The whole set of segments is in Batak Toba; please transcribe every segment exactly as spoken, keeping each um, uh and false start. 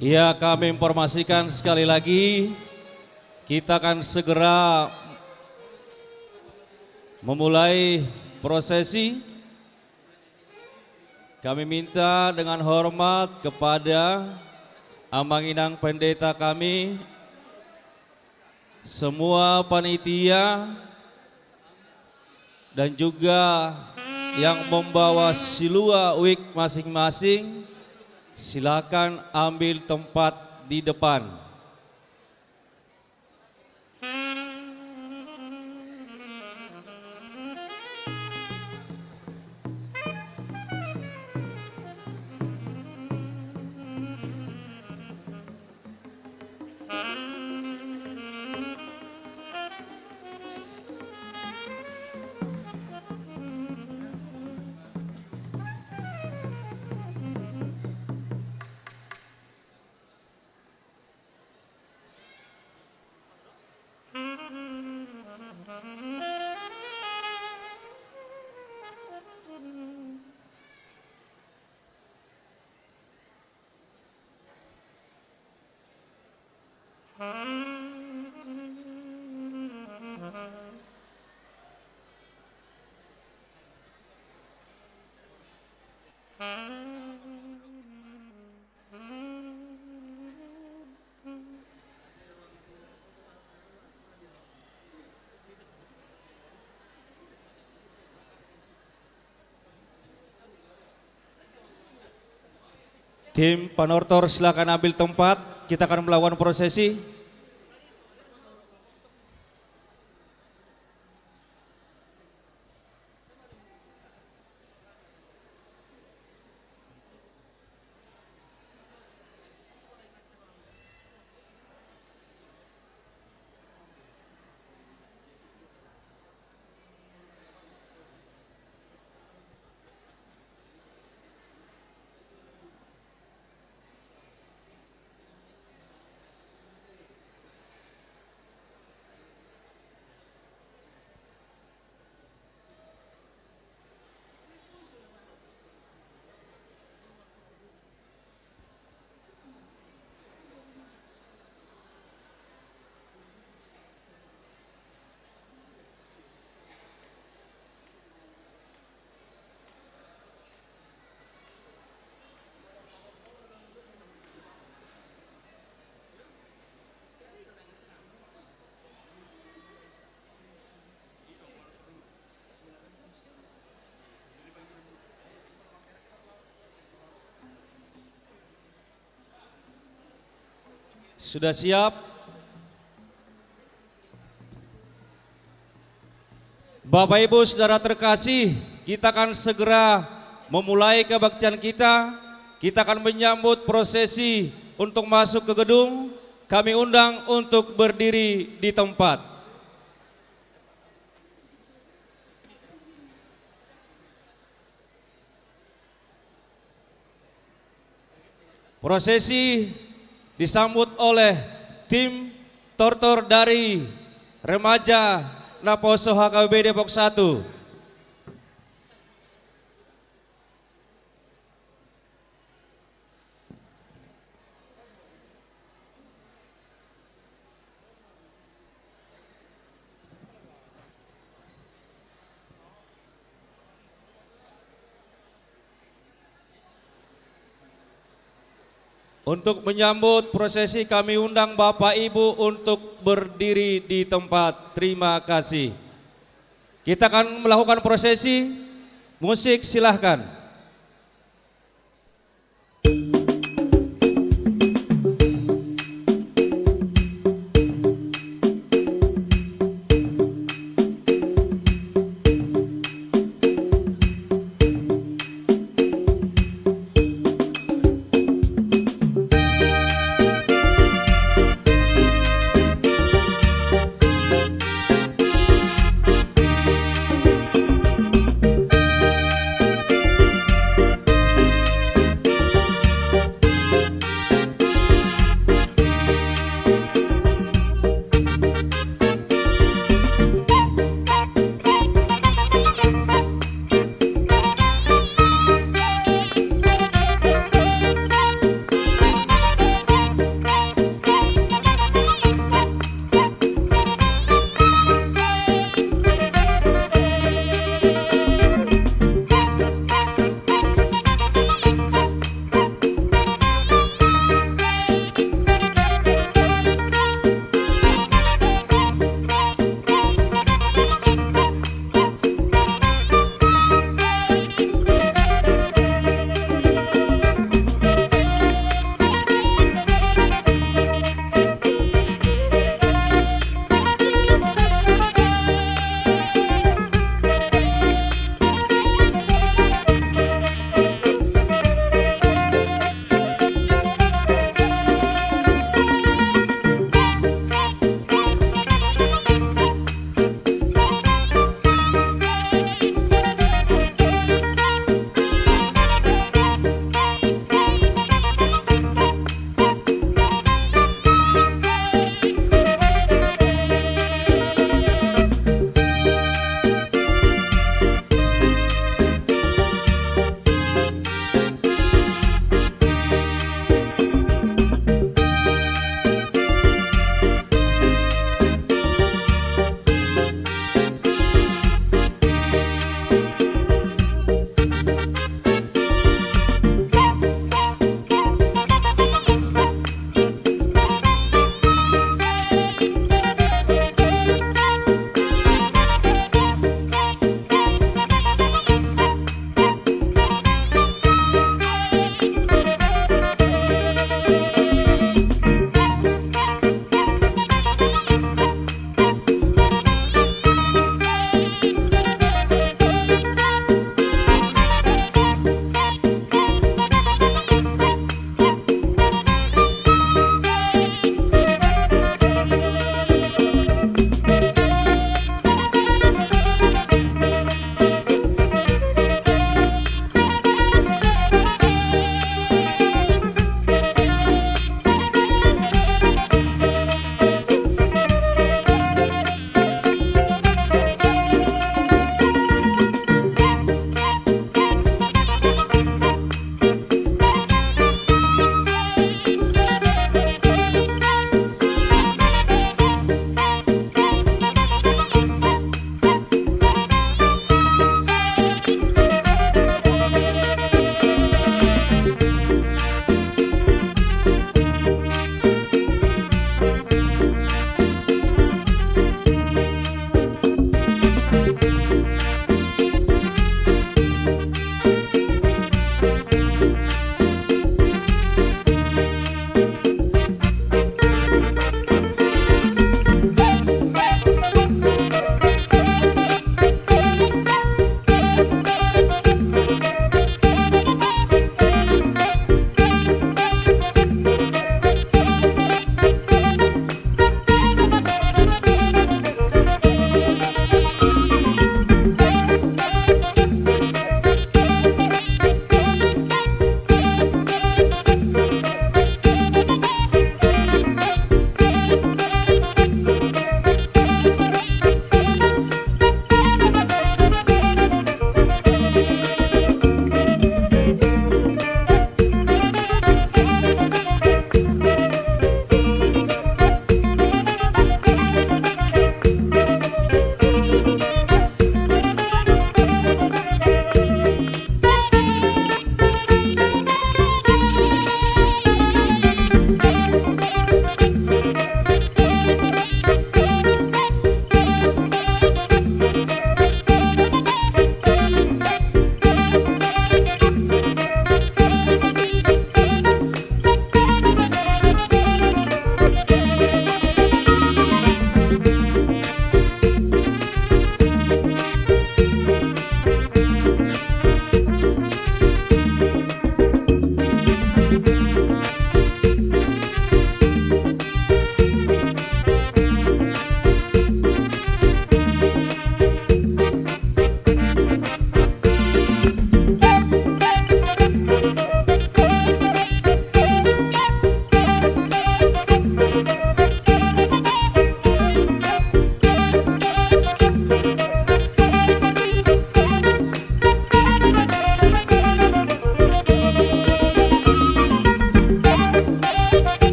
Ya, kami informasikan sekali lagi, kita akan segera memulai prosesi. Kami minta dengan hormat kepada Amang Inang Pendeta kami, semua panitia, dan juga yang membawa silua wig masing-masing, silakan ambil tempat di depan. Tim panortor, silakan ambil tempat. Kita akan melakukan prosesi. Sudah siap? Bapak Ibu Saudara terkasih, kita akan segera memulai kebaktian kita. Kita akan menyambut prosesi untuk masuk ke gedung. Kami undang untuk berdiri di tempat. Prosesi disambut oleh tim tortor dari remaja Naposo H K B P Depok satu. Untuk menyambut prosesi, kami undang Bapak Ibu untuk berdiri di tempat. Terima kasih. Kita akan melakukan prosesi. Musik, silahkan.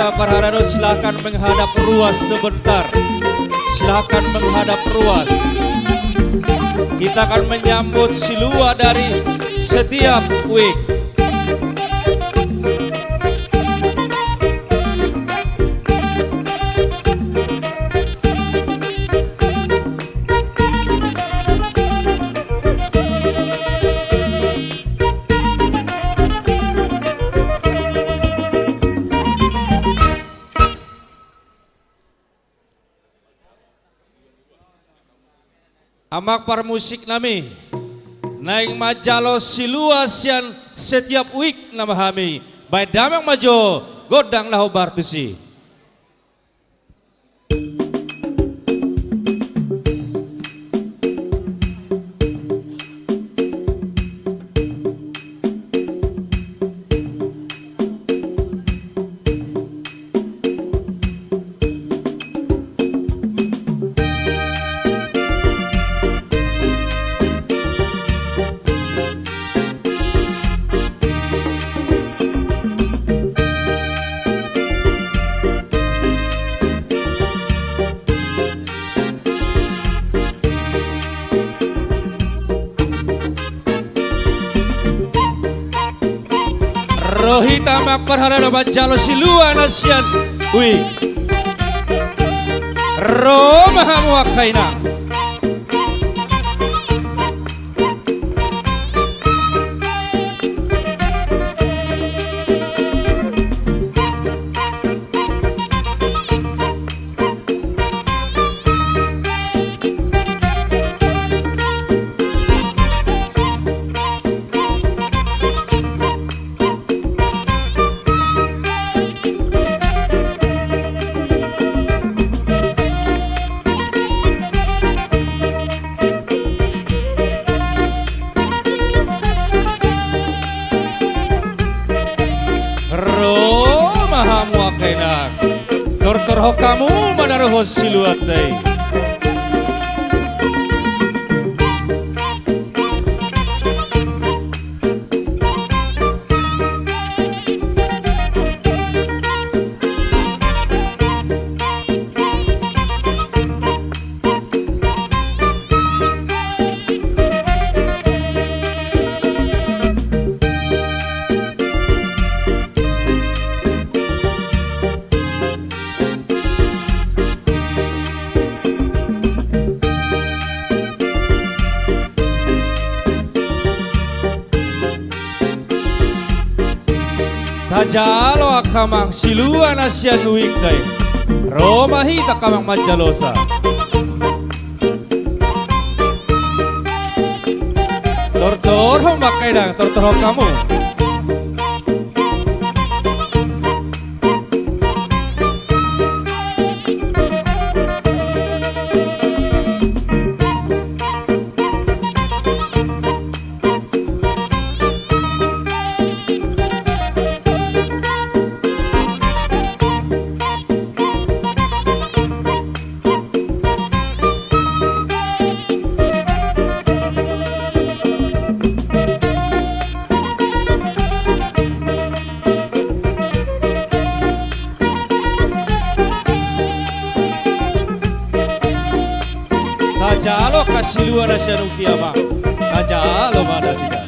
Parhalado, silahkan menghadap ruas sebentar. Silahkan menghadap ruas. Kita akan menyambut si lua dari Setiabwik. Amang parmusik nami, naeng manjalo si lua sian Setiabwik nama hami. Baen damang ma jo gondang na hombar tusi. Ro hita amang parhalado manjalo si lua na sian Wik. Ro ma hamu angka inang. Ro ma hamu angka inang. Tortorhon hamu ma na ro hos si luat ai. Tajalo angka amang si lua na sian Wik dai. Ro ma hita angka amang manjalosa. Tortorhon ma angka inang, tortorhon hamu. Tajalo angka si lua na sian Wik i amang. Tajalo ma nasida.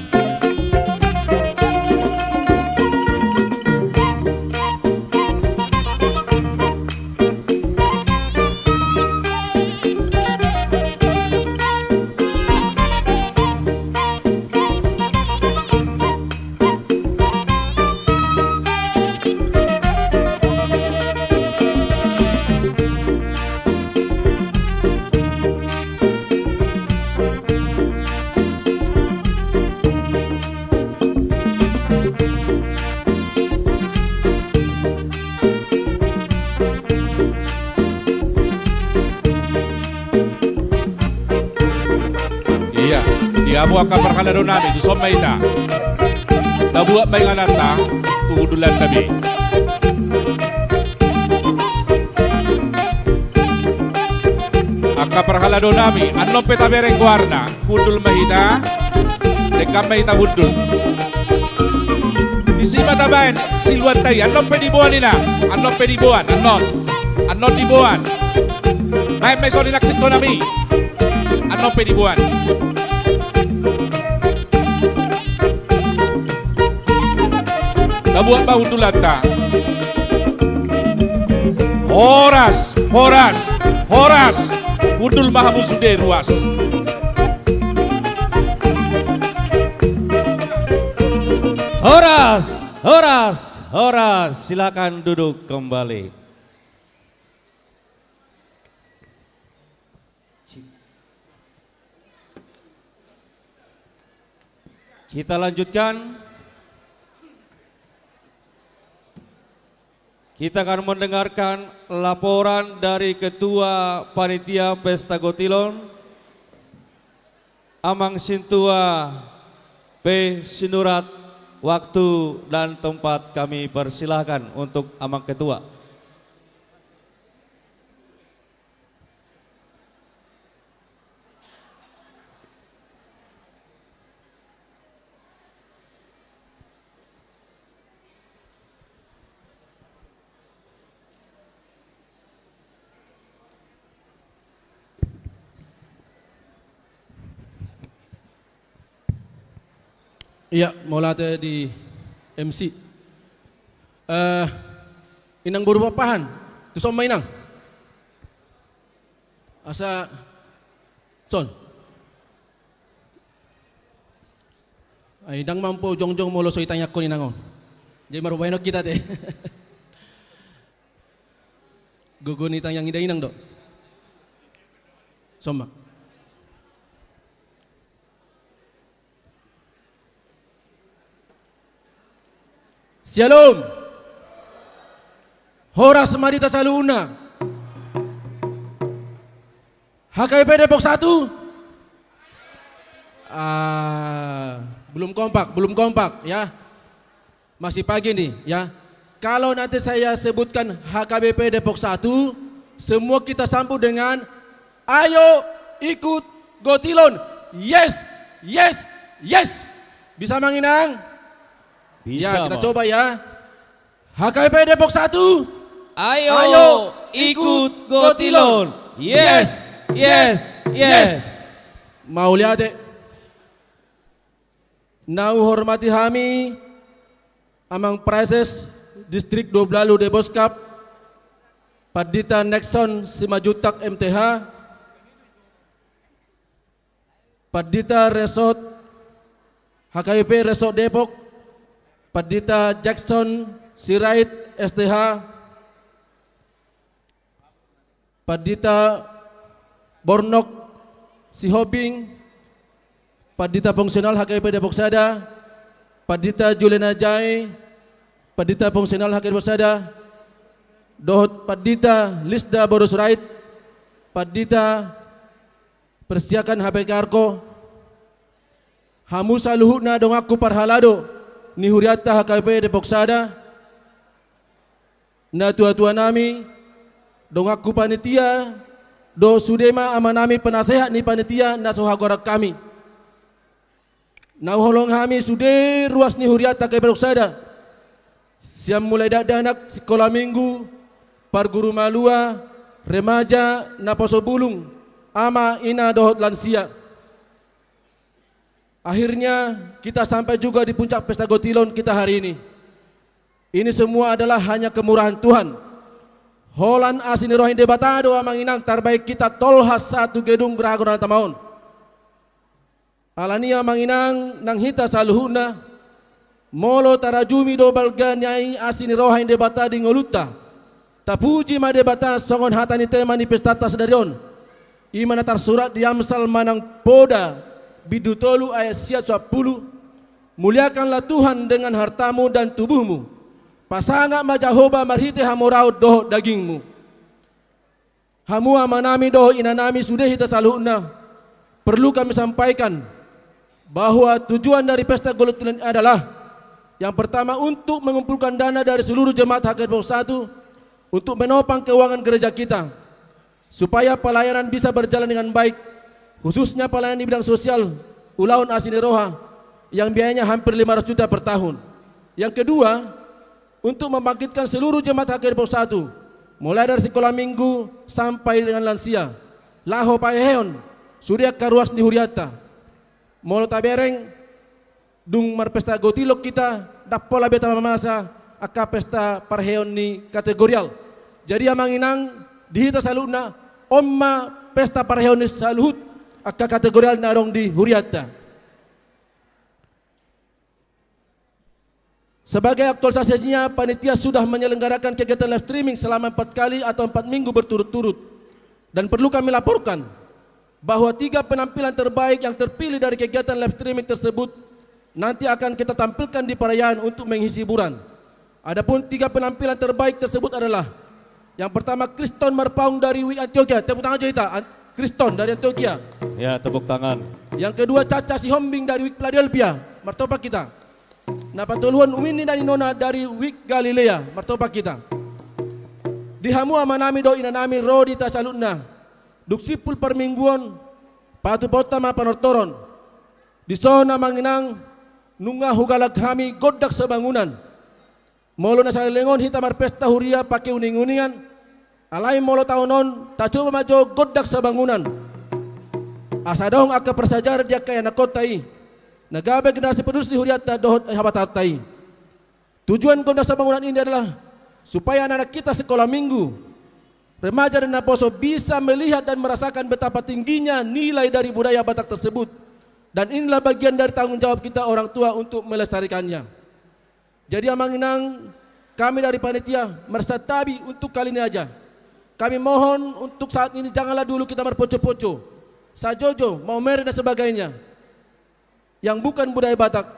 Ia, ia hamu angka parhalado nami, tuson ma hita. Tabuat ma ingananta tu hundulan nami. Angka parhalado nami, annon pe tabereng goarna. Hundul ma hita. Denggan ma hita hundul. Disi ma tabaen siluanta i, annon pe diboan, inang. Annon pe diboan, annon. Annon diboan. Baen ma i songon i, inang, sintonami. Annon pe diboan. Tabuat ma hundulanta. Horas, horas, horas. Hundul ma hamu sude ruas. Horas, horas, horas. Silakan duduk kembali. Kita lanjutkan. Kita akan mendengarkan laporan dari Ketua Panitia Pesta Gotilon, Amang Sintua P. Sinurat. Waktu dan tempat kami persilahkan untuk Amang Ketua. Ia, mauliate di M C. Eh, Inang boru Pakpahan, tuson ma, Inang. Asa son. Ai ndang mampu jongjong molo so itangiangkon, Inang, on. Jadi marbaenon hita, te. Gogo ni tangiang i da, Inang, do. Son ma. Syalom. Horas ma di hita saluhutna. H K B P Depok satu. Ah, belum kompak, belum kompak, ya. Masih pagi nih, ya. Kalau nanti saya sebutkan H K B P Depok satu, semua kita sambut dengan, "Ayo ikut Gotilon. Yes, yes, yes." Bisa, Amang Inang? Bisa, ya, kita Amang. Coba, ya. H K B P Depok satu. Ayo, ayo ikut ikut Gotilon. Gotilon. Yes, yes, yes, yes, yes. Mauliate. Na huhormati hami Amang Praeses Distrik Dua Belalu Deboskap, Pandita Nexon Simanjuntak M T H, Pandita Resort, H K B P Resort Depok, Pandita Jackson Sirait S T H, Pandita Bornok Sihombing, Pandita Fungsional H K B P Depok Sada, Pandita Juliana Jai, Pandita Fungsional H K B P Depok Sada, dohot Pandita Lisda boru Sirait, Pandita Persiakan H P K Arko, hamu saluhutna donganku parhalado ni hurianta H K B P Depok Sada, natuatuanami, donganku panitia, dohot sude ma amanami penasehat ni panitia na so hagoran hami. Na huholongi hami sude ruas ni hurianta H K B P Depok Sada. Sian mulai dakdanak, sikola minggu, parguru malua, remaja, naposo bulung, ama, ina, dohot lansia. Akhirnya, kita sampai juga di puncak pesta Gotilon kita hari ini. Ini semua adalah hanya kemurahan Tuhan. Holan asi ni roha ni Debata do, Amang Inang, tarbahen hita tolhas sahat tu gedung Geraha Gora na tama on. Alani i, Amang Inang, nang hita saluhutna, molo tarajumi do balga ni asi ni roha ni Debata di ngolunta, tapuji ma Debata songon hata ni tema ni pestanta sadari on. I ma na tarsurat di Amsal manang Poda bindu tolu ayat sia tu sampulu: "Muliakanlah Tuhan dengan hartamu dan tubuhmu. Pasangap ma Jahowa marhite hamoraon dohot dagingmu." Hamu amanami dohot inanami, sude hita saluhutna, perlu kami sampaikan bahwa tujuan dari pesta Gotilon adalah, yang pertama, untuk mengumpulkan dana dari seluruh jemaat H K B P Depok satu untuk menopang keuangan gereja kita, supaya pelayanan bisa berjalan dengan baik, khususnya pelayanan di bidang sosial, ulaon asi ni roha, yang biayanya hampir lima ratus juta per tahun. Yang kedua, untuk membangkitkan seluruh jemaat H K R P satu, mulai dari sekolah minggu sampai dengan lansia, laho pahehehon sude angka ruas ni hurianta. Molo tabereng, dung marpesta gotilon hita, ndang pola be tamamasa angka pesta parheheon ni kategorial. Jadi amang inang, di hita saluhutna, on ma pesta parheheon ni saluhut angka kategorial na adong di hurianta. Sebagai aktualisasinya, panitia sudah menyelenggarakan kegiatan live streaming selama empat kali atau empat minggu berturut-turut. Dan perlu kami laporkan bahwa tiga penampilan terbaik yang terpilih dari kegiatan live streaming tersebut nanti akan kita tampilkan di perayaan untuk mengisi hiburan. Adapun tiga penampilan terbaik tersebut adalah, yang pertama, Kriston Marpaung dari Wik Antioquia. Tepuk tangan jo hita, An-, Kriston dari Antioquia. Ya, tepuk tangan. Yang kedua, Caca Sihombing dari Wik Philadelphia. Martopak hita. Na patoluhon, Winnie Naninona dari Wik Galilea. Martopak hita. Di hamu amanami dohot inanami ro di hita saluhutna, dung simpul parmingguon, patupaonta ma panortoron. Dison amang inang, nunga hugalak hami gondang sabangunan. Molo na saleleng on hita marpesta huria pake uning-uningan, alai molo taon on, tacoba ma jo gondang sabangunan, asa adong angka parsiajaran di angka ianakhonta i, na gabe generasi penerus di hurianta dohot habataonta i. Tujuan gondang sabangunan ini adalah supaya anak-anak kita sekolah minggu, remaja dan naposo bisa melihat dan merasakan betapa tingginya nilai dari budaya Batak tersebut. Dan inilah bagian dari tanggung jawab kita orang tua untuk melestarikannya. Jadi amang inang, kami dari panitia merasa tabi untuk kali ini aja. Kami mohon untuk saat ini janganlah dulu kita marpoco-poco, sajojo, maumere dan sebagainya yang bukan budaya Batak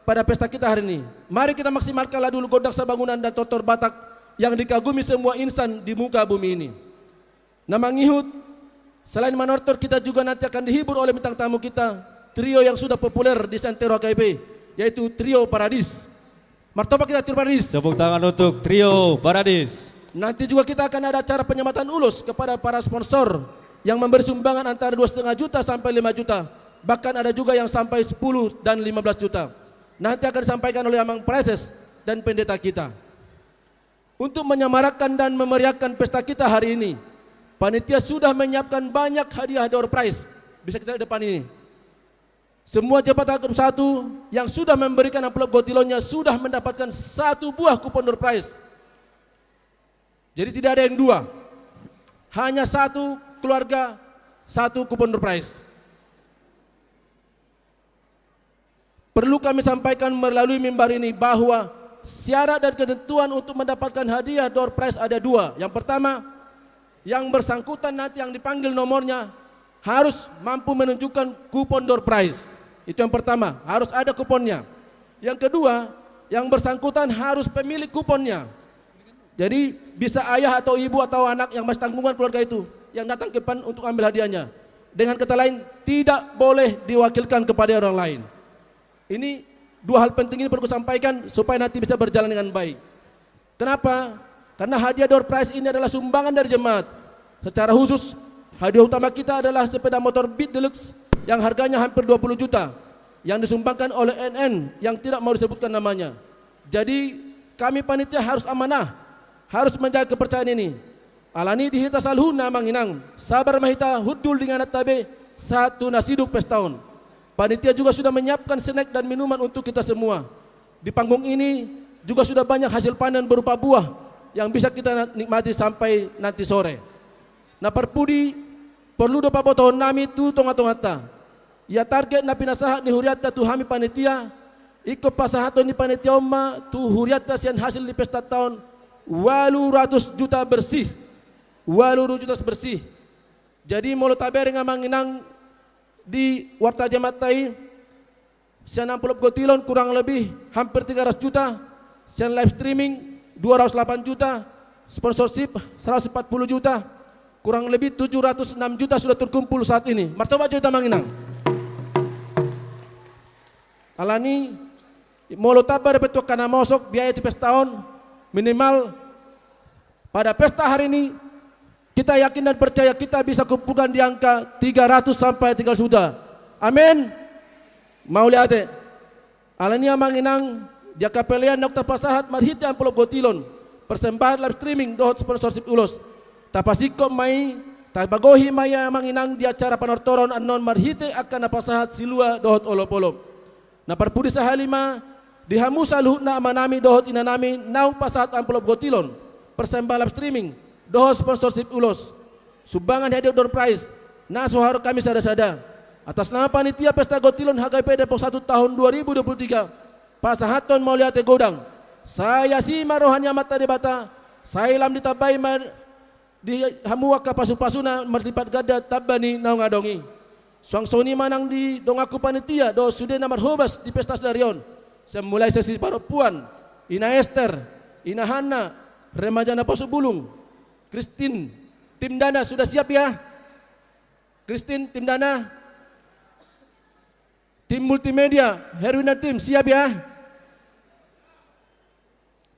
pada pesta kita hari ini. Mari kita maksimalkanlah dulu gondang sabangunan dan tortor Batak yang dikagumi semua insan di muka bumi ini. Na mangihut, selain manortor, kita juga nanti akan dihibur oleh bintang tamu kita, trio yang sudah populer di Santero H K I P, yaitu Trio Paradis. Martopak hita, Trio Paradis. Tepuk tangan untuk Trio Paradis. Nanti juga kita akan ada acara penyematan ulos kepada para sponsor yang memberi sumbangan antara dua setengah juta sampai lima juta. Bahkan ada juga yang sampai sepuluh dan lima belas juta. Nanti akan disampaikan oleh Amang Praeses dan pendeta kita. Untuk menyemarakkan dan memeriahkan pesta kita hari ini, panitia sudah menyiapkan banyak hadiah door prize. Bisa kita lihat depan ini. Semua jemaat H K R P satu yang sudah memberikan amplop gotilonnya sudah mendapatkan satu buah kupon door prize. Jadi tidak ada yang dua. Hanya satu keluarga, satu kupon door prize. Perlu kami sampaikan melalui mimbar ini bahwa syarat dan ketentuan untuk mendapatkan hadiah door prize ada dua. Yang pertama, yang bersangkutan nanti yang dipanggil nomornya harus mampu menunjukkan kupon door prize. Itu yang pertama, harus ada kuponnya. Yang kedua, yang bersangkutan harus pemilik kuponnya. Jadi, bisa ayah atau ibu atau anak yang masih tanggungan keluarga itu yang datang ke depan untuk ambil hadiahnya. Dengan kata lain, tidak boleh diwakilkan kepada orang lain. Ini dua hal penting ini perlu kusampaikan supaya nanti bisa berjalan dengan baik. Kenapa? Karena hadiah door prize ini adalah sumbangan dari jemaat. Secara khusus, hadiah utama kita adalah sepeda motor Beat Deluxe yang harganya hampir dua puluh juta, yang disumbangkan oleh N N yang tidak mau disebutkan namanya. Jadi, kami panitia harus amanah, harus menjaga kepercayaan ini. Alani di hita saluhutna amang inang, sabar ma hita hundul di ingananta be, sahat tu na sidung pesta on. Panitia juga sudah menyiapkan snack dan minuman untuk kita semua. Di panggung ini juga sudah banyak hasil panen berupa buah yang bisa kita nikmati sampai nanti sore. Na parpudi, porlu do pabotohon nami tu tonga-tonganta. Ia target na pinasahat ni hurianta tu hami panitia, ingkon pasahaton ni panitia on ma tu hurianta sian hasil ni pesta on ualu ratus juta bersih. Ualu ratus juta bersih. Jadi molo tabereng amang inang di warta jemaat i, sian amplop gotilon kurang lebih hampir tiga ratus juta, sian live streaming dua ratus delapan juta, sponsorship seratus empat puluh juta, kurang lebih tujuh ratus enam juta sudah terkumpul saat ini. Martopak jo hita amang inang. Alani, molo tamba dope tu angka na mosok biaya tu pesta on, minimal pada pesta hari ini, kita yakin dan percaya kita bisa kumpulkan di angka tiga ratus sampai tiga ratus juta. Amin. Mauliate. Alani amang inang, di angka pelean naung tapasahat marhite amplop gotilon, persembahan live streaming dohot sponsorship ulos. Tapasingkop ma i, tapagohi ma i amang inang di acara panortoron annon marhite angka na pasahat silua dohot olopolop. Na parpudi sahali ma, di hamu saluhutna amanami dohot inanami naung pasahat amplop gotilon, persembahan live streaming, dohot sponsorship ulos, sumbangan hadiah door prize, na so haroro hami sada-sada. Atas nama panitia Pesta Gotilon H K P Depok satu tahun dua ribu dua puluh tiga, pasahathon mauliate godang. Sai asi ma roha ni Amanta Debata, sai lam ditambai ma di hamu angka pasu-pasuna marlipat ganda tamba ni naung adong i. Suang songon i ma nang di donganku panitia dohot sude na marhobas di pesta sadari on. Sai mulai sian si parompuan, Ina Ester, Ina Hanna, remaja Naposo Bulung, Christine, tim dana sudah siap ya? Christine, tim dana, tim multimedia, Herwina tim siap ya?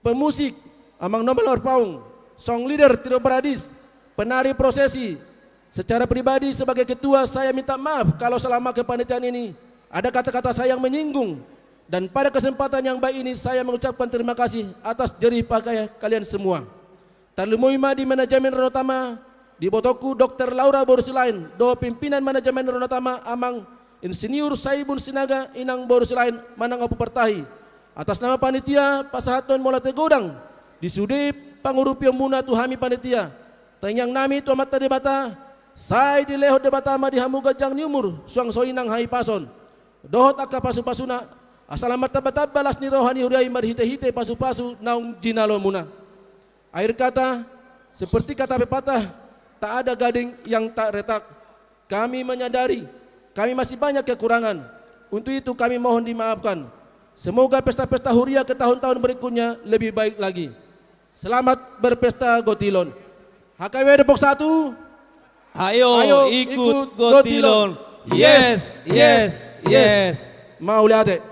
Pemusik, Amang Nobel Orpaung, song leader Trio Paradis, penari prosesi. Secara pribadi sebagai ketua saya minta maaf kalau selama kepanitiaan ini ada kata-kata saya yang menyinggung, dan pada kesempatan yang baik ini saya mengucapkan terima kasih atas jerih payah kalian semua. Tarlumobi ma di manajemen Rona Tama, di ibotongku Dokter Laura boru Silaen, dohot pimpinan manajemen Rona Tama Amang Insinyur Saibun Sinaga, Inang boru Silaen manang Ompu Partahi. Atas nama panitia, pasahathon mauliate godang di sude pangurupionmuna tu hami panitia. Tangiang nami tu Amanta Debata, sai dilehon Debata ma di hamu ganjang ni umur, suang songon i nang hahipason dohot angka pasu-pasuna, asa lam martamba-tamba las ni roha ni huria i marhite-hite pasu-pasu naung jinalomuna. Akhir kata, seperti kata pepatah, tak ada gading yang tak retak. Kami menyadari, kami masih banyak kekurangan. Untuk itu kami mohon dimaafkan. Semoga pesta-pesta huria ke tahun-tahun berikutnya lebih baik lagi. Selamat berpesta Gotilon. H K W Depok satu. Ayo, ayo ikut ikut Gotilon. Gotilon. Yes, yes, yes. Mauliate.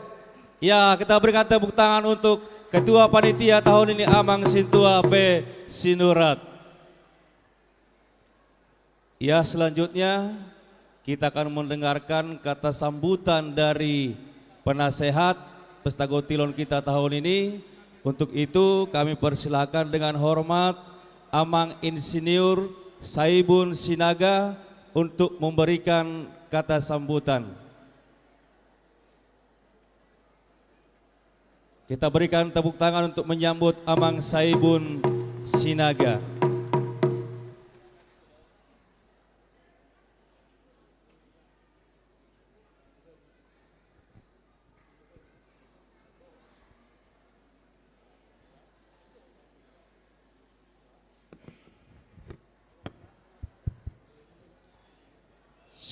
Ya, kita berikan tepuk tangan untuk ketua panitia tahun ini, Amang Sintua P Sinurat. Ya, selanjutnya kita akan mendengarkan kata sambutan dari penasehat Pesta Gotilon kita tahun ini. Untuk itu, kami persilakan dengan hormat Amang Insinyur Saibun Sinaga untuk memberikan kata sambutan. Kita berikan tepuk tangan untuk menyambut Amang Saibun Sinaga.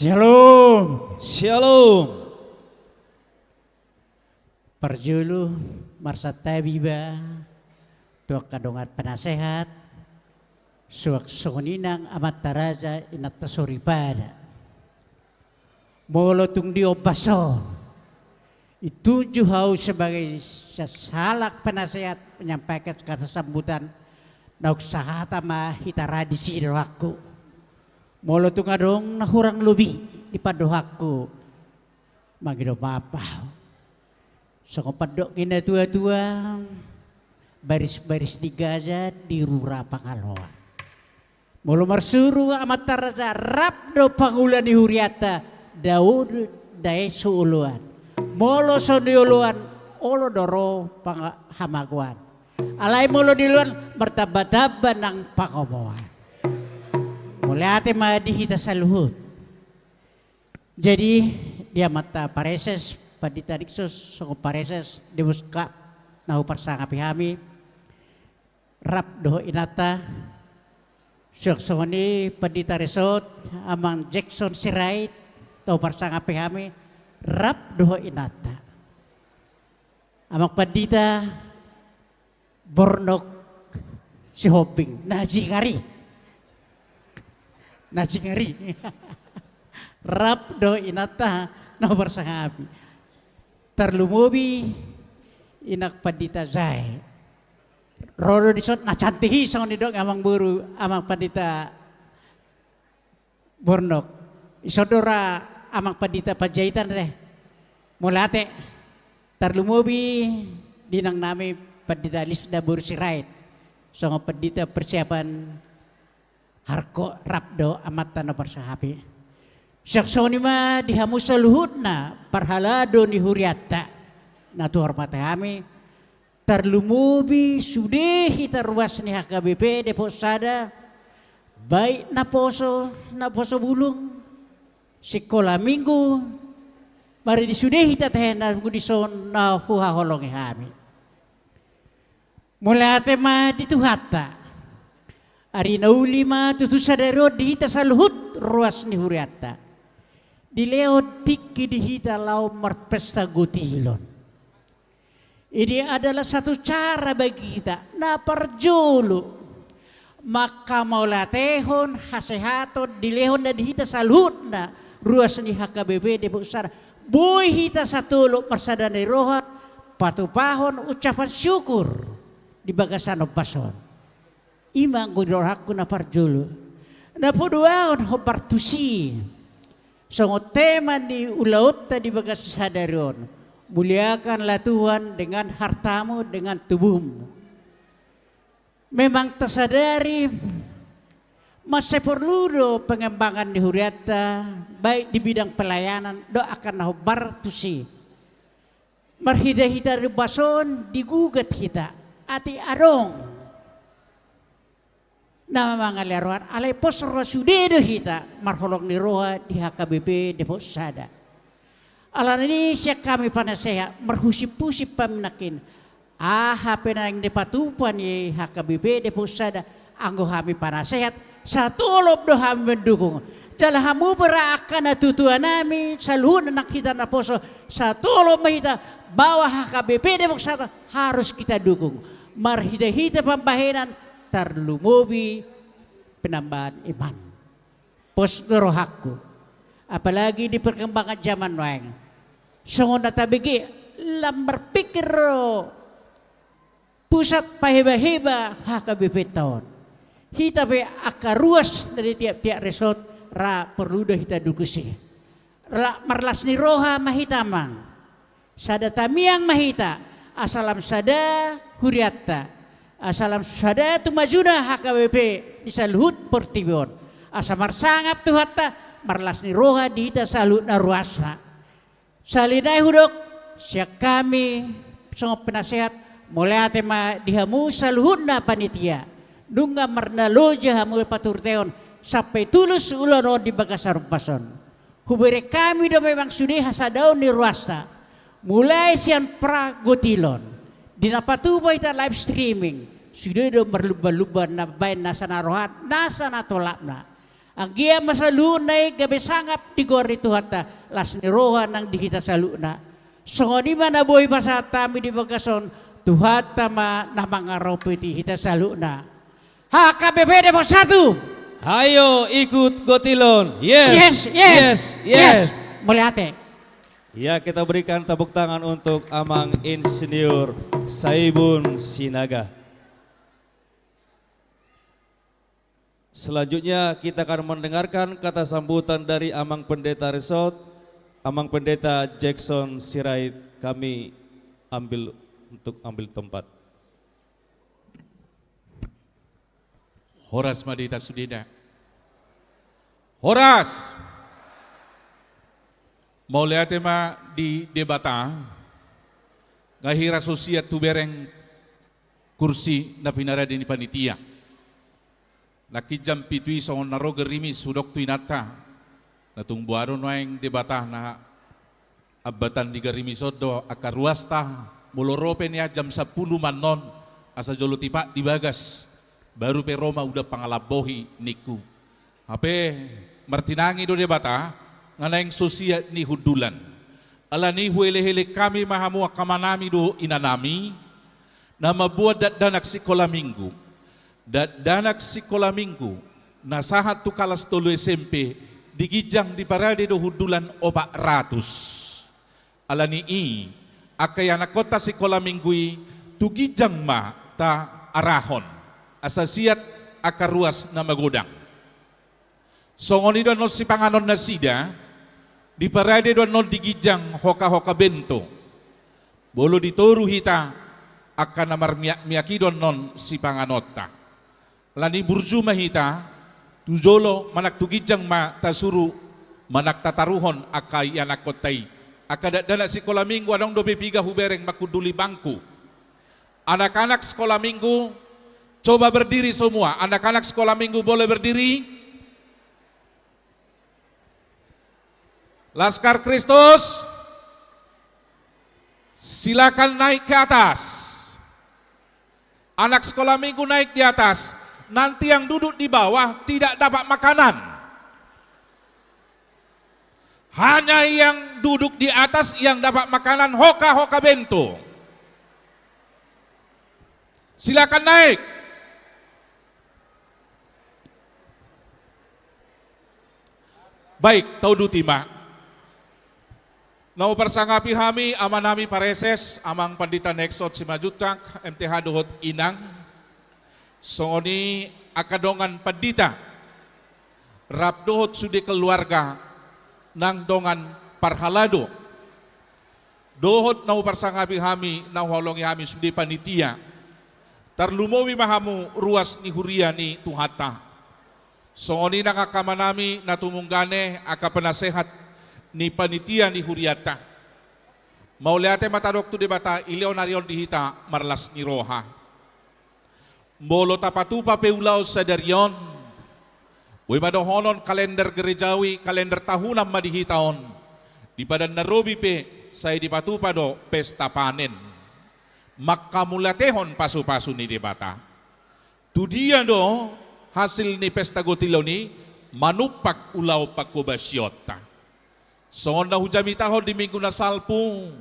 Shalom. Shalom. Parjolo, marsantabi ma tu angka dongan penasehat, suang songon i nang amanta raja, inanta soripada. Molo tung di ombas on, ditunjuk ahu sebagai sa-, sahalak penasehat menyampaikan kata sambutan, naung sahata ma hita ra disi dohakku. Molo tung adong na hurang lobi di pandohanku, mangido maaf ahu. Songon pandok ni na tua-tua, baris-baris ni gaja di rura pangaloan. Molo marsuru amanta raja, rap do pangula ni hurianta, dao do dae so oloan. Molo so nioloan, olo do ro panga-, hamagoan. Alai molo nioloan, martamba-tamba nang pangomoan. Mauliate ma di hita saluhut. Jadi, di amanta pareses, Pandita Dikson songon pareses di Muska, na huparsangapi hami, rap dohot inanta, suang songon i Pandita Resort, Amang Jackson Sirait, na huparsangapi hami, rap dohot inanta. Amang Pandita Bornok Sihombing, na jingar i. Na jingar i. Rap do inanta na huparsangapi. Tarlumobi inang Pandita Jae. Ro do dison na cantik i, songon nidok ni amang boru, Amang Pandita Bornok. Dison do ra Amang Pandita Panjaitan deh. Mauliate. Tarlumobi di inang nami Pandita Lisda boru Sirait, songon pandita persiapan harko rap do amanta na marsahapi. Sian songon i ma di hamu saluhutna parhalado ni hurianta na tuhor ma hami, tarlumobi sude hita ruas ni H K B P Depok Sada, baik na poso, na poso bulung, sikola minggu, maridi sude hita tahe na minggu dison na huhaholongi hami. Mauliate ma di Tuhanta. Ari na uli ma tutu sadari on di hita saluhut ruas ni hurianta. Dilehon tingki di hita laho marpesta gotilon. Ini adalah satu cara bagi kita na parjolo manghamauliatehon hasehaton dilehon na di hita saluhutna ruas ni H K B P Depok Sada. Boi hita satolop marsada ni roha patupahon ucapan syukur di bagasan ombas on. I ma anggo di rohangku na parjolo. Na paduahon, hombar tusi, songon tema ni ulaonta di bagasan sadari on, muliakanlah Tuhan dengan hartamu, dengan tubuhmu. Memang tasadari mansai porlu do pengembangan ni hurianta, baik di bidang pelayanan dohot angka na hombar tusi. Marhitehite di ombas on digugat hita, atik adong na mangalean roha, alai pos roha sude do hita marholong ni roha di H K B P Depok Sada. Alani i sian hami panasehat marhusip-husip hami nangkin, aha pe naeng dipatupa ni H K B P Depok Sada, anggo hami panasehat, satolop do hami mendukung. Jala hamu pe ra angka natuatua nami, saluhutna nang hita naposo, satolop ma hita, bahwa H K B P Depok Sada harus kita dukung. Marhitehite pambahenan, tarlumobi penambahan iman. Pos do rohangku. Apalagi di perkembangan zaman nuaeng. Songon na tabege, lam marpikir ro pusat pahebaheba H K B P-ta on. Hita pe angka ruas na di tiap-tiap resort ra porlu do hita dukung si. Ra marlas ni roha ma hita, amang. Sada tamiang ma hita, asa lam sada hurianta, asa lam sada tumajuna H K B P di saluhut portibi on. Asa marsangap Tuhanta, marlas ni roha di hita saluhutna ruasna. Sahali nai hudok, sian hami songon penasehat, mauliate ma di hamu saluhutna panitia. Nunga marnaloja hamu paturteon sampai tulus ulaon on di bagasan ombas on. Hubereng hami do memang sude hasadaon ni ruasta. Mulai sian pra gotilon, di na patupa hita live streaming, sude do marlumbanlumba na baen nasa na rohana, nasa na tolapna. Anggiat ma saluhutna i gabe sangap di goar ni Tuhanta, las ni roha nang di hita saluhutna. Songon i ma na boi pasahat hami di bagas on, Tuhanta ma na mangaramoti hita saluhutna. H K B P Depok Satu. Ayo ikut gotilon. Yes, yes, yes, yes, yes. Mauliate. Ya, kita berikan tepuk tangan untuk Amang Insinyur Saibun Sinaga. Selanjutnya, kita akan mendengarkan kata sambutan dari Amang Pendeta Resort, Amang Pendeta Jackson Sirait. Kami ambil, untuk ambil tempat. Horas ma di hita sudena. Horas. Mauliate ma di Debata, nga hira so siat hubereng kursi na pinarade ni panitia. Nangkin jam pitu i songon na ro garimis hudok tu inanta, na tung boha do nuaeng Debata na ambatan ni garimis on do angka ruasta, molo ro pe nian jam sampulu ma annon, asa jolo tipak di bagas, baru pe ro ma udan pangalambohi ningku. Hape martinangi do Debata, nga naeng so siat ni hundulan. Alani i huelehelek hami ma hamu angka amanami dohot inanami, na mamboan dakdanak sikola minggu. Dakdanak sikola minggu na sahat tu kalas tolu S M P di ginjang diparade do hundulan opat ratus. Alani i, angka ianakkonta sikola minggu i tu ginjang ma taarahon, asa siat angka ruas na magodang. Songon i do annon sipanganon nasida, diparade do annon di ginjang hokahoka bento. Molo di toru hita, angka na marmiak-miak i do annon sipanganonta. Alani burju ma hita, tu jolo manang tu ginjang ma tasuru, manang tataruhon angka ianakkonta i. Angka dakdanak sikola minggu, adong dope piga hubereng mangkunduli bangku. Anak-anak sekolah minggu, coba berdiri semua. Anak-anak sekolah minggu boleh berdiri. Laskar Kristus, silakan naik ke atas. Anak sekolah minggu naik di atas. Nanti yang duduk di bawah tidak dapat makanan. Hanya yang duduk di atas yang dapat makanan, hoka-hoka bento. Silakan naik. Baik, tauduti ma. Na huparsangapi hami, amanami pareses, Amang Pandita Nexon Simanjuntak, M T H dohot inang. Songon i angka dongan pandita, rap dohot sude keluarga nang dongan parhalado. Dohot na huparsangapi hami, na huhaholongi hami sude panitia. Tarlumobi ma hamu ruas ni huria ni Tuhanta. Songon i nang angka amanami na tumundalna, angka penasehat ni panitia ni hurianta. Mauliate ma tadok tu Debata, dilehon ari on di hita marlas ni roha. Molo tapatupa pe ulaon sadari on, boi ma dohonon kalender gerejawi, kalender tahunan ma di hita on. Di Padan na Robi pe sai dipatupa do pesta panen. Manghamauliatehon pasupasu ni Debata. Tudia do hasil ni pesta gotilon i? Manumpak ulaon panghobasionta. Songon na hujamitahon di minggu na salpu,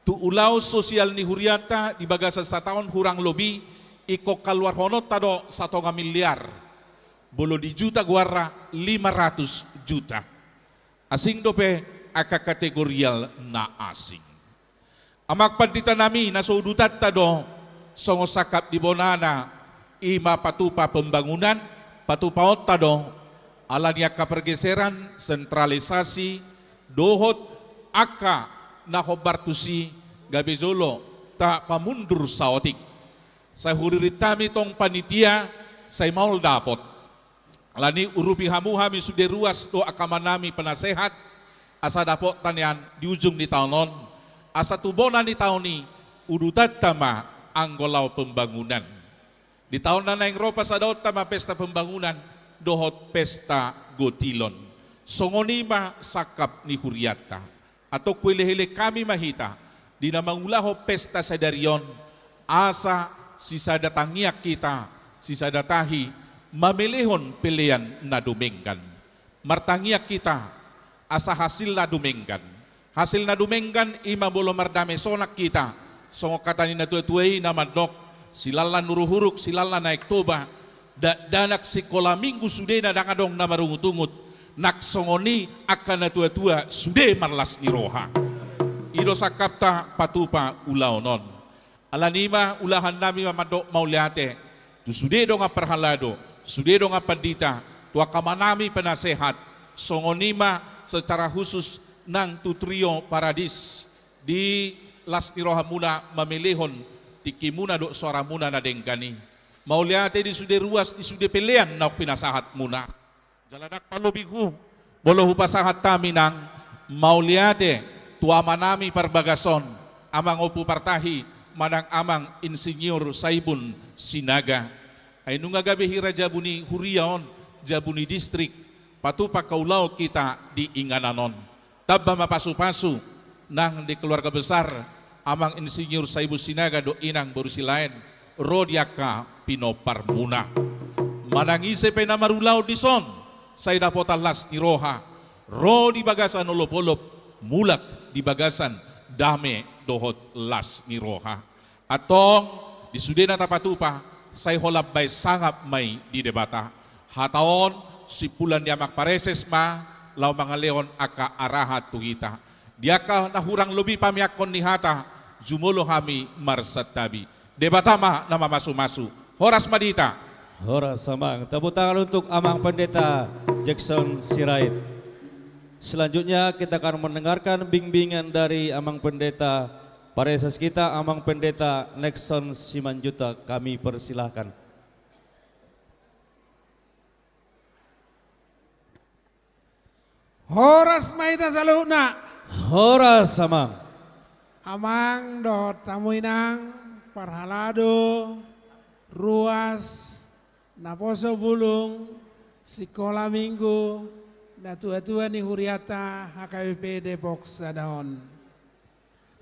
tu ulaon sosial ni hurianta di bagasan sataon hurang lobi ingkon haluarhononta do satonga miliar. Molo di juta goarna lima ratus juta. Asing dope angka kategorial na asing. Amang panditanami, na so udutanta do songon sangkap ni bonana, i ma patupa pembangunan, patupaonta do, alani angka pergeseran, sentralisasi, dohot angka na hombar tusi gabe jolo tapamundur saotik. Sai huririt hami tong panitia, sai maol dapot. Alani urupi hamu hami sude ruas dohot angka amanami penasehat, asa dapotta nian di ujung ni taon on, asa tu bona ni taon i udutanta ma anggo laho pembangunan. Di taon na naeng ro pasadaonta ma pesta pembangunan dohot pesta gotilon. Songon i ma sangkap ni hurianta. Antong huelehon hami ma hita, di na mangulahon pesta sadari on, asa sisada tangiang hita, sisada tahi, mamelehon pelean na dumenggan. Martangiang hita, asa hasilna dumenggan. Hasilna dumenggan, i ma molo mardame sonang hita, songon hata ni natuatua i na mandok, silallan uruhuruk, silallan aek Toba, dakdanak sikola minggu sudena ndang adong na marungutungut, nang songon i angka natuatua sude marlas ni roha. I do sangkapta patupa ulaon on. Alani i ma ulahan nami ma mandok mauliate tu sude dongan parhalado, sude dongan pandita, tu angka amanami penasehat, songon i ma secara khusus nang tu Trio Paradis, di las ni rohamuna mamelehon tingkimuna dohot soaramuna na denggan i. Mauliate di sude ruas, di sude pelean naung pinasahatmuna. Jala ndang palobingku, molo hupasahat hami nang mauliate tu amanami parbagas on, Amang Ompu Partahi, manang Amang Insinyur Saibun Sinaga. Ai nunga gabe hira jabu ni huria on, jabu ni distrik, patupa angka ulaon hita di inganan on. Tamba ma pasupasu nang di keluarga besar Amang Insinyur Saibun Sinaga dohot Inang boru Silaen, ro di angka pinomparmuna. Manang ise pe na marulaon dison, sai dapotan las ni roha, ro di bagasan olopolop, mulak di bagasan dame dohot las ni roha. Antong, di sude na tapatupa, sai holan baen sangap ma i di Debata. Hata on, simpulan ni Amang Pareses ma, laho mangalehon angka arahan tu hita. Di angka na hurang lobi pamiakkon ni hata, jumolo hami marsantabi. Debata ma na mamasumasu. Horas ma di hita. Horas, Amang. Tepuk tangan untuk Amang Pendeta Jackson Sirait. Selanjutnya kita akan mendengarkan bimbingan dari Amang Pendeta Pareses kita, Amang Pendeta Nexon Simanjuntak, kami persilahkan. Horas ma hita saluhutna. Horas, Amang. Amang dohot hamu inang, parhalado, ruas, naposo bulung, sikola minggu, natuatua ni huriata H K B P Depok Sada on.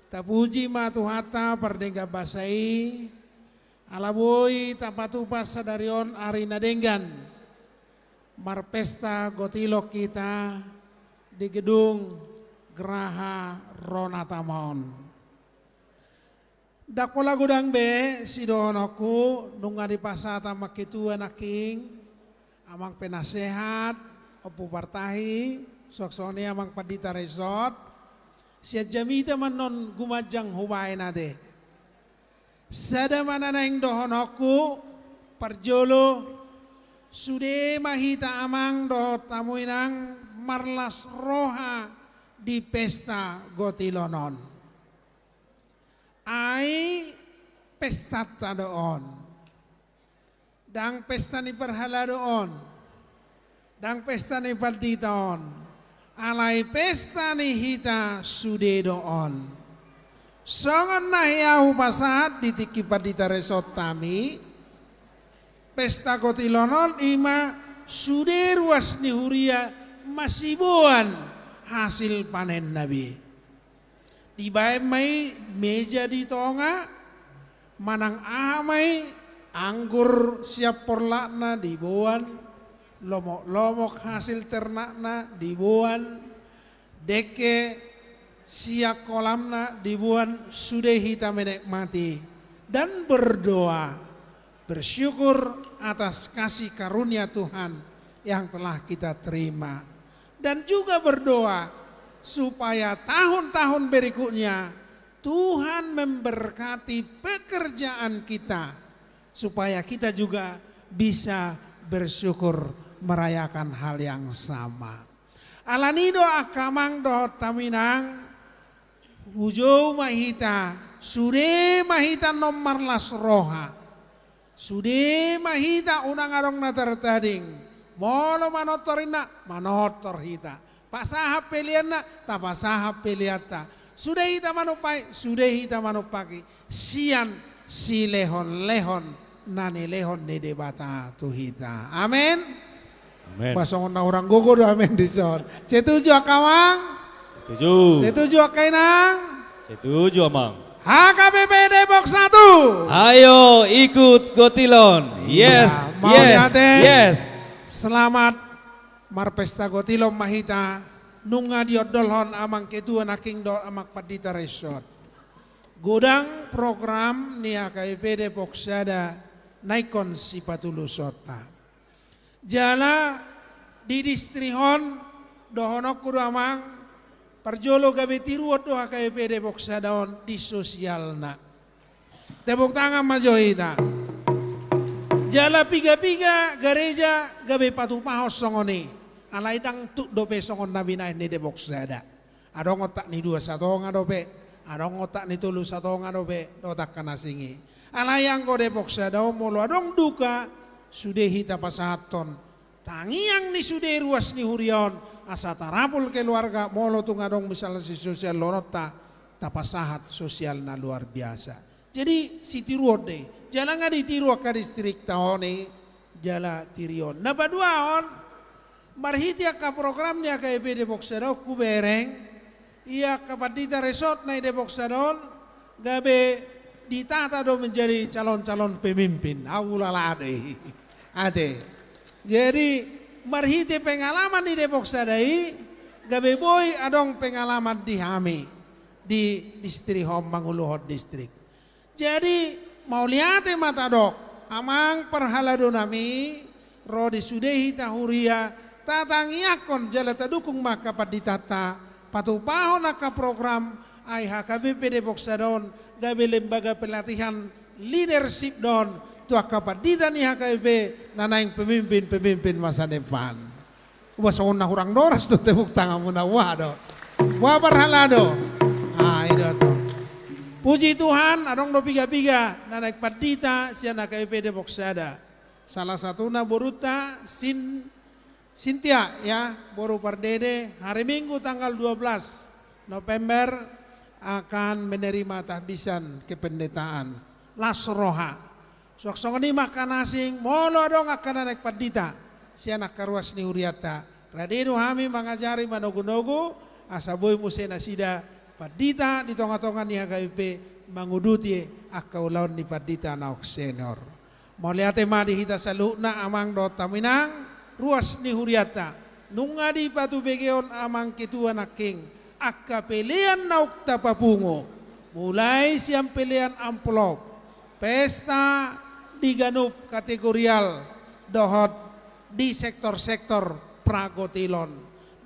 Tapuji ma Tuhanta pardenggan basa i, ala boi tapatupa sadari on ari na denggan, marpesta gotilon hita di gedung Graha Ronatama on. Ndang pola godang be sidohononku, nunga dipasahat amang ketua nangkin, amang penasehat, Ompu Partahi, suang songon i amang pandita resort, sian jamita ma annon gumanjang hubaen ate. Sada ma na naeng dohononku, parjolo, sude ma hita amang dohot hamu inang marlas roha di pesta gotilon on. Ai pestanta do on. Ndang pesta ni parhalado on. Ndang pesta ni pandita on. Alai pesta ni hita sude do on. Songon na hea hupasahat di tingki pandita resort hami, pesta gotilon on i ma sude ruas ni huria masiboan hasil panenna be. Dibaen ma i meja di tonga, manang aha ma i, anggur sian porlakna diboan, lomok-lomok hasil ternakna diboan, dengke sian kolamna diboan, sude hita menikmati dan berdoa, bersyukur atas kasih karunia Tuhan yang telah kita terima. Dan juga berdoa supaya tahun-tahun berikutnya Tuhan memberkati pekerjaan kita, supaya kita juga bisa bersyukur merayakan hal yang sama. Alani do angka amang dohot hamu inang, hujou ma hita, sude ma hita annon marlas roha. Sude ma hita unang adong na tartading. Molo manortor inna, manortor hita. Pasahat peleanna, tapasahat peleanta. Sude hita manumpahi, sude hita manumpahi. Sian silehon-lehon na nilehon ni Debata tu hita. Amen. Amen. Bah, songon na hurang gogo do amen dison. Setuju angka amang? Setuju. Setuju angka inang? Setuju, Amang. H K B P Depok satu. Ayo ikut gotilon. Yes, iya, yes, mauliate. Yes. Selamat marpesta gotilon ma hita, nunga diondolhon amang ketua nangkin dohot amang pandita resort. Godang program ni H K B P Depok Sada na ingkon sipatulusonta. Jala di distrik on, dohononku do amang, parjolo gabe tiruon do H K B P Depok Sada on di sosialna. Tepuk tangan ma jo hita. Jala piga-piga gareja gabe patupahon songon i. Alai ndang tuk dope songon na binahen ni Depok Sada. Adong ontak ni dua satonga dope, adong ontak ni tolu satonga dope, dohot angka na sing i. Alai anggo Depok Sada on molo adong duka, sude hita pasahathon tangiang ni sude ruas ni huria on, asa tarapul keluarga, molo tung adong misalna sisosialhononta, tapasahat sosial na luar biasa. Jadi sitiruon do i. Jala nga ditiru angka distrikta on i, jala tirion. Na paduahon, marhite angka program ni H K B P Depok Sada on hubereng, ia angka pandita resort na i Depok Sada on, gabe ditata do menjadi calon-calon pemimpin. Au ulala do i. Ate. Jadi, marhite pengalaman di Depok Sada i, gabe boi adong pengalaman di hami, di distrik on manguluhon distrik. Jadi, mauliate ma tadok, amang parhaladonami, ro di sude hita huria, tatangiangkon jala tadukung ma angka panditanta, patupahon angka program, ai H K B P Depok Sada on, gabe lembaga pelatihan leadership do on, tu angka pandita ni H K B P, na naeng pemimpin-pemimpin masa depan. Bah, songon na hurang doras do tepuk tanganmuna, bah do. Bah parhalado. Ah, i do tu. Puji Tuhan, adong do piga-piga na naeng pandita sian H K B P Depok Sada. Salah satuna borunta Sin-, Sintia, ya, boru pardede, hari Minggu tanggal dua belas November akan menerima tahbisan kependetaan. Las roha. Suang songon i ma angka na asing, molo adong angka na naeng pandita sian angka ruas ni hurianta, rade do hami mangajari manogu-nogu, asa boi muse nasida pandita di tonga-tonga ni H K B P, manguduti angka ulaon ni pandita naung senior. Mauliate ma di hita saluhutna, amang dohot hamu inang, ruas ni hurianta. Nunga dipatubegeon amang ketua nangkin angka pelean naung tapapungu, mulai sian pelean amplop, pesta di ganup kategorial, dohot di sektor-sektor pragotilon,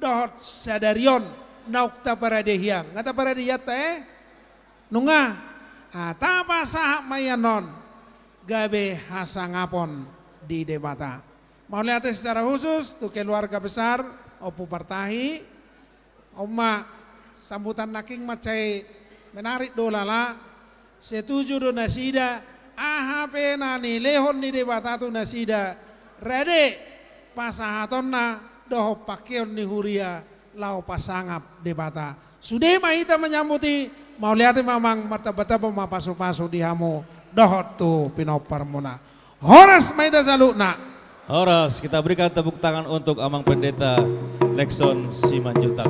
dohot sadari on naung taparade hian. Nga taparade hian ta, eh? Nunga. Ah, tapasahat ma hian on gabe hasangapon di Debata. Mauliate secara khusus tu keluarga besar Ompu Partahi. On ma, sambutan nangkin mansai menarik do, lala. Setuju do nasida, aha pe na nilehon ni Debata tu nasida, rade pasahatonna dohot pangkeon ni huria laho pasangap Debata. Sude ma hita manyambut i. Mauliate ma amang, martamba-tamba ma pasu-pasu di hamu dohot tu pinomparmuna. Horas ma hita saluhutna. Horas, kita berikan tepuk tangan untuk Amang Pendeta Lexon Simanjuntak.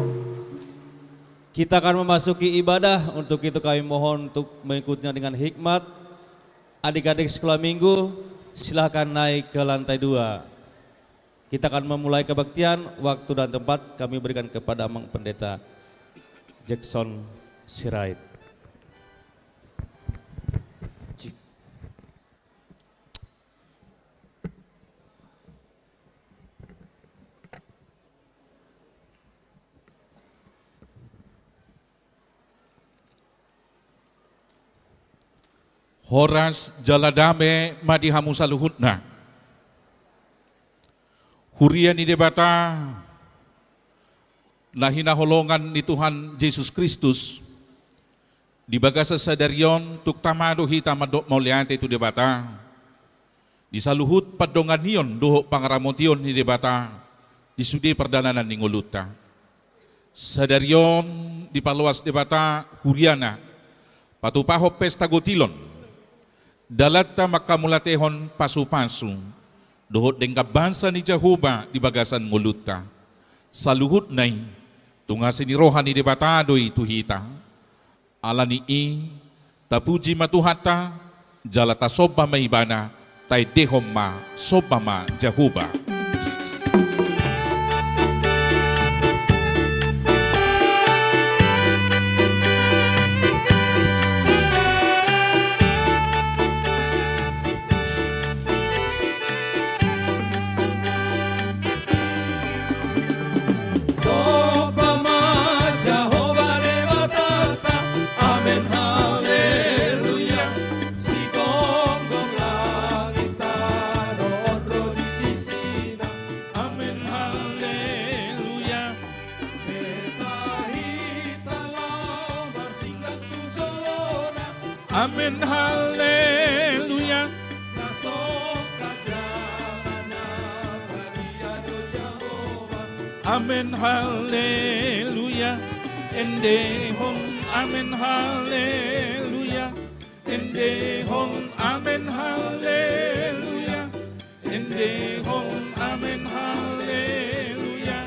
Kita akan memasuki ibadah, untuk itu kami mohon untuk mengikutinya dengan hikmat. Adik-adik sekolah minggu, silakan naik ke lantai dua. Kita akan memulai kebaktian, waktu dan tempat kami berikan kepada Amang Pendeta Jackson Sirait. Horas jala dame ma di hamu saluhutna. Huria ni Debata na hinaholongan ni Tuhan Jesus Kristus, di bagasan sadari on tung tama do hita mandok mauliate tu Debata di saluhut pandonganion dohot pangaramotion ni Debata di sude pardalanan ni ngolunta. Sadari on dipaloas Debata huriana patupahon pesta gotilon, dalanta manghamauliatehon pasu-pasu dohot denggan basa ni Jahowa di bagasan ngolunta. Saluhutna i tung asi ni roha ni Debata do i tu hita. Ala ni i, tapuji ma Tuhanta, jala tasomba ma Ibana, taendehon ma, somba ma Jahowa. Somba ma Jahowa Debatanta. Amen, haleluya. Sigomgom langit tano on ro di isina. Amen, haleluya. Heta hita laho marsingkat tu jolona. Amen, haleluya. Na so kajamana badia do Jahowa. Amen, haleluya. Endehon, amen, haleluya. Endehon, amen, haleluya. Endehon, amen, haleluya.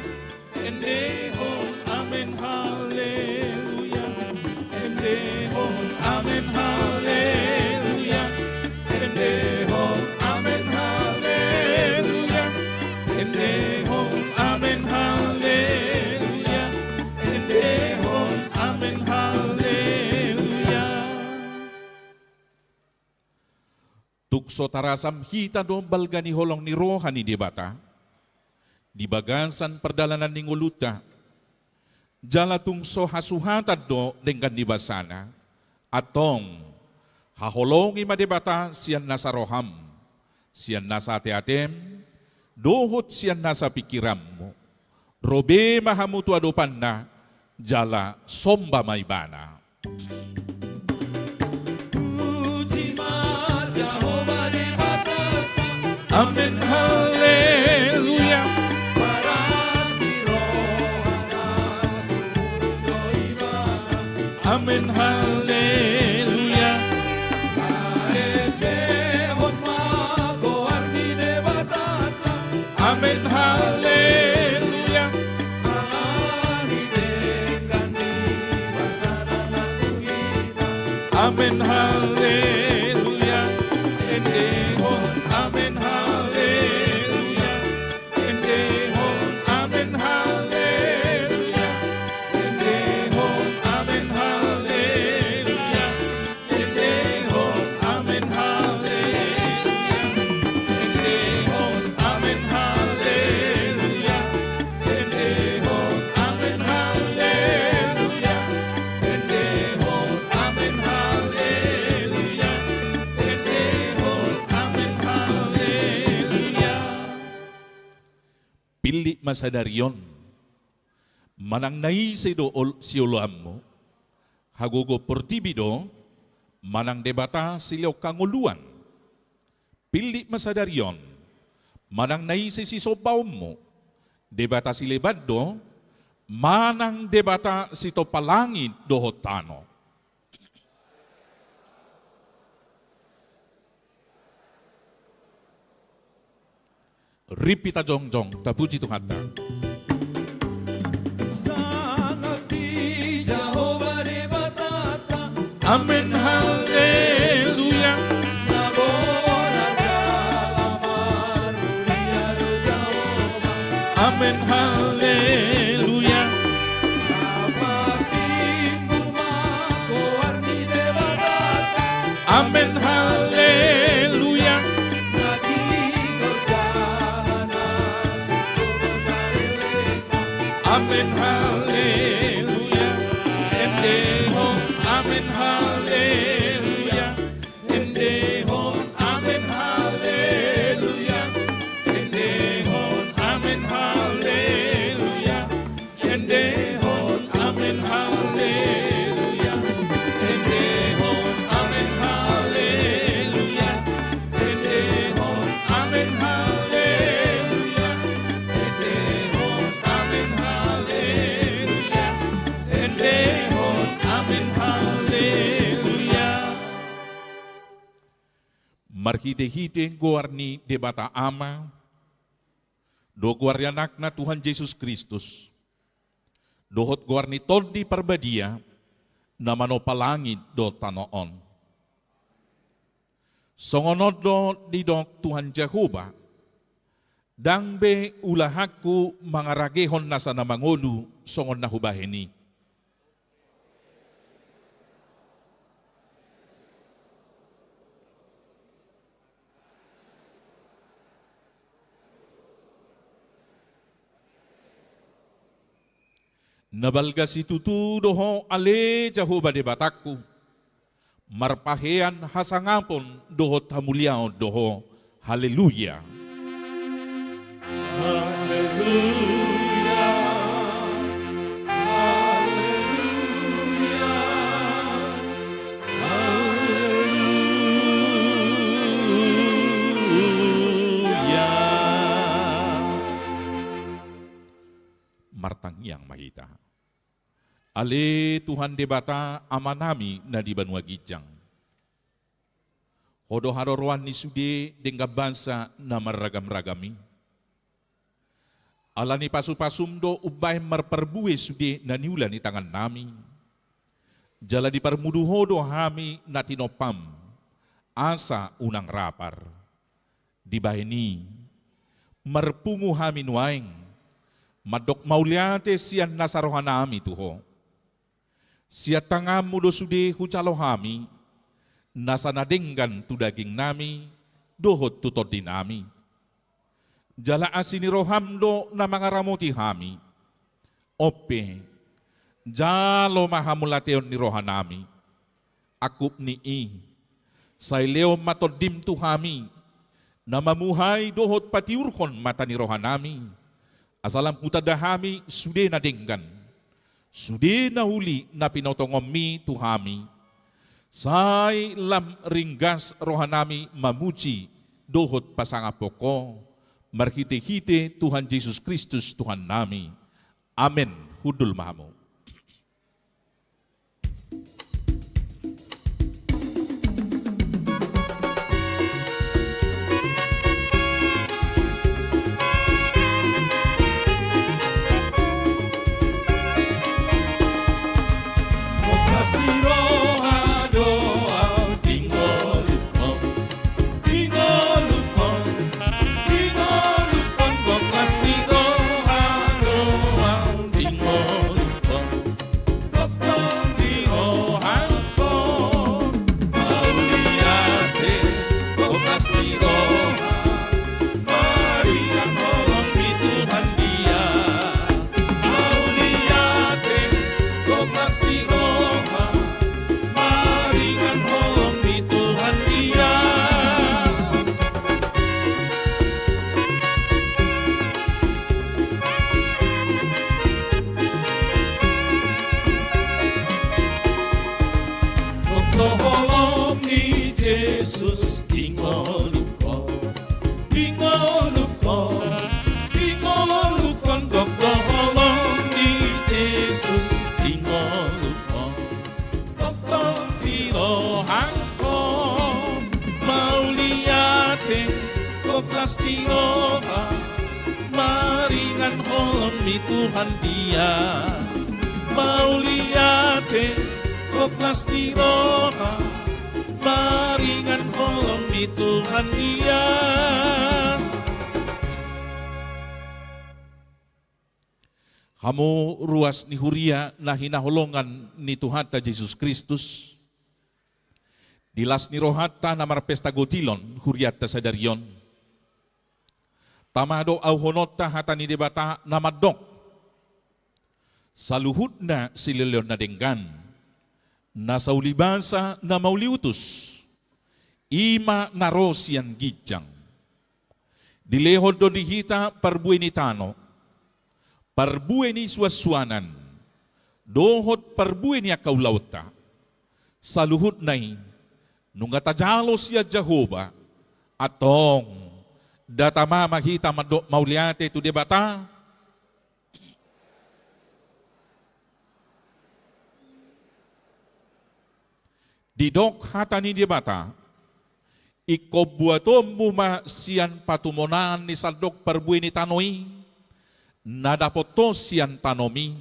Endehon, amen, haleluya. Endehon, amen, haleluya. Endehon, amen, haleluya. Endehon, amen, haleluya. Endehon, amen, haleluya. Tung so tarasam hita do balga ni holong ni roha ni Debata di bagasan pardalanan ni ngolunta, jala tung so hasuhatan do denggan ni basana. Antong, haholongi ma Debata sian nasa roham, sian nasa ateatem, dohot sian nasa pingkiranmu. Ro be ma hamu tu adopanna, jala somba ma Ibana. Amen, haleluya. Parasi rohana sumurung do ibana. Amen, haleluya. Taendehon ma goar ni Debatanta. Amen, haleluya. Ala ni denggan ni basa na naeng tu hita. Amen, haleluya. Endehon, amen, haleluya. Endehon, amen, haleluya. Endehon, amen, haleluya. Endehon, amen, haleluya. Endehon, amen, haleluya. Endehon, amen, haleluya. Endehon, amen, haleluya. Endehon, amen, haleluya. Pillit ma sadari on, manang na ise do ol-, sioloanmu, hagogoon portibi do, manang debata silehon hangoluan. Pillit ma sadari on, manang na ise sisombaonmu, debata sileban do, manang debata sitompa langit dohot tano. Rip hita jongjong, tapuji Tuhanta. Sangap di Jahowa Debatanta. Amen, haleluya. Na bona jala marmulia do Jahowa. Amen, haleluya. Na patimbo ma goar ni Debatanta. Amen, haleluya. Na tigor jala na sungkun saleleng. Amen, haleluya. Endehon, amen, haleluya. Endehon, amen, haleluya. Endehon, amen, haleluya. Endehon, amen, haleluya. Endehon, amen, haleluya. Endehon, amen, haleluya. Endehon, amen, haleluya. Endehon, amen, haleluya. Marhitehite goar ni Debata Ama, dohot goar ni Anakna Tuhan Jesus Kristus, dohot goar ni Tondi Parbadia, na manompa langit dohot tano on. Songon on do didok Tuhan Jahowa, ndang be ulahanku mangaragehon nasa na mangolu songon na hubahen i. Na balga situtu do Ho ale Jahowa Debatangku, marpahean hasangapon dohot hamuliaon do Ho. Haleluya. Haleluya. Haleluya. Haleluya. Martangiang ma hita. Ale Tuhan Debata Amanami na di banua ginjang, Ho do haroroan ni sude denggan bangsa na marragam-ragam i. Ala ni pasu-pasum do umbahen marparbue sude na niula ni tangannami. Jala diparmudu Ho do hami na tinompam, asa unang rapar. Dibahen i, marpungu hami nuaeng, mandok mauliate sian nasa rohanami tu Ho. Sian tanganmu do sude hujalo hami, nasa na denggan tu dagingnami, dohot tu tondinami. Jala asi ni roham do na mangaramoti hami. On pe, jalo ma hamauliateon ni rohanami. Angkup ni i, sai lehon ma tondim tu hami, na mamuhai dohot patiurhon mata ni rohanami, asa lam hutanda hami sude na denggan, sude na uli na pinotongonmi tu hami, sai lam ringgas rohanami mamuji dohot pasangaphon Ho, marhitehite Tuhan Jesus Kristus Tuhannami. Amen. Hundul ma hamu. Gok do holong ni Jesus di ngolungkon, di ngolungkon, di ngolungkon, gok do holong ni Jesus di ngolungkon. Tongtong di rohangkon, mauliate, gok las di roha, maringan holong ni Tuhan dia. Mauliate, gok las di roha, maringan holong ni Tuhan dia. Hamu ruas ni huria na hinaholongan ni Tuhanta Jesus Kristus, di las ni rohanta na marpesta gotilon hurianta sadari on, tama do auhononta hata ni Debata na mandok: Saluhutna silehonlehon na denggan, na saulibasa na mauliutus, i ma na ro sian ginjang. Dilehon do di hita parbue ni tano, parbue ni suansuanan, dohot parbue ni angka ulaonta. Saluhutna i nunga tajalo sian Jahowa. Antong, nda tama ma hita mandok mauliate tu Debata? Didok hata ni Debata: Ingkon buatonmu ma sian patumonaan ni sandok parbue ni tano i, na dapot ho sian tanomi,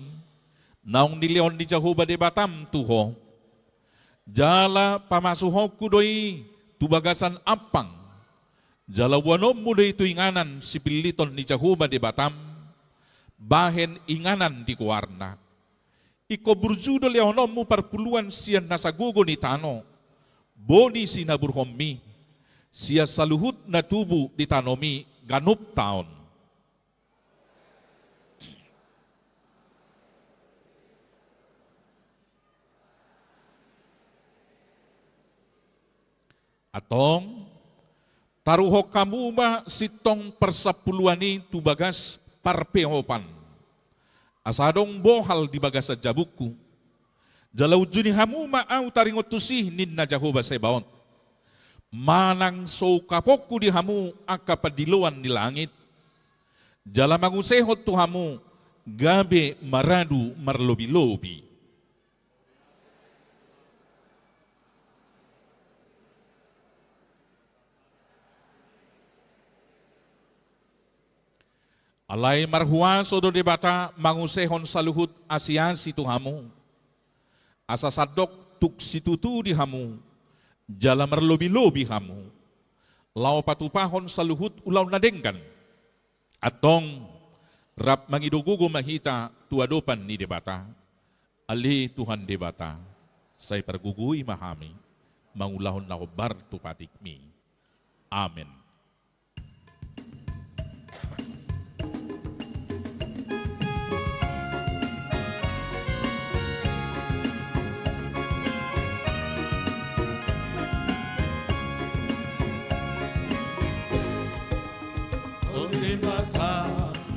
naung nilehon ni Jahowa Debatam tu ho. Jala pamasuhonku do i tu bagasan ampang, jala boanonmu do i tu inganan sipilliton ni Jahowa Debatam, bahen inganan di goarna. Ingkon burju do lehononmu parpuluan sian nasa gogo ni tano, boni sinaburhonmi, sian saluhut na tubu di tanomi ganup taon. Antong, taruhon hamu ma sintong parsampuluan i tu bagas parpeopan, asa adong bohal di bagasan jabungku. Jala unjuni hamu ma ahu taringot tusi, ninna Jahowa Zebaot, manang so ungkaponku di hamu angka pandiloan ni langit, jala mangusehon tu hamu gabe maradu marlobilobi. Alai marhuaso do Debata mangusehon saluhut asiasi tu hamu, asa sandok tung situtu di hamu, jala marlobilobi hamu, laho patupahon saluhut ulaon na denggan. Antong, rap mangido gogo ma hita tu adopan ni Debata. Ale Tuhan Debata, sai pargogoi ma hami mangulahon na hombar tu patikmi. Amen. O Debata,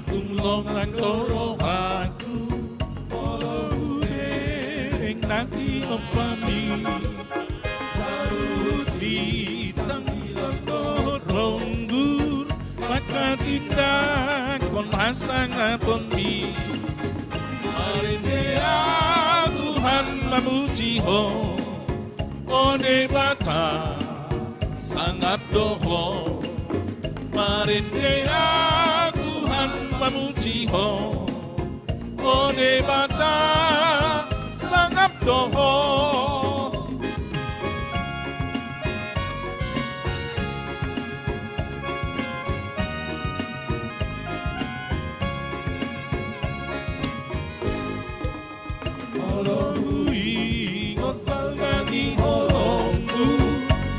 tung longang do rohangku molo hureng nang tinompami. Saluhut bintang-bintang dohot ro Tindanghon hasangaponmi. Marende ahu Tuhan mamuji Ho. O Debata, sangap do Ho. Marende ahu Tuhan mamuji Ho. O Debata, sangap do Ho. Molo huingot balga ni holongku,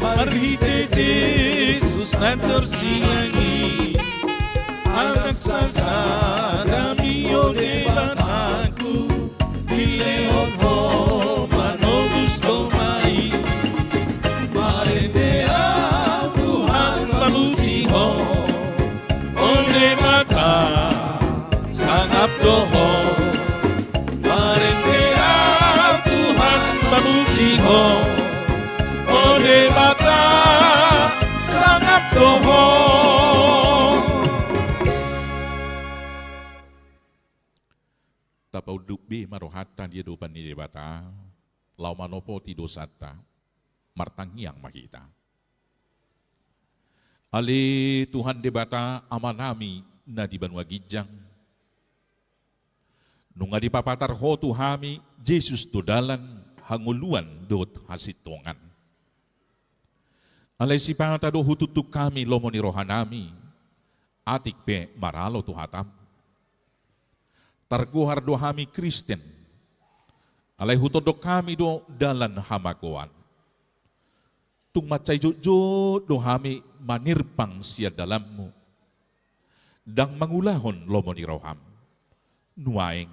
marhite Jesus na torsilang i, Anak sasadami, o Debataku, dilehon Ho manobus domai. Marende ahu Tuhan mamuji Ho. O Debata, sangap do Ho. Marende ahu Tuhan mamuji Ho. O Debata, sangap do Ho. Tapaunduk be ma rohanta di adopan ni Debata, laho manopoti dosanta. Martangiang ma hita. Ale Tuhan Debata, Amanami na di banua ginjang, nunga dipapatar Ho tu hami, Jesus do dalan, hangoluan dohot hasintongan. Alai sipata do hutuktuk hami lomo ni rohanami, atik pe maralo tu hataM. Targohar do hami Kristen, alai hutondok hami do dalan hamagoan. Tung mansai jotjot do hami manirpang sian dalanMu. Ndang mangulahon lomo ni rohaM. Nuaeng,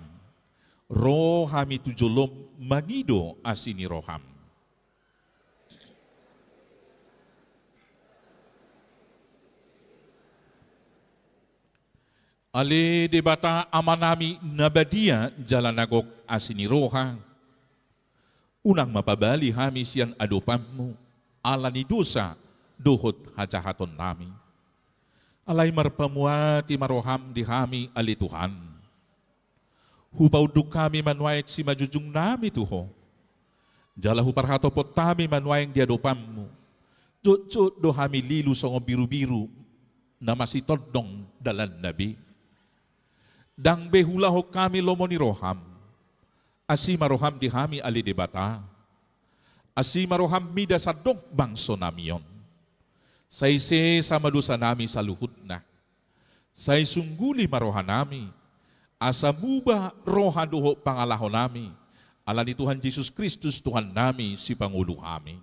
ro hami tu joloM mangido asi ni rohaM. Ale Debata, Amanami na badia jala na gok asi ni roha, unang ma pabali hami sian adopanMu ala ni dosa dohot hajahatonnami. Alai marpamuati ma rohaM di hami, ale Tuhan. Hupaunduk hami manuaeng simanjujungnami tu Ho. Jala huparhatopot hami manuaeng di adopanMu. Jotjot do hami lilu songon birubiru na masitondong dalanna be. Ndang be huulahon hami lomo ni rohaM. Asi ma rohaM di hami, ale Debata. Asi ma rohaM mida sandok bangsonami on. Sai sesa ma dosanami saluhutna. Sai sungguli ma rohanami, asa muba roha dohot pangalahonami, ala ni Tuhan Jesus Kristus Tuhannami, Sipangolu hami.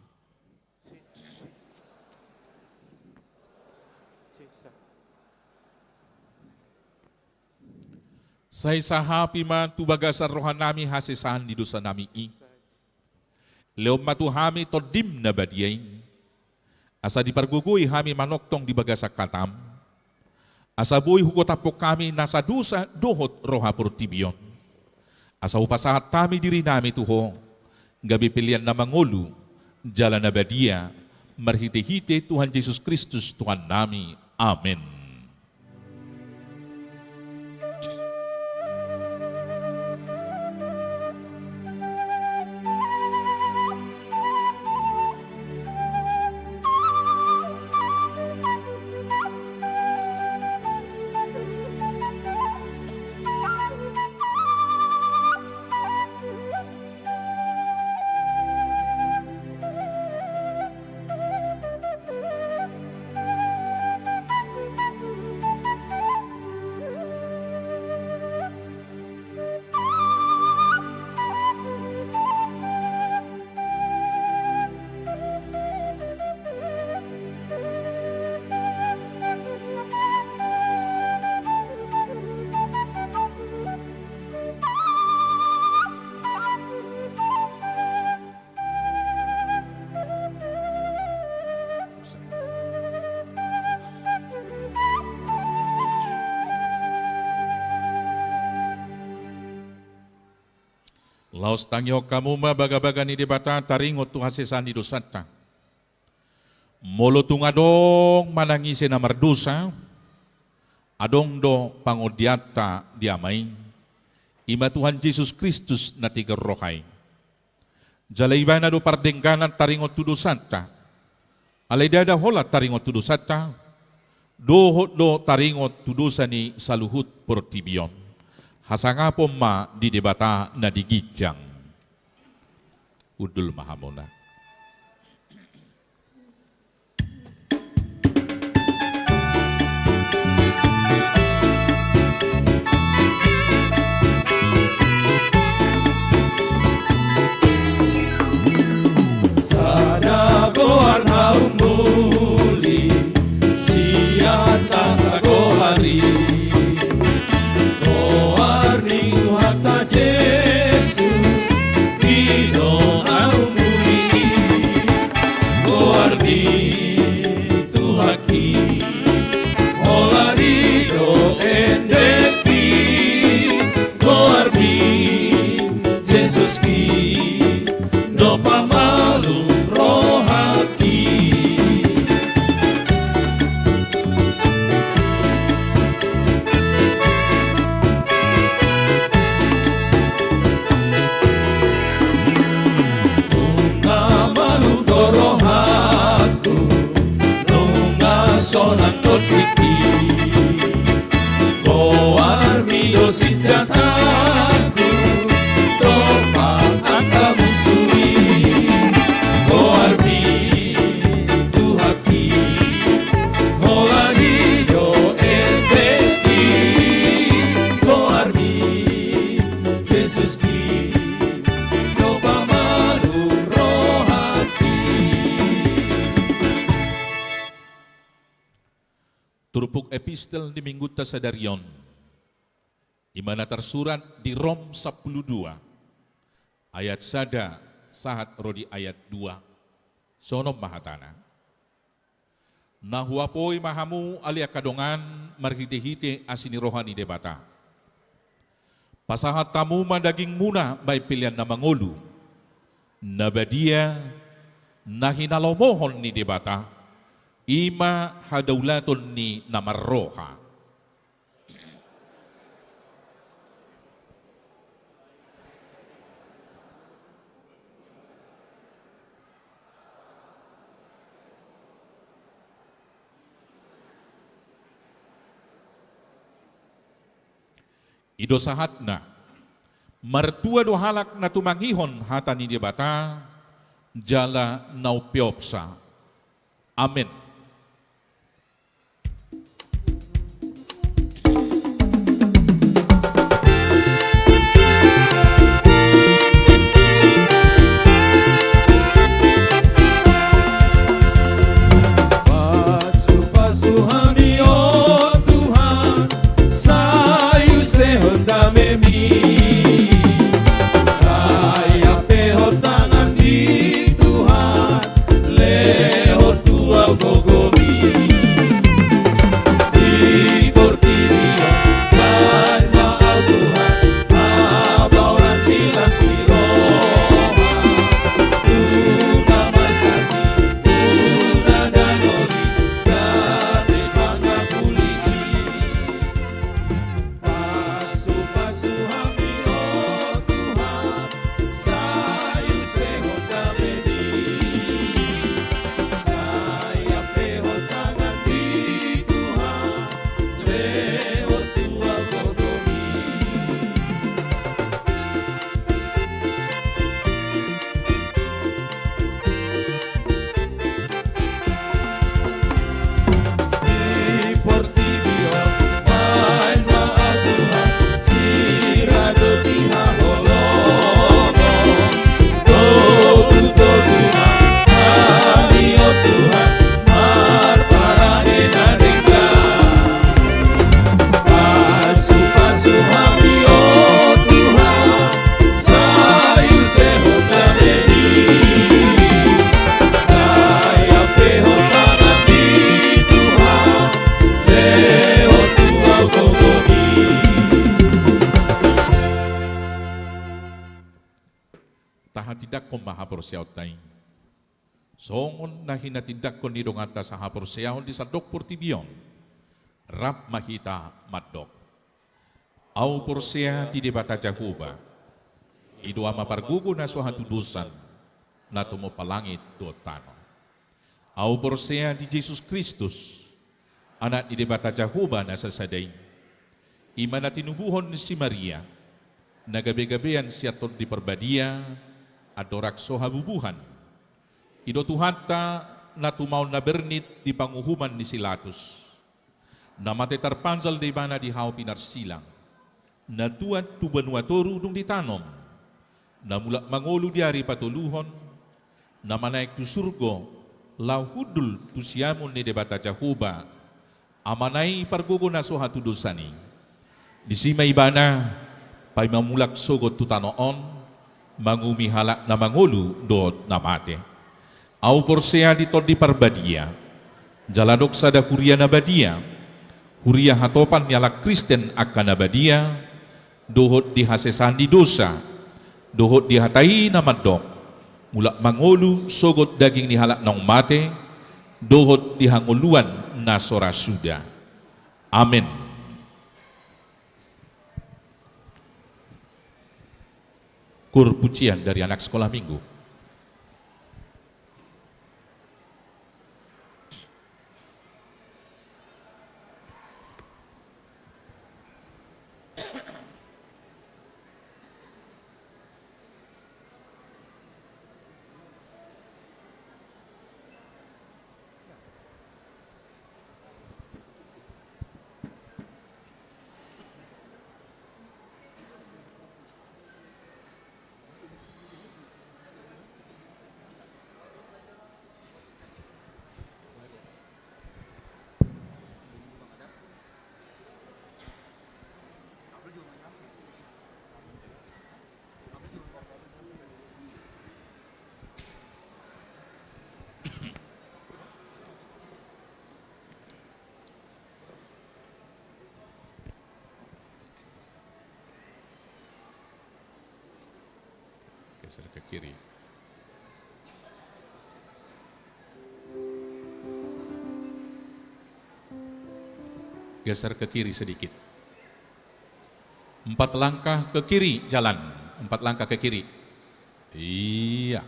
Sai sahapi ma tu bagasan rohanami hasesaan ni dosanami i. Lehon ma tu hami TondiM na badia i, asa dipargogoi hami manongtong di bagasan hataM, asa boi hugotaphon hami nasa dosa dohot roha portibi on, asa hupasahat hami dirinami tu Ho, gabe pelean na mangolu jala na badia, marhitehite Tuhan Jesus Kristus Tuhannami. Amen. Laos tangihon hamu ma bagabaga ni Debata taringot tu hasesaan ni dosanta. Molo tung adong manang ise na mardosa, Adong do pangondianta di Ama i, i ma Tuhan Jesus Kristus na tigar roha i. Jala ibana do pardengganan taringot tu dosanta. Alai ndada holan taringot tu dosanta, dohot do taringot tu dosa ni saluhut portibi on. Hasangapon ma di Debata na di ginjang. Hundul ma hamuna. Sada goar na umuli sian tasa goar i. Goar ni Tuhanta Jesus i do na umuli. Goar ni Tuhanki, holan i do endekki. Goarmi, Jesuski, do pamalum rohangki. Nunga malum do rohangku, nunga sonang tondingki. Goarmi do sinjatangku, dompak angka musu i. Goarmi Tuhanki, holan i do endekki. Goarmi Jesuski, do pamalum rohangki. Turpuk epistel di Minggunta sadari on, i ma na tarsurat di Rom sampulu dua, ayat sada sahat ro di ayat dua. Songon on ma hatana. Na huapoi ma hamu ale angka dongan marhitehite asi ni roha ni Debata. Pasahat hamu ma dagingmuna bahen pelean na mangolu, na badia, na hinalomohon ni Debata, i ma hadaulaton ni na marroha. I do sahatna, martua do halak na tumangihon hata ni Debata, jala na umpeopsa. Amen. Pasu-pasu hami, o Tuhan, sai usehon damemi. Sai ampehon tangan ni Tuhan, lehon tu au gogomi. Di portibi on, bahen ma au Tuhan, habaoran ni las ni roha. Nunga marsanggi, nunga dangoli, gari pangapuli i. Pasu-pasu hami, o Tuhan, sai usehon damemi. Sai ampehon tangan ni Tuhan, lehon tu au gogomi. Di portibi on, bahen ma au Tuhan, sira do di haholomon. Togu-togu ma hami, o Tuhan, marparange na denggan. Pasu-pasu hami, o Tuhan, sai usehon damemi. Sai ampehon tangan ni Tuhan, lehon tu au gogomi. Tahatindangkon ma haporseaonta i. Songon na hinatindangkon ni donganta sahaporseaon di sandok portibi on. Rap ma hita mandok. Ahu porsea di Debata Jahowa, i do Ama pargogo na so hatudosan, na tumompa langit dohot tano. Ahu porsea di Jesus Kristus, Anak ni Debata Jahowa na sasada i, i ma na tinubuhon ni si Maria, na gabegabean sian Tondi Parbadia, andorang so habubuhan. I do Tuhanta, na tumaon na bernit di panguhuman ni si Latus, na mate tarpanjal do Ibana di hau pinarsilang, na tuat tu banua toru dung ditanom, na mulak mangolu di ari patoluhon, na manaek tu surgo, laho hundul tu siamun ni Debata Jahowa, Amana i pargogo na so hatudosan i. Disi ma Ibana, paima mulak sogot tu tano on, manguhumi halak na mangolu dohot na mate. Ahu porsea di Tondi Parbadia, jala adong sada huria na badia, huria hatopan ni halak Kristen angka na badia, dohot di hasesaan ni dosa, dohot di hata i na mandok, mulak mangolu sogot daging ni halak naung mate, dohot di hangoluan na so ra suda. Amen. Koor pujian dari anak sekolah minggu. Geser ke kiri. Geser ke kiri sedikit. Empat langkah ke kiri jalan. Empat langkah ke kiri. Iya.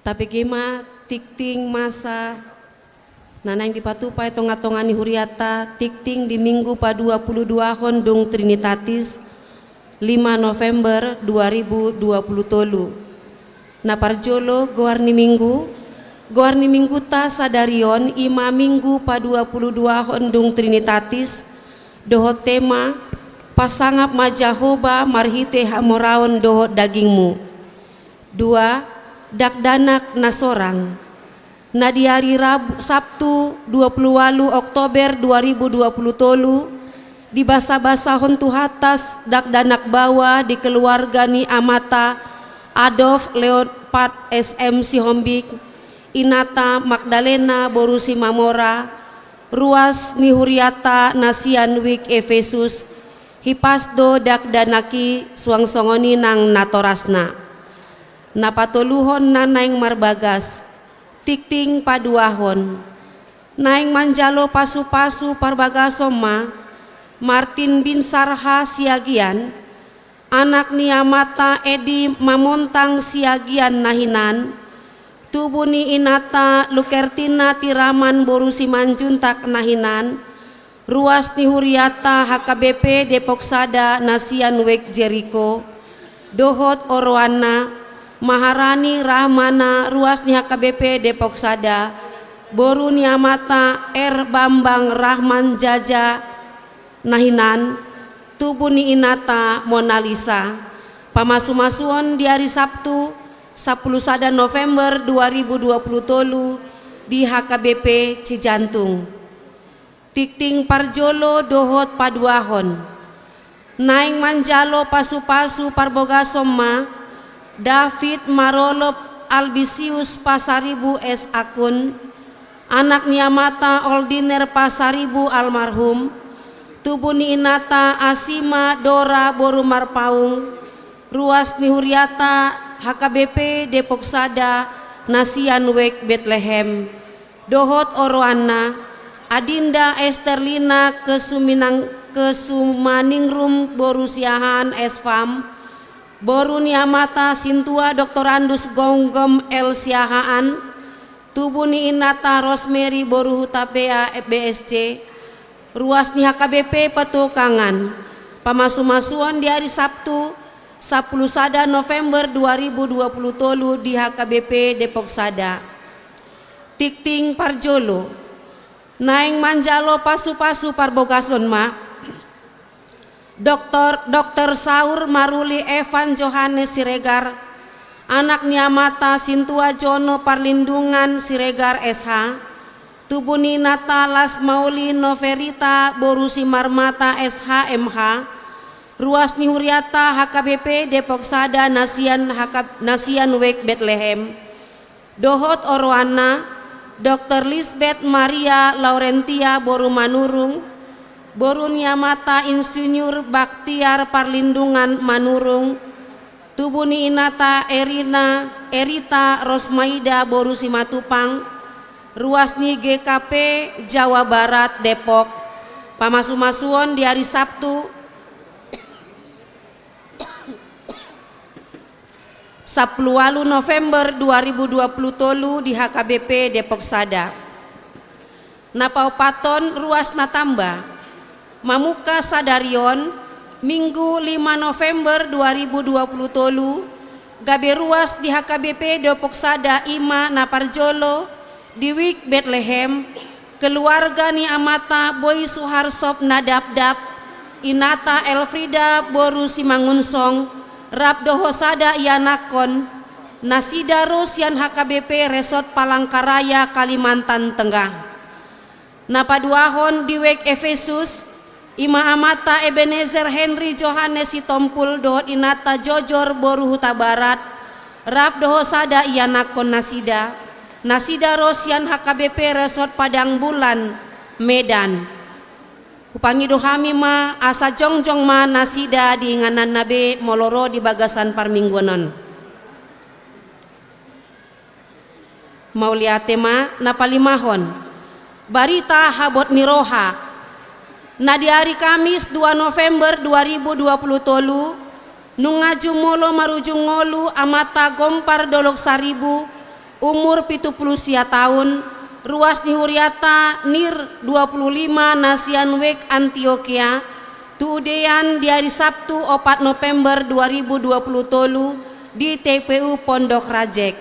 Tabege ma tingting masa na naeng dipatupa i tongatonga ni hurianta, tingting di Minggu paduapuluduahon dung Trinitatis, lima November dua ribu dua puluh tolu. Na parjolo, goar ni Minggu. Goar ni Minggunta sadari on i ma Minggu paduapuluduahon dung Trinitatis, dohot tema: Pasangap ma Jahowa marhite hamoraon dohot dagingmu. Dua, dakdanak na sorang. Na di ari Rabu, Sabtu, dua puluh ualu Oktober dua ribu dua puluh tolu, dibasabasahon Tuhanta dakdanak baoa di keluarga ni amanta Adolf Leopold S M Sihombing, inanta Magdalena boru Simamora, ruas ni hurianta na sian Wijk Efesus. Hipas do dakdanak i, suang songon i nang natorasna. Na patoluhon na naeng marbagas, tingting paduahon. Naeng manjalo pasupasu parbagason ma Martin Binsar H. Siagian, anak ni amanta Edi Mamontang Siagian na hinan, tubu ni inanta Lukertina Tiraman boru Simanjuntak na hinan, ruas ni hurianta H K B P Depok Sada na sian Wijk Jeriko, dohot oroanna Maharani Rahmana, ruas ni H K B P Depok Sada, boru ni amanta R. Bambang Rahman Jaja na hinan, tubu ni inanta Mona Lisa. Pamasumasuon di ari Sabtu, sampulu sada November dua ribu dua puluh tolu, di H K B P Cijantung. Tingting parjolo dohot paduahon. Naeng manjalo pasupasu parbogason ma David Marolop Albisius Pasaribu S. Akun, anak ni amanta Oldiner Pasaribu almarhum, tubu ni inanta Asima Dora boru Marpaung, ruas ni hurianta H K B P Depok Sada na sian Wijk Betlehem, dohot oroanna Adinda Esterlina Kesuminang-, Kesumaningrum boru Siahaan S Farm, boru ni amanta Sintua Doktorandus Gonggom L Siahaan, tubu ni inanta Rosemary boru Hutapea B S C, ruas ni H K B P Petukangan. Pamasumasuon di ari Sabtu, sampulu sada November dua ribu dua puluh tolu, di H K B P Depok Sada. Tingting parjolo. Naeng manjalo pasupasu parbogason ma Doktor, Doktor Saur Maruli Evan Johannes Siregar, anak ni amanta Sintua Jono Parlindungan Siregar S H, tubu ni inanta Las Mauli Noverita boru Simarmata S H M H, ruas ni hurianta H K B P Depok Sada na sian H K, na sian Wijk Betlehem, dohot oroanna Doktor Lisbeth Maria Laurentia boru Manurung, boru ni amanta Insinyur Baktiar Parlindungan Manurung, tubu ni inanta Erina, Erita Rosmaida boru Simatupang, ruas ni G K P Jawa Barat Depok. Pamasumasuon di ari Sabtu, sampulu ualu November dua ribu dua puluh tolu, di H K B P Depok Sada. Na paopathon, ruas na tamba. Mamungka sadari on, Minggu lima November dua ribu dua puluh tolu, gabe ruas di H K B P Depok Sada i ma na parjolo, di Wijk Betlehem, keluarga ni amanta Boi Suharsop Nadapdap, inanta Elfrida boru Simangunsong, rap dohot sada ianakhon, nasida ro sian H K B P Resort Palangkaraya, Kalimantan Tengah. Na paduahon, di Wijk Efesus, i ma amanta Ebenezer Henry Johannes Sitompul dohot inanta Jojor boru Hutabarat, rap dohot sada ianakhon nasida, nasida ro sian H K B P Resort Padang Bulan, Medan. Hupangido hami ma asa jongjong ma nasida di ingananna be molo ro di bagasan parmingguon on. Mauliate ma. Na palimahon, barita habot ni roha. Na di ari Kamis dua November dua ribu dua puluh tolu, nunga jumolo marujung ngolu amanta Gompar Dolok Saribu, Umur pitu pulu sia taon, ruas ni huriata Nir dua pulu lima na sian Wijk Antiokia, tu udean di ari Sabtu opat November dua ribu dua pulu tolu di T P U Pondok Rajek.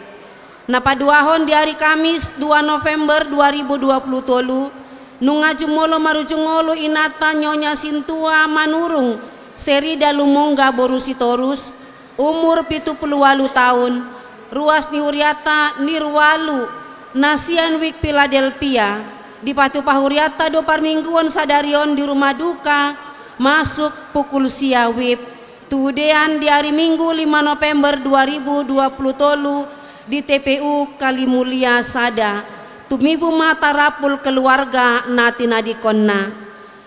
Na paduahon di ari Kamis dua November dua ribu dua pulu tolu, nunga jumolo marujung ngolu inanta Nyonya Sintua Manurung Serida Lumongga boru Sitorus, umur pitu pulu ualu taon, ruas ni huriata Nir ualu, na sian Wijk Philadelphia, dipatupa huriata do parmingguon sadari on di rumah duka, masuk pukul sia wib, tu udean di ari Minggu lima November dua ribu dua pulu tolu di T P U Kalimulia sada, tumibu ma tarapul keluarga na tinadingkonna.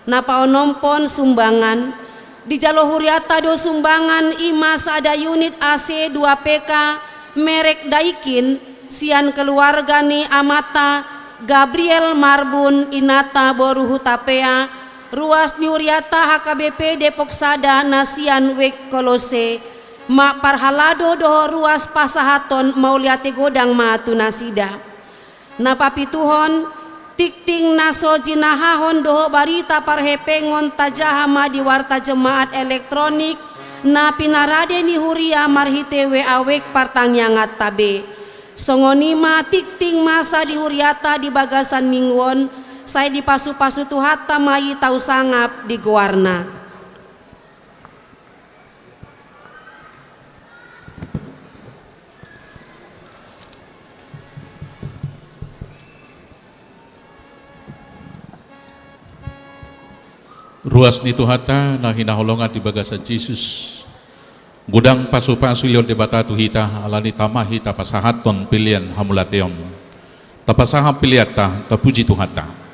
Na paonomhon sumbangan, dijalo huriata do sumbangan i ma sada unit A C dua P K merek Daikin sian keluarga ni amanta Gabriel Marbun inanta boru Hutapea, ruas ni huriata H K B P Depok sada na sian Wijk Kolose, ma parhalado dohot ruas pasahathon mauliate godang ma tu nasida. Na papituhon, tingting na so jinahahon dohot barita parhepengon tajaha ma di warta jemaat elektronik na pinarade ni huria marhite W A Wijk partangianganta be. Songon i ma tingting masa di huriata di bagasan minggu on, sai dipasupasu Tuhanta ma i tau sangap di goarna. Ruas ni Tuhanta na hinaholongan di bagasan Jesus. Godang pasupasu ni Debata tu hita, ala ni i tama hita pasahathon pelean hamuliateon. Tapasahat peleanta, tapuji Tuhanta.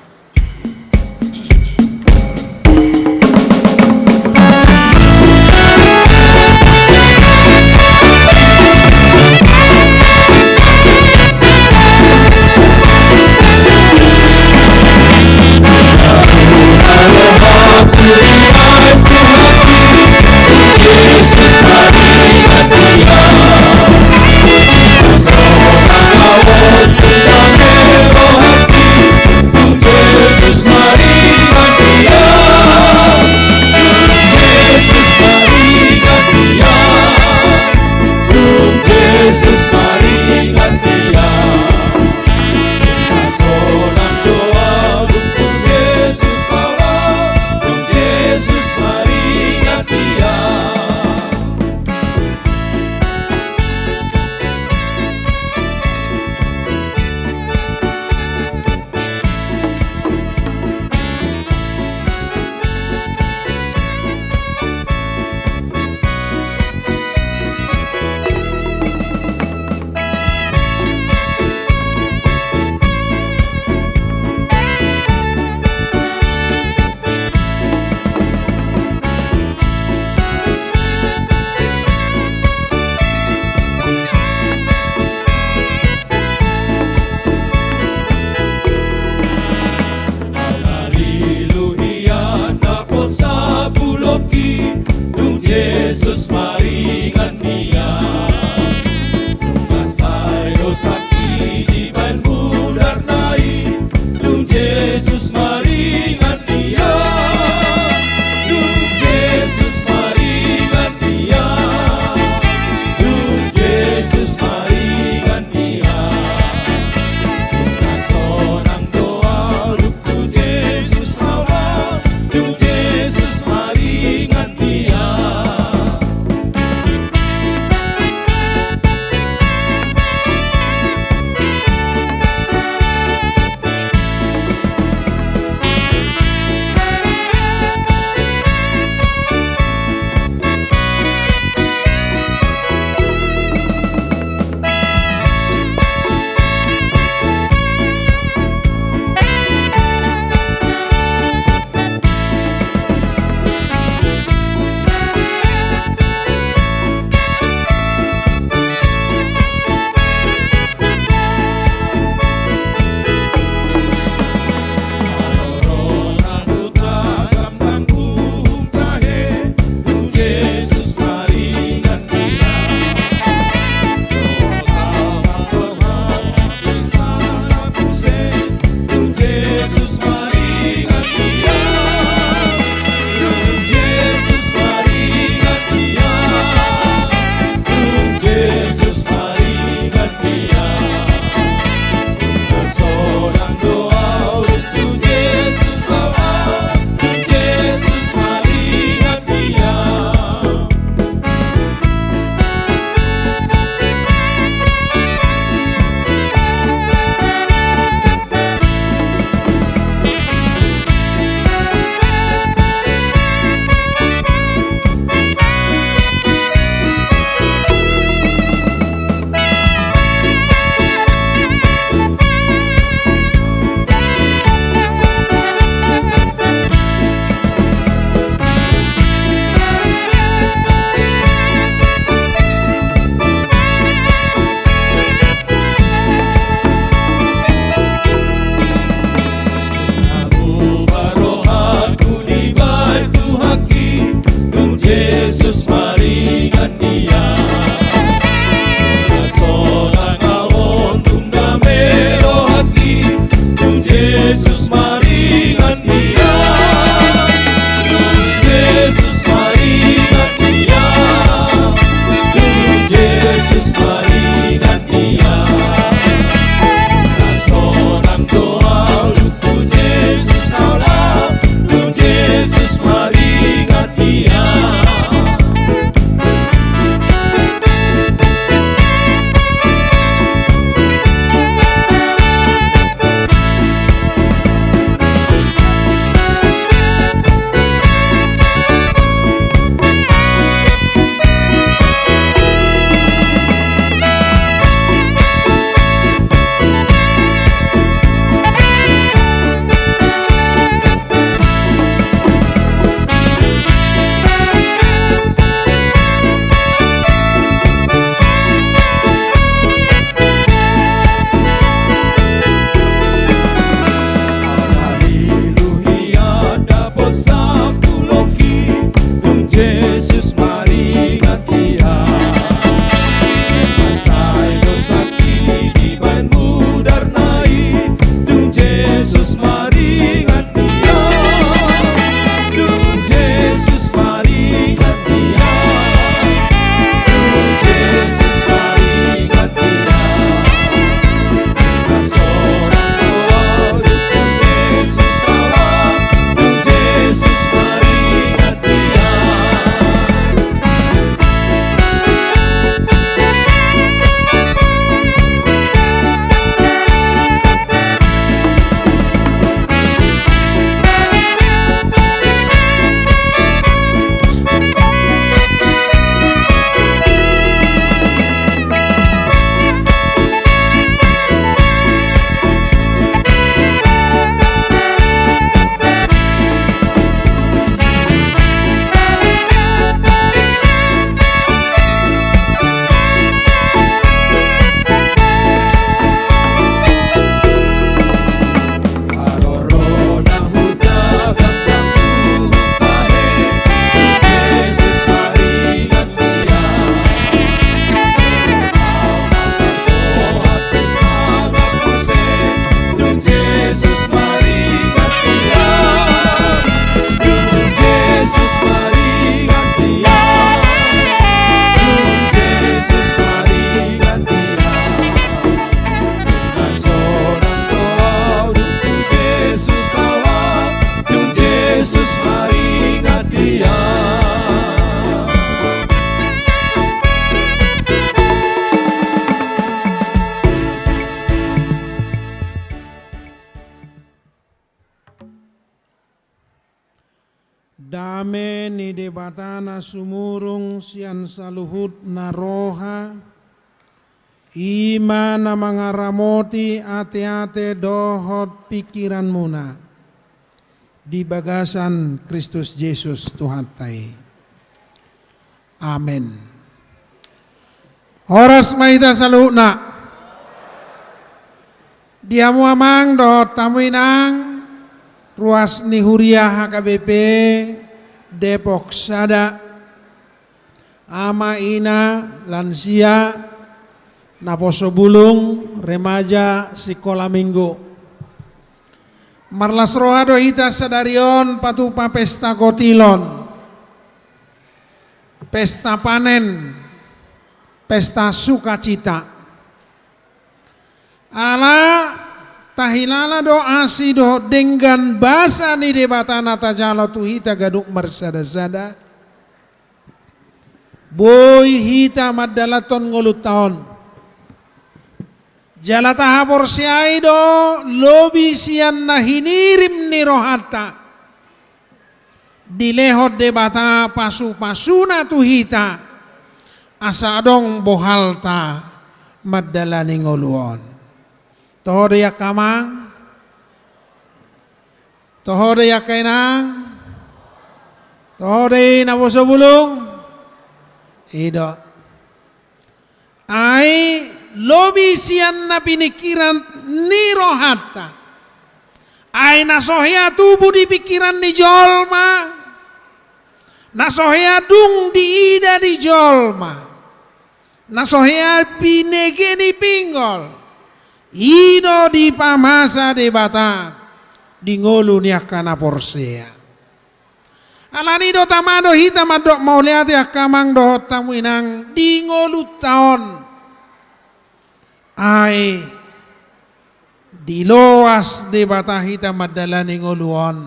Dame ni Debata na sumurung sian saluhut na roha, i ma na mangaramoti ateate dohot pingkiranmuna di bagasan Kristus Jesus Tuhanta i. Amen. Horas ma hita saluhutna. Di hamu amang dohot hamu inang, ruas ni huria H K B P Depok Sada, ama, ina, lansia, naposo bulung, remaja, sikola minggu. Marlas roha do hita sadari on patupa pesta gotilon, pesta panen, pesta sukacita. Ala tahilala do asi dohot denggan basa ni Debata na tajalo tu hita ganup marsadasada. Boi hita mandalanhon ngolunta on. Jala tahaporseai do lobi sian na hinirim ni rohanta, dilehon Debata pasupasuna tu hita, asa adong bohalta mandalani ngolu on. Toho do i angka amang? Toho do i angka inang? Toho do i naposo bulung? I do. Ai lobi sian na piningkiran ni rohanta. Ai na so hea tubu di pingkiran ni jolma, na so hea dung diida di jolma, na so hea binege ni pinggol, i do dipamasa Debata di ngolu ni angka na porsea. Alani do tama do hita mandok mauliate angka amang dohot hamu inang di ngolunta on. Ai diloas Debata hita mandalani ngolu on.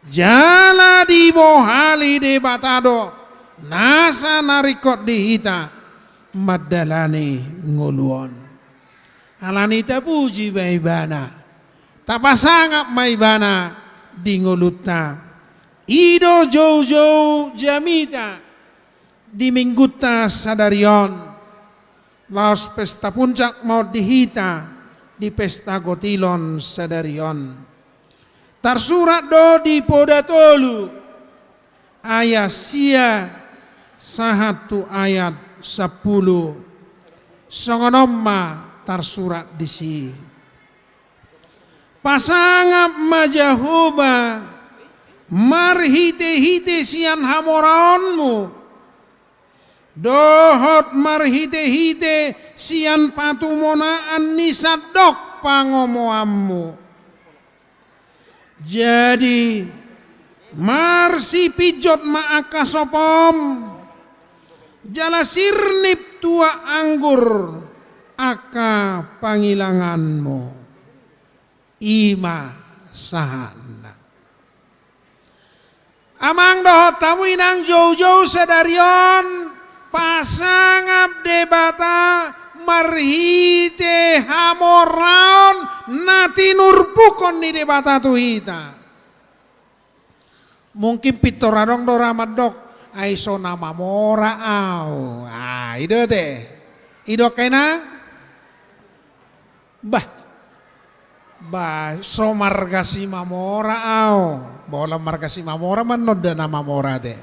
Jala dibohali Debata do nasa na ringkot di hita mandalani ngolu on. Alani tapuji ma Ibana, tapasangap ma Ibana di ngolunta. I do joujou jamita di minggunta sadari on. Laos pesta puncak ma on di hita di pesta gotilon sadari on. Tarsurat do di Poda tolu, ayat sia sahat tu ayat sampulu. Songon on ma tarsurat disi. Pasangap ma Jahowa marhitehite sian hamoraonmu, dohot marhitehite sian patumonaan ni sandok pangomoanmu. Jadi, marsipinjot ma angka sopom, jala sirnip tuak anggur angka pangilanganmu. I ma sahatna. Amang dohot hamu inang, joujou sadari on pasangap Debata marhite hamoraon na tinurpukhon ni Debata tu hita. Mungkin pintor adong do ra mandok, ai so na mamora au. Ah, i do te. I do angka inang? Bah. Bah, so marga Simamora au. Bola marga Simamora ma annon da na mamora te.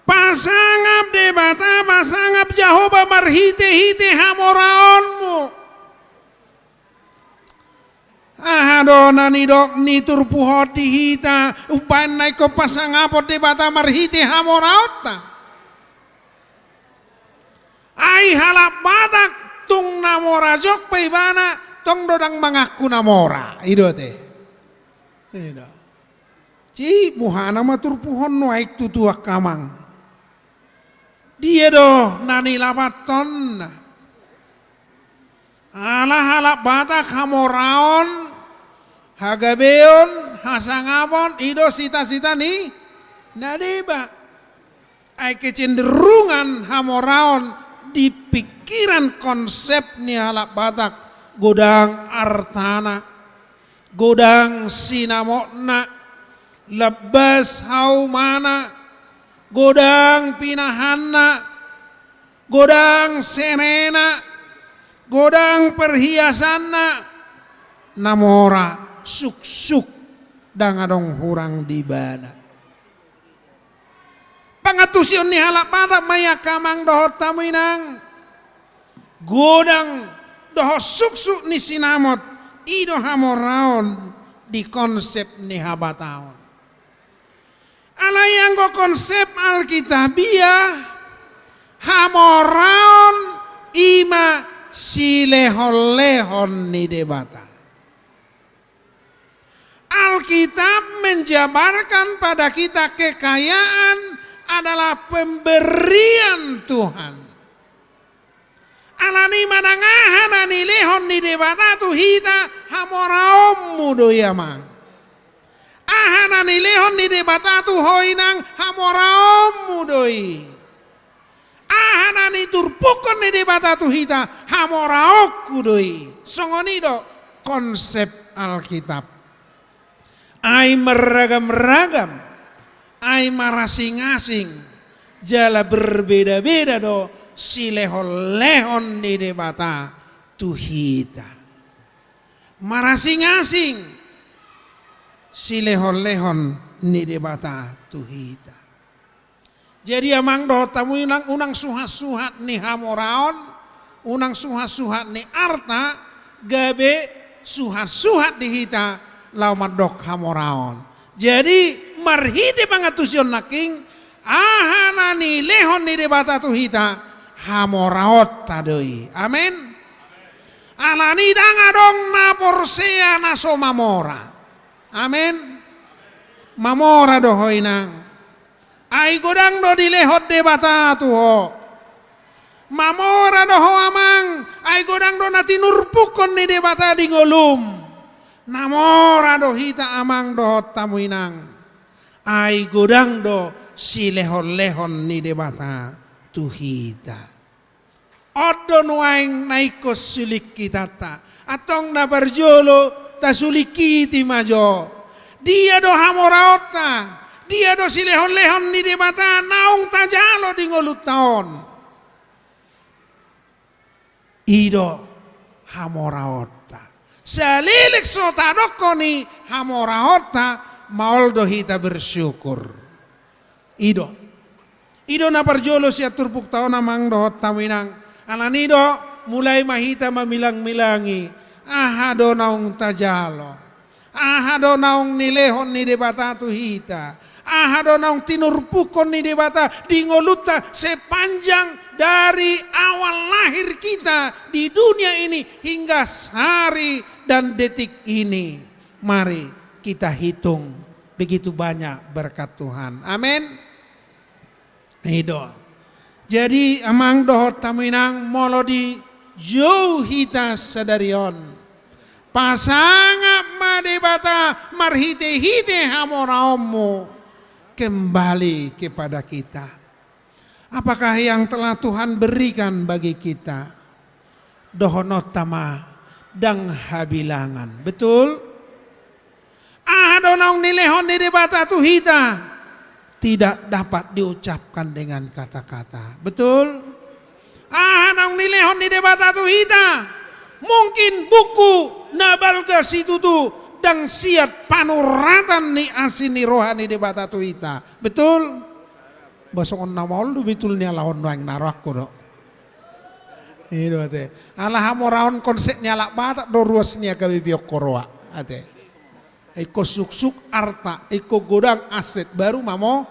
Pasangap Debata, pasangap Jahowa marhitehite hamoraonmu. Aha do na nidok ni turpuk on di hita, umbahen na ingkon pasangapon Debata marhite hamoraonta? Ai halak Batak tung na mora jokpa ibana, tong do ndang mangaku na mora. I do te. I do. Jadi, boha nama turpuk on nuaeng tutu angka amang? Dia do na nilapathonna? Ala halak Batak hamoraon, hagabeon, hasangapon, i do sitasita ni na deba. Ai kecenderungan hamoraon di pingkiran, konsep ni halak Batak, godang artana, godang sinamotna, Lambas haumana, godang pinahanna, godang senena, godang perhiasanna, na mora suksuk, ndang adong hurang di ibana. Pangantusion ni halak Batak ma i angka amang dohot hamu inang, godang dohot suksuk ni sinamot, i do hamoraon di konsep ni habataon. Alai anggo konsep Alkitabiah, hamoraon i ma silehonlehon ni Debata. Alkitab menjabarkan pada kita kekayaan adalah pemberian Tuhan. Alani manang aha na nilehon ni Debata tu hita, hamoraonmu do i, amang. Aha na nilehon ni Debata tu ho, inang, hamoraonmu do i. Aha na niturpukkon ni Debata tu hita, hamoraonku do i. Songon i do konsep Alkitab. Ai marragam-ragam, ai marasing-asing, jala berbeda-beda do silehon-lehon ni Debata tu hita. Marasing-asing silehon-lehon ni Debata tu hita. Jadi amang dohot hamu inang, unang suhat-suhat ni hamoraon, unang suhat-suhat ni arta, gabe suhat-suhat di hita laho mandok hamoraon. Jadi marhite pangantusion nangkin, aha na nilehon ni Debata tu hita, hamoraonta do i. Amen. Alani ndang adong na porsea na so mamora. Amen. Mamora do ho, inang. Ai godang do dilehon Debata tu ho. Mamora do ho, amang, ai godang do na tinurpukkon ni Debata di ngolum. Na mora do hita, amang dohot hamu inang, ai godang do silehon-lehon ni Debata tu hita. On do nuaeng na ingkon suling hitanta. Antong na parjolo tasulingkiti ma jo. Dia do hamoraonta? Dia do silehon-lehon ni Debata naung tajalo di ngolunta on? I do hamoraonta. Saleleng so tadokkon i hamoraonta, maol do hita bersyukur. I do. I do na parjolo sian turpukta on, amang dohot hamu inang. Alani i do, mulai ma hita mamilang-milangi. Aha do naung tajalo? Aha do naung nilehon ni Debata tu hita? Aha do naung tinurpukkon ni Debata di ngolunta sepanjang dari awal lahir kita di dunia ini hingga sehari dan detik ini? Mari kita hitung. Begitu banyak berkat Tuhan. Amin. I do. Jadi, amang dohot hamu inang, molo dijou hita sadari on, pasangap ma Debata marhite-hite hamoraonmu kembali kepada kita. Apakah yang telah Tuhan berikan bagi kita? Dohononta ma, ndang habilangan. Betul? Aha do naung nilehon ni Debata tu hita, tidak dapat diucapkan dengan kata-kata. Betul? Aha naung nilehon ni Debata tu hita, mungkin buku na balga situtu ndang siat panuratan ni asi ni roha ni Debata tu hita. Betul? Ba songon na maol do betul ni alahon nuaeng na rohangku do. I do ate. Ala hamoraon konsep ni halak Batak do ruas ni angka bebionku roha ate. Ingkon suksuk arta, ingkon godang aset, baru mamo.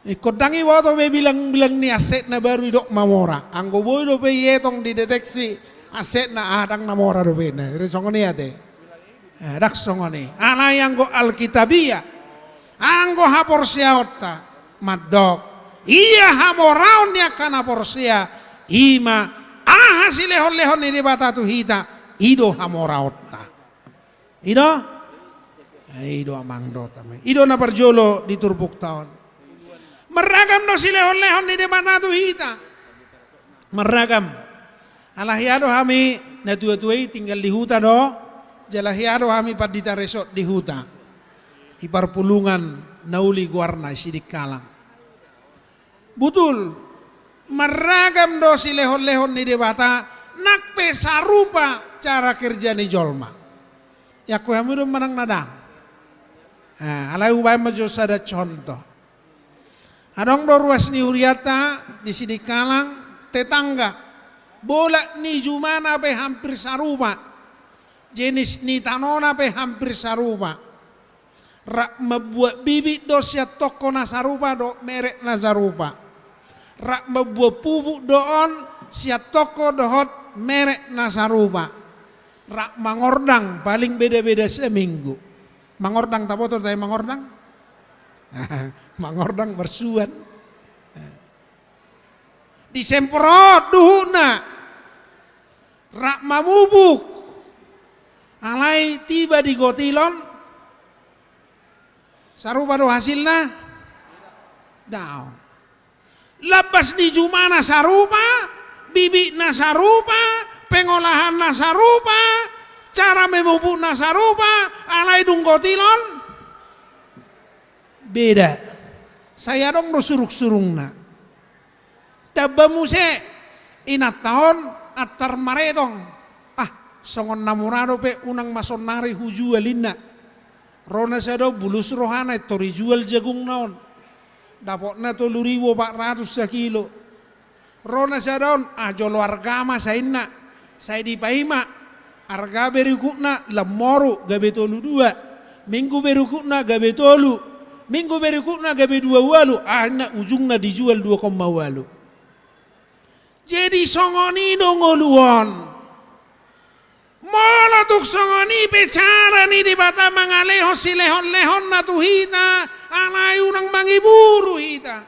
Ingkon ndang iboto be bilang-bilang ni aset na baru idok mamora. Anggo boi dope ietong dideteksi asetna, ah, ndang na mora dope na. Iri songon i ate. Eh, ndang songon i. Alai anggo Alkitabiah, anggo haporseaonta mandok, ia hamoraon ni angka na porsea, i ma aha silehon-lehon ni Debata tu hita, i do hamoraonta. I do? Eh, i do amang dohot hamu. I do na parjolo di turpukta on. Marragam do silehon-lehon ni Debata tu hita. Marragam. Ala hea do hami natua-tua i tinggal di huta do, jala hea do hami pandita resort di huta. I Parpulungan na uli goarna, i Sidikalang. Butul, marragam do silehon-lehon ni Debata, nang pe sarupa cara kerja ni jolma. Ia, angkup hamu do manang na dang? Eh, alai hubaen ma jo sada contoh. Adong do ruas ni hurianta di Sidikalang, tetangga. Bolak ni jumana pe hampir sarupa. Jenis ni tanona pe hampir sarupa. Rap mambuat bibit do sian toko na sarupa dohot merek na sarupa. Rap mambuat pupuk do on sian toko dohot merek na sarupa. Rap mangordang paling beda-beda saminggu. Mangordang, taboto do hita mangordang? Mangordang marsuan. Disemprot duhutna. Rap mamupuk. Alai tiba di gotilon, sarupa do hasilna? Daong. Lambas ni jumana sarupa, bibitna sarupa, pengolahanna sarupa, cara mamupukna sarupa, alai dung gotilon beda. Sai adong do surung-surungna. Tamba muse, inanta on antar maretong. Ah, songon na mura dope, unang ma saonnari hujual, ninna. Ro na sada on, bulus rohana, intor ijual jagungna on. Dapotna tolu ribu opat ratus sakilo. Ro na sada on, ah, jolo arga ma sai, ninna. Sai dipaima, arga berikutna lam moru gabe tolu dua. Minggu berikutna gabe tolu. Minggu berikutna gabe dua ualu. Ah, ninna, ujungna dijual dua koma ualu. Jadi songon i do ngolu on. Molo tung songon i pe cara ni Debata mangalehon silehon-lehonna tu hita, alai unang mangiburu hita.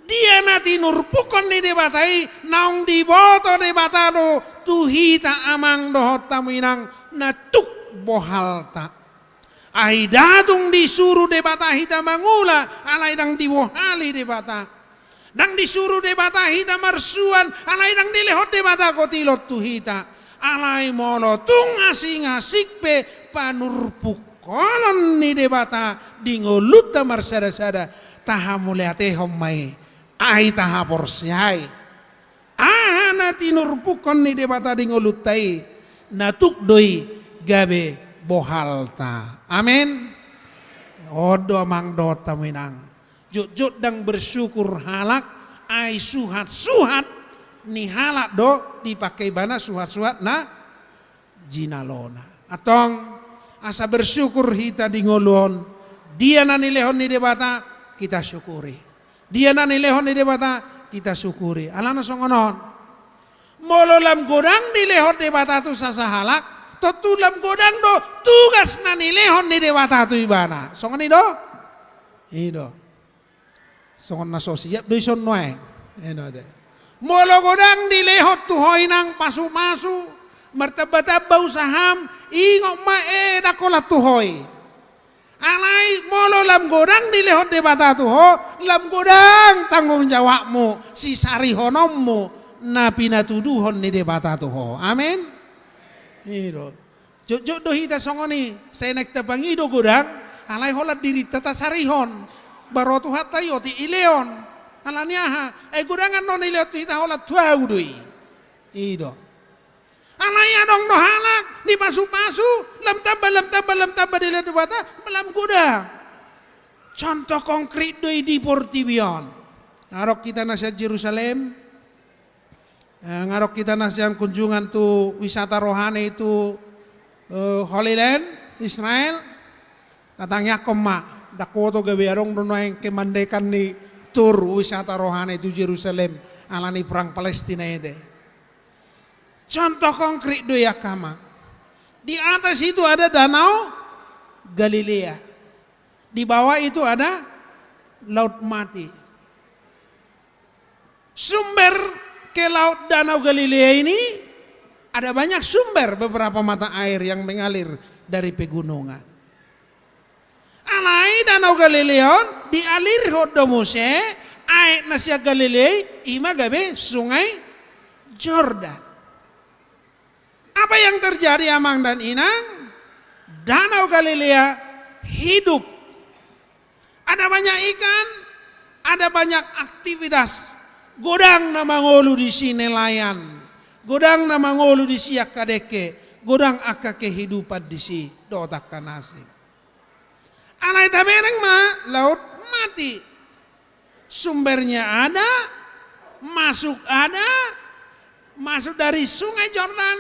Dia na tinurpukkon ni Debata i, naung diboto Debata do tu hita amang dohot hamu inang, na tuk bohalta. Ai ndang tung disuru Debata hita mangula, alai ndang dibohali Debata. Ndang disuru Debata hita marsuan, alai ndang dilehon Debata gotilon tu hita. Alai molo tung asing-asing pe panurpukkonon ni Debata di ngolunta marsada-sada, tahamauliatehon ma i, ai tahaporseai. Aha na tinurpukkon ni Debata di ngolunta i, na tuk do i gabe bohalta. Amen. On do amang dohot hamu inang. Jotjot ndang bersyukur halak, ai suhat-suhat ni halak do dipangke ibana suhat-suhat na jinalona. Antong, asa bersyukur hita di ngolu on, dia na nilehon ni Debata, kita syukuri. Dia na nilehon ni Debata, kita syukuri. Alana songon on. Molo lam godang dilehon Debata tu sasahalak, tontu lam godang do tugas na nilehon ni Debata tu ibana. Songon i do? I do. Songon na so siap do i son nuaeng. I do ate. Molo godang dilehon tu ho inang pasupasu, martambatamba usaham, ingot ma, eh, ndang holan tu ho i. Alai molo lam godang dilehon Debata tu ho, lam godang tanggung jawabmu, sisarihononmu na pinatuduhon ni Debata tu ho. Amen. I do. Jotjot do hita songon i, sai naeng tapangido godang, alai holan dirinta tasarihon. Baru Tuhanta i otik dilehon. Alani aha? Ai godang annon dilehon tu hita holan tu ahu do i. I do. Alai adong do halak dipasupasu, lam tamba, lam tamba, lam tamba dilehon Debata, lam godang. Contoh konkret do i di portibi on. Nga adong hita na sian Jerusalem, eh, nga adong hita na sian kunjungan tu wisata rohani tu, eh, Holy Land, Israel. Tatangiangkon ma, ndang huboto gabe adong do nuaeng kemandekan ni tur wisata rohani tu Jerusalem, alani perang Palestina i ate. Contoh konkret do i angka amang. Di atas itu ada Danau Galilea. Di bawah itu ada Laut Mati. Sumber ke laut Danau Galilea ini ada banyak sumber, beberapa mata air yang mengalir dari pegunungan. Alai Danau Galilea on dialirhon do muse aek na sian Galilea i, i ma gabe Sungai Jordan. Apa yang terjadi, amang dan inang? Danau Galilea hidup. Ada banyak ikan, ada banyak aktivitas. Godang na mangolu disi nelayan, godang na mangolu disi angka dengke, godang angka kehidupan disi dohot angka na asing. Alai tabereng ma, laut mati. Sumbernya ada, masuk ada, masuk dari Sungai Jordan,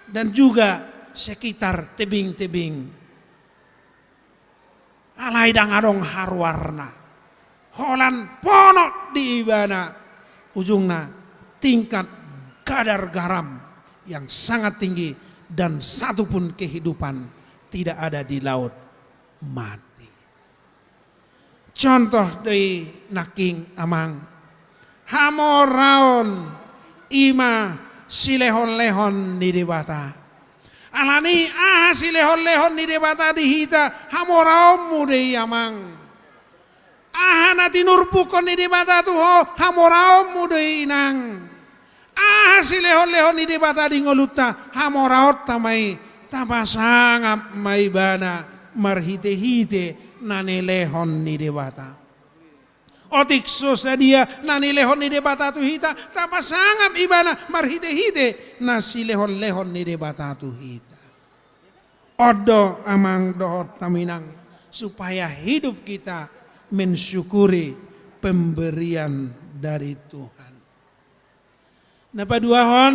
dan juga sekitar tebing-tebing. Alai ndang adong haruarna. Holan ponok di ibana. Ujungna tingkat kadar garam yang sangat tinggi dan satu pun kehidupan tidak ada di Laut Mati. Contoh do i nangkin, amang. Hamoraon i ma silehon-lehon ni Debata. Alani aha silehon-lehon ni Debata di hita? Hamoraonmu do i, amang. Aha na tinurpukkon ni Debata tu ho? Hamoraonmu do i, inang. Aha silehon-lehon ni Debata di ngolunta? Hamoraonta ma i. Tapasangap ma ibana marhite-hite na nilehon ni Debata. Otik so sadia na nilehon ni Debata tu hita, tapasangap ibana marhite-hite na silehon-lehon ni Debata tu hita. On do, amang dohot hamu, inang, supaya hidup kita mensyukuri pemberian dari Tuhan. Na paduahon,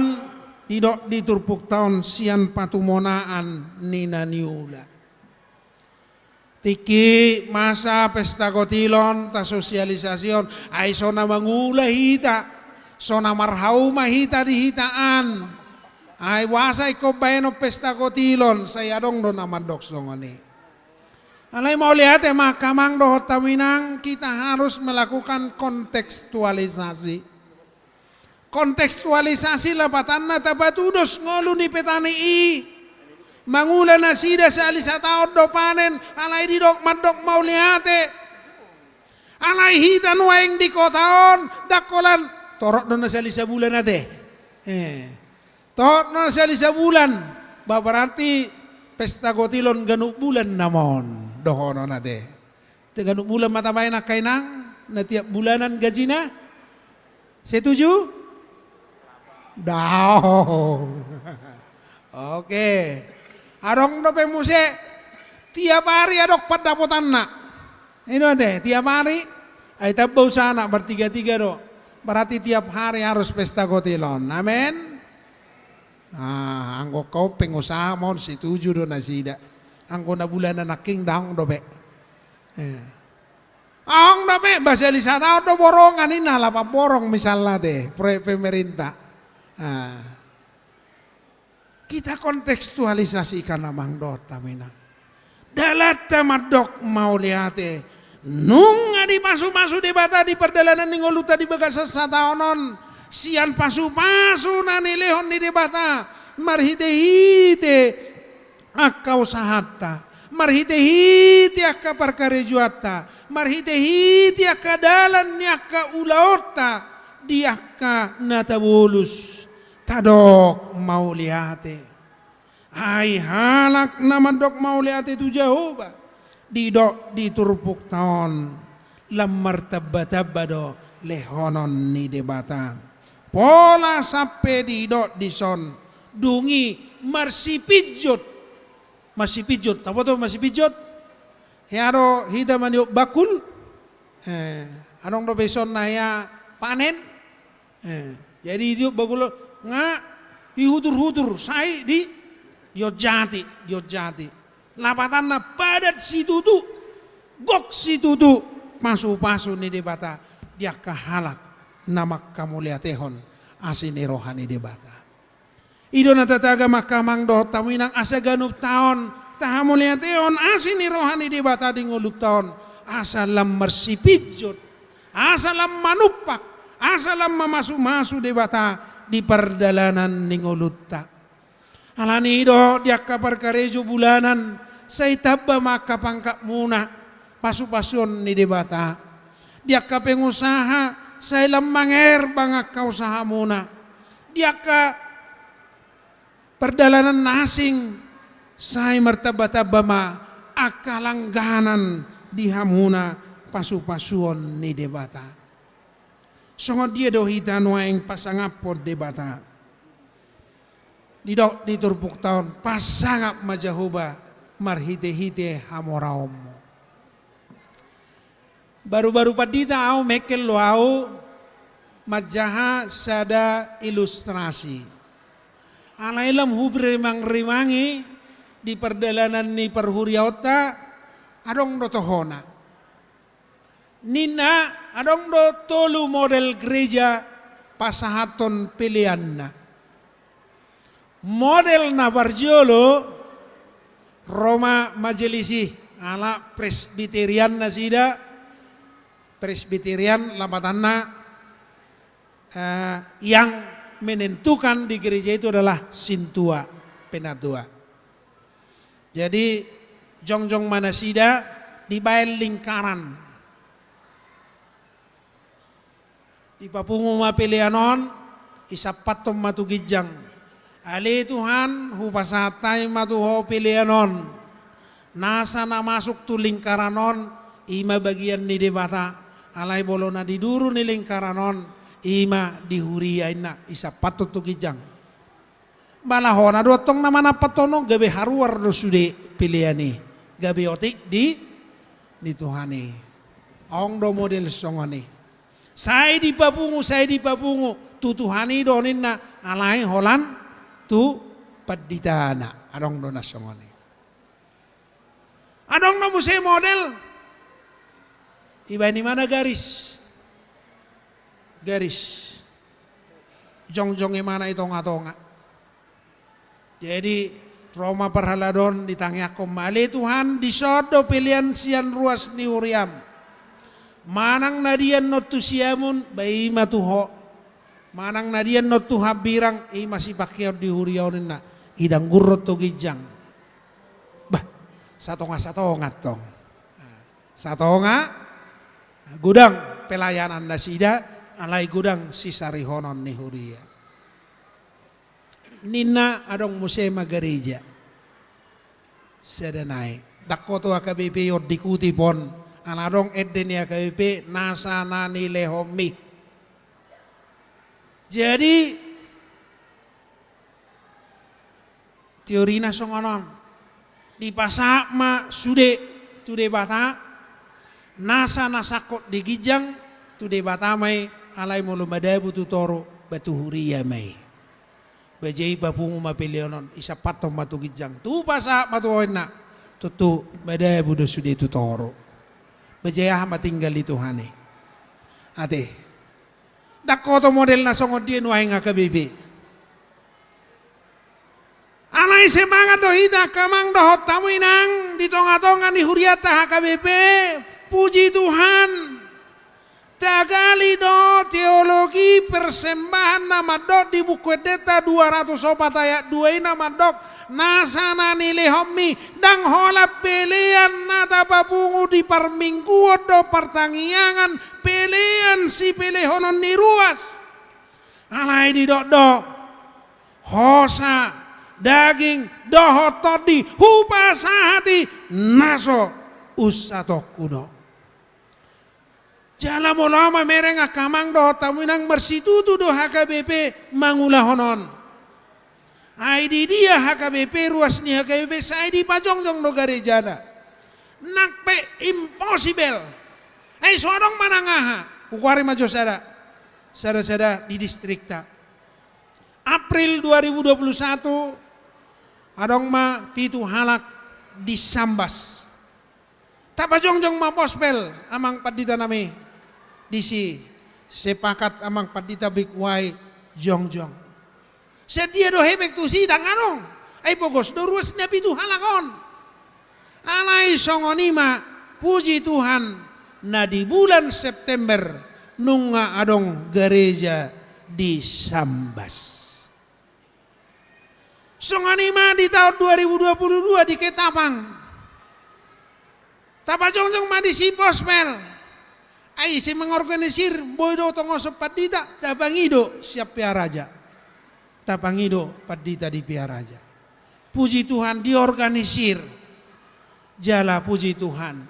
didok di turpukta on, sian patumonaan ni na niula. Tingki masa pesta kotilon, tasosialisasihon, ai so na mangula hita, so na marhauma hita di hita an. Ai boasa ingkon baenon pesta kotilon, sai adong do na mandok songon i. Alai mauliate ma angka amang dohot hamu, inang, kita harus melakukan kontekstualisasi. Kontekstualisasi lapatanna tapatudos ngolu ni petani i. Mangula nasida sahali sataon do panen, alai didok mandok mauliate. Alai hita nuaeng di kota on, ndang holan torop do na sahali sabulan ate. Eh. Torop do na sahali sabulan. Ba berarti pesta kotilon ganup bulan nama on dohonon ate. Ganup bulan ma tabaen angka inang, na tiap bulanan gajina? Setuju? Daong. Oke. Adong dope muse tiap ari adong pandapotanna. I do ate, tiap ari. Ai tamba usahana, bertiga-tiga do. Berarti tiap hari harus pesta kotilon. Amen. Ah, anggo kau pengusaha ma on, setuju do nasida. Anggo na bulanan nangkin daong dope. Eh. Daong dope, ba sahali sataon do borongan i, na lapan borong misalna ate, proyek pemerintah. Ah. Kita kontekstualisasikan, amang dohot hamu, inang. Dalanta mandok mauliate. Nunga dipasupasu Debata di pardalanan ni ngolunta di bagasan sataon on. Sian pasupasu na nilehon ni Debata. Marhitehite angka usahanta. Marhitehite angka parkarejoanta. Marhitehite angka dalan ni angka ulaonta. Di angka na tabolus. Tadok mauliate. Ai halak na mandok mauliate tu Jahowa, didok di turpukta on, lam martambatamba do lehonon ni Debata. Pola sampe didok dison, dung i marsipinjot. Marsipinjot, taboto marsipinjot? Hea do hita maniop bakul? Eh, adong dope ison na hea panen? Eh, jadi itiop bakul on, nga dihutur-hutur, sai di, dionjati, dionjati. Lapatanna padat situtu, gok situtu, pasupasu ni Debata, di angka halak na manghamauliatehon asi ni roha ni Debata. I do na tatagam angka amang dohot hamu inang, asa ganup taon tahamauliatehon asi ni roha ni Debata di ngolunta on, asa lam marsipinjot, asa lam manumpak, asa lam mamasumasu Debata di pardalanan ni ngolunta. Alani i do di angka parkarejo bulanan, sai tamba ma angka pangkatmuna, pasupasuon ni Debata. Di angka pengusaha, sai lam mangerbang angka usahamuna. Di angka pardalanan na asing, sai martambatamba ma angka langganan di hamuna pasupasuon ni Debata. Songon dia do hita nuaeng pasangaphon Debata? Didok di turpukta on, pasangap ma Jahowa marhitehite hamoraonmu. Barubaru pandita au mengkel do au manjaha sada ilustrasi. Alai lam hurimangrimangi di pardalanan ni parhuriaonta, adong do tohona. Ninna, adong do tolu model gereja pasahathon peleanna. Model na parjolo, Roma Majelis i, ala Presbyterian nasida, Presbyterian lapatanna, eh, yang menentukan di gereja itu adalah sintua, penatua. Jadi, jongjong ma nasida dibaen lingkaran. Dipapungu ma pelean on, isampathon ma tu ginjang. Ale Tuhan, hupasahat hami ma tu Ho pelean on. Nasa na masuk tu lingkaran on, i ma bagian ni Debata. Alai molo na di duru ni lingkaran on, i ma di huria, inna, isampathon tu ginjang. Bala hona do antong na manampathon on, gabe haruar do sude pelean i, gabe otik di, di Tuhan i. Adong do model songon i. Sai dipapungu, sai dipapungu, tu Tuhan i do ninna, alai holan tu panditana. Adong do na songon i. Adong do muse model, ibaen imana garis. Garis. Jongjong imana i tongatonga. Jadi, ro ma parhalado on, ditangiangkon ma, ale Tuhan, dison do pelean sian ruas ni huriam. Manang na dia annon tu siamun, ba i ma tu Ho. Manang na dia annon tu hambirang, i ma sipangkeon di huria on, inna. Idanggur ro tu ginjang. Bah, satonga-satonga antong. Satonga, godang pelayanan nasida, alai godang sisarihonon ni huria. Ninna, adong muse ma gareja. Sada nai. Ndang ho tu H K B P on dikutip on. Ala adong ende ni H K B P, nasa na nilehonmi. Jadi, teorina songon on. Dipasahat ma sude tu Debata, nasa na sangkot di ginjang tu Debata ma i, alai molo madabu tu toru, ba tu huria ma i. Ba jadi papungu ma pelean on, isampathon ma tu ginjang. Tutu pasahat ma tu Ho, inna. Tutu madabu do sude tu toru. Ba jadi aha ma tinggal di Tuhan i. Ate. Ndang ho tu model na songon dia nuaeng H K B P. Alai semangat do hita angka amang dohot hamu inang di tongatonga ni hurianta H K B P, puji Tuhan. Tagali do teologi persembahan na mandok di Buku Endenta dua ratus opat ayat dua i na mandok, nasa na nilehonmi, ndang holan pelean na tapapungu di parmingguon dohot partangiangan, pelean sipelehonon ni ruas. Alai didok do, hosa, daging, dohot tondi, hupasahat i na so unsatonku do. Jala molo au mamereng angka amang dohot hamu inang, marsitutu do H K B P mangulahon on. Ai di dia H K B P, ruas ni H K B P, sai dipajongjong do garejana. Nang pe impossible. Ai so adong manang aha. Hugoari ma jo sada. Sada-sada di distrikta. April dua ribu dua puluh satu, adong ma pitu halak di Sambas. Tapajongjong ma pospel, amang pandita nami, disi. Sepakat amang pandita Big Y jongjong. Sian dia do hepeng tusi, ndang adong. Ai pogos do ruas na pitu halak on. Alai songon i ma, puji Tuhan, na di bulan September nunga adong gareja di Sambas. Songon i ma di taon dua ribu dua puluh dua di Ketapang. Tapajongjong ma disi pospel. Ai ise mangorganisir, boi do tongoson pandita, tapangido sian Pearaja. Tapangido pandita di Pearaja. Puji Tuhan, diorganisir. Jala puji Tuhan,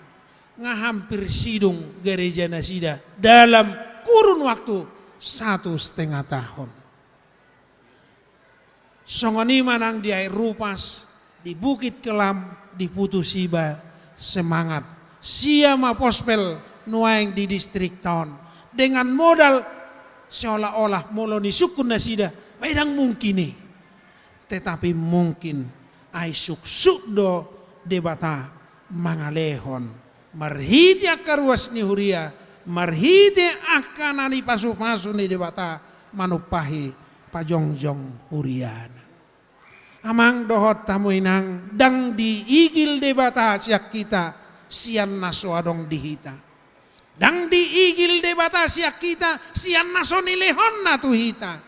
nga hampir sidung gereja nasida dalam kurun waktu satu setengah tahun. Songon i ma nang di Air Rupas, di Bukit Kelam, di Putusiba, semangat. Sia ma pospel nuaeng di distrik taon. Dengan modal seolah-olah molo nisungkun nasida, ba ndang mungkin i. Tetapi mungkin, ai suksuk do Debata mangalehon. Marhite angka ruas ni huria, marhite angka na nipasupasu ni Debata manumpahi pajongjong huriana. Amang dohot hamu inang, ndang diigil Debata sian hita, sian na so adong di hita. Ndang diigil Debata sian hita, sian na so nilehonna tu hita.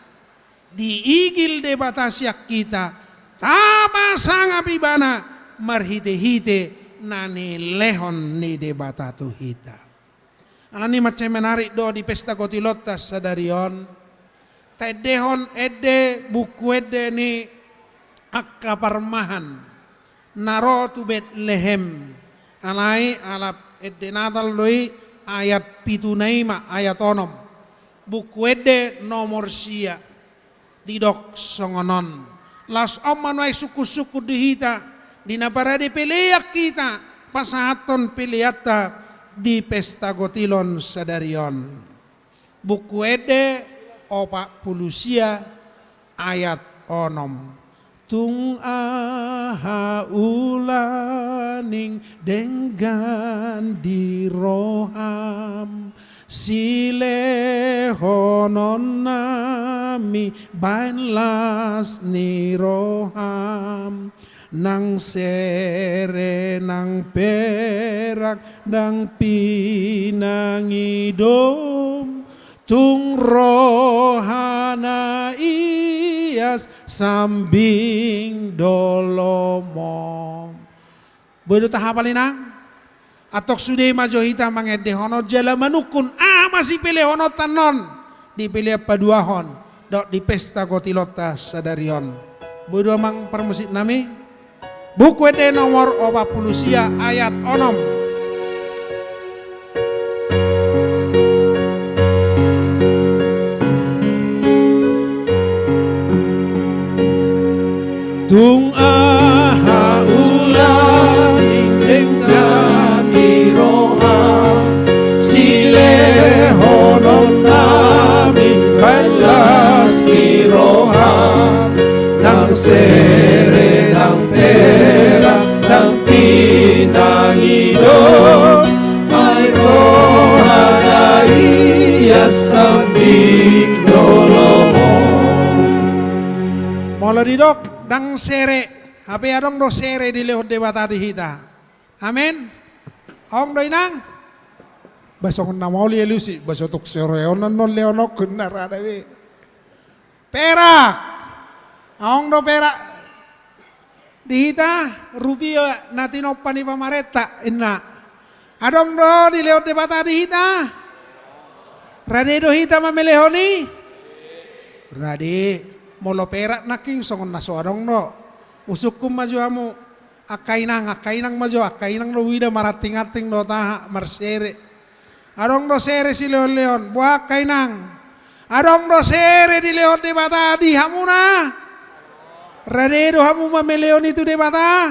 Diigil Debata sian hita, tapasangap Ibana marhite-hite na nilehon ni Debata tu hita. Alani mansai menarik do di pesta kotilonta sadari on, taendehon ende, buku ende ni angka parmahan na ro tu Betlehem. Alai alap ende Natal do i, ayat pituna i ma, ayat onom. Buku ende nomor sia. Didok songon on. Laos on ma nuaeng sungkun-sungkun di hita, di na parade pelean hita, pasahathon peleanta di pesta kotilon sadari on. Buku ende opat pulu sia ayat onom. Tung aha ulaning denggan di roham, silehonon nami baen las ni roham, nang sere nang perak nang pinang i dom, tung roha na ias sambing do lomom. Boi do tahapal inang? Antong sude ma jo hita mangendehon on jala manungkun aha ma sipelehononta annon di pelean paduahon dohot di pesta kotilonta sadari on. Boi do amang parmusik nami? Buku ende nomor opat pulu sia ayat onom. Tung aha ulaning denggan di roham, silehonon nami baen las ni roham, nang sere nang perak nang pinang i do, ai roha na ias sambing do lomom. Molo didok ndang sere, hape adong do sere dilehon Debata di hita. Amen. Adong do inang? Ba songon na maol i alusi, ba so tung sereon annon lehononku, na rada be. Perak. Adong do perak di hita, rupia na tinompa ni pamarenta, inna. Adong do dilehon Debata di hita? Rade do hita mamelehon i? Rade. Molo perak nangkin songon na so adong do. Husungkun ma jo hamu angka inang, angka inang ma jo, angka inang do huida maranting-anting dohot aha, marsere. Adong do sere silehon-lehon, boha angka inang? Adong do sere dilehon Debata di hamuna? Rade do hamu mamelehon i tu Debata?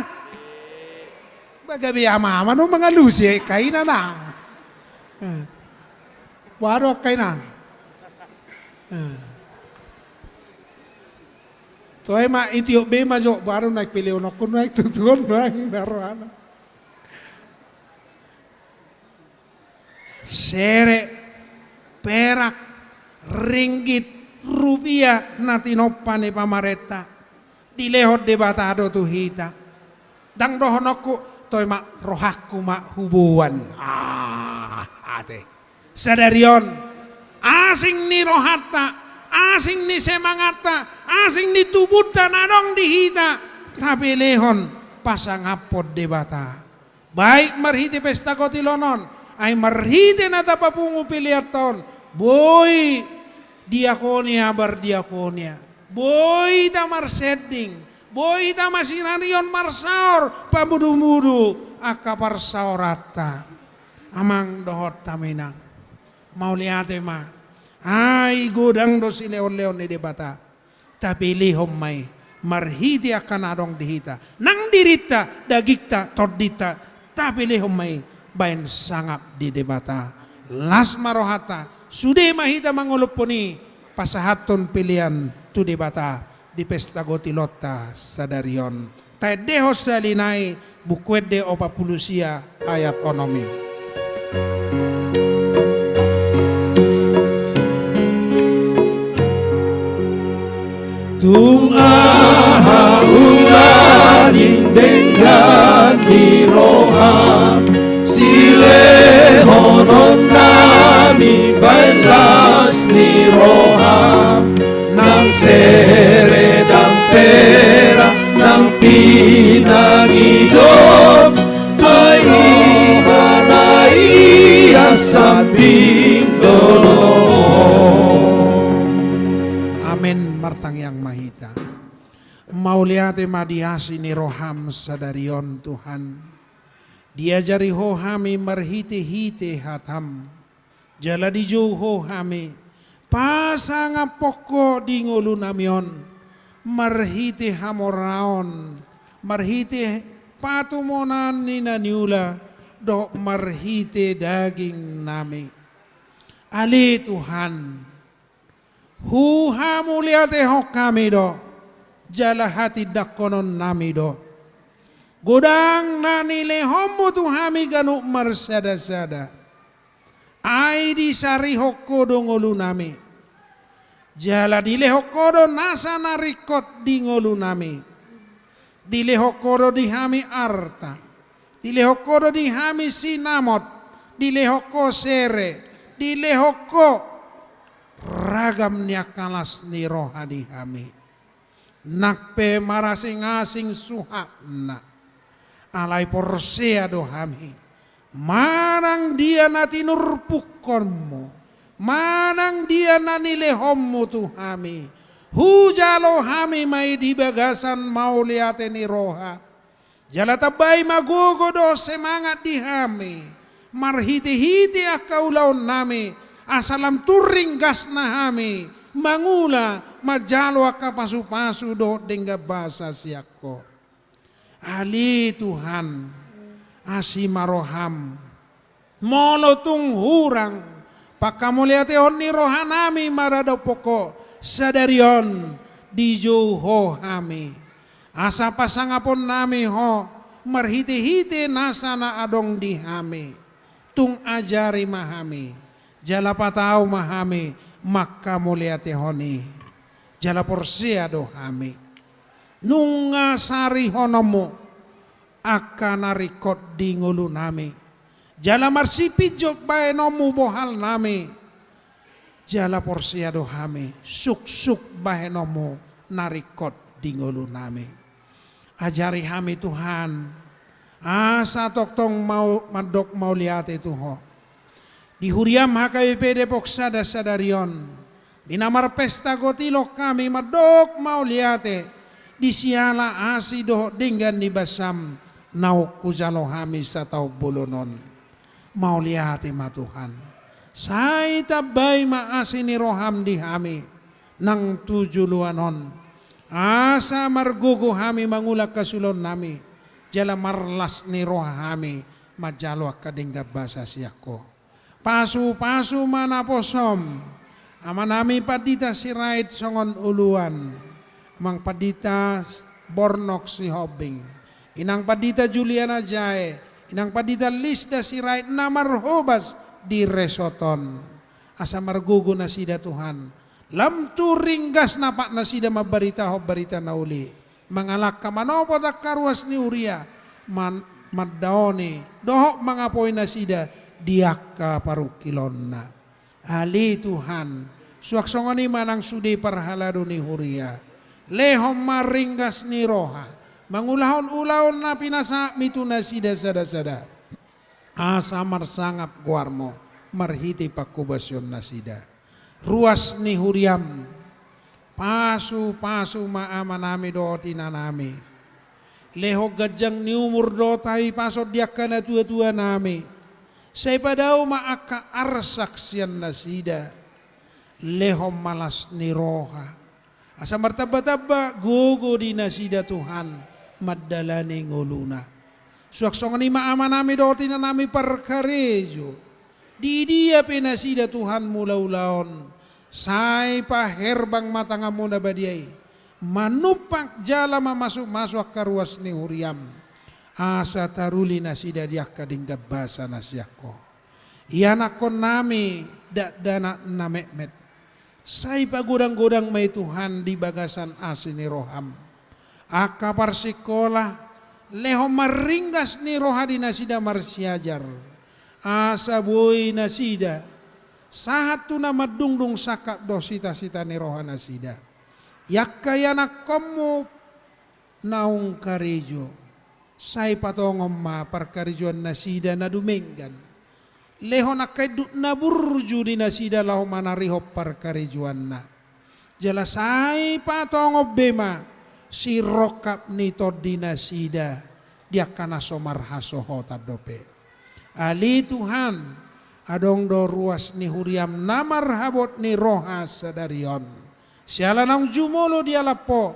Ba gabe ama-ama do mangalusi angka inang. Eh. Boha do angka inang? Eh. Toe ma itiop be ma jo, boha do naeng pelehononku, naeng tutuon, naeng na rohana. Sere, perak, ringgit, rupia na tinompa ni pamarenta, dilehon Debata do tu hita. Ndang dohononku, toe ma rohangku ma huboan. Ah, ate. Sadari on, asing ni rohanta, asing ni semangatta, asing ni tubunta na adong di hita, tapelehon pasangaphon Debata. Baik marhite pesta kotilon on, ai marhite na tapapungu peleanta on, boi diakonia, bardiakonia, boi hita marsending, boi hita masinarion marsaor, pamudu-mudu, angka parsaoranta, amang dohot haminang. Mauliate ma. Ai godang do silehonlehon ni Debata. Tapelehon ma i marhite angka na adong di hita. Nang dirinta, dagingta, tondinta, tapelehon ma i baen sangap di Debata. Las ma rohanta, sude ma hita mangolophon i, pasahathon pelean tu Debata di pesta gotilonta sadari on. Taendehon sahali nai Buku Ende opat pulu sia ayat onom i. Tung aha ulaning denggan ni roham, silehononnami baen las ni roham, nang sere, nang perak, nang pinangidop, ai Ibana i sambing dolok. Amen. Martangiang ma hita. Mauliate ma di asi ni roham sadari on, Tuhan. Diajari Ho hami marhitehite hatam. Jala dijou Ho hami pasangaphon Ho di ngolunami on, marhite hamoraon, marhite patumonaan ni na niula, dohot marhite dagingnami. Ale Tuhan, huhamauliatehon hami do, jala hatindangkononnami do godang na nilehonmu tu hami ganup marsadasada. Ai disarihon Ho do ngolunami. Jala dilehon Ho do nasa na ringkot di ngolunami. Dilehon Ho do di hami arta. Dilehon Ho do di hami sinamot. Dilehon Ho sere. Dilehon Ho ragam ni angka las ni roha di hami. Nang pe marasingasing suhatna, alai porsea do hami manang dia na tinurpukkonmu, manang dia na nilehonmu tu hami. Hujalo hami ma i di bagasan mauliate ni roha. Jala tambai ma gogo dohot semangat di hami marhitehite angka ulaonnami, asa lam tung ringgasna hami mangula manjalo angka pasupasu dohot denggan basa sian Ho. Ale Tuhan, asi ma roham. Molo tung hurang panghamauliateon ni rohanami maradophon Ho sadari on, dijou Ho hami. Asa pasangaponnami Ho marhitehite nasa na adong di hami. Tung ajari ma hami, jala patau ma hami manghamauliatehon i. Jala porsea do hami nunga sarihononmu angka na ringkot di ngolunami. Jala marsipinjot bahenonmu bohalnami. Jala porsea do hami suksuk bahenonmu na ringkot di ngolunami. Ajari hami Tuhan, asa tongtong mau mandok mauliate tu Ho. Di huriam H K B P Depok Sada sadari on, di na marpesta gotilon hami mandok mauliate, di siala asi dohot denggan ni basam naung hujalo hami sataon bolon on. Mauliate ma Tuhan. Sai tambai ma asi ni roham di hami nang tu joloan on, asa margogo hami mangula hasuhuton nami, jala marlas ni roha hami manjalo angka denggan basa sian Ho. Pasupasu ma naposom amanami Pandita Sirait songon uluan, Amang Pandita Bornok Sihombing, Inang Pandita Juliana Jae, Inang Pandita Lisda Sirait na marhobas di resort on. Asa margogo nasida Tuhan, lam tu ringgas na pat nasida mambaritahon barita na uli, mangalangka manopot angka ruas ni huria, man-, mandaoni dohot mangapoi nasida di angka parungkilonna. Ale Tuhan, suang songon i ma nang sude parhalado ni huria. Lehon ma ringgas ni roha mangulahon ulaon na pinasahatmi tu nasida sada-sada. Asa marsangap goarmu marhite panghobasion nasida. Ruas ni huriam, pasupasu ma amanami dohot inanami. Lehon ganjang ni umur dohot hahipason di angka natuatua nami. Sai padao ma angka arsak sian nasida. Lehon ma las ni roha. Asa martambatamba gogo di nasida Tuhan mandalani ngoluna. Suang songon i ma amanami dohot inanami parkarejo. Di dia pe nasida Tuhan mulaulaon. Sai paherbang ma tanganmu na badia i. Manumpak jala mamasumasu angka ruas ni huriam. Asa taruli nasida di angka denggan basa na sian Ho. Ianakkonnami dakdanak na metmet. Sai pagodanggodang ma i Tuhan di bagasan asi ni roham. Angka parsikola, lehon ma ringgas ni roha di nasida marsiajar. Asa boi nasida, sahat tu na mandungdung sangkap dohot sitasita ni roha nasida. I angka ianakkonmu naung karejo. Sai patongon ma parkarejoan nasida na dumenggan. Lehon angka induk na burju di nasida laho manarihon parkarejoanna. Jala sai patongon be ma sirongkap ni tondi nasida di angka na so marhasohotan dope. Ale Tuhan, adong do ruas ni huriam na marhabot ni roha sadari on. Siala naung jumolo dialap Ho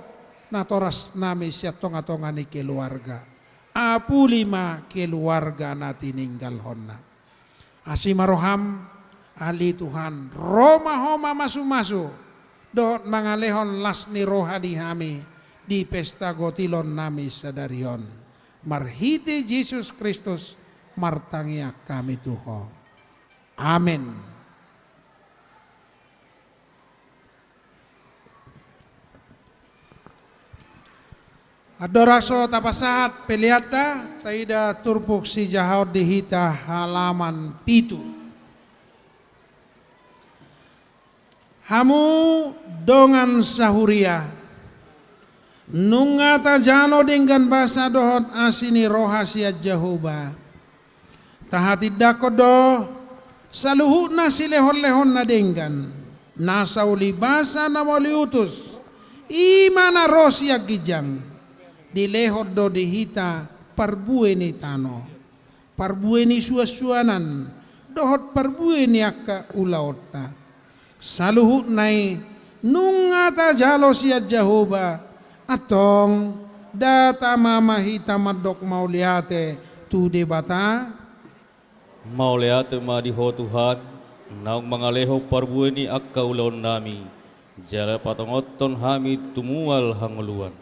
natorasnami sian tongatonga ni keluarga. Apuli ma keluarga na tininggalhonna. Asi ma roham, ale Tuhan, ro ma Ho mamasumasu dohot mangalehon las ni roha di hami di pesta gotilonnami sadari on. Marhite Jesus Kristus martangiang hami tu Ho. Amen. Andorang so tapasahat peleanta, taida turpuk sijahaon di hita halaman pitu. Hamu dongan sahuria, nunga tajalo denggan basa dohot asi ni roha sian Jahowa. Tahatindangkon do saluhutna silehonlehon na denggan, na sauli basa na mauliutus, i ma na ro sian ginjang, dilehon do di hita parbue ni tano, parbue ni suansuanan, dohot parbue ni angka ulaonta. Saluhutna i nunga tajalo sian Jahowa, antong nda tama ma hita mandok mauliate tu Debata? Mauliate ma di Ho Tuhan, naung mangalehon parbue ni angka ulaonnami, jala patongothon hami tu mual hangoluan.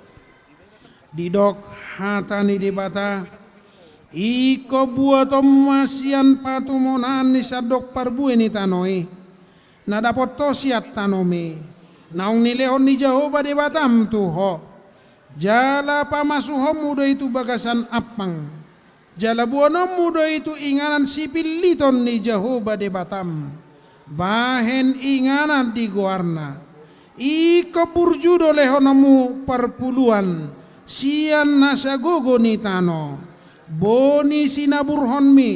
Didok hata ni Debata, ingkon buaton ma sian patumonaan ni sandok parbue ni tano i, na dapot ho sian tanomi, naung nilehon ni Jahowa Debatam tu ho. Jala pamasuhonmu do i tu bagasan ampang. Jala boanonmu do i tu inganan sipilliton ni Jahowa Debatam, bahen inganan di goarna. Ingkon burju do lehononmu parpuluan sian nasa gogo ni tano, boni sinaburhonmi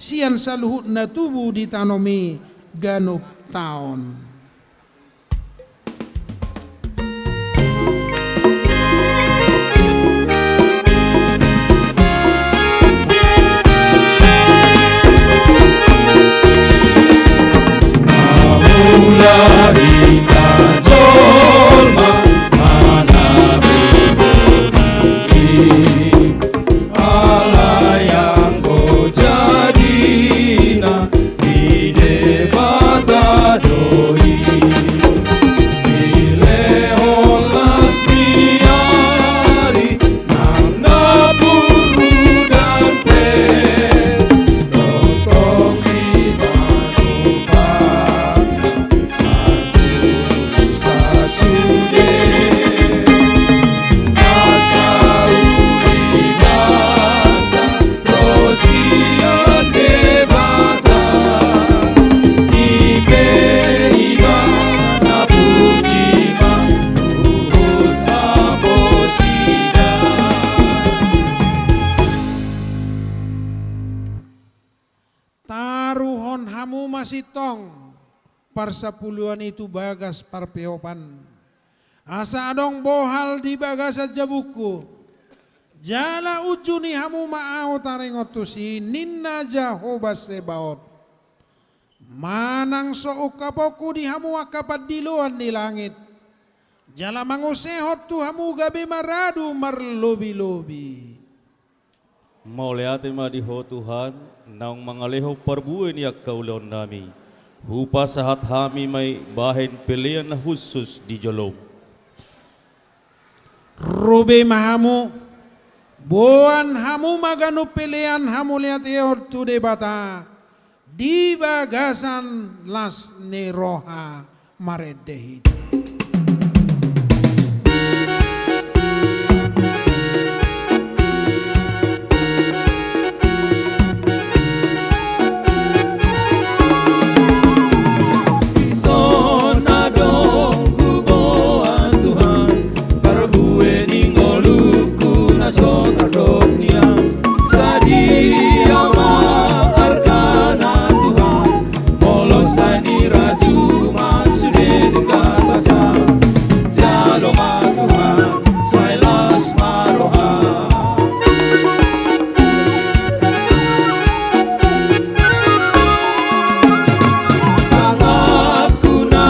sian saluhut na tubu di tanomi ganup taon. Alai anggo jadina di Debata do i. Dilehon las ni ari nang na purrudan pe, tongtong di panumpahan. Taruhon hamu ma sintong parsapuluan i tu bagas parpeopan. Asa adong bohal di bagasan jabungku. Jala unjuni hamu ma ahu taringot tusi, ninna Jahowa Sebaot. Manang so ungkaponku di hamu angka pandiloan ni langit, jala mangusehon tu hamu gabe maradu marlobi-lobi. Mauliate ma di Ho Tuhan, naung mangalehon parbue ni angka ulaonnami. Hupasahat hami ma i bahen pelean na hushus di jolom. Rube ma hamu, boan hamu ma ganup pelean hamauliateon tu Debata di bagasan las ni roha. Marende hita. Dison adong huboan Tuhan, parbue ni ngolungku na so tardok nian. Sadia ma argana Tuhan, molo sai ni rajuma sude denggan basa. Jalo ma Tuhan, sai las ma roha. Tanganku na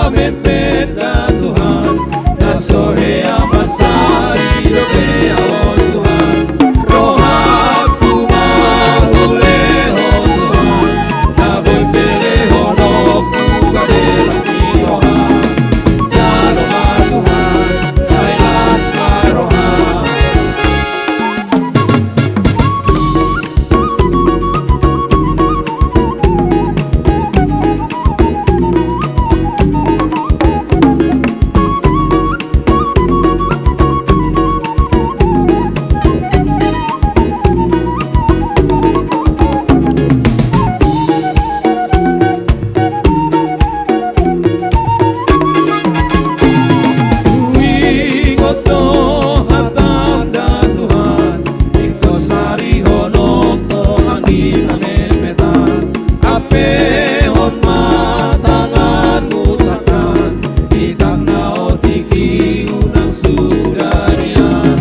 metmet da Tuhan, na so hea mansai dope ahu Tuhan. Rohangku ma hulehon Tuhan, na boi pelehononku gabe las ni roha. Jalo ma Tuhan, sai las ma roha. Huingot do hatam da Tuhan, ingkon sarihononku anggi na metmetan. Ampehon ma tanganmu sangkan, di tangna otik i unang suda nian.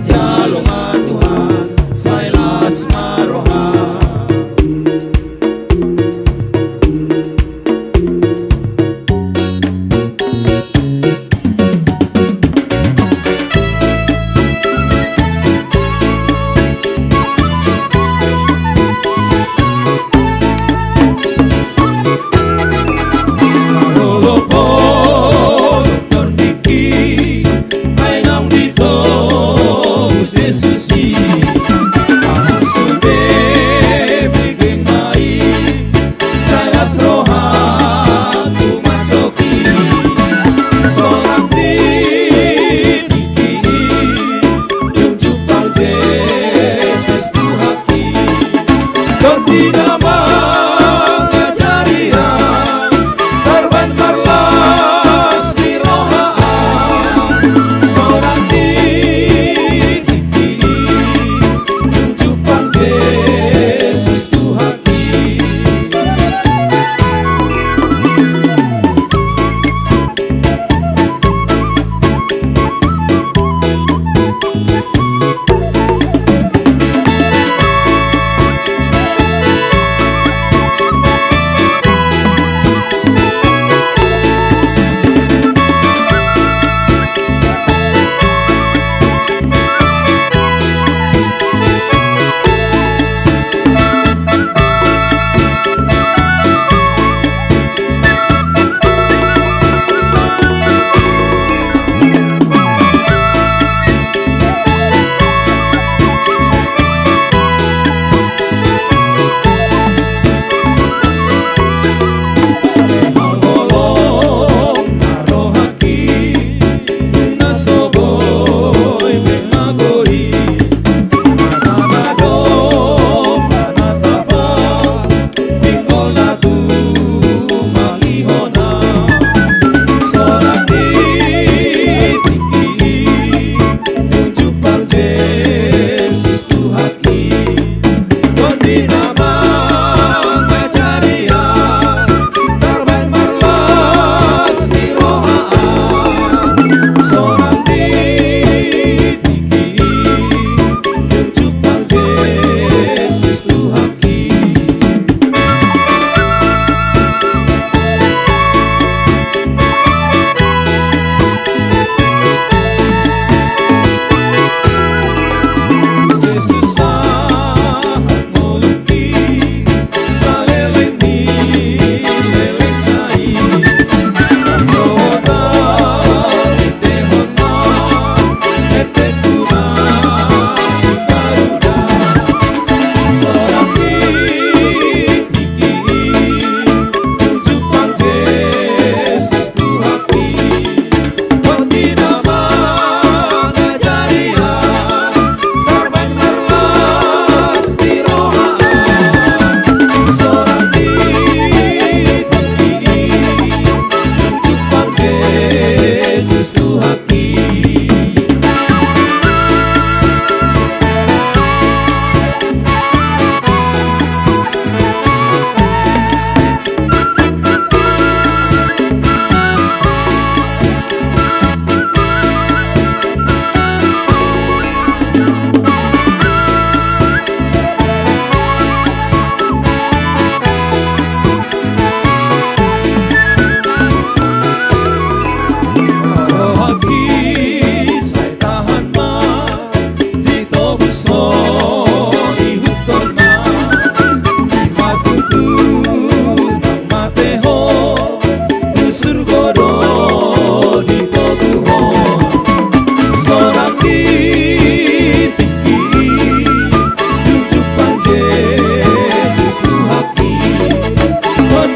Jalo ma Tuhan, sai las ma roha. Ai naung ditobus Jesus i, ahu sude bege ma i, sai las rohangku mandok i. Sonang di tingki i, dung jumpang Jesus Tuhan. Tortiga mangajari au, tarbaen marlas ni roha au, sonang di tingki i, dung jumpang Jesus Tuhan i.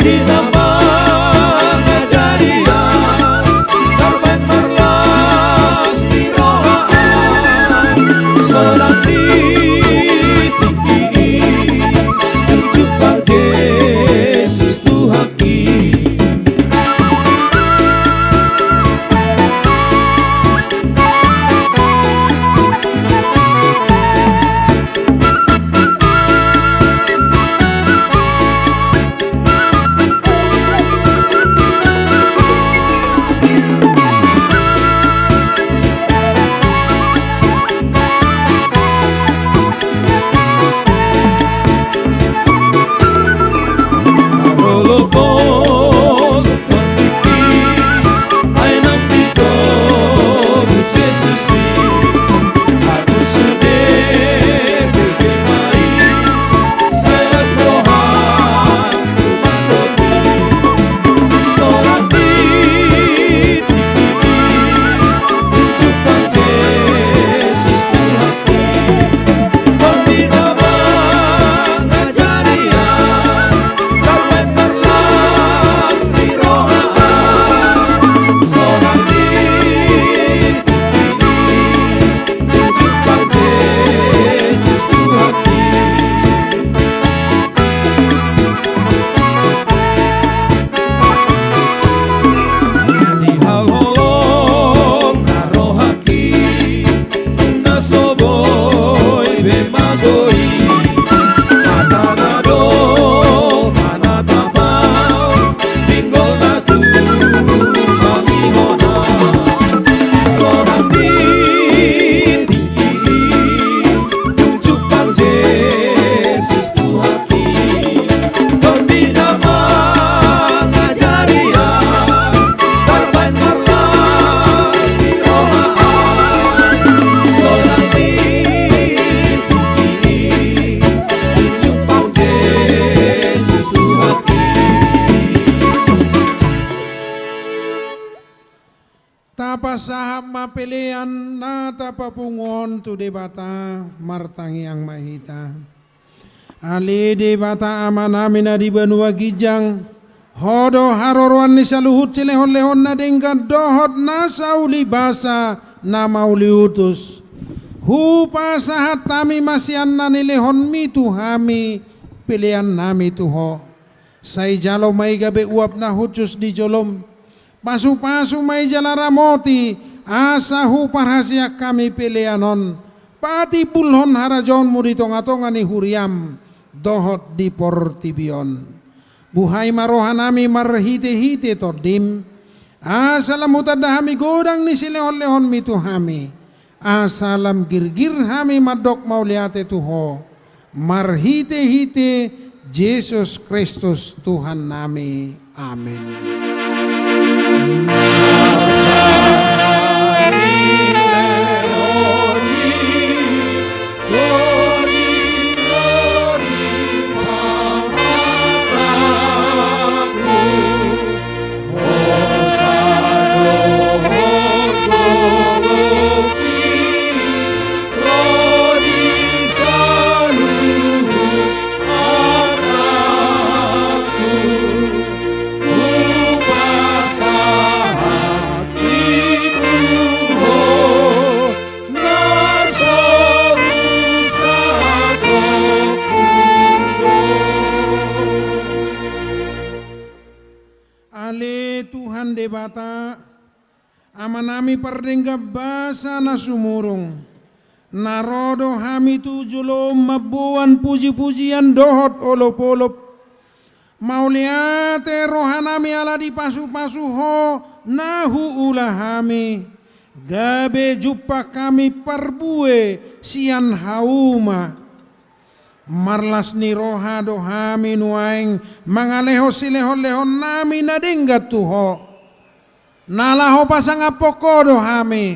Di na mangajari au, tarbaen marlas ni roha au, sonang di tingki i, dung jumpang Jesus Tuhanki. Di hau holong na rohaki, na so boi be magoi, hata na do manatap au, pinggol na tumangihon au, sonang di tingki i, dung jumpang Jesus Tuhanki. Tondi na mangajari au, tarbaen marlas ni roha au, sonang di tingki i, dung jumpang Jesus Tuhanki. Tapasahat ma pelean na tapapungu on tu Debata. Martangiang ma hita. Ale Debata Amanami na di banua ginjang, Ho do haroroan ni saluhut silehonlehon na denggan dohot na saulibasa na mauliutus. Hupasahat hami ma sian na nilehonmi tu hami peleannami tu Ho. Sai jalo ma i gabe uap na hushus di jolom. Pasupasu ma i jala ramoti, asa huparhaseang hami pelean on patimbulhon harajaonmu di tongatonga ni huriam dohot di portibi on. Buhai ma rohanami marhitehite Tondim, asa lam hutanda hami godang ni silehonlehonmi tu hami. Asa lam girgir hami mandok mauliate tu Ho, marhitehite Jesus Kristus Tuhannami. Amen. Ale Tuhan Debata, Amanami pardenggan basa na sumurung, na ro do hami tu jolom mamboan pujipujian dohot olopolop. Mauliate rohanami ala dipasupasu Ho na huula hami, gabe jumpang hami parbue sian hauma. Marlas ni roha do hami nuaeng mangalehon silehonlehonnami na denggan tu Ho. Na laho pasangaphon Ho do hami,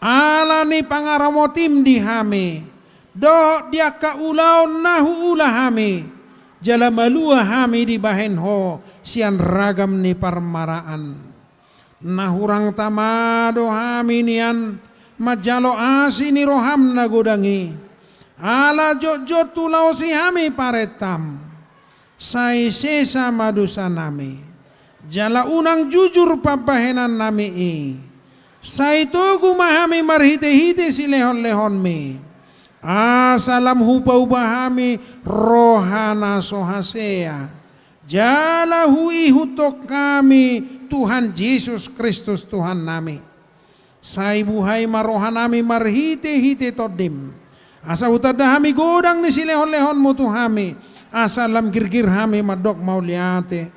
ala ni pangaramotim di hami, dohot di angka ulaon na huula hami, jala malua hami dibahen Ho sian ragam ni parmaraan. Na hurang tama do hami nian manjalo asi ni roham na godang i, ala jotjot hulaosi hami parentam. Sai sesa ma dosanami, jala unang jujur pambahenannami i. Sai togu ma hami marhitehite silehonlehonmi, asa lam hupauba hami roha na so hasea, jala huihuthon hami Tuhan Jesus Kristus Tuhannami. Sai buhai ma rohanami marhitehite Tondim, asa hutanda hami godang ni silehonlehonmu tu hami, asa lam girgir hami mandok mauliate.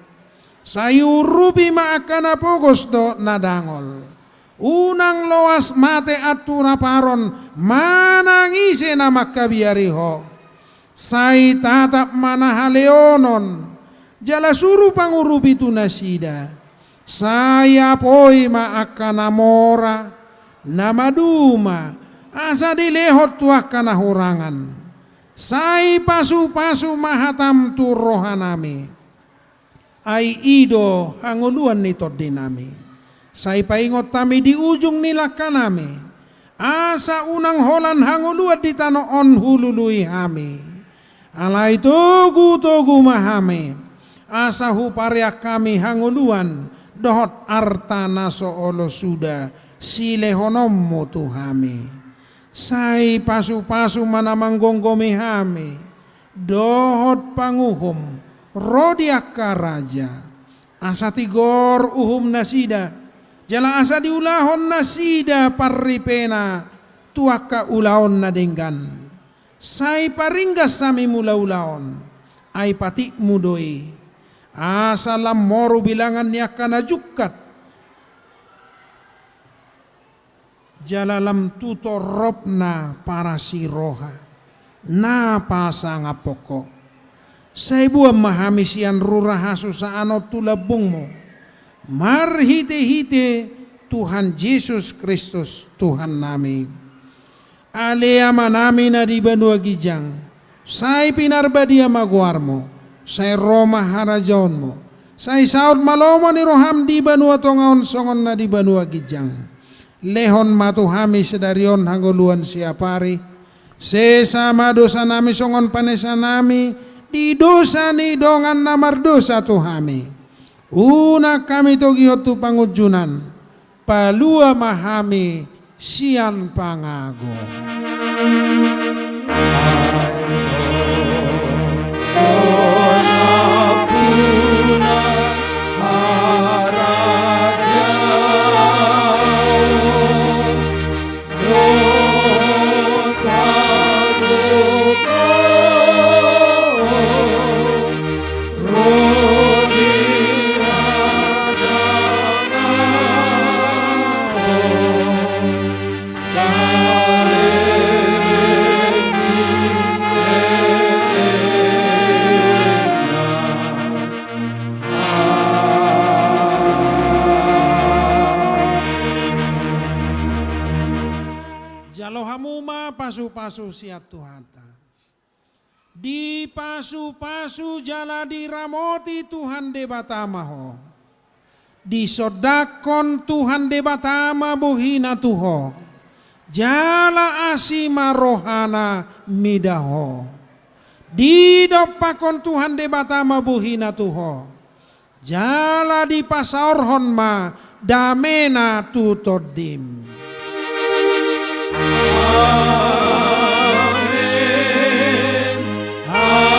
Sai urupi ma angka na pogos dohot na dangol. Unang loas mate anturaparon manang ise na mangkabiari ho. Sai tatap ma na haleonon, jala suru pangurupi tu nasida. Sai apoi ma angka na mora, na maduma, asa dilehon tu angka na hurangan. Sai pasupasu ma hatam tu rohanami. Ai i do hangoluan ni tondinami. Sai paingot hami di ujung ni langkanami, asa unang holan hangoluan di tano on hulului hami. Alai togutogu ma hami, asa hupareang hami hangoluan dohot arta na so olo suda silehononmu tu hami. Sai pasupasu ma na manggomgomi hami, dohot panguhum, ro di angka raja. Asa tigor uhum nasida, jala asa diulahon nasida parripena tu angka ulaon na denggan. Sai paringgas hami mulaulaon, ai patikmu do i. Asa lam moru bilangan ni angka na jungkat, jala lam tu toropna parasiroha na pasangaphon ho. Sai boan ma hami sian rura hasusaan on tu lambungmu, marhitehite Tuhan Jesus Kristus Tuhannami. Ale Amanami na di banua ginjang, sai pinarbadia ma goarmu, sai ro ma harajaonmu, sai saut ma lomo ni roham di banua tonga on songon na di banua ginjang. Lehon ma tu hami sadari on hangoluan siapari. Sesa ma dosanami songon panesanami di dosa ni dongan na mardosa tu hami. Unang hami togihon tu pangunjunan, palua ma hami sian pangago. Jalo hamu ma pasupasu sian Tuhanta. Dipasupasu jala diramoti Tuhan Debata ma ho. Disondangkon Tuhan Debata ma bohina tu ho, jala asi ma rohana mida ho. Didompakkon Tuhan Debata ma bohina tu ho, jala dipasaorhon ma damena tu tondim. Amen. Amen. Amen.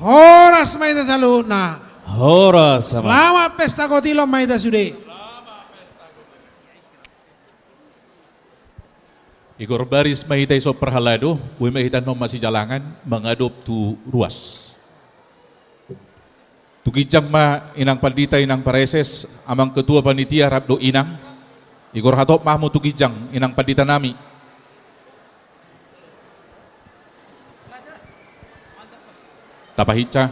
Horas ma hita saluhutna. Horas ma. Selamat pesta kotilon ma hita sude. Igor baris ma hita ison parhalado, boi ma hita annon masijalangan mangadop tu ruas. Tu ginjang ma inang pandita, inang pareses, amang ketua panitia rap dohot inang. Igor hatop ma hamu tu ginjang inang pandita nami. Tapahinsa.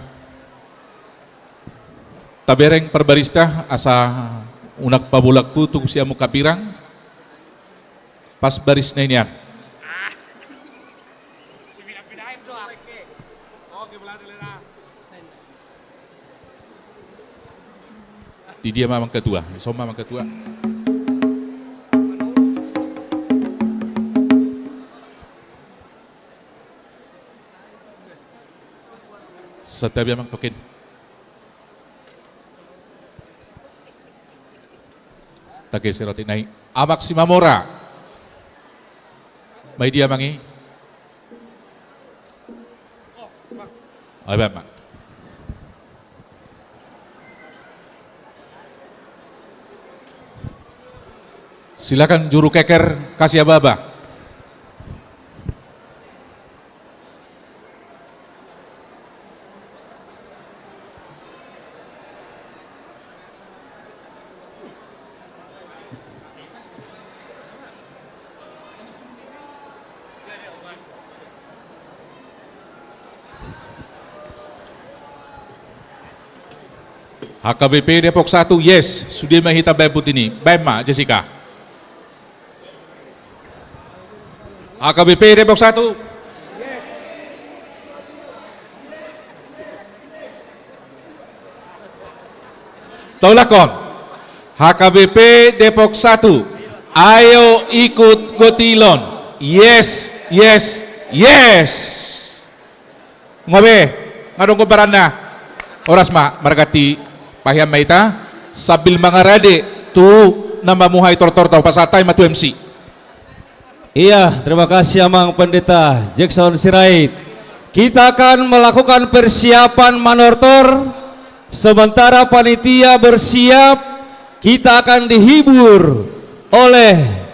Tabereng parbarista asa unang pabolangku tu siamun hambirang. Pas barisna i nian. Di dia ma amang ketua? Ison ma amang ketua. Santabi amang, tokin. Tageser otik nai. Amang Simamora. Mai dia amang i? Ai, baen ma. Silakan juru keker, kasih aba-aba. H K B P Depok satu, yes. Sude ma hita baen buti ni. Baen ma, Jessica. H K B P Depok satu. Taulakkon. H K B P Depok satu. Ayo ikut Gotilon. Yes, yes, yes. Nga be, nga dong gombaranna. Horas ma, marganti pahian ma hita sambil mangarade tu na mamuhai tortor ta, hupasahat hami ma tu M C. Iya, terima kasih Amang Pendeta Jackson Sirait. Kita akan melakukan persiapan manortor. Sementara panitia bersiap, kita akan dihibur oleh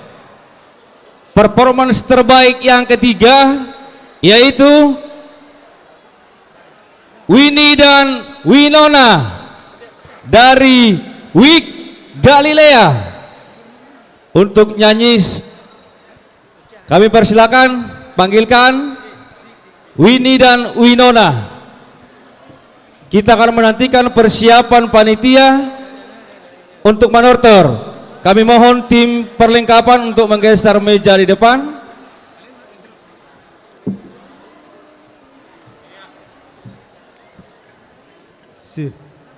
performance terbaik yang ketiga, yaitu Winnie dan Winona dari Wig Galilea. Untuk nyanyi, kami persilakan, panggilkan Winnie dan Winona. Kita akan menantikan persiapan panitia untuk manortor. Kami mohon tim perlengkapan untuk menggeser meja di depan.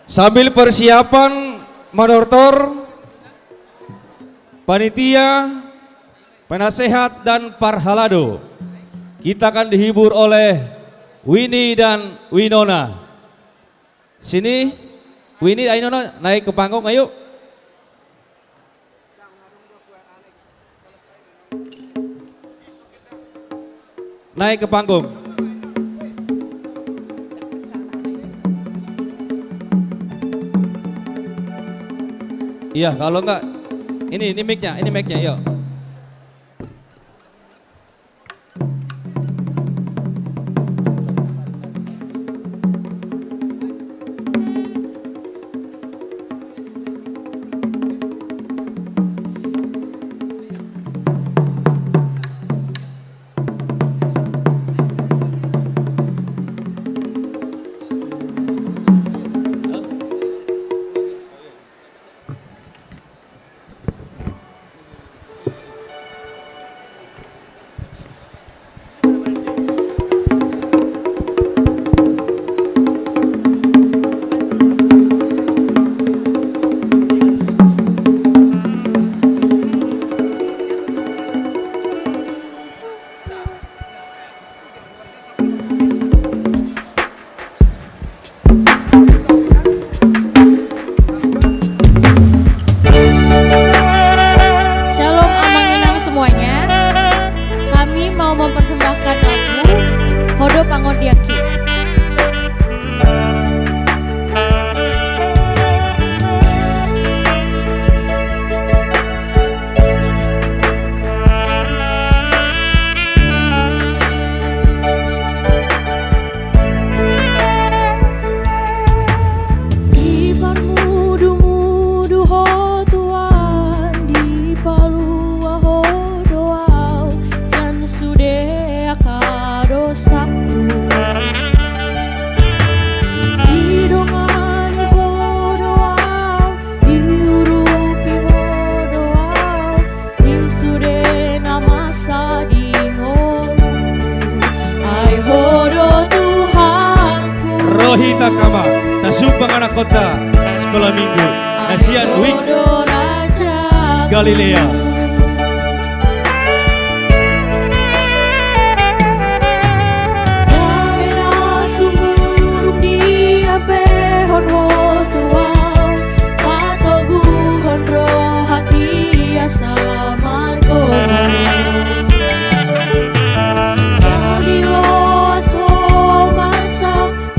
Sambil persiapan manortor, panitia, penasehat dan parhalado, kita akan dihibur oleh Winnie dan Winona. Sini, Winnie, ayo Nona, naik ke panggung, ayo. Naik ke panggung. Iya, kalau enggak, ini, ini mic-nya, ini mic-nya, yuk. Hita kama, tasumbang anak kota, sekolah minggu, na sian Wijk Galilea.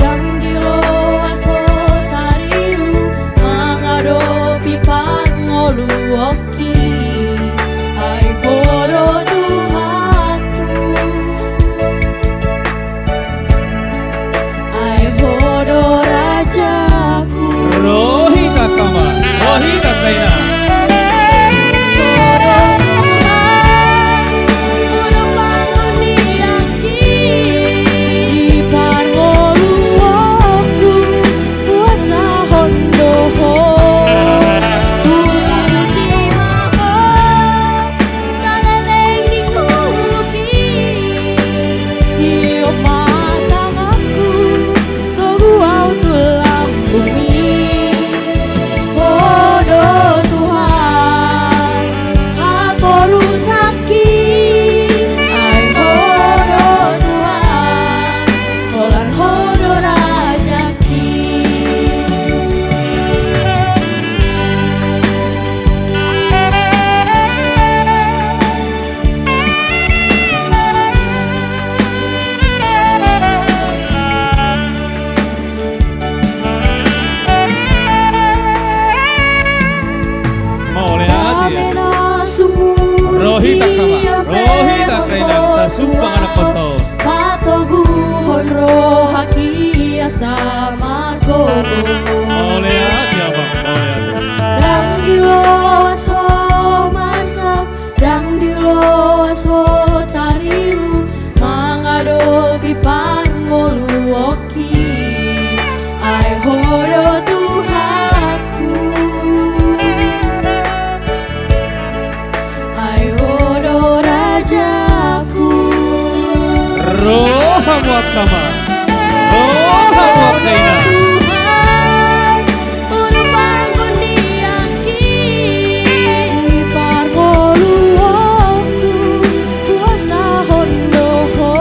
Ndang diloas ho tarilu mangadopi pangoluonki, ai Ho do Tuhanku, ai Ho do rajaku. Ro hita kama, ro hita kaina. Ho do Tuhan, Ho do pangoluonki. Di parngoluonku, huasahon do Ho. Hupuji ma Ho, saleleng ni ngolungki. Hiop ma tanganku, togu au tu lambungmi. Ho do Tuhan, haporusangki, ai Ho do Tuhan, holan Ho do rajangki. Mauliate. Ro hita kama, ro hita kaina, tasumbang anak kota. Patoguhon rohaki asa margogo. Mauliate, Abang, mauliate. Ndang diloas ho marsak, ndang diloas ho tarilu mangadopi pangoluonki, ai Ho do Tuhanku, ai Ho do rajaku. Roha muat sama. Roha muat kaina. Tuhan, Ho do panggondianki. Di parngoluonku, huasahon do Ho.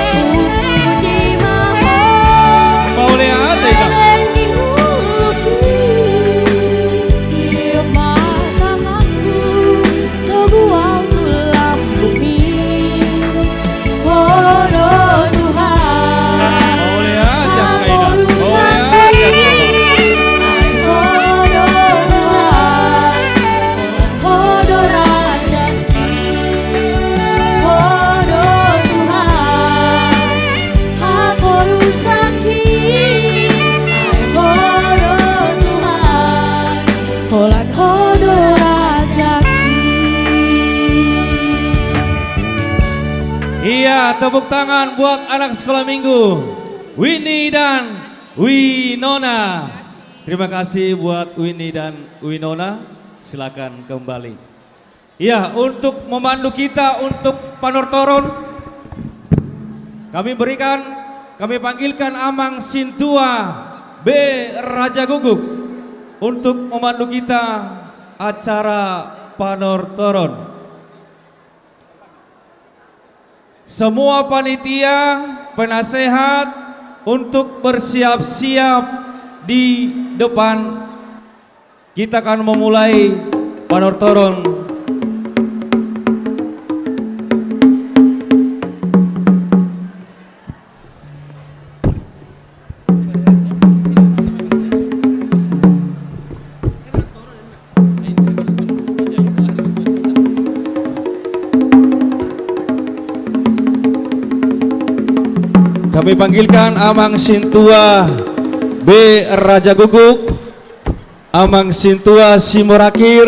Hupuji ma Ho. Mauliate, Kak. Saleleng ni ngolungki. Hiop ma tanganku, togu au tu lambungmi. Ho do Tuhan, haporusangki. Ai Ho do Tuhan, Ho do rajangki. Ho do Tuhan, haporusangki. Ai Ho do Tuhan, holan Ho do rajangki. Iya, tepuk tangan buat anak sekolah minggu, Winnie dan Winona. Terima kasih buat Winnie dan Winona. Silakan kembali. Iya, untuk memandu kita untuk panortoron, kami berikan, kami panggilkan Amang Sintua B Rajaguguk untuk memandu kita acara panortoron. Semua panitia, penasehat untuk bersiap-siap di depan. Kita akan memulai panortoron. Kami panggilkan Amang Sintua B Rajaguguk, Amang Sintua Simorakir,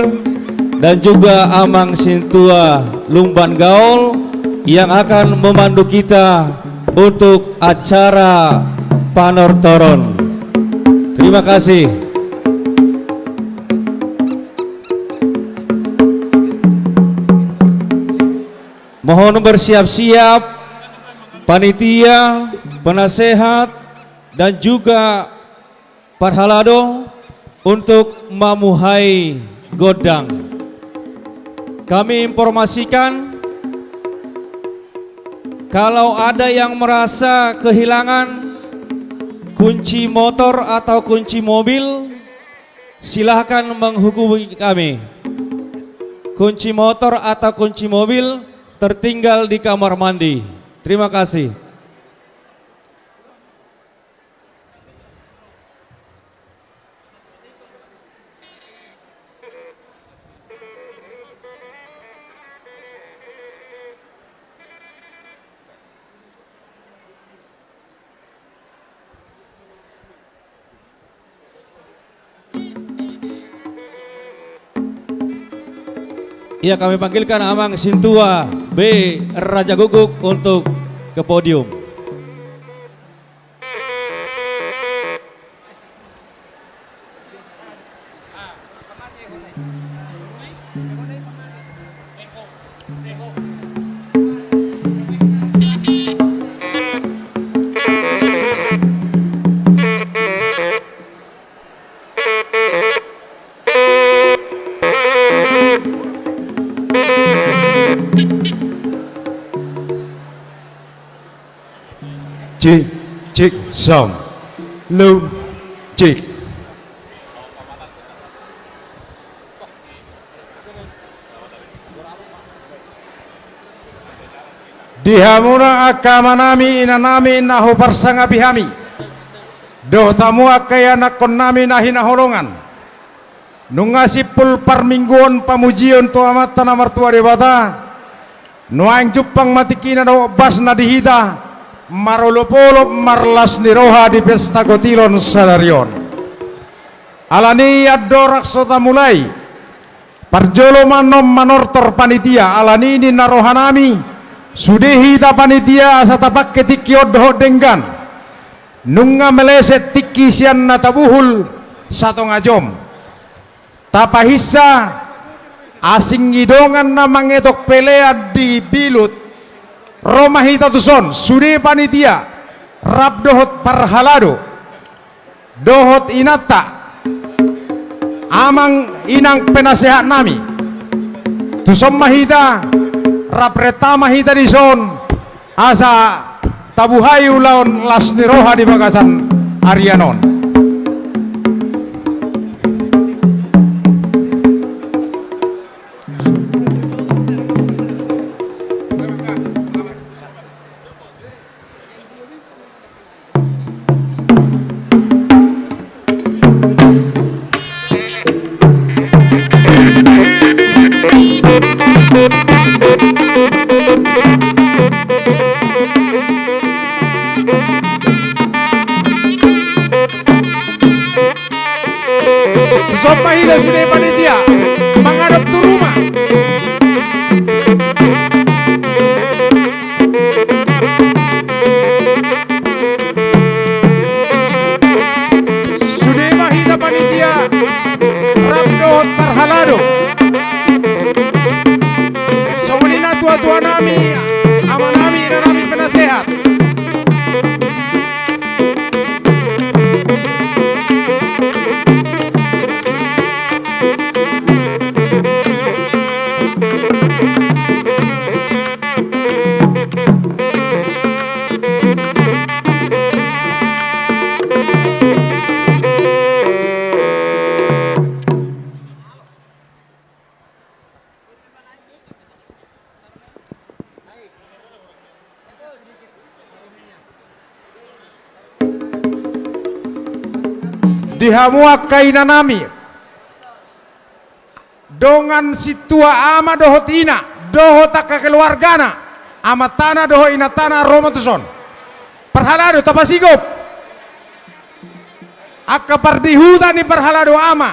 dan juga Amang Sintua Lumban Gaol yang akan memandu kita untuk acara panortoron. Terima kasih. Mohon bersiap-siap, panitia, penasehat, dan juga parhalado untuk mamuhai gondang. Kami informasikan, kalau ada yang merasa kehilangan kunci motor atau kunci mobil, silahkan menghubungi kami. Kunci motor atau kunci mobil tertinggal di kamar mandi. Terima kasih. Iya, kami panggilkan Amang Sintua B Raja Guguk untuk ke podium. Cik, cik, sound. Low, cik. Di hamuna angka amanami, inanami na huparsangapi hami, dohot hamu angka ianakkonnami na hinaholongan. Nunga simpul parmingguon pamujion tu Amanta na martua Debata, nuaeng jumpang ma tingkina dohot basna di hita, marolopolop marlas ni roha di pesta gotilon sadari on. Alani i andorang so tamulai, parjolo ma annon manortor panitia, alani i ninna rohanami, sude hita panitia asa tapangke tingki on dohot denggan. Nunga meleset tingki sian na tabuhul satonga jom. Tapahinsa, asing i dongan na mangetok pelean di bilut, ro ma hita tuson, sude panitia, rap dohot parhalado, dohot inanta, amang inang penasehatnami. Tuson ma hita, rap renta ma hita dison, asa tabuhai ulaon las ni roha di bagasan arian on. Tuson ma hita sude panitia mangadop tu ruma. Sude ma hita panitia rap dohot parhalado. Songon i natuatuanami, amanami, inanami penasehat. Di hamu angka inanami, dongan sintua ama dohot ina, dohot angka keluargana, amantana dohot inantana ro ma tuson. Parhalado, tapasigop. Angka pardihuta ni parhalado ama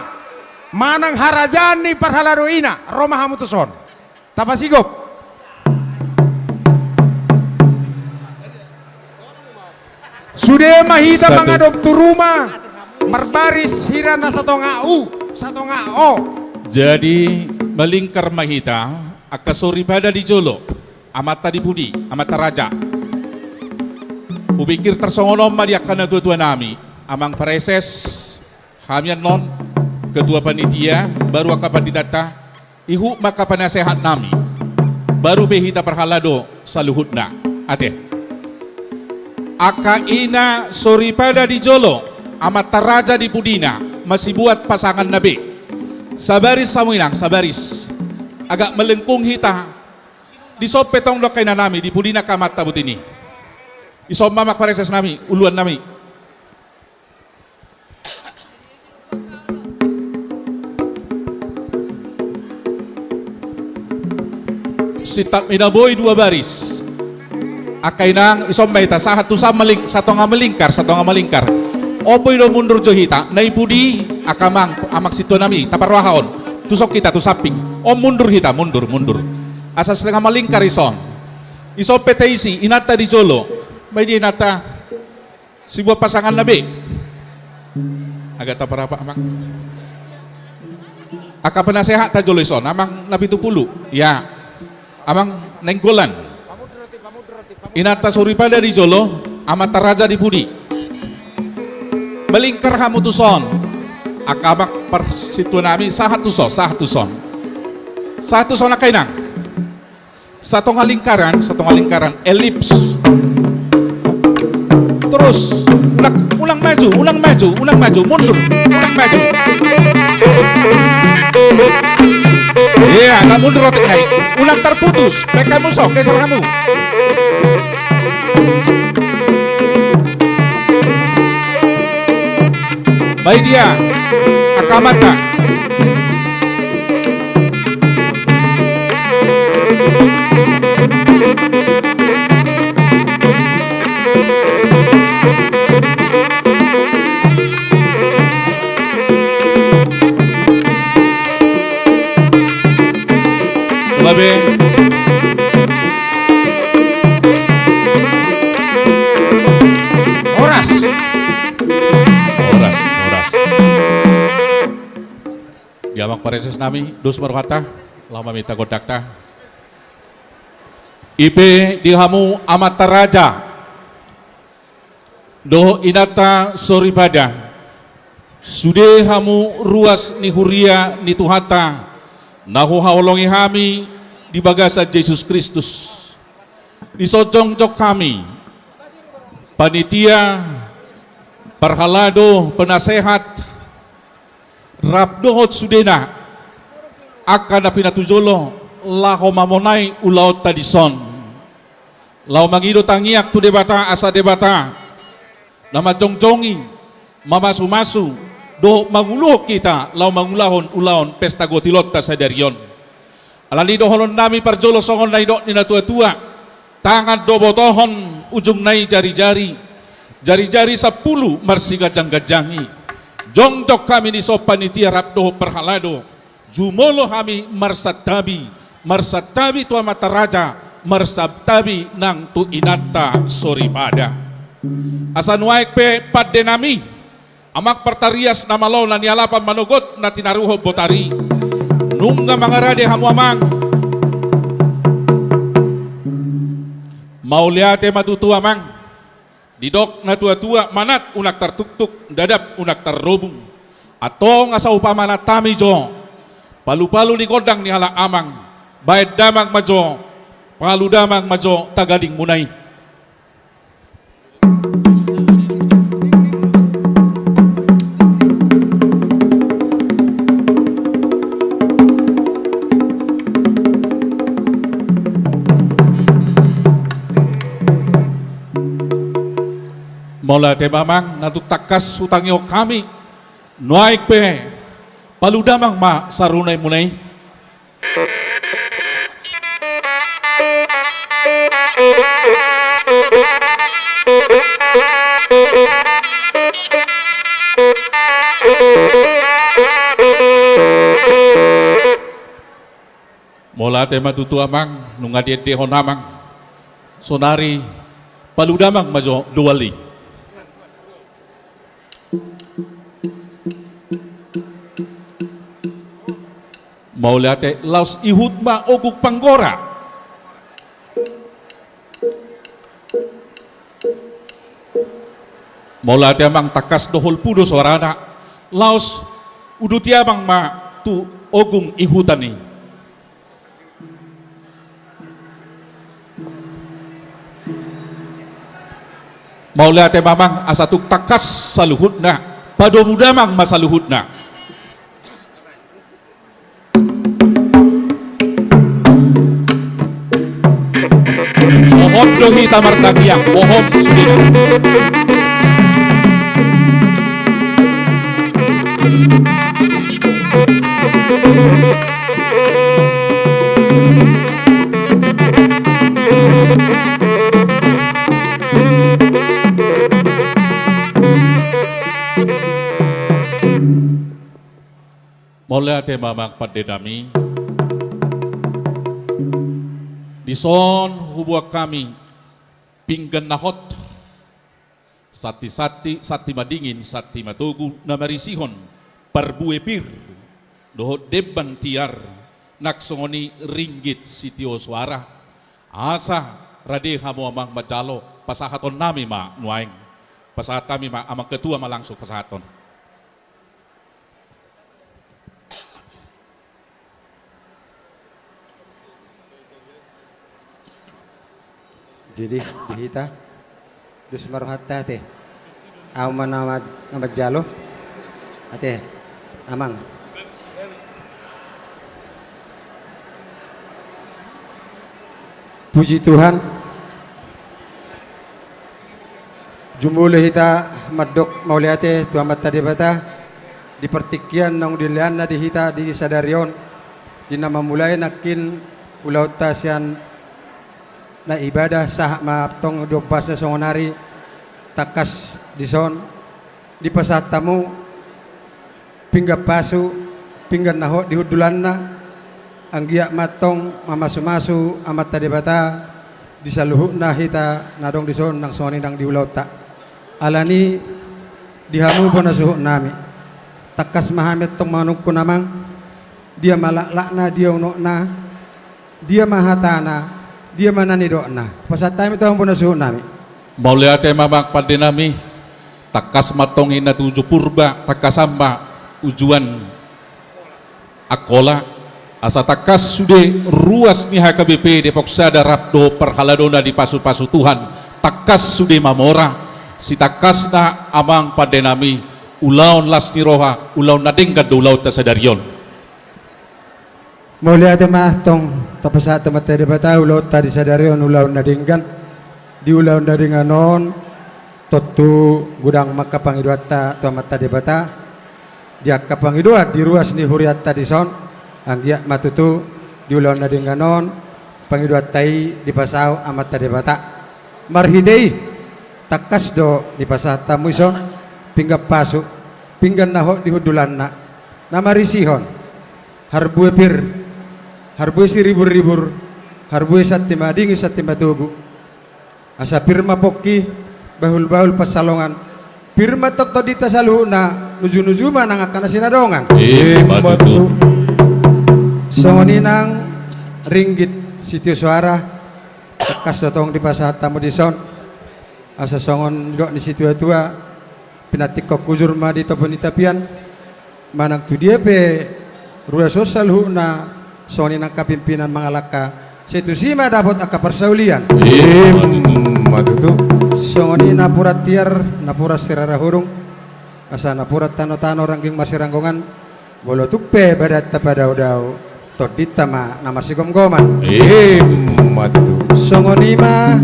manang harajaan ni parhalado ina, ro ma hamu tuson. Tapasigop. Sude ma hita mangadop tu ruma, marbaris hira na satonga u, satonga o. Jadi, malingkar ma hita, angka soripada di jolo, amanta di pudi, amanta raja. Hupikir tarsongon on ma di angka natuatua nami, amang praeses, hami annon, ketua panitia, baru angka panditanta, ihut ma angka penasehat nami, baru pe hita parhalado saluhutna. Ate. Angka ina soripada di jolo, amanta raja di pudina, masibuat pasanganna be. Sabaris hamu inang, sabaris. Agak melengkung hita. Dison pe tong do angka ina nami, di pudina angka amanta boti ni. Ison ma amang praeses nami, uluan nami. Sitap mina boi dua baris. Angka inang, ison ma hita, sahat tu sameling, satonga melingkar, satonga melingkar. Opo i do mundur jo hita, na i pudi, angka amang, amang sintua nami, taparrohahon. Tuson hita, tu samping. On mundur hita, mundur, mundur. Asa satonga melingkar ison. Ison pe taisi, inanta di jolo. Mai di inanta. Sibuat pasanganna be. Agak taparapa, amang. Angka penasehat ta jolo ison, amang na pitu pulu. Ya. Amang Nainggolan. Inanta soripada di jolo, amanta raja di pudi. Melingkar hamu tuson. Angka amang parsintua nami, sahat tuson, sahat tuson. Sahat tuson angka inang. Satonga lingkaran, satonga lingkaran, elips. Terus, unang, unang maju, unang maju, unang maju, mundur, unang maju. Iya, agak mundur otik nai. Unang terputus, baen hamu so, geser hamu. Baik dia, angka amanta. Horas. Horas, horas. Di amang praeses nami, dos ma rohanta, laho maminta gondangta. I pe di hamu amanta raja dohot inanta soripada, sude hamu ruas ni huria ni Tuhanta, na huhaholongi hami di bagasan Jesus Kristus. Dison jongjong hami, panitia, parhalado, penasehat, rap dohot sudena, angka na pinatujolo, laho mamonai ulaonta dison. Laho mangido tangiang tu Debata asa Debata na manjongjongi, mamasumasu, dohot manguluhon hita laho mangulahon ulaon pesta gotilonta sadari on. Alani dohonon nami parjolo songon na nidok ni natuatua, tangan do botohon, ujungna i jarijari, jarijari sampulu marsiganjangganjangi. Jongjong hami dison panitia rap dohot parhalado, jumolo hami marsantabi, marsantabi tu amanta raja, marsantabi nang tu inanta soripada. Asa nuaeng pe pande nami, amang partarias na malo na nialapan manogot na tinaruhon botari. Nunga mangarade hamu amang. Mauliate ma tutu amang. Didok natuatua, manat unang tartuktuk, dadap unang tarrobung. Antong asa hupamanat hami jo palupalu ni gondang ni halak amang, baen damang ma jo, palu damang ma jo tagadingmuna i. Mauliate ma amang, na tung tangkas hutangihon hami. Nuaeng pe, palu damang ma sarunai muna i. Mauliate ma tutu amang, nunga diendehon amang. Sonari palu damang ma jo doal i. Mauliate, laos ihut ma ogung panggora. Mauliate amang, tangkas do holpu do soarana. Laos uduti amang ma tu ogung i huta ni. Mauliate ma amang, asa tung tangkas saluhutna, padomu damang ma saluhutna. Hohom do hita martangiang, hohom sude. Mauliate ma amang pande nami. Dison huboan hami pinggan na hot, santi-santi, santi madingin, santi matogu, na marisihon parbue pir dohot demban tiar, nang songon i ringgit sitio soara. Asa rade hamu amang manjalo, pasahaton nami ma nuaeng. Pasahat hami ma, amang ketua ma langsung pasahaton. Jadi di hita, dos ma rohanta ate. Ahu ma na ma-, na manjalo. Ate, amang. Puji Tuhan. Jumolo hita mandok mauliate tu Amanta Debata, di partingkian naung dileanna di hita di sadari on, di na mamulai nangkin ulaonta sian na ibadah sahat ma tong di ombasna songonari, tangkas dison dipasahat hamu pinggan pasu, pinggan na hot di hundulanna, anggiat ma tong mamasumasu Amanta Debata di saluhutna hita na adong dison nang songon i nang di ulaonta. Alani di hamu bona suhut nami, tangkas ma hami tong manungkun amang, dia ma laklakna, dia unokna, dia ma hatana, dia ma na nidokna. Pasahat hami tu hamu bona suhut nami. Mauliate ma amang pande nami, tangkas ma tong i na tuju Purba, tangkasan ma ujuan Angkola, asa tangkas sude ruas ni H K B P Depok Sada rap dohot parhaladona dipasupasu Tuhan, tangkas sude mamora, sitangkasna amang pande nami, ulaon las ni roha, ulaon na denggan do ulaonta sadari on. Mauliate ma tong, tapasahat tu Amanta Debata ulaonta di sadari on ulaon na denggan. Di ulaon na denggan on, tontu godang ma angka pangidoanta tu Amanta Debata. Di angka pangidoan di ruas ni hurianta dison, anggiat ma tutu di ulaon na denggan on, pangidoanta i dipasaut Amanta Debata. Marhite i, tangkas do dipasahat hamu dison, pinggan pasu, pinggan na hot di hundulanna, na marisihon harbue pir, harbue siriburribur, harbue santi madingin santi matogu. Asa pir ma pongki, bahulbahul pansalongan, pir ma tong tondinta saluhutna, nujunuju ma nang angka na sinadongan. Ima tutu. Songon i nang ringgit sitio soara, tangkas do tong dipasahat hamu dison. Asa songon didok ni situatua, pinantikhon hujur ma di topi ni tapian, manang tu dia pe ruas on saluhutna, songon i nang angka pimpinan mangalangka, sai tusi ma dapot angka parsaulian. Ima tutu. Songon i napuran tiar, napuran sirara hurung, asa napuran tanotano rangging marsiranggongan, molo tung pe badanta padaodao, tondinta ma na marsigomgoman. Ima tutu. Songon i ma,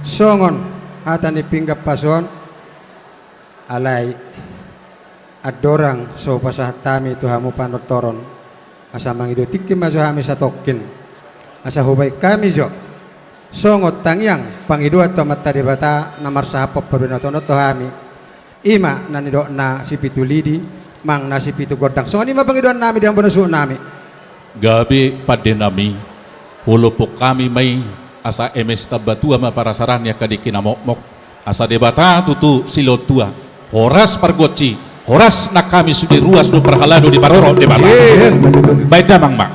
songon hata ni pinggan pasu on, alai andorang so hupasahat hami tu hamu panortoron, asa mangido tingki ma jo hami satongkin, asa hubaen hami jo songon tangiang pangidoan tu Amanta Debata na marsahaphon parbinotonon tu hami. Ima na nidok na sipitu lidi, mang na sipitu gondang. Songon i ma pangidoan nami di hamu bona suhut nami. Gabe pande nami, hulophon hami ma i, asa eme sitamba tua ma parasaran ni angka dengki na mokmok, asa Debata tutu silehon tua, horas pargonsi, horas nang hami sude ruas dohot parhalado diparorot Debata. Ima tutu. Baen damang ma.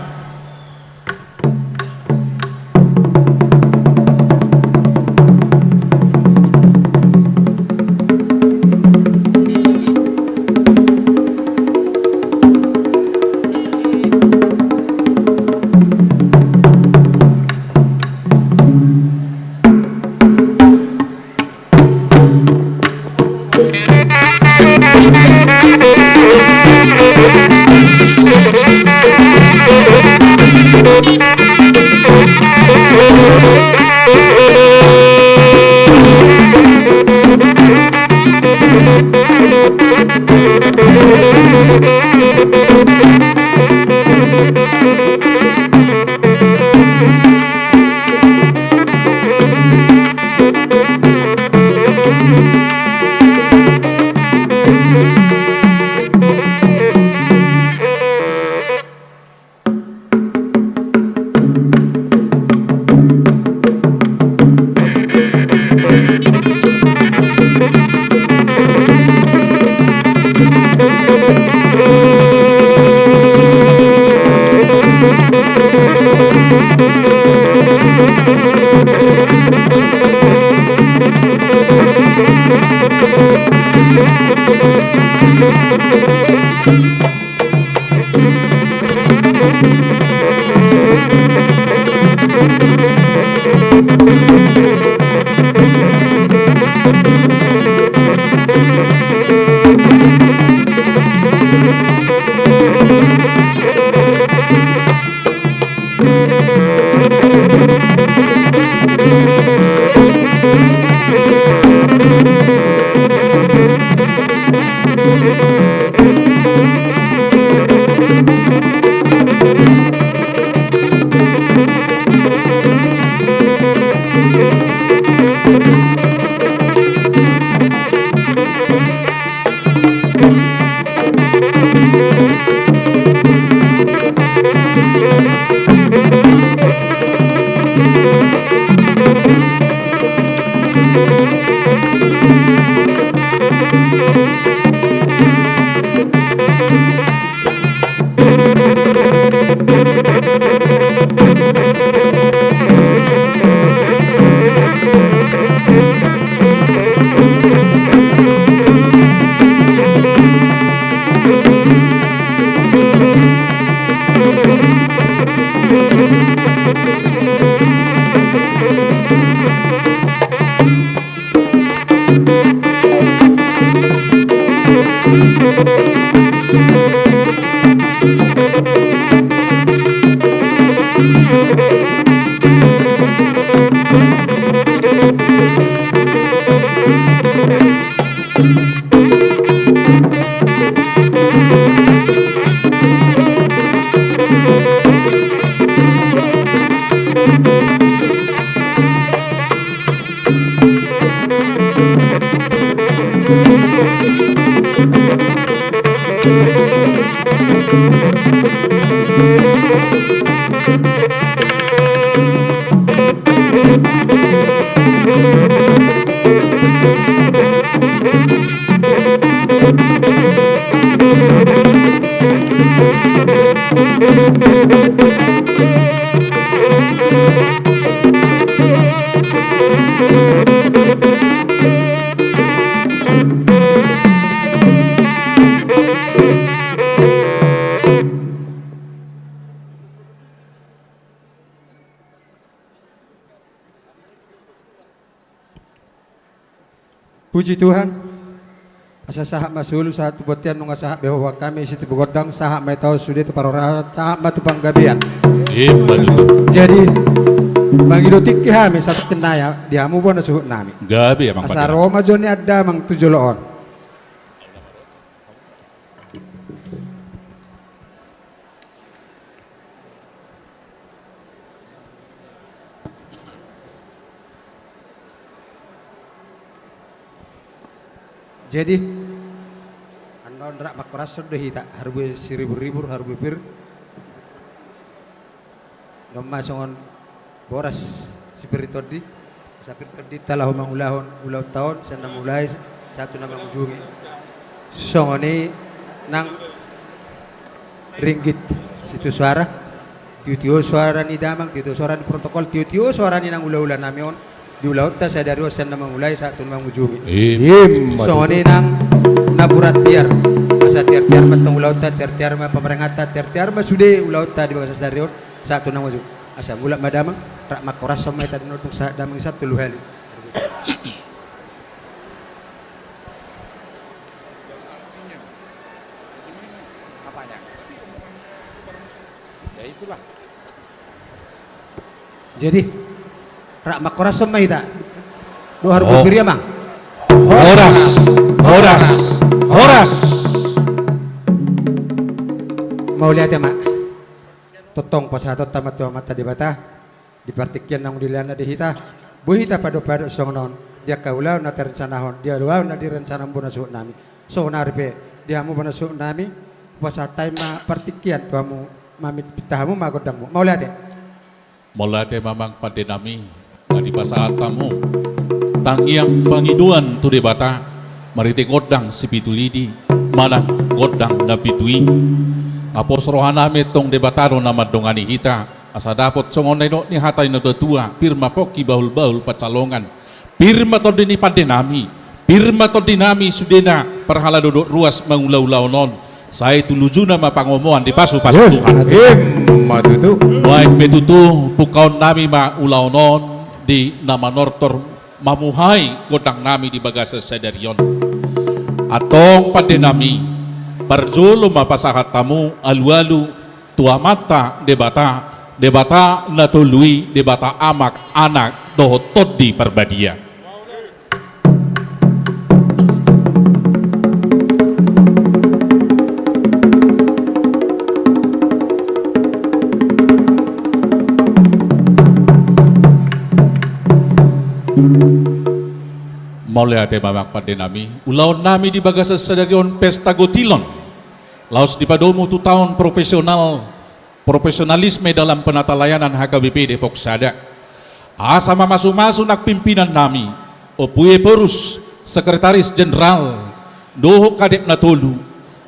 Puji Tuhan. Asa sahat ma solu, sahat tu bontean, nunga sahat be ho hami sian Situmbu Gondang, sahat ma hita on sude tu parhorasan, sahat ma tu panggabean. Ima tutu. Jadi, mangido tingki hami sahat tu na di hamu bona suhut nami. Gabe, Amang Pande. Asa ro ma jo nian damang tu jolo on. Jadi, annon rap mangkorashon do hita, harbue siribur-ribur, harbue pir. Nunga songon boras sipir ni tondi, asa pir tondinta laho mangulahon ulaonta on, sian na mangulahon sahat tu na mangujungi. Songon i nang ringgit sitio suara, tio-tio suara ni damang, tio-tio suara ni protokol, tio-tio suara ni nang ulaula nami on, di ulaonta sadari on sian na mangulahon sahat tu na mangujungi. Ima tutu. Songon i nang napuran tiar, asa tiar-tiar ma tong ulaonta, tiar-tiar ma pamarentanta, tiar-tiar ma sude ulaonta di bagasan sadari on sahat tu na mangujungi. Asa mulak ma damang, rap mangkorashon ma hita, dung sahat damang i sahat tolu hali. Ya itulah. Jadi, rap mangkorashon ma hita. Dohot. Oh. Bupir ya, Mang. Horas, horas, horas. Mauliate ma. Tongtong pasahatonta ma tu Amanta Debata. Di partingkian naung dilehonna di hita, boi hita padopadop songon on, di angka ulaon na tarencanahon, di ulaon na direncanahon bona suhut nami. Saonari pe, di hamu bona suhut nami, hupasahat hami ma partingkian tu hamu, mamit-, pinta hamu ma gondangmu. Mauliate. Mauliate ma amang pande nami, na dipasahat hamu tangiang pangidoan tu Debata, marhite gondang sipitu lidi, manang gondang na pitu i. Pos roha nami antong Debata do na mandongani hita, asa dapot songon na nidok ni hata ni na tua-tua, pir ma pongki bahul-bahul pansalongan, pir ma tondi ni pande nami, pir ma tondi nami sudena parhalado dohot ruas mangula ulaon on, sai tu lujuna ma pangomoan dipasu-pasu Tuhan. Ima tutu. Baik pe tutu, pungkaon nami ma ulaon on di na manortor mamuhai gondang nami di bagasan sadari on. Antong pande nami, parjolo ma pasahat hamu alu-alu tu Amanta Debata, Debata na tolu i, Debata Ama, Anak dohot Tondi Parbadia. Mauliate ma amang pande nami, ulaon nami di bagasan sadari on pesta gotilon. Laos dipadomu tu taon profesional, profesionalisme dalam penatalayanan H K B P Depok Sada. Asa mamasu-masu nang pimpinan nami, Ompu Ephorus, Sekretaris Jenderal, dohot Kadep na tolu.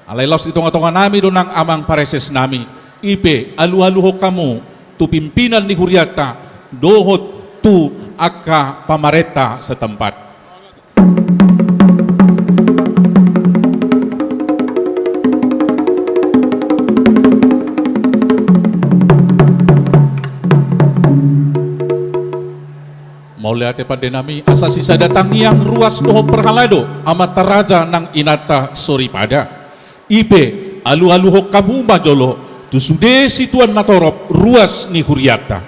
Alai laos di tonga-tonga nami do nang amang pareses nami, i pe alu-aluhon hamu tu pimpinan ni hurianta, dohot tu angka pamarenta setempat. Mauliate pande nami, asa sisada tangiang ruas dohot parhalado, amanta raja nang inanta soripada. I pe alu-aluhon hamu ma jolo tu sude situan na torop ruas ni hurianta.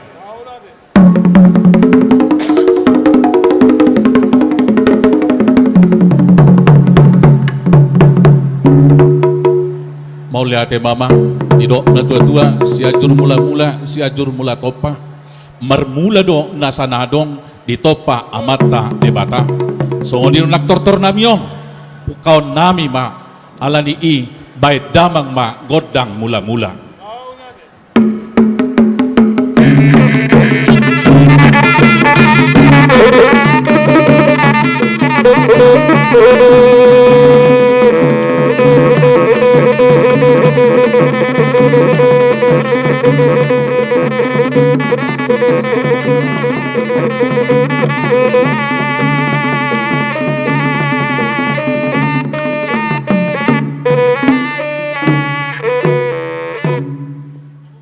Mauliate ma amang, didok na tua-tua, Sianjur Mula-mula, Sianjur Mula Tompa, marmula do nasa na adong, ditompa Amanta Debata. Songon i do nang tortor nami on, pungkaon nami ma, alani i baen damang ma gondang mula-mula.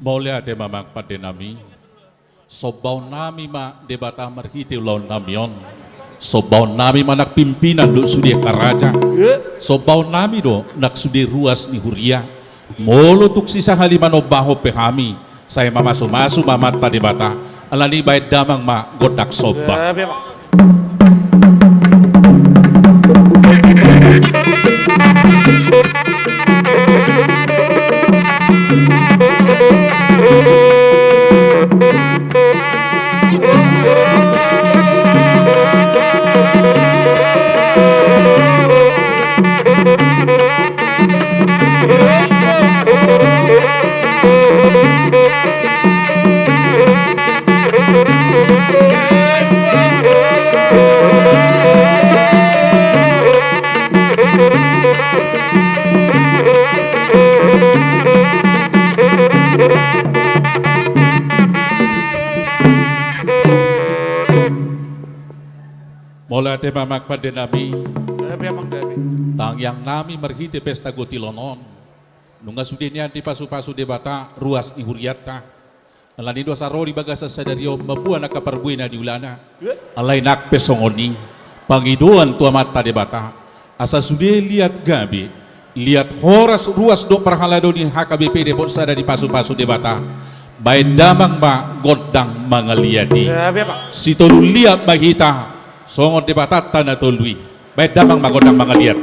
Mauliate ma amang pande nami. Sombaon nami ma Debata marhite ulaon nami on. Sombaon nami ma nang pimpinan dohot sude angka raja. Sombaon nami do nang sude ruas ni huria. Molo tung sisahali manombahon pe hami, sai mamasu-masu ma Amanta Debata, alani baen damang ma gondang somba. Mauliate ma amang pande nami. Tangiang nami marhite pesta gotilon on, nunga sude nian dipasu-pasu Debata ruas ni hurianta. Alani do asa ro di bagasan sadari on mamboan angka parbue na niulana. Alai nang pe songon i, pangidoan tu Amanta Debata, asa sude liat gabe, Liat horas ruas dohot parhalado ni H K B P Depot Sada dipasupasu Debata. Baen damang ma gondang mangaliat i. Sitolu liat ma hita songon Debatanta na tolu i. Baen damang ma gondang mangaliat.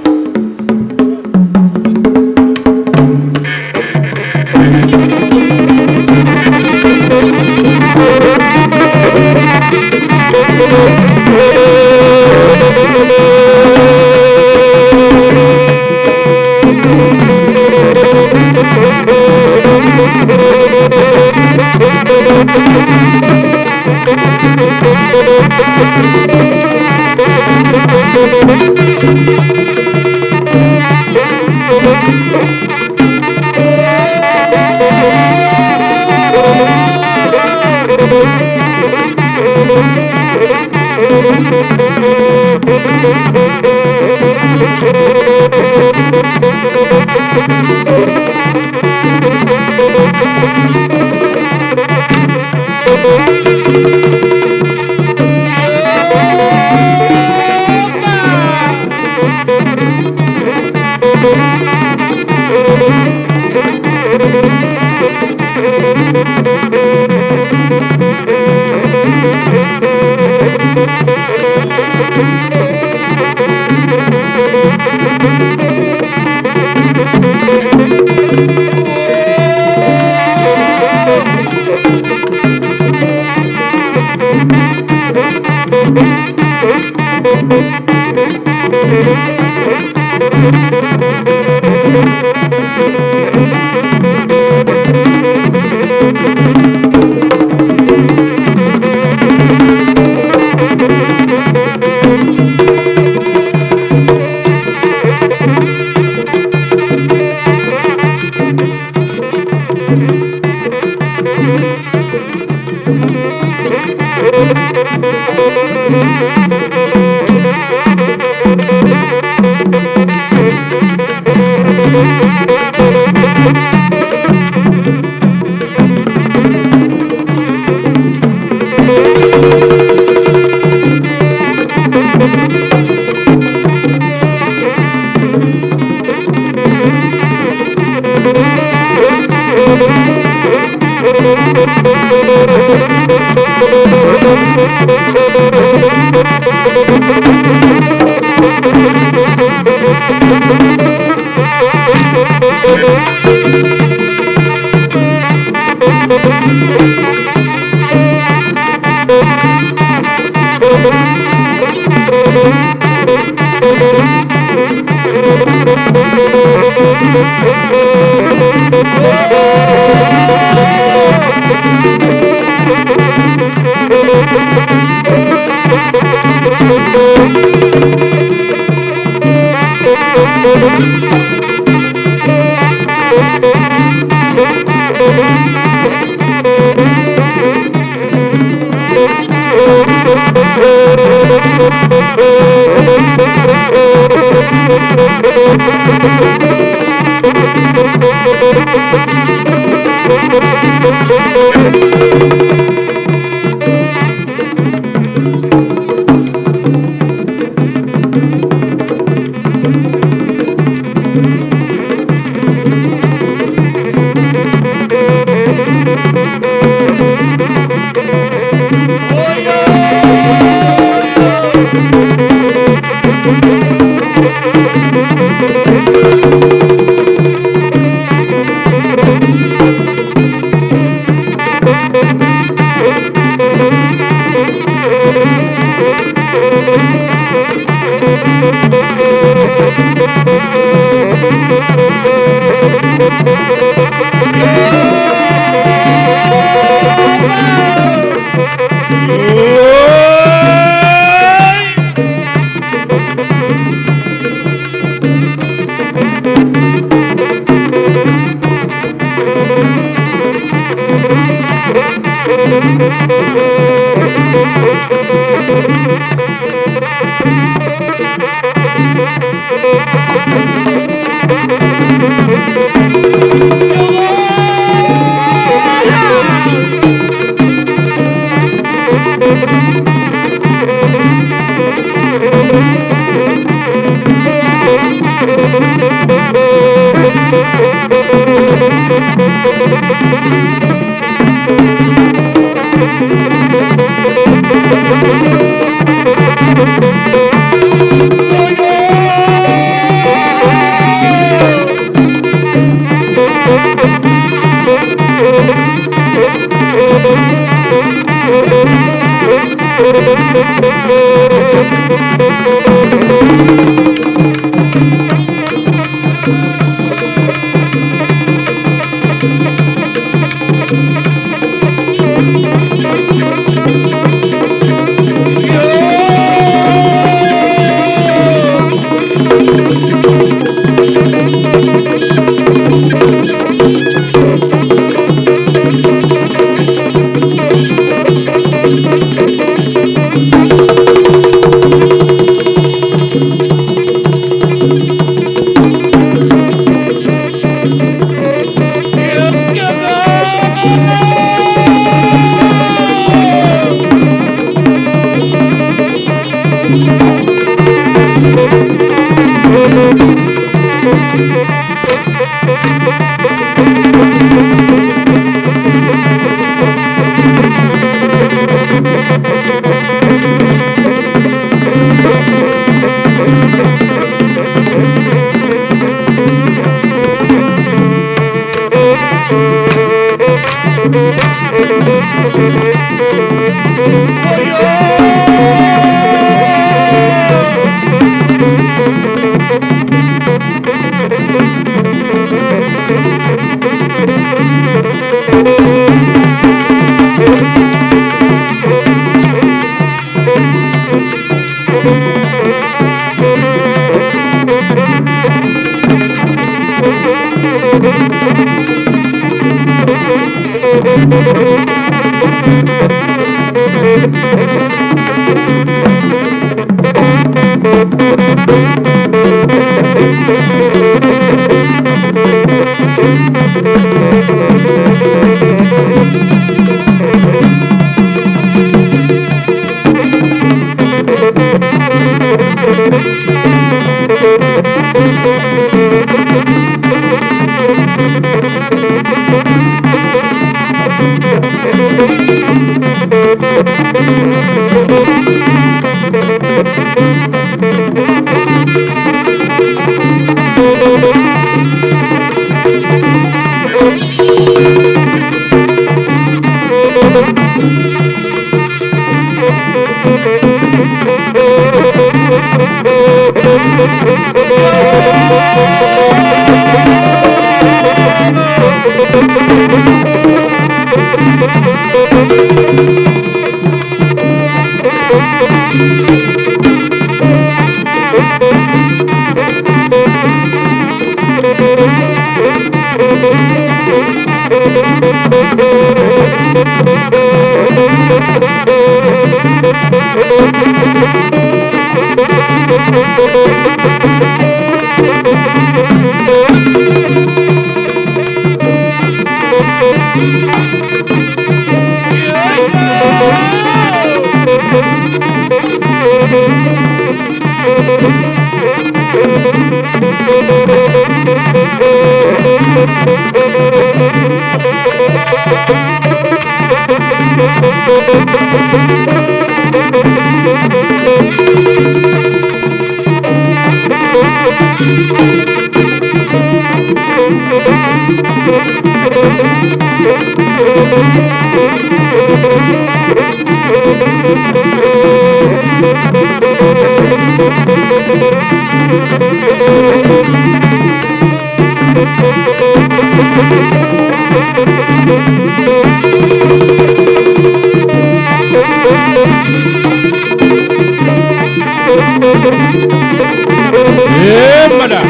Emma da.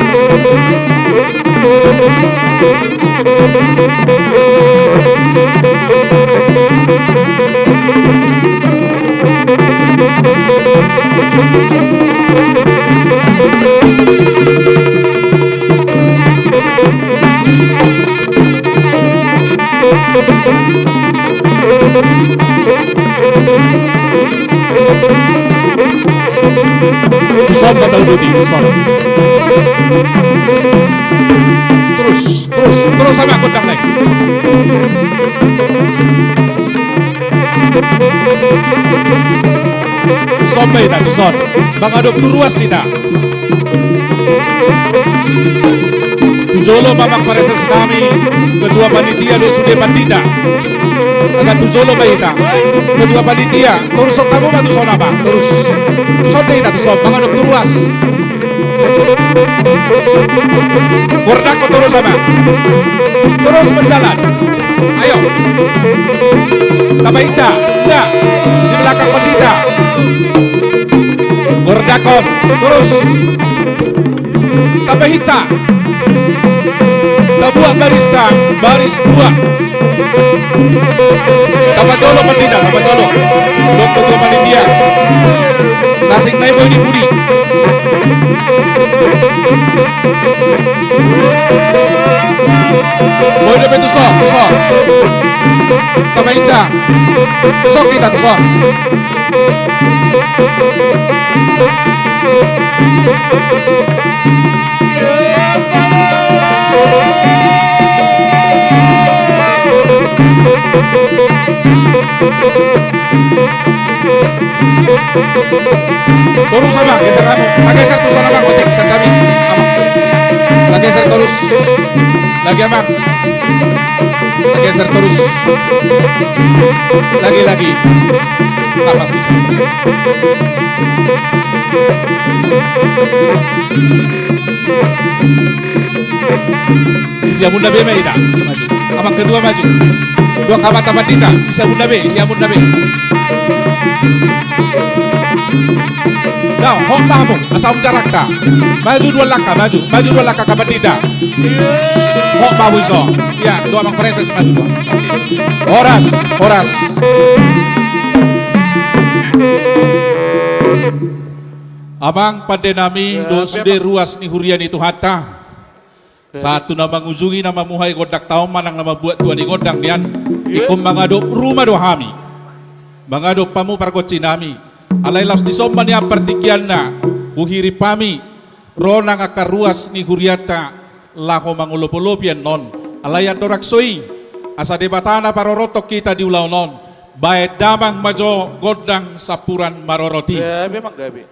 Tuson ma taudoti, tuson. Terus, terus, terus, sama gondang nai. Tuson ma hita, tuson. Mangadop tu ruas hita. Tu jolo ma amang pareses nami, ketua panitia dohot sude pandita. Angka tu jolo ma hita. Ketua panitia, torus songon hamu ma tuson, amang. Torus. Tuson do hita, tuson. Mangadop tu ruas. Bordakkon torus, amang. Torus berjalan. Ayo. Tamba hinsa. Ida. Di belakang pandita. Bordakkon. Torus. Hinsa. Tabuat barista, baris dua. Tapajolo pandita, tapajolo. Dok ketua panitia. Nasing nai boi di pudi. Boi dope tuson, tuson. Tama hinsa. Tuson hita, tuson. Torus, amang, geser hamu. Tageser tuson, amang, otik sian hami. Amang. Tageser torus. Lagi, amang. Tageser torus. Lagi, lagi. Tapas tuson. Isi hamu na be ma hita. Maju. Amang ketua, maju. Dua, amang pandita. Isi hamu na be, isi hamu na be. Dao, hot ma hamu, asa umjarakta. Maju dua langkah, maju. Maju dua langkah, amang pandita. Hot ma hamu ison. Ia, dua, amang Francis, maju dua. Horas, horas. Amang pande nami, dohot sude ruas ni huria ni Tuhanta. Sahat tu na mangujungi, na mamuhai gondang ta on manang na mambuat tua ni gondang nian, ingkon mangadop ru ma do hami. Mangadop hamu pargonsi nami. Alai laos dison ma nian partingkianna huhirim hami ro nang angka ruas ni hurianta laho mangolopolopi annon. Alai andorang so i, asa Debata na parorothon hita di ulaon on, baen damang ma jo gondang sampuran marorot i. Gabe, amang, gabe.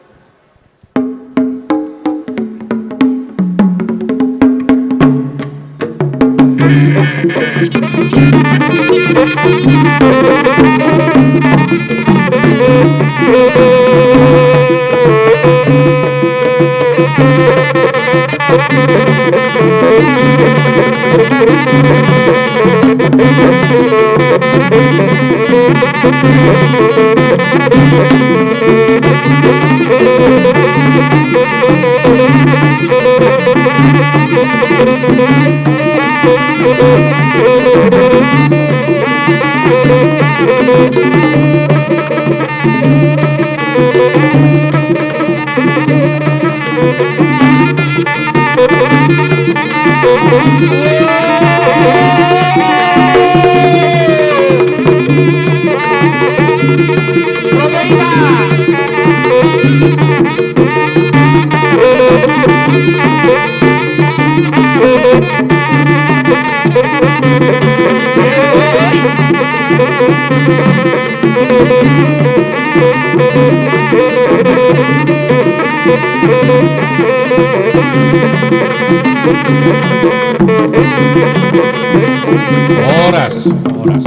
Horas, horas.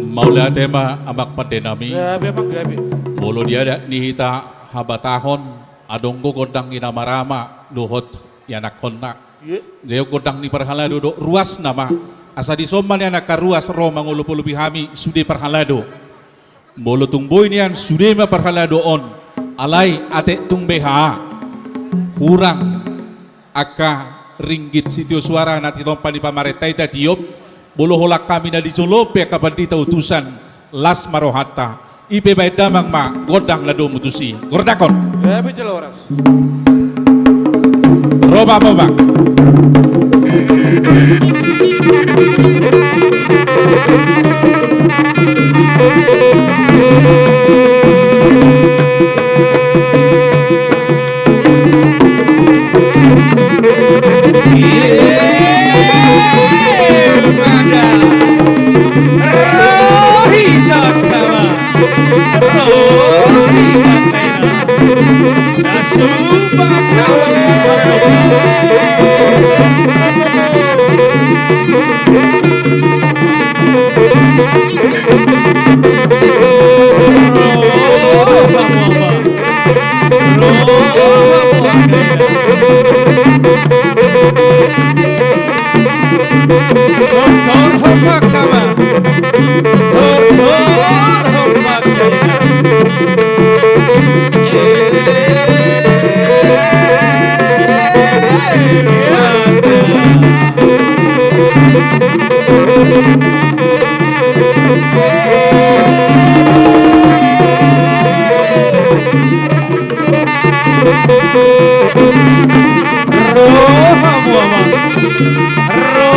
Mauliate ma, amang pande nami. Gabe, amang, gabe. Molo di adat ni hita habatahon, adong do gondang ni na marama dohot ianakhonna. Iya. Jadi gondang ni parhalado do, ruasna ma. Asa dison ma nian angka ruas ro mangolopolopi hami sude parhalado. Molo tung boi nian sude ma parhalado on, alai atik tung beha hurang angka ringgit sitio suara na tinompa ni pamarenta i tatiop, molo holan hami na di jolo pe angka pandita utusan, las ma rohanta. I pe baen damang ma gondang na domu tusi. Gordakkon. Gabe jala horas. Roba, roba. Ro hamu amang. Ro.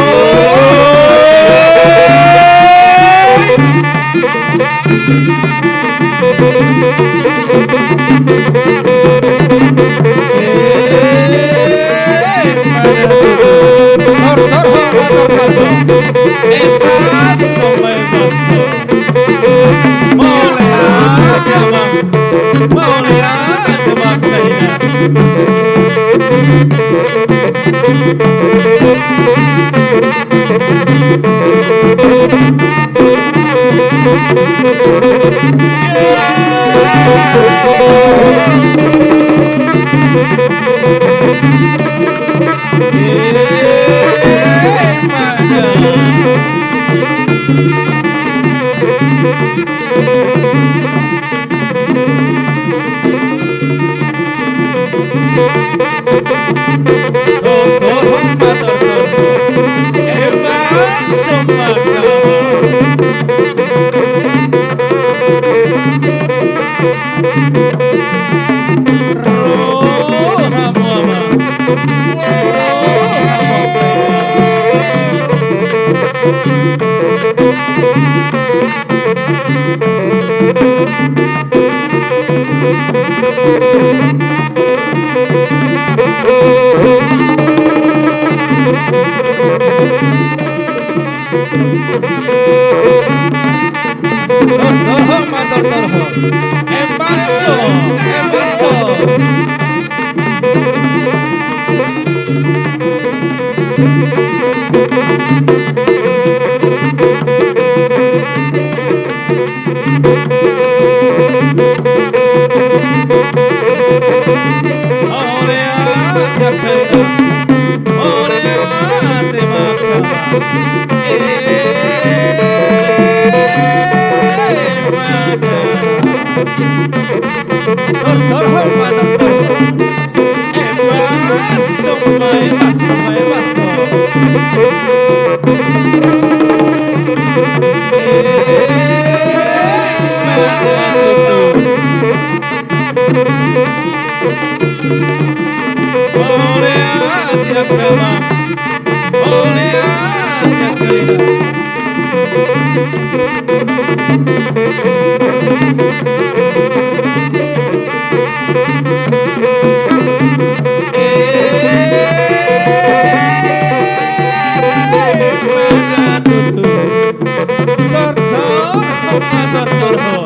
Tortor ho ma, tortor ho.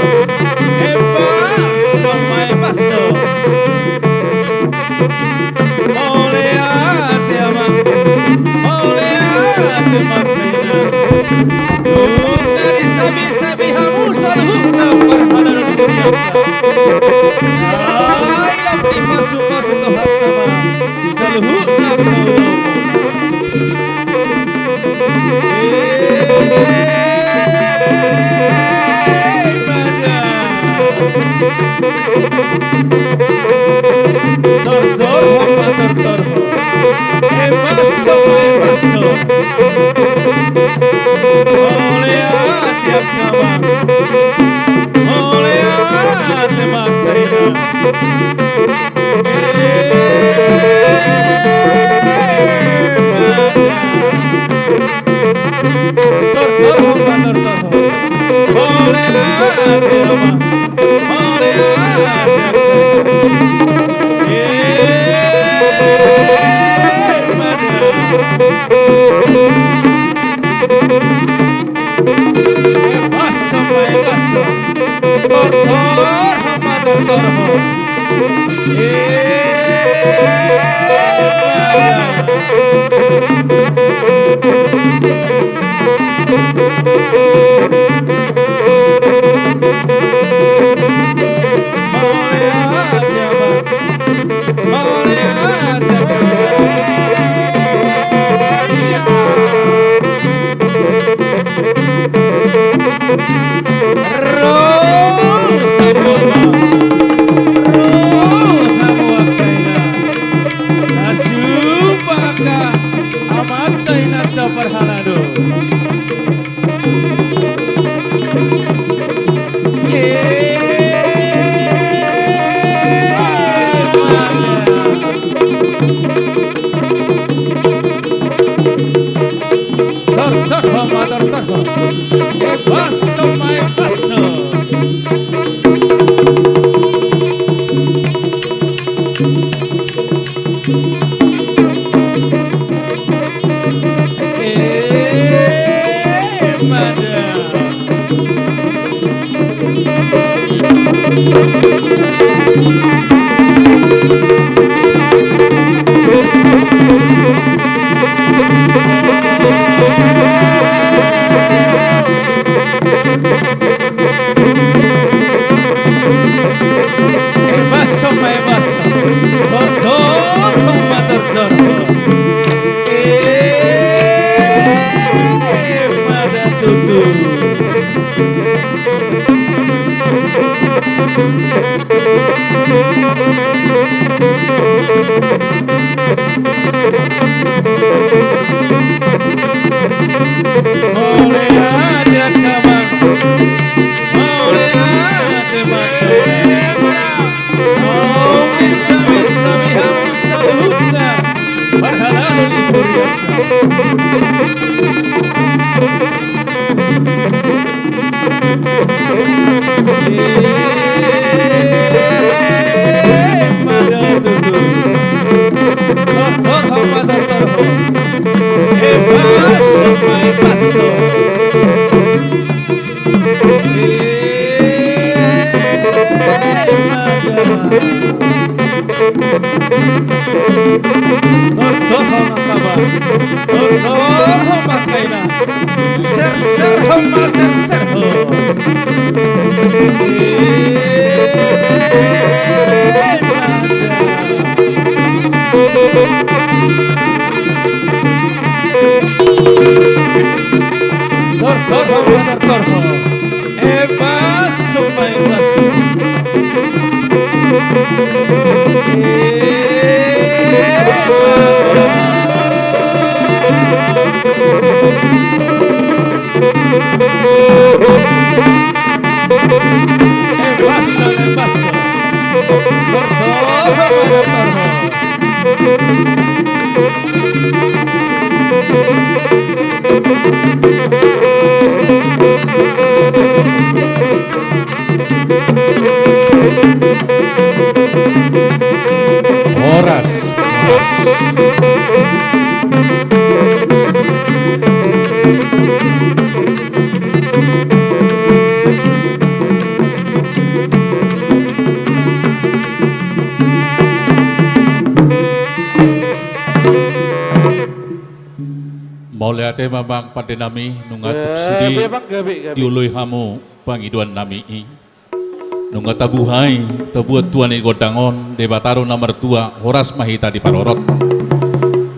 Embaso, embaso. Mauliate amang, mauliate amang. Dung na disabi-sabi hamu saluhutna parhalado ni hurianta, sai lam dipasu-pasu Tuhanta ma saluhutna. Tortor ho ma, tortor ho. Embaso ma, embaso. Mauliate amang, mauliate amang. Mauliate, angka amang. Mauliate, amang. Mauliate, mauliate, mauliate. Parhalado ni hurianta. Tortor ho ma, angka amang. Tortor ho ma, angka inang. Serser ho ma, serser ho. Tortor ho ma, tortor ho. Embas ho ma, embas. Embas ho, embas ho. Tortor ho ma, tortor ho. Horas, horas. Mauliate ma, amang pande nami, nunga tuk sude dioloi hamu pangidoan nami i. Nunga tabuhai, tabuat tua ni gondang on, Debata do na martua, horas ma hita diparorot.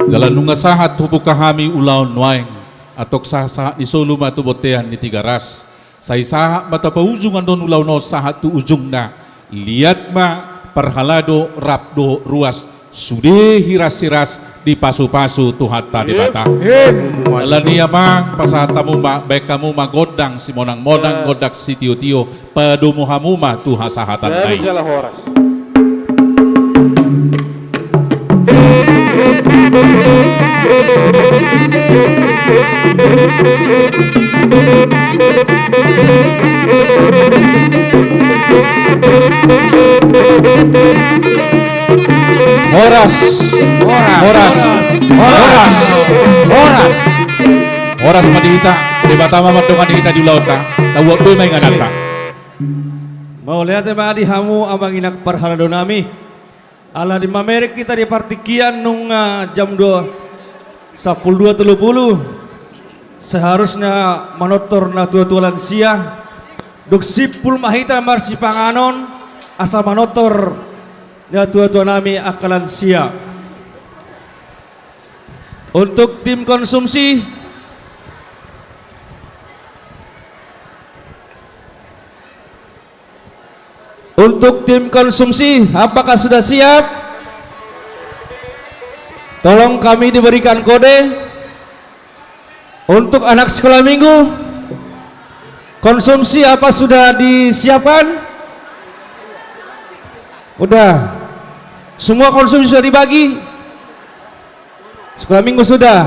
Jala nunga sahat hubuka hami ulaon nuaeng, antong sahat-sahat ni solu ma tu bontean ni Tigaras. Sai sahat ma tapaujung annon ulaon on sahat tu ujungna. Liat ma parhalado rap dohot ruas, sude hiras-hiras dipasu-pasu Tuhanta Debata. Alani i, amang, pasahat hamu ma, baen hamu ma gondang simonang-monang, gondang sitio-tio, padomu hamu ma tu hasahatan na i. Horas. Horas. Horas. Horas. Horas. Horas ma di hita, Debata ma mandongani hita di ulaonta, tauhon be ma ingananta. Mauliate ma di hamu amang inang parhalado nami. Ala di mamereng hita di partingkian nunga jam dua, sampulu dua tolu pulu, seharusnya manortor natua-tua lansia, dung simpul ma hita marsipanganon, asa manortor natua-tua nami angka lansia. Untuk tim konsumsi, untuk tim konsumsi, apakah sudah siap? Tolong kami diberikan kode. Untuk anak sekolah minggu, konsumsi apa sudah disiapkan? Udah. Semua konsumsi sudah dibagi? Sekolah minggu sudah.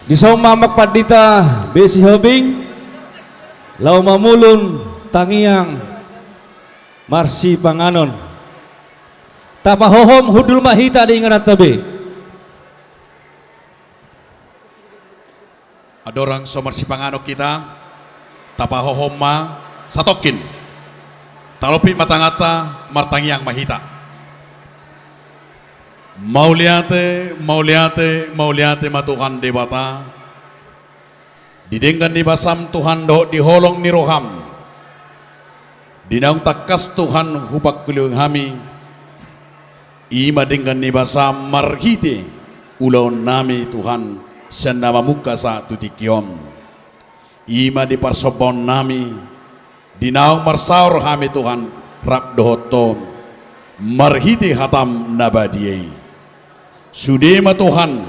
Dison ma amang pandita B C Hobing, laho mamulun tangiang marsipanganon. Tapahohom hundul ma hita di ingananta be. Andorang so marsipanganon hita, tapahohom ma satongkin. Talompit ma tanganta, martangiang ma hita. Mauliate, mauliate, mauliate ma Tuhan Debata. Di denggan ni basam Tuhan dohot di holong ni roham. Di naung tangkas Tuhan hupangkoloion hami. I ma denggan ni basam marhite ulaon nami Tuhan, sian na mamungka sahat tu tingki on. I ma di parsombaonnami, di naung marsaor hami Tuhan rap dohot Ho, marhite hataM na badia i. Sude ma Tuhan,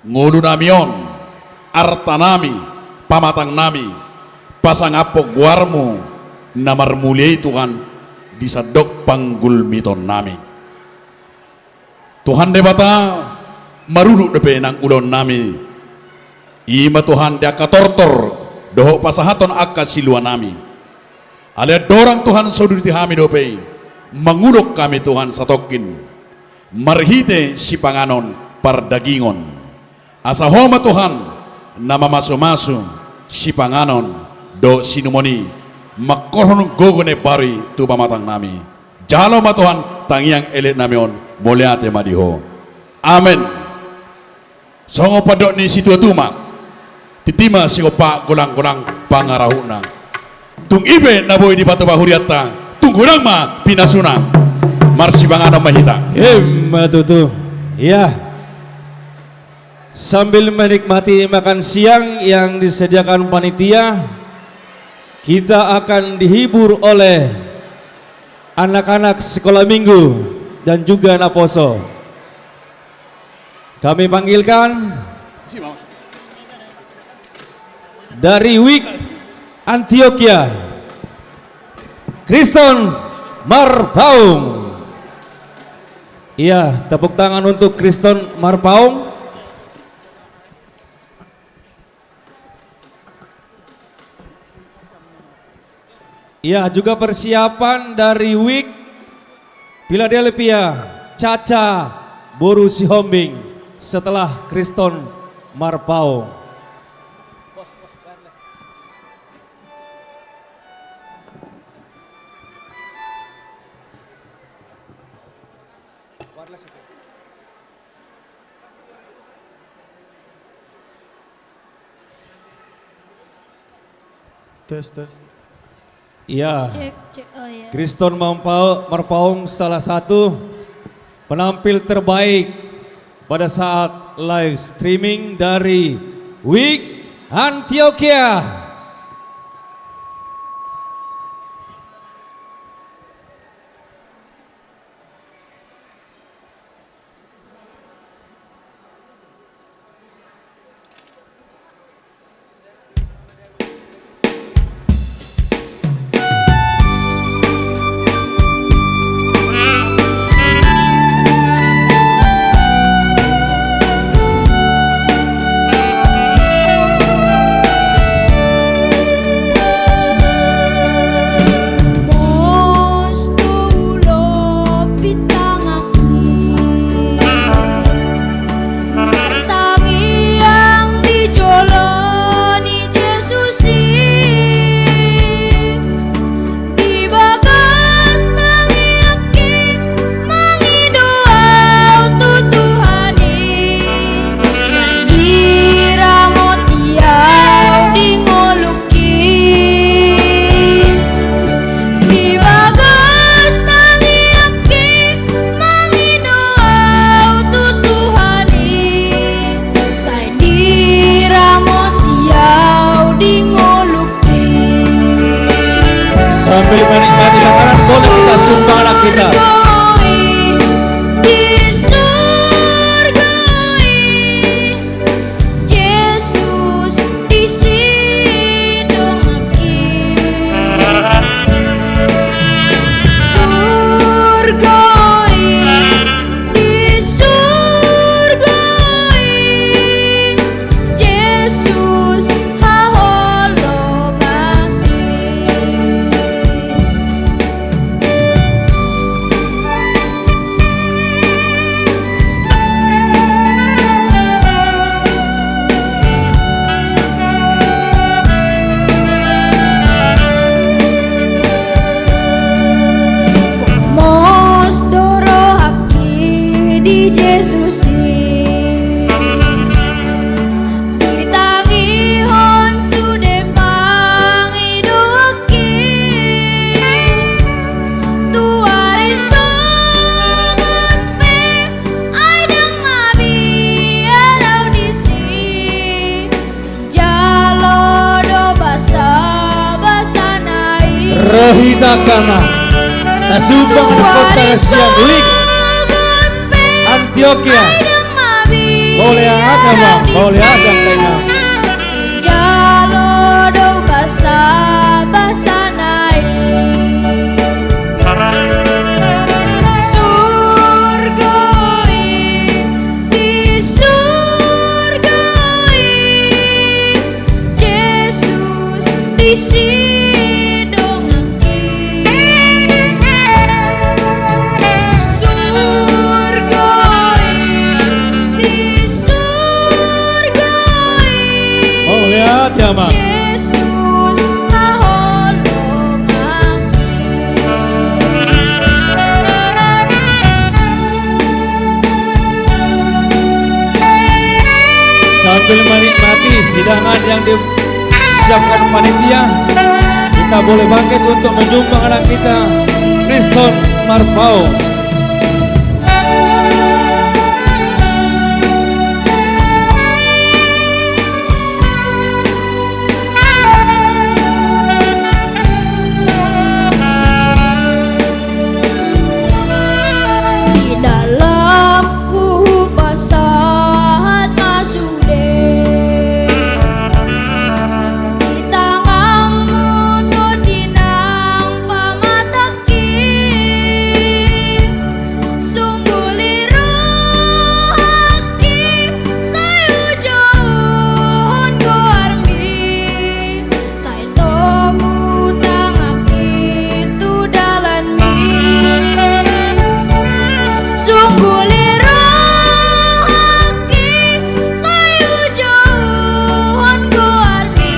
ngolunami on, artanami, pamatangnami, pasangaphon goarMu na marmulia i Tuhan, di sandok panggulmitonnami. Tuhan Debata, marudut dope nang ulaonnami. I ma Tuhan di angka tortor, dohot pasahathon angka siluanami. Alai andorang Tuhan so diuduti hami dope, mangulon hami Tuhan satongkin. Marhite sipanganon pardagingon. Asa Ho ma Tuhan, na mamasumasu, sipanganon, dohot sinumon i, manghorhon gogo na imbaru i tu pamatangnami. Jalo ma Tuhan, tangiang eleknami on, mauliate ma di Ho. Amen. Songon pandok ni situatua ma, tintin ma sigompa, golanggolang pangarahutna. Tung i pe na boi dipatupa hurianta, tung godang ma pinasuna. Marsipanganon ma hita. Ima tutu. Ya. Sambil menikmati makan siang yang disediakan panitia, kita akan dihibur oleh anak-anak sekolah minggu dan juga naposo. Kami panggilkan dari Wik Antiokia, Kriston Marpaung. Iya, tepuk tangan untuk Kriston Marpaung. Ya, juga persiapan dari Wik Philadelphia, Caca boru Sihombing setelah Kriston Marpaung. Tes, tes. Ya. Cek, cek. Oh, ya. Kriston Marpa-, Marpaung salah satu penampil terbaik pada saat live streaming dari Wik Antiokia. Tangiang di jolo ni Jesus i, di bagas tangiangki mangido au tu Tuhan i, diramoti au di ngolu. Di bagas tangiangki mangido au tu Tuhan i, sai diramoti au di ngolungki. Sambil menikmati makanan, boleh kita sumbang anak kita. Surgo i, di surgo i. Jesus disi donganki. Surgo i, di surgo i, Jesus haholonganki. Rohita kana. Tasumbang tu kota sian Wik Antiokia. Mauliate ma, mauliate angka inang. Jalo do basa-basa nai. Surgo i, di surgo i. Jesus, disi donganki. Surgo i, di surgo i. Mauliate ma. Jesus, haholongan. Sambil menikmati hidangan yang disiapkan panitia, kita boleh bangkit untuk menyumbang anak kita, Kriston Marpaung. Di dalam hupasahat ma sude. Di tanganmu toti nang pamatangki. Songgop ni rohangki, sai hujouhon goarmi. Sai togu tanganki tu dalanmi. Songgop ni rohangki, sai hujouhon goarmi.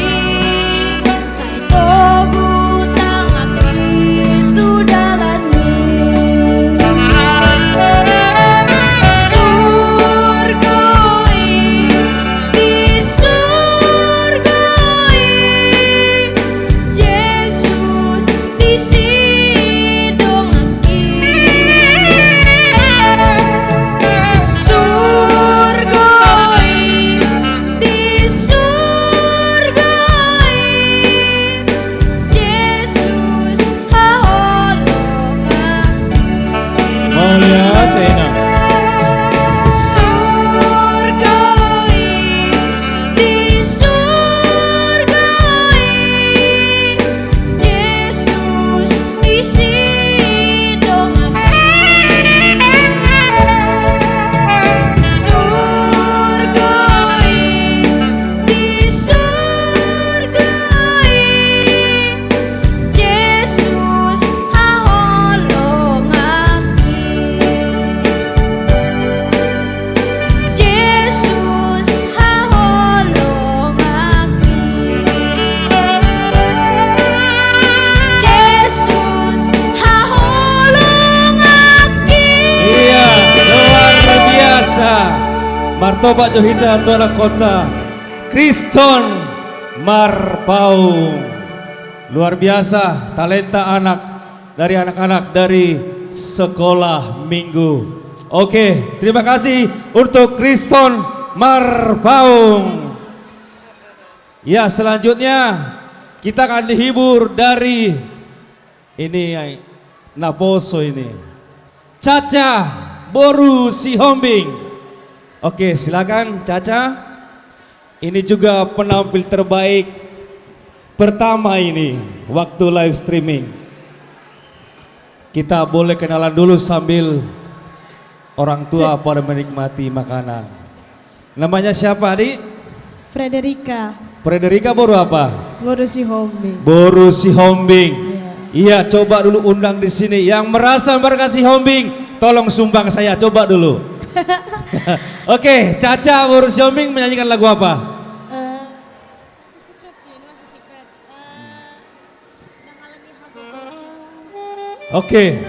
Sai togu tanganki tu dalanmi. Surgo i, di surgo i. Jesus, disi donganki. Surgo i, di surgo i. Jesus, haholonganki. Mauliate ma. Surgo i, di surgo i. Jesus, disi donganki. Surgo i, di surgo i. Jesus, haholonganki. Jesus, haholonganki. Jesus, haholonganki. Iya, luar biasa. Martopak jo hita tu anak kota, Kriston Marpaung. Luar biasa talenta anak dari anak-anak dari Sekolah Minggu. Oke, terima kasih untuk Kriston Marpaung. Ya, selanjutnya kita akan dihibur dari ini, ya, naposo ini. Caca boru Sihombing. Oke, silakan Caca. Ini juga penampil terbaik pertama ini waktu live streaming. Kita boleh kenalan dulu sambil orang tua pada menikmati makanan. Namanya siapa, Adik? Frederica. Frederica boru apa? Boru Sihombing. Boru Sihombing. Iya. Iya, coba dulu undang di sini. Yang merasa warga Sihombing, tolong sumbang saya, coba dulu. Oke, Caca boru Sihombing menyanyikan lagu apa? Eh, masih secret ya, ini masih secret. Eh, Oke.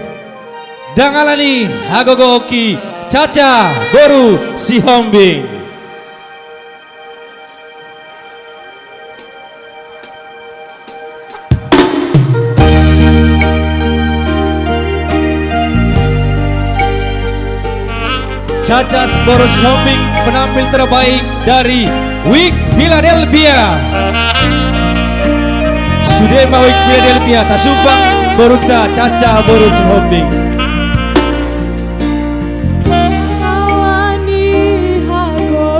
Dang ala ni hagogoonki, Caca boru Sihombing. Caca boru Sihombing, penampil terbaik dari Wik Philadelphia. Sude ma Wijk Philadelphia, tasumbang borunta Caca boru Sihombing. Ala ni hagogoon,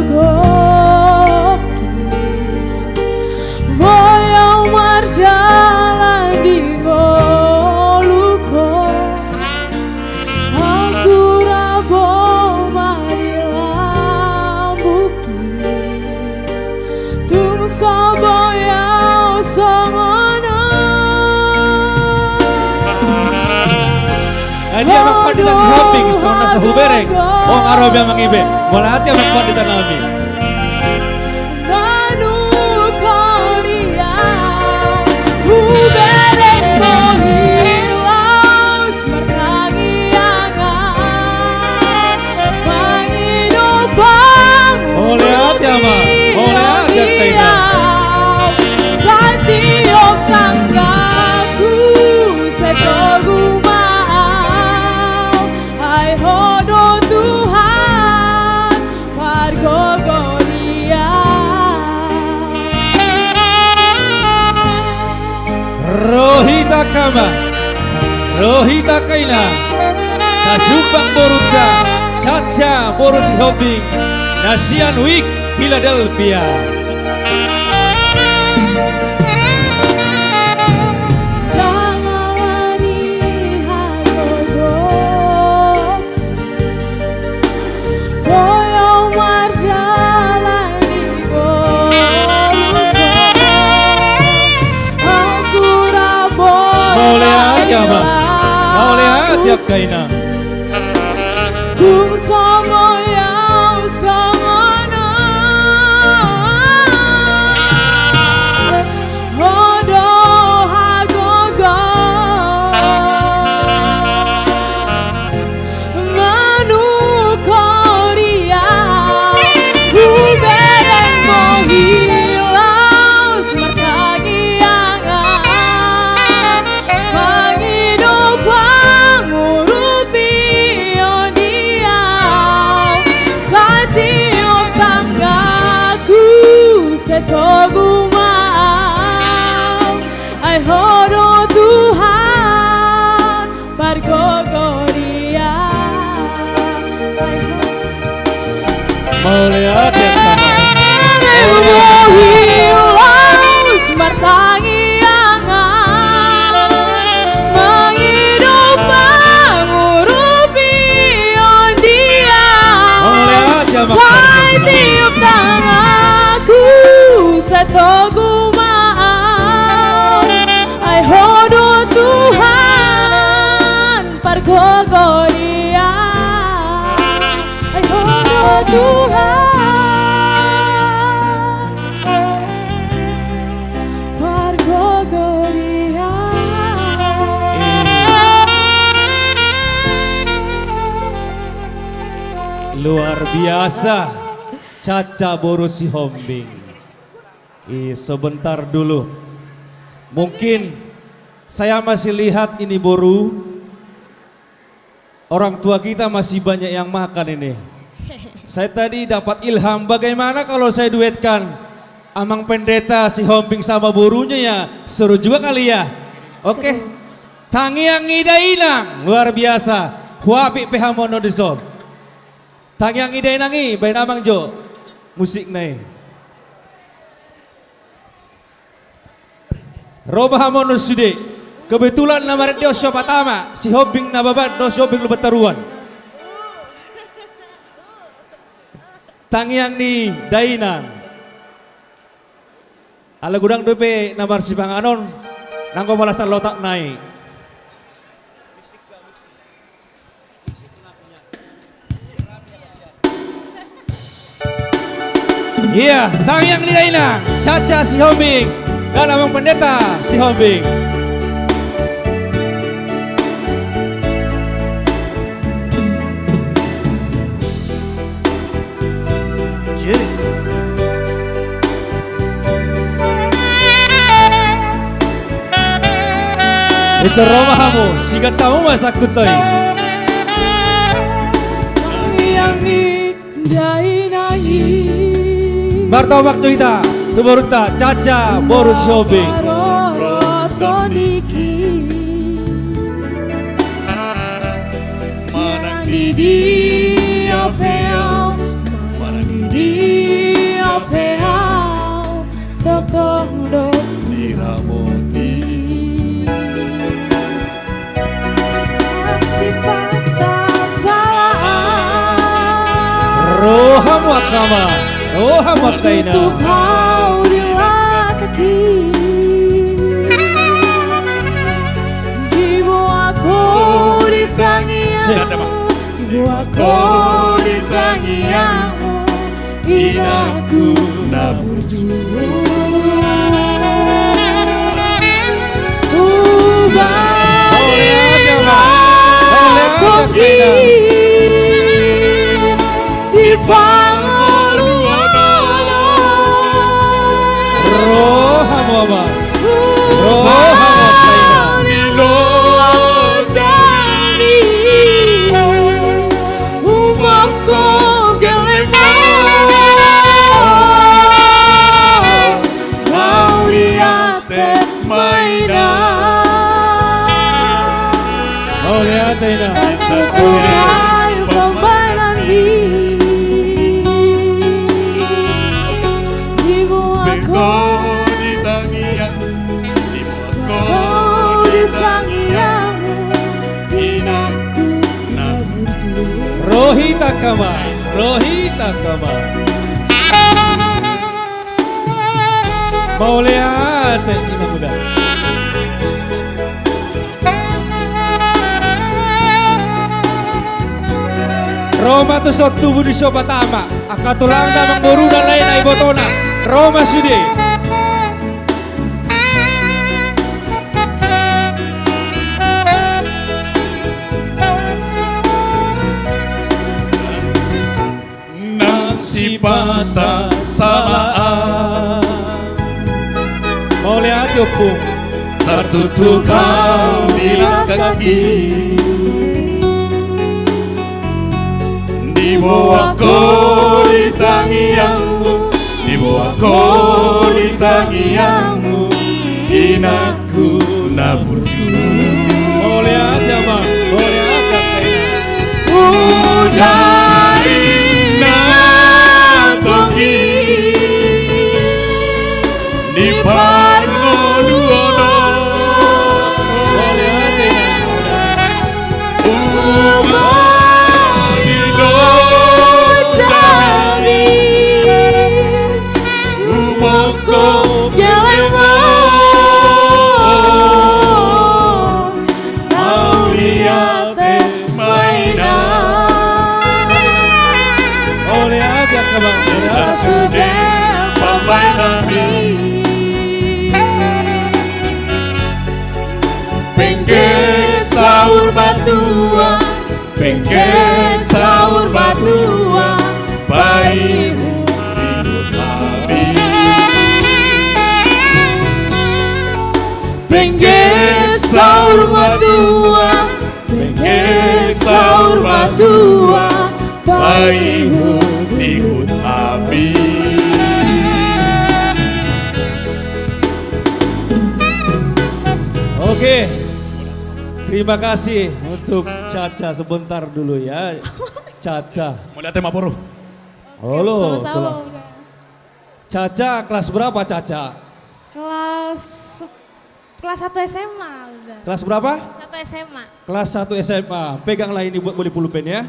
boi au mardalan di ngolungku. Ahu tura boma di lambungki, tung so boi au songon on. Ai dia Amang Pandita Sihombing, songon na so hubereng. Ho nga ro be Amang i be. Mauliate Amang Pandita nami. Manukuri au, hubereng bohi laos martangiang au. Mangido pangurupion di au. Mauliate Amang, mauliate angka inang. Satiop tanggaku sai togu ma au. Ai Ho do Tuhan pargogo di au. Ro hita angka amang, ro hita angka inang, tasumbang borunta Caca boru Sihombing, na sian Wijk Philadelphia. Ndang ala ni hagogoon, boi au mardalan di ngolungku. Ahu tura boma di lambungki. Mauliate Amang, mauliate angka inang. Tung so boi au songon on. Ho do hagogoon. Manukuri au, hubereng bohi laos martangiang au. Mangido pangurupion di au. Satiop tanggaku sai togu ma au. Ai Ho do Tuhan pargogo di au. Mauliate angka amang. Bohi laos martangiang au. Mangido pangurupion di au. Mauliate angka amang. Satiop tanggaku sai togu ma au. Ai Ho do Tuhan pargogo di au. Ai Ho do Tuhan pargogo di au. Luar biasa, Caca boru Sihombing. I, sebentar dulu. Mungkin saya masih lihat ini boru. Orang tua kita masih banyak yang makan ini. Saya tadi dapat ilham, bagaimana kalau saya duetkan Amang Pendeta Sihombing sama borunya ya? Seru juga kali ya? Oke. Seru. Tangiang ni dainang, luar biasa. Huapik pe hamu on dison. Tangiang ni dainang i, baen amang jo musikna i. Ro ma hamu on sude. Kebetulan na marende on Siop Atama, Sihombing Nababan dohot Sihombing Lumbantoruan. Tangiang ni dainang. Ala godang dope na marsipanganon, nanggo balasan lotak nai. Iya, tangiang ni dainang, Caca Sihombing, dan Amang Pendeta Sihombing. Jadi. Pintor ro ma hamu, sigantamu ma sangkut i. Tangiang ni dainang i. Martopang tu hita, tu borunta, Caca boru Sihombing. Dia pe au, manang di dia pe au, tongtong do diramoti. Sipata salah. Rohamu angka ama, rohamu angka ina. Tutu hau dilangkaki. Diboan ho di tangiangmu. Diboan ho di tangiangmu. Inangku na burju. Hubahen ma tonggi di pangoluan on. Rohamu ama, rohamu angka ina. Hubahen ma tonggi di pangoluan on. Umongko geleng on. Mauliate ma ina. Mauliate ina. Sude pambahenan i. Diboan ho di tangiangmu. Diboan ho di tangiangmu. Inangku na burju. Ro hita angka ama, ro hita angka ama. Mauliate, inang muda. Ro ma tuson tubu di Sobatama, angka tulangna, amangboruna, lae na ibotona. Ro ma sude. Na sipata salah. Mauliate, ompung. Tartuktuk hau dilangkaki. Diboan ho di tangiangmu, diboan ho di tangiangmu, inangku na burju. Mauliate ama, mauliate angka ina. Hubahen ma tonggi di pangoluan on. Mauliate ina. Umbahen ma tonggi umongko geleng on. Mauliate ma ina. Mauliate angka ama, mauliate. Sude pambahenan i. Pengge saur matua, pengge saur matua, paihut-ihut hami. Pengge saur matua, pengge saur matua, paihut-ihut hami. Oke. Terima kasih untuk Caca sebentar dulu ya. Caca. Mauliate ma boru. Halo, sama-sama, tulang. Uda. Caca, kelas berapa, Caca? Kelas, kelas satu S M A, Uda. Kelas berapa? Satu S M A. Kelas satu S M A. Peganglah ini buat beli pulpen ya.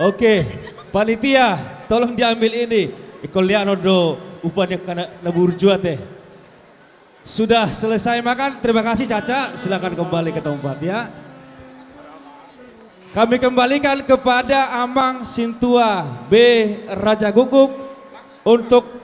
Oke. Panitia, tolong diambil ini. Ingkon lehonon do upa ni angka na burju ate. Sudah selesai makan, terima kasih Caca, silakan kembali ke tempat ya. Kami kembalikan kepada Amang Sintua B Rajagukguk untuk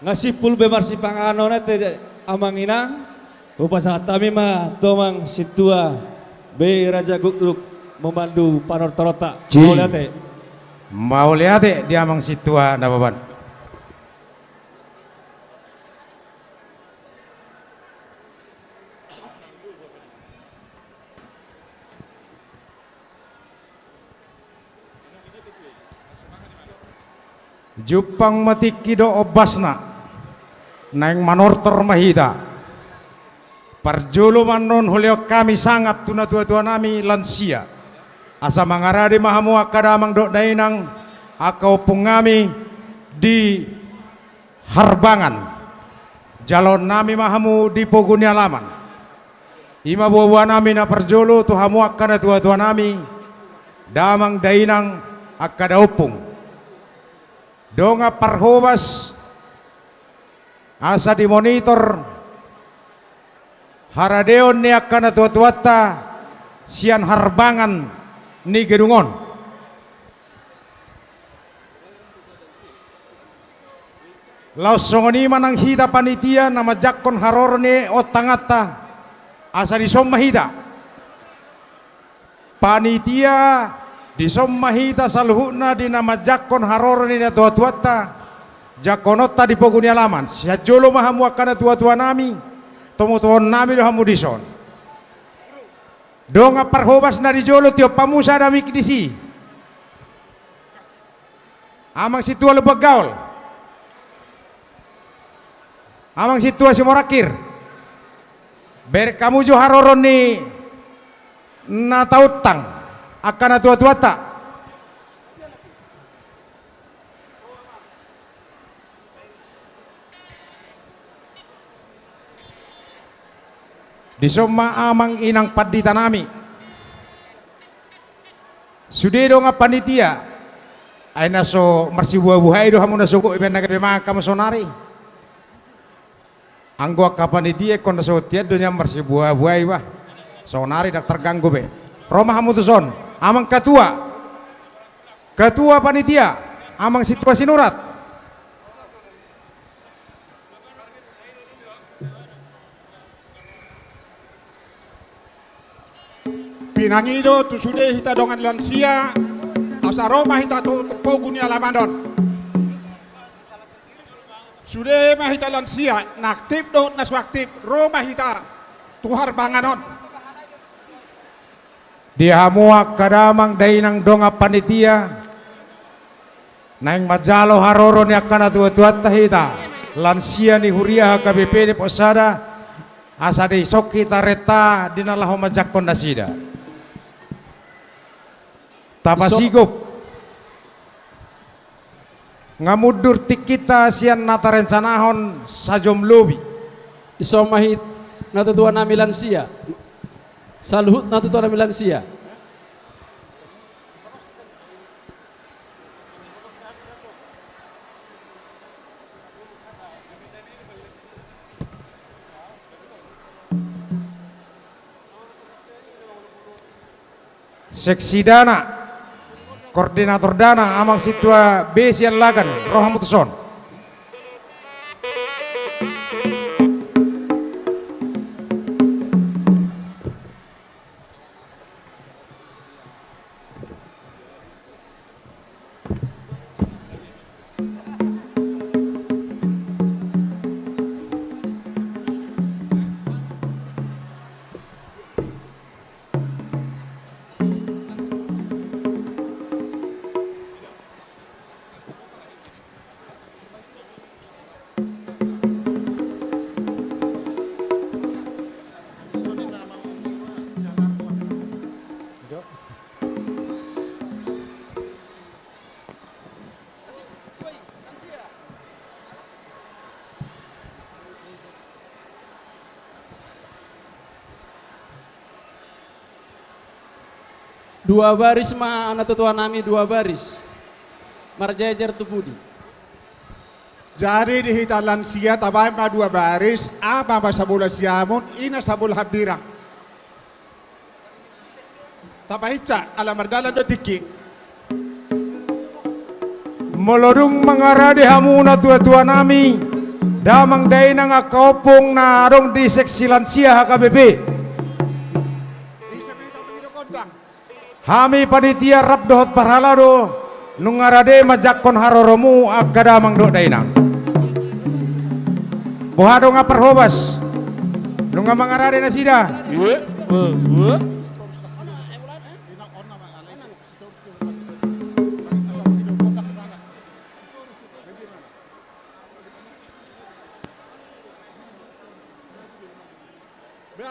Nga simpul be marsipanganon ate amang inang, hupasahat hami ma tu Amang Sintua B Rajagukguk memandu panortoronta. Mauliate. Mauliate di Amang Sintua Nababan. Jumpang ma tingki dohot ombasna, naeng manortor ma hita. Parjolo ma annon hulehon hami sangap tu natua-tuanami lansia, asa mangarade ma hamu angka damang dohot dainang, angka ompungnami di Harbangan. Jaloonnami ma hamu di pogu ni alaman. I ma boa-boanami na parjolo tu hamu angka natua-tuanami, damang dainang, angka daompung. Dongan parhobas, asa dimonitor haradeon ni angka natua-tuanta sian harbangan ni gedung on. Laos songon i ma nang hita panitia na manjangkon haroro ni on tanganta, asa dison ma hita. Panitia, dison ma hita saluhutna di na manjangkon haroro ni natua-tuanta, jangkononta di pogu ni alaman. Sian jolo ma hamu angka natua-tuanami, tomo-tomoonnami do hamu dison. Dongan parhobas na di jolo, tiop hamu sada mik disi. Amang sintua Lumban Gaol. Amang sintua Simorangkir. Bereng hamu jo haroro ni na tauntang, angka natua-tuanta. Dison ma amang inang panditanami. Sude dongan panitia. Ai na so marsibuha-buhai do hamu na sogot i, baen na gabe mangan hamu sonari. Anggo angka panitia ingkon na sogot i do nian marsibuha-buhai bah. Sonari ndang terganggu be. Ro ma hamu tuson. Amang ketua. Ketua panitia. Amang sintua Sinurat. Pinangido tu sude hita dongan lansia, asa ro ma hita tu pogu ni alaman on. Sude ma hita lansia, na aktif dohot na so aktif, ro ma hita tu harbangan on. Di hamu angka damang dainang dongan panitia, naeng manjalo haroro ni angka natua-tuanta hita, lansia ni huria H K B P Depok Sada, asa dison hita renta di na laho manjangkon nasida. Tapasigop. Nga mundur tingkinta sian na tarencanahon sajom lobi. Dison ma hita natua-tuanami lansia. Saluhut natua-tuanami lansia. Seksi dana, koordinator dana, amang sintua B sian Lagan, ro hamu tuson. Dua baris ma natua-tuanami, dua baris. Marjejer tu pudi. Jadi di hita lansia tabaen ma dua baris, aha ma sabola siamun, i na sabola hambirang. Tapahinsa, ala mardalan do tingki. Molo dung mangarade hamu natua-tuanami, damang dainang angka ompung na adong di seksi lansia H K B P. Hami panitia rap dohot parhalado, nunga rade manjangkon haroromu angka damang dohot dainang. Boha dongan parhobas, nunga mangarade nasida? Uwe, uwe, uwe. Di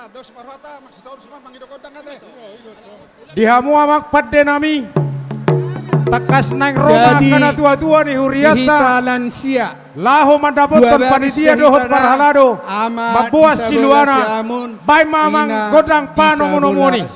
hamu amang pande nami, tangkas naeng ro ma angka natuatua ni hurianta, laho mandapothon panitia dohot parhalado mamboan siluana. Baen ma amang gondang panomunomuon i.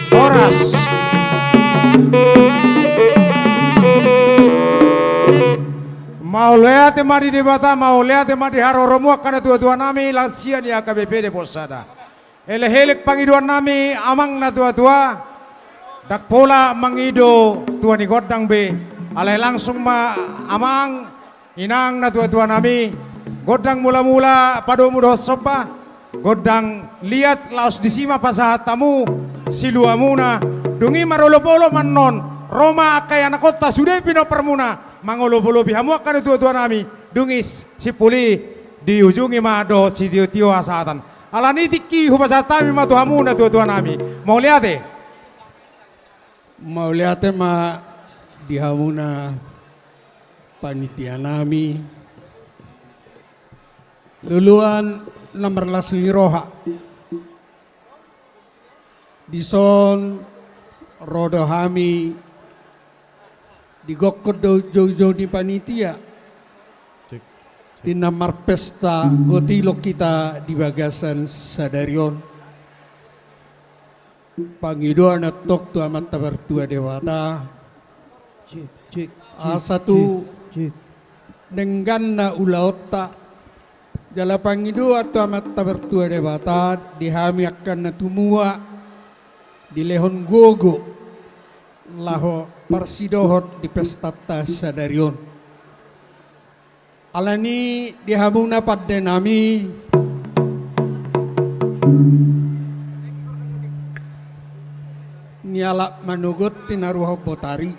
Horas. Mauliate ma di Debata, mauliate ma di haroromu angka natuatua nami, lansia ni H K B P Depot Sada. Elek-elek pangidoan nami amang natuatua, ndang pola mangido tua ni gondang be, alai langsung ma amang, inang natuatua nami, gondang mulamula padomu dohot somba, gondang liat laos disi ma pasahat hamu siluamuna, dung i marolopolop ma annon, ro ma angka ianakhonta sude pinomparmuna, mangolopolopi hamu angka natuatua nami, dung i simpul i diujungi ma dohot sitiotio hasahatan. Alani i tingki hupasahat hami ma tu hamu natuatua nami. Mauliate. Mauliate ma di hamuna panitia nami. Loloan na marlas ni roha. Dison ro do hami di gokhon dohot joujou ni panitia. Cek, cek. Di na marpesta gotilon hita di bagasan sadari on. Pangidoan antong tu Amanta Martua Debata. Cek, cek, cek, asa tu, cek, cek, dengganna ulaonta, Jala pangidoan tu Amanta Martua Debata di hami angka na tumua, dilehon gogo laho parsidohot di pestanta sadari on. Alani di hamuna pandenami, nialap manogot tinaruhon botari.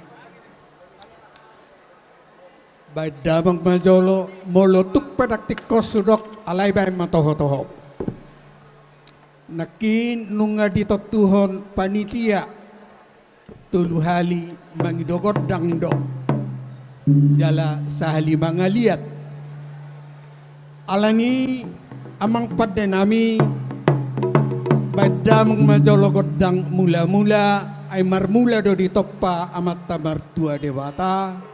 Baen damang ma jolo, molo tung pe dang tingkos hudok, alai baen ma tohotoho. Nangkin nunga ditontuhon panitia tolu hali mangido gondang do, jala sahali mangaliat. Alani, amang pandenami, baen damang ma jolo gondang mulamula, ai marmula do ditompa Amanta Martua Debata,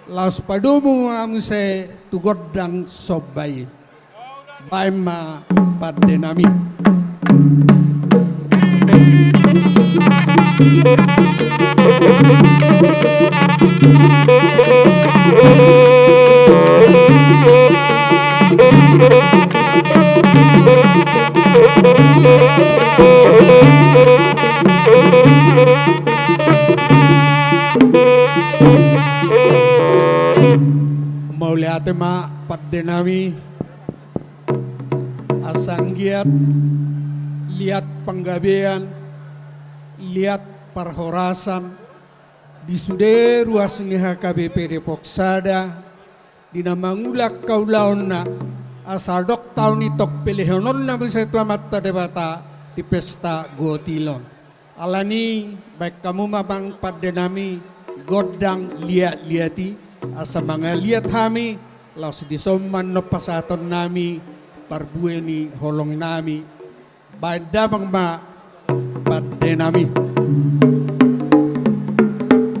laos padomu ma muse tu gondang somba i. Baen ma pandenami. Mauliate ma pandenami. Asa anggiat liat panggabean, liat parhorasan di sude ruas ni H K B P Depok Sada, di na mangula angka ulaonna, asa adong taon i tong pelehononna muse tu Amanta Debata di pesta gotilon. Alani, baen hamu ma amang pandenami gondang liatliat i, asa mangaliat hami, laos dison ma annon pasahatonnami parbue ni holongnami. Baen damang ma pandenami.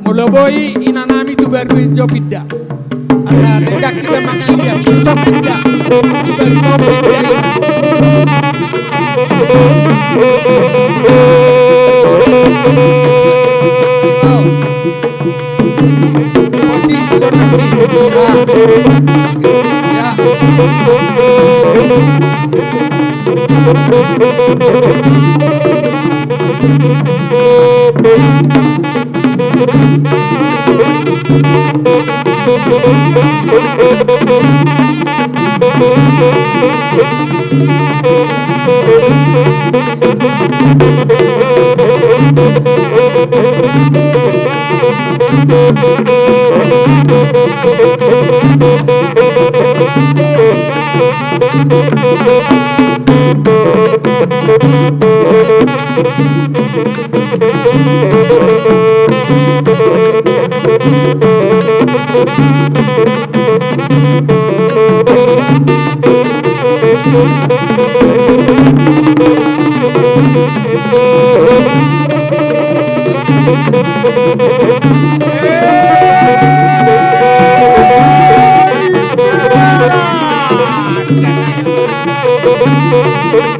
Molo boi inanami tu barue jo pinda. Asa tenda hita mangaliat, tu son pinda. Tu barue jo pinda. Posisi sonang di. Ah. Ya.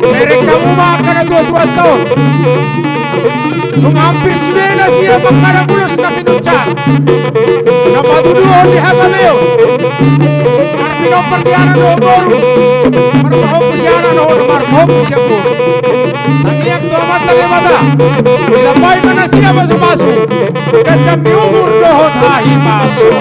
Mereng hamu ma angka na tuatua on. Nunga hampir sude nasida mangkadang ulos na pinuncar. Na patuduhon di hagabeon. Marpinompar di anak dohot boru. Marpahompu sian anak dohot marpahompu sian boru. Tangiang tu Amanta Debata. Ditambai ma nasida pasupasu. Ganjang ni umur dohot hahipason.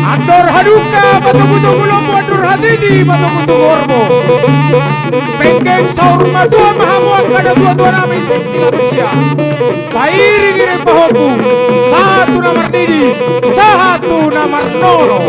Andor halumpang matogutogu lombu, andor hatiti matogutogu horbo. Penggeng saur matua ma hamu angka na tuatua nami sian Silabusia. Pairingiring pahompu, sahat tu na marnini, sahat tu na marnono.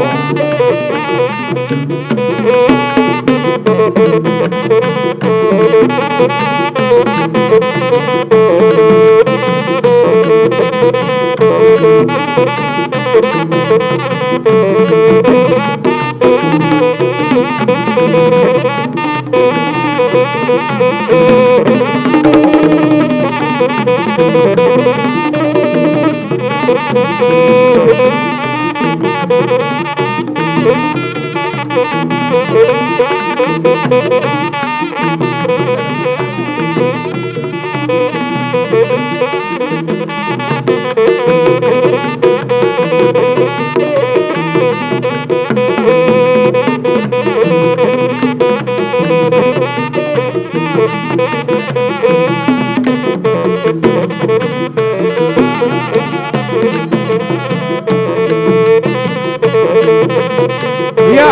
Ia.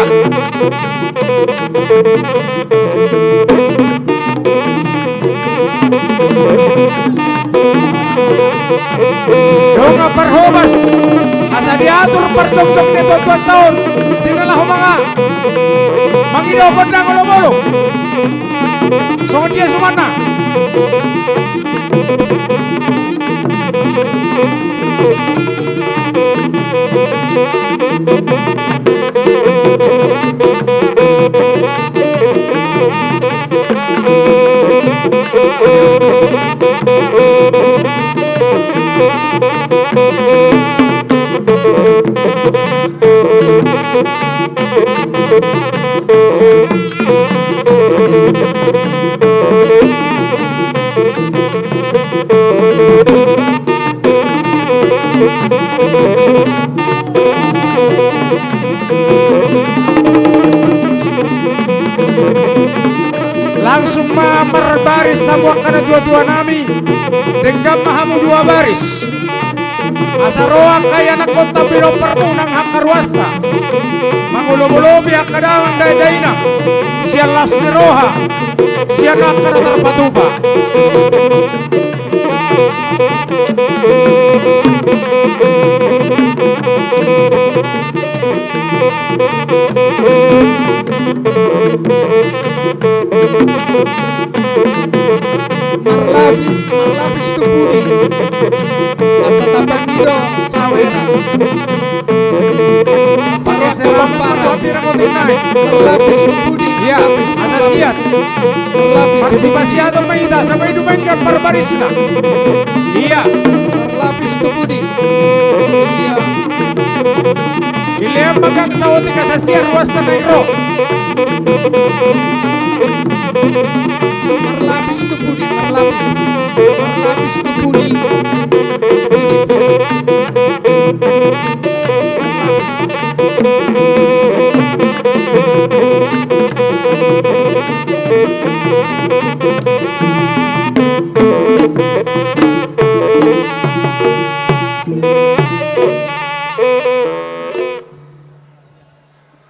Dongan parhobas, asa diatur parjongjong ni tuan-tuan taon, di na laho manga, mangido gondang olomolo. Songon dia sumanna. Langsung ma marbaris hamu angka natua-tua nami, denggan ma hamu dua baris. Asa ro angka ianakhonta pinompar tu nang angka ruasta, mangolomolopi angka damang dainang, sian las ni roha, sian angka na tarpatupa. Marlapis, marlapis tu pudi. Asa tapangido saweran. Asa ro selamat tu hamu. Marlapis tu pudi. Ia, marlapis, asa sian. Marlapis. Parsipasiaton ma hita, asa boi dumenggan parbarisna. Ia. Marlapis tu pudi. Ia. Dilean ma gangsa otik asa sian ruasta naeng ro. Marlapis tu pudi, marlapis. Marlapis tu pudi.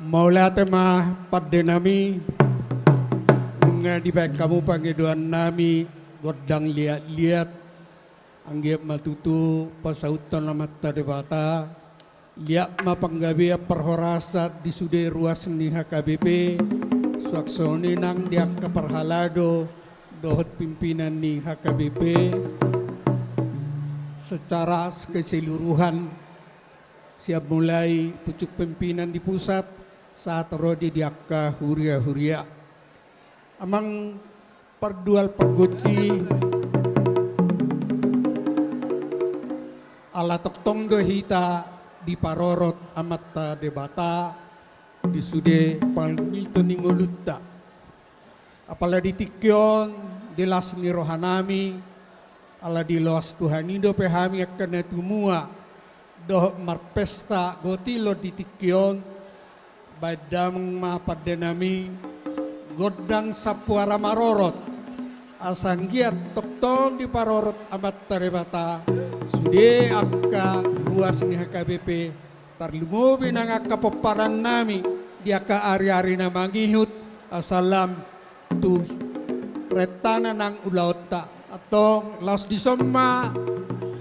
Mauliate ma pande nami, nunga dibaen hamu pangidoan nami gondang liat-liat, anggiat ma tutu pasauthon Amanta Debata, liat ma panggabean parhorasan di sude ruas ni H K B P, suang songon i nang di angka parhalado dohot pimpinan ni H K B P secara keseluruhan, sian mulai pucuk pimpinan di pusat sahat ro di angka huria-huria. Amang pardual pargonsi, ala tongtong do hita diparorot Amanta Debata di sude pangihuthon ni ngolunta. Apala di tingki on, di las ni rohanami, ala diloas Tuhan i dope hami angka na tumua dohot marpesta gotilon di tingki on, baen damang ma pande nami gondang sampoara marorot, asa anggiat tongtong diparorot Amanta Debata sude angka ruas ni H K B P, tarlumobi nang angka pomparan nami di angka ari-ari na mangihut, asa lam tu rentana nang ulaonta. Antong laos dison ma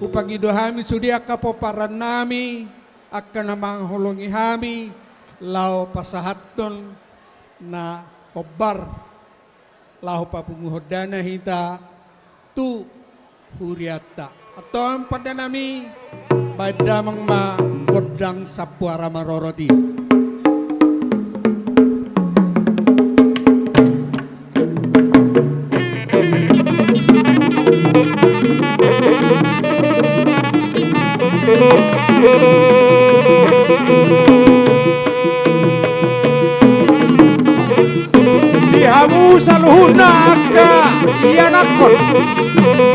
hupangido hami sude angka pomparan nami, angka na manghaholongi hami, laho pasahathon na hombar laho papunguhon dana hita tu hurianta. Antong pande nami, baen damang ma gondang sampoara marorot i.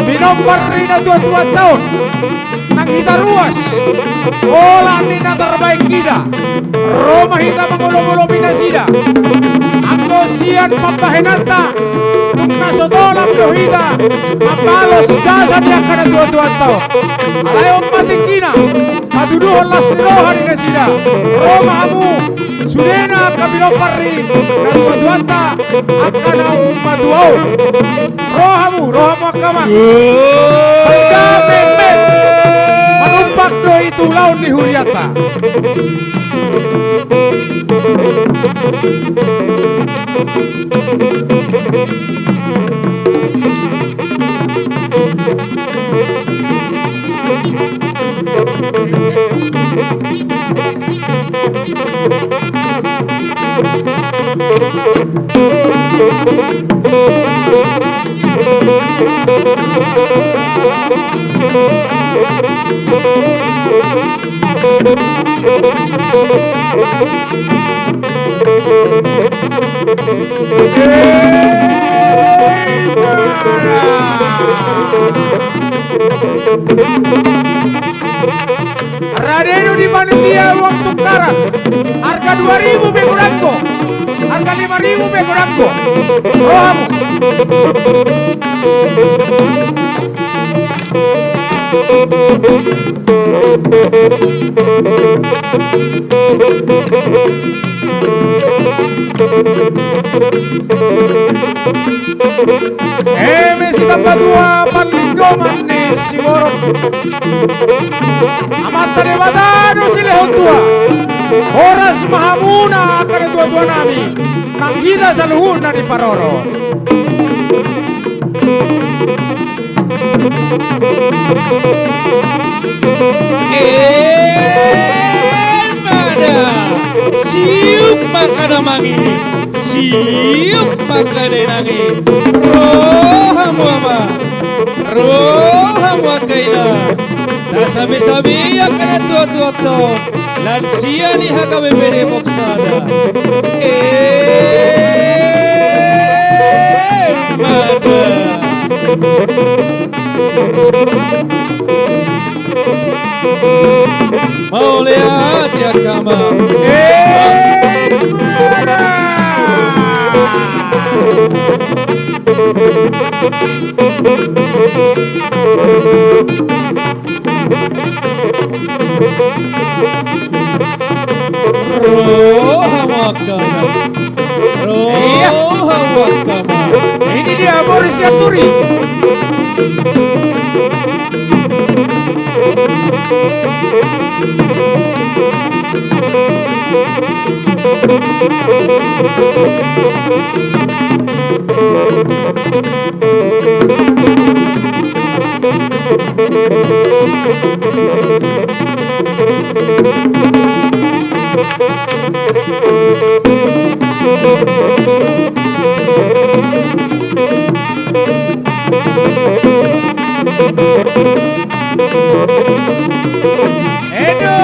Pinompar ni natuatuanta on, nang hita ruas, olat ni na tarbaen hita, ro ma hita mangolomolomi nasida. Anggo sian pambahenanta, tung na so tolap do hita mambalos jasa ni angka natuatuanta on. Alai on ma tingkina, patuduhon las ni roha ni nasida. Ro ma hamu, sudena angka pinompar ni natuatuanta, angka naung matua on. Ro hamu, ro hamu angka amang. Panda metmet manumpak do i tu ulaon ni hurianta. Rade do di panitia uang tukaran. Harga dua ribu pe godang do. Harga lima ribu pe godang do. Ro hamu. Eme sitambatua parlinggoman ni siborok. Amanta Debata do silehon tua. Horas ma hamuna angka natuatuanami, nang hita saluhutna diparorot. Emma da, siuk ma angka damang i, siuk ma angka dainang i. Ro hamu ama, ro hamu angka ina. Tasabesabe angka natuatuanta on, lansia ni H K B P Depok sada. Emma da. Mauliate angka amang. Roha mangkana. Roha mangkana. Ini dia Boris Yaturi. Edo.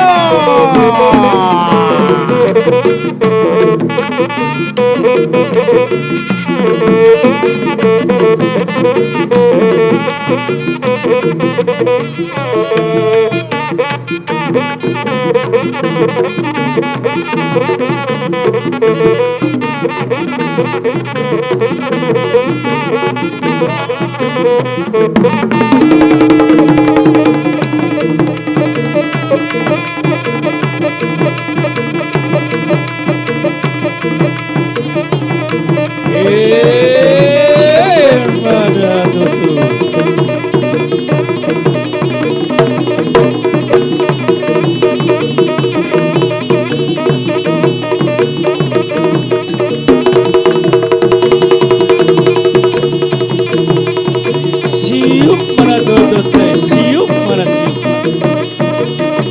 Siuk ma na dotdot, siuk ma na, siuk ma na.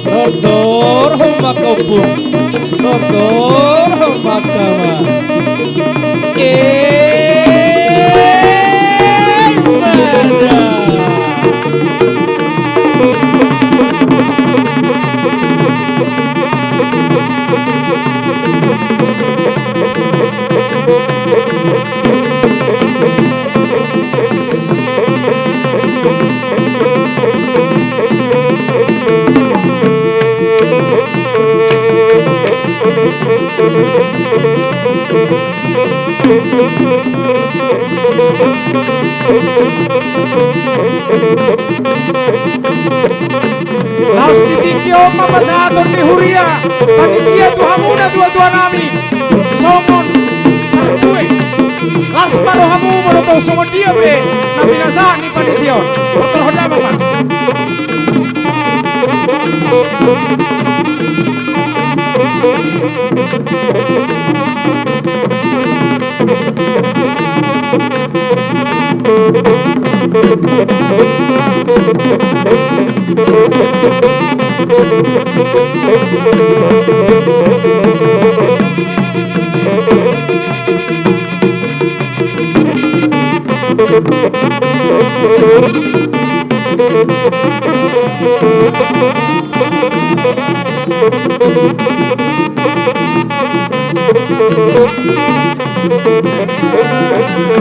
Tortor ho ma angka ompung, tortor ho ma angka amang. Emma da. Laos di tingki on ma pasahaton ni huria panitia tu hamu natuatua nami. Songon tarbue. Laos ma rohamu molo tong songon dia pe na pinasahat ni panitia on. Tortor hon damang ma.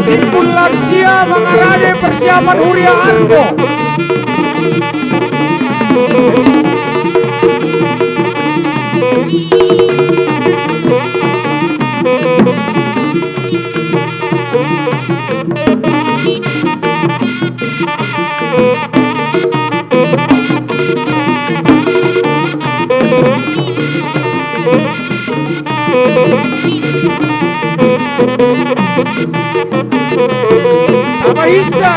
Simpul lansia mangarade persiapan huria Argo. Tapahinsa.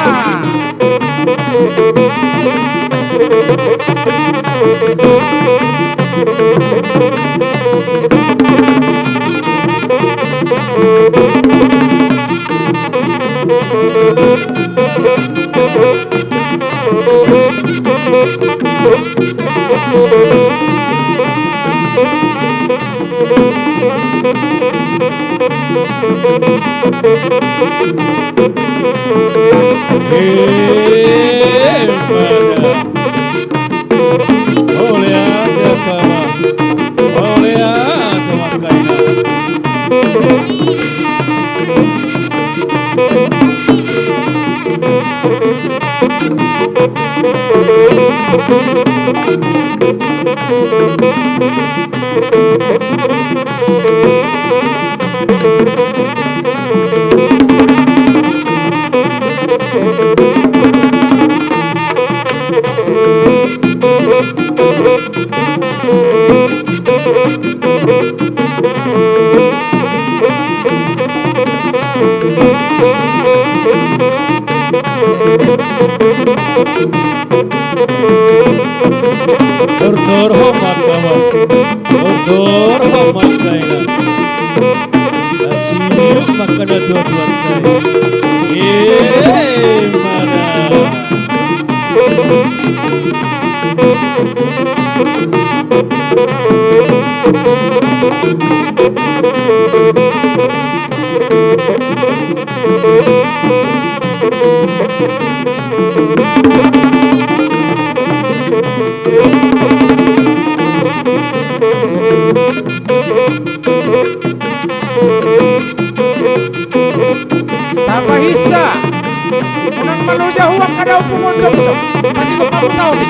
Tortor hon ma angka amang. Tortor hon ma angka inang. Asi ma angka natuatuanta i. Emma da. Tapahinsa. Unang maloja huang kada pungu jongjong. Masih kau pamu sauti.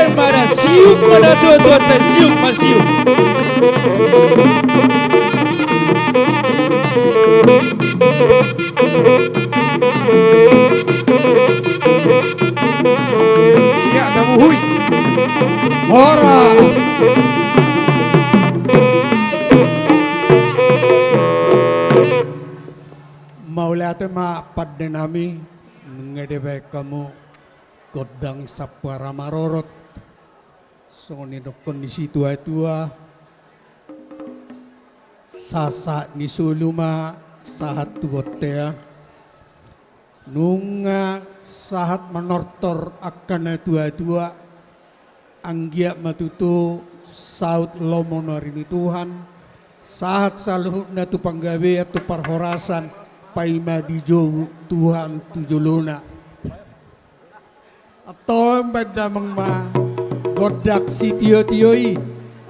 Emma da, siuk ma da tuatuanta, siuk ma, siuk. Ia tabuhui. Horas. Mauliate ma pande nami, nunga dibahen hamu gondang sampara marorot. Songon nidokkon ni situatua, sahat-sahat ni solu ma sahat tu bontean. Nunga sahat manortor angka natuatua, anggiat ma tutu saut lomo ni ari ni Tuhan, sahat saluhutna tu panggabean, tu parhorasan, paima dijou Tuhan tu jolona. Antong baen damang ma gondang sitiotio i,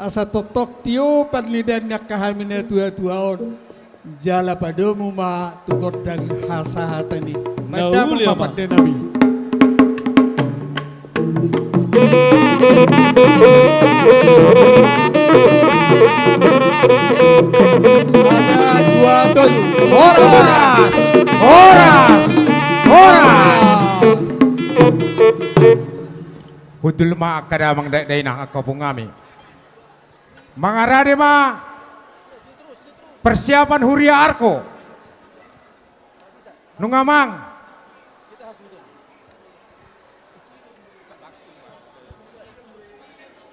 asa tongtong tio parnidaan ni angka hami na tuatua on, jala padomu ma tu gondang hasahatan i. Baen damang ma, pande nami. Sada, dua, tolu. Horas! Horas! Horas! Hundul ma angka damang, dainang, angka ompung nami. Mangarade ma persiapan huria Arko. Nunga, amang.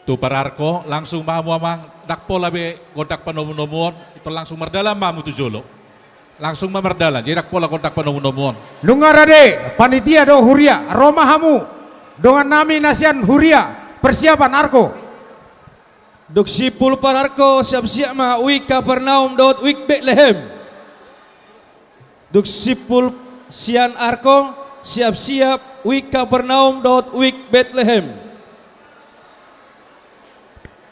Tu pararko, langsung ma hamu, amang, ndang pola be gondang panomunomuon, ito langsung mardalan ma hamu tu jolo. Langsung ma mardalan, jadi ndang pola gondang panomunomuon. Nunga rade panitia dohot huria, ro ma hamu, dongan nami na sian huria persiapan Arko. Dung simpul pararko, siap-siap ma Wijk Kapernaum dohot Wijk Betlehem. Dung simpul sian Arko, siap-siap Wijk Kapernaum dohot Wijk Betlehem.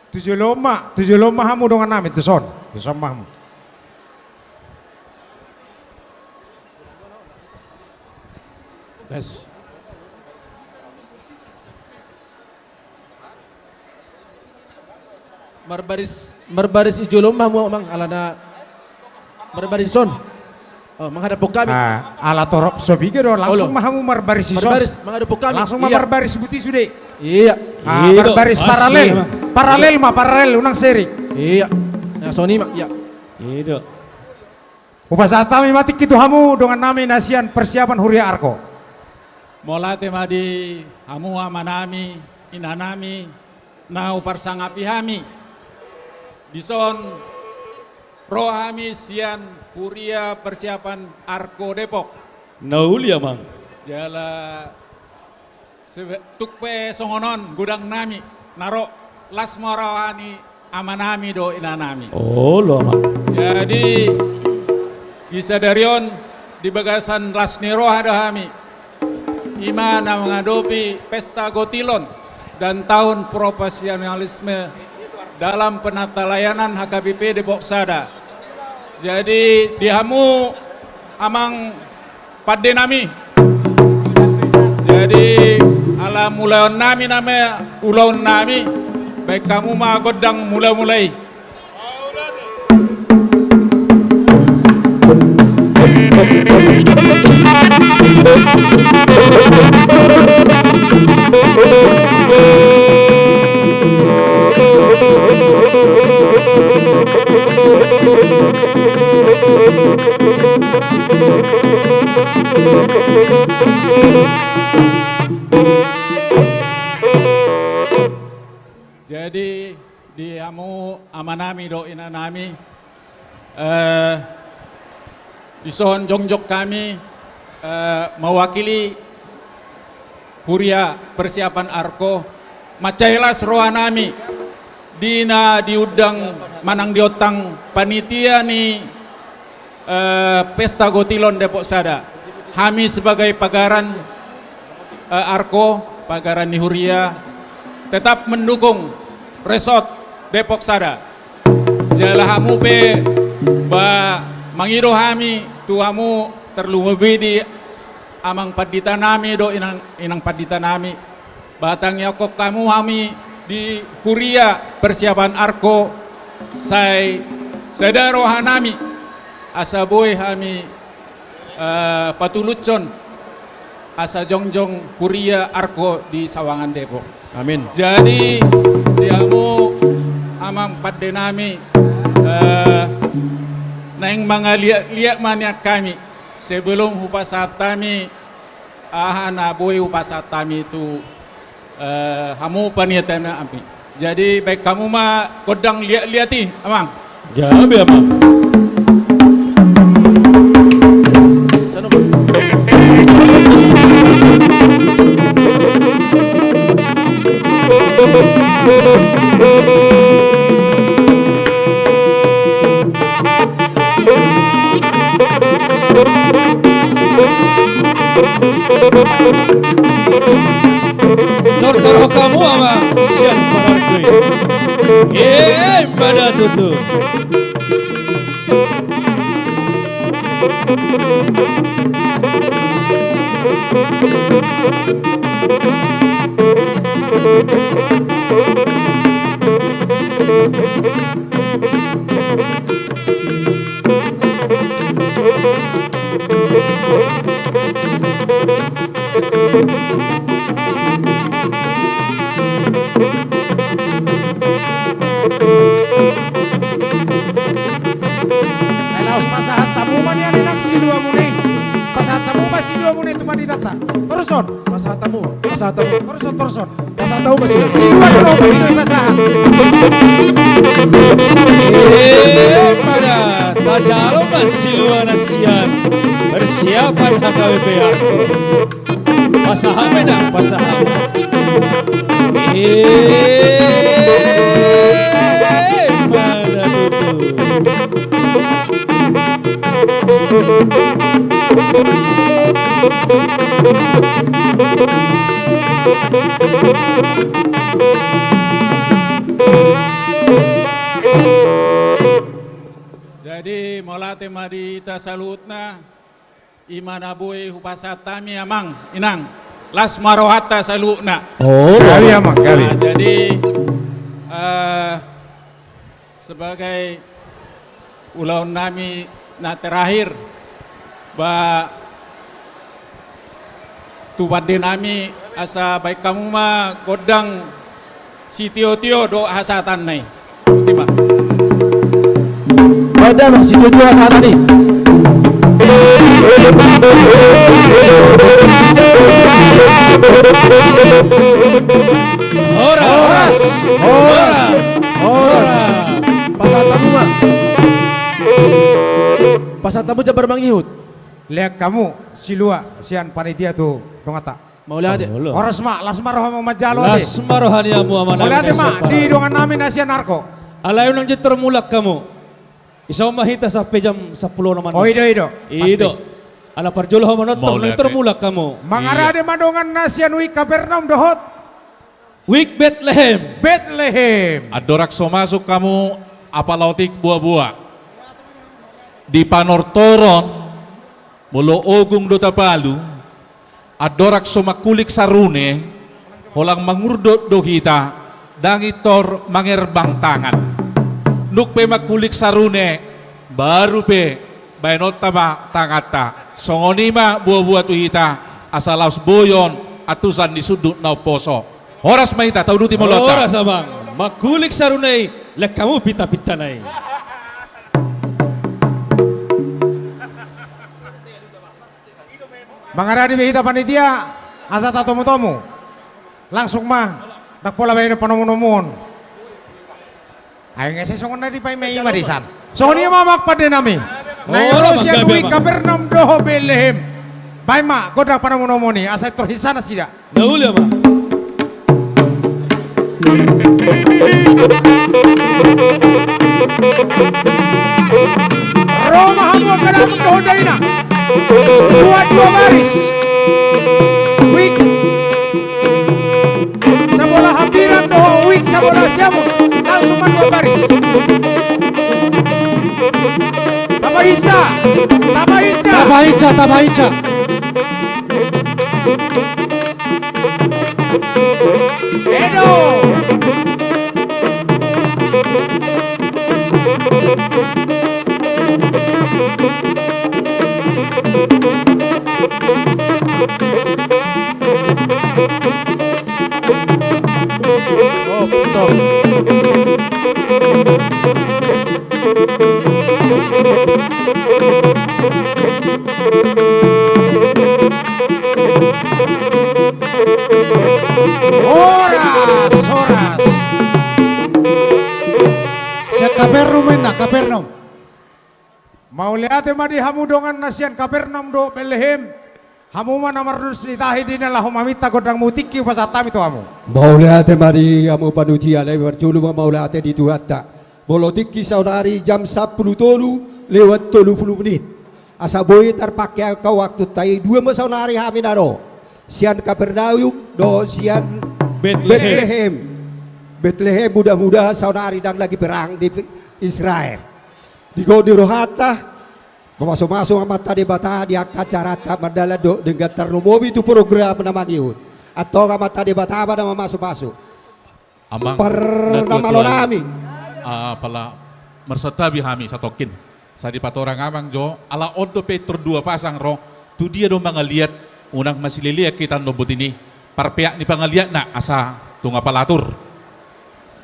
Tu jolo ma, tu jolo ma hamu dongan nami, tuson. Tuson ma hamu. Tes. Marbaris, marbaris i jolo ma hamu, amang, alana marbaris on. Oh, manghadaphon hami. Ah, ala torop so piga do, langsung ma hamu marbaris i son. Marbaris, manghadaphon hami. Langsung ma marbaris buti sude. Iya. Ah, marbaris paralel. Paralel ma, paralel, unang seri. Iya. Na songon i ma, iya. Hupasahat hami ma tingki tu hamu dongan nami na sian persiapan huria Arko. Mauliate ma di hamu ama nami, ina nami, na huparsangapi hami. Dison ro hami sian huria persiapan Arko Depok. Na uli, amang. Jala Sebe-, tuk pe songon on godang nami, na ro, las ma roha ni ama nami dohot ina nami. Olo, amang. Jadi, di sadari on, di bagasan las ni roha do hami. I ma na mangadopi pesta gotilon dan tahun profesionalisme dalam penatalayanan H K B P Depok Sada. Jadi, di hamu, amang pande nami. Jadi, ala mulaon nami nama ulaon nami, baen hamu ma gondang mulamula i. Jadi, di hamu ama nami dohot ina nami, eh, dison jongjong hami, eh, mewakili huria persiapan Arko, mansai las roha nami di na diundang manang diontang panitia ni, eh, pesta gotilon Depok Sada. Hami sebagai pagaran, eh, Arko, pagaran ni huria, tetap mendukung Resort Depok Sada. Jala hamu pe, ba, mangido hami tu hamu, terlumobi di amang pandita nami dohot inang, inang pandita nami. Ba tangiangkon hamu hami di huria persiapan Arko, sai sada roha nami, asa boi hami, eh, patulushon asa jongjong huria Arko di Sawangan Depok. Amin. Jadi, di hamu amang pande nami, eh, naeng mangaliatliat ma nian hami, sebelum hupasahat hami aha na boi hupasahat hami tu, eh, hamu panitia nami. Jadi, baen hamu ma gondang liatliat i, amang. Gabe, amang. Torop hamu amang sian parargui. Emma da tutu. Ai laos pasahat hamu ma nian inang siluamuna i. Pasahat hamu ma siluamuna i tu panditanta. Torushon. Pasahat hamu, pasahat hamu. Torushon, torushon. Pasahat hamu ma siluamuna i. Silua do na pasahat. Emma da, tajalo ma silua na sian persiapan H K B P. Pasahat ma inang, pasahat. Emma da tutu. Jadi, mauliate ma di hita saluhutna, i ma na boi hupasahat hami amang, inang, las ma rohanta saluhutna. Oh, gabe amang, gabe. Nah, jadi, eh, sebagai ulaon nami na terakhir, ba tu pande nami asa baen hamu ma gondang sitiotio dohot hasahatanna i. Boti ma. Baen da amang sitiotio hasahatan i. Horas! Horas! Horas! Pasahat hamu ma. Pasahat hamu jambar mangihut. Lean hamu silua sian panitia tu donganta. Mauliate. Horas ma, las ma rohamu manjalo ate. Las ma roha ni hamu amang. Mauliate ma di dongan nami na sian Arko. Alai unang jettor mulak hamu. Isa ma hita sampe jam sampulu onom an. Oh, i do, i do. I do. Ala parjolo hamu manonton, unang jettor mulak hamu. Mangarade ma dongan na sian Wik Kapernaum dohot Wik Betlehem. Betlehem. Andorang so masuk hamu apala otik boaboa, di panortoron molo ogung do tapalu, andorang so mangkulik sarune, holan mangurdot do hita, ndang intor mangerbang tangan. Dung pe mangkulik sarune, baru pe baenonta ma tanganta. Songon i ma boaboa tu hita, asa laos boi on antusan ni sundut na umposo. Horas ma hita, tauduti ma ulaonta. Horas amang. Mangkulik sarune i, lean hamu pintapintana i. Mangarade be hita panitia, asa tatomutomu. Langsung ma, ndang pola baenon panomunomuon. Ai nga sai songon na dipaima i ma di san. Songon i ma amang pande nami. Na i ro sian Wik Kapernaum dohot Betlehem. Baen ma gondang panomunomuon i asa intor hinsana nasida. Na uli amang. Ro ma hamu angka datu dohot dainang. Buat dua baris. Wik Sabola Hambiran dohot Wik Sabola Siamun, langsung ma dua baris. Tapahinsa, tapahinsa. Tapahinsa, tapahinsa. Edo. Oh, stop. Horas, horas. Sian Kapernaum ma inna, Kapernaum. Mauliate ma di hamu dongan na sian Kapernaum dohot Betlehem. Hamu ma na mardos ni tahi di na laho maminta gondangmu, tingki hupasahat hami tu hamu. Mauliate ma di hamu panitia, alai parjolo ma mauliate di Tuhanta. Molo tingki saonari jam sampulu tolu lewat tolu pulu menit. Asa boi tarpake angka waktunta i, dua ma saonari hami na ro. Sian Kapernaum dohot sian Betlehem. Betlehem. Betlehem, mudah-mudahan saonari ndang lagi perang di Israel. Di goni rohanta, mamasumasu Amanta Debata di angka acaranta, mardalan dohot denggan tarlumobi tu program na mangihut. Antong Amanta Debata ma na mamasumasu. Amang, par na tua-tua nami. Ah, pala marsantabi hami satongkin. Sai dipatorang amang jo, ala on dope tor dua pasang ro, tu dia do mangaliat, unang masilelean hita on do boti ni, parpeak ni pangaliatna, asa tung apala atur.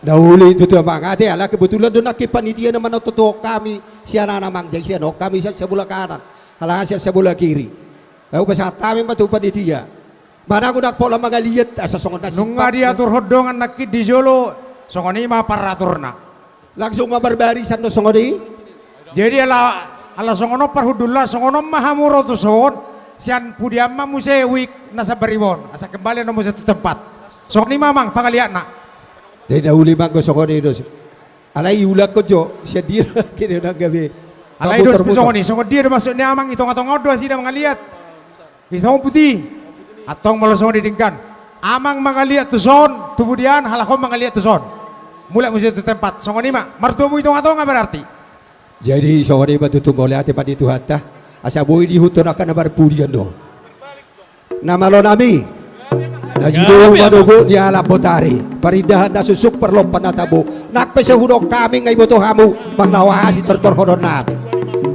Na uli tutu amang, ate ala kebetulan do nangkin panitia na manonton hami, sian on amang, jadi sian on hami sian sabola kanan, ala sian sabola kiri. Lalu pasahat hami ma tu panitia. Manang unang pola mangaliat, asa songon na nunga simpatna. Diaturhon dongan nangkin di jolo, songon i ma paraturna. Langsung ma marbarisan do songon i. Jadi ala, ala songon on parhundulna, songon on ma hamu ro tuson, sian pudian ma muse wijk na sabaribon, asa kembali na muse tu tempat. Songon i ma amang pangaliatna. Jadi na uli ma anggo songon i do. Alai iulak ko jo, sian dia kini unang gabe. Alai dos songon i, songon dia do maksudna amang, i tonga-tonga on do nasida mangaliat. Di songon puti. Antong molo songon i denggan. Amang mangaliat tuson, tu pudian, halak on mangaliat tuson. Mulak muse tu tempat, songon i ma, martubu i tonga-tonga berarti. Jadi songon i ma tutu, mauliate ma di Tuhanta. Asa boi diihuthon angka na marpudian do. Na malo nami. Na jolo manogot ni alam botari. Parindahan na susuk parlompan na tabo. Nang pe so hudok hami nga iboto hamu. Manglawasi tortorhonon nami.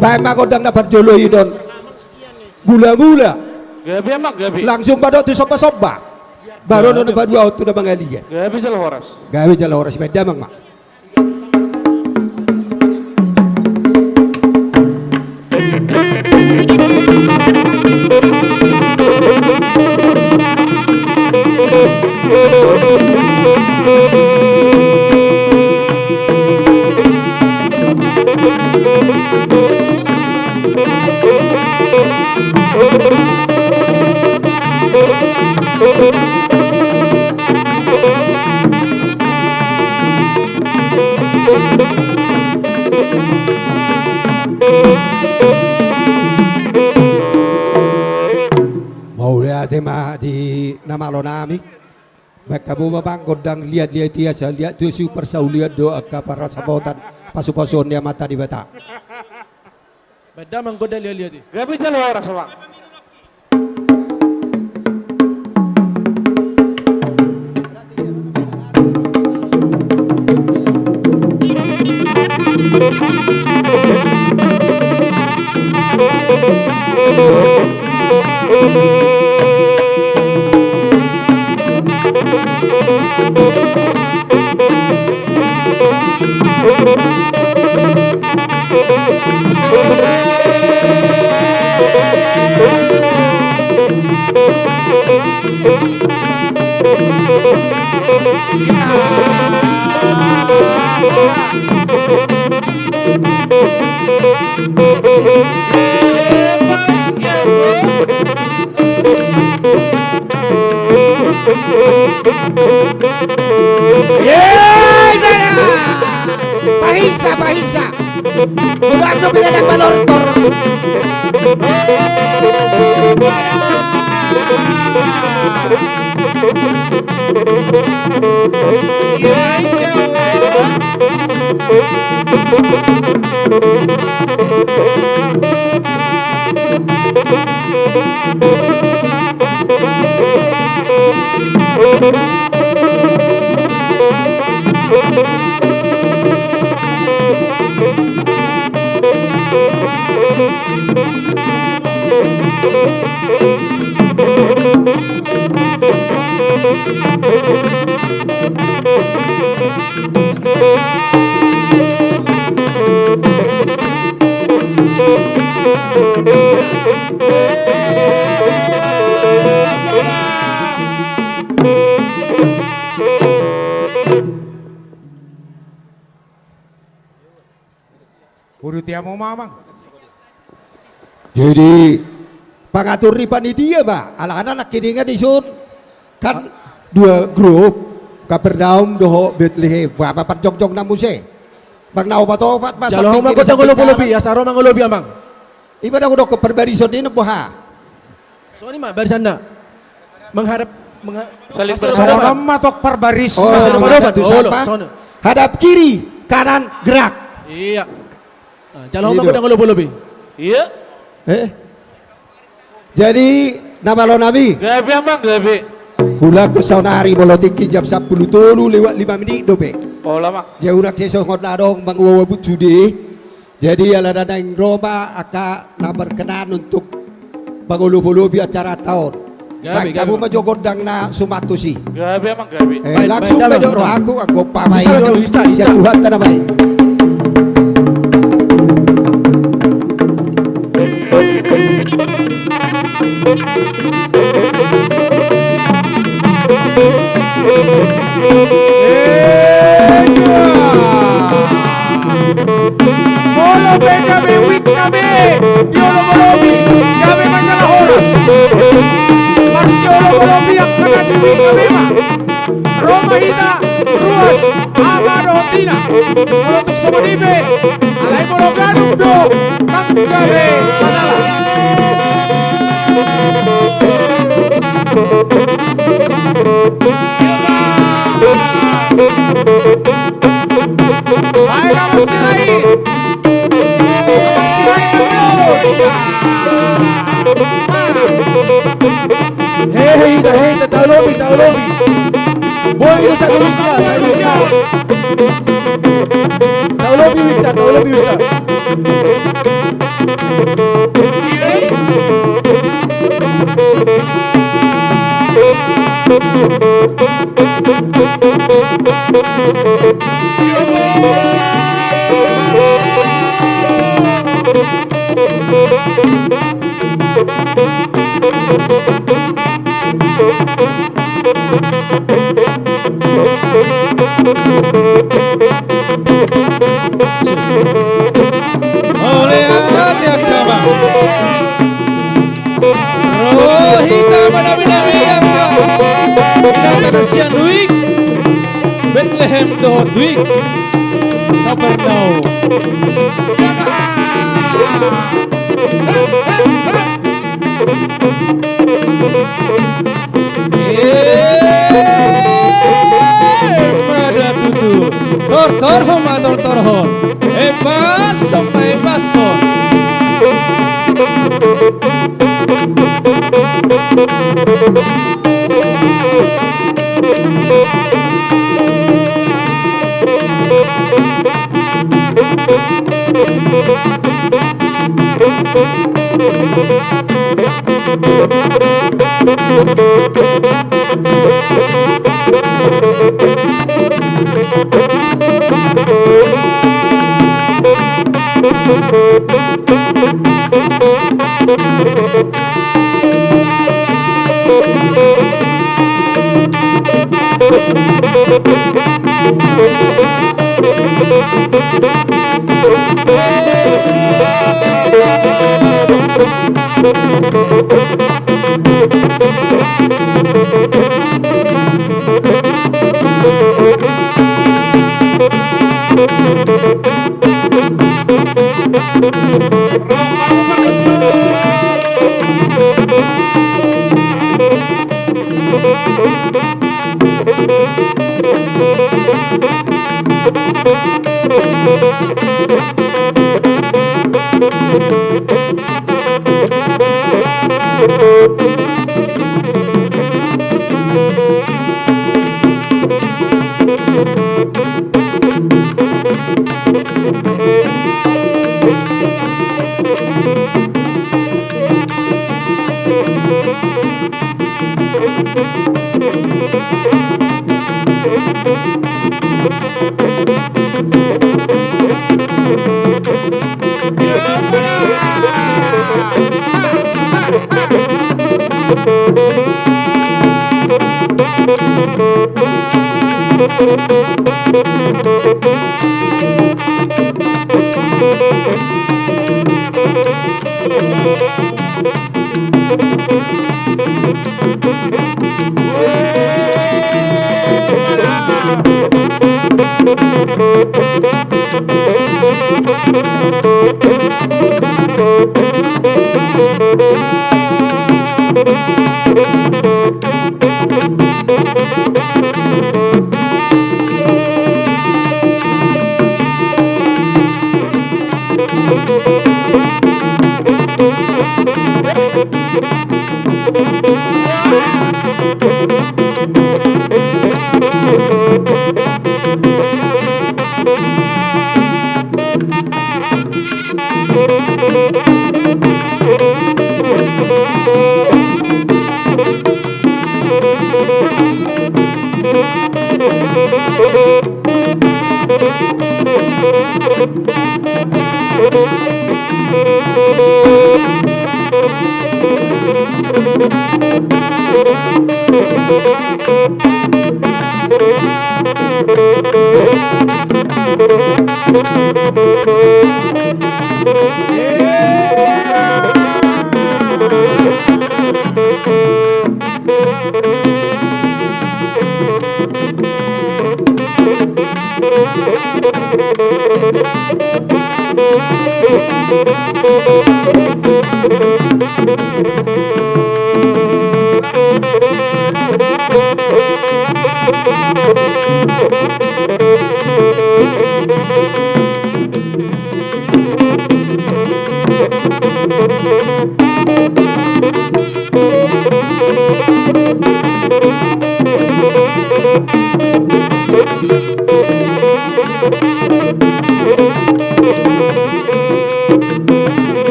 Baen ma gondang na parjolo i don. Gula-gula. Gabe amang, gabe. Langsung ma dohot tu somba-somba. Baru gabe. Nona paduahon tu na mangaliat. Gabe jala horas. Gabe jala horas, baen damang ma. Mauliate ma di na malo nami. Baen hamu ma amang gondang liat-liat i, asa liat tu si parsaulian do angka parsamotan pasupasuon ni Amanta Debata. Baen damang gondang liat-liat i. Gabe jala horas amang. Yeay, bana! Pahinsa, pahinsa! Godang do pinadang manortor. Uduti hamu ma amang. Jadi pangatur ni panitia ma, alana nangkiningan dison kan dua grup, Kapernaum dohot Betlehem. Bah, ma parjongjong na muse. Bang na opat-opat ma. Jalo ma samping kiri, gondang samping olopi-olopi, kanan. Asa ro mangolopi amang. Iba na hudok parbarison i na boha. Songon i ma barisanna. Menghadap. Menga-, saling berhadapan. Songon on ma tong parbaris. Oh, songon on ma tong. Hadap kiri, kanan, gerak. Iya. Nah, jalo ma godang lobi-lobi. Iya. Eh? Jadi, na malo nami. Gabe, Amang, gabe. Hulangkon saonari molo tingki jam sampulu tolu lewat lima menit dope. Pola, Amang. Jadi, unang sai songon na adong manguabut sude. Jadi, ala na naeng ro ma angka na berkenan untuk mangolopi-olopi acaranta on. Gabe, gabe, Amang. Baen hamu ma jo gondang na suman tusi. Gabe, Amang, gabe. Eh, baen, langsung baen, baen, dok, baen. Rohangku, anggo umpama i do, bisa, bisa, sian Tuhanta na baen. Molo pe gabe wijk nami diolop-olopi, gabe manjalo horas. Marsiolop-olopi angka na di wijk nami ma. Ro ma hita ruas, ama dohot ina. Molo tung songon i pe, alai molo ganup do, nang gabe manala. Baen, Amang Sirait. Amang Sirait, Amang Sirait. He, he, hita, he, hita, taolopi, taolopi. Boi do saluhutna, saluhutna. Taolopi wikta, taolopi wikta. Mauliate angka amang. Ro hita manami-nami angka inanta na sian wijk Betlehem dohot wijk Kapernaum. Emma da tutu. Tortorhon ma tortorhon. Embashon ma embashon.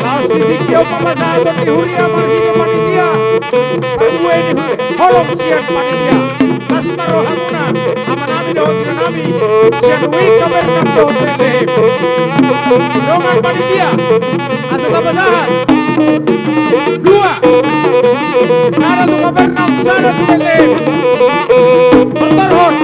Laos di tingki on ma pasahaton ni huria marhite panitia. Parbue ni hu-, holong sian panitia. Las ma rohamuna, amanami dohot inanami, sian Wik Kapernaum dohot Betlehem. Dongan panitia, asa tapasahat. Dua. Sada tu Kapernaum, sada tu Betlehem. Tortorhon.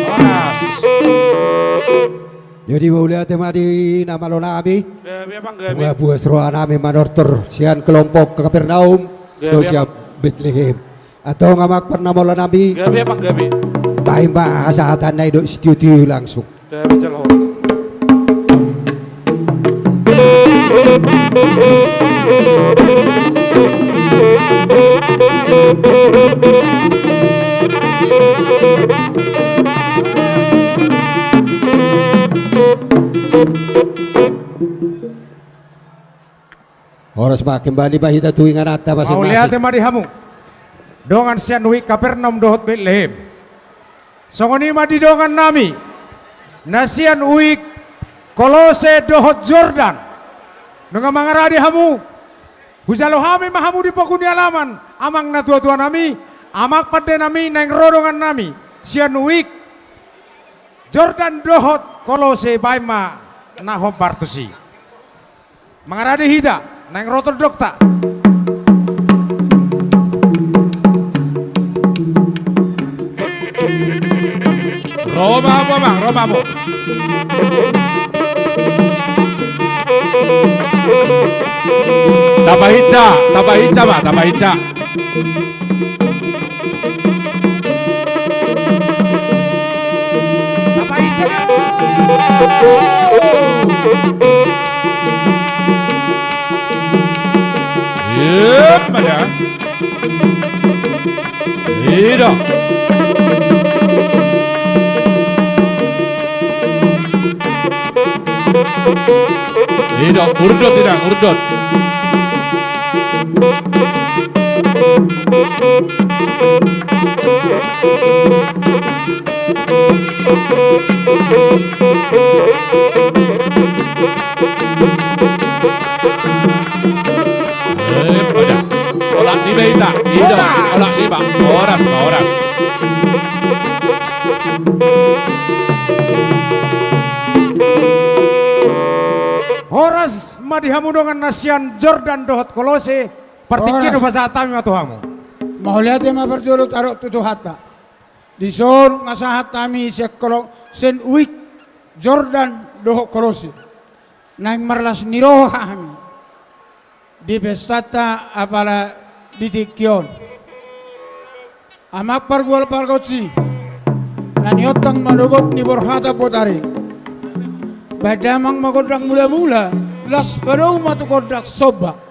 Horas. Jadi mauliate ma di na malo nami. Gabe, Amang, gabe. Tung puas roha nami manortor sian kelompok Kapernaum. Gabe, do sian Amang. Betlehem. Antong Amang Parnamola nami. Gabe, Amang, gabe. Baen ma hasahatanna i dohot sitio-tio langsung. Gabe, jalo. Horas ma kembali ma hita tu ingananta masing-masing. Mauliate ma di hamu. Dongan sian Wik Kapernaum dohot Betlehem. Songon i ma di dongan nami na sian Wik Kolose dohot Jordan. Nunga mangarade hamu. Hujalo hami ma hamu di pogu ni alaman, amang na tua-tua nami, amang pande nami, naeng ro dongan nami sian Wik Jordan dohot Kolose, baen ma na hombar tusi. Mangarade hita, naeng ro tondongta. Ro ma hamu, Amang, ro ma hamu. Tapahinsa, tapahinsa ma, tapahinsa. Tapahinsa ma. Ima da. I do. I do, urdot, Inang, urdot. Ima da. Olat lima hita. I do. Olat lima. Horas ma, horas. Horas ma di hamu dongan na sian Jordan dohot Kolose. Partingkian. Horas. Hupasahat hami ma tu hamu. Mauliate ma parjolo taruhon tu Tuhanta. Dison nga sahat hami sian Kolo-, sian Uik, Jordan dohot Kolose. Naeng marlas ni roha hami di pestanta apala di tingki on. Amang pargual pargonsi, na niondang manogot ni borhata botari. Baen damang ma gondang mulamula, laos padomu ma tu gondang somba.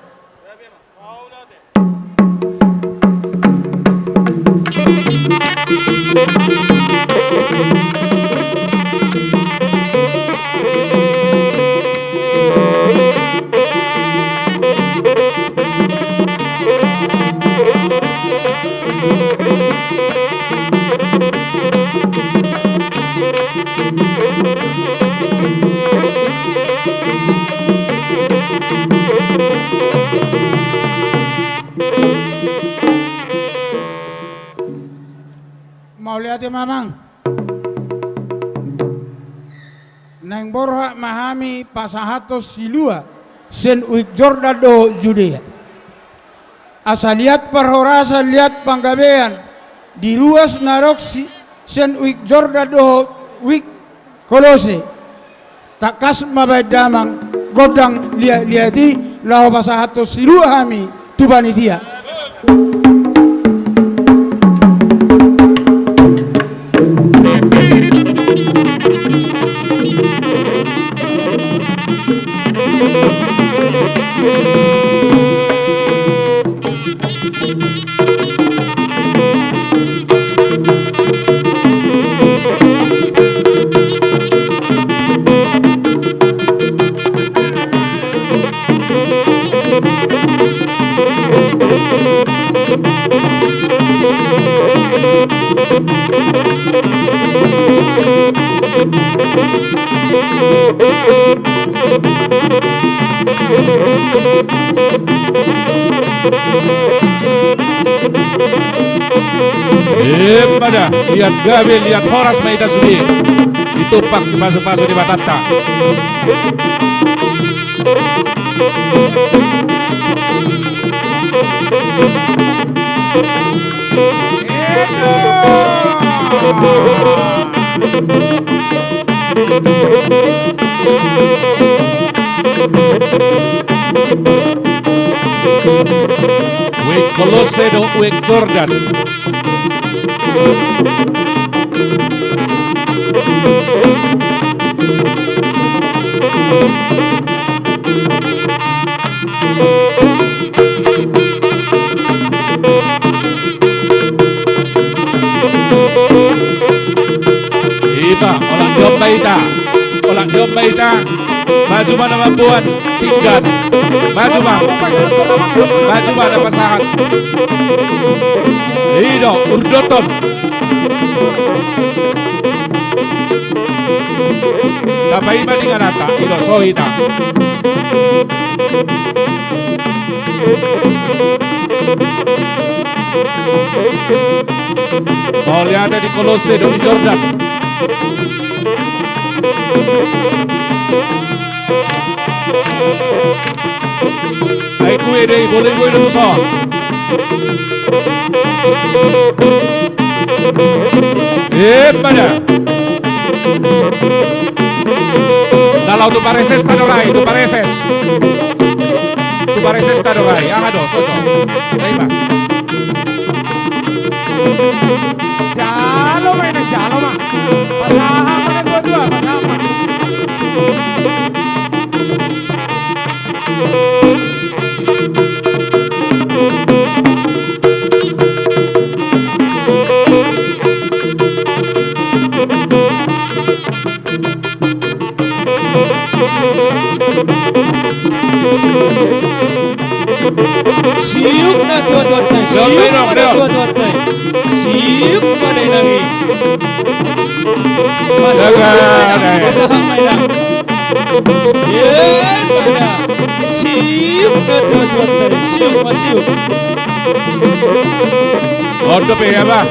Mauliate ma, Amang. Naeng borhat ma hami pasahathon silua sian Uik Jordan dohot Judea. Asa liat parhorasan, liat panggabean di ruas na adong si-, sian Uik Jordan dohot Uik Kolose. Tangkas ma baen damang gondang liat-liat i laho pasahathon silua hami tu panitia. Ima da, liat gabe, liat horas ma hita sude. Ditumpak di pasupasu ni Batanta. Uek Kolose dohot Uek Jordan. Ima, olat ni on ma hita. Olat ni on ma hita. Maju ma na mamboan pinggan. Maju ma. Maju ma na pasahat. I do, urdoton. Tamba i ma di nganata, i do, so hita. Mauliate di Kolose dohot di Jordan. Ai kue dei, boleh kue dulu son. Ima da. Na laho tu pareses tano rai, tu pareses. Baresesta do rai, aha do, soso. Sai ma. Jalo ma, ina, jalo ma. Pasahat ma na dua-dua, pasahat ma. Siuk na tuat-tuat nai, siuk ma na tuat-tuat nai. Siuk ma na inang i. Masuk ma na, pasahat ma inang. Ima da. Siuk na tuat-tuat nai, siuk ma, siuk. On dope, ya, bah.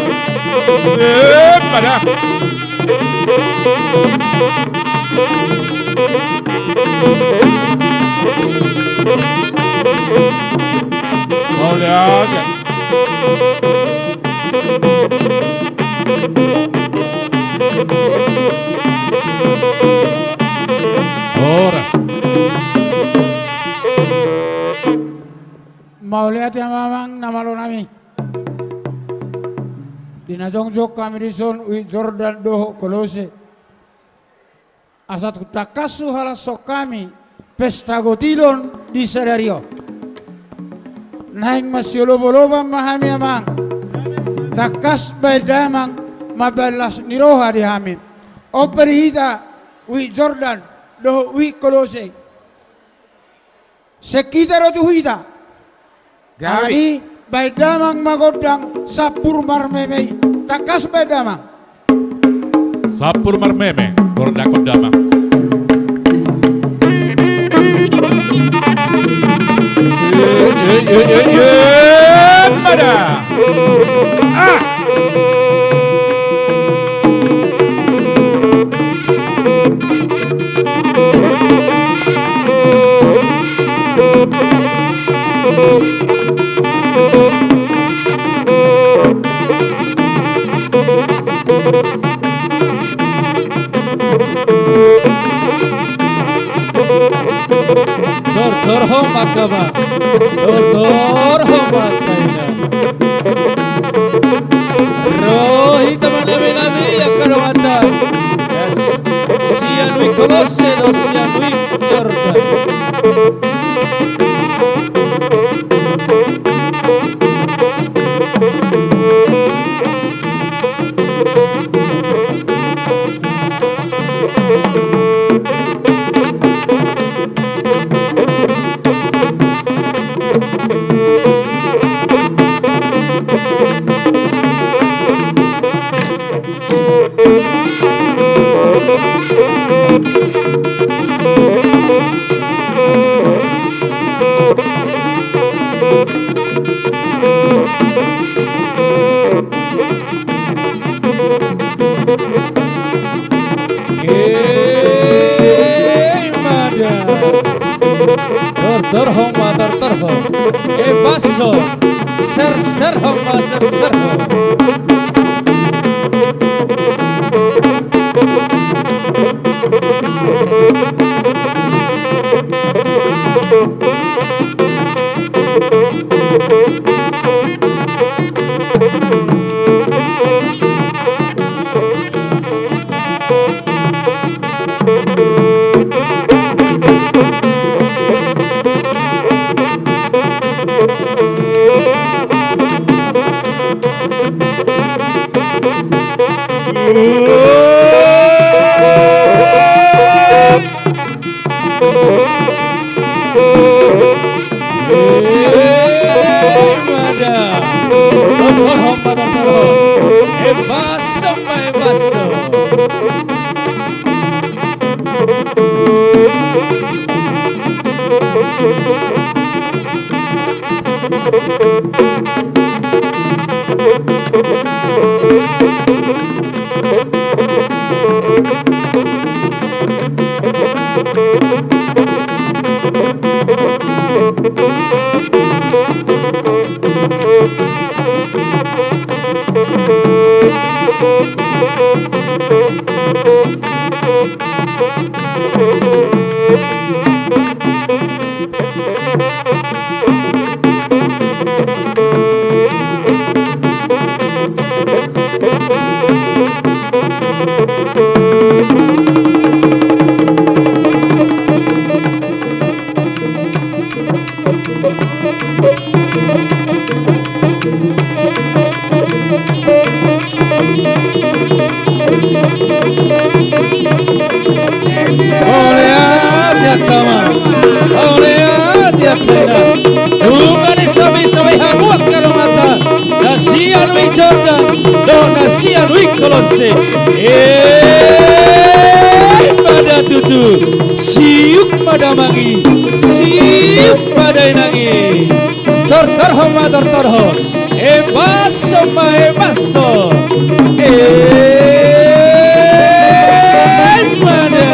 Ima da. Mauliate. Horas. Mauliate amang na malo nami. Di na jongjong hami dison, Wijk Jordan dohot Kolose. Asa tung tangkas huhalashon hami pesta gotilon di sadari on. Naeng masiolop-olopan ma hami amang. Tangkas baen damang mambahen las ni roha di hami. On pe di hita, Wijk Jordan dohot Wijk Kolose. Sengkita do tu hita. Gabe. Alani, baen damang ma gondang sampur marmeme i. Tangkas baen damang. Sampur marmeme, gondang gondang damang. Eh, eh, eh, eh, eh, mana? Ah! Tor, tor, ho, maka, ma. Tor, tor, ho, maka, ina. Ro hita manami-nami angka dongan ta. Yes. Sian Wijk Kolose dohot sian Wijk Jordan. Ima da. Tor, tor, ho, ma, tor, tor, ho. E, baso. Ser, ser, ho, ma, ser, ser, ho. Mauliate, Amang. Mauliate, Amang. Nunga disabi-sabi hamu angka dongan na sian Uik Jordan dohot na sian Uik Kolose. Emma da tutu. Siuk ma damang i, siuk ma dainang i. Tortorhon ma, tortorhon. Embashon ma, embashon. Emma da.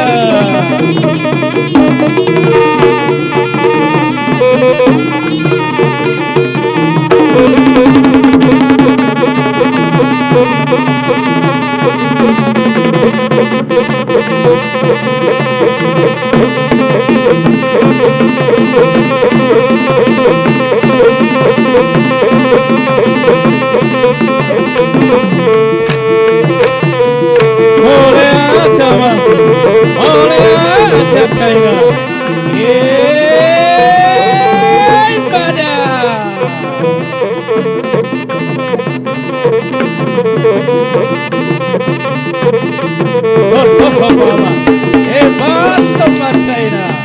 Mauliate, Amang. Mauliate, angka inang. Emma da. Embashon ma, angka inang.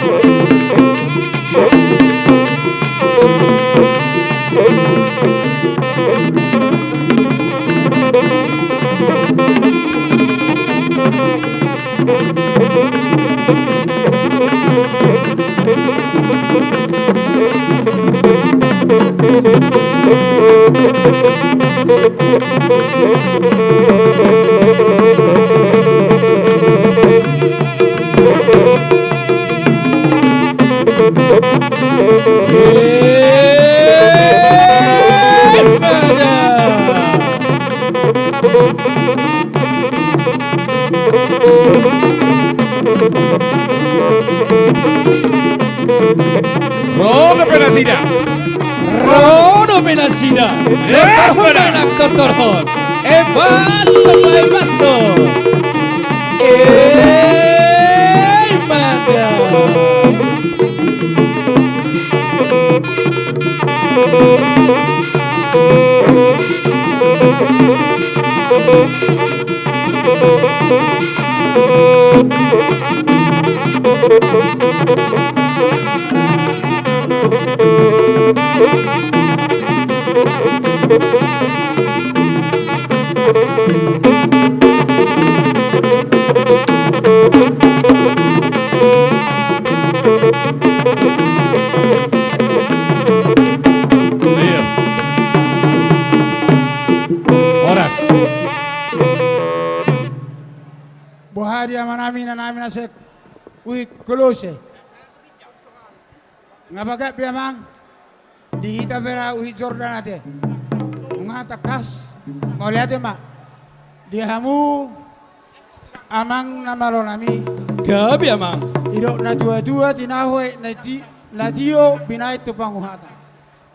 Ro dope nasida. Ro dope nasida. Eh, tortorhon ma, tortorhon. Embashon ma, embashon. Emma da. Horas. Boha di amanami, inanami na sian Uik Kolose? Nga bagat be, Amang. Di hita pe ra Uik Jordan ate. Nunga tangkas. Mauliate ma. Di hamu amang na malonami. Gabe, Amang. Didok natuatua, tinahu aek na ti-, na tio, binahen tu panguhatan.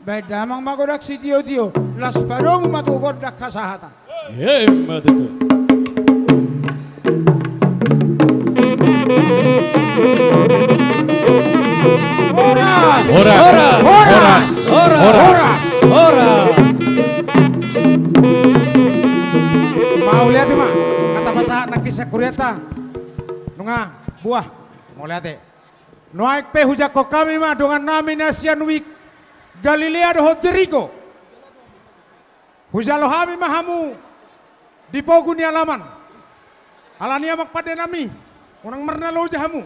Baen damang ma godang sitiotio, laos padomu ma tu gondang hasahatan. Emma tutu. Horas! Horas! Horas! Mauliate ma, hata pasahat nangkin sian hurianta. Nunga buah. Mauliate. Nuaeng pe hujangkon hami ma dongannami na sian Uik, Galilea dohot Jeriko. Hujalo hami ma hamu di pogu ni alaman. Alani i, amang pandenami, unang marnaloja hamu.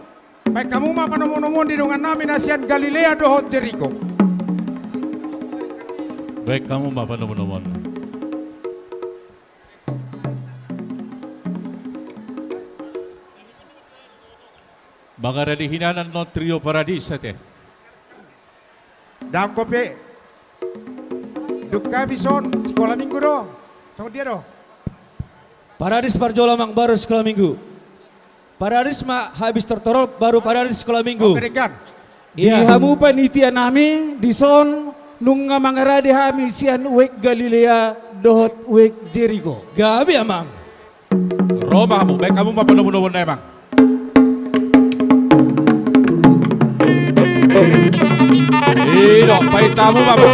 Baen hamu ma panomunomuon di dongannami na sian Galilea dohot Jeriko. Baen hamu ma panomunomuon. Mangarade hinan annon trio Paradis ate. Dang pe. Dung habis on sikola minggu do. Songon dia do? Paradis parjolo, Amang, baru sikola minggu. Paradis ma habis tortor on, baru Paradis sikola minggu. Oke, denggan. Di hamu panitianami, dison nunga mangarade hami sian Uek Galilea dohot Uek Jeriko. Gabe, Amang. Ro ma hamu, baen hamu ma panomunomuon, Amang. I do, baen hamu ma, Amang.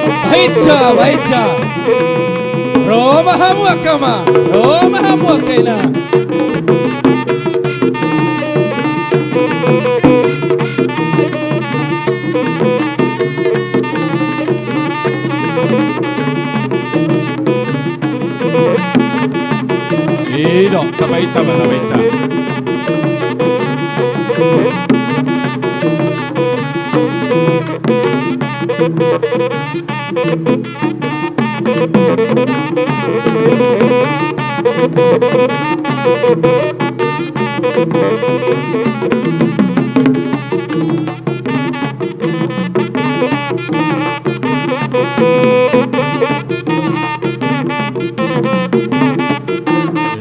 Bahensa, bahensa. Ro ma hamu angka ama, ro ma hamu angka inang. I do, tabahensa ma, tabahensa.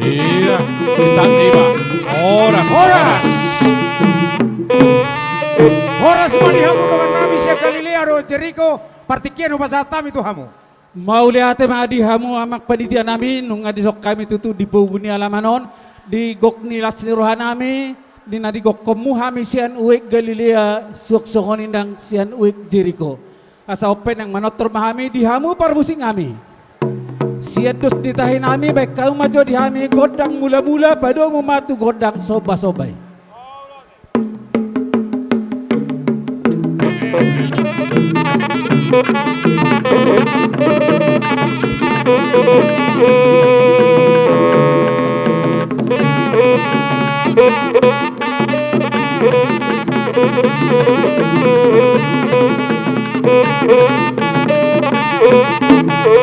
Iya, ditandi, Pak. Horas. Horas. Horas ma di hamu dongan nami sian Galilea dohot Jeriko, partingkian hupasahat hami tu hamu. Mauliate ma di hamu amang panitia nami, nunga dison hami tutu di pogu ni alaman on, di gok ni las ni roha nami, di na digokhonmu hami sian Uek Galilea, suang songon i nang sian Uek Jeriko. Asa on pe naeng manortor ma hami di hamu parmusik nami. Sian dos ni tahi nami, bahen hamu ma jo di hami gondang mula-mula, padomu ma tu gondang somba-somba i.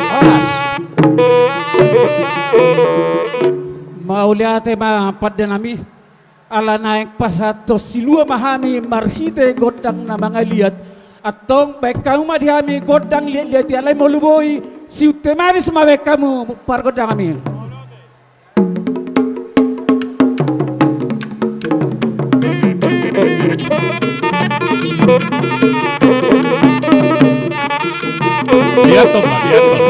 Horas. Mauliate ma pande nami. Ala naeng pasahathon silua ma hami marhite gondang na mangaliat. Antong bahen hamu ma di hami gondang liat-liat i, alai molo boi, siuntemanis ma bahen hamu pargondang nami. Liaton ma, liaton.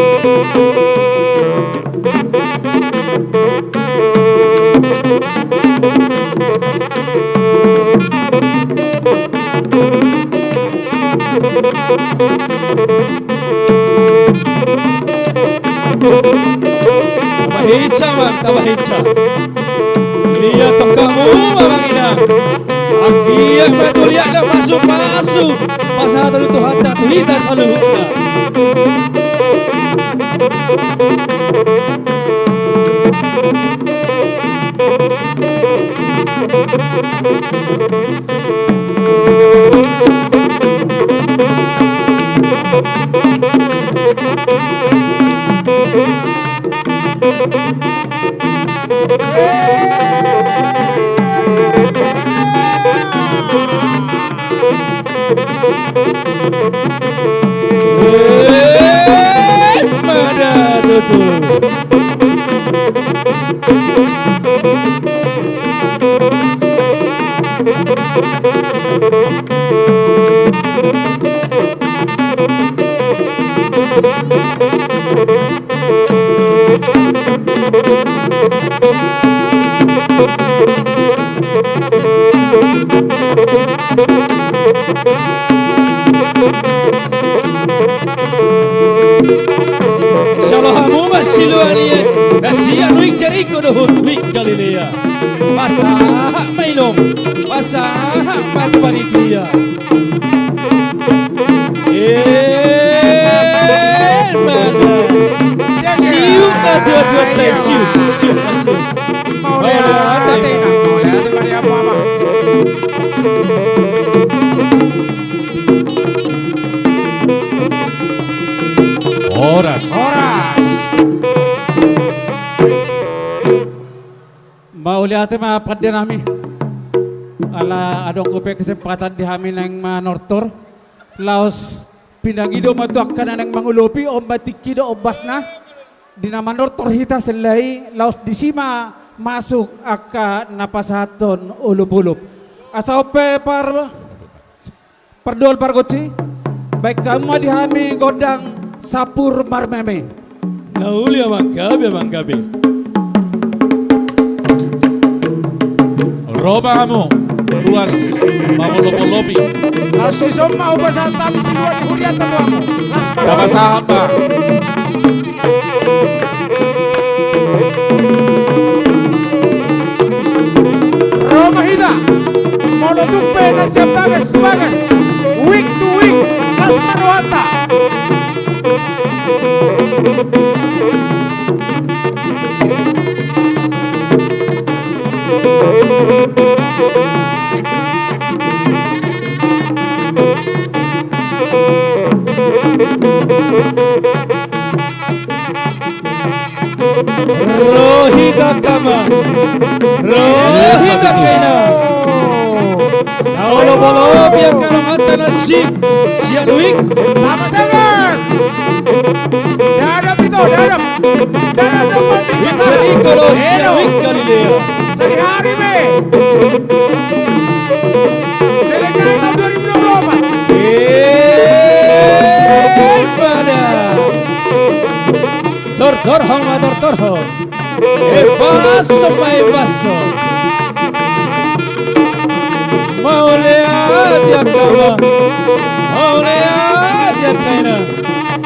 Tabahensa ma, tabahensa. Liaton hamu ma, amang inang. Anggiat ma tu liat na pasu-pasu. Pasahaton ni Tuhanta tu hita saluhutna. Eh, mada tutu. Jalo hamu ma silua ni na sian Uek Jeriko dohot Uek Galilea. Pasahat ma inong, pasahat ma tu panitia. Eh, mada. Siuk ma tuat-tuat, siuk, siuk, siuk. Mauliate, mauliate ma di hamu, amang. Horas. Horas. Mauliate ma pande nami. Ala adong dope kesempatan di hami naeng manortor, laos pinangido ma tu angka na naeng mangolopi, on ma tingki dohot ombasna. Di na manortor hita sian lae i, laos disi ma masuk angka na pasahathon olop-olop. Asa on pe par Pardohot pargonsi, bahen hamu ma di hami gondang Sampur Marmeme. Na uli amang gabe, amang gabe. Ro ma hamu. ruas mangolopolopi. Laos dison ma hupasahat hami sinuan ni hurianta tu hamu. Las ma. Hupasahat ma. Ro ma hita. Molo tung pe na sian bagas tu bagas, wijk tu wijk, las ma rohanta. Ro hita angka amang. Ro hita angka inang. Taolopolopi angka amanta na sian wijk. Tama sangat. Dadap ito, dadap. Dadap, dadap. Wijk Jeriko dohot sian wijk Galilea. Sadihari be. Leleng nai taon dua ribu dua puluh empat. Eh, pada. Tortor ho ma, tortor ho. Embashon ma, embashon. Mauliate angka amang. Mauliate angka inang.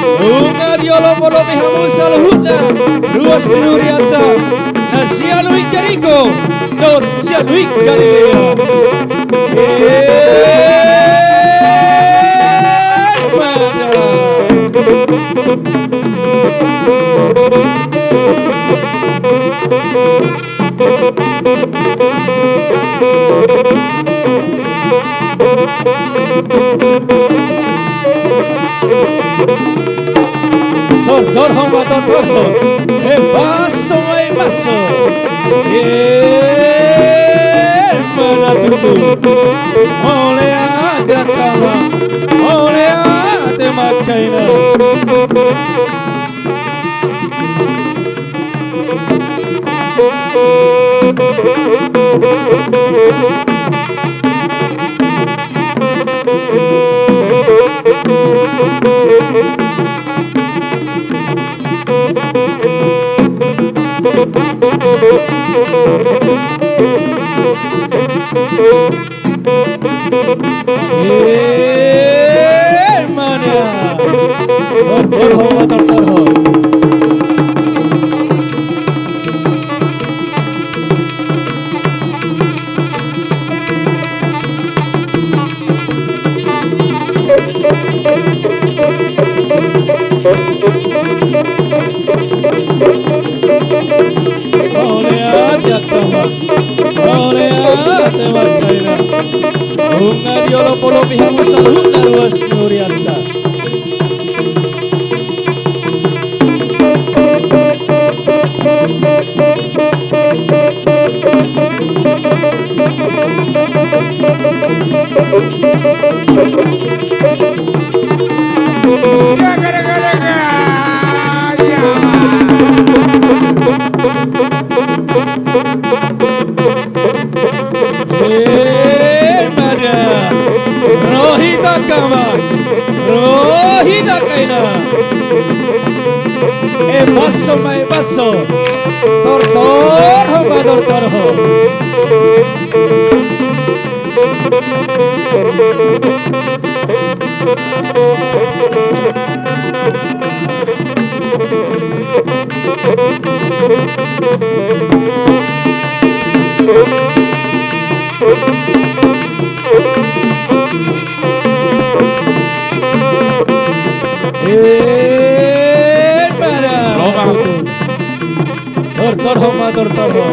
Nunga diolopolopi hamu saluhutna ruas ni hurianta na sian wijk Jeriko dohot sian wijk Galilea. Eh, pada. Tortor ho ma, tortor ho. Embashon ma, embashon. Eh, pada tutu. Mauliate angka amang. Mauliate ma angka inang. Eh, mana? Tortor ho ma, tortor ho. Mauliate angka amang. Mauliate ma angka inang. Nunga diolopolopi hamu saluhutna ruas ni hurianta. Eh, mana? Ro hita angka amang. Ro hita angka inang. Embashon ma, embashon. Tortor ho ma, tortor ho. Eh, pada. Loka. Tortor ho ma, tortor ho.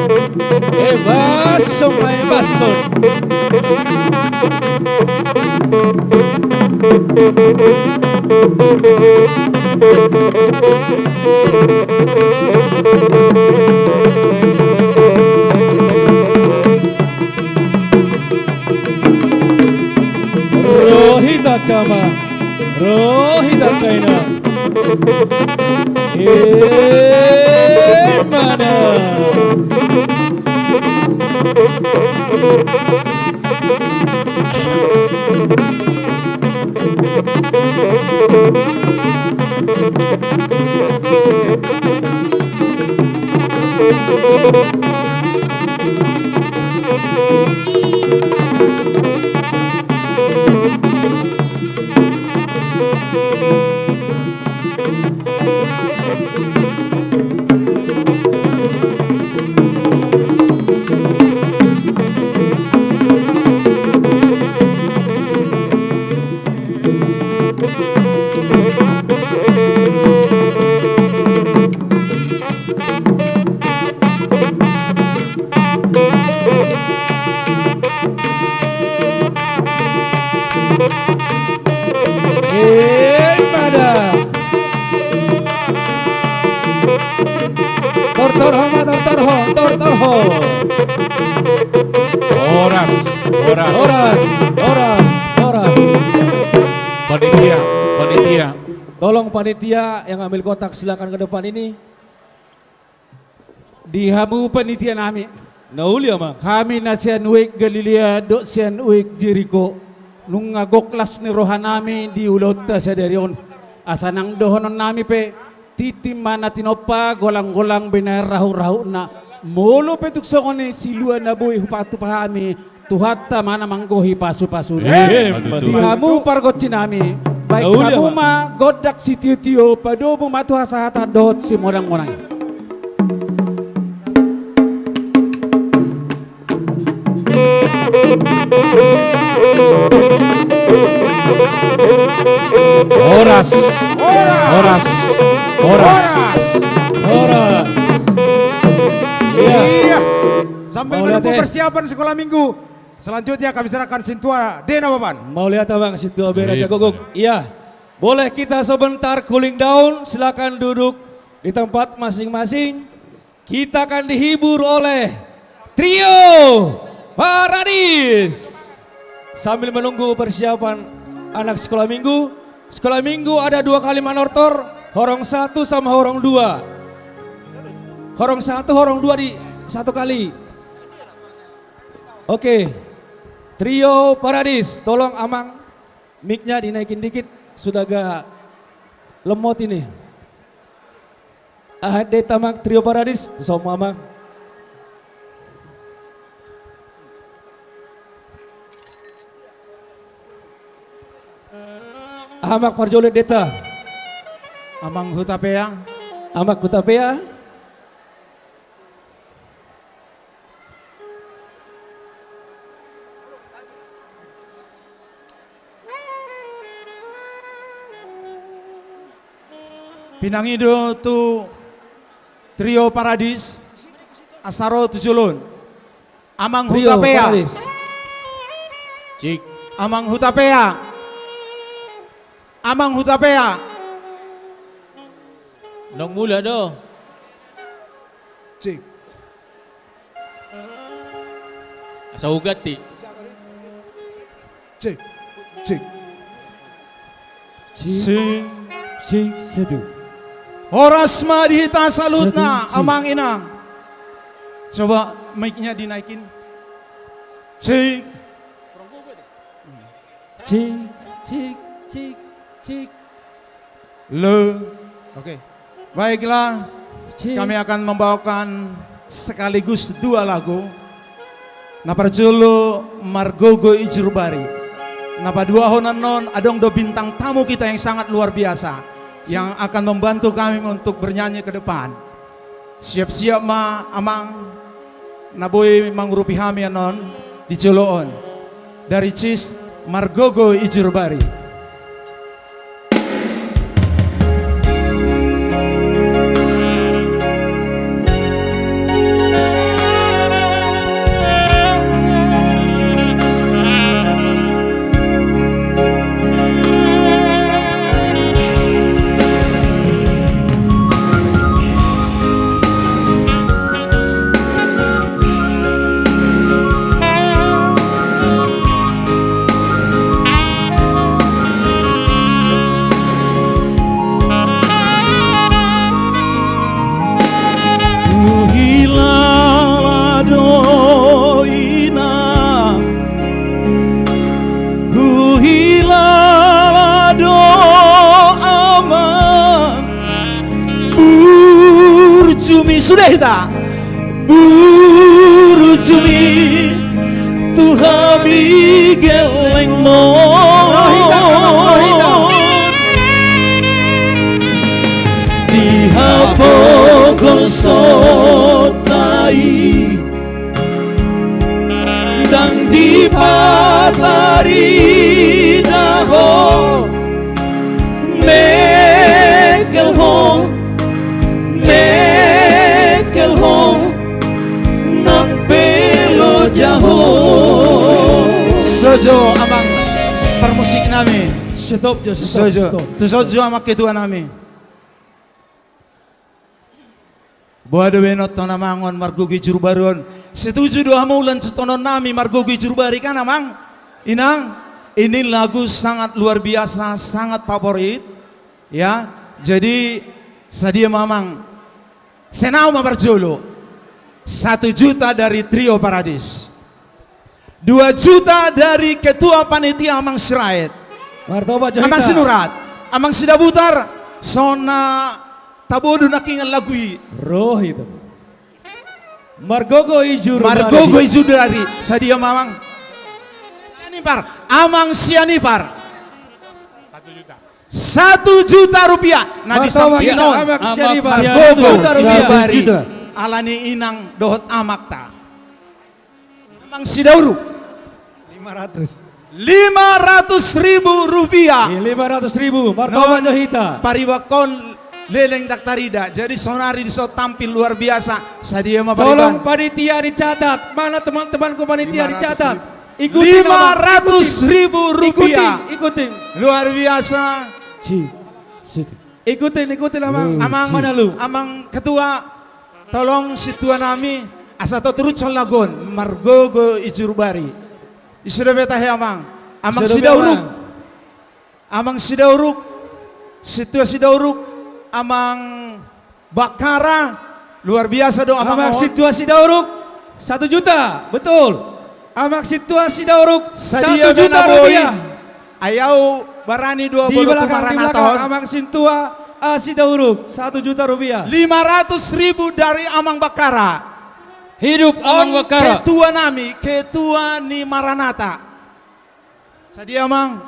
Embashon ma, embashon. Ro hita angka amang. Ro hita angka inang. Eh, mana? Emada. Tortor ho ma, tortor ho, tortor ho. Horas, horas. Horas, horas, horas. Panitia, panitia. Tolong panitia yang ambil kotak silakan ke depan ini. Di hamu panitia nami. Na uli, Amang. Hami na sian Wijk Galilea dohot sian Wijk Jeriko, nunga gok las ni roha nami di ulaonta sadari on. Asa nang dohonon nami pe, tintin ma na tinompa, golang-golang be na rahut-rahutna. Molo pe tung songon i silua na boi hupatupa hami, Tuhanta ma na manggohi pasu-pasuna. Emma tutu. Di hamu pargonsi nami, baen hamu ma gondang sitio-tio, padomu ma tu hasahatan dohot simonang-monang. Horas. Horas. Horas. Horas. Iya. Sambil menunggu persiapan sekolah minggu, selanjutnya kami serahkan sintua D na baban. Mauliate, Amang, sintua B Raja Gogok. Iya. Boleh kita sebentar cooling down, silakan duduk di tempat masing-masing. Kita akan dihibur oleh Trio Paradis. Sambil menunggu persiapan anak sekolah minggu. Sekolah minggu ada dua kali manortor, horong satu sama horong dua. Horong satu, horong dua di satu kali. Oke. Trio Paradis, tolong Amang, mic-nya dinaikin dikit, sudah agak lemot ini. Aha, Deta, Amang, Trio Paradis, tu son ma, Amang. Aha, Amang, parjolo, Deta. Amang Hutapea. Amang Hutapea. Pinangido tu Trio Paradis, asa ro tu jolo on. Amang Hutapea. Trio Paradis. Cik. Amang Hutapea. Amang Hutapea. Naung mulak do. Cik. Asa huganti. Cik, cik. Cik, cik, satu. Horas ma di hita saluhutna, Amang Inang. Coba mic-nya dinaikin. Cik. Cik, cik, cik, cik. Lo. Oke. Baiklah, kami akan membawakan sekaligus dua lagu. Na parjolo Margogo i Jurbari. Na paduahon annon adong do bintang tamu kita yang sangat luar biasa yang akan membantu kami untuk bernyanyi ke depan. Siap-siap ma amang na boi mangurupi hami annon di jolo on. Dari Cis, Margogo i Jurbari. Huhilala do inang, huhilala do amang, burjumi sude hita. Burjumi tu hami gellengmon. Gosonta i ndang dipatarida ho, mengkel ho, mengkel ho, nang pe loja ho. Sojo amang parmusik nami. Stop jo, stop, stop. Tuson jo amang ketua nami. Boha do baenonta amang on margogo i juru bari on. Setuju do hamu lanjuthononnami margogo i juru bari kan amang? Inang, ini lagu sangat luar biasa, sangat favorit. Ya, jadi sadia ma amang. Sonari ma parjolo. Satu juta dari Trio Paradis. Dua juta dari ketua panitia Amang Sirait. Martoba jo hita. Amang Sinurat, Amang Sidabutar, songon na tabo do nangkiningan lagu i. Roh itu. Margogo i juru bari. Margogo i juru bari. Sadia ma amang. Sianipar, Amang Sianipar. Satu juta rupiah. Na di samping on. Margogo i juru bari. Alani inang dohot amakta. Amang Sidauruk. Lima ratus. Lima ratus ribu rupiah. Iya, lima ratus ribu. Martoba jo hita. Paribakkon leleng ndang tarida. Jadi sonari dison tampil luar biasa. Sadia ma pariban. Tolong panitia dicatat. Mana teman-temanku panitia dicatat? Ikutin, Amang. Lima ratus ribu rupiah. Ikutin, ikutin. Luar biasa. Ikutin, ikutin, Amang. Amang, Amang Ketua, tolong sintua nami, asa toturu songon lagu on, margogo i juru bari. Ise dope tahe, Amang? Amang Sidauruk. Amang Sidauruk, sintua Sidauruk, Amang Bakkara, luar biasa do Amang on. Amang sintua Sidauruk, satu juta, betul. Amang sintua Sidauruk, satu juta rupiah. Ai au barani dua puluh tu Maranatha on. Amang sintua, ah, Sidauruk, satu juta rupiah. Lima ratus ribu dari Amang Bakkara. Hidup Amang Bakkara. Ketua nami, ketua ni Maranatha. Sadia, Amang?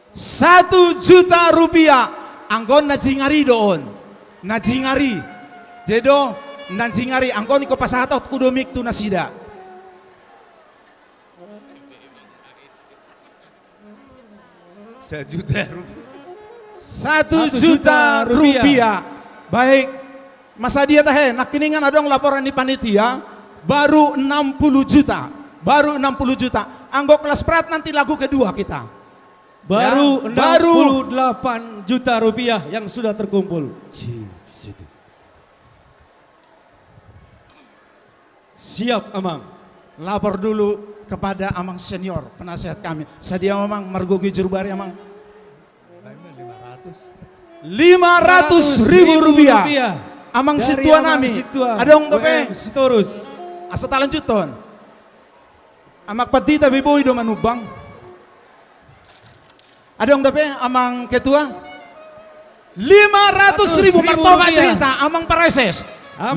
Satu juta rupiah. Anggo on na jingar i do on. Na jingar i. Jadi do, na jingar i. Anggo on ingkon pasahatonku do mic tu nasida. Satu juta rupiah. Satu juta rupiah. Baik. Masadia tahe, nangkiningan adong laporan ni panitia, baru enam puluh juta. Baru enam puluh juta. Anggo kelas berat nanti lagu kedua kita. Baru enam puluh delapan juta rupiah yang sudah terkumpul. Siap, Amang. Lapor dulu kepada Amang senior, penasehat kami. Sadia, Amang, margogo i juru bari, Amang. Lima ratus ribu rupiah. Amang sintua nami. Adong dope? Sitorus. Asa talanjuthon. Amang pandita be boi do manumbang. Adong dope, Amang Ketua? Lima ratus ribu. Martoba jo hita, Amang Pareses.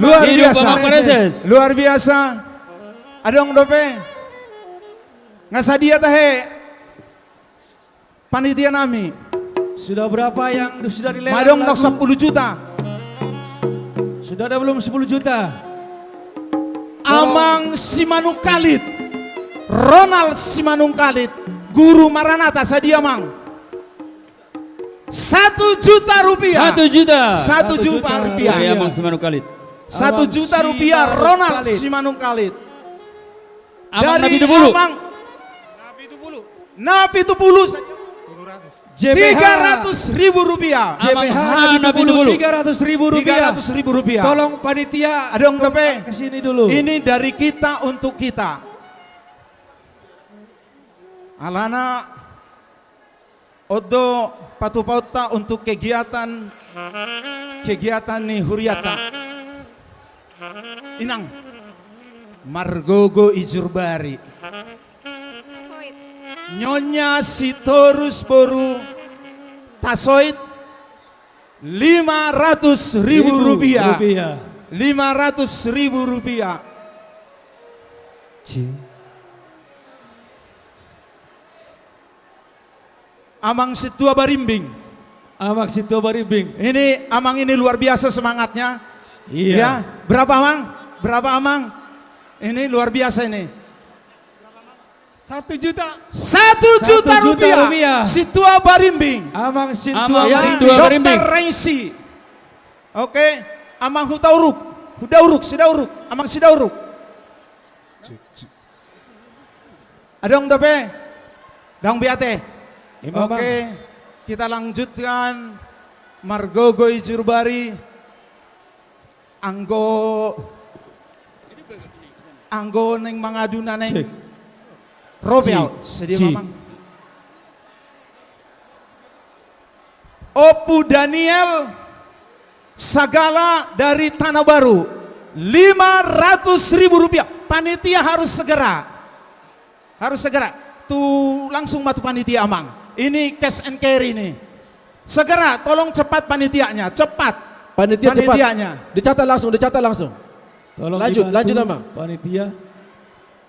Luar biasa. Amang Pareses. Luar biasa. Adong dope? Nga sadia tahe? Panitia nami. Sudah berapa yang sudah dilelang lagu? Adong na sampulu juta? Sudah ada belum sepuluh juta? Amang Simanungkalit. Ronald Simanungkalit. Guru Maranatha, sadia, Amang? Satu juta rupiah. Satu juta. Satu juta rupiah. Dari Amang Simanungkalit. Satu juta rupiah, Ronald Simanungkalit. Amang Napitupulu. Dari Amang Napitupulu. Tiga ratus ribu rupiah. Amang Napitupulu. Tiga ratus ribu rupiah. Tiga ratus ribu rupiah. Tolong panitia. Adong dope? Ke sini dulu. Ini dari kita untuk kita. Alana on do patupaonta untuk kegiatan, kegiatan ni huriata. Inang, margogo i juru bari. Nyonya Sitorus boru Tasoit, lima ratus ribu rupiah. Lima ratus ribu rupiah. Amang sintua Barimbing. Amang Sintua Barimbing. Ini amang ini luar biasa semangatnya. Iya. Ya, berapa, Amang? Berapa, Amang? Ini luar biasa ini. Satu juta. Satu juta rupiah. Sintua Barimbing. Amang Sintua Barimbing. Dokter Rengsi. Oke, Amang Hutauruk. Hudauruk, Sidauruk. Amang Sidauruk. Adong dope? Daong Biate. Oke, kita lanjutkan. Margogo i juru bari. Anggo, anggo naeng mangadu na naeng ro pe au. Sadia ma, Amang? Ompu Daniel Sagala dari Tanah Baru, lima ratus ribu rupiah. Panitia harus segera. Harus segera. Tu langsung ma tu panitia, Amang. Ini cash and carry ini. Segera, tolong cepat panitianya, cepat. Panitia cepat. Panitianya. Dicatat langsung, dicatat langsung. Tolong dibantu, lanjut, Amang. Panitia.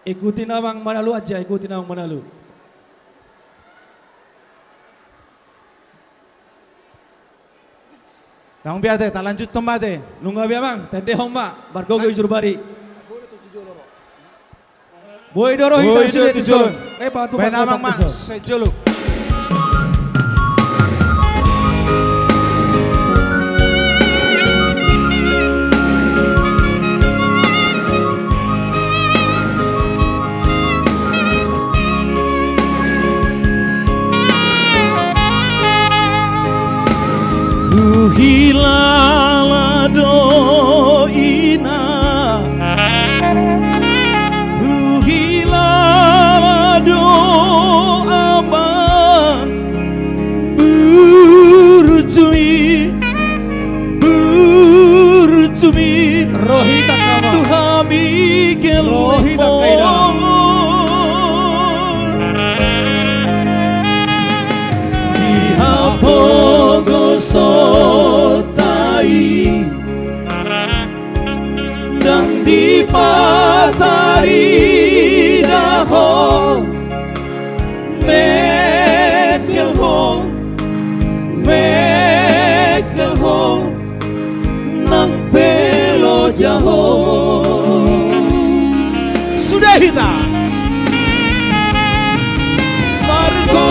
Ikutin Amang Manalu aja, ikutin Amang Manalu. Daong Biate, talanjuthon ma ate. Nunga be, Amang, tandehon ma, margogo i juru bari. Boi do ro hita sude tu jolo. Baen Amang ma, sai jolo. Huhilala do ina, huhilala do ama, burju mi, burju mi. Ro hita, Amang. Tu hami gellengmon. Di hapogoson ta i, ndang dipatarida ho, mengkel ho, mengkel ho, nang pe loja ho. Sude hita. Margogo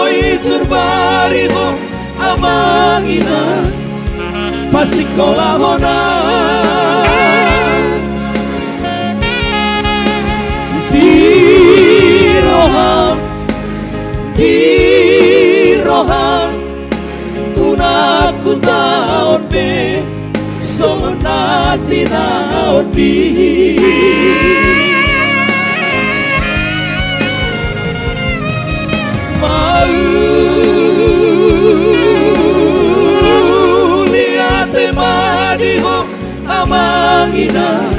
i juru bari ho, amang inang, pasingkolahon au. Di roham, di roham, unang hutaon be songon na tinaonmi. Mauliate ma di ho, amang inang,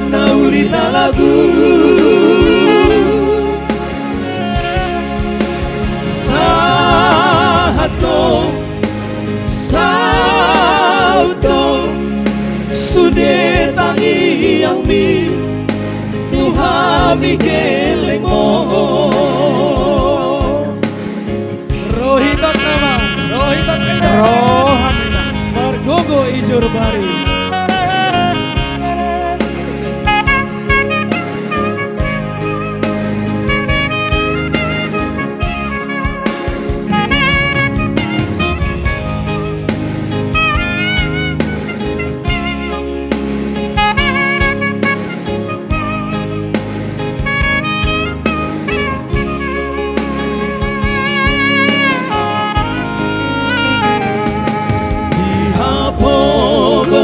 na uli na lagu. Sahat do, saut do sude tangiangmi tu hami gellengmon. Ro hita, Amang, ro hita. Roham, Amang. Margogo i juru bari. Di hapogo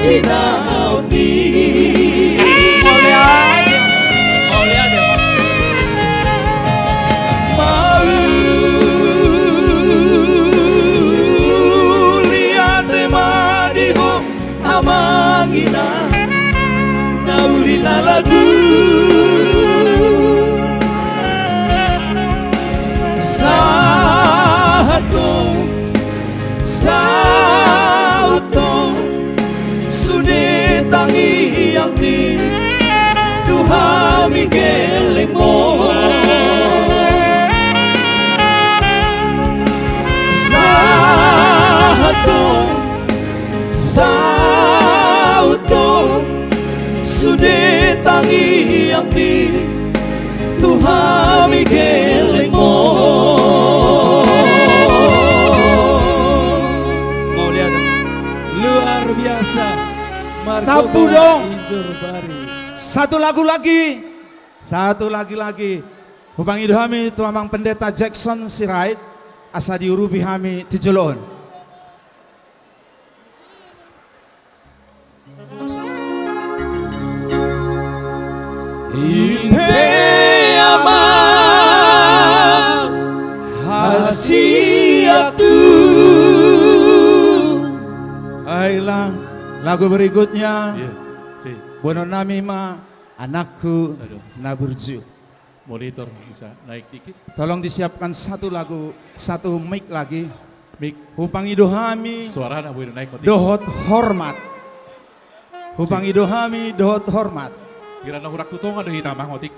Di naon ni. Mauliate. Mauliate. Mauliate ma di ho amang inang na uli na lagu. Sahat do, saut do sude tangiangmi tu hami gellengmu. Sahat do, saut do sude tangiangmi tu hami gellengmu. Mauliate. Luar biasa. Margogo. Tampudong. Injur bari. Satu lagu lagi. Satu lagi lagi. Hupangido hami tu amang pendeta Jackson Sirait asa diurupi hami tu jolo on. Ipe amang hasiat tu. Baiklah, lagu berikutnya. Iya, cik. Boanon nami ma Anakku na Burju. Monitor bisa naik dikit. Tolong disiapkan satu lagu, satu mic lagi. Mic. Hupangido hami. Suarana boi do naik, otik. Dohot hormat. Hupangido hami dohot hormat. Hira na hurang tu tonga do hita, Amang, otik.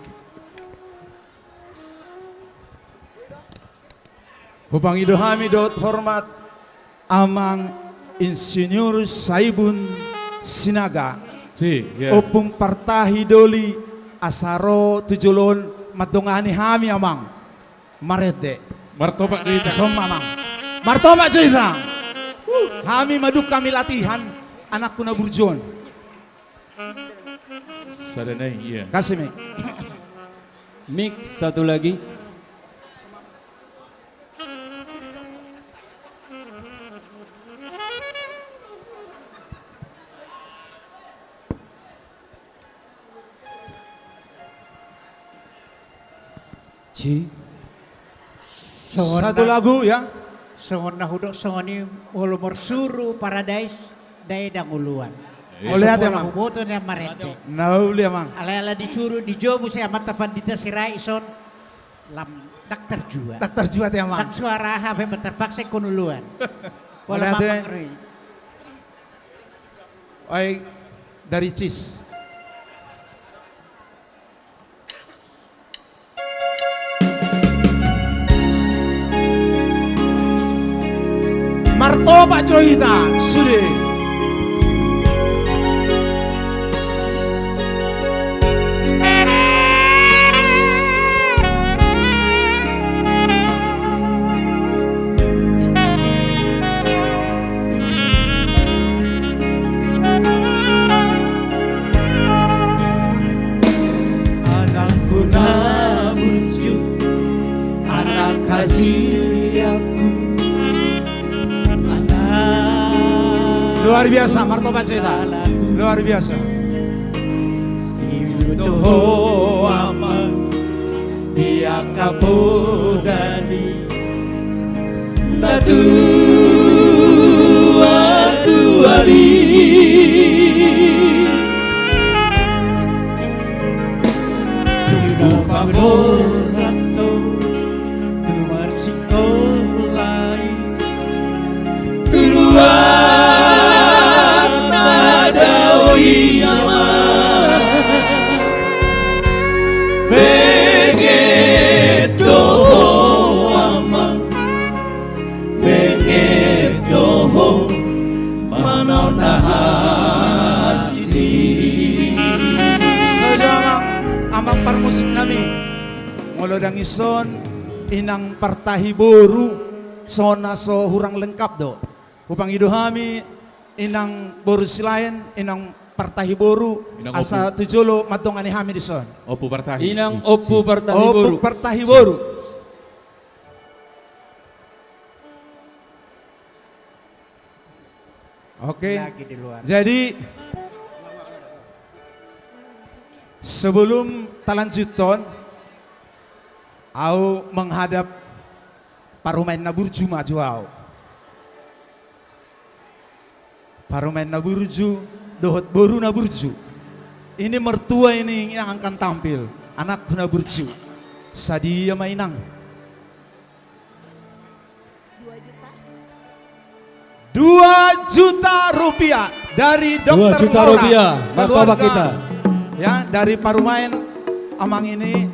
Hupangido hami dohot hormat Amang Insinyur Saibun Sinaga. Cik, iya. Ompung partahi doli asa ro tu jolo on mandongani hami, Amang. Marende. Martopak jo hita. Songon i ma, Amang. Martopak jo hita. Hami mandung hami latihan, Anakku na Burju on. Sada nai, iya. Kasih, Mi. Mic satu lagi. Ci. Satu lagu, ya. Songon na hudok songon i, molo marsuru Paradais, dae dang uluan. Mauliate, Amang. Huboto nian marende. Na uli, Amang. Alai ala disuru, dijobu sian amanta pandita Sirait dison, lam, dang tarjua. Dang tarjua, te, Amang. Dang suara aha pe, terpaksa ingkon uluan. Mauliate. Ai, dari Cis. Martopak jo hita sude. Anakku na burju, anak hasiatku, anak. Luar biasa, martopak jo hita. Luar biasa. Iboto ho, Amang, di angka poda ni natuatua i. Tung pagorhat ho, tung marsikola i. Tuluan na dao i, Amang. Benget do ho, Amang. Benget do ho. Manaon na hasidi. Saja, Amang, Amang parmusik nami. Molo dang ison, Inang partahi boru, songon na so hurang lengkap do. Hupangido hami, Inang boru Silaen, Inang partahi boru, Inang asa Ompu. Tu jolo mandongani hami dison. Ompu partahi. Inang Ompu partahi boru. Ompu partahi boru. Oke. Lagi di luar. Jadi, sebelum talanjuthon, au menghadap parumaen na burju ma jo au. Parumaen na burju dohot boru na burju. Ini mertua ini yang akan tampil, anakku na burju. Sadia ma, Inang? Dua juta. Dua juta rupiah dari Dokter Laura, rupiah, martabak keluarga kita. Ya, dari parumaen amang ini,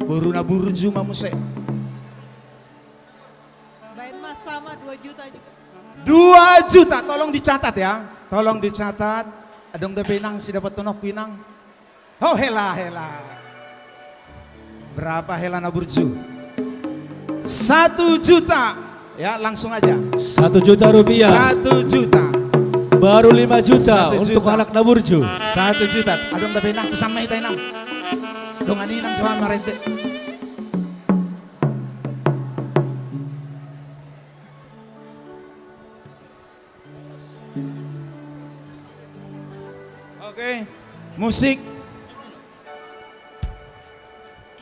boru na burju ma muse. Baen ma sama dua juta juga. Dua juta, tolong dicatat ya. Tolong dicatat. Adong dope, Inang, sidapothononku, Inang? Oh, hela, hela. Berapa hela na burju? Satu juta. Ya, langsung aja. Satu juta rupiah. Satu juta. Baru lima juta untuk anak na burju. Satu juta. Adong dope, Inang, tu sama hita, Inang. Dongan Inang jo marende. Oke, musik.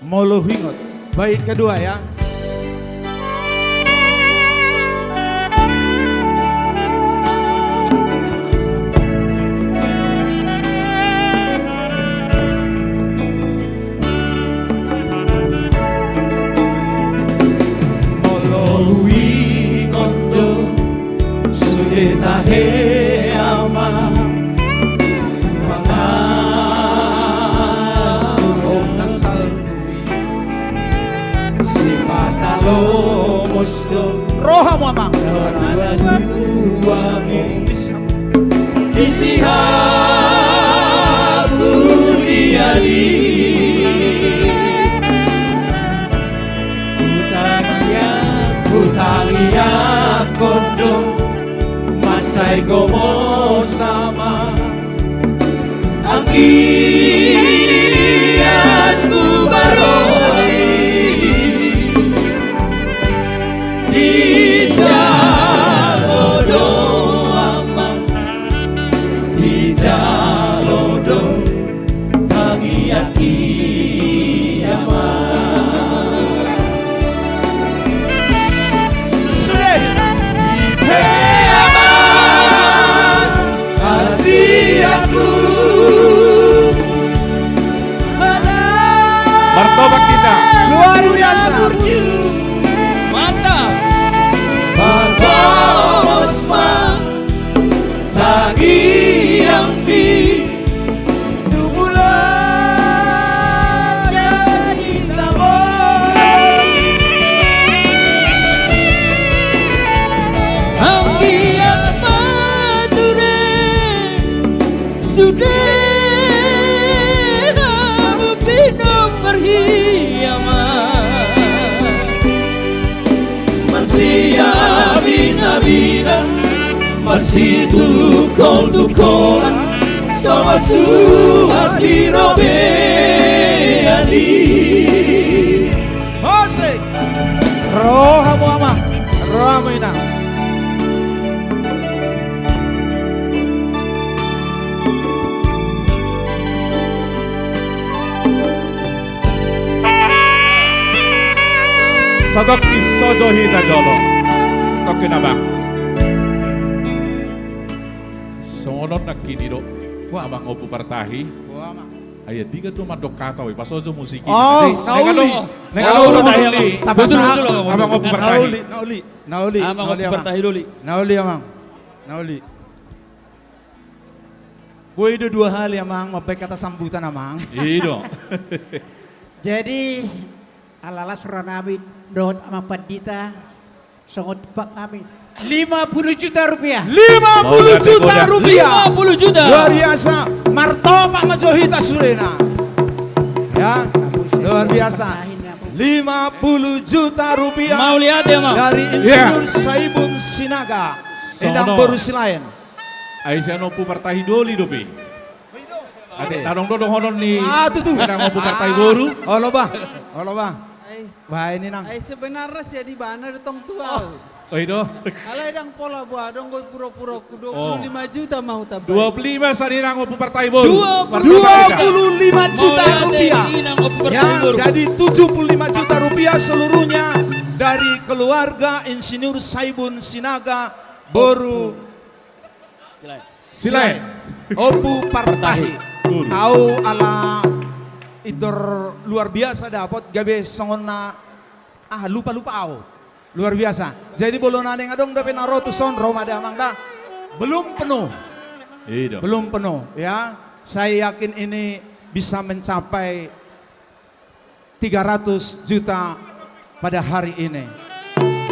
Molo huingot. Bait kedua ya. Molo huingot do sude tahe amang, panganon nang salpu i, sipata lomos do. Rohamu, Amang. Dua-dua mi. Isi hamulian i. Hutangiang, hutangianghon do, mansai gomos amang. Anggiat hubahen i, dijalo do amang, dijalo do tangiang i amang. Sude. He amang, hasianku. Martopak kita. Luar biasa. Mantap. Martopak ma tangiangmi. Anggiat ma ture sude hamu pinomparhiaman. Marsiabinabina, marsitungkoltungkolan, so masuhat di robean i. Musik. Rohamu, Amang. Rohamu, Inang. Satongkin so jo hita jolo. Satongkin, Amang. Songon on nangkin i do. Wah. Amang Ompu Partahi. Wah, Amang. Ai dingin do mandok hata, oi, pasojo musik i. Oh, na uli. Nunga adong, nunga adong. Betul, betul, Amang. Amang Ompu Partahi. Na uli, na uli, na uli. Amang Ompu Partahi, na uli. Na uli, Amang. Na uli. Boi do dua hali, Amang, mambaen hata sambutan, Amang. I do. Jadi, ala las roha nami dohot Amang Pandita, songon tumpak nami, lima puluh juta rupiah. Lima puluh juta rupiah. Lima puluh juta. Luar biasa. Martopak ma jo hita sudena. Ya, luar biasa. Lima puluh juta rupiah. Mauliate, Amang. Dari Insinyur Saibun Sinaga. Endang boru Silaen. Ai sian Ompu Partahi doli dope. Ate, na adong do dohonon ni Endang Ompu Partahi boru. Olo, Bah. Olo, Bah. Ai. Bah, ini nang. Ai sebenarna sian ibana do tong tu au. Oi do. Alai ndang pola, boha, adong do puro-puroku, dua puluh lima juta ma hutambai. Dua puluh lima saninang Ompu Partahi boru. Dua puluh lima juta rupiah. Ya, jadi tujuh puluh lima juta rupiah seluruhnya dari keluarga Insinyur Saibun Sinaga boru Silae. Ompu Partahi. Au ala intor luar biasa dapot, gabe songon na, ah, lupa-lupa au. Luar biasa. Jadi molo naeng adong dope na ro tuson, ro ma da amang da. Belum penuh. Belum penuh, ya. Saya yakin ini bisa mencapai tiga ratus juta pada hari ini.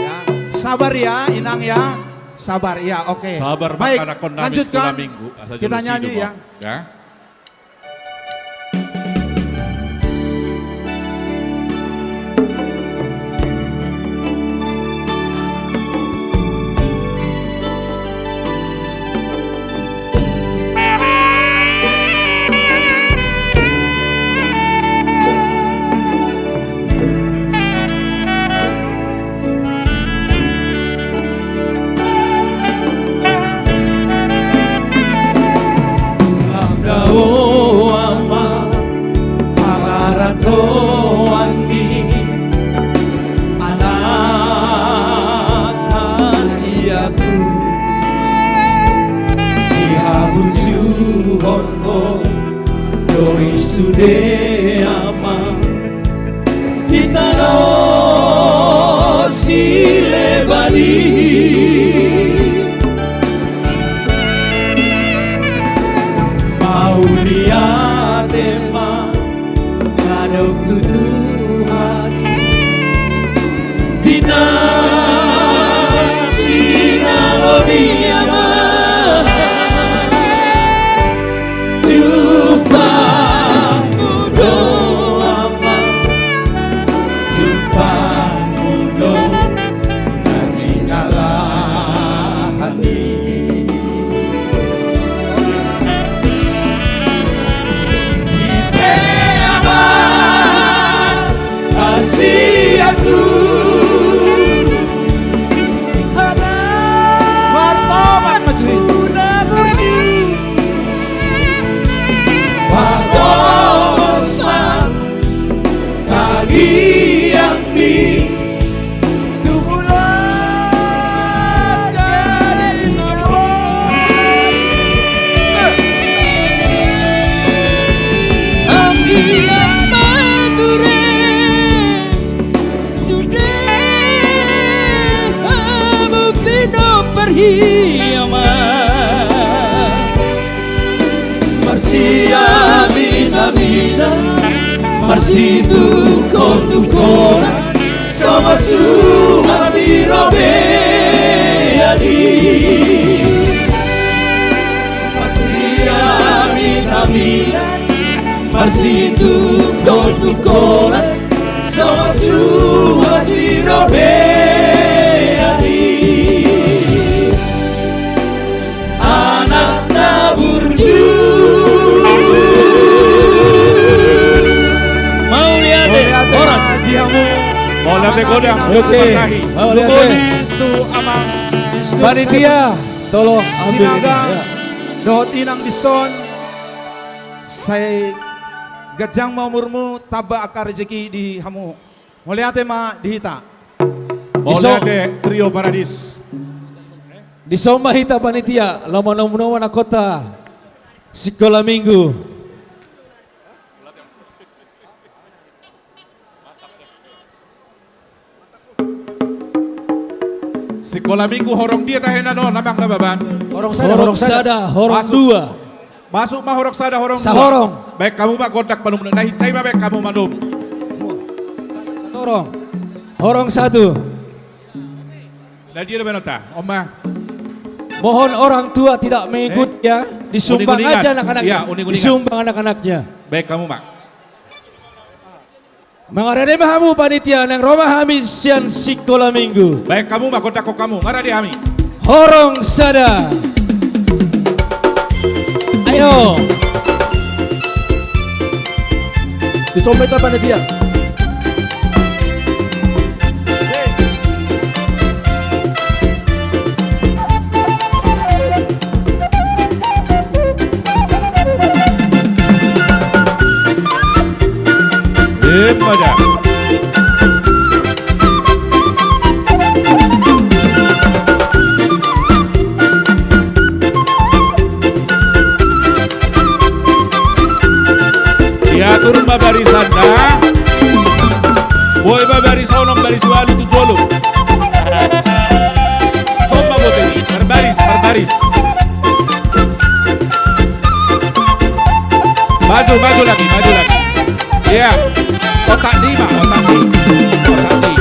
Ya. Sabar ya, Inang ya. Sabar ya, oke. Baik, lanjutkan. Kita nyanyi ya. Lam dao ama pangarantoanmi, anak hasianku, dihaburjuhon ho do i sude ama, di tano sileban i. Mauliate ma adong tu Tuhan i. Di na tinalo ni ama, jumpangmu do ama, jumpangmu do na jinalahan i. Di pe ama hasianku. Martobat ma jo i. Pagomos ma tangiangmi. Tumulak jadi nyawa. Anggiat ma ture sude hamu pinomparhi ama. Marsiaminaminan, marsitungkoltungkolan, so masuhat di robean i. Marsiaminaminan, marsitungkoltungkolan, so masuhat di robean i. Anak na burju. Mauliate, horas. Mauliate godang. Oke. Mauliate. Panitia, tolong ambil ini, ya. Dohot inang dison, sai ganjang ma umurmu, tamba angka rejeki di hamu. Mauliate ma di hita. Mauliate, Trio Paradis. Dison ma hita panitia, laho manomu-nomu angka sikola minggu. Sikola minggu horong dia tahe na do, Amang Nababan? Horong sada, horong sada, horong dua. Masuk ma horong sada, horong dua. Sahorong. Baen hamu ma gondang panumuna, na hinsai ma baen hamu manomu. Horong. Horong satu. Na dia do baenonta, on ma. Mohon orang tua tidak mengikut, ya. Disumbang aja anak-anaknya. Disumbang anak-anaknya. Baen hamu ma. Mangarade ma hamu panitia, naeng ro ma hami sian sikola minggu. Baen hamu ma, gondangkon hamu, marade hami. Horong sada. Ayo. Disombet apa panitia? Atur ma barisan na. Boi ma baris onom, baris ualu, tu jolo. Son ma boto i. Marbaris, marbaris. Maju, maju lagi, maju lagi. Iya. Otak lima, otak lima. Otak lima.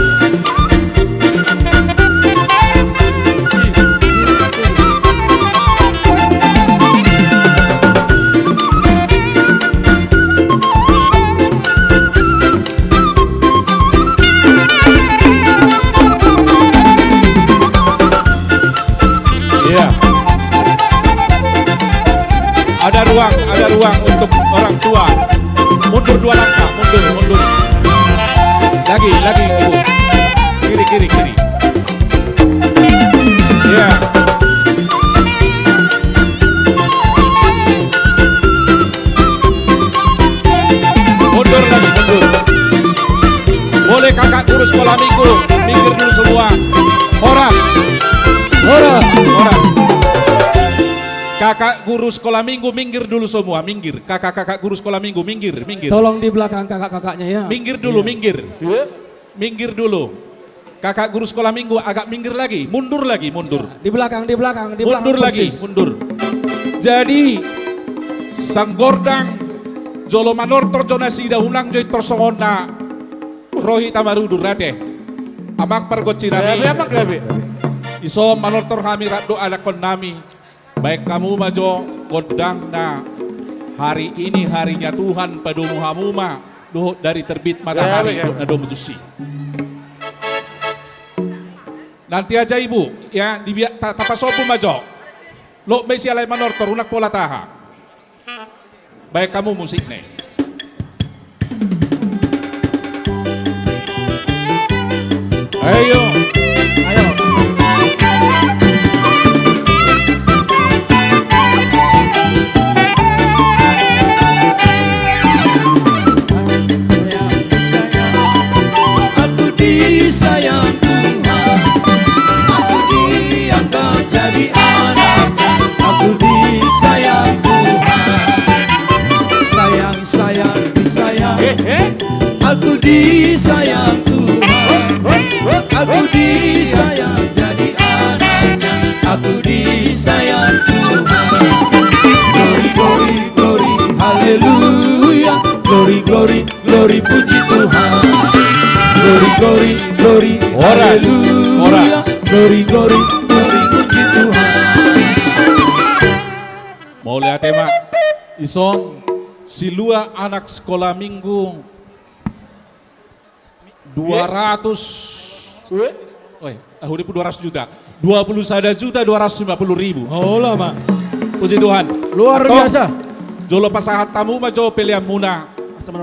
Iya. Ada ruang, ada ruang untuk orang tua. Mundur dua langkah, mundur, mundur. Lagi, lagi, Ibu. Kiri, kiri, kiri. Iya. Mundur lagi, mundur. Boleh kakak guru sekolah minggu, minggir dulu semua. Horas. Horas. Horas. Kakak guru sekolah minggu, minggir dulu semua, minggir. Kakak-kakak guru sekolah minggu, minggir, minggir. Tolong di belakang kakak-kakaknya, ya. Minggir dulu, iya, minggir. Iya. Minggir dulu. Kakak guru sekolah minggu agak minggir lagi, mundur lagi, mundur. Di belakang, di belakang, di belakang. Mundur lagi, persis. Mundur. Jadi, sanggordang jolo manortor jo nasida, unang jo intor songon na ro hita marudur, ate. Amang pargonsi nami. Gabe, amang, gabe. Ison manortor hami rap dohot anakkon nami. Baen hamu ma jo gondang na, hari ini harinya Tuhan, padomu hamu ma dohot dari terbit matahari, ya, ya, dohot na domu tusi. Nanti aja, Ibu, ya, di bia-, ta-, tapasombu ma jo. Lot ma i siala i manortor, unang pola taha. Baen hamu musikna i. Ayo. Ayo. Aku disayang Tuhan, aku dianggap jadi anak, aku disayang Tuhan. Sayang, sayang, disayang. Eh, eh. Aku disayang Tuhan. Aku disayang jadi anaknya. Aku disayang Tuhan. Glory, glory, glory, haleluya. Glory, glory, glory, puji Tuhan. Glory, glory, glory, horas, haleluya, horas. Glory, glory, glory, puji Tuhan. Mauliate ma. Ison, silua anak sekolah minggu. Dua ratus. Ue? Oi, ah, huripu dua ratus juta. Dua puluh sada juta dua ratus lima puluh ribu. Olo ma. Puji Tuhan. Luar biasa. Antong, jolo pasahat hamu ma jo peleanmuna.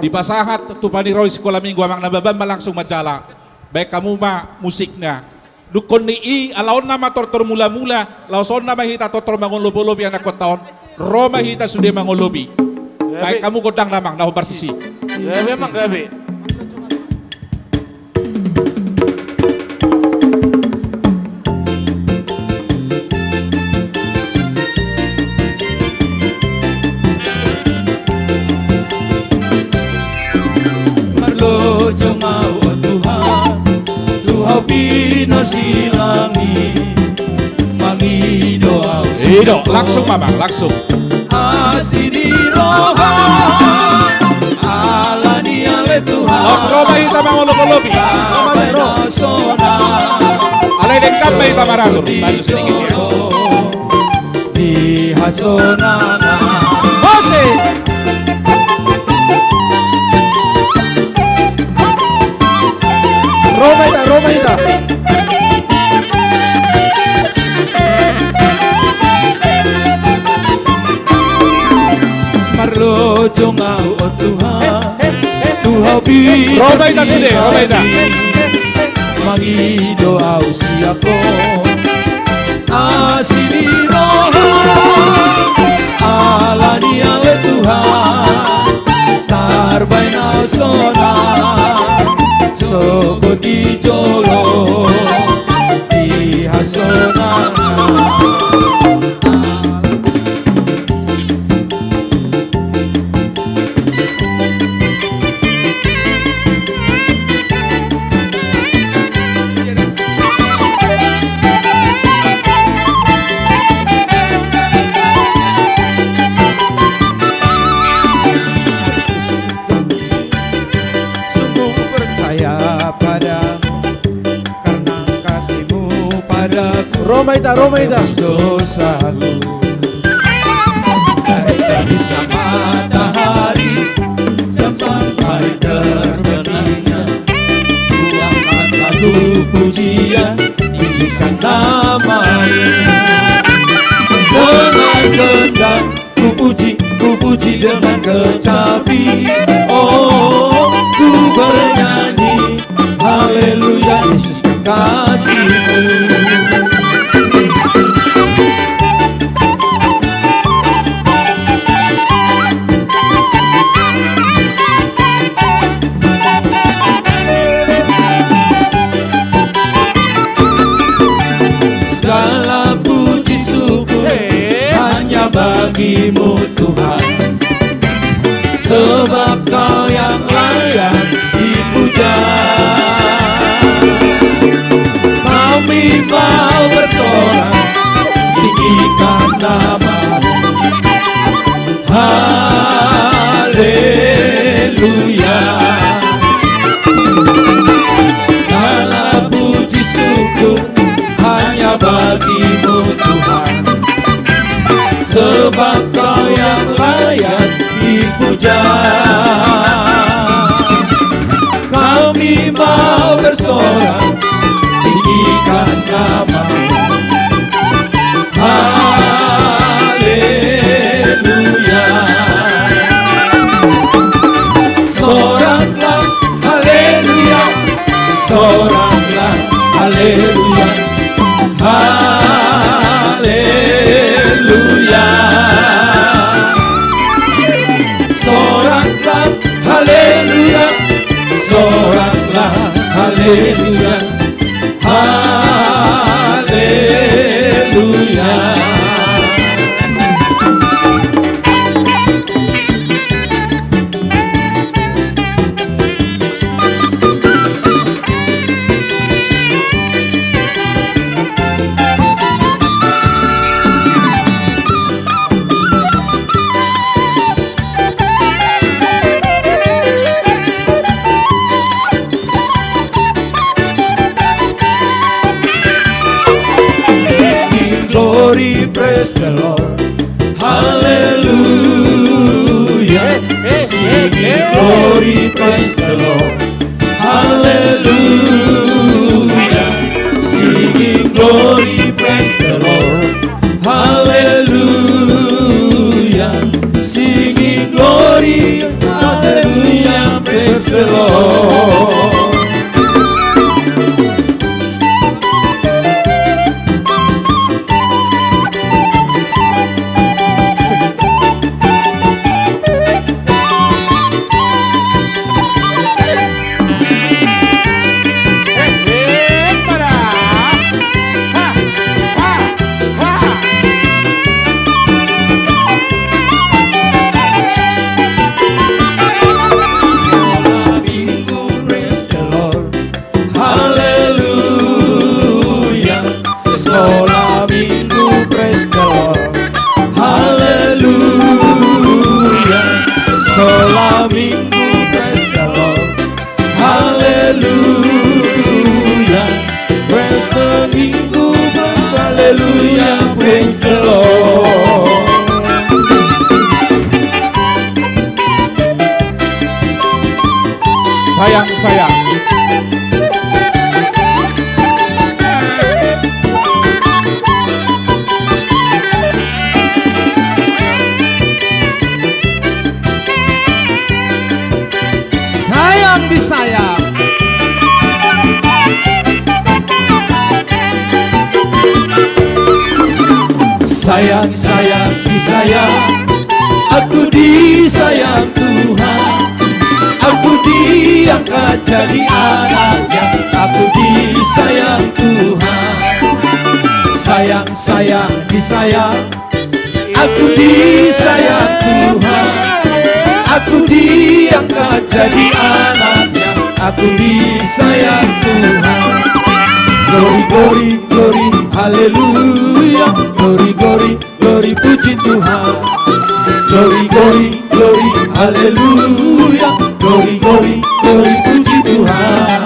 Dipasahat tu paniroi sekolah minggu, Amang Nababan ma langsung manjala. Baen hamu ma musikna. Dungkon ni i, ala on nama tortor mula-mula, laos on nama hita tortor mangolop-olopi anakkonta on. Ro ma hita sude mangolopi. Baen hamu gondang, Amang, na hombar tusi. Gabe, Amang, gabe. Marlojong ahu, o Tuhan, tu Ho pinarsilang i, mangido ahu. Ido, langsung, Amang, langsung. Asi ni roha, ala ni ale Tuhan. Laos ro ma hita mangolop-olopi. Alai denggan ma hita maratur. Maju sedikit, ya. Di hasonangan. Musik. Ro ma hita, ro ma hita. Marlojong ahu, o Tuhan, tu Ho pinarsilang i. Ro ma hita sude, ro ma hita. Mangido ahu sian Ho. Asi ni roha, ala ni ale Tuhan, tarbaen ahu sonang, sogot di jolo, di hasonangan. Ro ma hita, ro ma hita. Dosaku. Dari terbitnya matahari sampai terbenamnya, ku angkat lagu pujian, tinggikan nama-Mu. Dengan gendang ku puji, ku puji dengan kecapi. Oh, ku bernyanyi, haleluya, Yesus kekasihku. Segala puji syukur hanya bagi-Mu, Tuhan, sebab Kau yang layak dipuja. Kami mau bersorak, tinggikan nama-Mu. Haleluya. Segala puji syukur hanya bagi-Mu, Tuhan, sebab Kau yang layak dipuja. Kami mau bersorak, tinggikan nama-Mu. Haleluya. Soraklah, haleluya. Soraklah, haleluya. Haleluya. Soraklah, haleluya. Soraklah, haleluya. Haleluya. Singing glory, praise the Lord. Hallelujah. Singing glory, praise the Lord. Hallelujah. Singing glory, praise the Lord. Hallelujah. Singing glory, hallelujah, praise the Lord. Praise the Lord. Haleluya. Sekolah minggu, praise the Lord. Haleluya. Sekolah minggu, praise the Lord. Haleluya. Praise the minggu, haleluya, praise the Lord. Sayang, sayang. Sayang disayang. Sayang, sayang disayang. Aku disayang Tuhan. Aku diangkat jadi anak-Nya. Aku disayang Tuhan. Sayang, sayang disayang. Aku disayang Tuhan. Aku diangkat jadi anak-Nya. Aku disayang Tuhan. Glory, glory, glory, haleluya. Glory, glory, glory, puji Tuhan. Glory, glory, glory, haleluya. Glory, glory, glory, puji Tuhan.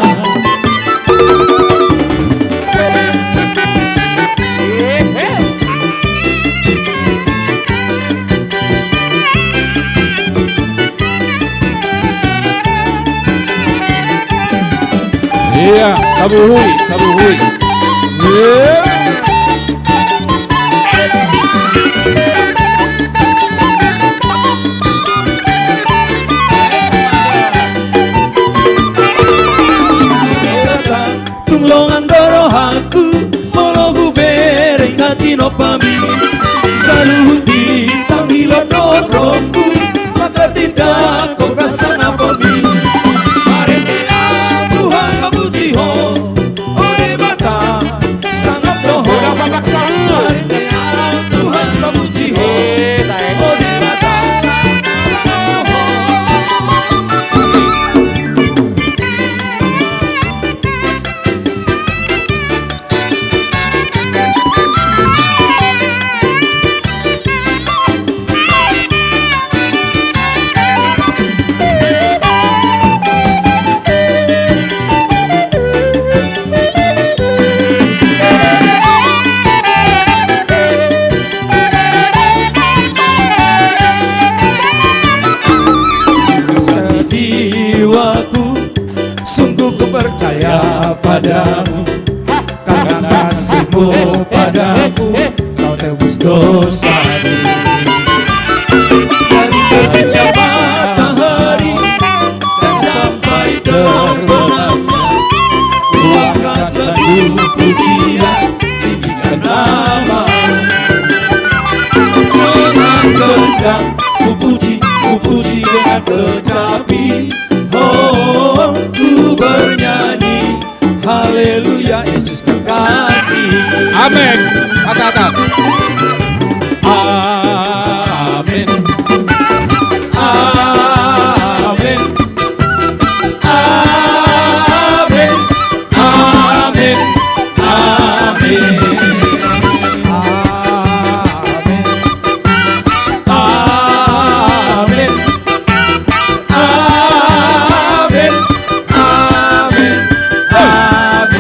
Iya, tabuhui, tabuhui. Iya. Tung longang do rohangku, molo hubereng na tinompami. Saluhut bintang hilot do rongku, manghatindanghon hasangapon i. Marende ahu Tuhan, mamuji Ho, o Debata, sangap do Ho. Marende ahu Tuhan, mamuji Ho, o Debata, sangap do Ho. Jiwaku, sungguh ku percaya padamu. Karena kasih-Mu padaku, Kau tebus dosaku. Dari terbitnya matahari dan sampai terbenamnya, ku angkat lagu pujian, tinggikan nama-Mu. Dengan gendang ku puji, ku puji dengan kecapi, oh, ku bernyanyi. Haleluya, Yesus kekasih. Amin. Angkat tangan. Amin. Amin. Amin. Amin. Amin. Amin. Amin. Amin. Amin.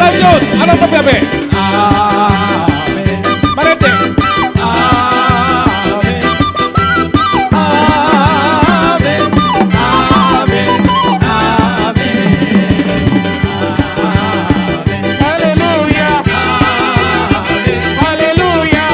Lanjut, ada apa, Babe? Amin. Marende. Amin. Amin. Amin. Amin. Haleluya. Haleluya.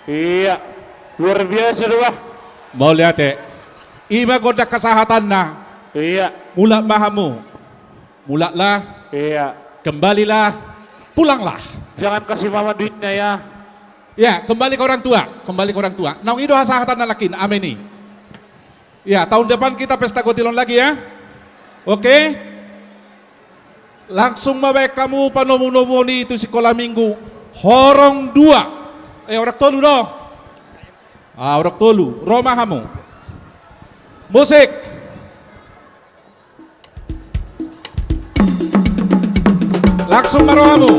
Iya, luar biasa do, bah. Mauliate. I ma gondang hasahatanna. Iya. Mulak ma hamu. Mulaklah. Iya. Kembalilah. Pulanglah. Jangan kasih mama duitnya, ya. Ya, kembali ke orang tua. Kembali ke orang tua. Naung i do hasahatan na nangkin. Amin i. Ya, tahun depan kita pesta gotilon lagi, ya. Oke? Langsung ma baen hamu panomunomuon i tu sikola minggu. Horong dua. Eh, horong tolu do. Ah, horong tolu. Ro ma hamu. Musik. Langsung ma ro hamu.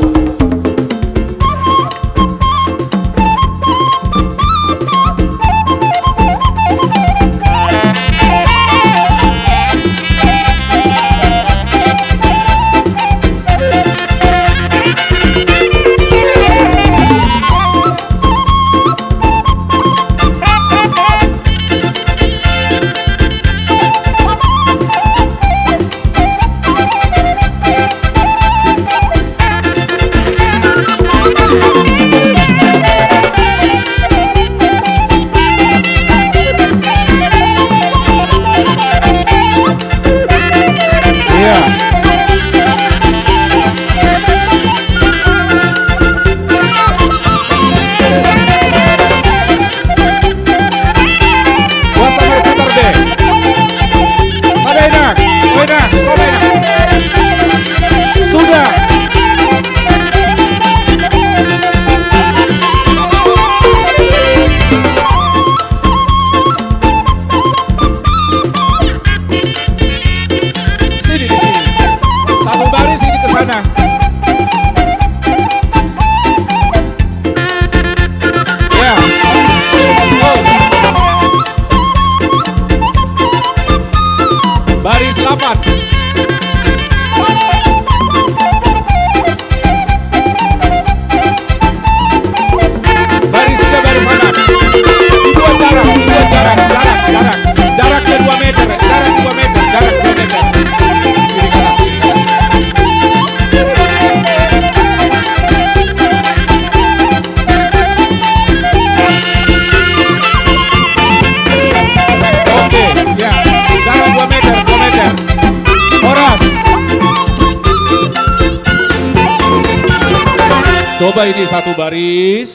Coba ini satu baris,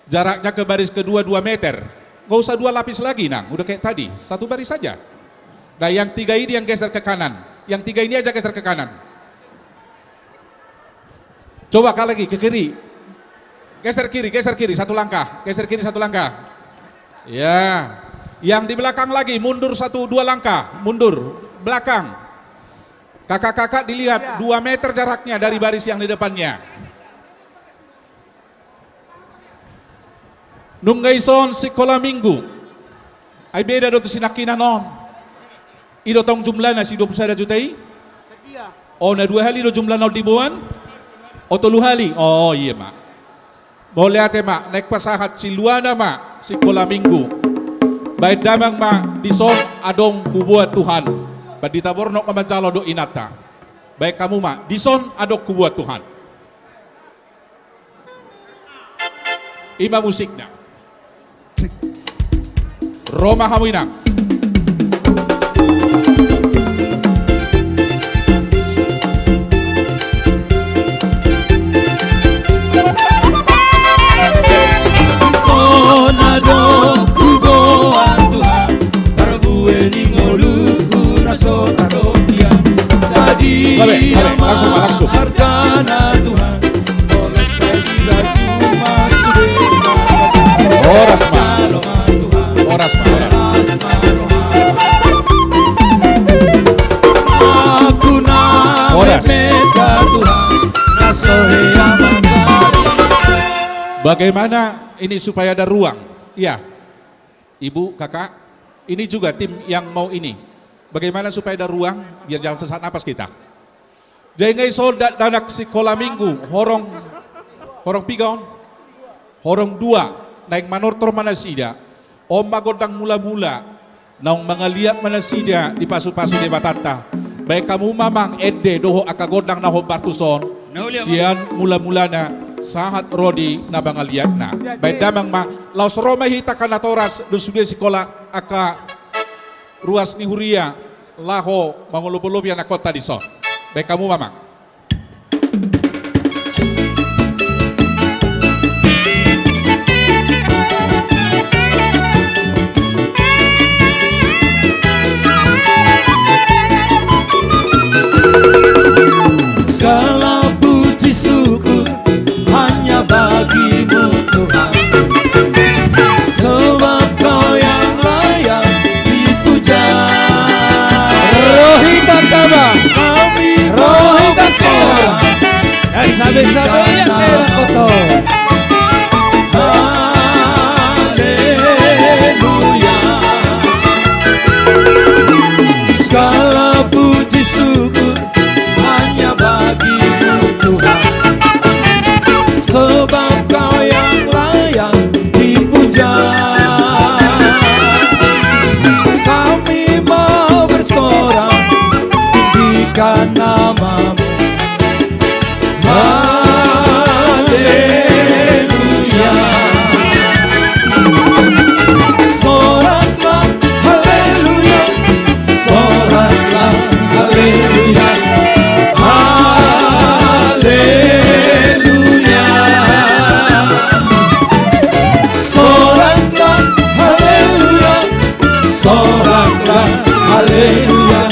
jaraknya ke baris kedua dua meter. Nggak usah dua lapis lagi, Nang. Udah kayak tadi, satu baris saja. Nah, yang tiga ini yang geser ke kanan. Yang tiga ini aja geser ke kanan. Coba kali lagi, ke kiri. Geser kiri, geser kiri, satu langkah. Geser kiri, satu langkah. Ya. Yang di belakang lagi, mundur satu, dua langkah. Mundur. Belakang. Kakak-kakak dilihat, dua meter jaraknya dari baris yang di depannya. Nunga ison sikola minggu. Ai beda do tu sinangkinan on. I do tong jumlahna si dua puluh sada juta i? O, na dua hali do jumlahna on diboan? O, tolu hali. O, iya ma. Mauliate ma, naeng pasahat siluana ma sikola minggu. Baen damang ma, dison adong huboan Tuhan. Pandita Bornok ma manjalo dohot inanta. Baen hamu ma, dison adong huboan Tuhan. I ma musikna. Ro ma hamu, Inang. Dison adong huboan Tuhan, parbue ni ngoluhu na so tarhobas. Sadia ma argana Tuhan. Horas ma. Horas ma, horas. Horas. Bagaimana ini supaya ada ruang? Iya. Ibu, kakak, ini juga tim yang mau ini. Bagaimana supaya ada ruang, biar jangan sesak napas kita. Jadi nunga ison dakdanak sikola minggu, horong, horong piga on? Horong dua, naeng manortor ma nasida. On ma gondang mula-mula, naung mangaliat ma nasida dipasupasu Debatanta. Baen hamu ma, Amang, ende dohot angka gondang na hombar tuson. Sian mula-mulana sahat ro di na mangaliatna. Baen damang ma, laos ro ma hita angka natoras dohot sude sikola, angka ruas ni huria, laho mangolobolobi anakhonta dison. Baen hamu ma, Amang. Segala puji syukur hanya bagi-Mu, Tuhan, sebab Kau yang layak dipuja. Rohita kama. Kami, rohita kama. Sabe-sabe ia kera koto. Haleluya. Segala puji syukur hanya bagi-Mu, Tuhan, sebab Kau yang layak dipuja. Kami mau bersorak, tinggikan nama-Mu. Haleluya. Soraklah, haleluya. Soraklah, haleluya. Haleluya. Soraklah, haleluya. Soraklah, haleluya.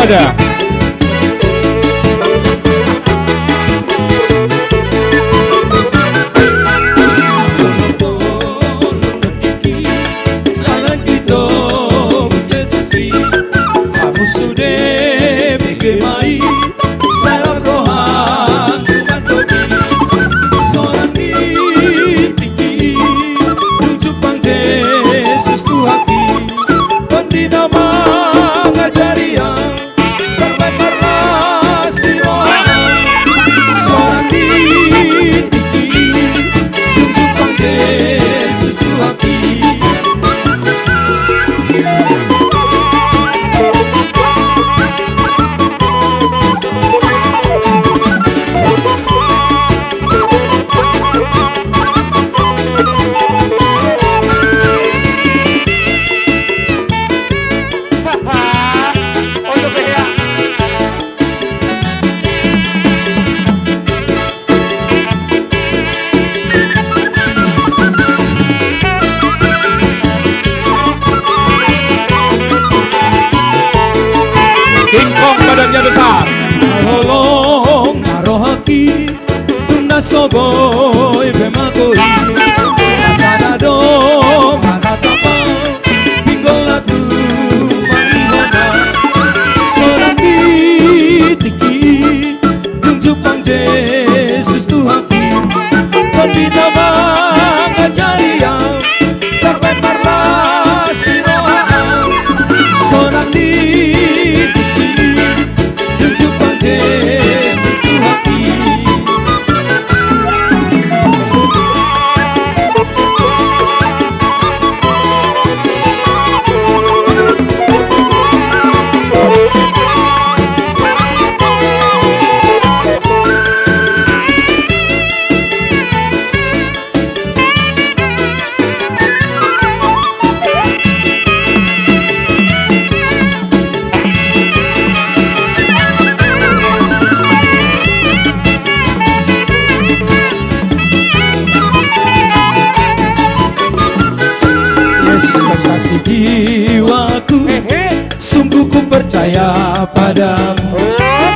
Ada. Hamu sude bege ma i, sai rap rohangku mandok i. Sonang ni tingki i, dung jumpang Jesus Tuhanki. Tondi na mangajari au, tarbaen marlas di roha. Sonang ni tingki i, dung jumpang Jesus Tuhanki. King Kong badannya besar. Holong na rohangki, tung na so boi be mago i. Angka na do manatap au, pinggol na tumangihon au. Sonang ni tingki i, dung jumpang Jesus Tuhanki. Tondi na mangajari au, tarbaen marlas di roha. Sonang ni tingki i, dung jumpang Jesus Tuhanki. Yesus kasih jiwaku. Sungguh ku percaya padamu,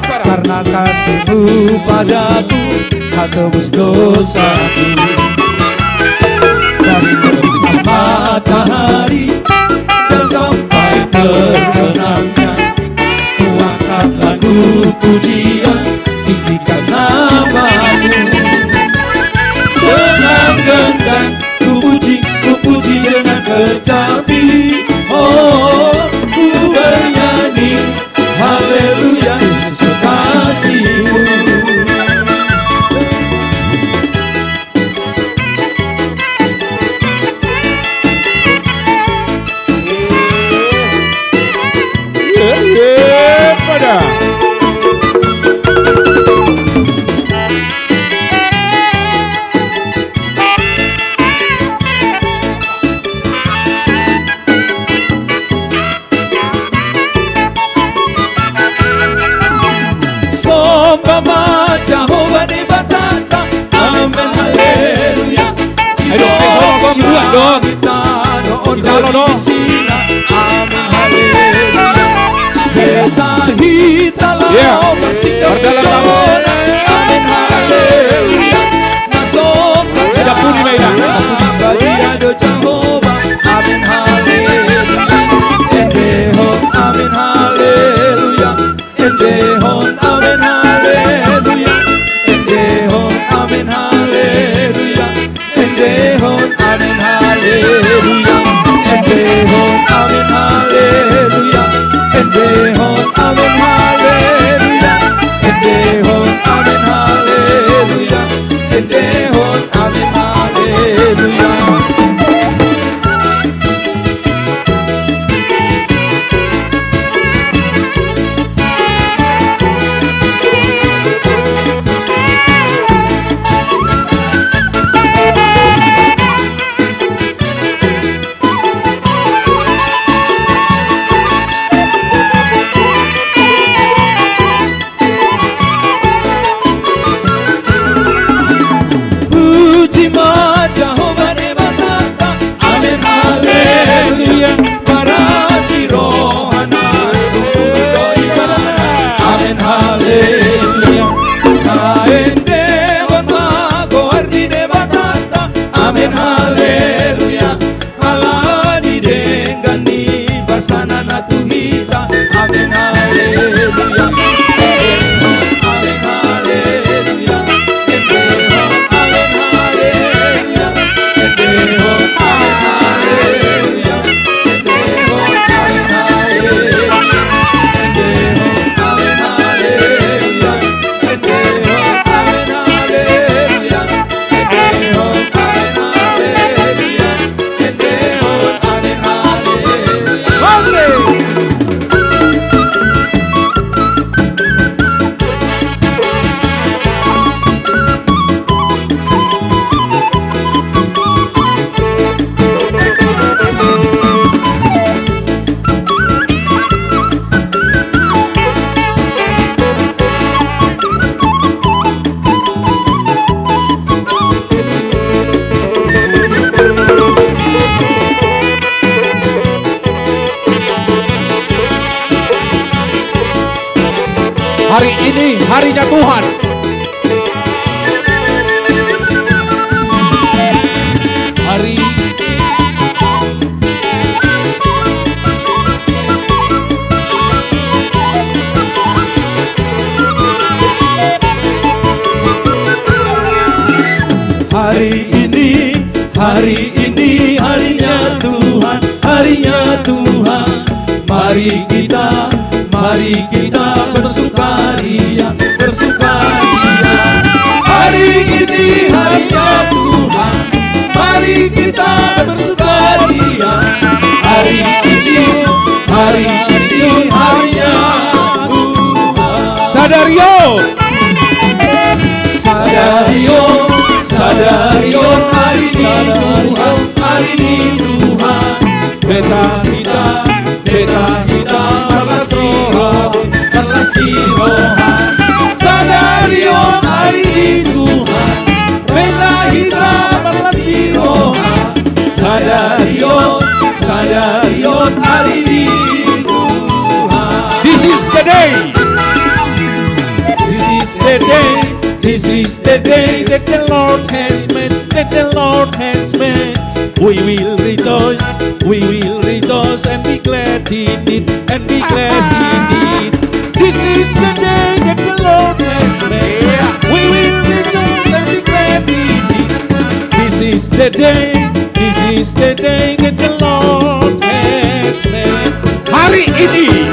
karena kasih-Mu padaku, Kau tebus dosaku. Dari terbenam matahari dan sampai terbenamnya, ku angkat lagu pujian, tinggikan nama-Mu. Dengan gendang ku puji, ku puji dengan kecapi. Oh, ku bernyanyi haleluya, Yesus kekasih-Mu. Ye, ye, pada. Somba ma Jahowa Debatanta. Amen, haleluya. Ayo dong, pakai solo, Bang, hiburan dong. Pakai solo dong. Amen, haleluya. Hita, hita laho marsinggil jolo. Amen, haleluya. Na somba ma Jahowa. Amen, haleluya. Endehon, amen, haleluya. Endehon, amen, haleluya. Endehon, amen, haleluya. Endehon, amen, haleluya. Endehon, amen, haleluya. Endehon, amen, haleluya. Endehon, Hari ini harinya Tuhan. Hari Hari ini, hari ini harinya Tuhan, harinya Tuhan. Mari kita, mari kita bersukaria, bersukaria. Hari ini harinya Tuhan, mari kita bersukaria. Hari ini, hari ini harinya Tuhan. Sadari on. Sadari on, sadari on, ari ni Tuhan, ari ni Tuhan. Beta hita, beta hita, marlas ni roha, marlas ni roha. Sadari on, ari ni Tuhan, beta hita, marlas ni roha. Sadari on, sadari on, ari ni Tuhan. This is the day. This is the day. This is the day that the Lord has made, that the Lord has made. We will rejoice, we will rejoice and be glad in it, and be glad in it. This is the day that the Lord has made. We will rejoice and be glad in it. This is the day, this is the day that the Lord has made. Hari ini.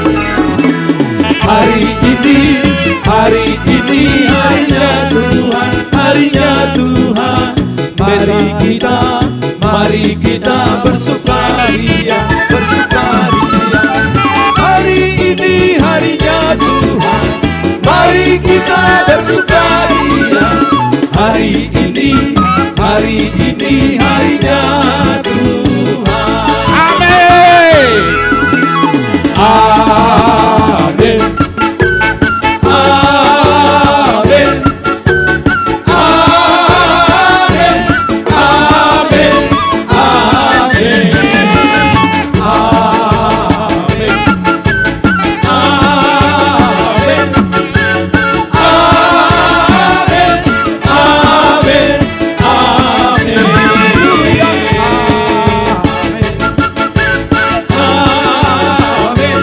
Hari ini, hari ini harinya Tuhan, harinya Tuhan. Mari kita, mari kita bersukaria, bersukaria. Hari ini harinya Tuhan, mari kita bersukaria. Hari ini, hari ini harinya Tuhan. Amin. Amin. Amin. Amin. Amin. Amin. Amin. Amin. Amin. Amin. Amin.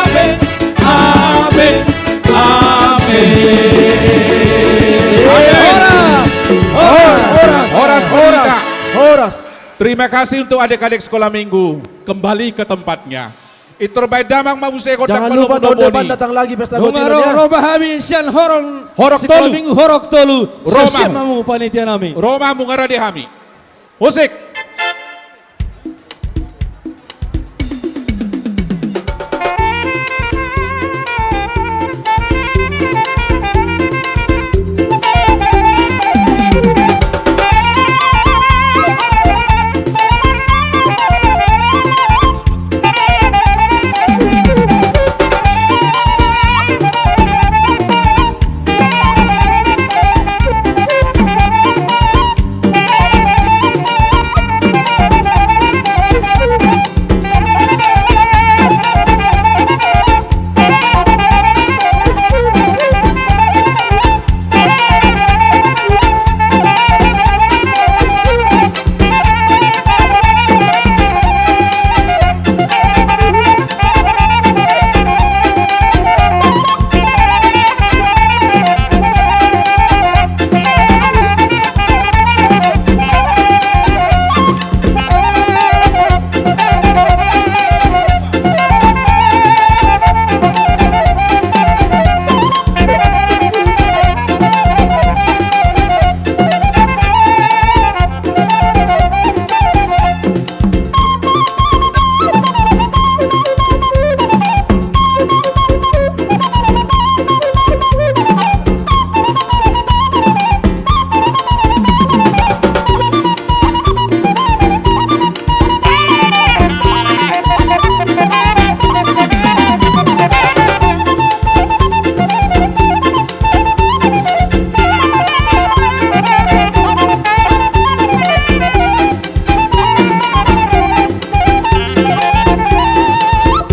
Amin. Amin. Amin. Amin. Horas. Horas. Horas. Horas. Terima kasih untuk adik-adik sekolah minggu. Kembali ke tempatnya. Pintor bahen damang ma muse gondang. Jangan lupa tahun depan datang lagi pesta gotinon, ya. Nunga ro, ro ma hami sian horong. Horong tolu. Sekolah minggu horong tolu. Ro ma. Siap-siap ma hamu panitia nami. Ro ma hamu, nunga ro di hami. Musik.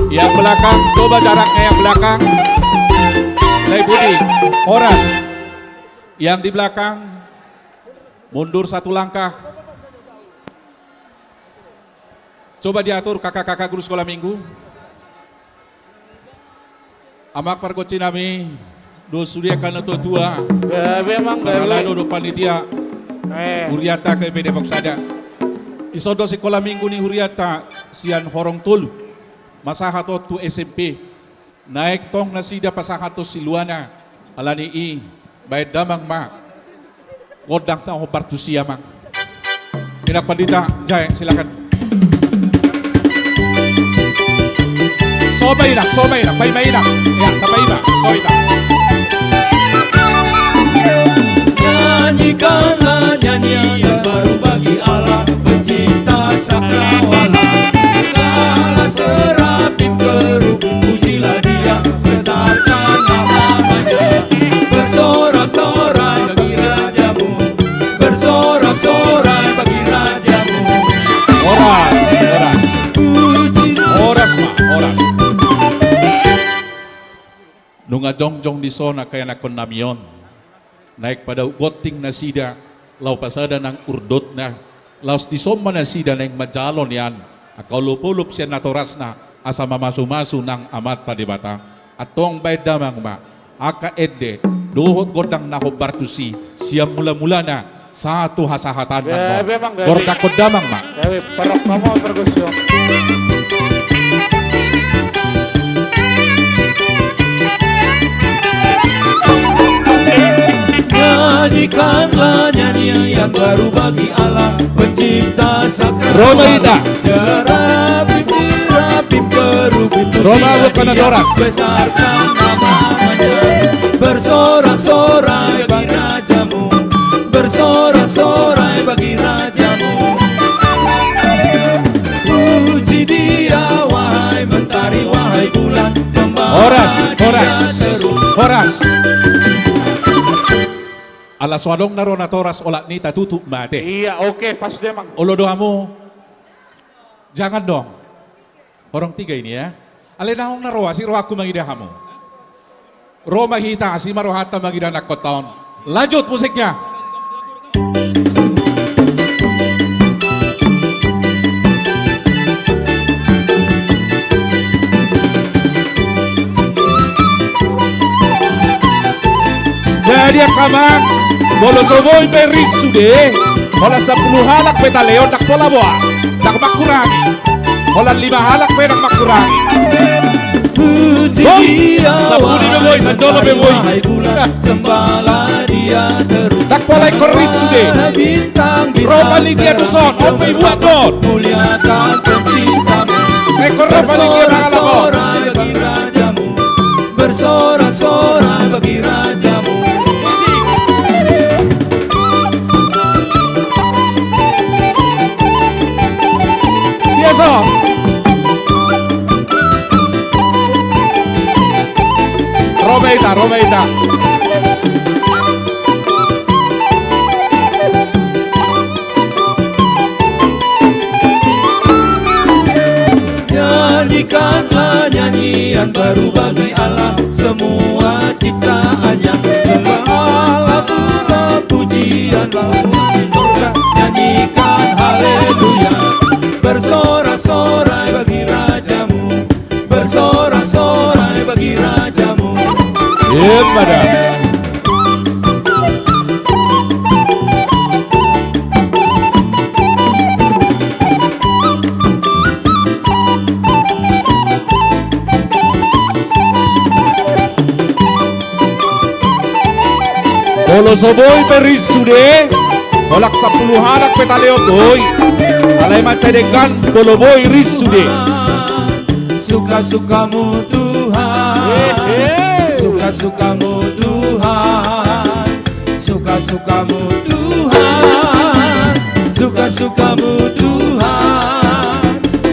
Yang belakang, tuh, Coba jaraknya yang belakang. Lebih pudi. Horas. Yang di belakang mundur satu langkah. Coba diatur kakak-kakak guru sekolah minggu. Amang pargonsi nami, dohot sude angka na tua-tua. Gabe, Amang, gabe. Parhalado dohot panitia. Eh. Hurianta K P P Depok Sada. Dison do sikola minggu ni hurianta sian horong tolu. Masahat on tu S M P. Naeng tong nasida pasahathon siluana. Alani i, baen damang ma gondang na hombar tusi, Amang. Inang Pandita, jae, silakan. Soba, Inang, soba, Inang, paima, Inang. Ya, tapaima, soba, Inang. Nyanyikanlah nyanyian baru bagi Allah, Pencipta cakrawala. Segala serafim, kerubim, pujilah Dia, sesaat namanya. Bersorak-sorai bagi rajamu, bersorak-sorai bagi rajamu. Horas, horas. Puji. Horas ma, horas. Nunga jongjong dison angka ianakhon nami on. Naeng padauk gonting nasida, laho pasada nang urdotna, laos dison ma nasida naeng manjalo nian angka olop-olop sian natorasna, asa mamasu-masu nang Amanta Debata. Antong baen damang ma angka ende dohot gondang na hombar tusi, sian mula-mulana sahat tu hasahatanna. Gabe, Amang, gabe. Gondang damang ma. Gabe, parok ma, Amang pargonsi. Nyanyikanlah nyanyian baru bagi Allah, Pencipta cakrawala. Ro ma hita. Serafim, serafim, kerubim, pujilah Dia. Ro ma angka natoras. Besarkan namanya. Bersorak-sorai bagi rajamu, bersorak-sorai bagi rajamu. Puji Dia, wahai mentari, wahai bulan, sembahlah Dia terus. Horas, horas, horas. Ala so adong na ro natoras, olat ni tatutup ma ate. Iya, oke, pas dia, Mang. Olo do hamu. Jangan dong. Horong tiga ini ya. Alai naung na ro, asi rohangku mangida hamu. Ro ma hita, asi ma rohanta mangida anakhonta on. Lanjut musiknya. Jadi angka amang, molo so boi pe ris sude, holan sampulu halak pe talehon, ndang pola boha, ndang mangkurangi. Holan lima halak pe ndang mangkurangi. Puji Dia, sampulu pe boi, wahai sanjolo pe boi, wahai bulan, sembahlah Dia terus. Ndang pola ingkon ris sude. Ro panitia tuson, on pe ibuat dohot. Muliakan Penciptamu. Ingkon ro panitia mangalap on. Bersorak-sorai bagi rajamu. Bersorak-sorai bagi rajamu. Biasa. Ro ma hita, ro ma hita. Nyanyikanlah nyanyian baru bagi Allah, semua ciptaan-Nya. Sembahlah pula, pujianlah surga, nyanyikan haleluya. Bersorak-sorai bagi rajamu, bersorak-sorai bagi rajamu. Emma da. Molo so boi pe ris sude, holan sampulu halak pe talehon boi. Alai mansai denggan molo boi ris sude. Suka-sukamu Tuhan. Hehe. Suka-sukamu Tuhan. Suka-sukamu Tuhan. Suka-sukamu Tuhan.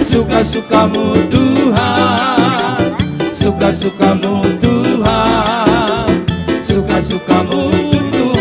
Suka-sukamu Tuhan. Suka-sukamu Tuhan. Suka-sukamu Tuhan.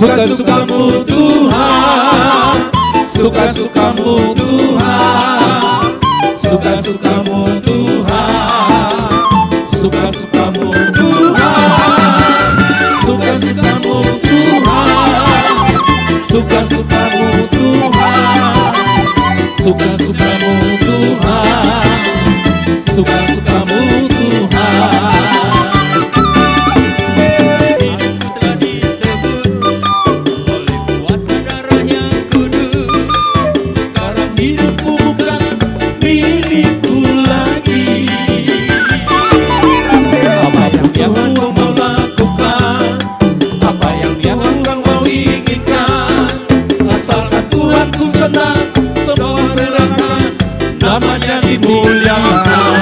Suka-sukamu Tuhan, suka-sukamu Tuhan, suka-sukamu Tuhan, suka-sukamu Tuhan, suka-sukamu Tuhan, suka-sukamu Tuhan, suka-sukamu Tuhan, suka-sukamu Tuhan. Telah ditebus oleh kuasa darah yang kudus. Sekarang hidupku bukan milikku lagi. Apa yang Tuhan kau mau lakukan, apa yang Tuhan kau mau inginkan, asalkan Tuhanku senang, semua relakan namanya dimuliakan.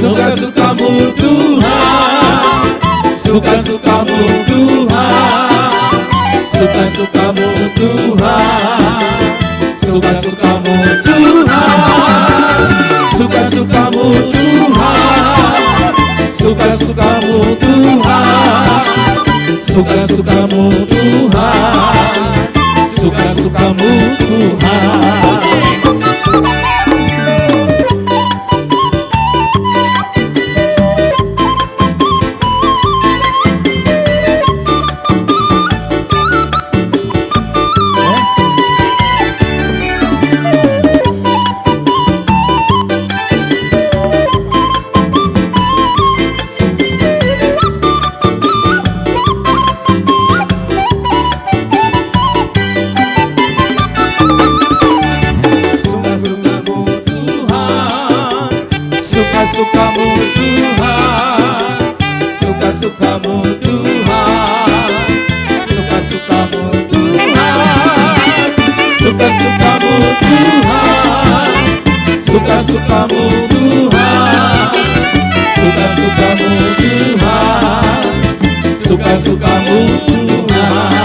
Suka-sukamu Tuhan, suka-sukamu Tuhan, suka-sukamu Tuhan, suka-sukamu Tuhan, suka-sukamu Tuhan, suka-sukamu Tuhan, suka-sukamu Tuhan, suka-sukamu Tuhan. Suka-sukamu Tuhan, suka-sukamu Tuhan, suka-sukamu Tuhan, suka-sukamu Tuhan, suka-sukamu Tuhan, suka-sukamu Tuhan, suka-sukamu Tuhan, suka-sukamu Tuhan.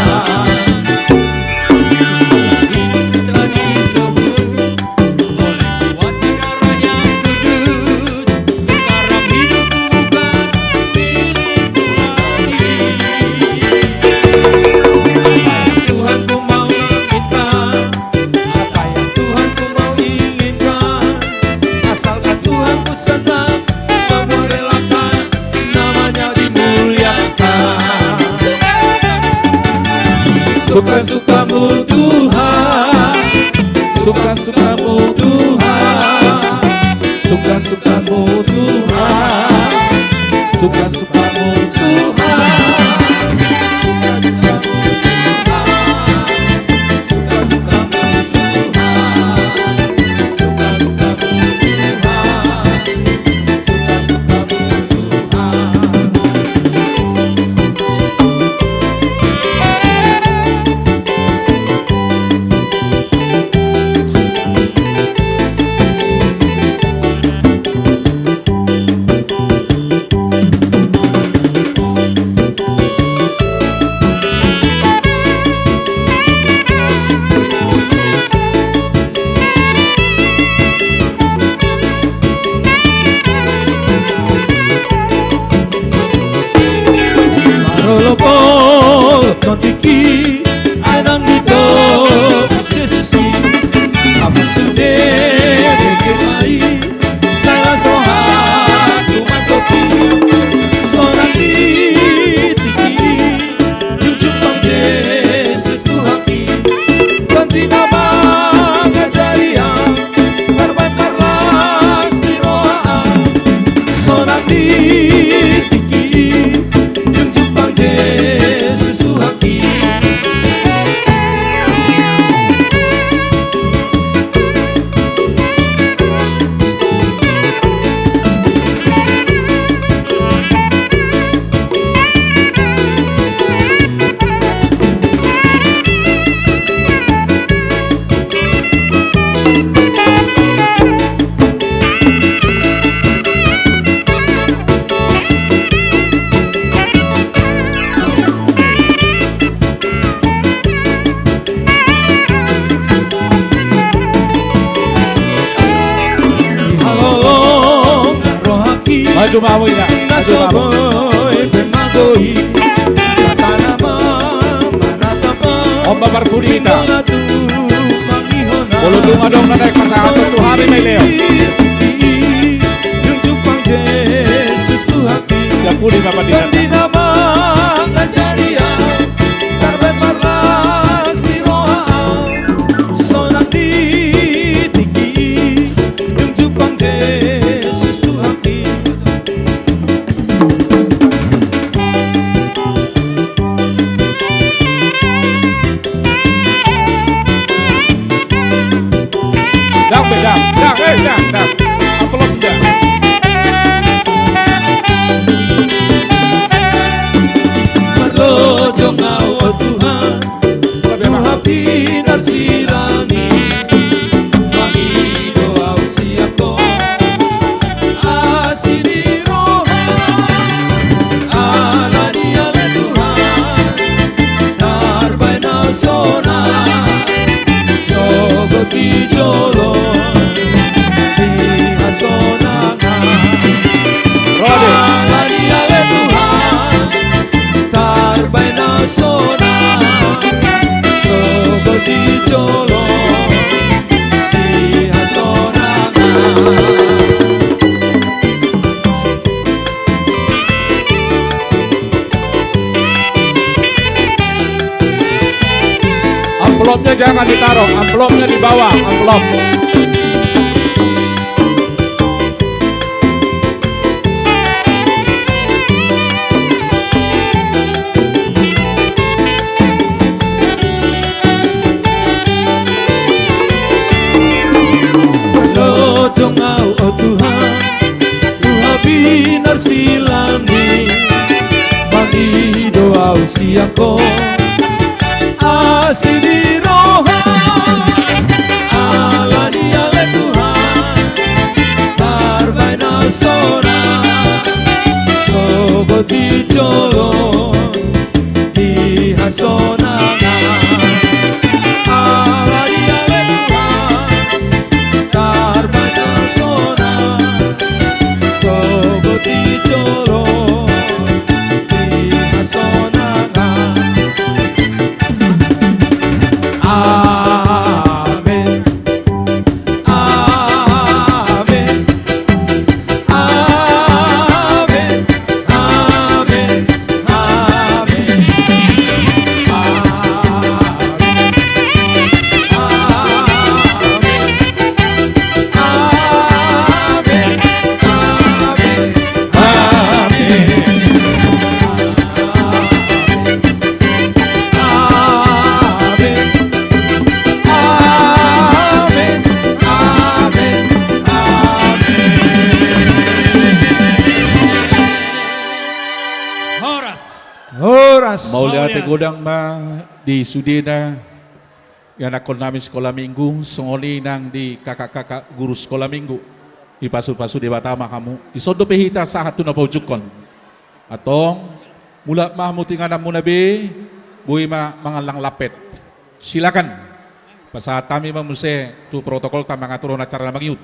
Oleh kuasa darah yang kudus, sekarang hidupku bukan milikku lagi. Apa yang Tuhanku mau lakukan, apa yang Tuhanku mau inginkan, asalkan Tuhanku senang, semua relakan namanya dimuliakan. Suka-sukamu Tuhan, suka-sukamu Tuhan, suka-sukamu Tuhan, suka-sukamu Tuhan, suka-sukamu Tuhan, suka-sukamu Tuhan, suka-sukamu Tuhan, suka-sukamu Tuhan. Parolopolop nangkin i, ai ndang ditobus Jesus i. Amus sude dengke ma i, sai las rohangku mandok i. Sonang di tingki i, jumpang Jesus Tuhanki. Tonti na mangajari au, tarbaen parlas ni roha au. Sonang di tingki i, jumpang Jesus Tuhanki. Maju, Pak Boy, ya. Maju, Pak Boy. Omba parpudi hita. Molo tung adong na naeng pasahathon tu hami ma i, Leo. Sian pudi ma pandita. Dang be, dang, dang, eh, dang, dang. Amplop, dang. Marlojong au, o Tuhan, tu hami na silang i, mangido au sian Ho. Asi ni roha, ala ni ale Tuhan, tarbaen au sonang, sogot di jolo di hasonangan. Ala ni ale Tuhan, tarbaen au sonang, sogot di jolo di hasonangan. Amplopnya jangan ditaruh, amplopnya di bawah, amplop. Lojong au, o Tuhan, tu hami na silang i, mangido au sian Ho. Asi ni roha, ala ni ale Tuhan, tarbaen au sonang, sogot di jolo di hasonangan. Ala ni ale Tuhan, tarbaen au sonang, sogot di jolo di hasonangan. Amen. Amen. Amen. Amen. Amen. Horas. Horas. Mauliate godang ma di sudena ianakhon nami sikola minggu, songon i nang di kakak-kakak guru sikola minggu. Dipasu-pasu Debata ma hamu. Dison dope hita sahat tu na paujunghon. Antong, mulak ma hamu tu ingananmuna be, boi ma mangallang lampet. Silakan. Pasahat hami ma muse tu protokolta mangaturhon acara na mangihut.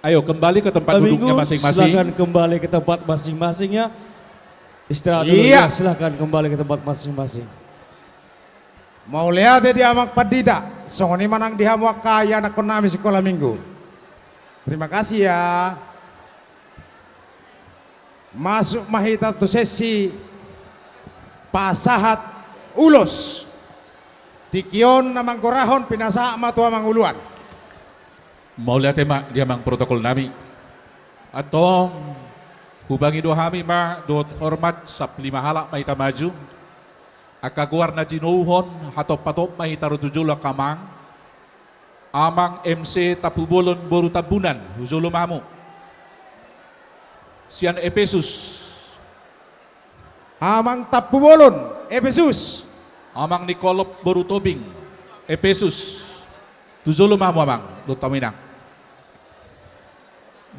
Ayo, kembali ke tempat duduknya masing-masing. Silakan kembali ke tempat masing-masing, ya. Istirahat dulu, iya, ya, silakan kembali ke tempat masing-masing. Mauliate di amang pandita, songon i ma nang di hamu angka ianakhon nami sikola minggu. Terima kasih, ya. Masuk ma hita tu sesi pasahat ulos. Tingki on na manggorahon pinasahat ma tu amang uluan. Mauliate ma di amang protokol nami. Antong, hupangido hami ma dohot hormat, sap lima halak ma hita maju. Angka goar na jinouhon, hatop-hatop ma hita ro tu jolo angka amang. Amang M C Tampubolon boru Tambunan, tu jolo ma hamu. Sian Epesus. Amang Tampubolon, Epesus. Amang Nikolop boru Tobing, Epesus. Tu jolo ma hamu amang, dohot hamu inang.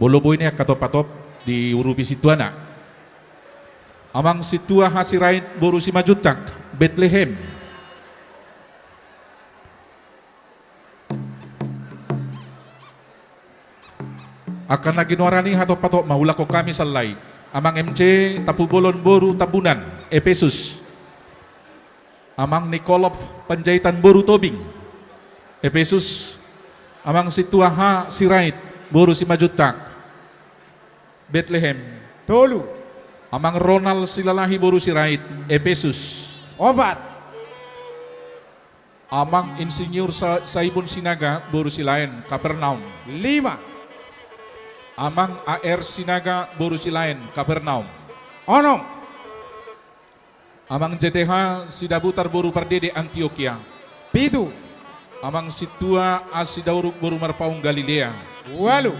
Molo boi nian hatop-hatop diurupi sintuana. Amang Sintua Hasirait boru Simanjuntak, Betlehem. Angka na ginoaran i hatop-hatop ma, ulakhon hami sallai. Amang M C Tampubolon boru Tambunan, Epesus. Amang Nikolop Panjaitan boru Tobing, Epesus. Amang Sintua H Sirait boru Simanjuntak, Betlehem. Tolu. Amang Ronald Silalahi boru Sirait, Epesus. Opat. Amang Insinyur Sa-, Saibun Sinaga boru Silaen, Kapernaum. Lima. Amang A R Sinaga boru Silaen, Kapernaum. Onom. Amang J T H Sidabutar boru Pardede, Antiokia. Pitu. Amang Sintua A Sidauruk boru Marpaung, Galilea. Ualu.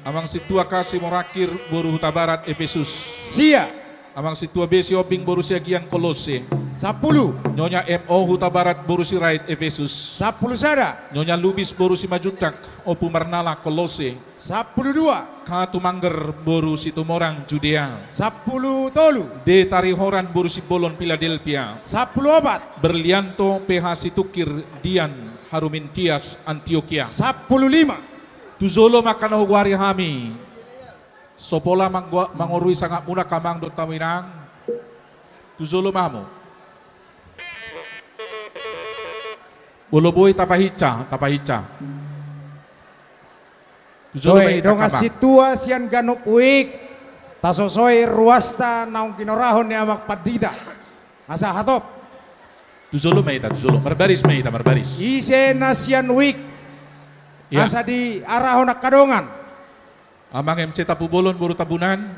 Amang Sintua K Simorangkir boru Hutabarat, Epesus. Sia. Amang Sintua B Sihombing boru Siagian, Kolose. Sampulu. Nyonya M O Hutabarat boru Sirait, Epesus. Sampulu sada. Nyonya Lubis boru Simanjuntak, Ompu Marnala, Kolose. Sampulu dua. K Tumangger boru Situmorang, Judea. Sampulu tolu. D Tarihoran boru Simbolon, Piladelpia. Sampulu opat. Berlianto P H Situngkir, Dian Harumintias, Antiokia. Sampulu lima. Tu jolo ma angka na hugoari hami. So pola manggo-, mangorui sangapmuna angka amang dohot hamu inang. Tu jolo ma hamu. Molo boi tapahinsa, tapahinsa. Tu jolo ma hita angka amang. Dongan sintua sian ganup wijk, tasosoi ruasta naung ginorahon ni amang pandita. Asa hatop. Tu jolo ma hita, tu jolo. Marbaris ma hita, marbaris. Ise na sian wijk. Ya. Asa diarahon angka dongan. Amang M C Tampubolon boru Tambunan.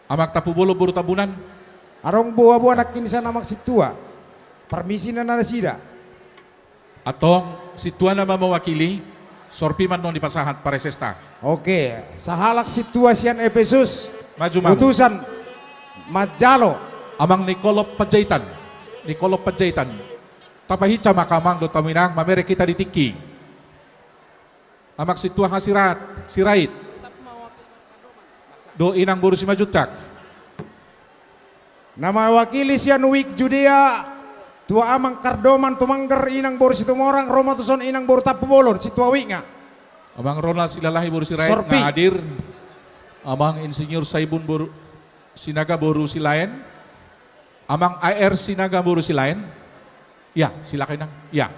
Amang Tampubolon boru Tambunan. Adong boaboa nangkin sian amang sintua. Parmisi na nasida. Antong sintua nama mewakili, sorpi ma annon dipasahat paresesta. Oke, sahalak sintua sian Epesus. Maju, maju. Utusan manjalo. Amang Nikolop Panjaitan. Nikolop Panjaitan. Tapahinsa ma angka amang dohot hamu inang, mamereng hita di tingki. Amang sintua H Sirait, Sirait. Dohot inang boru Simanjuntak. Na mewakili sian wijk Judea, tua amang Kardoman Tumangger inang boru Situmorang, ro ma tuson inang boru Tampubolon, sintua wijk nga. Amang Ronald Silalahi boru Sirait, sorpi. Nga hadir. Amang Insinyur Saibun boru Sinaga boru Silaen. Amang A R Sinaga boru Silaen. Ya, silakan inang. Ya.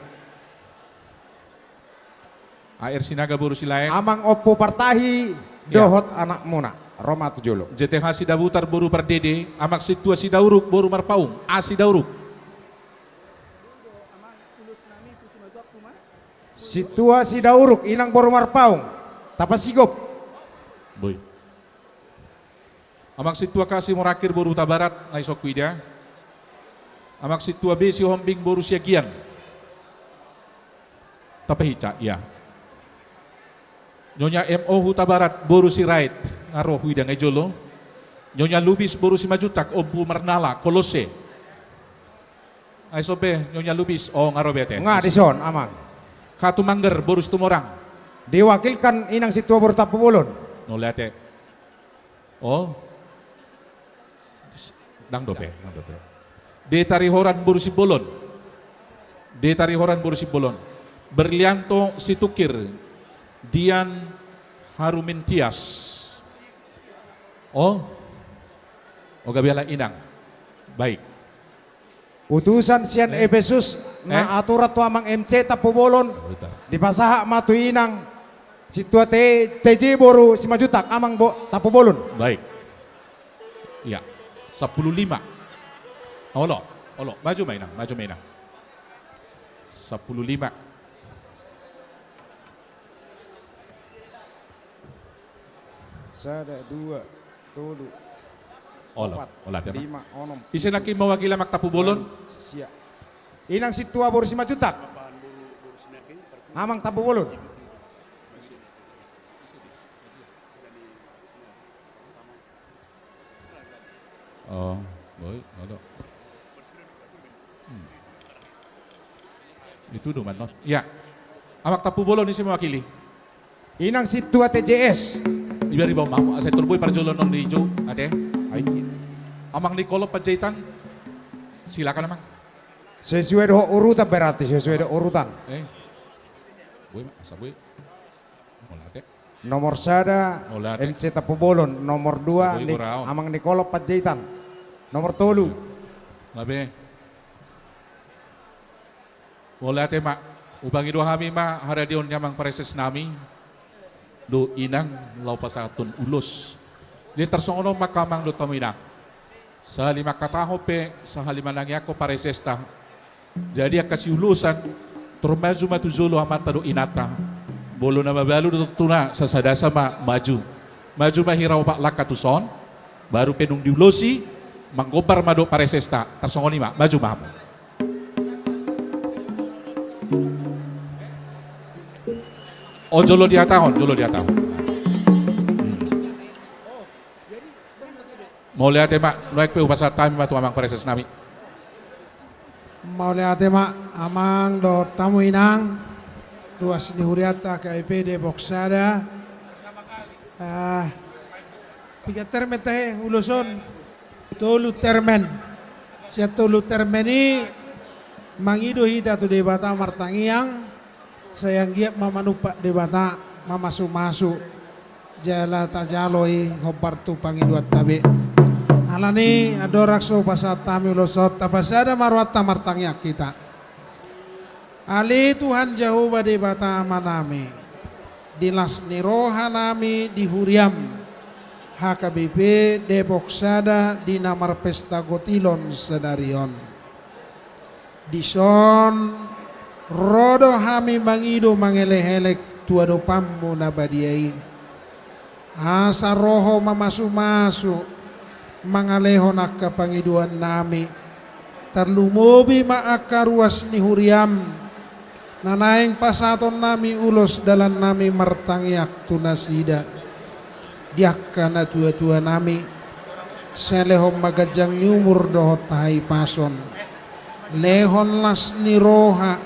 A R Sinaga boru Silaen. Amang Ompu Partahi. Ya. Dohot anakmuna. Ro ma tu jolo. J T H Sidabutar boru Pardede, amang sintua Sidauruk boru Marpaung, A Sidauruk. Sintua Sidauruk, inang boru Marpaung. Tapasigop. Boi. Amang sintua K Simorangkir boru Hutabarat, nga dison huida. Amang sintua B Sihombing boru Siagian. Tapahinsa, ya. Nyonya M O Hutabarat boru Sirait, nga ro huida nga i jolo. Nyonya Lubis boru Simanjuntak, Ompu Marnala, Kolose. Nga dison be, Nyonya Lubis, o nga ro be ate. Nga dison, amang. Katumangger boru Situmorang. Diwakilkan inang sintua boru Tampubolon. Mauliate. O. Ndang dope, ndang dope. De Tarihoran boru Simbolon. De Tarihoran boru Simbolon. Berlianto Situkir. Dian Harumintias. O. O gabe ala inang. Baik. Utusan sian Epesus, na aturan tu amang M C Tampubolon, dipasahat ma tu inang sintua T J boru Simanjuntak, amang bo Tampubolon. Baik. Iya. Sampulu lima. Olo, olo, maju ma inang, maju ma inang. Sampulu lima. Sada, dua, tolu, opat, lima, onom. Ise nangkin mewakili amang Tampubolon? Sia. Inang sintua boru Simanjuntak. Amang Tampubolon. O, boi, olo. Hmm. Itu do manon. Ya. Amang Tampubolon, ise mewakili? Inang sintua T J S. Iba riba mau, asa itu boi parjolo non di jou, ate. Amang Nikolop Panjaitan. Silakan, amang. Sesuai dohot urutan berarti, sesuai dohot urutan. Eh. Boi, asa boi. Mauliate. Nomor sada, Mauliate. M C Tampubolon. Nomor dua, Sabo Ni-, Igor Aon. Amang Nikolop Panjaitan. Nomor tolu. Gabe. Mauliate ma, hupangido hami ma haradeon ni amang praeses nami dohot inang laho pasahathon ulos. Jadi tarsongon on ma angka amang dohot hamu inang. Sahali mangkatahon pe, sahali manangiangkon praesesta. Jadi angka siulosan, tor maju ma tu jolo amanta dohot inanta. Molo na mabalu do tontuna, sasa dasa ma maju. Maju ma hira opat langkah tu son, baru pe dung diulosi, manggombar ma dohot praesesta, tarsongon i ma, maju ma hamu. O, jolo dihatahon, jolo dihatahon. Mauliate ma, nuaeng pe hupasahat hami ma tu amang praeses nami. Mauliate ma, amang dohot hamu inang, ruas ni hurianta H K B P Depok Sada. Ah, piga termen tahe ulos on? Tolu termen. Sian tolu termen i mangido hita tu Debata martangiang, sai anggiat ma manumpak Debata, mamasumasu, jala tajalo i hombar tu pangidoanta be. Alani i andorang so hupasahat hami ulos on, tapasada ma rohanta martangiang hita. Ale Tuhan Jahowa Debata Amanami, di las ni rohanami di huriam, H K B P Depok Sada di na marpesta gotilon sadari on. Dison ro do hami mangido mangelekelek tu adopanmu na badia i. Asa ro ho mamasumasu, mangalehon angka pangidoannami, tarlumobi ma angka ruas ni huriam, na naeng pasahatonnami ulos dalannami martangiang tu nasida. Di angka natuatuanami, sai lehon ma ganjang ni umur dohot hahipason. Lehon las ni roha,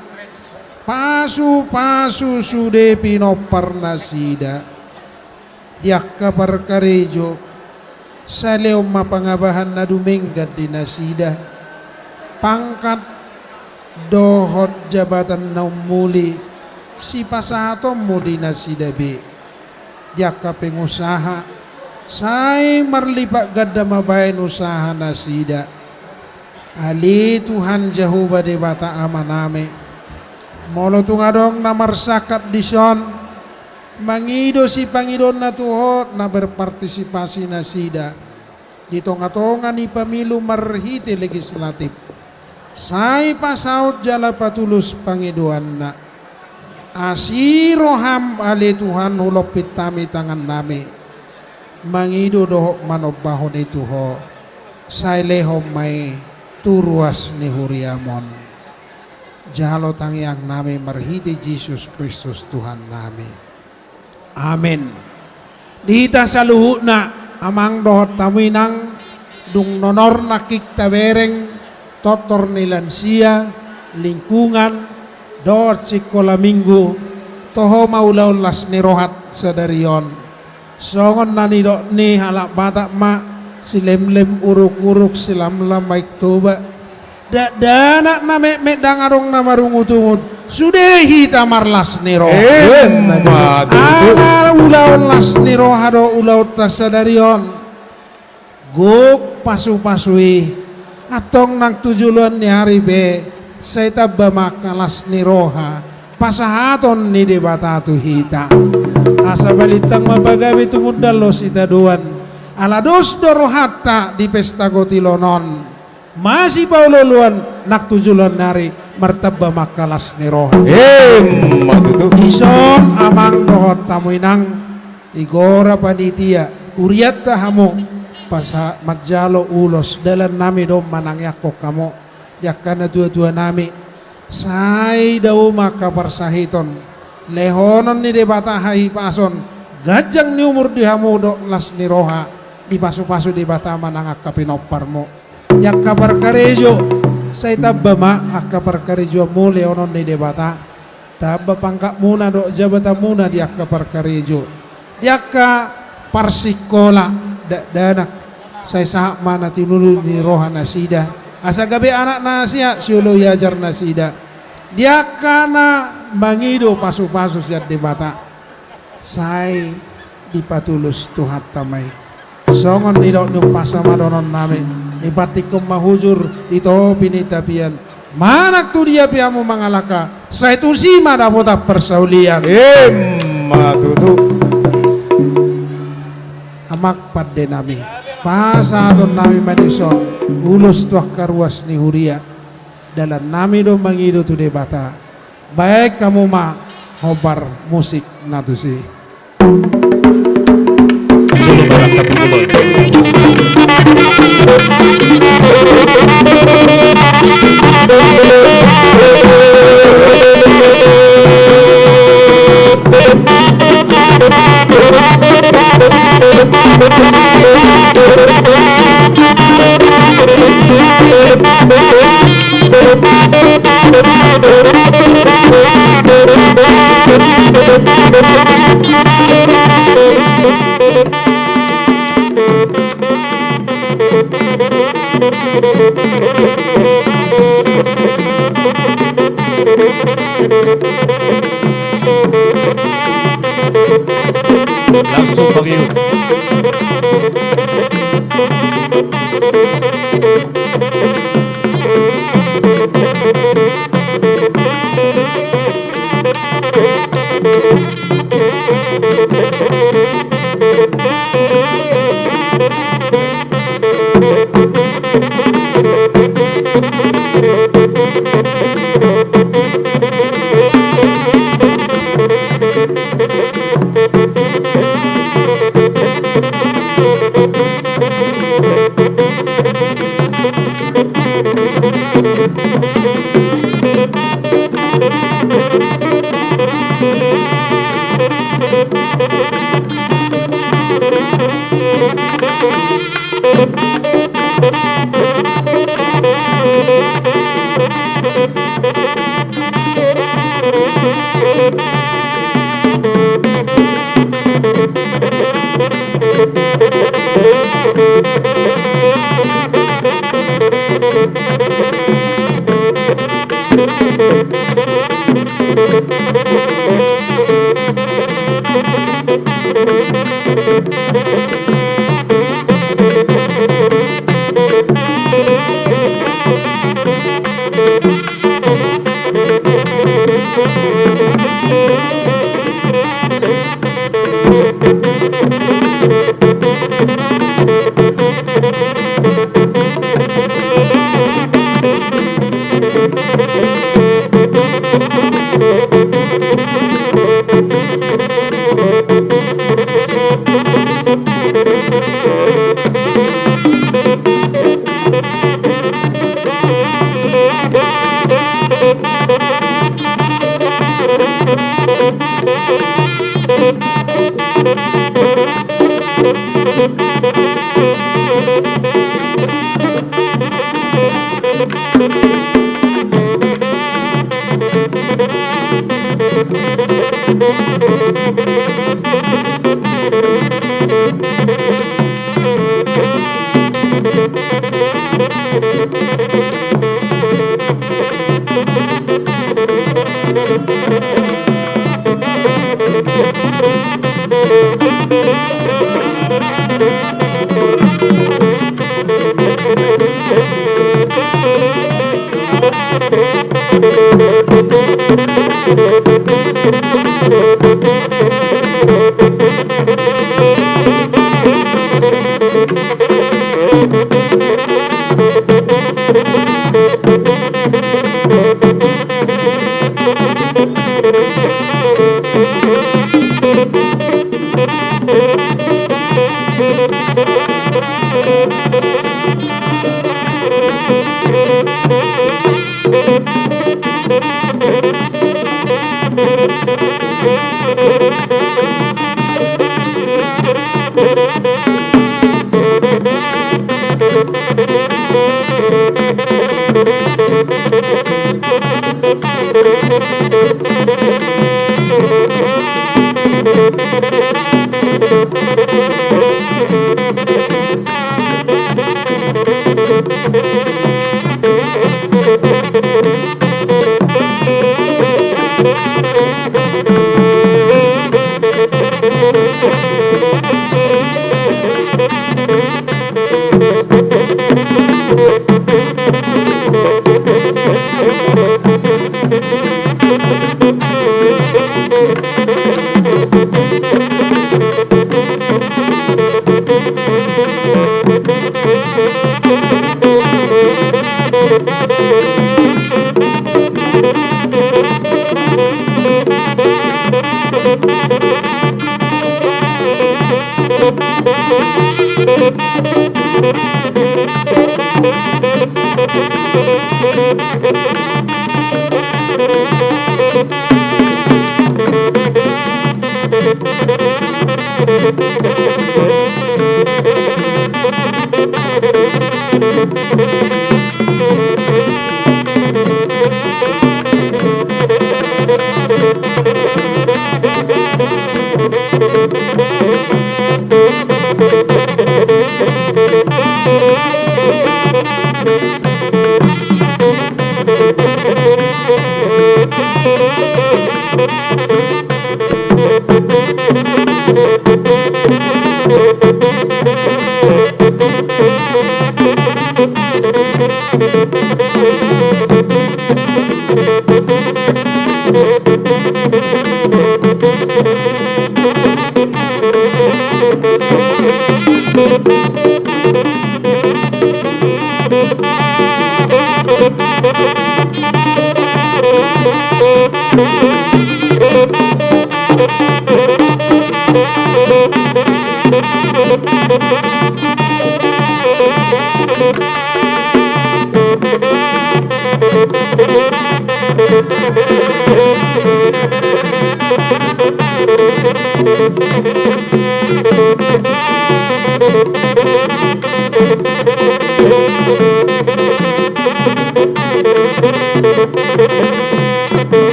pasupasu sude pinompar nasida. Di angka parkarejo, sai lehon ma pangabahan na dumenggan di nasida. Pangkat dohot jabatan na ummuli, sipasahatonmu di nasida be. Di angka pengusaha, sai marlipat ganda ma baen usaha nasida. Ale Tuhan Jahowa Debata Amanami, molo tung adong na marsangkap dison, mangido sipangidoanna tu Ho na berpartisipasi nasida di tongatonga ni pemilu marhite legislatif, sai pasaut jala patulus pangidoanna. Asi roham ale Tuhan, hulompit hami tangannami mangido dohot manombahon i tu Ho, sai lehon ma i tu ruas ni huriam on. Jalo tangiangnami marhite Jesus Kristus Tuhannami. Amen. Di hita saluhutna, amang dohot hamu inang, dung nunga nangkin tabereng tortor ni lansia, lingkungan, dohot sikola minggu, toho ma ulaon las ni roha sadari on. Songon na nidok ni halak Batak ma, silemlem uruk-uruk, silamlam Aek Toba. Dakdanak na metmet ndang adong na marungutungut, sude hita marlas ni roha. Emma tutu. Ala ulaon las ni roha do ulaonta sadari on. Gok pasupasu i, antong nang tu joloan ni ari pe, sai tamba ma angka las ni roha pasahaton ni Debata tu hita. Asa balintang ma pagabe tumundalhon sitadoan, ala dos do rohanta di pesta gotilon on. Masipaolooloan nang tu joloan ni ari, martamba ma angka las ni roha. Emma tutu. Dison amang dohot hamu inang, igora panitia, hurianta hamu, pasa manjalo ulos, dalannami do manangiangkon hamu, di angka natuatuanami, sai dao ma angka parsahiton, lehonon ni Debata hahipason, ganjang ni umur di hamu dohot las ni roha, dipasupasu Debata ma nang angka pinomparmu. Di angka parkarejo, sai tamba ma angka parkarejoanmu lehonon ni Debata. Tamba pangkatmuna dohot jabatanmuna di angka parkarejo. Di angka parsikola dakdanak, sai sahat ma na tinuluhon ni roha nasida. Asa gabe anak na siat sioloi ajar nasida. Di angka na mangido pasupasu sian Debata. Sai dipatulus Tuhanta ma i. Songon nidok ni umpasa ma dohonon nami, dipantikkon ma hujur di topi ni tapian. Manang tu dia pe hamu mangalangka, sai tusi ma dapotan parsaulian. Ima tutu. Amang pande nami, pasahaton nami ma dison ulos tu angka ruas ni huria. Dalan nami do mangido tu Debata. Baen hamu ma hombar musik na tusi. Solo Batak Tapu Kulon. Langsung bagi.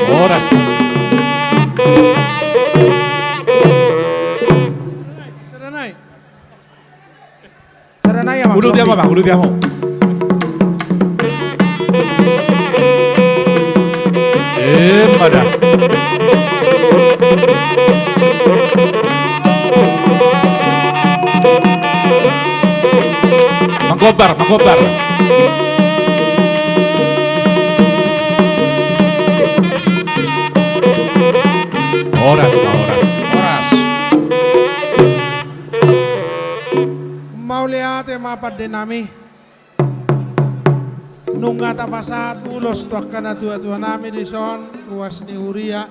Horas. Sada nai. Sada nai, amang. Ulu dia, amang, ulu dia ho. Emma da. Manggombar, manggombar. Horas ma, horas. Horas. Mauliate ma pande nami. Nunga tapasahat ulos tu angka natuatua nami dison, ruas ni huria.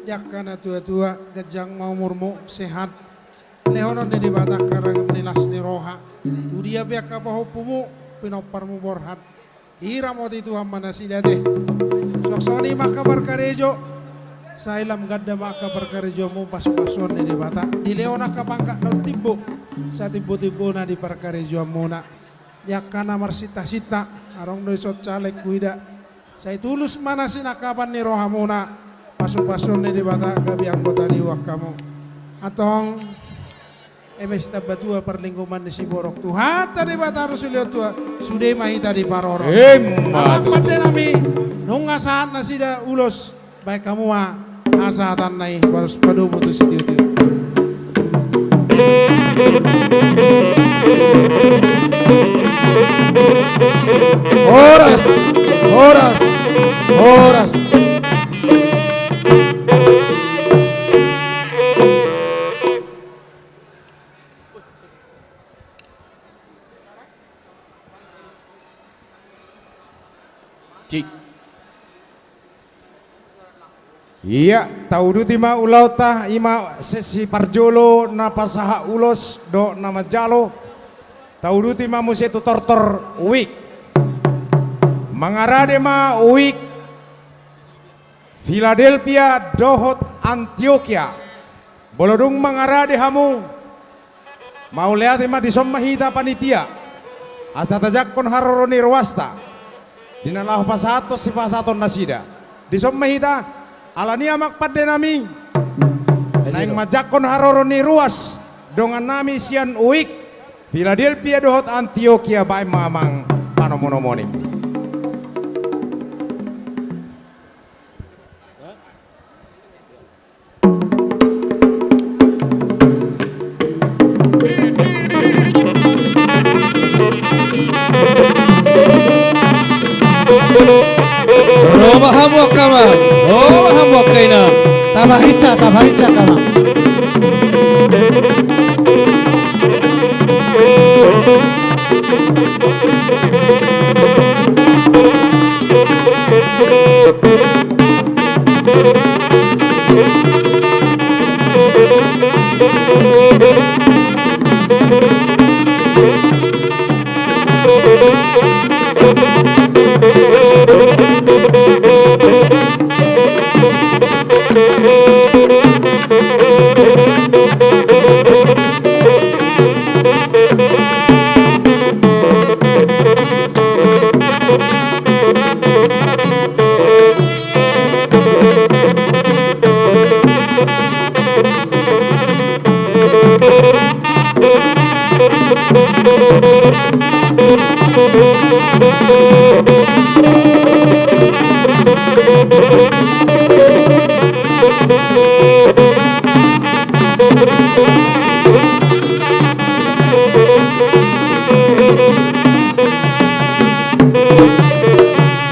Di angka na tuatua, ganjang ma umurmu, sehat. Lehonon ni Debata angka ragam ni las ni roha. Tu dia pe angka pahompumu, pinomparmu borhat. Diramoti Tuhan ma nasida ate. Suang songon i ma angka parkarejo. Sai lam ganda ma angka parkarejomu, pasupasuon ni Debata. Dilehon angka pangkat naung timbo. Satimbotimbona di parkarejoanmuna. Di angka na marsintasinta, adong do dison caleg huida. Sai tulus ma na sinangkapan ni rohamuna, pasupasuon ni Debata gabe anggo taliuan hamu. Antong, eme sitambatua parlinggoman ni siborok, Tuhanta Debata do silehon tua, sude ma hita diparorot. Emma tutu. Amang pande nami, nunga sahat nasida ulos. Baen hamu ma hasahatan na i, baru padomu tu sitiotio. Horas, horas, horas. Cik. Ia, tauduti ma ulaonta, i ma sesi parjolo na pasahat ulos dohot na manjalo. Tauduti ma muse tu tortor, Uik. Mangarade ma Uik Philadelphia dohot Antiokia. Molo dung mangarade hamu, mauliate ma, dison ma hita panitia, asa tajangkon haroro ni ruasta. Di na laho pasahathon sipasahaton nasida, dison ma hita. Alani i, amang pande nami, naeng manjangkon haroro ni ruas dongan nami sian Uik, Philadelphia dohot Antiokia, baen ma amang panomunomuon i. Ro ma hamu angka amang, ro ma hamu angka inang. Tama hinsa, tama hinsa angka amang.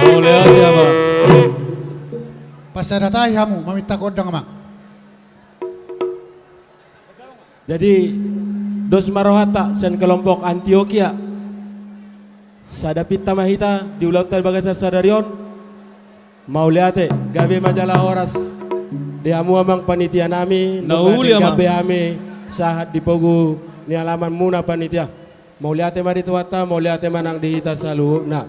Mauliate, amang. Pasada tahi hamu, maminta gondang, amang. Jadi, dos ma rohanta sian kelompok Antiokia. Sada pinta ma hita di ulaonta di bagasan sadari on. Mauliate, gabe ma jala horas di hamu amang panitia nami, na uli, amang. Gabe hami sahat di pogu ni alamanmuna panitia. Mauliate ma di Tuhanta, mauliate ma nang di hita saluhutna.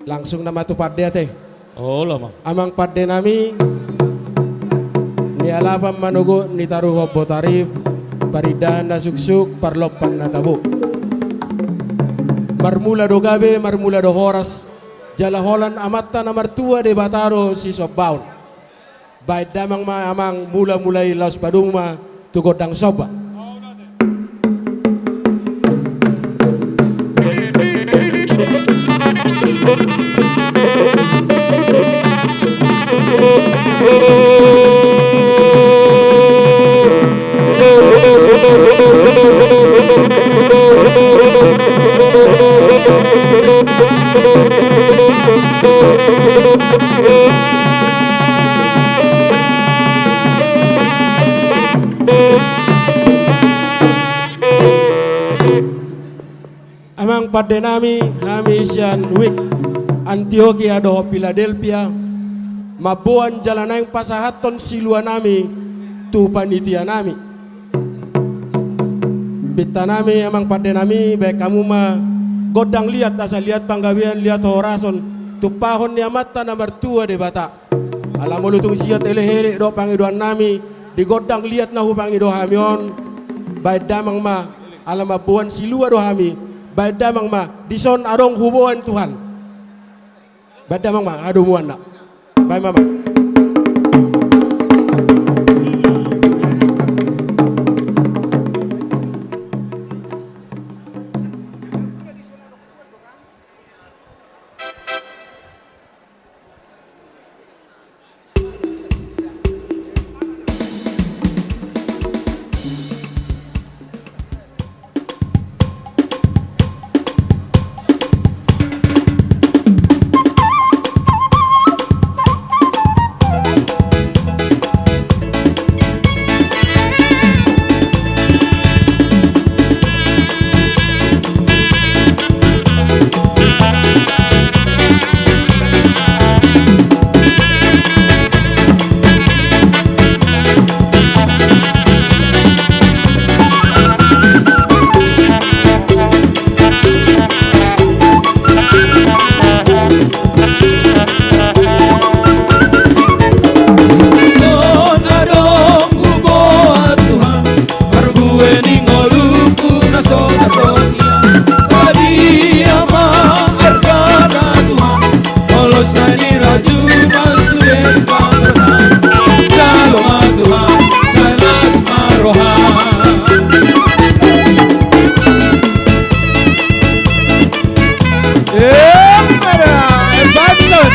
Langsung nama tu pande ate. Olo, amang. Amang pande nami, nialapan manogot, nitaruhon botari, parindahan na suksuk, parlompan na tabo. Marmula do gabe, marmula do horas, jala holan Amanta na martua Debata do sisombaon. Baen damang ma amang, mula-mula i laos padomu ma tu gondang somba. Amang pande nami, hami sian Wik Antiokia dohot Philadelphia, mamboan jala naeng pasahathon siluanami tu panitianami. Pintanami, amang pandenami, baen hamu ma gondang liat, asa liat panggabean, liat horason, tumpahon ni Amanta na martua Debata. Ala molo tung siat elekelek dohot pangidoannami, di gondang liat na hupangido hami on, baen damang ma, ala mamboan silua do hami, baen damang ma, dison adong huboan Tuhan. Baen damang ma hadomuanna. Baen ma, amang. Dison adong huboan Tuhan, marbue ni ngolungku na so tartotian. Sadia ma argana Tuhan, molo sai ni rajuma sude panggabean. Jalo ma Tuhan, sai las ma roha. Eh, pada, eh, Batson.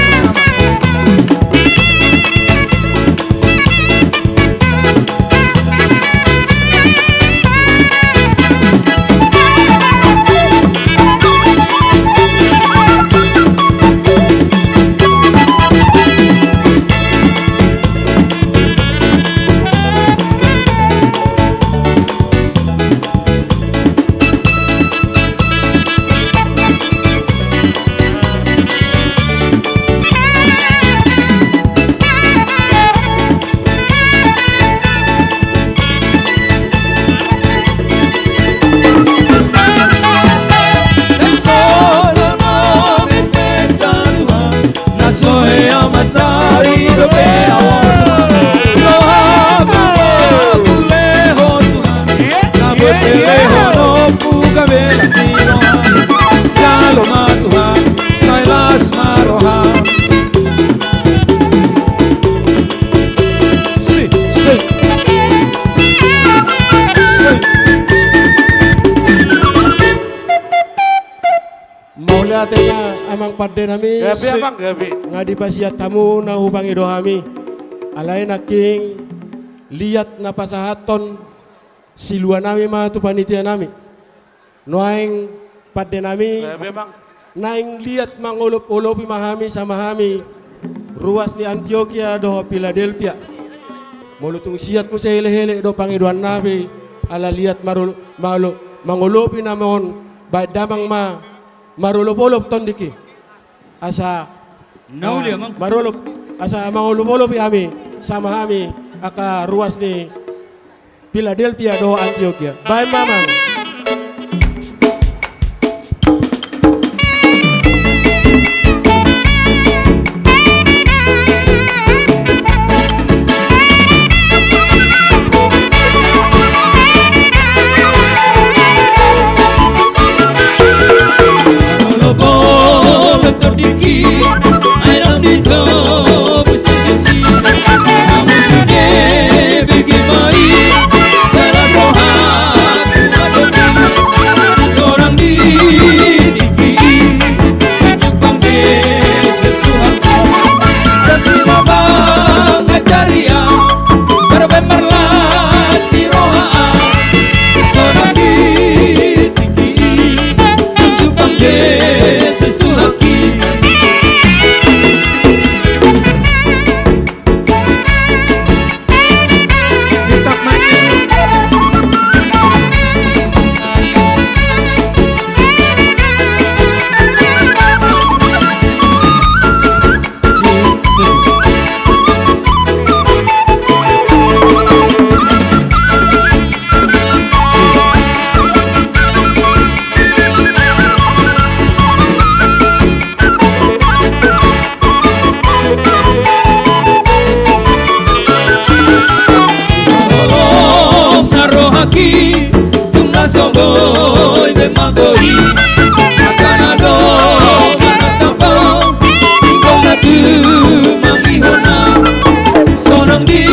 Jalo ma Tuhan, sai las ma roha. Si, si. Si. Mauliate ma, amang pandenami. Gabe, amang, gabe. Nga dipasiat hamu na hupangido hami. Alai nangkin liat na pasahathon siluanami ma tu panitianami. Nuaeng pandenami, gabe, amang, naeng liat mangolopolopi ma hami sama hami ruas ni Antiokia dohot Piladelpia. Molo tung siat muse elekelek dohot pangidoannami, ala liat marol-, malo-, mangolopi nama on, baen damang ma marolopolop tondingki. Asa, na uli, ah, amang, marolop, asa mangolopolopi hami sama hami angka ruas ni Piladelpia dohot Antiokia. Baen ma, amang.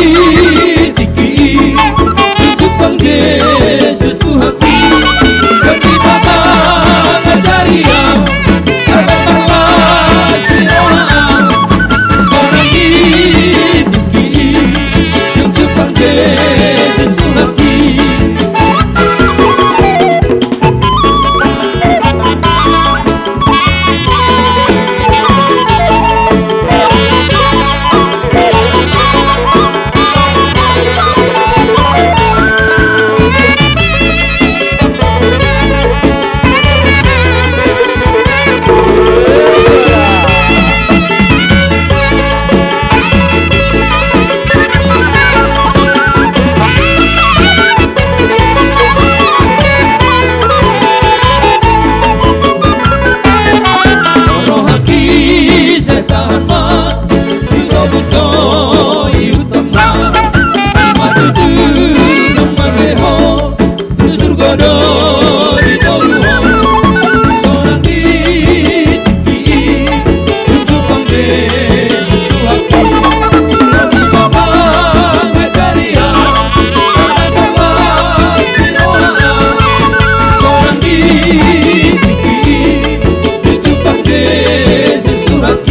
Tingki i, jumpang Jesus Tuhanki. Tingki i, mangajari au, marlas ni roha au. Sonang i, tingki i, jumpang Jesus Tuhanki. Rohaki sai tahan ma, di tobu do ihut ma, ima tutu na mangalean ho, tu surgo do ditoru ho. Sonang i, tingki i, jumpang Jesus Tuhanki. Tingki i, mangajari au, marlas ni roha au. Sonang i, tingki i, jumpang Jesus Tuhanki.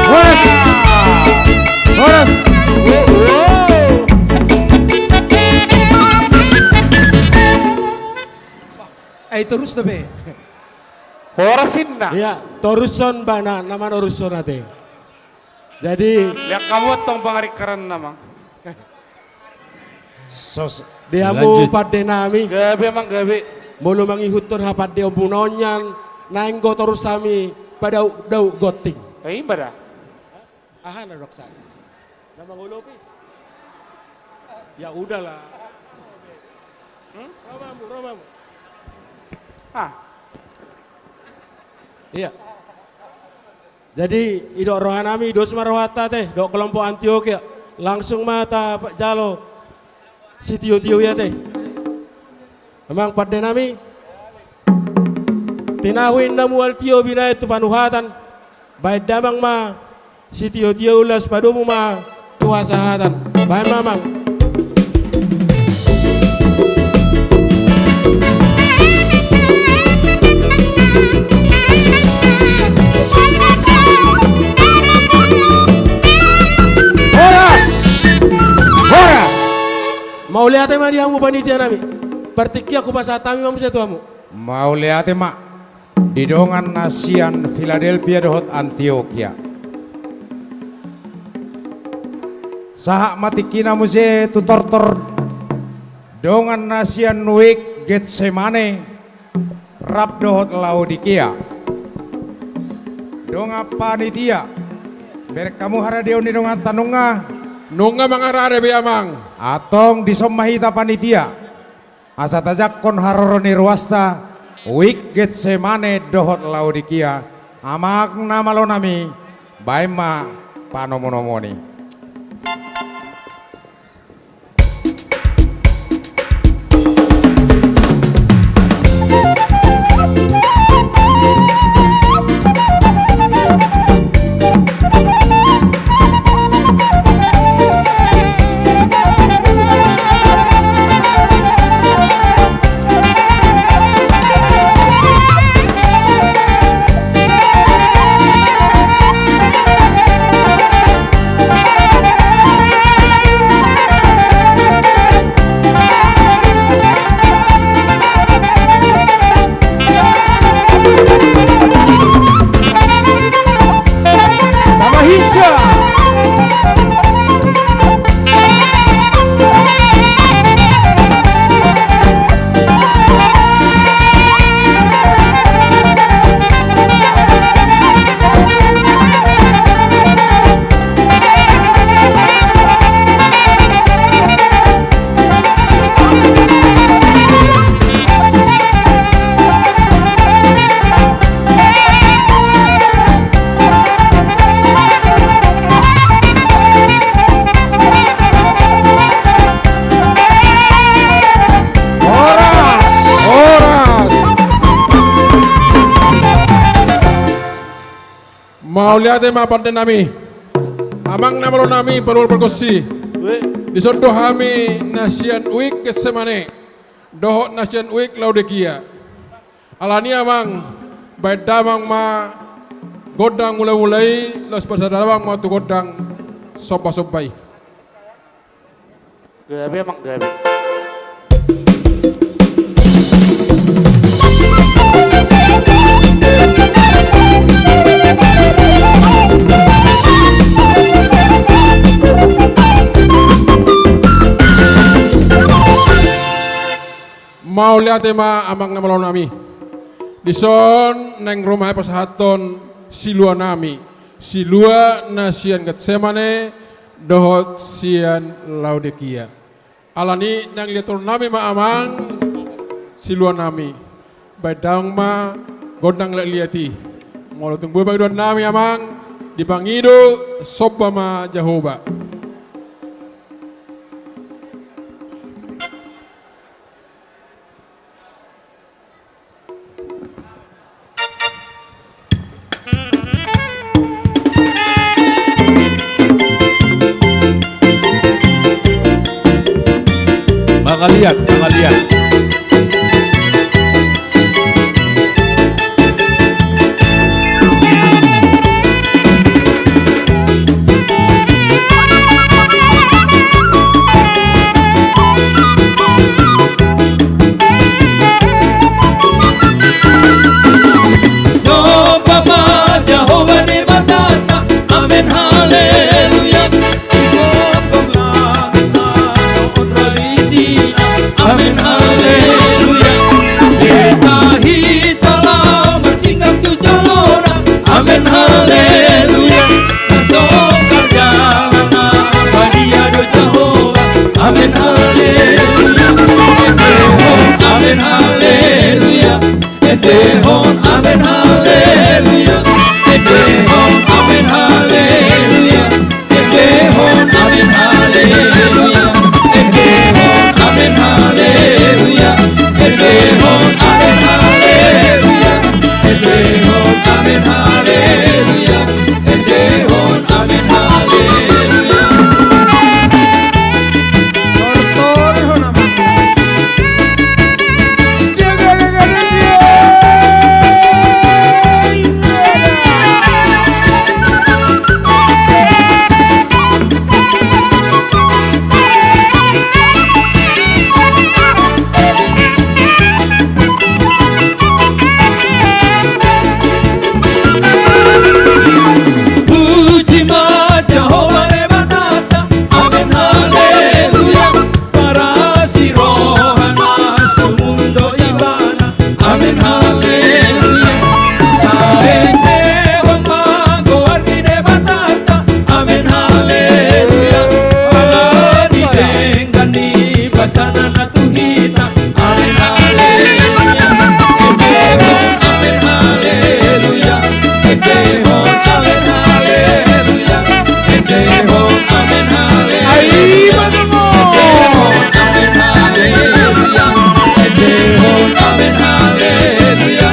Horas. Horas. Ai torus dope. Horas inna. Ia, torushon ba na manorushon ate. Jadi, lihat kamu tong pangaringkaran nama. Sos. Di hamu pande nami. Gabe, amang, gabe. Molo mangihuthon hapandeonmuna on nian, naeng do torus hami padaukdauk gonting. Eh, ima da. Aha na doksa? Na mangolopi? Ya udahlah. Hmm? Romamu, romamu. Ah. Iya. Jadi, didok roha nami, dos ma rohanta ate, dohot kelompok Antiokia. Langsung ma tajalo sitiotio i ate. Amang pande nami, tinahu inna mual tio binahen tu panuhatan, bahen damang ma sitiotio, ulas padomu ma tu hasahatan. Bahen ma, amang. Horas! Horas! Mauliate ma di hamu panitia nami. Partingkian hupasahat hami ma muse tu hamu. Mauliate ma di dongan na sian Filadelpia dohot Antiokia. Sahat ma tingkina muse tu tortor dongan na sian Wijk Getsemane rap dohot Laodikia. Dongan panitia, bereng hamu haradeon ni donganta nunga? Nunga mangarade be, amang. Antong dison ma hita panitia, asa tajangkon haroro ni ruasta Wijk Getsemane dohot Laodikia. Amang na malo nami, bahen ma panomunomuni. Mauliate ma pande nami. Amang na malo nami, parboru pargonsi. Dison do hami na sian Uik Getsemane dohot na sian Uik Laodikia. Alani amang, baen damang ma gondang mula-mula i, laos pasada damang ma tu gondang somba-somba i. Gabe amang, gabe. Mauliate ma amang na malo nami. Dison naeng ro ma hami pasahathon silua nami, silua na sian Getsemane dohot sian Laodikia. Alani naeng liathon nami ma amang silua nami. Baen damang ma gondang liat-liat i. Molo tung boi pangidoan nami amang, dipangido somba ma Jahowa. Mangaliat, mangaliat. Somba ma Jahowa Debatanta, amen haleluya. Sigomgom langit ma on ro di sina, amen haleluya. Hita-hita laho marsinggang tu jolona, amen haleluya. Na so karjana na badia do Jahowa, amen haleluya. Endehon amen haleluya. Endehon amen haleluya. Endehon amen haleluya. Endehon amen haleluya. Endehon amen haleluya. Endehon amen haleluya. Endehon amen haleluya. Endehon amen haleluya. Tortor hona ma. Puji ma Jahowa Debatanta, amen haleluya. Parasi rohana sumundut ibana, amen haleluya. Taendehon ma goar ni Debatanta, amen haleluya. Ala ni denggan ni basana na tu hita, amen haleluya. Endehon amen haleluya. Endehon amen haleluya. Endehon amen haleluya. Ai, madongo. Endehon amen haleluya. Endehon amen haleluya.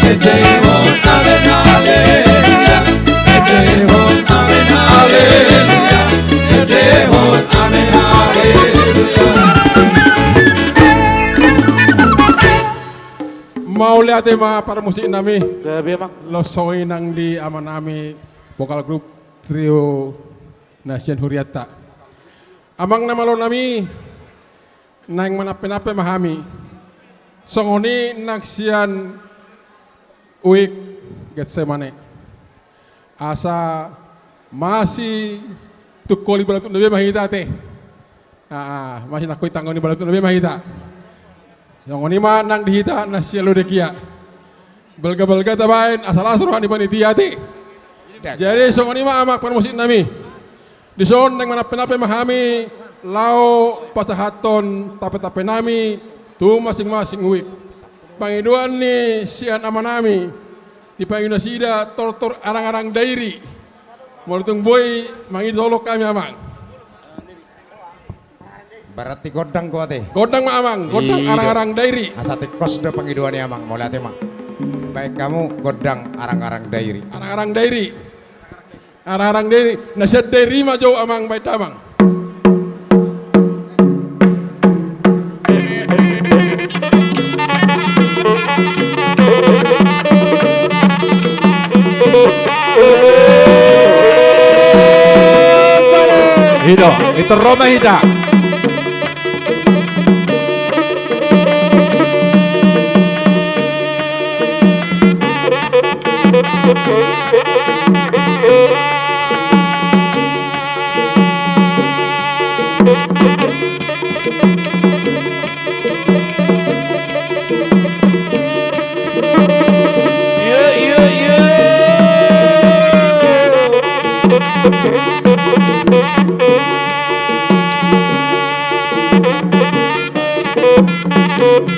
Endehon amen haleluya. Endehon amen haleluya. Endehon amen haleluya. Mauliate ma parmusik nami. Gabe amang. Laos songon i nang di ama nami, vokal grup trio na sian hurianta. Amang na malo nami, naeng manampe-nampe ma hami. Songon i nang sian Uik Getsemane. Asa masitungkoli balatuk na be ma hita ate. Aa, masinangkoi tanggoni balatuk na be ma hita. Songon i ma nang di hita na sian Laodikia. Balga-balga tabaen asa las roha ni panitia ate. Jadi songon i ma amang parmusik nami. Dison naeng manampe-nampe ma hami laho pasahathon tampe-tampe nami tu masing-masing uik. Pangidoan ni sian ama nami, dipangido nasida tortor arang-arang dairi. Molo tung boi mangido, tolong hami amang. Berarti gondang do ate. Gondang ma amang, gondang. Iya. Arang-arang dairi. Asa tingkos do pangidoan ni amang, mauliate ma. Baen hamu gondang arang-arang dairi. Arang-arang dairi. Arang-arang dei, na sian dei rima jou amang baen damang. I do, pintor ro ma hita.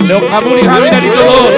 Lehon hamu ni hami na di jolo.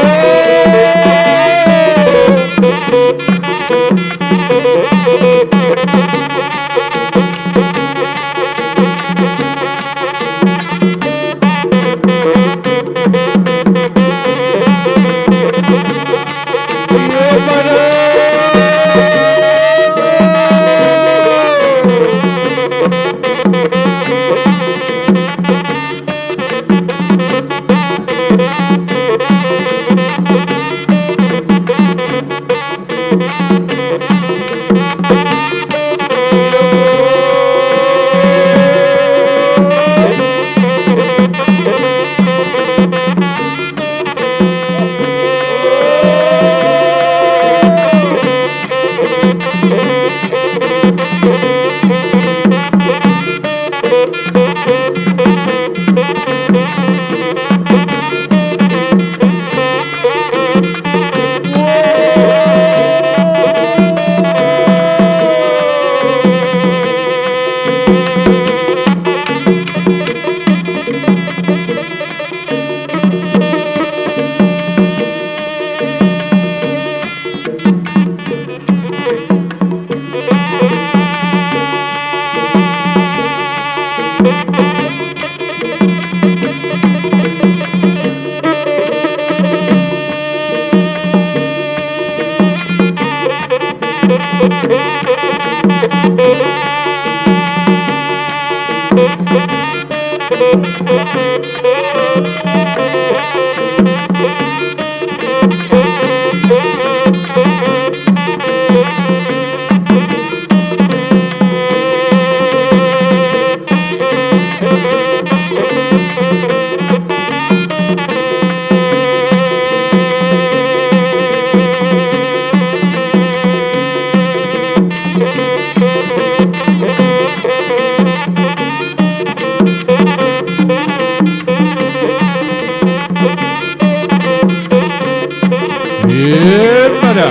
Emma da.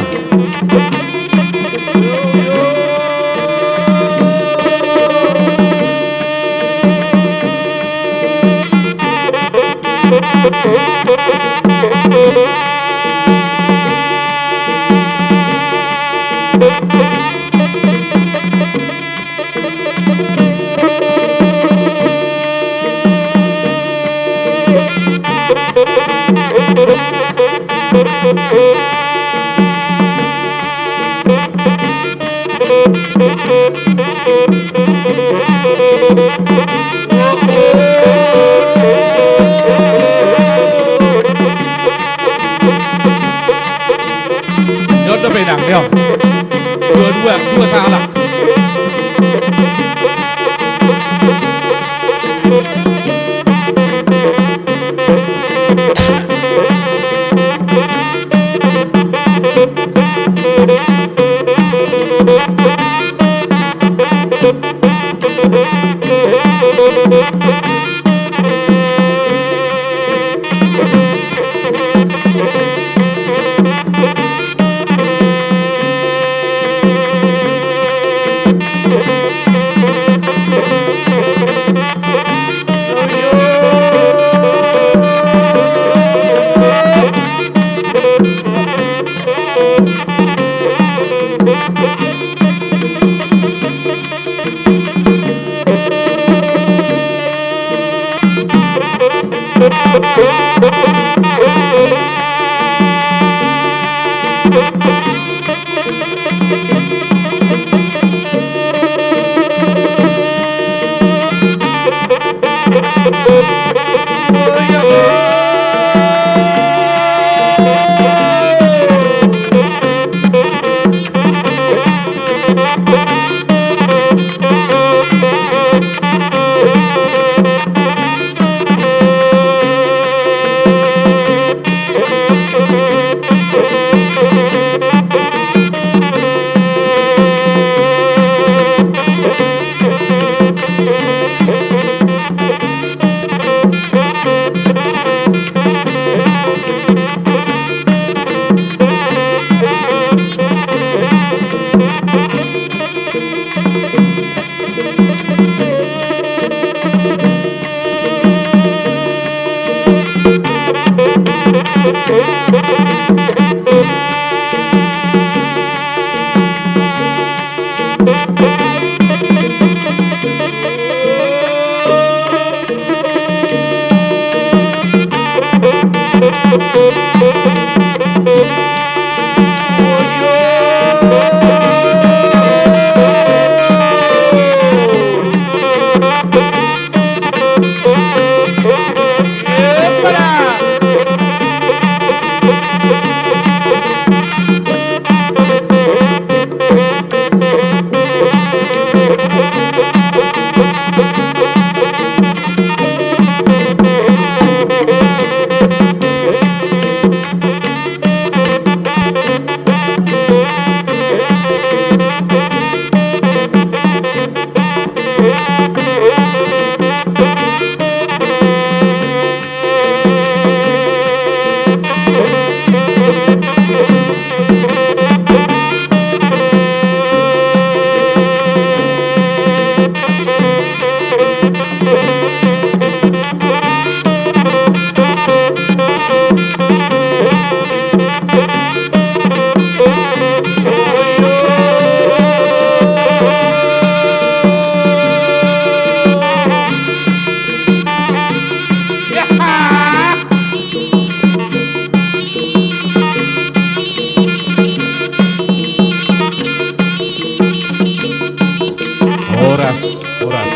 Horas, horas.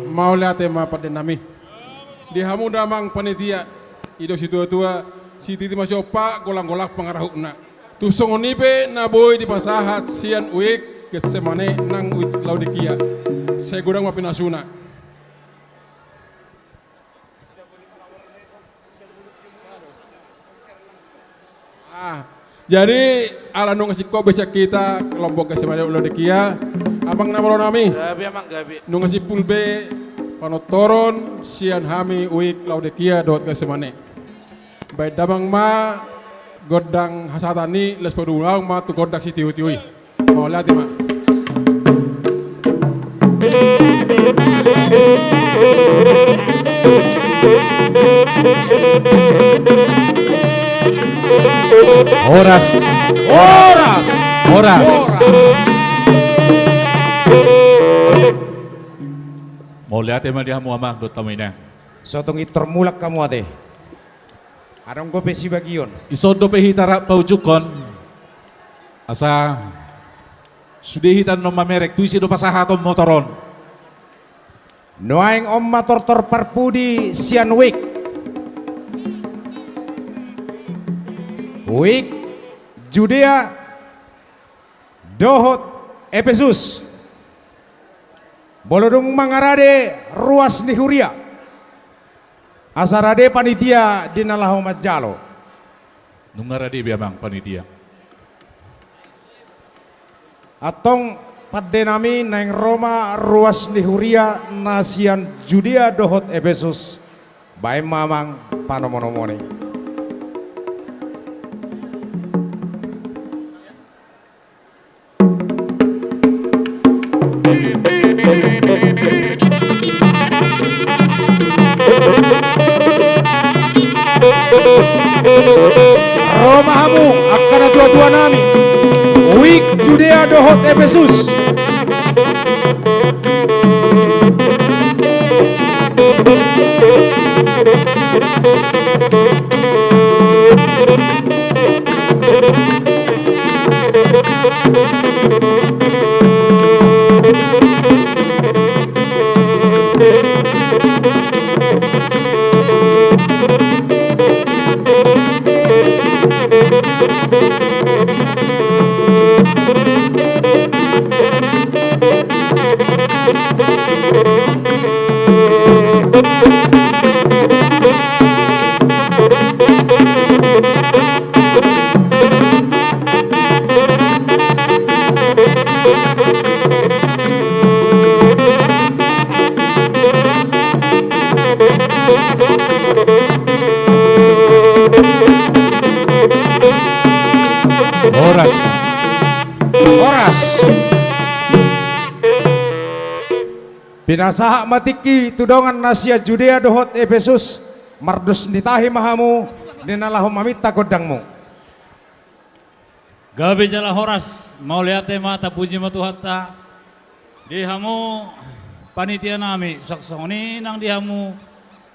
Mauliate ma pande nami. Di hamu damang panitia, i do situatua, sititi ma siompa, golanggolang pangarahutna. Tung songon i pe na boi dipasahat sian Uik Getsemane nang Uik Laodikia. Sai godang ma pinasuna. Ah, jadi ala nunga singkop be sian hita kelompok Getsemane Laodikia, amang na malo nami. Gabe, amang, gabe. Nunga simpul be panortoron sian hami Uik Laodikia dohot Getsemane. Baen damang ma gondang hasahatan i, laos padomu damang ma tu gondang sitiotio i. Mauliate ma. Horas. Horas. Horas. Mauliate ma di hamu amang dohot hamu inang. Sotong i tor mulak hamu ate. Adong dope sibagion. Dison dope hita rap paujunghon. Asa sude hita annon mamereng, tu ise do pasahaton motor on. Nuaeng on ma tortor parpudi sian Uik. Uik Judea dohot Epesus. Molo dung mangarade ruas ni huria, asa rade panitia di na laho manjalo. Nunga rade be amang panitia. Antong pande nami, naeng ro ma ruas ni huria na sian Judea dohot Epesus. Baen ma amang panomonomon i. Ro ma hamu angka natuatua nami, Uik Judea dohot Epesus. Horas. Horas. Pinasahat ma tingki tu dongan na sian Judea dohot Epesus, mardos ni tahi ma hamu, ninna laho maminta gondangmu. Gabe jala horas, mauliate ma, tapuji ma Tuhanta. Di hamu panitia nami, suang songon i nang di hamu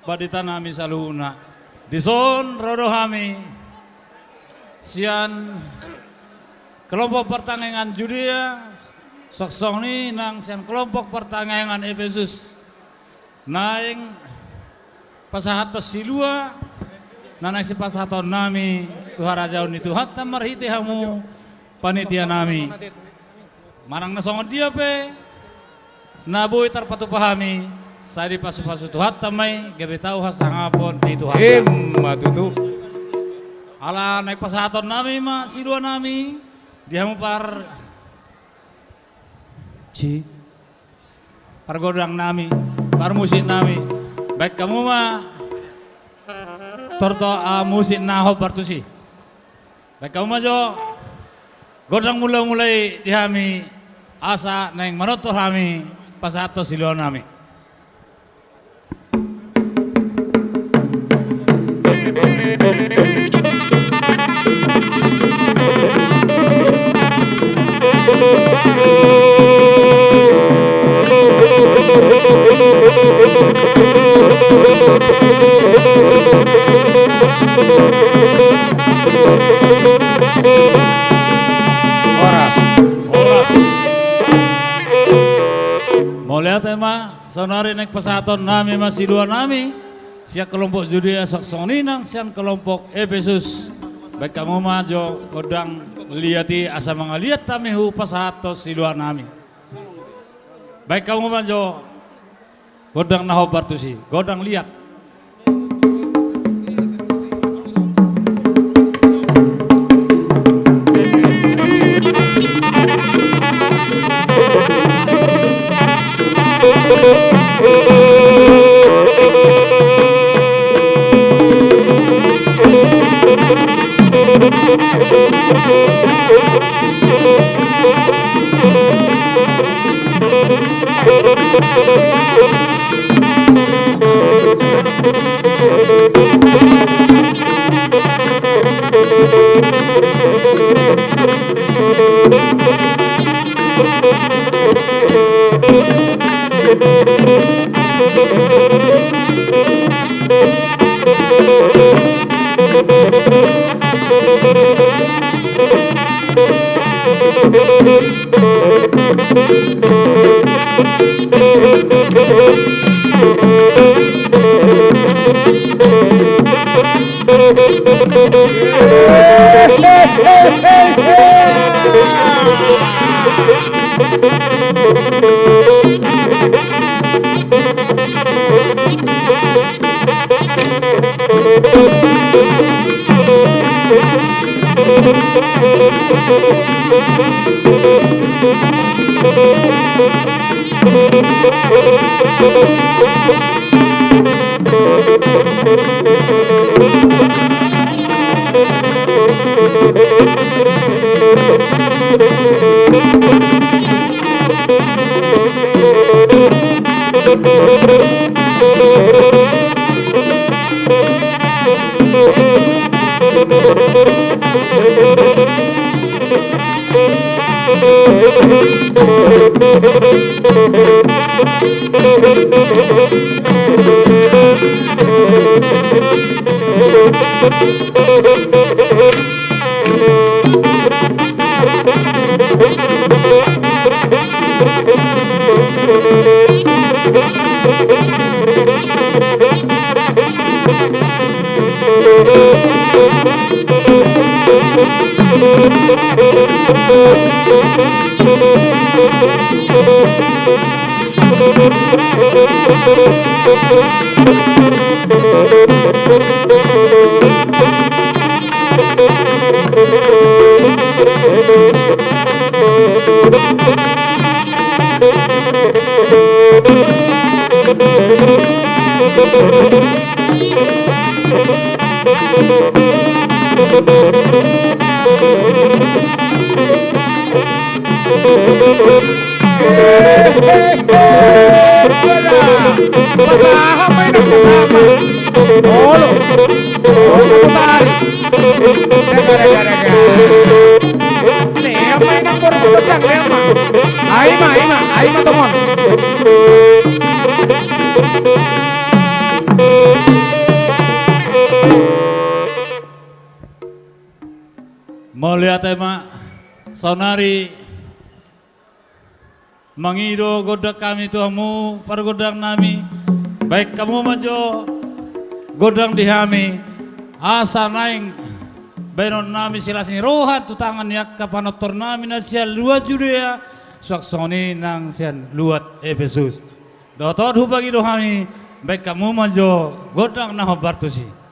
pandita nami saluhutna. Dison ro do hami sian kelompok partangiangan Judea, suang songon i nang sian kelompok partangiangan Epesus. Naeng pasahathon silua na naeng sipasahaton nami tu harajaon ni Tuhanta marhite hamu panitia nami. Manang na songon dia pe na boi tarpatupa hami, sai dipasupasu Tuhanta ma i, gabe tau hasangapon di Tuhanta. Ima tutu. Ala naeng pasahaton nami ma silua nami di hamu par si pargondang nami, parmusik nami. Baen hamu ma tortor, ah, musik na hombar tusi. Baen hamu ma jo gondang mulamula i di hami, asa naeng manortor hami pasahathon silua nami. Horas. Horas. Mauliate ma. Saonari naeng pasahaton nami ma silua nami sian kelompok Judea, suang songon i nang sian kelompok Epesus. Baen hamu ma jo gondang liat i, asa mangaliat hami hupasahathon silua nami. Baen hamu ma jo gondang na hombar tusi, gondang liat. Pasahat ma, Inang, pasahat ma. Olo. Olo, putari. Daga, daga, daga. Lean ma, Inang, boru, tendang, lean ma. Ai ma, ai ma, ai ma tongon. Mauliate ma, saonari mangido gondang hami tu hamu pargondang nami, baen hamu ma jo gondang di hami, asa naeng baenon nami silas ni roha tu tangan ni angka panortor nami na sian luat Judea, suang songon i nang sian luat Epesus. Dohot on hupangido hami, baen hamu ma jo gondang na hombar tusi.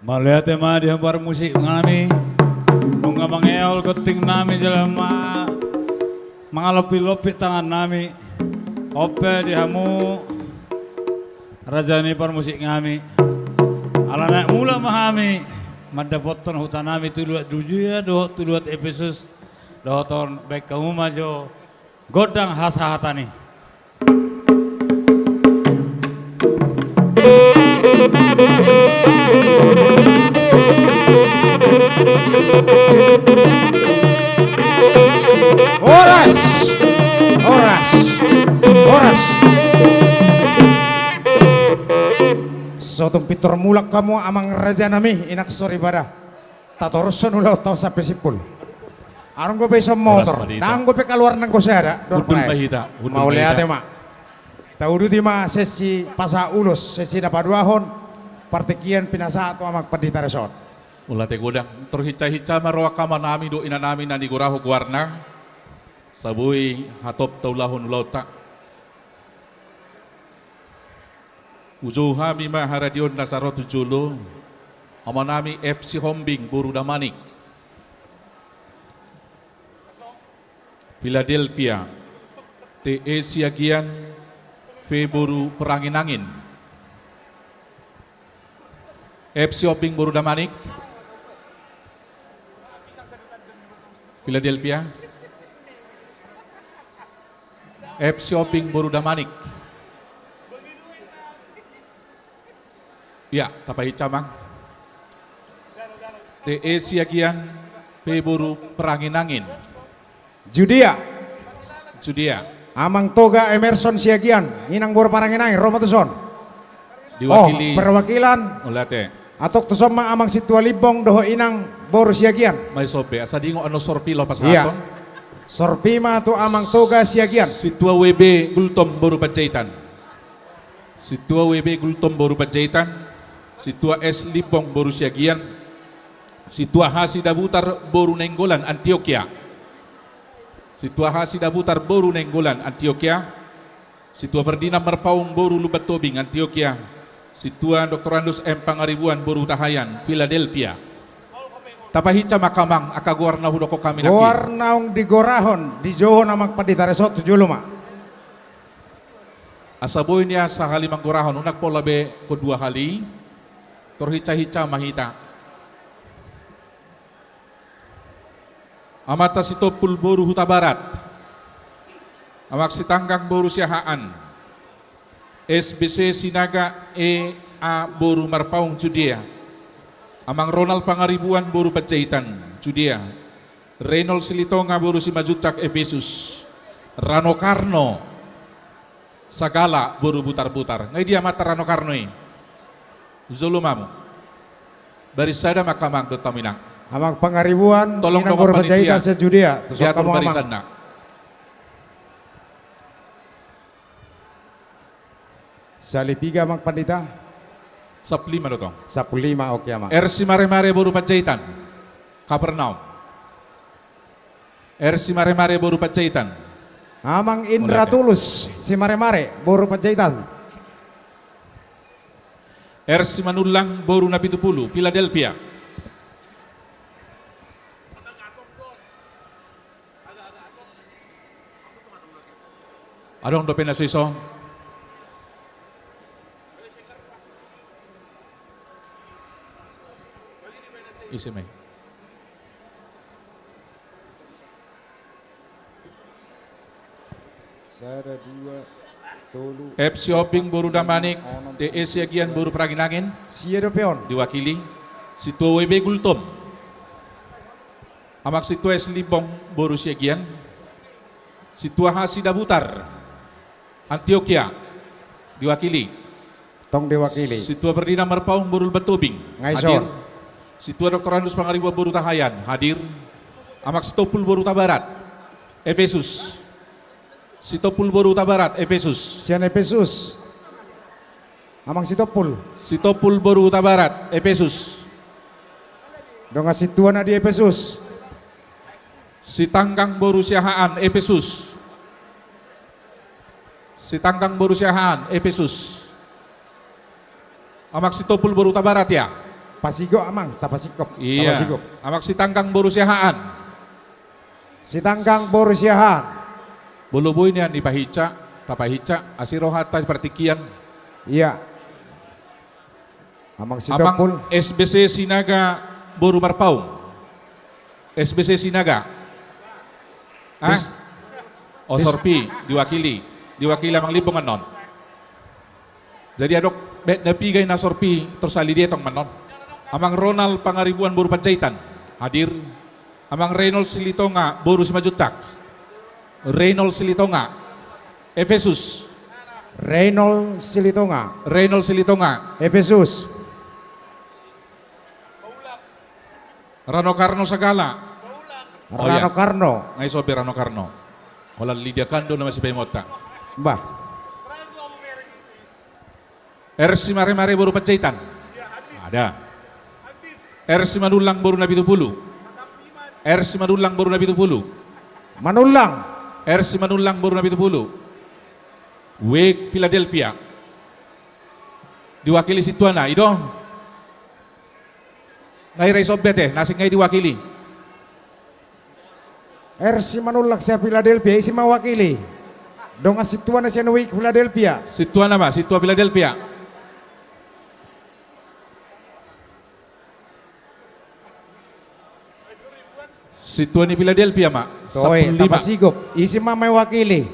Mauliate ma di hamu parmusik nami, nunga mangeol gonting nami jala ma-, mangalompi-lompi tangan nami. On pe di hamu raja ni parmusik nami. Ala naeng mulak ma hami mandapothon huta nami tu luat Judea dohot tu luat Epesus, dohot on baen hamu ma jo gondang hasahatan i. Horas! Horas! Horas! So tung pintor mulak hamu amang raja nami, inang soripada. Tatorushon ulaonta on sampe simpul. Adong dope ison motor, ndang dope kaluar nanggo sada. Hundul ma hita, hundul ma hita. Mauliate ma. Tauduti ma sesi pasahat ulos, sesi na paduahon partingkian pinasahat tu amang pandita dison. Mauliate godang. Tor hinsa-hinsa ma roha ni amanami dohot inanami na nigorahon goarna. Asa boi hatop taulahon ulaonta. Hujou hami ma haradion na saro tu jolo, amanami F C Hombing boru Damanik, Philadelphia, T E Siagian, F boru Peranginangin. F C Hombing boru Damanik, Philadelphia. F C Hombing boru Damanik. Ia, tapahinsa ma. T E Siagian, F boru Peranginangin. Judea. Judea. Amang Toga Emerson Siagian, inang boru Peranginangin, ro ma tuson. Diwakili. Oh, perwakilan. Mauliate. Antong tuson ma amang Sintua Limbong dohot inang boru Siagian. Mai sombe, asa dingot annon sorpi laho pasahaton. Ia. Sorpi ma tu amang Toga Siagian. Sintua W B Gultom boru Panjaitan. Sintua W B Gultom boru Panjaitan. Sintua S Limbong boru Siagian. Sintua H Sidabutar boru Nainggolan Antiokia. Sintua H Sidabutar boru Nainggolan Antiokia. Sintua Ferdinand Marpaung boru Lumban Tobing Antiokia. Sintua Doktorandus M Pangaribuan boru Hutahaean Philadelphia. Tapahinsa ma hamu amang angka goar na hudokhon hami nangkin. Goar naung digorahon, dijouhon amang pandita dison tu jolo ma. Asa boi nian sahali manggorahon, unang pola be dua hali. Tor hinsa-hinsa ma hita. Amanta Sitompul boru Hutabarat, amang Sitanggang boru Siahaan, S B C Sinaga E A boru Marpaung Judea, amang Ronald Pangaribuan boru Panjaitan Judea, Reinol Silitonga boru Simanjuntak, Efesus. Rano Karno Sagala boru Butarbutar. Nga i dia amanta Rano Karno i? Jolo ma hamu. Baris sada ma hamu, amang dohot hamu inang. Amang Pangaribuan, tolong inang dong boru Panjaitan, panitia, sian Judea, tu diatur hamu, amang. Barisanna. Sahat piga, amang pandita? Sahat lima do tong. Sahat lima, oke, amang. R Simaremare boru Panjaitan, Kapernaum. R Simaremare boru Panjaitan. Amang Indra Tulus, Simaremare boru Panjaitan. R Simanullang boru Napitupulu, Philadelphia. Adong dope na so i? Ise ma i? Sada, dua, tolu, F Sihombing boru Damanik, onom, D E Siagian boru Praginangin. Sia dope on? Diwakili Sintua W B Gultom. Amang Sintua S Limbong boru Siagian. Sintua H Sidabutar, Antiokia, diwakili. Tong diwakili. Sintua Ferdinand Marpaung boru Lumbantobing. Nga i son. Hadir. Sintua Doktor Andus Pangaribuan boru Tahayan, hadir. Amang Sitompul boru Hutabarat, Efesus. Sitompul boru Hutabarat, Efesus. Sian Efesus. Amang Sitompul. Sitompul boru Hutabarat, Efesus. Dongan sintua na di Efesus. Sitanggang boru Siahaan, Efesus. Sitanggang boru Siahaan, Efesus. Amang Sitompul boru Hutabarat, ya? Pasigop, amang, tapasingkop. Iya. Tapasingkop. Amang Sitanggang boru Siahaan. Sitanggang boru Siahaan. Molo boi nian dipahinsa, tapahinsa, asi rohanta di partingkian. Iya. Amang Sitompul. Amang S B C Sinaga boru Marpaung. S B C Sinaga. Ah? Bis-, oh, bis- Sorpi, diwakili. Diwakili Amang Limbong annon. Jadi adong baen na piga i na Sorpi, tor sali dia tong ma annon. Amang Ronald Pangaribuan boru Panjaitan, hadir. Amang Reinol Silitonga boru Simanjuntak. Reinol Silitonga, Efesus. Reinol Silitonga. Reinol Silitonga. Efesus. Rano Karno Sagala. Oh, iya. Rano Karno. Nga i son be Rano Karno? Holan Lidia Kando nama sipaingotta. Bah. R Simaremare boru Panjaitan. Ada. R Simanullang boru Napitupulu. R Simanullang boru Napitupulu. Manullang. R Simanullang boru Napitupulu. W Philadelphia. Diwakili sintuana, i do. Nga i ra i son be ate, na asing nga i diwakili. R Simanullang sian Philadelphia, ise ma wakili? Dongan sintuana sian W Philadelphia. Sintuana ma, sintua Philadelphia. Sintua ni Philadelphia ma. Toe, sampulu lima. Tapasigop. Ise ma mewakili?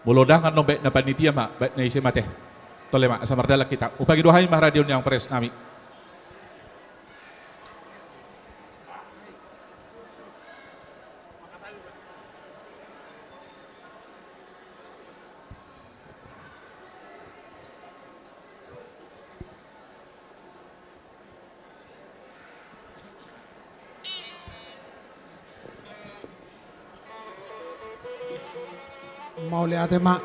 Molo dang annon baen na panitia ma, baen na ise ma ate. Tole ma, asa mardalan hita. Hupangido hami ma haradeon ni amang pres nami. Mauliate ma.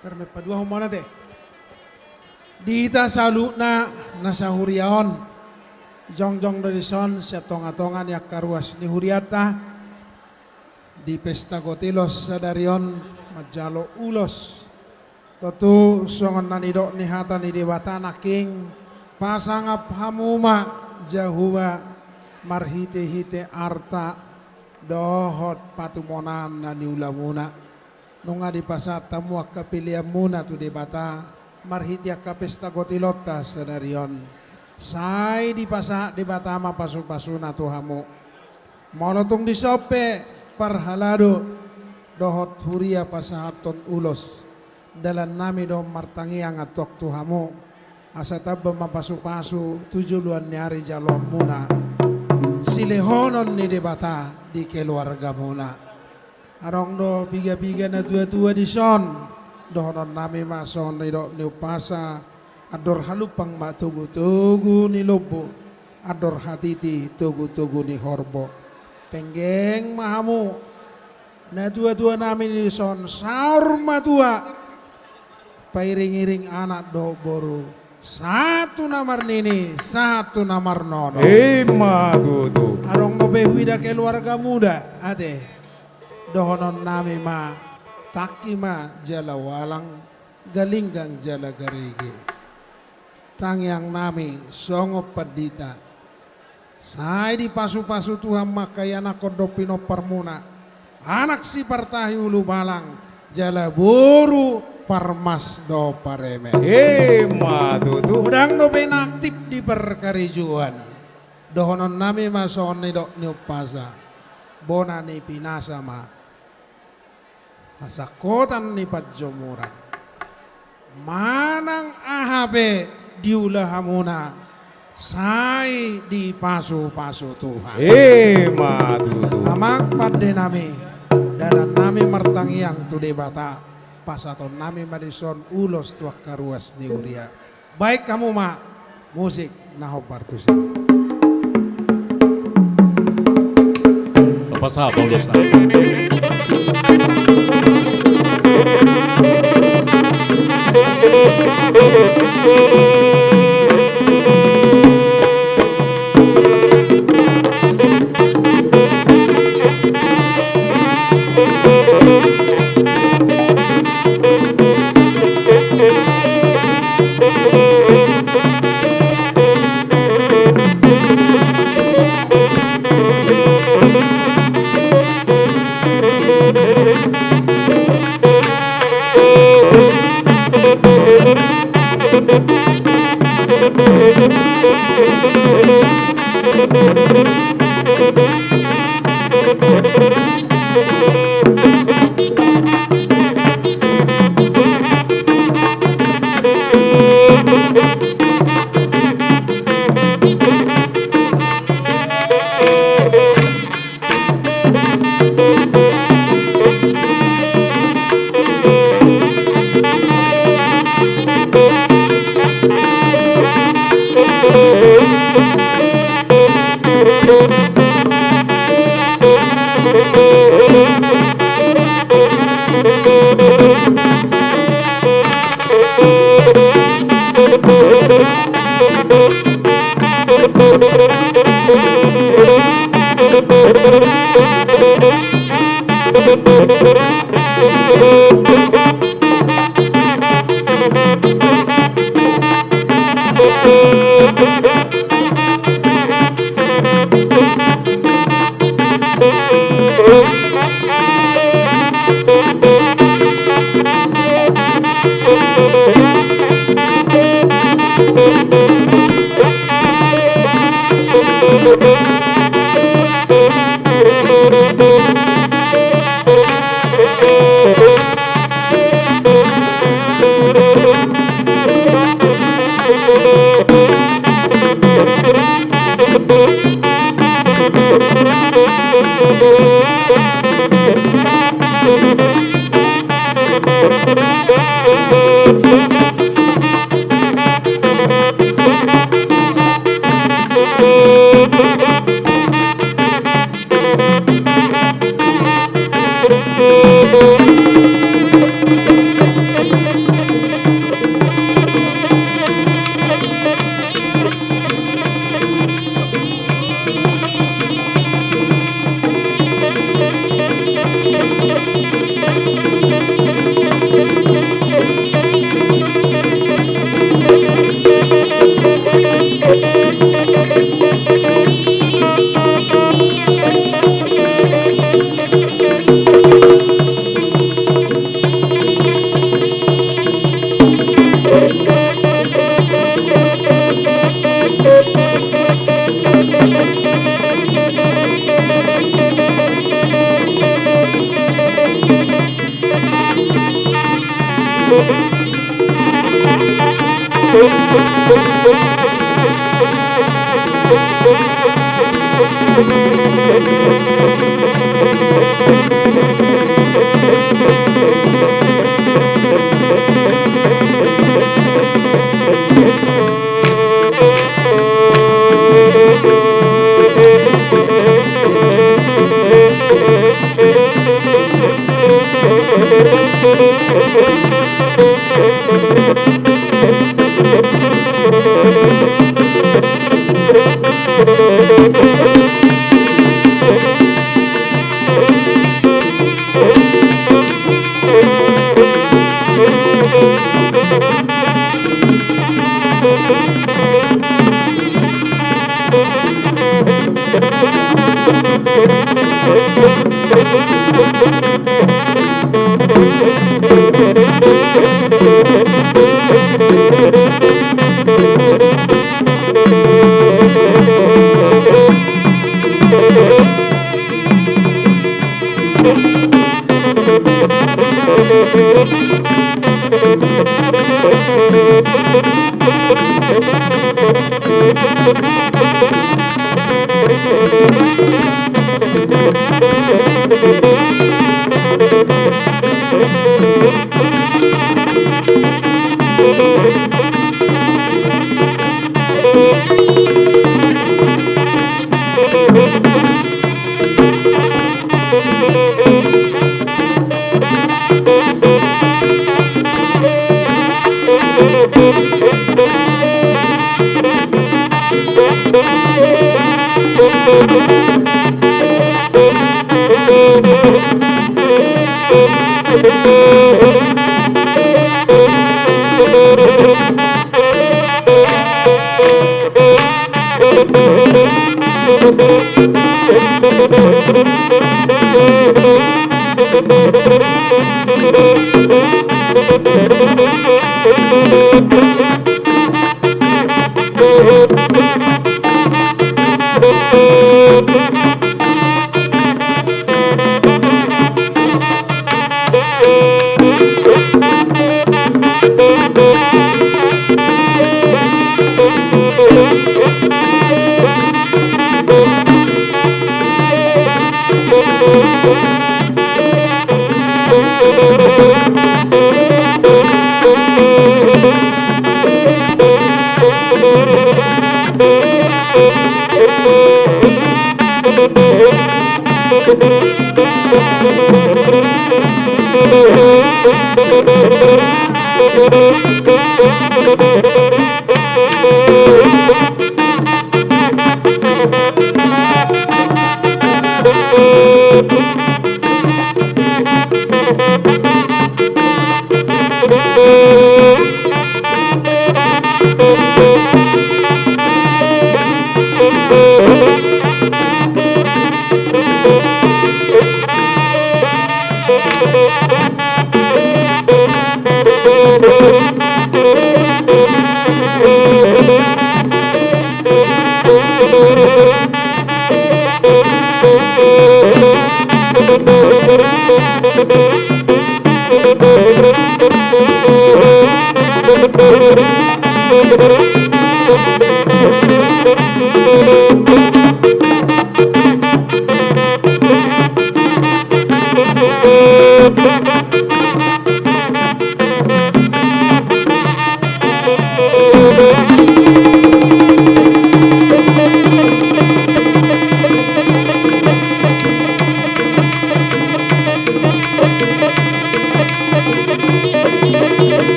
Tar ma paduahon ma on ate. Di hita saluhutna na sahuria on, jongjong do dison sian tongatonga ni angka ruas ni hurianta di pesta gotilos sadari on manjalo ulos. Tontu songon na nidok ni hata ni Debata nangkin, pasangap hamu ma Jahowa marhitehite arta dohot patumonaan na niulamuna. Nunga dipasahat hamu angka peleanmuna tu Debata marhite angka pesta gotilonta sadari on. Sai dipasahat Debata ma pasupasuna tu hamu. Molo tung dison pe parhalado dohot huria pasahathon ulos, Dalan nami do martangiang antong tu hamu, asa tamba ma pasupasu tu joloan ni ari jaloonmuna, silehonon ni Debata di keluargamuna. Adong do piga-piga na tua-tua dison, dohonon nami ma songon nidok ni umpasa: Andor halumpang ma togu-togu ni lombu, andor hatiti togu-togu ni horbo. Penggeng ma hamu, na tua-tua nami dison, saur matua, pairing-iring anak dohot boru, sahat tu na marnini, sahat tu na marnono. Ima tutu. Adong dope huida keluarga muda, ate. Dohonon nami ma: Tangki ma jala ualang, galinggang jala garege. Tangiang nami songon pandita, sai dipasu-pasu Tuhan ma angka ianakhon dohot pinomparmuna, anak sipartahi ulubalang jala boru parmas dohot paremen. Ima tutu. Godang dope na aktif di parkarejoan. Dohonon nami ma songon nidok ni umpasa: Bona ni pinasa ma hasangkotan ni panjomuran. Manang aha pe diula hamuna, sai dipasu-pasu Tuhan. Ima tutu. Amang pande nami, dalan nami martangiang tu Debata, pasahaton nami ma dison ulos tu angka ruas ni huria. Baen hamu ma musik na hombar tusi. Topasa Paulus na.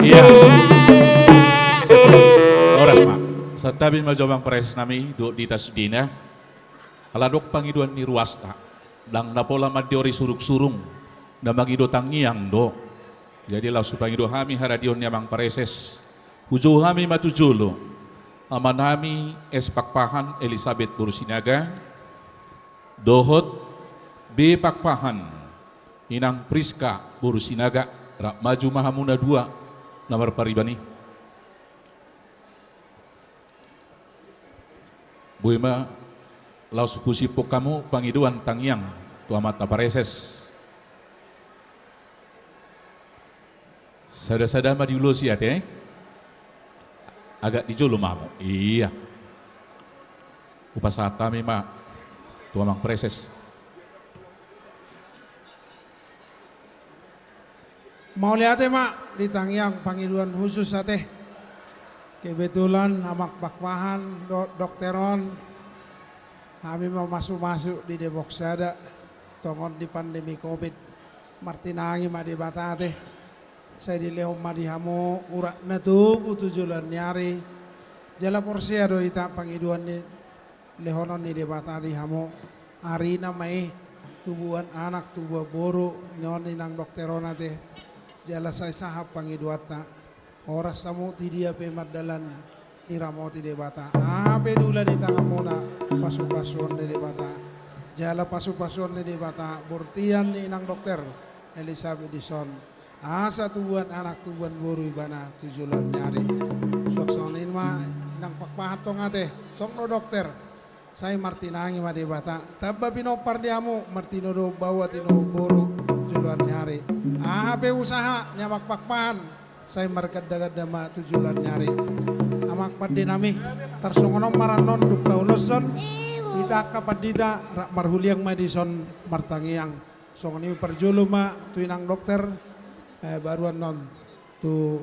Ia. Horas ma. Santabi ma jo amang praeses nami dohot dita sudena. Ala adong pangidoan ni ruasta, ndang na pola mandiori surungsurung, na mangido tangiang do. Jadi laos hupangido hami haradeon ni amang praeses. Hujou hami ma tu jolo amanami S Pakpahan Elisabet boru Sinaga dohot B Pakpahan inang Priska boru Sinaga. Rap maju ma hamu na dua na marpariban i. Boi ma laos husiphon hamu pangidoan tangiang tu amanta praeses. Sadasada ma diulosi ate. Agak di jolo ma hamu. Ia. Hupasahat hami ma tu amang praeses. Mauliate ma di tangiang pangidoan khusus ate. Kebetulan amang Pakpahan do-, dokter on, hami ma masumasu di Depok Sada, tongon di pandemi covid. Martinangi ma Debata ate. Sai dilehon ma di hamu urat na togu tu joloan ni ari. Jala porsea do hita pangidoan ni lehonon ni Debata di hamu. Arina ma i tubuan anak, tubuan boru, nion inang dokter on ate. Jala sai sahat pangidoanta. Horas hamu tu dia pe mardalan diramoti Debata. Aha pe diula di tanganmuna pasupasuon ni Debata. Jala pasupasuon ni Debata bortian ni inang dokter Elisabet dison. Asa tubuan anak, tubuan boru ibana tu joloan ni ari. Suang songon i ma inang Pakpahan tong ate, tong do dokter. Sai martinangi ma Debata. Tamba pinompar di hamu, martinodohon baoa, tinodohon boru joloan ni ari. Aha pe usaha ni amang Pakpahan, sai margandaganda ma tu joloan ni ari. Amang pande nami, tarsongon on ma ra annon dung tauloshon. Hita angka pandita rap marhuliang ma dison martangiang. Songon i parjolo ma tu inang dokter, eh, baru annon tu,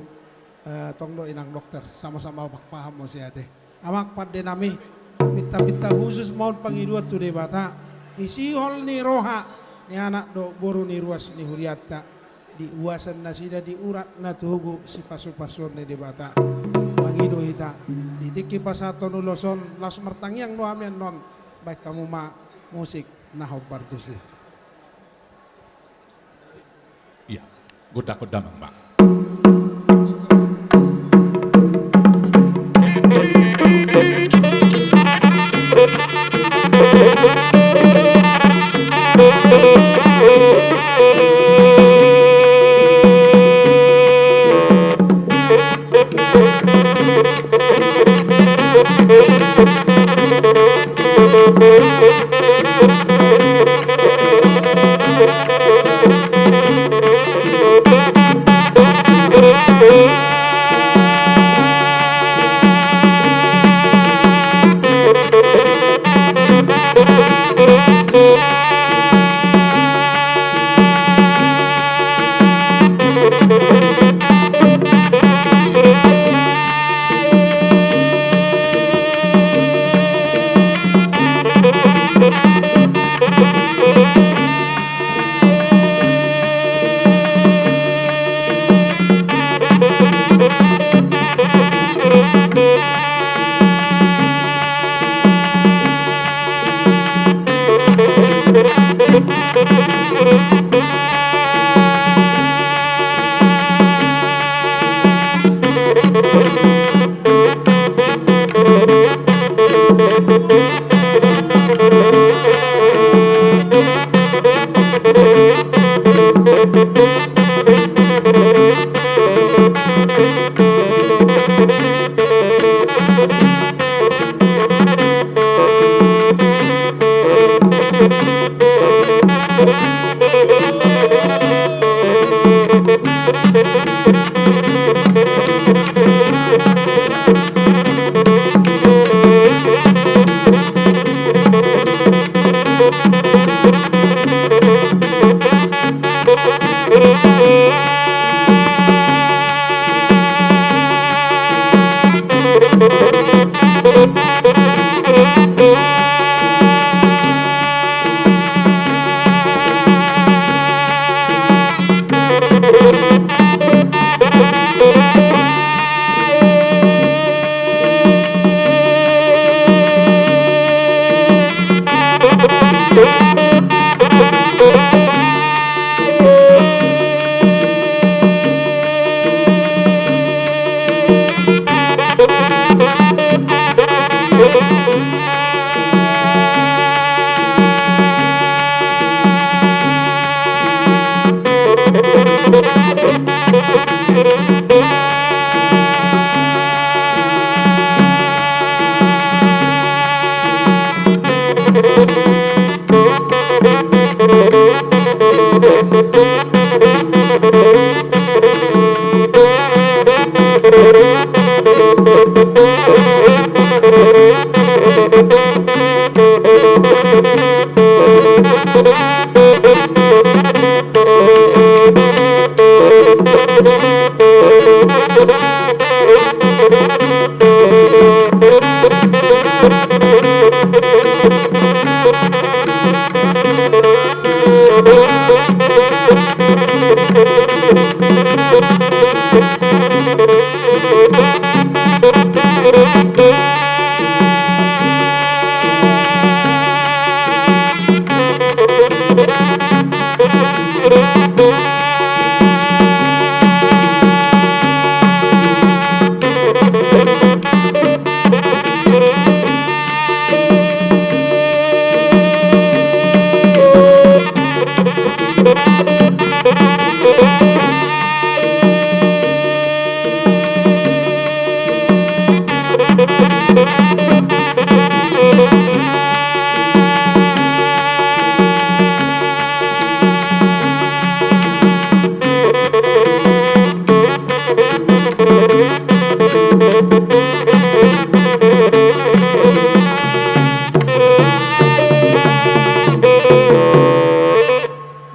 eh, tong do inang dokter, sama-sama Pakpahan muse ate. Amang pande nami, pinta-pinta khusus ma on pangidoan tu Debata, di sihol ni roha ni anak dohot boru ni ruas ni hurianta, di uasan nasida di urat na togu sipasupasuon ni Debata. Mangido hita, di tingki pasahathon ulos on, laos martangiang do hami annon, baen hamu ma musik na hombar tusi. Ia, gondang-gondang ma.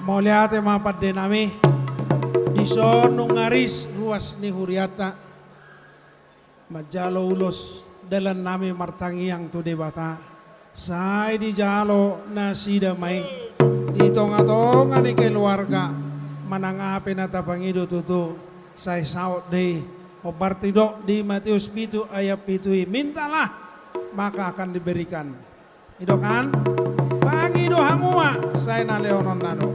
Mauliate ma pande nami. Dison nunga ris ruas ni hurianta manjalo ulos dalan nami martangiang tu Debata. Sai dijalo nasida ma i di tonga-tonga ni keluarga, manang aha pe na tapangido tutu, sai saut do i. Hombar didok di Matius pitu ayat pitu i, mintalah maka akan diberikan. Ido kan? Pangido hamu ma, sai na lehonon na do.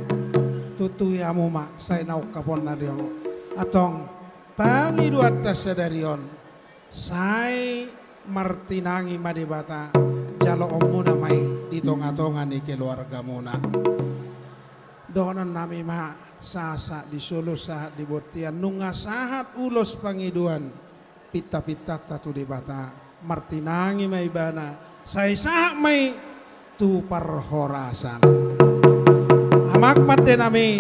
Tuntui hamu ma, sai na ungkapon na do. Antong, pangidoanta sadari on, sai martinangi ma Debata, jaloonmuna ma i di tonga-tonga ni keluargamuna. Dohonon nami ma, sahat-sahat di solu, sahat di bontean, nunga sahat ulos pangidoan, pinta-pintanta tu Debata, martinangi ma ibana, sai sahat ma i tu parhorasan. Amang pande nami,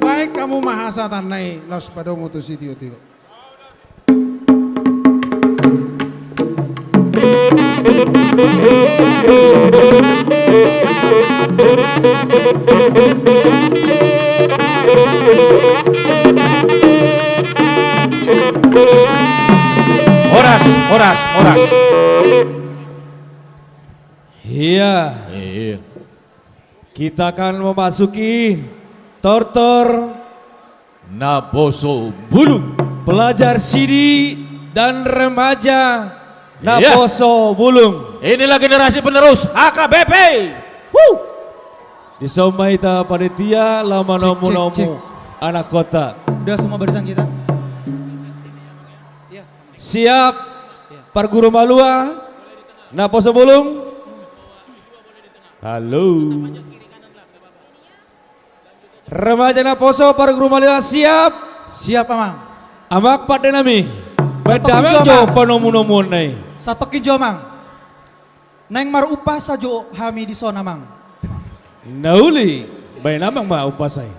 baen hamu ma hasahatanna i, laos padomu tu sitio-tio. Horas, horas, horas. Iya. Iya. Kita akan memasuki tortor Naposo Bulung. Pelajar sidi dan remaja Naposo Bulung. Inilah generasi penerus H K B P. Huh. Dison ma hita panitia, laho manomu-nomu anak kota. Udah semua barisan kita? Iya. Siap. Iya. Parguru Malua, Naposo Bulung. Halo. Remaja Naposo, parguru Malua, siap? Siap, Amang. Amang pande nami. Baen damang jo panomu-nomuonna i. Satongkin jo, Amang. Naeng marumpasa jo hami dison, Amang. Na uli, baen damang ma umpasa i.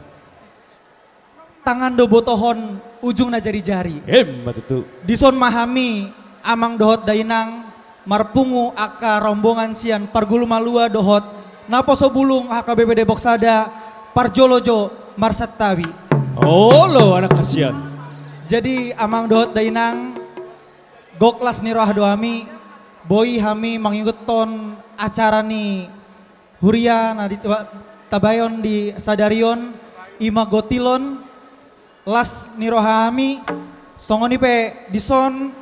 Tangan do botohon, ujung na jari-jari. Emma tutu. Dison ma hami, amang dohot dainang, marpungu angka rombongan sian parguru Malua dohot Naposo Bulung H K B P Depok Sada, parjolo jo marsantabi. Olo, anak hasian. Jadi, amang dohot dainang, gok las ni roha do hami, boi hami mangihuthon acara ni huria na di, tabaen di sadari on, i ma gotilon, Las ni roha hami, songon i pe dison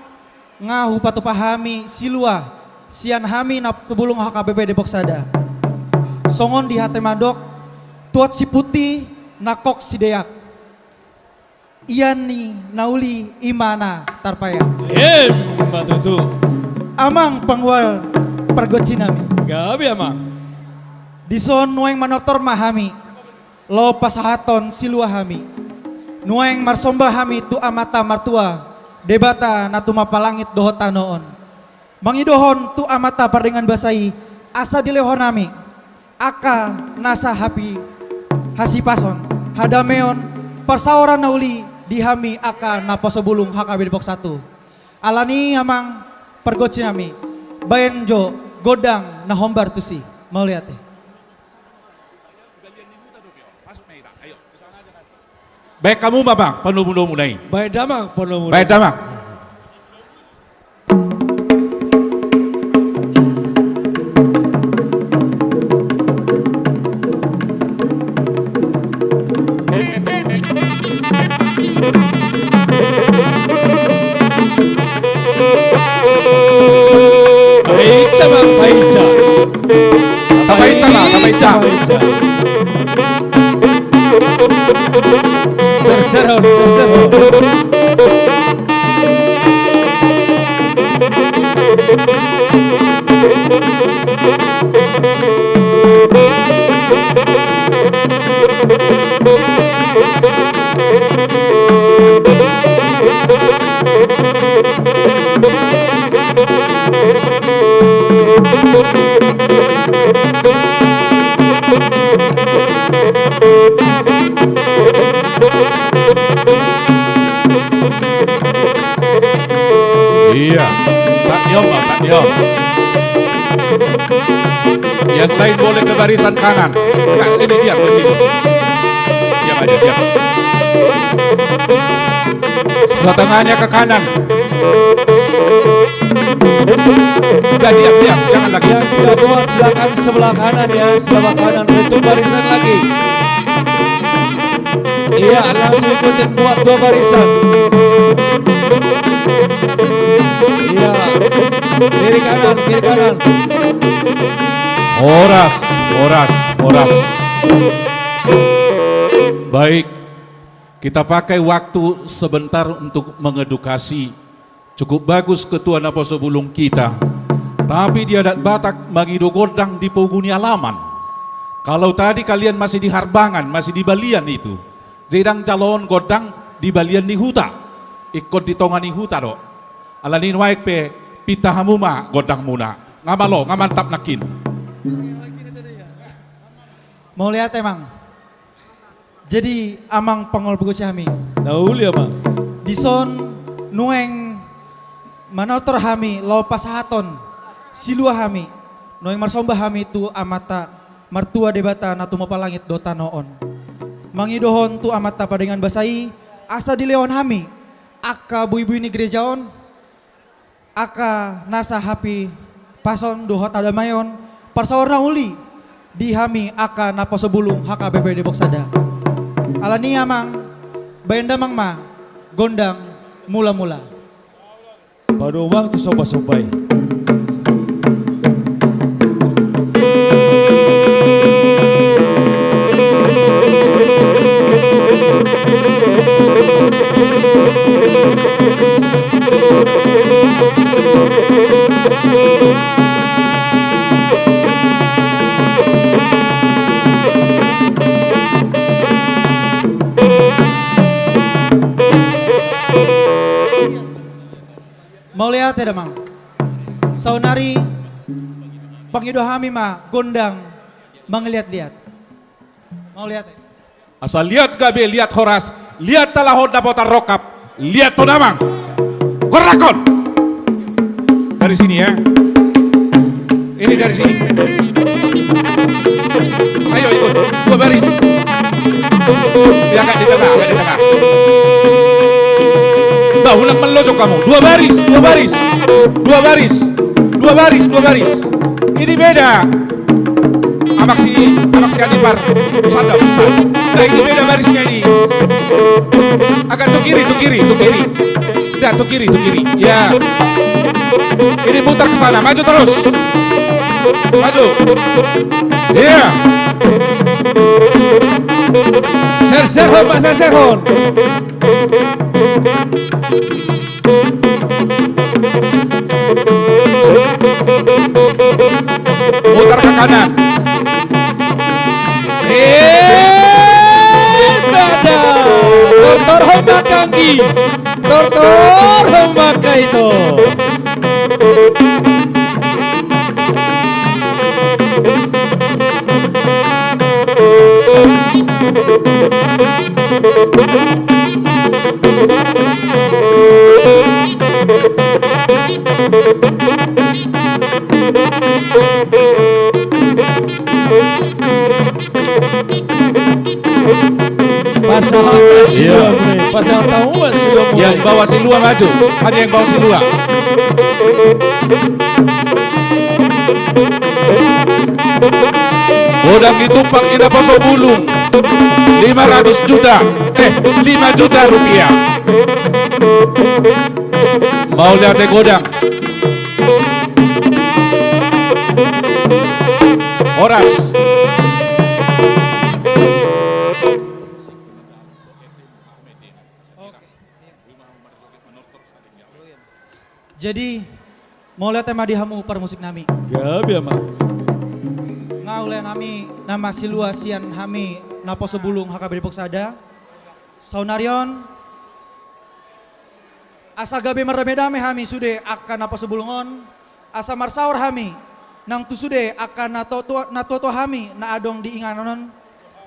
nga hupatupa hami silua sian hami na pebulung H K B P Depok Sada. Songon di hata mandok, tuat sipunti, nangkok sideak. Ian ni na uli i ma na tarpaean. Emma tutu. Amang pangual pargonsi nami. Gabe, Amang. Dison nuaeng manortor ma hami laho pasahathon silua hami. Nuaeng marsomba hami tu Amanta Martua, Debata na tumompa langit dohot tano on. Mangidohon tu Amanta Pardenggan Basa i, asa dilehon hami angka nasa hapi, hasipason, hadameon, parsaoran na uli di hami angka naposo bulung H K B Depok Satu. Alani i, Amang pargonsi nami, baen jo gondang na hombar tusi. Mauliate. Baen hamu ma, Amang, panomunomuna i. Baen damang panomunomuna. Baen damang. Baen damang, baen damang. Tapainta ma, tapainta. Serserhon, serserhon. Iya. Tak diam, Bang, tak diam. Yang lain boleh ke barisan kanan. Enggak, ini diam di sini. Diam aja, diam. Setengahnya ke kanan. Udah, diam, diam, jangan lagi. Yang tidak kuat, silakan sebelah kanan ya, sebelah kanan. Itu barisan lagi. Iya, langsung ikutin buat dua barisan. Iya. Kiri kanan, kiri kanan. Horas, horas, horas. Baik, kita pakai waktu sebentar untuk mengedukasi. Cukup bagus Ketua Naposo Bulung kita. Tapi di adat Batak, mangido gondang di pogu ni alaman. Kalau tadi kalian masih di harbangan, masih di balian itu, jadi ndang jaloon gondang di balian ni huta. Ingkon di tonga ni huta do. Alani nuaeng pe, pinta hamu ma gondangmuna. Nga malo, nga mantap nangkin. Mauliate, Amang. Jadi, Amang pangual pargonsi hami. Na uli, Amang. Dison nuaeng manortor hami laho pasahathon silua hami. Nuaeng marsomba hami tu Amanta Martua Debata na tumompa langit dohot tano on. Mangidohon tu Amanta Pardenggan Basa i, asa dilehon hami angka buibui ni gereja on, angka nasa hapipason dohot hadameon, parsaoran na uli di hami angka naposo bulung H K B P Depok Sada. Alani i, Amang, baen damang ma gondang mula-mula. Padomu ma tu somba-somba i. Mauliate, Damang. Saonari pangido hami ma gondang mangaliat-liat. Mauliate. Asa liat gabe, liat horas, liat talahon dapotan rongkap, liat ho, Damang. Gorakhon. Dari sini, ya. Ini dari sini. Ayo ikut. Dua baris. Ya, agak di tengah, agak di tengah. Nah, unang melojok kamu. Dua baris, dua baris. Dua baris. Dua baris, dua baris. Ini beda. Amak si, amak si Anipar. Pusat dah, pusat. Nah, ini beda barisnya ini. Agak tu kiri, tu kiri, tu kiri. Tidak, tu kiri, tu kiri. Ya. Ini putar ke sana. Maju terus. Maju. Iya. Serserhon, Pak, serserhon. Putar ke kanan. Eh, dada. Tortorhon ma anggi. Tortorhon ma angka ito. Pasahat ma si dua, pasahat ma si dua. Yang bawa si dua maju. Hanya yang bawa si dua. Godang ditumpang di naposo bulung. Lima ratus juta. Eh, lima juta rupiah. Mauliate godang. Horas. Jadi, mauliate ma di hamu parmusik nami. Gabe ma. Nga ulaon nami na masilua sian hami naposo bulung H K B Depok Sada. Saonari on, asa gabe mardame-dame hami sude angka naposo bulung on, asa marsaor hami nang tu sude angka na tua-tua, na tua-tua hami na adong di inganan on.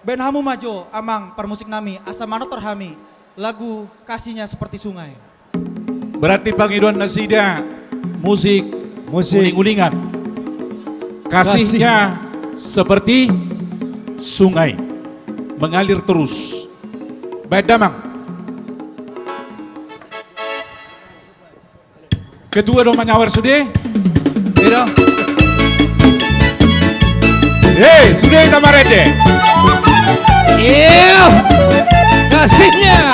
Baen hamu ma jo amang parmusik nami asa manortor hami lagu Kasihnya Seperti Sungai. Berarti pangidoan nasida musik, musik uning-uningan. Kasihnya seperti sungai mengalir terus. Baik, damang. Ketua do manyawer sude. Ira. Hei, sude hita marende. Iyo. Kasihnya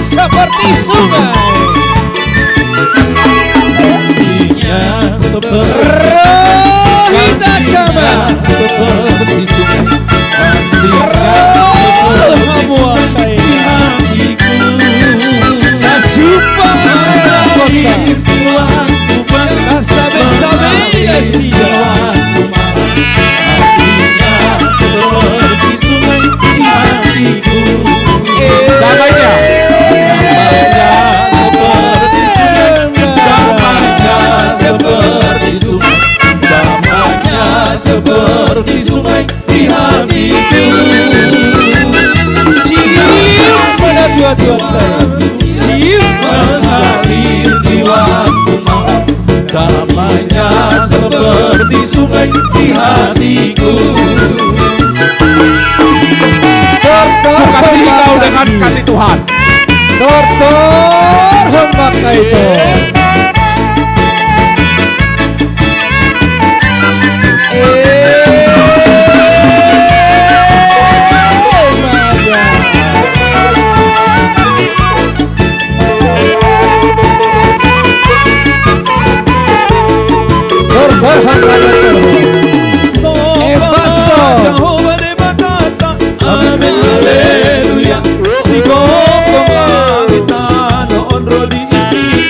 seperti sungai. Kasihnya seperti sungai. Kasihnya seperti sungai. Kasihnya seperti sungai di hatiku. Kasih. Damainya. Damainya seperti sungai. Damainya seperti sungai. Damainya seperti sungai. Di hatiku. Siap, mana tua-tua. Siap. Mengalir di waktu malam. Damainya seperti sungai di hatiku. Kukasihi kau dengan kasih Tuhan. Tortor, hamba kaito. Amen, haleluya. Sigogo ma di tano on ro di isi.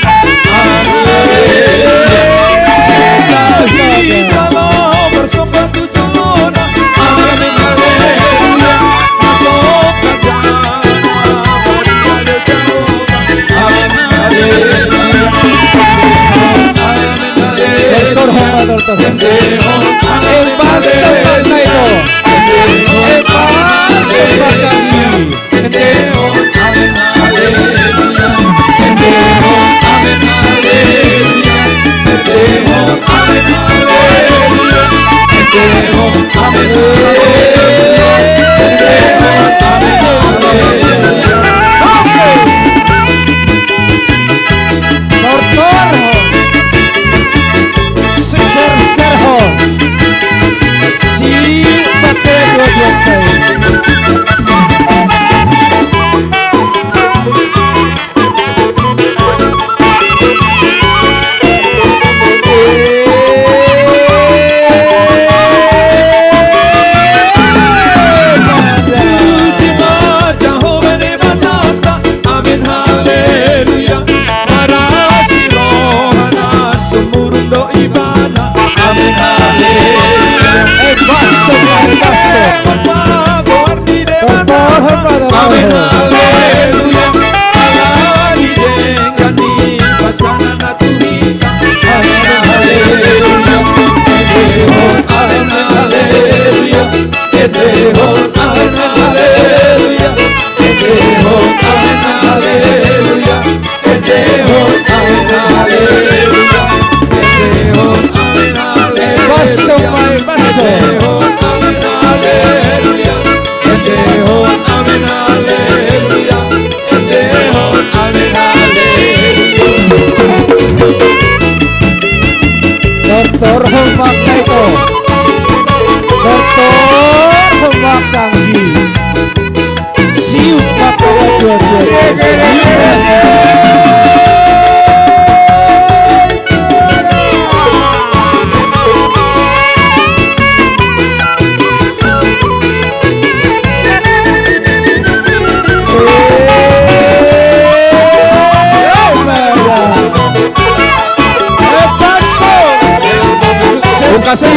Kasih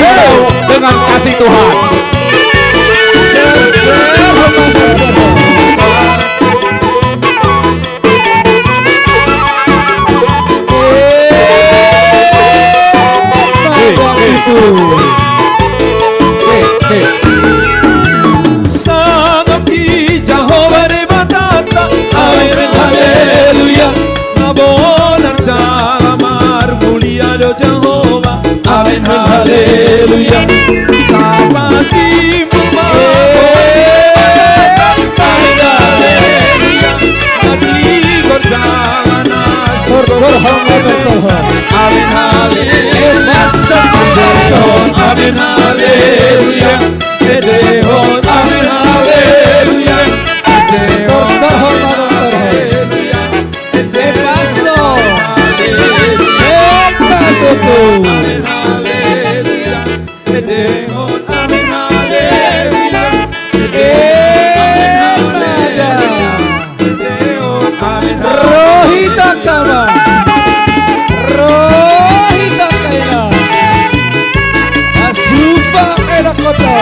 dengan kasih Tuhan. Sangapi Jahowa Debatanta, amen haleluya. Na bonar jala marmulia do Jahowa, amen haleluya. Tapatimbul ma, amen haleluya. Amen haleluya. Amen haleluya. Amen haleluya. Amen haleluya. Amen haleluya. Amen haleluya. Amen haleluya. Amen haleluya. Rohi tangkama. Rohi tangkaina. Asupa ena kota.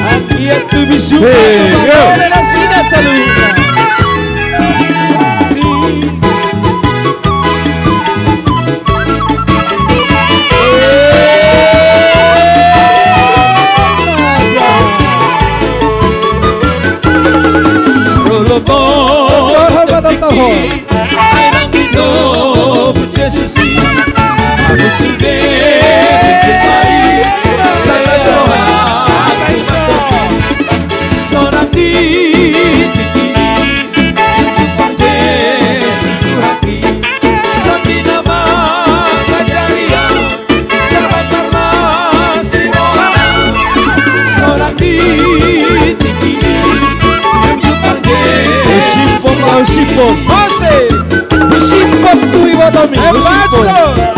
Anggiat tu bisupa. Hei, yo. Nasida saluhutna. Si. Sonang di tingki i, dung jumpang Jesus Tuhanki, roti na mangajari ahu, tarbaen marlas ni roha. Sonang di tingki i, dung jumpang Jesus. Husiphon ma, husiphon. Mose. Husiphon tu ibotami. Husiphon.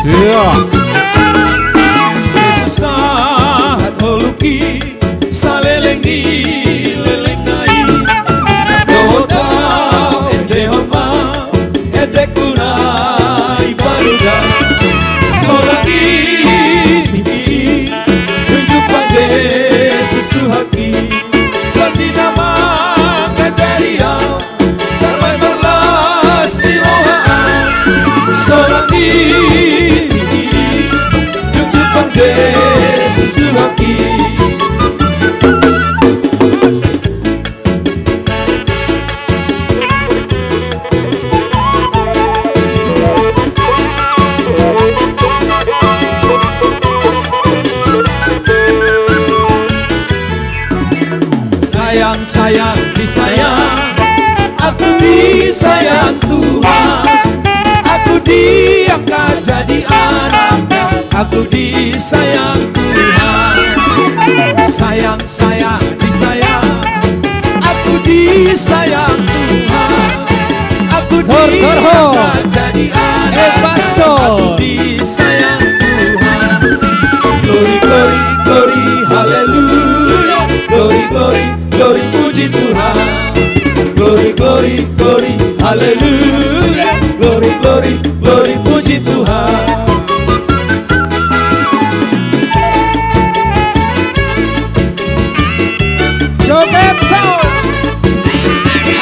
Ia. Jesus sahat holongki saleleng ni lelengna i. Dohot ahu endehon ma endengku na i baluga. Sonang di tingki i, dung jumpang Jesus Tuhanki, roti na mangajari ahu, tarbaen marlas ni roha. Sonang di tingki i, dung jumpang Jesus Tuhanki. Sayang, sayang, disayang, aku disayang Tuhan. Aku diangkat jadi anak, aku disayang Tuhan. Sayang, sayang, disayang, aku disayang Tuhan. Aku diangkat jadi anak, aku disayang Tuhan. Glory, glory, glory, haleluya. Glory, glory, glory, puji Tuhan. Glory, glory, glory, haleluya. Glory, glory, glory, puji Tuhan. Joget, so.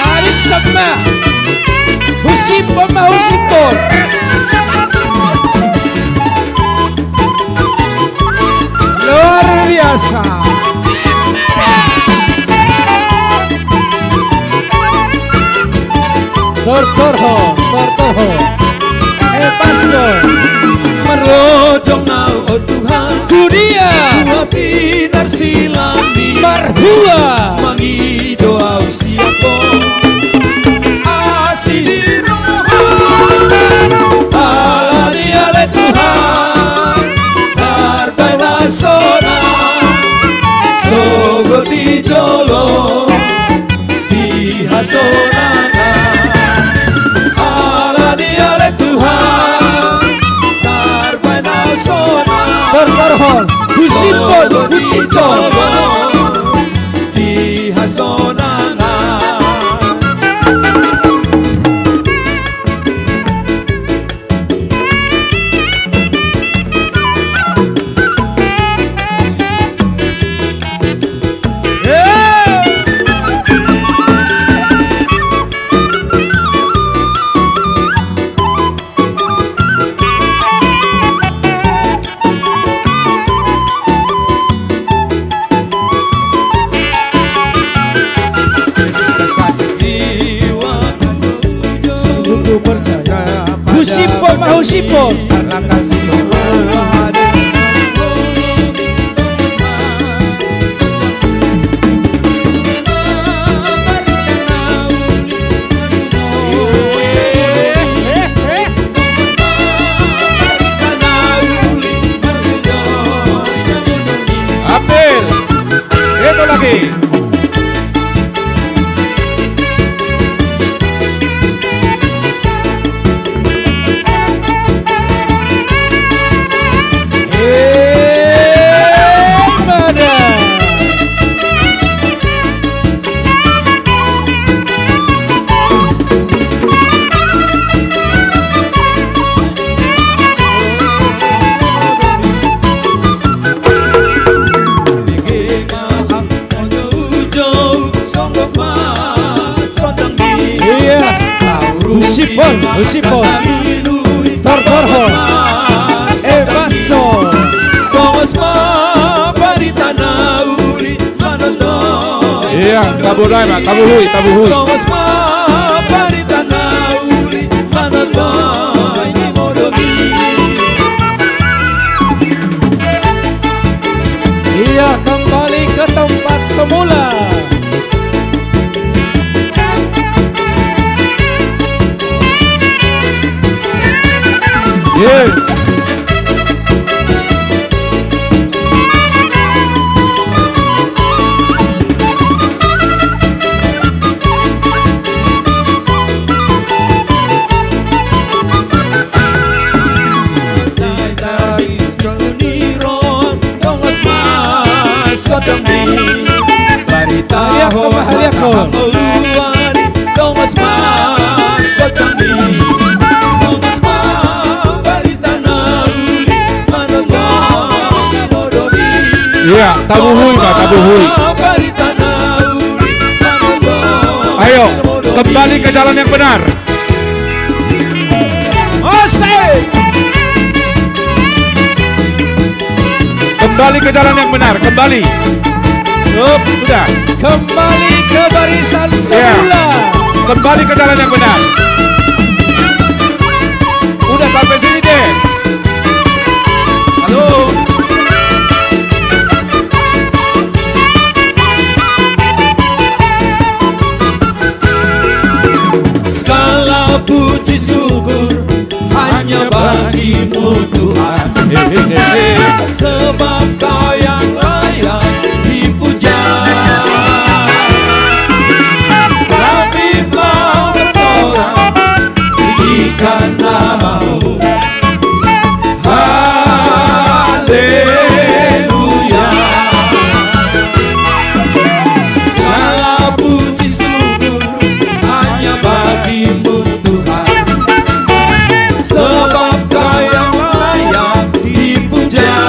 Habis sama. Husiphon ma, husiphon. Luar biasa. Tortorhon, tortorhon. Eh, basso. Marlojong au, o Tuhan. Tu dia. Tu api narsilami. Marhua. Mangido au sian Ho. Asi ni roha. Alani ale Tuhan. Tarbaen hasonangan. Sogot di jolo. Di hasonangan. Alani ale Tuhan. Tarbaen hasonangan. Tortorhon. Husipon, husipon. Di hasonangan. Husipon ma, husipon. Ambil. Itu lagi. Iya. Husipon, husipon. Tortorhon. Eh, basso. Iya, tabuhai ma, tabuhai, tabuhai. Iya, kembali ke tempat semula. Iya. Iya, tabuhai ma, tabuhai. Ayo, kembali ke jalan yang benar. Asik. Kembali ke jalan yang benar, kembali. Up, sudah. Kembali ke barisan semula. Kembali ke jalan yang benar. Udah sampai sini deh. Halo. Segala puji syukur hanya bagi-Mu, Tuhan. Sebab Kau yang layak dipuja. Kami mau bersorak, tinggikan nama-Mu. Haleluya. Segala puji syukur hanya bagi-Mu, Tuhan. Sebab Kau yang layak dipuja.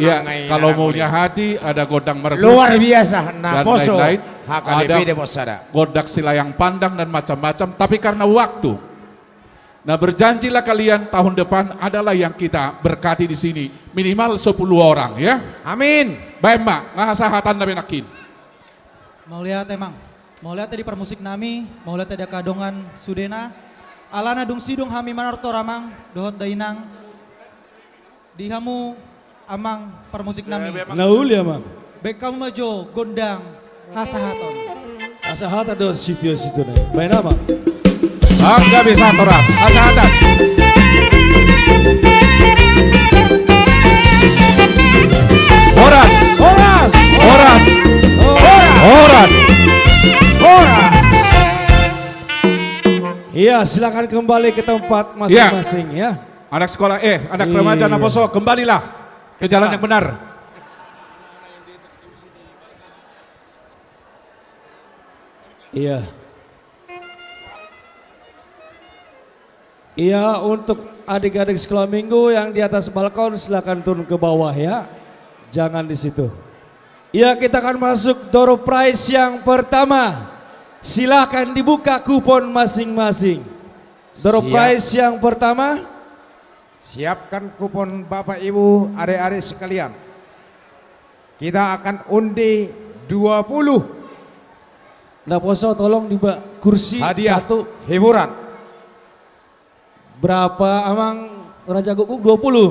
Iya, kalau maunya hati, ada gondang merpus. Luar biasa, dan lain-lain. Ada gondang silayang pandang dan macam-macam, tapi karena waktu. Nah, berjanjilah kalian tahun depan adalah yang kita berkati di sini. Minimal sepuluh orang, ya. Amin. Baen ma, nga hasahatan na be nangkin. Mauliate, Amang. Mauliate di parmusik nami, mauliate di angka dongan sudena. Alana dung sidung hami manortor, Amang, dohot dainang. Di hamu, Amang, parmusik nami. Na uli, Amang. Baen hamu ma jo gondang hasahaton. Hasahatan do sitio-sitio na i. Baen, Amang. Angka bisa toras. Hasahatan. Horas. Horas. Horas. Horas. Horas. Horas. Iya, silakan kembali ke tempat masing-masing, ya. Anak sekolah, eh, anak remaja, iya, naposo, kembalilah ke jalan yang benar. Iya. Iya, untuk adik-adik sekolah minggu yang di atas balkon, silakan turun ke bawah, ya. Jangan di situ. Iya, kita akan masuk door prize yang pertama. Silakan dibuka kupon masing-masing. Door prize yang pertama. Siapkan kupon, Bapak, Ibu, adik-adik sekalian. Kita akan undi dua puluh. Naposo, tolong diba kursi satu. Hadiah hiburan. Berapa, Amang Raja Gukguk? Dua puluh?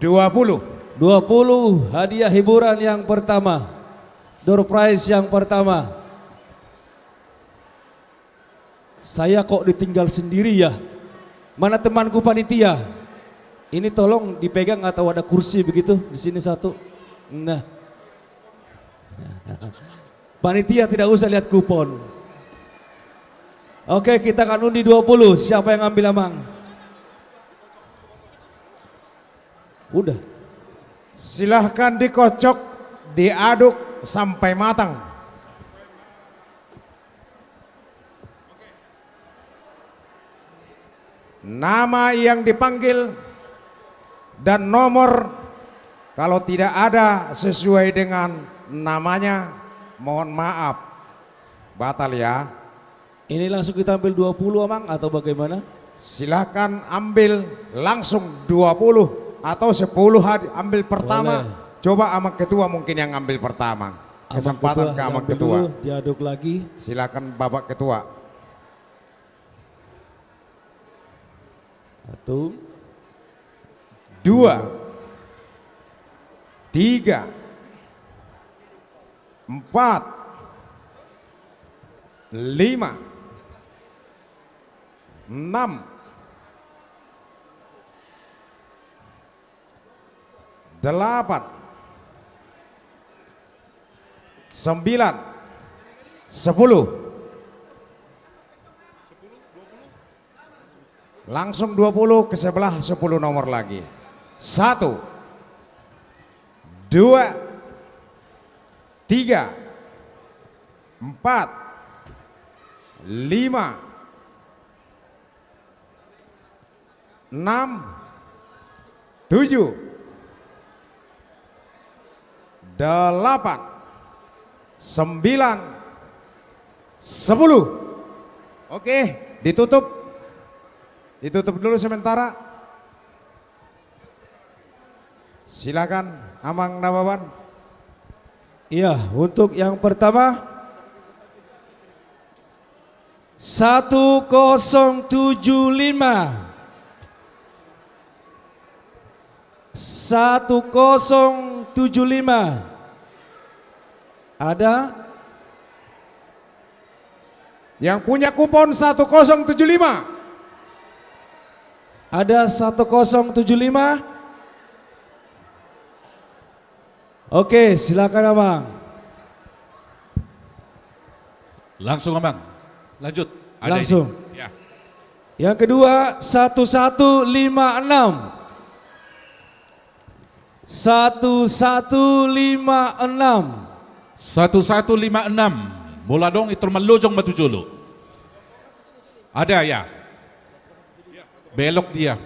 Dua puluh. Dua puluh hadiah hiburan yang pertama. Door prize yang pertama. Saya kok ditinggal sendiri, ya? Mana temanku panitia? Ini tolong dipegang atau ada kursi begitu di sini satu. Nah. Panitia tidak usah lihat kupon. Oke, kita akan undi dua puluh. Siapa yang ambil, Amang? Udah. Silahkan dikocok, diaduk sampai matang. Nama yang dipanggil dan nomor, kalau tidak ada sesuai dengan namanya, mohon maaf, batal, ya. Ini langsung kita ambil dua puluh, Amang, atau bagaimana? Silahkan ambil langsung dua puluh atau sepuluh, had-, ambil pertama. Boleh. Coba Amang Ketua mungkin yang ambil pertama. Amang Ketua, kesempatan ke Amang Ketua dulu, diaduk lagi. Silakan, Bapak Ketua. Satu. Dua. Tiga. Empat. Lima. Enam. Delapan. Sembilan. Sepuluh. Langsung dua puluh, ke sebelah sepuluh nomor lagi. Satu. Dua. Tiga. Empat. Lima. Enam, tujuh, delapan, sembilan, sepuluh. Oke, ditutup. Ditutup dulu sementara. Silakan, Amang Nababan. Iya, untuk yang pertama, satu kosong tujuh lima. Satu kosong tujuh lima. Ada? Yang punya kupon satu kosong tujuh lima. Ada satu kosong tujuh lima? Oke, silakan, Amang. Langsung, Amang. Lanjut. Ada ini. Langsung. Ya. Yang kedua, satu satu lima enam. Satu satu lima enam. Satu satu lima enam. Molo adong, intor mallojong ma tu jolo. Ada, ya. Belok dia.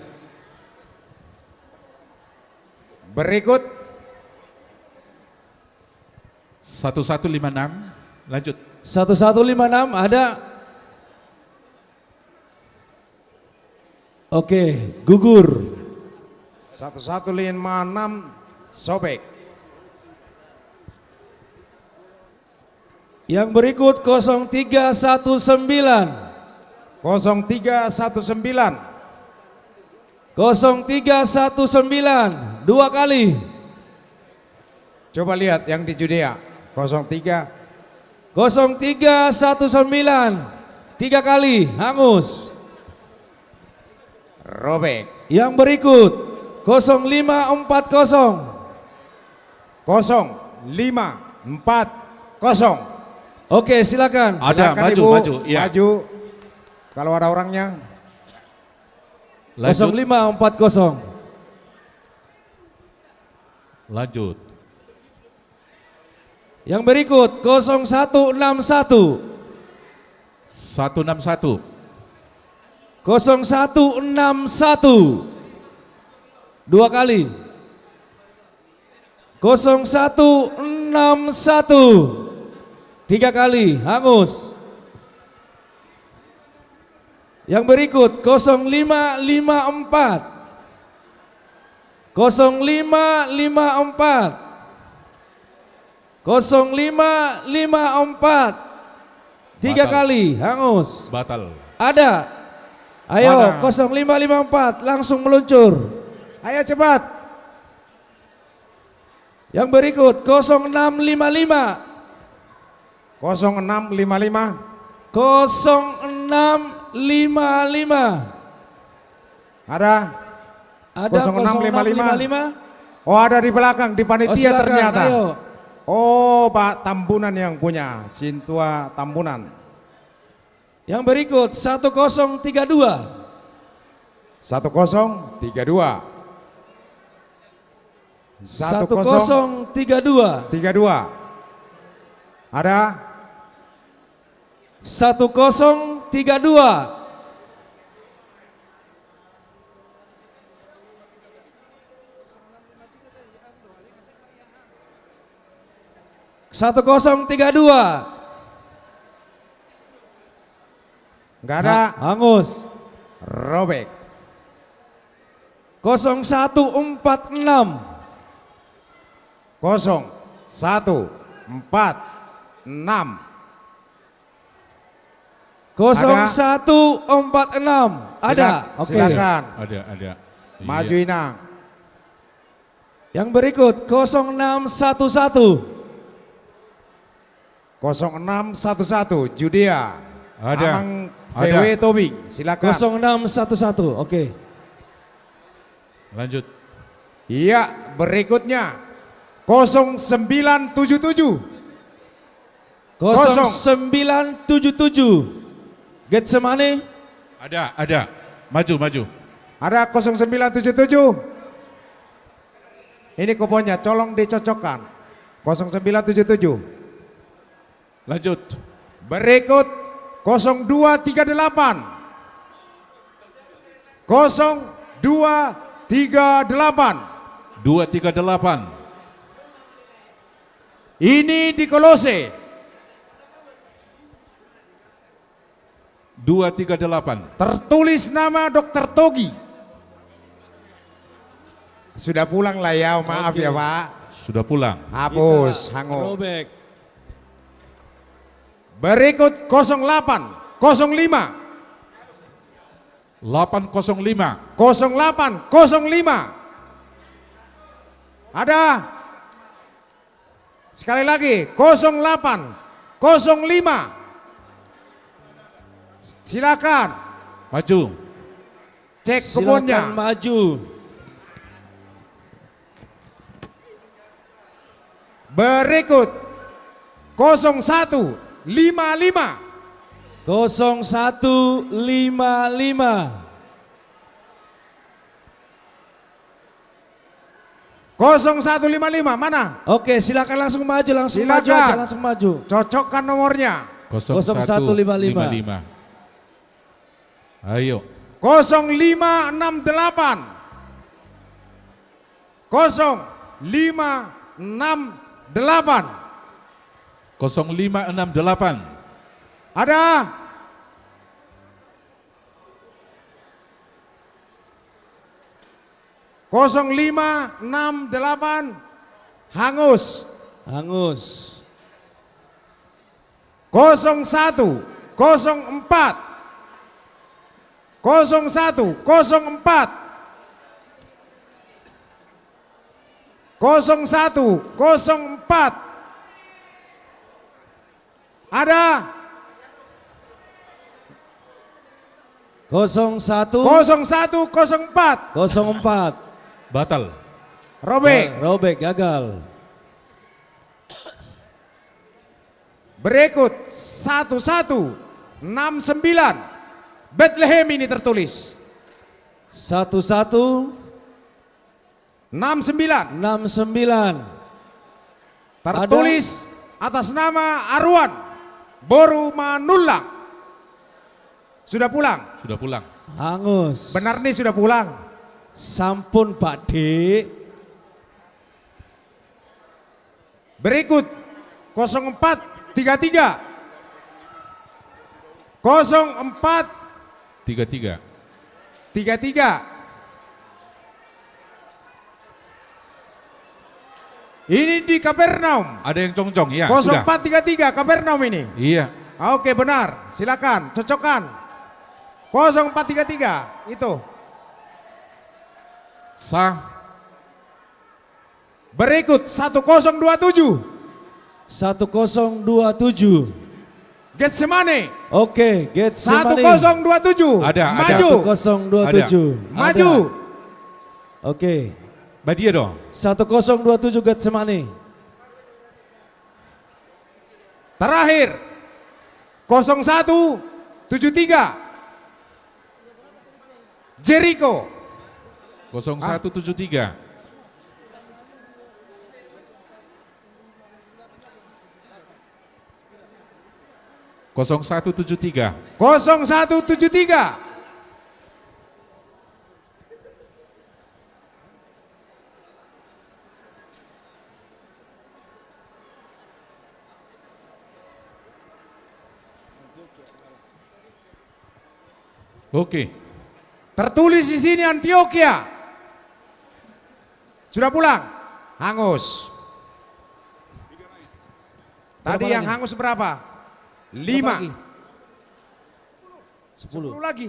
Berikut. Satu satu lima enam, lanjut. Satu satu lima enam, ada. Oke, gugur. Satu satu lima enam, sobek. Yang berikut, kosong tiga satu sembilan. Kosong tiga satu sembilan. Kosong tiga satu sembilan, dua kali. Coba lihat yang di Judea, kosong tiga. Kosong tiga satu sembilan, tiga kali, hangus. Robek. Yang berikut, kosong lima empat kosong. Kosong lima empat kosong. Oke, silakan. Ada, silakan, maju, Ibu, maju, iya. Maju. Kalau ada orangnya. Lanjut. Kosong lima empat kosong. Lanjut. Yang berikut, kosong satu enam satu. Satu enam satu. Kosong satu enam satu. Dua kali. Kosong satu enam satu. Tiga kali, hangus. Yang berikut, kosong lima lima empat. Kosong lima lima empat. Kosong lima lima empat. Tiga kali, hangus. Batal. Ada. Ayo, mana? Kosong lima lima empat, langsung meluncur. Ayo, cepat. Yang berikut, kosong enam lima lima. Kosong enam lima lima. Kosong enam lima lima. Ada? Ada kosong enam lima lima. Kosong enam lima lima. Oh, ada di belakang, di panitia ternyata. Oh, silakan, ayo. Oh, Pak Tambunan yang punya, Sintua Tambunan. Yang berikut, satu kosong tiga dua. Satu kosong tiga dua. Satu kosong tiga dua. Tiga dua. Ada? Satu kosong tiga dua. Satu kosong tiga dua. Nggak ada. Ha-, hangus. Robek. Kosong satu empat enam. Kosong satu empat enam. Kosong satu empat enam. Ada? Ada. Sila-, oke. Silakan. Ada, ada. Maju, iya. Inang. Yang berikut, kosong enam satu satu. Kosong enam satu satu, Judea. Ada. Amang V W Tobing, silakan. Kosong enam satu satu, oke. Lanjut. Iya, berikutnya, kosong sembilan tujuh tujuh. Kosong sembilan tujuh tujuh. Getsemani. Ada, ada. Maju, maju. Ada kosong sembilan tujuh tujuh. Ini kuponnya, tolong dicocokkan. Kosong sembilan tujuh tujuh. Lanjut. Berikut, kosong dua tiga delapan. Kosong dua tiga delapan. Dua tiga delapan. Ini di Kolose. Dua tiga delapan. Tertulis nama Dokter Togi. Sudah pulang lah ya, maaf ya, Pak. Sudah pulang. Hapus, hangu. Robek. Berikut kosong delapan, kosong lima. Delapan kosong lima. Kosong delapan, kosong lima. Ada? Sekali lagi, kosong delapan, kosong lima. Silakan. Maju. Cek kuponnya. Silakan maju. Berikut, kosong satu lima lima. Kosong satu lima lima. Kosong satu lima lima, mana? Oke, silakan langsung maju, langsung maju aja, langsung maju. Silakan. Cocokkan nomornya. Kosong satu lima lima. Kosong satu lima lima. Ayo. Kosong lima enam delapan. Kosong lima enam delapan. Kosong lima enam delapan. Ada. Kosong lima enam delapan, hangus. Hangus. Kosong satu kosong empat. Kosong satu kosong empat. Kosong satu kosong empat. Ada. Kosong satu. Kosong satu kosong empat. Kosong empat. Batal. Robek. Ga-, robek, gagal. Berikut satu satu enam sembilan. Betlehem ini tertulis. Satu satu. Enam sembilan. Enam sembilan. Tertulis atas nama Aruan, boru Manullang. Sudah pulang? Sudah pulang. Hangus. Benar nih sudah pulang. Sampun, Pak Dik. Berikut, kosong empat tiga tiga. Kosong empat tiga tiga. Tiga tiga. Ini di Kapernaum. Ada yang jongjong, ya, sudah. Kosong empat tiga tiga, Kapernaum ini. Iya. Oke, benar. Silakan, cocokkan. Kosong empat tiga tiga, itu. Sah. Berikut, satu kosong dua tujuh. Satu kosong dua tujuh. Getsemane. Oke, Getsemane. Satu kosong dua tujuh. Ada, ada. Maju. Satu kosong dua tujuh. Ada. Maju. Ada. Oke. Badia dong. Satu kosong dua tujuh, Getsemane. Terakhir, kosong satu tujuh tiga. Jeriko. Kosong satu tujuh tiga. Kosong satu tujuh tiga. Kosong satu tujuh tiga. Oke. Tertulis di sini Antioquia. Sudah pulang? Hangus. Tadi yang hangus berapa? Lima. Sepuluh. Sepuluh lagi.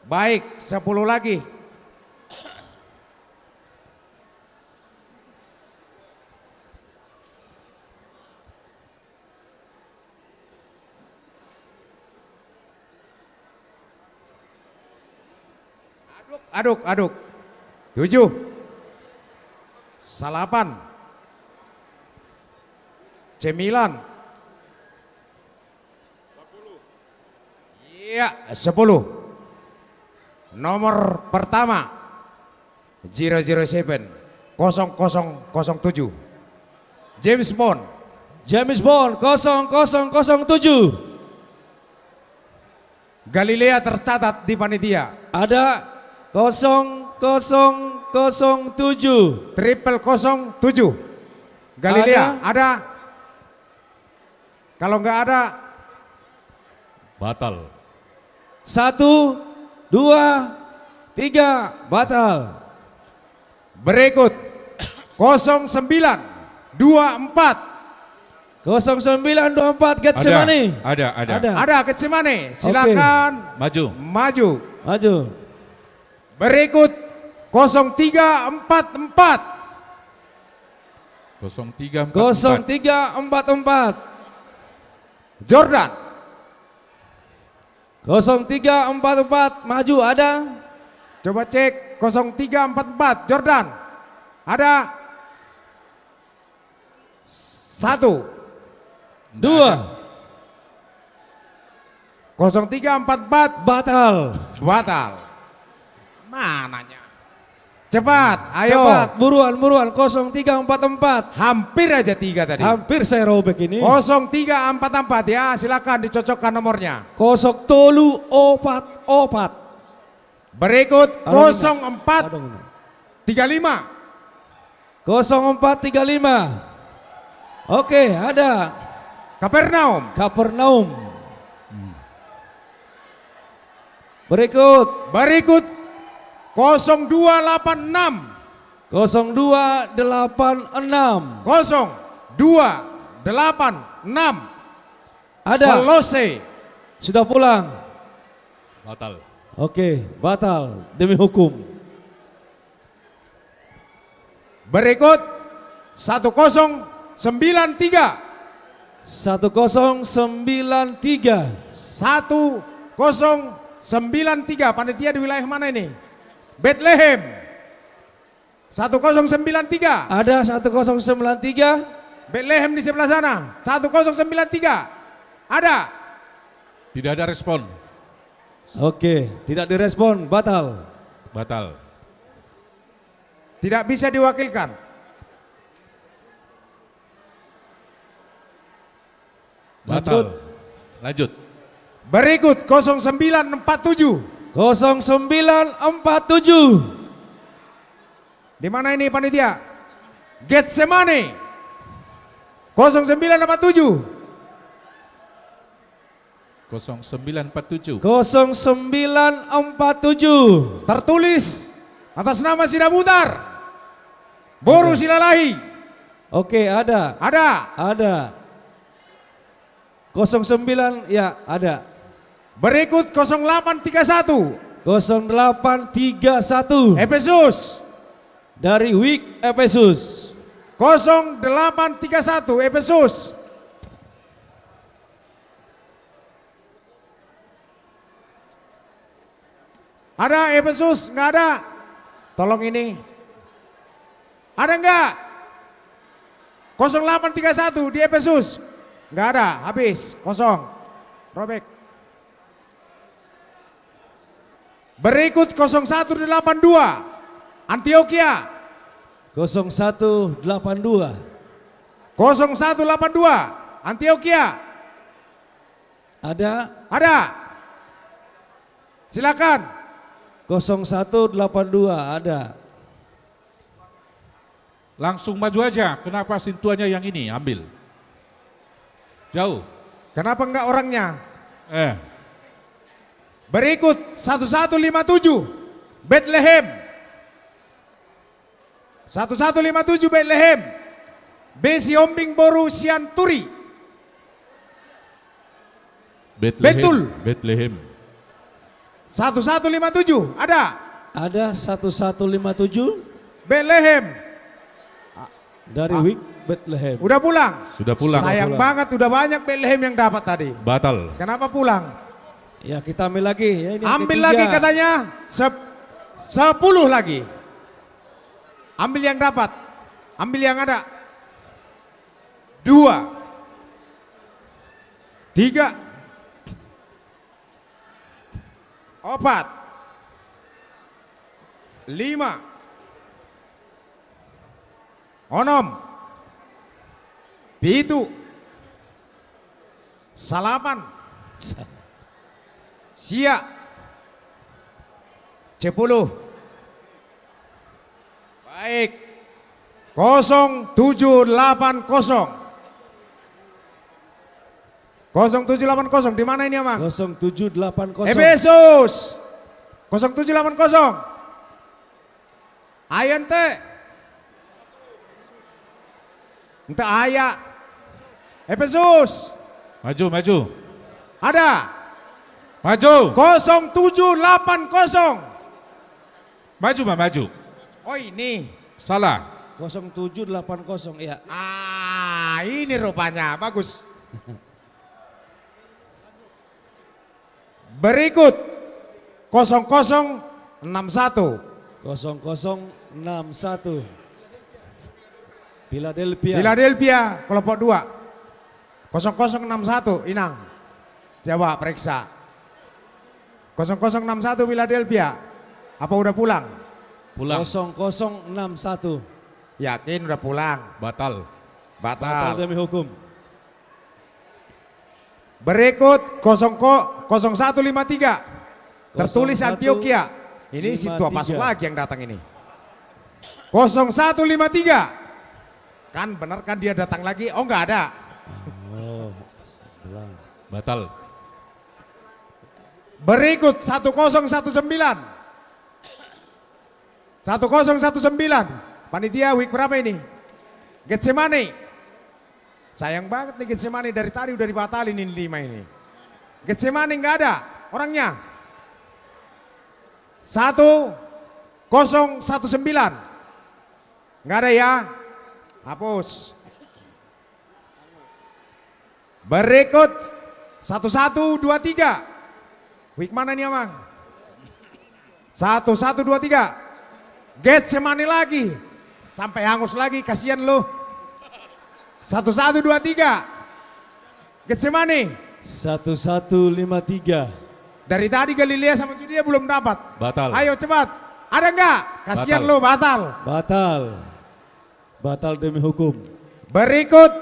Baik, sepuluh lagi. Aduk, aduk, aduk. Tujuh. Salapan. Cemilan. Iya, sepuluh. Nomor pertama, zero zero seven, kosong kosong kosong tujuh. James Bond. James Bond, kosong kosong kosong tujuh. Galilea tercatat di panitia. Ada kosong kosong kosong tujuh. Triple kosong tujuh. Galilea, ada? Ada? Kalau nggak ada, batal. Satu, dua, tiga, batal. Berikut, kosong sembilan dua empat. Kosong sembilan dua empat, Getsemane. Ada, ada, ada. Ada. Ada, Getsemane. Oke. Silakan. Maju. Maju. Maju. Berikut, kosong tiga empat empat. Kosong tiga empat empat. Kosong tiga empat empat. Jordan. Kosong tiga empat empat, maju, ada? Coba cek, kosong tiga empat empat, Jordan. Ada? Satu. Dua. Kosong tiga empat empat. Batal. Batal. Mananya? Cepat, ayo. Cepat, buruan, buruan. Kosong tiga empat empat. Hampir aja tiga tadi. Hampir saya robek ini. Kosong tiga empat empat, ya, silakan dicocokkan nomornya. Kosong tolu opat opat. Berikut, kosong empat tiga lima. Kosong empat tiga lima. Oke, ada. Kapernaum. Kapernaum. Berikut. Berikut kosong dua delapan enam. Kosong dua delapan enam. Kosong dua delapan enam. Ada. Kolose. Sudah pulang. Batal. Oke, batal demi hukum. Berikut satu kosong sembilan tiga. Satu kosong sembilan tiga. Satu kosong sembilan tiga. Panitia di wilayah mana ini? Betlehem. Satu kosong sembilan tiga. Ada satu kosong sembilan tiga. Betlehem di sebelah sana. Satu kosong sembilan tiga. Ada. Tidak ada respon. Oke, tidak direspon, batal. Batal. Tidak bisa diwakilkan. Batal. Lanjut. Lanjut. Berikut kosong sembilan empat tujuh. Kosong sembilan empat tujuh. Di mana ini, panitia? Getsemane. Kosong sembilan empat tujuh. Kosong sembilan empat tujuh. Kosong sembilan empat tujuh. Tertulis atas nama Sidabutar. Boru Silalahi. Oke, ada. Ada. Ada. Kosong sembilan, ya, ada. Berikut kosong delapan tiga satu. Kosong delapan tiga satu. Efesus. Dari Wik Efesus. Kosong delapan tiga satu, Efesus. Ada Efesus? Nggak ada. Tolong ini. Ada nggak? Kosong delapan tiga satu di Efesus. Nggak ada, habis, kosong. Robek. Berikut kosong satu delapan dua, Antioquia. Kosong satu delapan dua. Kosong satu delapan dua, Antioquia. Ada? Ada. Silakan. Kosong satu delapan dua, ada. Langsung maju aja, kenapa sintuannya yang ini? Ambil. Jauh. Kenapa enggak orangnya? Eh. Berikut satu satu lima tujuh, Betlehem. Satu satu lima tujuh, Betlehem. B. Sihombing boru Sianturi. Betlehem. Betul. Betlehem. Satu satu lima tujuh, ada? Ada satu satu lima tujuh. Betlehem. Dari Ah. Wik Betlehem. Udah pulang? Sudah pulang. Sayang Sudah pulang. banget, udah banyak Betlehem yang dapat tadi. Batal. Kenapa pulang? Ya, kita ambil lagi, ya, ini yang Ambil ketiga. lagi katanya, sep-, sepuluh lagi. Ambil yang dapat. Ambil yang ada. Dua. Tiga. Opat. Lima. Onom. Pitu. Salapan. Sia. Sepuluh. Baik. Kosong tujuh delapan kosong. Kosong tujuh delapan kosong, di mana ini, Amang? Kosong tujuh delapan kosong. Efesus. Kosong tujuh delapan kosong. Ayo, ente. Ente aya. Efesus. Maju, maju. Ada. Maju. Kosong tujuh delapan kosong. Maju, Ma, maju. Oh, ini. Salah. Kosong tujuh delapan kosong, iya. Ah, ini rupanya. Bagus. Berikut, kosong kosong enam satu. Kosong kosong enam satu. Philadelphia. Philadelphia, kelompok dua. Kosong kosong enam satu, Inang. Coba periksa. Kosong kosong enam satu Philadelphia. Apa udah pulang? Pulang. Kosong kosong enam satu. Yakin udah pulang? Batal. Batal. Batal demi hukum. Berikut kosong ko-, kosong satu lima tiga. Tertulis Antioquia. Ini si tua pasuk lagi yang datang ini. Kosong satu lima tiga. Kan benar kan dia datang lagi? Oh, nggak ada. Oh, sebelah. Batal. Berikut satu kosong satu sembilan. Satu kosong satu sembilan. Panitia, week berapa ini? Getsemani. Sayang banget nih Getsemani, dari tadi udah dibatalin ini lima ini. Getsemani nggak ada orangnya. Satu kosong satu sembilan. Nggak ada ya? Hapus. Berikut satu satu dua tiga. Week mana nih, Amang? Satu satu dua tiga. Getsemani lagi. Sampai hangus lagi, kasihan lo. Satu satu dua tiga. Getsemani. Satu satu lima tiga. Dari tadi Galilea sama Judea belum dapat. Batal. Ayo cepat. Ada nggak? Kasihan lo, batal. Batal. Batal demi hukum. Berikut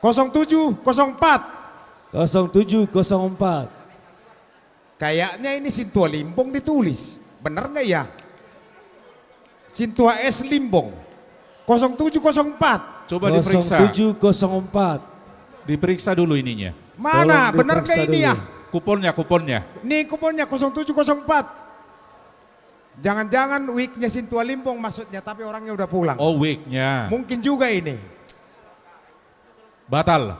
kosong tujuh kosong empat. Kosong tujuh kosong empat. Kayaknya ini Sintua Limbong ditulis. Bener nggak ya? Sintua S Limbong. Kosong tujuh kosong empat. Coba diperiksa. Kosong tujuh kosong empat. Diperiksa dulu ininya. Mana? Tolong diperiksa dulu. Bener nggak ini ya? Kuponnya, kuponnya. Nih kuponnya kosong tujuh kosong empat. Jangan-jangan weeknya Sintua Limbong maksudnya, tapi orangnya udah pulang. Oh, weeknya. Mungkin juga ini. Batal.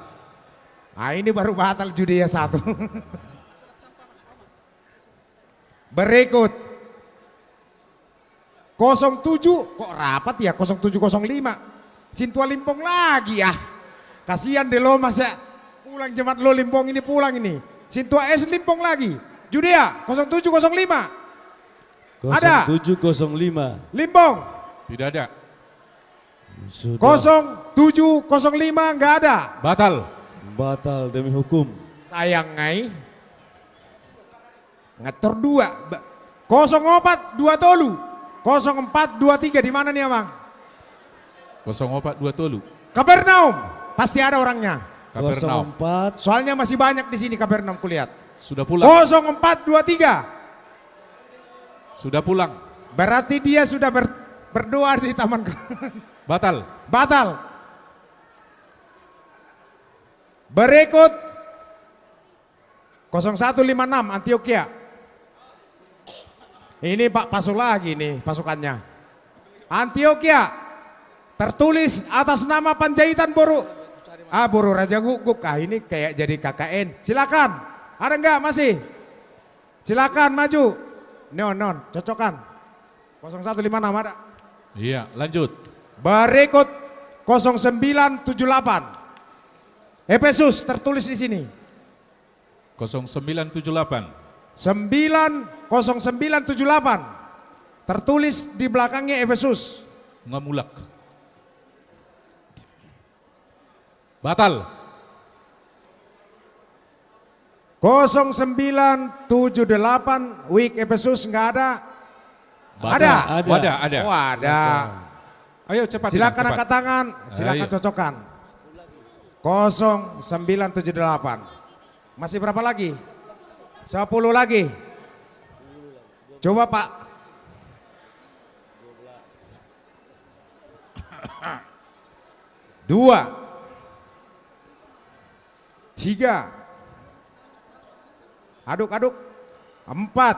Ah, ini baru batal Judea satu. Berikut. Kosong tujuh, kok rapat ya? Kosong tujuh kosong lima. Sintua Limbong lagi ya. Kasihan deh lo, masa pulang jemaat lo Limbong ini, pulang ini. Sintua S Limbong lagi. Judea, kosong tujuh kosong lima. Ada? Kosong tujuh kosong lima. Limbong. Tidak ada. Sudah. Kosong tujuh kosong lima nggak ada. Batal. Batal demi hukum. Sayang ngai. Ngator dua. Ba-, kosong opat dua tolu. Kosong empat dua tiga, di mana nih, Amang? Kosong opat dua tolu. Kapernaum. Pasti ada orangnya. Kapernaum. Kosong empat. Soalnya masih banyak di sini Kapernaum kulihat. Sudah pulang. Kosong empat dua tiga. Sudah pulang. Berarti dia sudah ber-, berdoa di taman. Batal. Batal. Berikut kosong satu lima enam, Antiokia. Ini Pak, pasu lagi nih pasukannya. Antiokia. Tertulis atas nama Panjaitan boru. Ah, boru Raja Gukguk. Ah, ini kayak jadi K K N. Silakan. Ada nggak masih? Silakan maju. Non, non, cocokan. Kosong satu lima enam ada? Iya, lanjut. Berikut kosong sembilan tujuh delapan. Efesus tertulis di sini. Kosong sembilan tujuh delapan. Sembilan, kosong sembilan tujuh delapan. Tertulis di belakangnya Efesus. Ngamulak. Batal. Kosong sembilan tujuh delapan, week Efesus nggak ada. Batal. Ada? Ada. Ada, ada. Oh, ada. Batal. Ayo, cepat, silakan, cepat angkat tangan, silakan, ayo, cocokkan. Kosong sembilan tujuh delapan. Masih berapa lagi? Sepuluh lagi. Coba, Pak. Dua. Tiga. Aduk, aduk. Empat.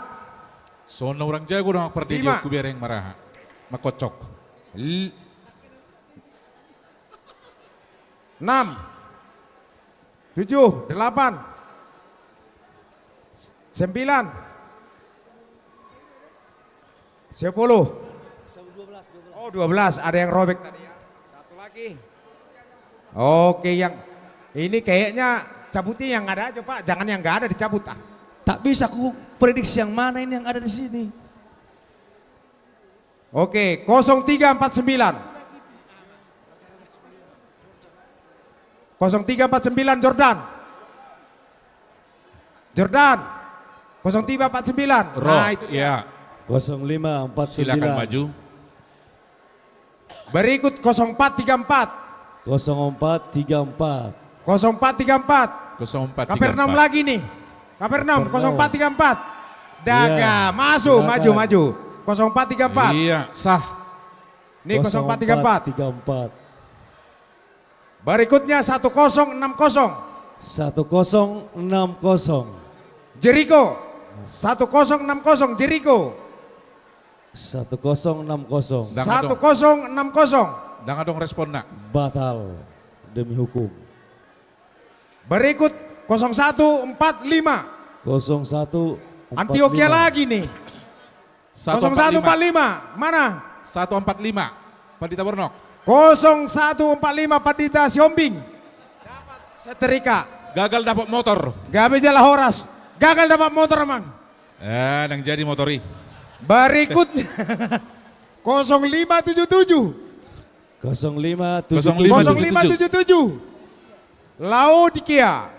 Songon na hurang jago do, Amang Pardede. Lima. Hubereng maraha. Makocok. L-, enam. Tujuh, delapan. Sembilan. Sepuluh. Oh, dua belas. Ada yang robek tadi ya. Satu lagi. Oke, yang ini kayaknya cabutnya yang ada aja, Pak. Jangan yang nggak ada dicabut, ah. Tak bisa ku prediksi yang mana ini yang ada di sini. Oke, kosong tiga empat sembilan. Kosong tiga empat sembilan, Jordan. Jordan. Kosong tiga empat sembilan. Roh, nah, itu dia. Iya. Kosong lima empat sembilan. Silakan maju. Berikut kosong empat tiga empat. Kosong empat tiga empat. Kosong empat tiga empat. Kosong empat tiga empat. Kapernaum lagi nih. Kapernaum, Kapernaum. Kosong empat tiga empat. Daga, iya, masuk, silakan. Maju, maju. Kosong empat tiga empat. Iya, sah. Ini kosong empat tiga empat. Kosong empat tiga empat. Berikutnya satu kosong enam kosong. Satu kosong enam kosong. Jeriko. Satu kosong enam kosong, Jeriko. Satu kosong enam kosong. Ndang adong. Satu kosong enam kosong. Ndang adong responna. Batal demi hukum. Berikut kosong satu empat lima. Kosong satu empat lima. Antioquia lagi nih. Satu empat lima. Kosong satu empat lima. Mana? Satu empat lima. Pandita Bornok. Kosong satu empat lima, Pandita Sihombing. Dapat setrika. Gagal dapat motor. Gabe jala horas. Gagal dapat motor, Amang. Eh, ndang jadi motor i. Berikutnya. Kosong lima tujuh tujuh. Kosong lima tujuh tujuh. Kosong lima tujuh tujuh. Laodicea.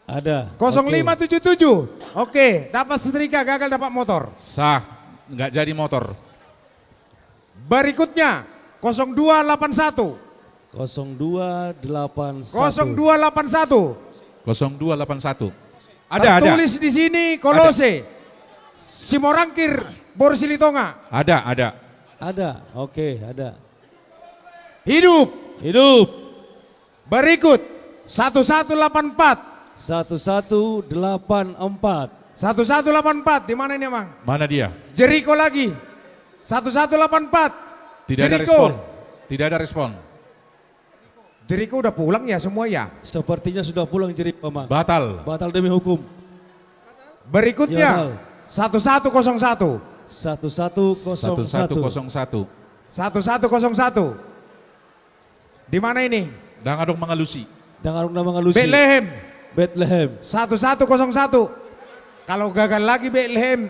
Ada. Kosong lima tujuh tujuh. Oke. Oke, dapat setrika, gagal dapat motor. Sah, nggak jadi motor. Berikutnya, kosong dua delapan satu. Kosong dua delapan satu. Kosong dua delapan satu. Kosong dua delapan satu. Ada, ada. Tertulis di sini, Kolose. Ada. Simorangkir, Boru Silitonga. Ada, ada. Ada, oke, ada. Hidup. Hidup. Berikut, satu satu delapan empat. Satu satu delapan empat. Satu satu delapan empat, di mana ini, Amang? Mana dia? Jeriko lagi. Satu satu delapan empat. Tidak ada respon. Jeriko. Tidak ada respon. Jeriko udah pulang ya semua ya? Sepertinya sudah pulang Jeriko, Amang. Batal. Batal demi hukum. Berikutnya, satu satu kosong satu. Satu satu kosong satu. Satu satu kosong satu. Satu satu kosong satu. Di mana ini? Ndang adong mangalusi. Ndang adong na mangalusi. Betlehem. Betlehem. Satu satu kosong satu. Kalau gagal lagi Betlehem,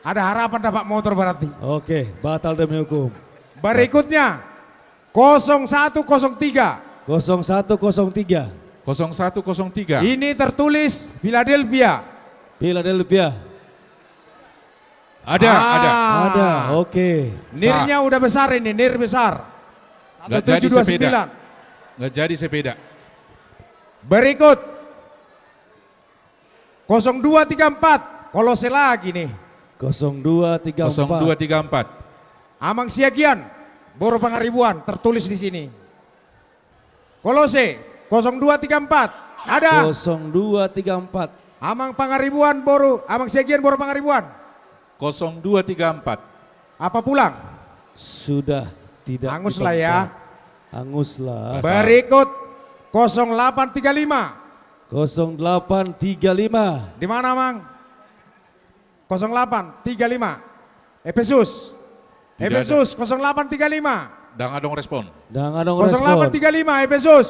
ada harapan dapat motor berarti. Oke, batal demi hukum. Berikutnya, kosong satu kosong tiga. Kosong satu kosong tiga. Kosong satu kosong tiga. Ini tertulis Philadelphia. Philadelphia. Ada, ada. Ah. Ada, oke. Nirnya udah besar ini, nir besar. Nggak jadi sepeda. Satu tujuh dua sembilan. Nggak jadi sepeda. Berikut. Kosong dua tiga empat. Kolose lagi nih. Kosong dua tiga empat. Kosong dua tiga empat. Amang Siagian, Boru Pangaribuan, tertulis di sini. Kolose, kosong dua tiga empat. Ada. Kosong dua tiga empat. Amang Pangaribuan, Boru, Amang Siagian, Boru Pangaribuan. Kosong dua tiga empat. Apa pulang? Sudah tidak ditempat. Angus lah ya. Angus lah. Berikut, kosong delapan tiga lima. Kosong delapan tiga lima. Di mana, Amang? Kosong delapan tiga lima. Efesus. Tidak ada. Efesus kosong delapan tiga lima. Ndang adong respon. Ndang adong respon. Kosong delapan tiga lima, Efesus.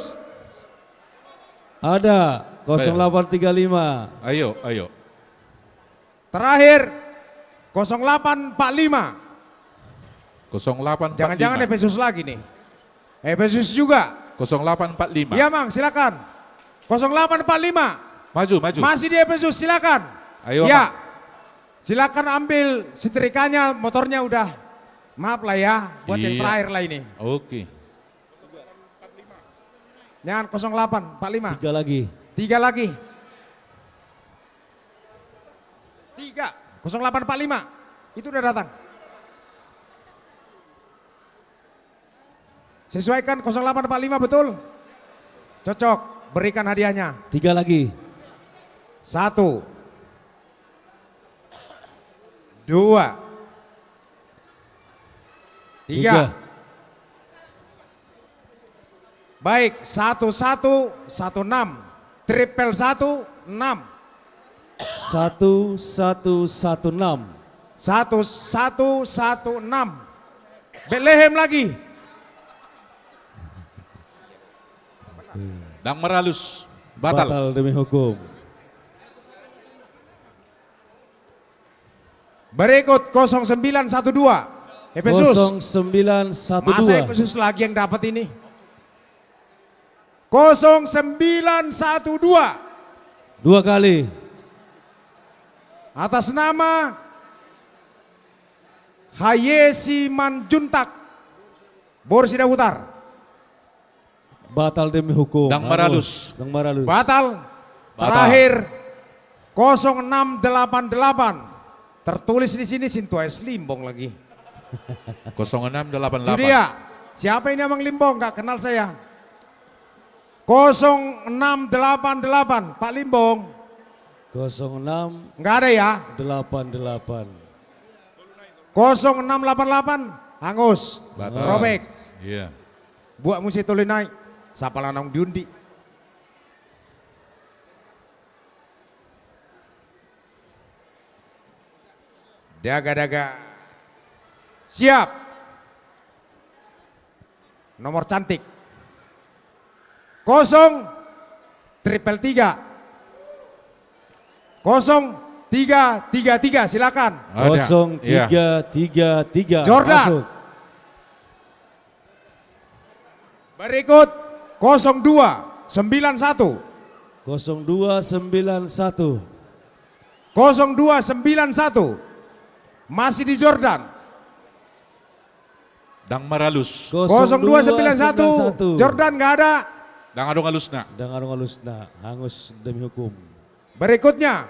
Ada, kosong delapan tiga lima. Ayo, ayo. Terakhir, kosong delapan empat lima. Kosong delapan empat lima. Jangan-jangan Efesus lagi nih. Efesus juga. Kosong delapan empat lima. Iya, Mang, silakan. Kosong delapan empat lima. Maju, maju. Masih di Efesus, silakan. Ayo, Mang. Silakan ambil setrikanya, motornya udah. Maaf lah ya, buat yang terakhir lah ini. Iya. Oke. Jangan, kosong delapan empat lima. Tiga lagi. Tiga lagi. Tiga. Kosong delapan empat lima. Itu udah datang. Sesuaikan, kosong delapan empat lima, betul? Cocok. Berikan hadiahnya. Tiga lagi. Satu. Dua. Tiga. Tiga. Baik, satu satu satu enam. Triple satu enam. Satu satu satu enam. Satu satu satu enam. Betlehem lagi. Ndang maralus. Batal. Batal demi hukum. Berikut kosong sembilan satu dua. Efesus. Kosong sembilan satu dua. Masa Efesus lagi yang dapat ini? Kosong sembilan satu dua. Dua kali. Atas nama Haye Simanjuntak, Boru Sidabutar. Batal demi hukum. Ndang maralus. Ndang maralus. Batal. Batal. Terakhir, kosong enam delapan delapan. Tertulis di sini Sintua S Limbong lagi. Kosong enam delapan delapan. Judi ya. Siapa ini Amang Limbong? Nggak kenal saya. Kosong enam delapan delapan, Pak Limbong. Kosong enam. Nggak ada ya? Delapan delapan. Kosong enam delapan delapan, hangus. Batal. Robek. Iya. Buat musi tolu nai, sapa lanang diundi. Daga-daga. Siap. Nomor cantik. Kosong triple tiga. Kosong tiga tiga tiga, silakan. Ada. Iya. Kosong tiga tiga tiga. Jordan. Masuk. Berikut kosong dua sembilan satu. Kosong dua sembilan satu. Kosong dua sembilan satu. Masih di Jordan. Dang maralus. Kosong dua sembilan satu. Jordan nggak ada. Dang adong alusna. Dang adong alusna. Hangus demi hukum. Berikutnya,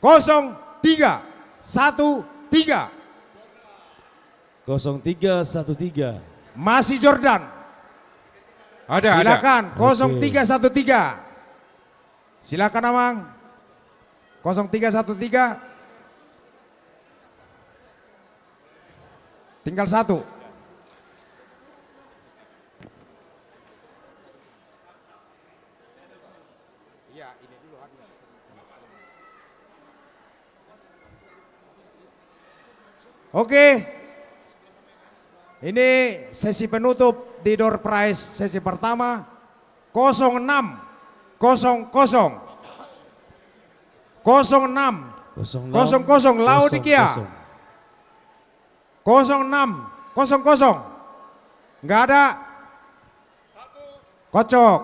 kosong tiga satu tiga. Kosong tiga satu tiga. Masih Jordan. Ada, ada. Silakan, oke. Kosong tiga satu tiga. Silakan, Amang. Kosong tiga satu tiga. Tinggal satu. Iya, ini dulu habis. Oke. Ini sesi penutup di door prize sesi pertama. Kosong enam, kosong kosong. Kosong enam, kosong enam, kosong kosong, Laodicea. Kosong kosong. Kosong enam, kosong kosong. Nggak ada. Kocok.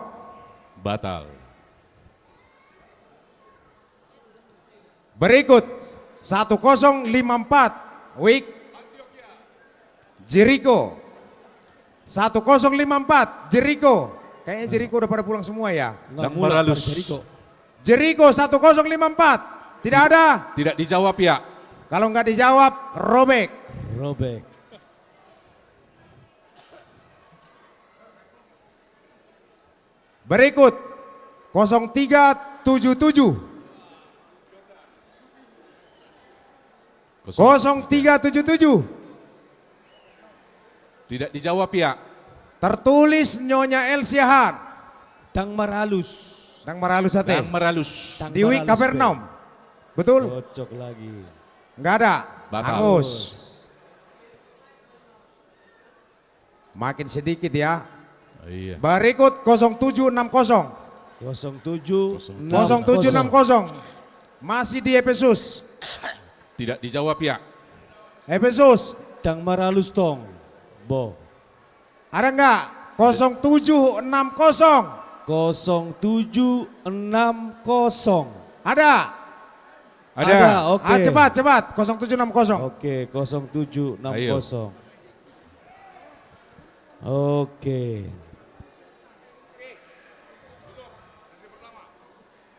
Batal. Berikut, satu kosong lima empat, Wik. Jeriko. Satu kosong lima empat, Jeriko. Kayaknya Jeriko udah pada pulang semua ya. Dang maralus. Jeriko. Jeriko satu kosong lima empat. Tidak ada? Tidak dijawab ya. Kalau nggak dijawab, robek. Robek. Berikut, kosong tiga tujuh tujuh. Kosong tiga tujuh tujuh. Tidak dijawab ya. Tertulis Nyonya Elsiahan. Dang maralus. Dang maralus ate. Dang maralus. Di Wik Kapernaum. Betul? Cocok lagi. Nggak ada. Batal. Hangus. Makin sedikit ya. Iya. Berikut kosong tujuh enam kosong. Kosong tujuh enam kosong. Kosong tujuh enam kosong. Masih di Efesus. Tidak dijawab ya. Efesus. Dang maralus tong. Bo. Ada nggak? Kosong tujuh enam kosong. Kosong tujuh enam kosong. Ada? Ada. Ada, oke. Ah, cepat, cepat. Kosong tujuh enam kosong. Oke, kosong tujuh enam kosong. Ayo. Oke.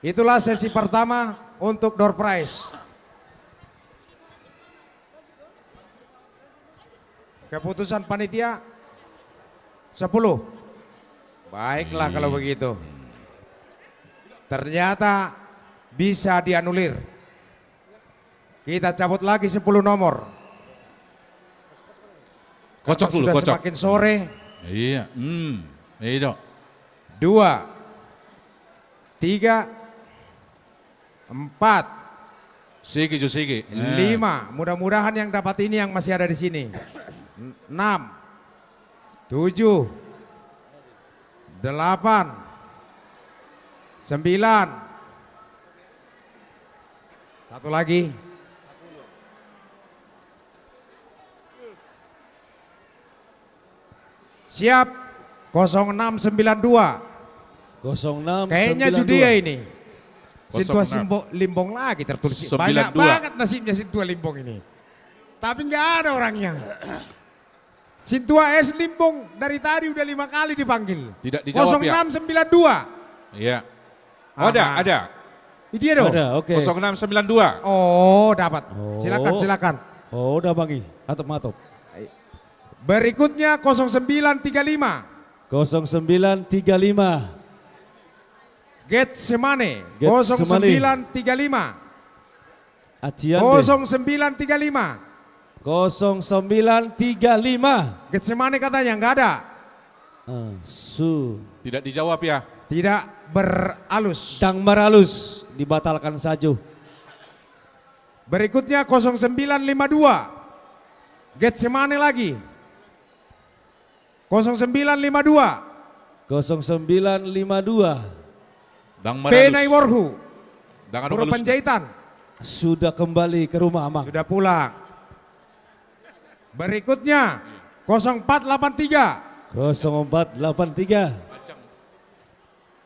Itulah sesi pertama untuk door prize. Keputusan panitia, sepuluh. Baiklah kalau begitu. Ternyata bisa dianulir. Kita cabut lagi sepuluh nomor. Kocok dulu, kocok. Karena sudah semakin sore. Iya, hmm. Iya, dong. Dua. Tiga. Empat. Sigi jo, sigi. Lima. Mudah-mudahan yang dapat ini yang masih ada di sini. Enam. Tujuh. Delapan. Sembilan. Satu lagi. Siap. Kosong enam sembilan dua. Kosong enam sembilan dua. Kayaknya Judia ini. Sintua Limbong lagi tertulis. Banyak banget nasibnya Sintua Limbong ini. Tapi nggak ada orangnya. Sintua S Limbong dari tadi udah lima kali dipanggil. Tidak dijawab ya. Kosong enam sembilan dua. Iya. Oh, ada, ada. Ini dia dong. Ada, oke. Kosong enam sembilan dua. Oh, dapat. Silakan, silakan. Oh, udah, Bang. Atop, atop. Berikutnya kosong sembilan tiga lima. Kosong sembilan tiga lima. Getsemane. Getsemane. Kosong sembilan tiga lima. Atiande. Kosong sembilan tiga lima. Kosong sembilan tiga lima. Getsemane katanya nggak ada. Eh, su. Tidak dijawab ya? Tidak beralus. Dang maralus, dibatalkan sajo. Berikutnya kosong sembilan lima dua. Getsemane lagi. Kosong sembilan lima dua. Kosong sembilan lima dua. Dang maralus. Penai Worhu. Dang adong alusna. Guru Panjaitan. Sudah kembali ke rumah, Amang. Sudah pulang. Berikutnya, kosong empat delapan tiga. Kosong empat delapan tiga.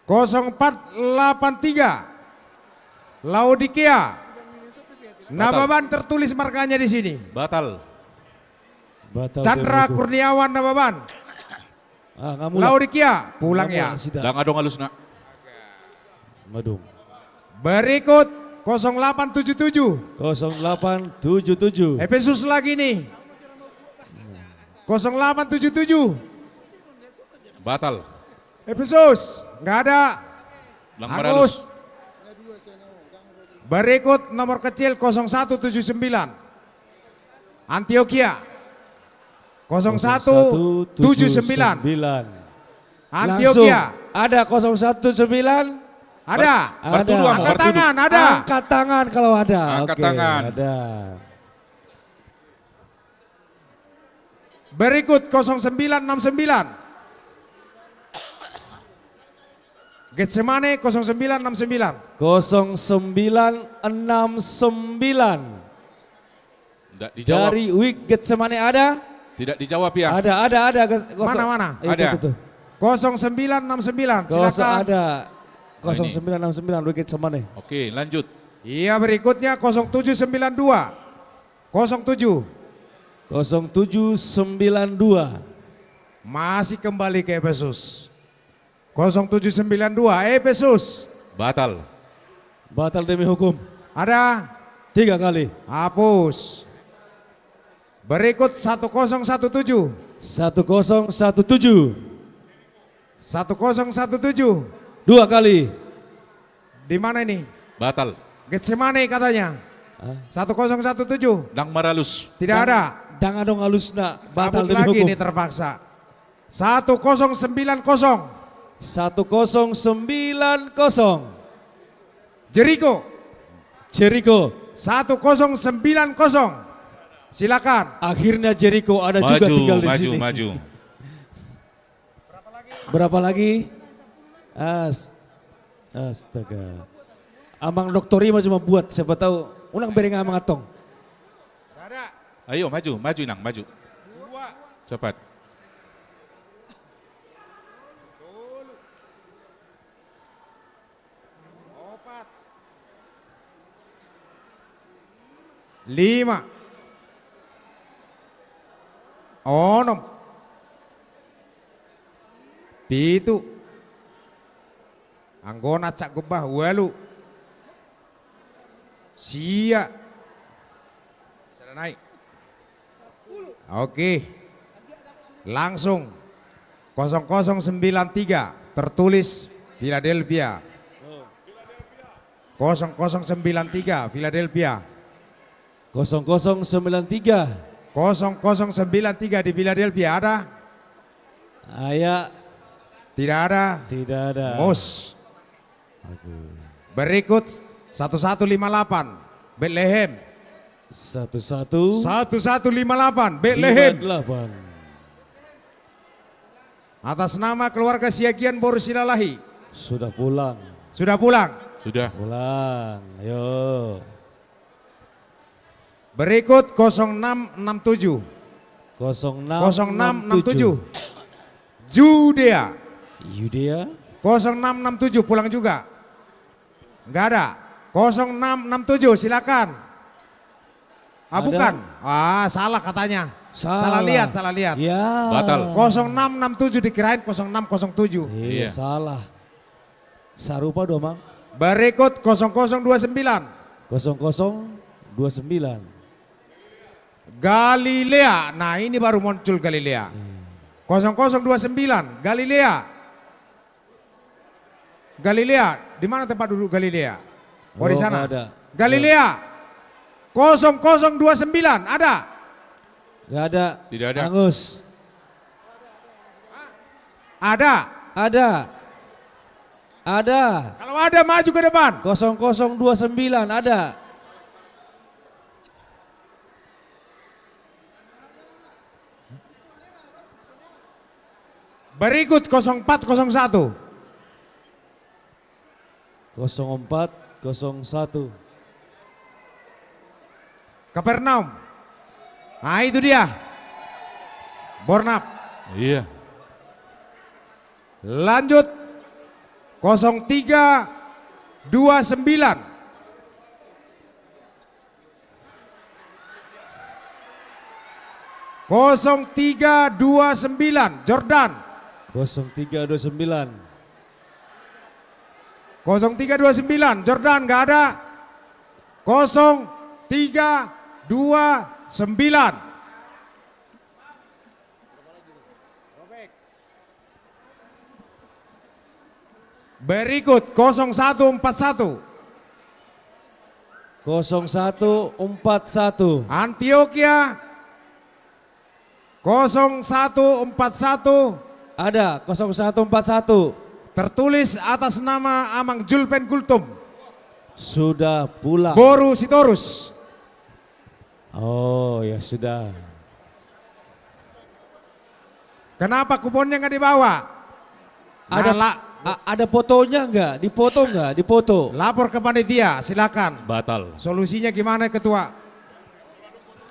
Kosong empat delapan tiga. Laodikea. Batal. Nababan tertulis markanya di sini. Batal. Batal. Chandra Kurniawan Nababan. Ah, nggak mulak. Laodikea, pulang ya. Nggak mulak, sudah. Dang adong alusna. Madung. Berikut kosong delapan tujuh tujuh. Kosong delapan tujuh tujuh. Efesus lagi nih. Kosong delapan tujuh tujuh. Batal. Efesus, nggak ada. Dang maralus. Angus. Berikut nomor kecil kosong satu tujuh sembilan. Antioquia. Kosong satu tujuh sembilan. Kosong satu tujuh sembilan. Antioquia. Langsung. Ada kosong satu tujuh sembilan? Ada. Bar-, ada. Bartudu, Amang, bartudu. Angkat tangan, ada. Angkat tangan kalau ada. Angkat tangan. Oke, ada. Berikut kosong sembilan enam sembilan. Getsemane kosong sembilan enam sembilan. Kosong sembilan enam sembilan. Nggak dijawab. Dari Wig Getsemane ada? Tidak dijawab ya? Ada, ada, ada. Kosong. Mana, mana? Itu, ada. Itu, itu. Kosong sembilan enam sembilan, silakan. Kosong ada. Nah, ini. Kosong sembilan enam sembilan, Wig Getsemane. Oke, lanjut. Iya, berikutnya kosong tujuh sembilan dua. Kosong tujuh. Kosong tujuh sembilan dua. Masih kembali ke Efesus. Kosong tujuh sembilan dua, Efesus. Batal. Batal demi hukum. Ada? Tiga kali. Hapus. Berikut satu kosong satu tujuh. Satu kosong satu tujuh. Satu kosong satu tujuh. Dua kali. Di mana ini? Batal. Getsemane katanya. Hah? Satu kosong satu tujuh. Dang maralus. Tidak ada. Dang, dang adong alusna. Batal demi hukum. Cabut lagi ini terpaksa. Satu kosong sembilan kosong. Satu kosong sembilan kosong. Jeriko. Jeriko. Satu kosong sembilan kosong. Silakan. Akhirnya Jeriko ada juga tinggal di sini. Maju, maju, maju. Berapa lagi? As-, astaga. Amang doktor i ma cuma buat, siapa tahu. Unang bereng amang antong. Sada. Ayo, maju, maju, Inang, maju. Dua. Cepat. Tolu. Opat. Lima. Onom. Pitu. Anggo na cak gobah, ualu. Sia. Sada nai. Oke. Langsung. Kosong kosong sembilan tiga, tertulis Philadelphia. Kosong kosong sembilan tiga, Philadelphia. Kosong kosong sembilan tiga. Kosong kosong sembilan tiga di Philadelphia ada? Aya. Tidak ada? Tidak ada. Mus. Oke. Berikut satu satu lima delapan, Betlehem. Satu satu. Satu satu lima delapan, Betlehem. Lima delapan. Atas nama keluarga Siagian boru Silalahi. Sudah pulang. Sudah pulang. Sudah. Pulang. Ayo. Berikut kosong enam enam tujuh. Kosong enam enam tujuh. Kosong enam enam tujuh. Judea. Yudea. Kosong enam enam tujuh pulang juga. Nggak ada. Kosong enam enam tujuh, silakan. Ah, bukan. Ah, salah katanya. Salah. Salah lihat, salah lihat. Ya. Batal. Kosong enam enam tujuh, dikirain kosong enam kosong tujuh. Iya, iya, salah. Sarupa do, Mang. Berikut kosong kosong dua sembilan. Kosong kosong dua sembilan. Galilea. Nah, ini baru muncul Galilea. Hmm. Kosong kosong dua sembilan, Galilea. Galilea, di mana tempat duduk Galilea? Oh, di sana. Nggak ada. Galilea. Kosong kosong dua sembilan, ada? Nggak ada. Tidak ada. Angus. Ada. Ada. Ada. Kalau ada, maju ke depan. Kosong kosong dua sembilan, ada. Berikut kosong empat kosong satu. Kosong empat kosong satu. Kapernaum. Ah, itu dia. Bornap. Iya. Lanjut. Kosong tiga dua sembilan. Kosong tiga dua sembilan, Jordan. Kosong tiga dua sembilan. Kosong tiga dua sembilan, Jordan, nggak ada. Kosong tiga dua sembilan. Berikut, kosong satu empat satu. Kosong satu empat satu. Antioquia, kosong satu empat satu. Ada, kosong satu empat satu. Tertulis atas nama Amang Julpen Gultom. Sudah pulang. Boru Sitorus. Oh, ya sudah. Kenapa kuponnya nggak dibawa? Ada, nah, la- a-, ada fotonya nggak? Dipoto nggak? Dipoto. Lapor ke panitia, silakan. Batal. Solusinya gimana, Ketua?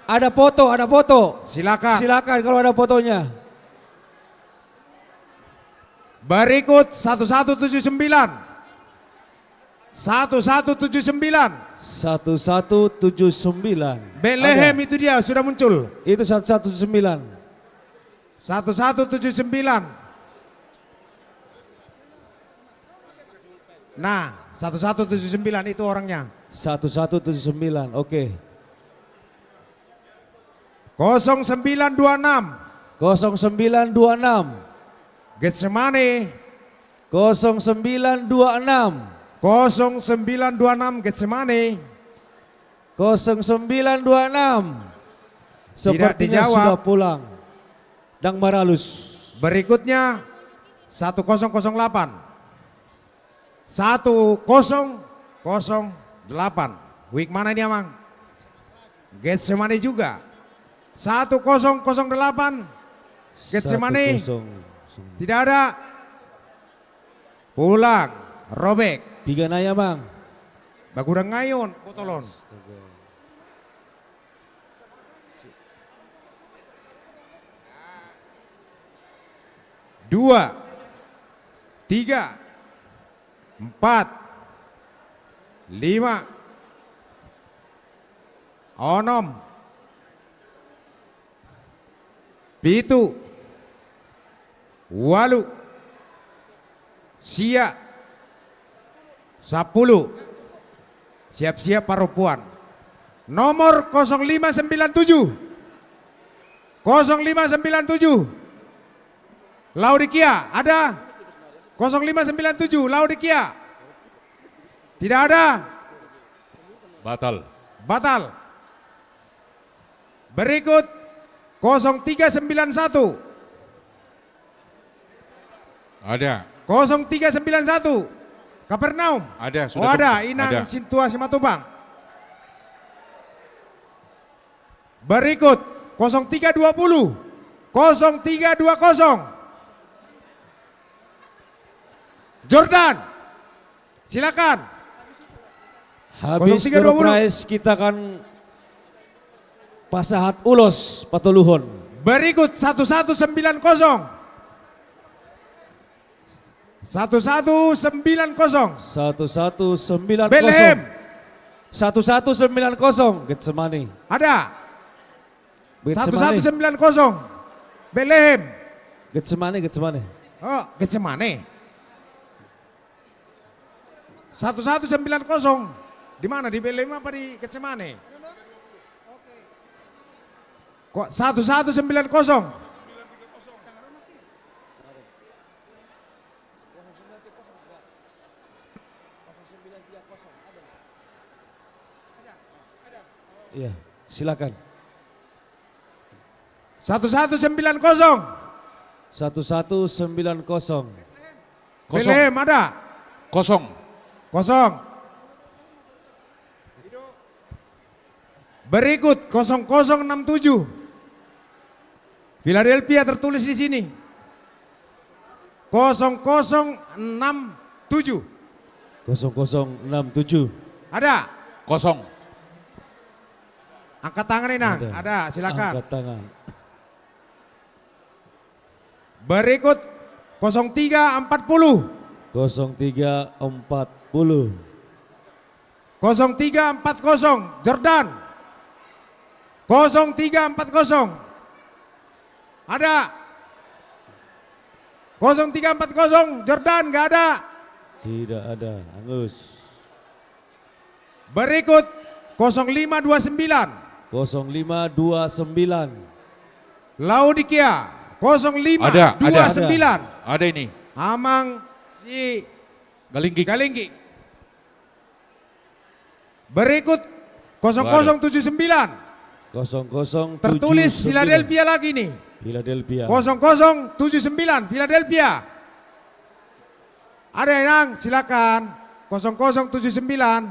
Ada foto, ada foto. Silakan. Silakan kalau ada fotonya. Berikut satu satu tujuh sembilan. Satu satu tujuh sembilan. Satu satu tujuh sembilan. Betlehem. Ada. Itu dia, sudah muncul. Itu satu satu tujuh sembilan. Satu satu tujuh sembilan. Nah, satu satu tujuh sembilan itu orangnya. Satu satu tujuh sembilan, oke. Kosong sembilan dua enam. Kosong sembilan dua enam. Getsemane. Kosong sembilan dua enam. Kosong sembilan dua enam, Getsemane. Kosong sembilan dua enam. Tidak dijawab. Sepertinya sudah pulang. Dang maralus. Berikutnya, satu kosong kosong delapan. Satu kosong kosong delapan. Wijk mana ini, Amang? Getsemane juga. Satu kosong kosong delapan. Getsemane. Satu kosong kosong. Tidak ada. Pulang. Robek. Piga nai, Amang? Bagudang nai on, botol on. Astaga. Dua, tiga, empat, lima, onom, pitu, ualu, sia, sampulu. Siap-siap parompuan. Nomor kosong lima sembilan tujuh. Kosong lima sembilan tujuh. Laodikia, ada? Kosong lima sembilan tujuh, Laodikia. Tidak ada? Batal. Batal. Berikut, kosong tiga sembilan satu. Ada. Kosong tiga sembilan satu. Kapernaum. Ada, sudah. Oh, ada, inang ada. Sintua Simatupang. Berikut, kosong tiga dua puluh. Kosong tiga dua kosong. Jordan. Silakan. Habis door prize, kita akan pasahat ulos patoluhon. Berikut satu satu sembilan kosong. Satu satu sembilan kosong. Satu satu sembilan kosong. Betlehem. Satu satu sembilan kosong. Getsemane. Ada. Getsemane. Satu satu sembilan kosong. Betlehem. Getsemane, Getsemane. Oh, Getsemane. Satu satu sembilan kosong. Di mana? Di Betlehem apa di Getsemane? Oke. Ko-, satu satu sembilan kosong. Iya, silakan. Satu satu sembilan kosong. Satu satu sembilan kosong. Kosong. Betlehem ada? Kosong. Kosong. Berikut kosong kosong enam tujuh. Philadelphia tertulis di sini. Kosong kosong enam tujuh. Kosong kosong enam tujuh. Ada? Kosong. Angkat tangan, Inang. Ada. Ada, silakan. Angkat tangan. Berikut kosong tiga empat puluh. Kosong tiga empat puluh. Kosong tiga empat kosong, Jordan. Kosong tiga empat kosong. Ada? Kosong tiga empat kosong, Jordan, nggak ada? Tidak ada, Angus. Berikut, kosong lima dua sembilan. Kosong lima dua sembilan. Laodikia, kosong lima dua sembilan. Ada, ada. Ada ini. Amang si Galinggik. Galinggik. Berikut, kosong kosong tujuh sembilan. Kosong kosong tujuh sembilan. Tertulis Philadelphia lagi nih. Philadelphia. Kosong kosong tujuh sembilan, Philadelphia. Ada, Inang, silakan. Kosong kosong tujuh sembilan.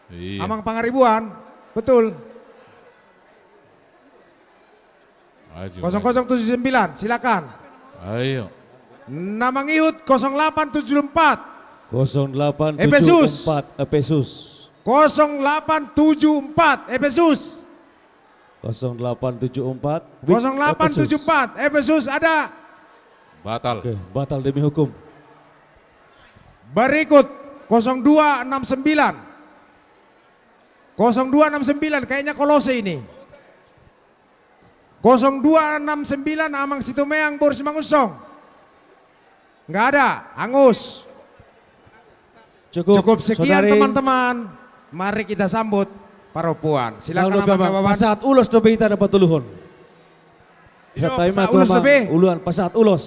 Iya. Amang Pangaribuan, betul. Maju, kosong kosong tujuh sembilan, maju. Silakan. Ayo. Na mangihut kosong delapan tujuh empat. Kosong delapan tujuh empat, Efesus. Efesus. Kosong delapan tujuh empat, Efesus. Kosong delapan tujuh empat. Kosong delapan tujuh empat, Efesus. Efesus ada? Batal. Oke, batal demi hukum. Berikut, kosong dua enam sembilan. Kosong dua enam sembilan, kayaknya Kolose ini. Kosong dua enam sembilan, Amang Situmeang, Boru Simangunsong. Nggak ada, Angus. Cukup, cukup sekian, saudari. Teman-teman, mari kita sambut parompuan. Silakan, Amang Nababan. Pasahat ulos dope hita na patoluhon. Iyo, pasahat ulos dope. Uluan, pasahat ulos.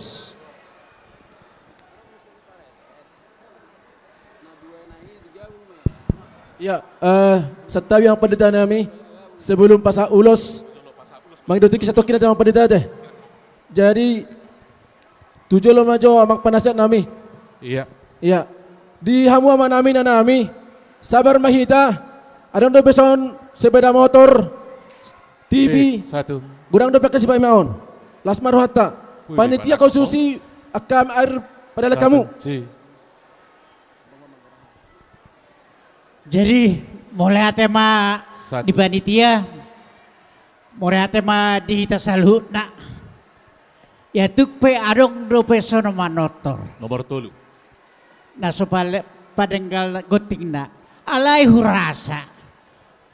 Ya, eh, santabi, Amang Pandita nami, sebelum pasahat ulos, mangido tingki satongkin ate, Amang Pandita ate. Jadi, tu jolo ma jo, Amang Penasehat nami. Iya. Iya. Di hamu ama nami, ina nami, sabar ma hita, adong dope son sepeda motor, T V, satu. Godang dope angka sipaimaon. Las ma rohanta. Wih, panitia khusus i, angka air padalan hamu. Satu, C. Jadi, mauliate ma di panitia, mauliate ma di hita saluhutna. Ia tung pe adong dope sonon manortor. Nomor tolu. Na so pale-, padenggal gontingna. Alai hurasa.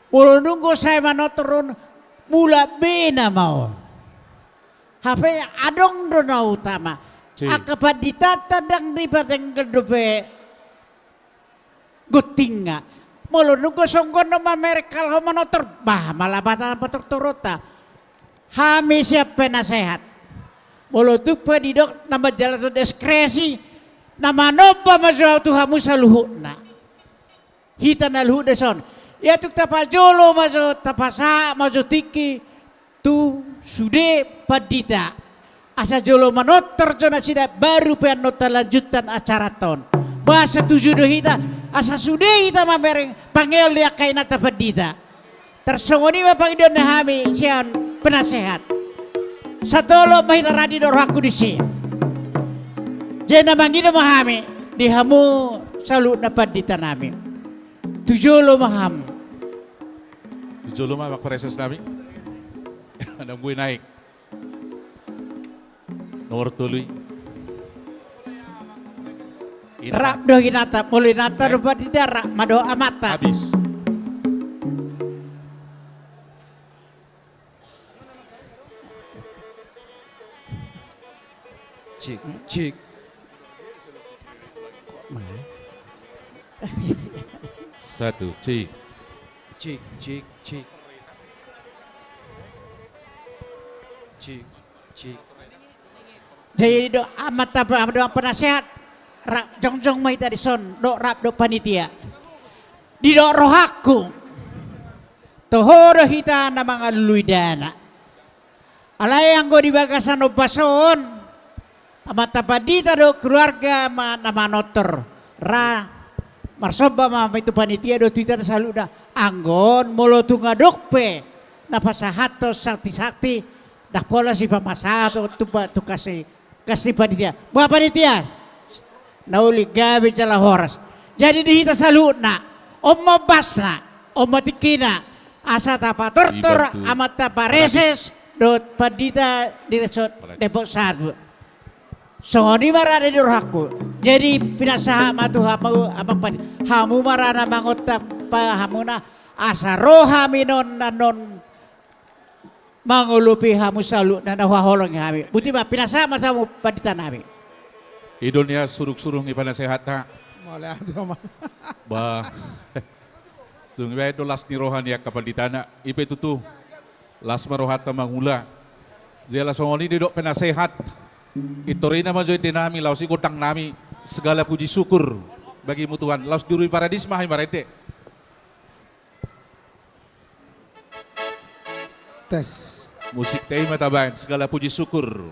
Molo nunga sae manortor on, mulak bena ma on. Hape adong do na utama. Cik. Angka panditanta ndang dipadenggan dope gontingna. Molo nunga songon on mamereng halak on manortor, bah, mala bata patortoronta. Hami sian penasehat. Molo tung pe didok na manjalaton diskresi, na manomba ma jo au tu hamu saluhutna. Hita na luhut dison. Ia tung tapajolo ma jo, tapasahat ma jo tingki tu sude pandita. Asa jolo manortor jo nasida, baru pe annon talanjutkan acaranta on. Ba setuju do hita, asa sude hita mamereng pangeon ni angka inanta pandita. Tarsongon i ma pangidoan ni hami sian penasehat. Satolop ma hita radi dohot rohangku disi. Jadi na mangido ma hami di hamu saluhutna pandita nami. Tu jolo ma hamu. Tu jolo ma, Amang Praeses nami. Nunga naik. Nomor tolu i. Rap do inanta, molo inanta do pandita, rap ma dohot amanta. Habis. Cik, cik. Satu, cik. Cik, cik, cik. Cik, cik. Jadi do, amanta pe-, amanta penasehat, ra-, jongjong ma hita dison, do rap do panitia. Didok rohangku, toho do hita na mangalului dana. Alai anggo di bagasan ombas on, amanta pandita dohot keluarga ma na manortor, ra marsomba ma hami tu panitia dohot tu hita saluhutna. Anggo on molo tung adong pe na pasahathon santi-santi, ndang pola sipasahathon tu pa-, tu kas ni, kas ni panitia. Boha panitia? Na uli gabe jala horas. Jadi di hita saluhutna, on ma ombasna, on ma tingkina, asa tapatortor amanta pareses dohot pandita di resort Depok Satu. Songon i ma rade di rohangku. Jadi pinasahat ma tu hamu, amang pan-, hamu ma ra na mangontak pa hamuna, asa ro hami non, non mangolopi hamu saluhutna na huhaholongi hami. Boti ma, pinasahat ma tu hamu pandita nami. I do nian surung-surung ni panasehatta. Mauliate ma. Bah. Tung ibaen do las ni roha ni angka panditana, i pe tutu las ma rohanta mangula. Jala songon i didok penasehat, pintor i nama jo ende nami, laos i gondang nami, segala puji syukur bagimu Tuhan, laos di uru ni paradis ma hami marende. Tes. Musik te i ma tabaen, segala puji syukur.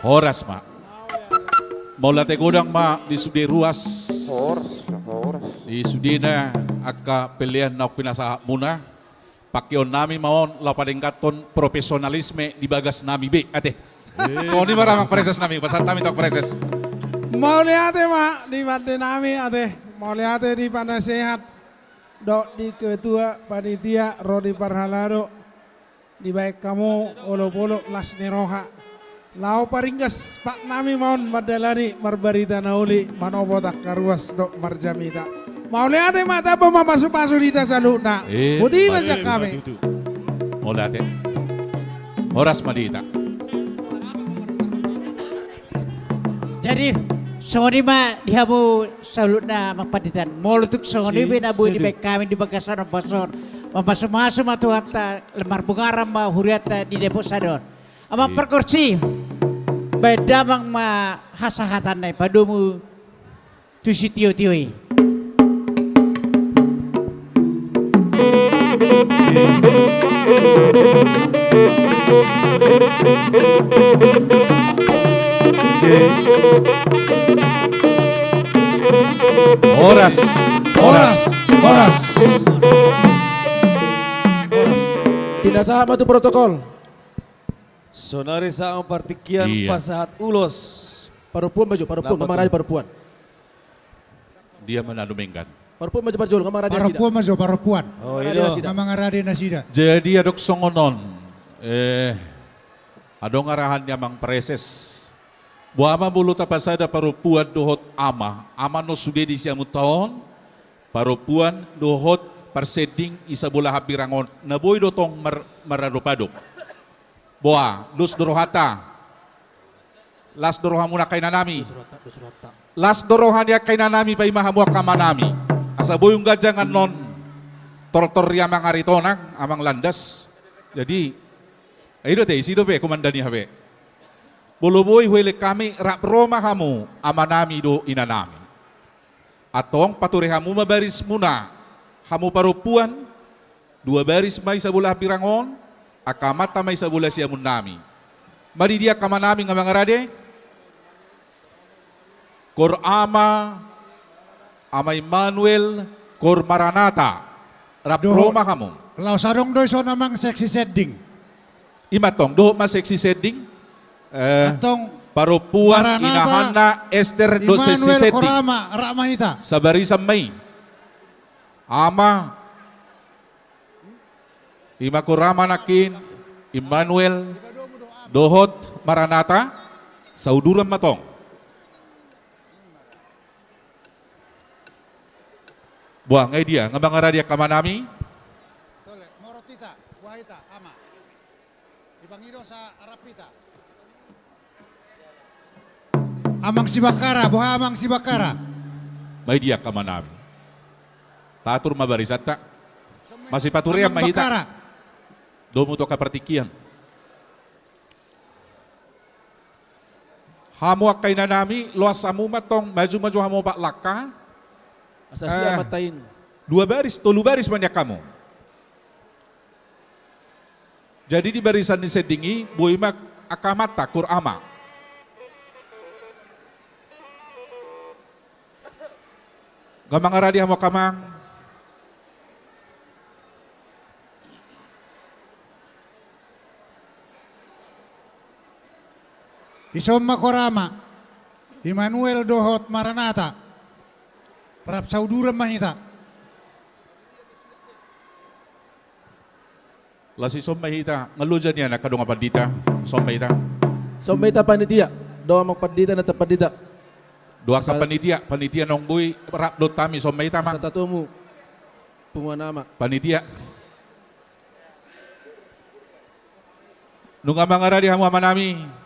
Horas ma. Mauliate godang ma di sude ruas. Horas, horas. Di sudena angka pelean naung pinasahatmuna. Pangkeon nami ma on laho padengganhon profesionalisme di bagas nami be, ate. Eh, songon i ma ra amang praeses nami, pasahat hami tu amang praeses. Mauliate ma di pande nami, ate. Mauliate di panasehat dohot di ketua panitia ro di parhalado. Dibaen hamu olopolop las ni roha. Laho paringgas patnami ma on mandalani marbarita na uli, manopot angka ruas dohot marjamita. Mauliate ma, tamba ma pasupasu di hita saluhutna. Eh, boti ma sian hami. Mauliate. Horas ma di hita. Jadi songon i ma di hamu saluhutna amang pandita. Molo tung songon i pe na boi dibaen hami di bagasan ombas on, mamasumasu ma Tuhanta, marbungaran ma hurianta di Debosada on. Amang pargonsi, baen damang ma hasahatanna i, padomu tu sitiotio i. Horas, horas, horas. Pinasahat ma tu protokol. Sonari sahat ma partingkian pasahat ulos. Parompuan ma jo, parompuan, ngamang rade parompuan. Dia ma na dumenggan. Parompuan ma jo parjolo, ngamang rade nasida. Parompuan ma jo, parompuan. Oh, ngamang rade nasida. Jadi adong songon on. Eh, adong arahan ni amang praeses. Boha ma molo tapasada parompuan dohot ama, ama non sude di siamunta on, parompuan dohot parsending di sabola hambirang on, na boi do tong mar-, maradopadop. Boha, dos do rohanta. Las do rohamuna angka inanami. Dos rohanta, dos rohanta. Las do roha ni angka inanami, paima hamu angka amanami. Asa boi umganjang annon tortor ni amang Aritonang, amang Landas. Jadi, ai do te, isi dope, komandan i hape. Molo boi huelek hami, rap ro ma hamu, amanami dohot inanami. Antong pature hamu ma barismuna, hamu parompuan, dua baris ma di sabola hambirang on, angka amanta ma di sabola siamun nami. Ma di dia angka amanami ngamang rade? Kor ama, ama Immanuel, kor Maranata. Rap ro ma hamu. Laos adong do dison amang seksi sending. I ma antong, dohot ma seksi sending. Eh, antong parompuan, Maranata, inahanna Ester dohot seksi sending. Immanuel, kor ama, rap ma hita. Sabarisan ma i. Ama, i ma kor ama nangkin, Immanuel, dohot Maranata, sauduran ma antong. Boha, nga i dia, ngamang rade angka amanami. Tole, morot hita, boha hita, ama. Sipangido sa arap hita. Amang Sibakara, boha amang Sibakara? Ma i dia angka amanami. Tatur ma barisanta. Masipaturean ma hita. Amang Bakara. Domu tu angka partingkian. Hamu angka inanami, loas hamu ma antong, maju-maju hamu opat langkah. Asa siap ma tain. Dua baris, tolu baris ma nian hamu. Jadi di barisan ni sending i, boi ma angka amanta, kor ama. Ngamang rade hamu angka amang. Dison ma kor ama, Immanuel dohot Maranata. Rap sauduran ma hita. Laos dison ma hita, nga loja nian angka dongan pandita, dison ma hita. Dison ma hita panitia, dongan pandita, na tapandita. Dongan panitia, panitia naung boi rap dohot hami, dison ma hita ma. Asa tatomu punguan ama. Panitia. Nunga mangaradi hamu amanami.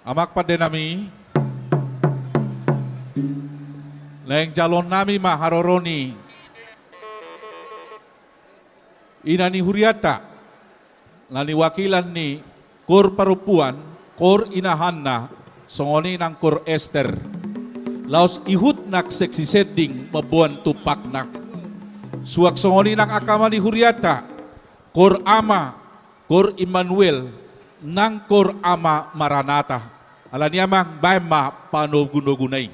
Amang pande nami, naeng jaloon nami ma haroro ni ina ni hurianta, na niwakilan ni kor parompuan, kor inahanna, songon i nang kor Ester. Laos ihut nang Seksi Sending mamboan tumpakna. Suang songon i nang angka ama ni hurianta, kor ama, kor Immanuel, nang kor ama Maranatha. Alani i amang, baen ma panogunoguna i.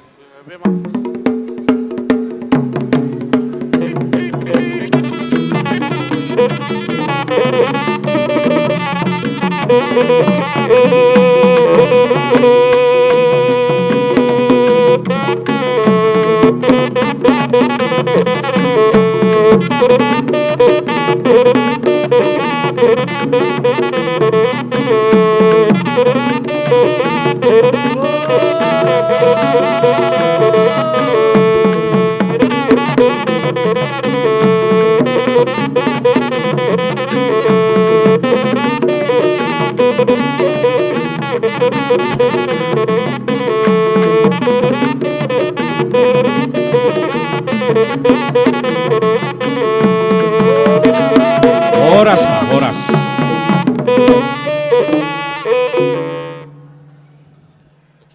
Horas ma, horas.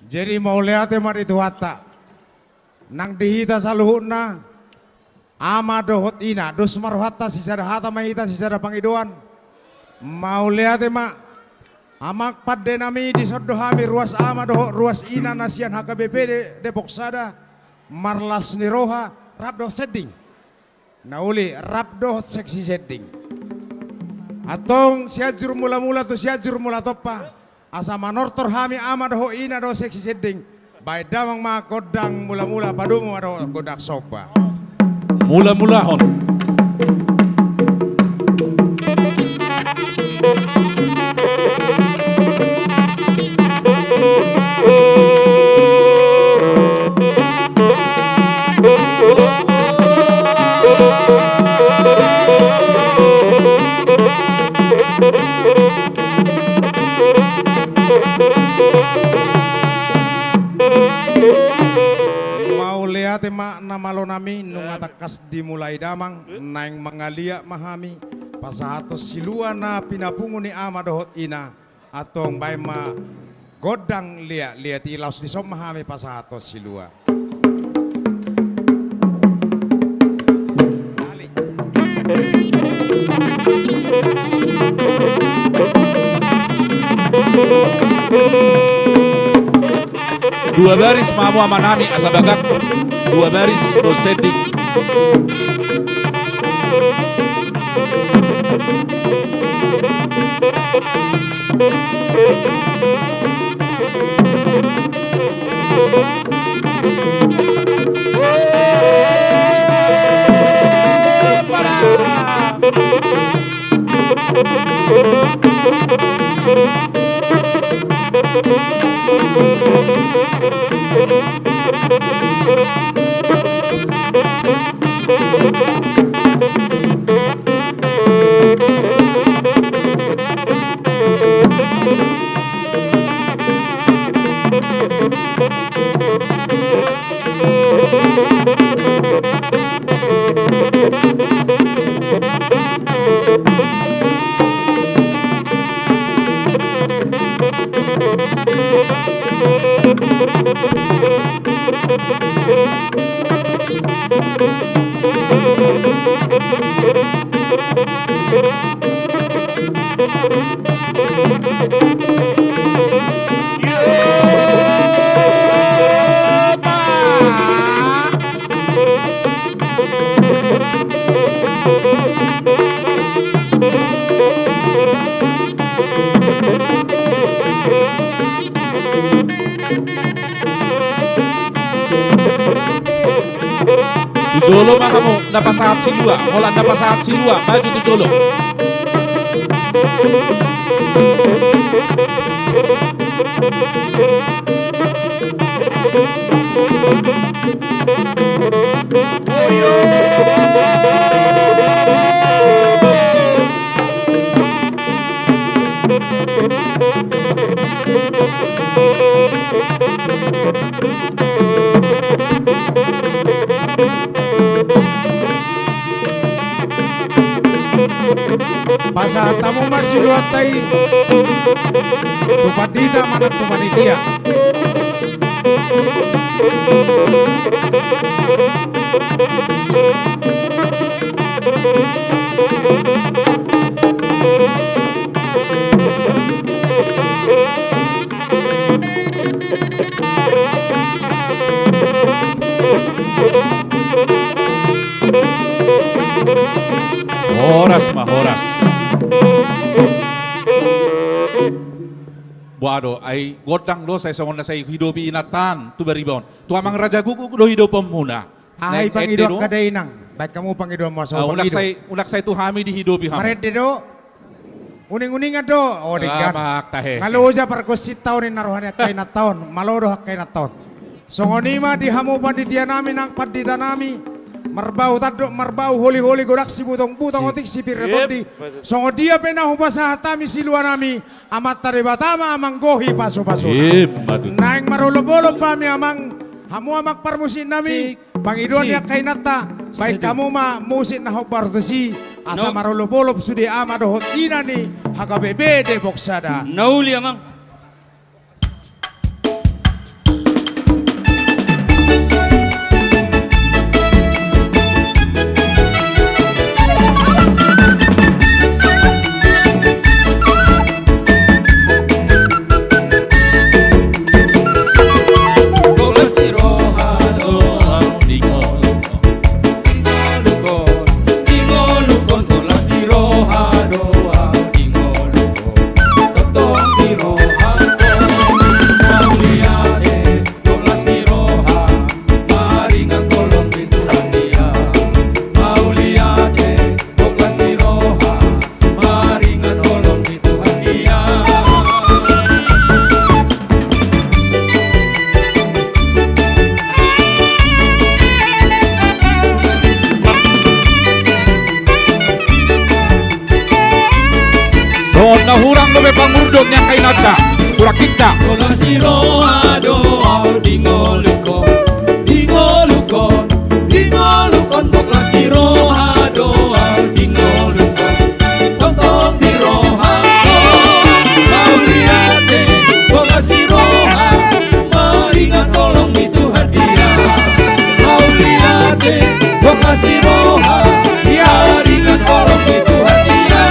Jadi mauliate ma di Tuhanta. Nang di hita saluhutna, ama dohot ina, dos ma rohanta, sisada hata ma hita, sisada pangidoan. Mauliate ma, amang pande nami, dison do hami ruas ama dohot ruas ina na sian H K B P D-, Depok Sada, marlas ni roha, rap dohot Sending. Na uli, rap dohot Seksi Sending. Antong Sianjur Mulamula tu Sianjur Mulatompa, asa manortor hami ama dohot ina dohot Seksi Sending. Baen damang ma gondang mulamula, padomu ma dohot gondang somba. Mulamulahon. Mauliate ma na malo nami, nunga tangkas dimulai damang, naeng mangaliat ma hami, pasahathon silua na pinapungu ni ama dohot ina. Antong baen ma gondang liat-liat i, laos dison ma hami pasahathon silua. Dua baris ma hamu amanami asa bagak. Dua baris, dos sending. Tu jolo ma hamu na pasahat silua, holan na pasahat silua, maju tu jolo. Pasahat hamu ma siluanta i tu pandita manang tu panitia. Horas ma, horas. Boha do, ai gondang do sai songon na sai hidopi inanta an tu bariba on. Tu amang raja guguk do hidoponmuna. Aha i pangidoan angka dainang? Baen hamu pangidoan ma songon i do. Unang sai tu hami dihidopi hamu. Marende do. Uning-uningan do. O, denggan. Nga loja pargonsinta on ninna roha ni angka inanta on. Malo do angka inanta on. Songon i ma di hamu panitia nami nang pandita nami. Marbau tandok, marbau holi-holi, godang sibutong-butong, otik sipir ni tondi. Songon dia pe na hupasahat hami siluanami, Amanta Debata ma manggohi pasu-pasuna. Naeng marolop-olop hami amang, hamu amang parmusik nami. Pangidoan ni angka inanta, baen hamu ma musik na hombar tusi, asa marolop-olop sude ama dohot ina ni H K B P Depok Sada. Na uli amang. Songon na hurang dope pangurdot ni angka inanta. Hurang hinsa. Toklas ni roha do au di ngolungkon, di ngolungkon, di ngolungkon. Toklas ni roha do au di ngolungkon, tongtong di rohangkon. Mauliate, toklas ni roha, maringan holong ni Tuhan dia. Mauliate, toklas ni roha, maringan holong ni Tuhan dia.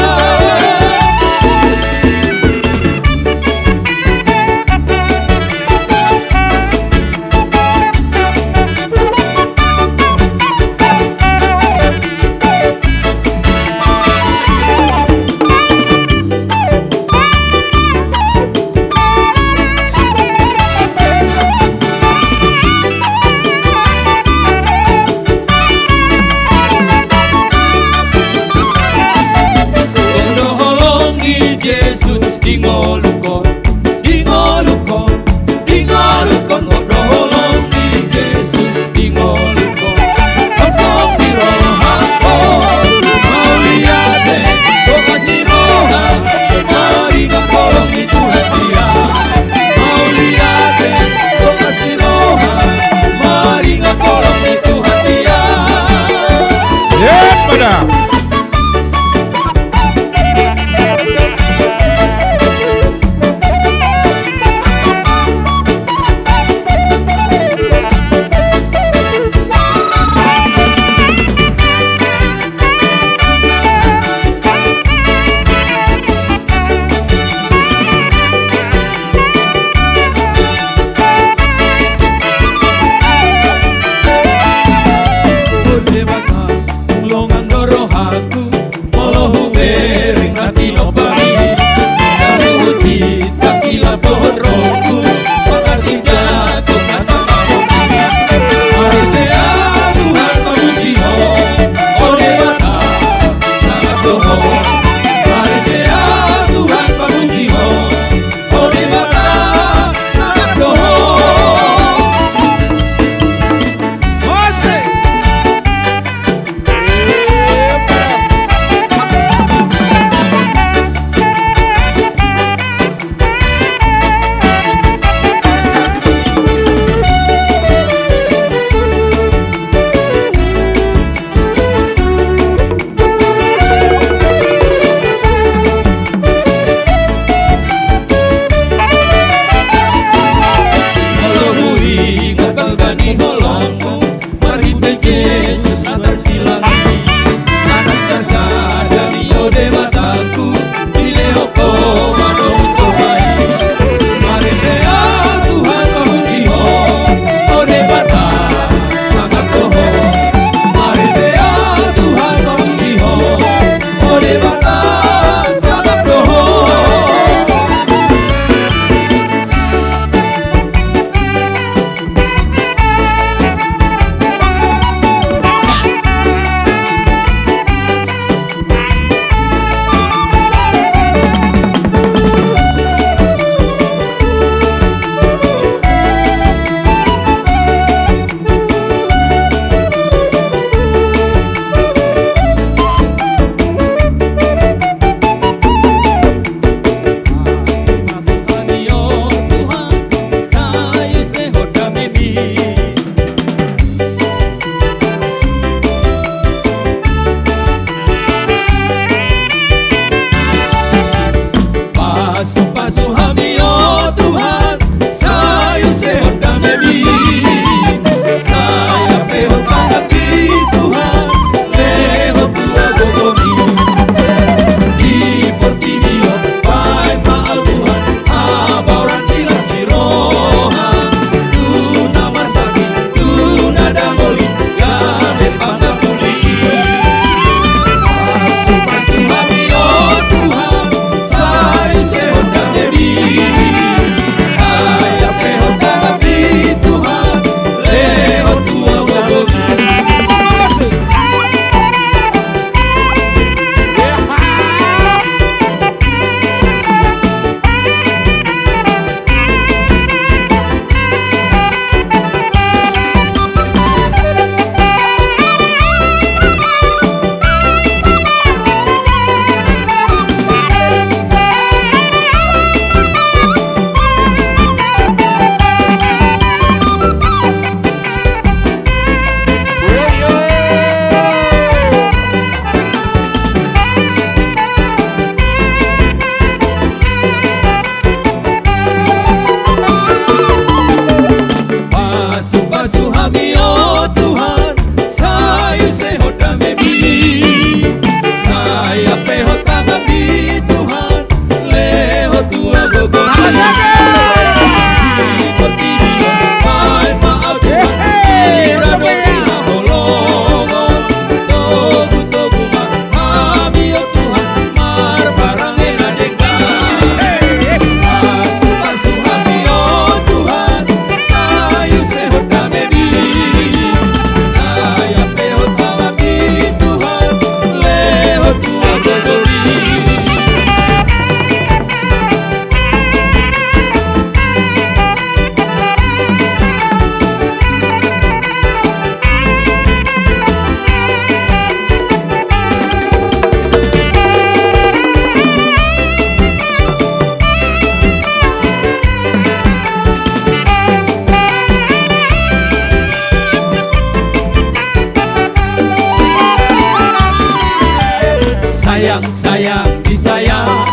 Sayang disayang,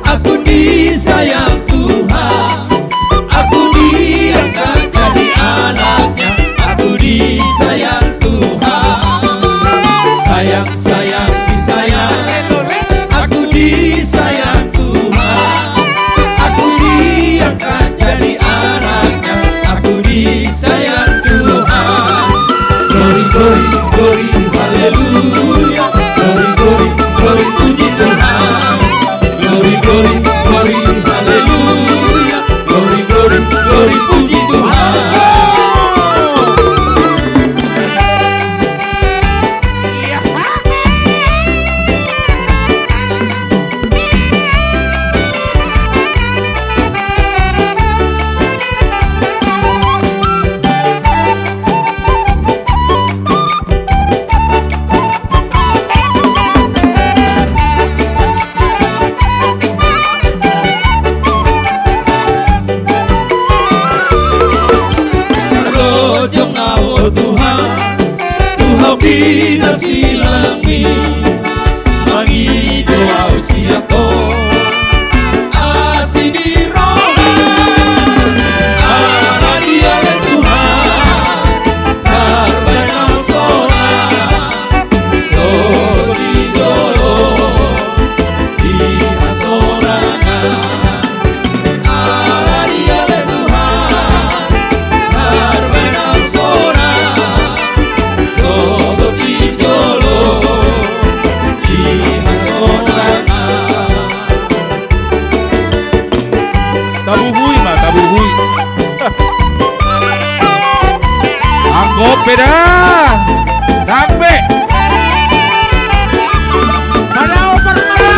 aku disayang Tuhan. Aku diangkat jadi anaknya, aku disayang Tuhan. Sayang, sayang, disayang, aku disayang Tuhan. Aku diangkat jadi anaknya, aku disayang Tuhan. Glory, glory, glory, haleluya. Glory, glory, glory, puji Tuhan. Glory, glory, glory, haleluya. Glory, glory, glory, puji Tuhan. Parlojong na ho Tuhan, tu hau pinarsilangmi, mangido ahu sian Ho. Asi ni roha, ala Dia ale Tuhan, tarbahen sonang, sogot di jolo di hasonangan. Ala Dia ale Tuhan, tarbahen sonang, sogot di jolo di hasonangan. Tabuhui ma, tabuhui. Anggo pe da. Dang be. Mana oper mana?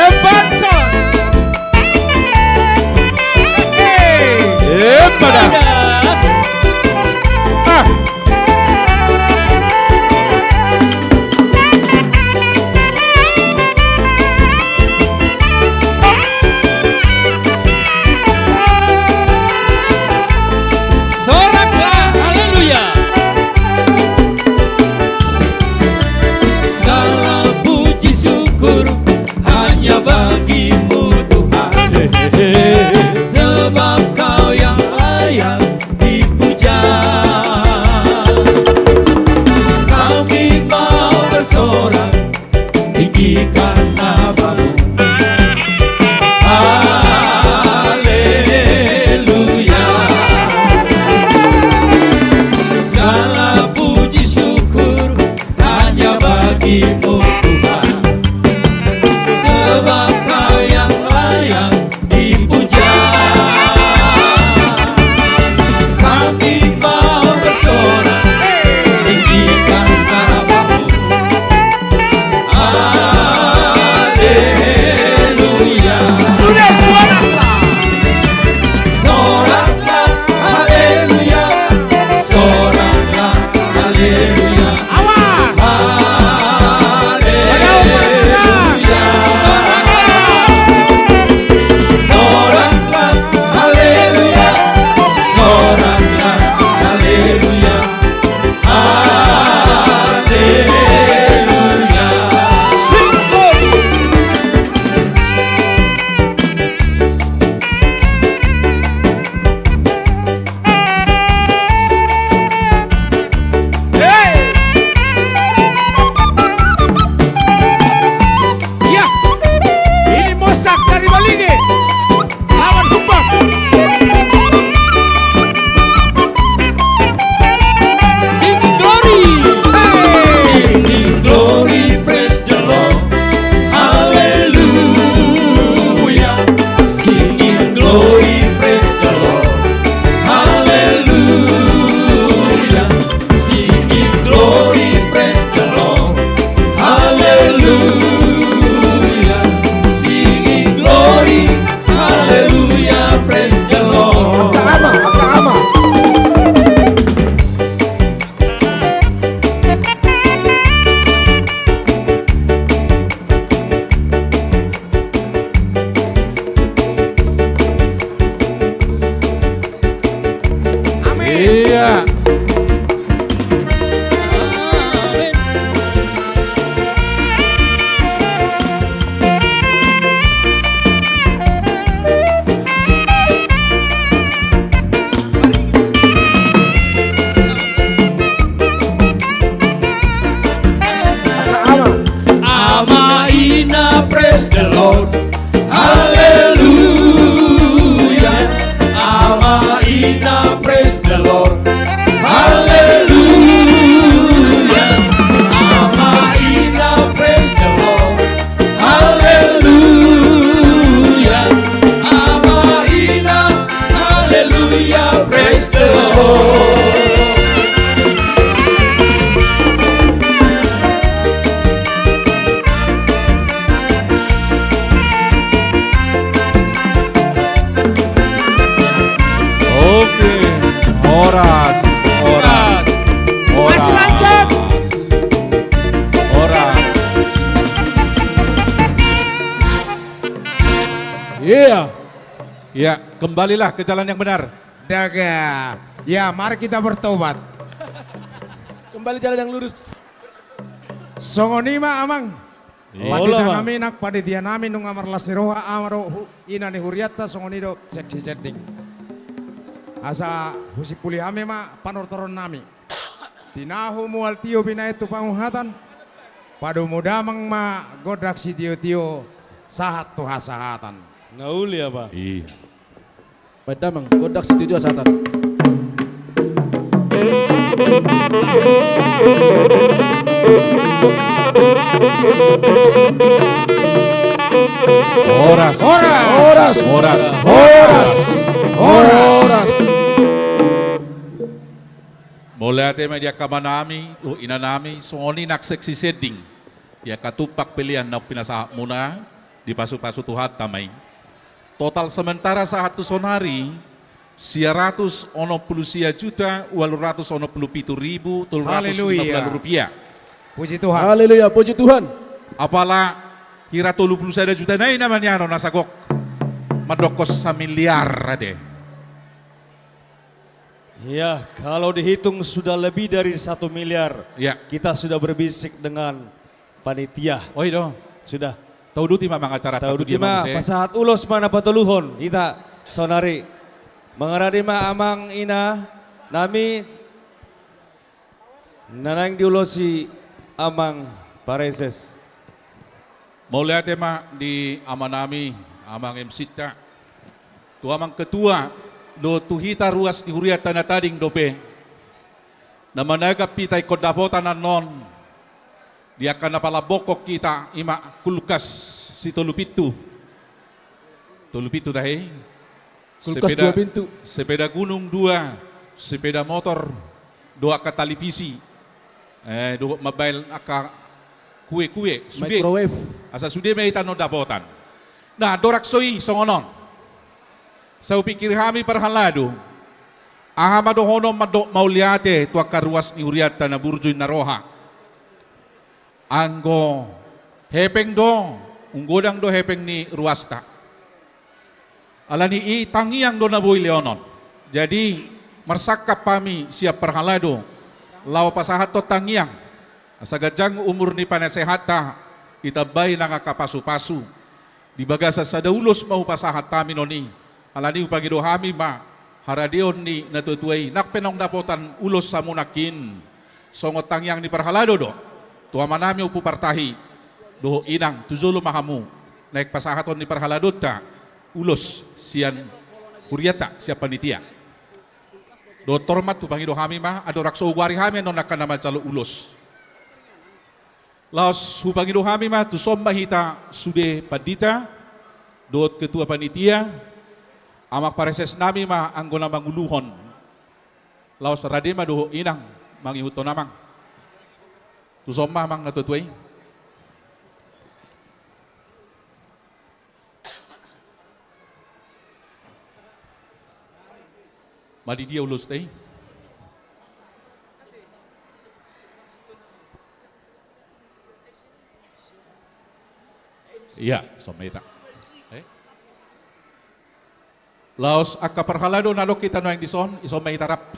Evanson. Hei. Epa da. Ah. Sorak, haleluya. Segala puji syukur hanya bagi-Mu Tuhan, sebab Kau yang layak dipuja. Kami mau bersorak tinggikan nama-Mu. Haleluya. Segala puji syukur hanya bagi-Mu Tuhan, sebab Kau yang layak dipuja. Horas, horas, horas. Horas. Iya. Ya, kembalilah ke jalan yang benar. Daga. Ya, mari kita bertobat. Kembali jalan yang lurus. Songon i ma, Amang. Iya. Pandita nami, nang panitia nami, nunga marlas ni roha, ama dohot hu-, ina ni hurianta, songon i do seksi sending. Asa husimpuli hami ma panortoron nami. Tinahu mual tio binaen tu panguhatan, padomu damang ma gondang sitiotio sahat tu hasahatan. Na uli apa? Iya. Baen damang, gondang sitiotio sahat. Horas. Horas. Horas. Mauliate ma di angka amanami, dohot inanami, songon i nang seksi sending. Di angka tumpak pelean naung pinasahatmuna, dipasupasu Tuhanta ma i. Total sementara sahat tu sonari, sia ratus onom pulu sia juta, ualu ratus onom pulu pitu ribu, tolu ratus lima pulu rupiah. Haleluya. Puji Tuhan. Haleluya, puji Tuhan. Apala hira tolu pulu sada juta nai na manianon asa gok mandokkon samiliar ate. Ya, kalau dihitung sudah lebih dari satu miliar. Ya. Kita sudah berbisik dengan panitia. Oh, iya dong. Sudah. Tauduti ma, Amang, acara. Tauduti ma, pasahat ulos ma na patoluhon hita sonari. Mangarade ma, Amang, ina nami, na naeng diulosi Amang Pareses. Mauliate ma di amanami, Amang M C-ta, tu Amang Ketua, dohot tu hita ruas ni hurianta na tading dope, na managap hita ingkon dapotan annon di angka na palambokkon hita, i ma kulkas sitolupintu. Tolupintu tahe. Kulkas dua pintu. Sepeda gunung dua, sepeda motor, dohot angka talipisi, eh, dohot mambaen angka kue-kue, sude. Microwave. Asa sude ma hita annon dapotan. Nah, andorang so i songon on, sai hupingkiri hami parhalado, aha ma dohonon mandok mauliate tu angka ruas ni hurianta na burju ninna roha. Anggo hepeng do, umgodang do hepeng ni ruasta. Alani i tangiang do na boi lehonon. Jadi, marsangkap hami sian parhalado, laho pasahathon tangiang. Asa ganjang umur ni panasehatta, ditambai nang angka pasupasu. Di bagasan sada ulos ma hupasahat hami non i. Alani hupangido hami ma haradeon ni natuatua i, nang pe naung dapotan ulos hamu nangkin. Songon tangiang ni parhalado do tu amanami Ompu Partahi dohot inang, tu jolo ma hamu naeng pasahaton ni parhaladonta ulos sian hurianta, sian panitia. Dohot hormat hupangido hami ma, andorang so hugoari hami annon angka na manjalo ulos. Laos hupangido hami ma, tuson ma hita sude pandita dohot ketua panitia, Amang Pareses nami ma anggo na manguluhon. Laos rade ma dohot inang mangihuthon amang. Tuson ma amang natuatua i. Ma di dia ulosta i? Ia, dison ma hita. Eh? Laos angka parhalado, na adong hita nuaeng dison, dison ma hita rap.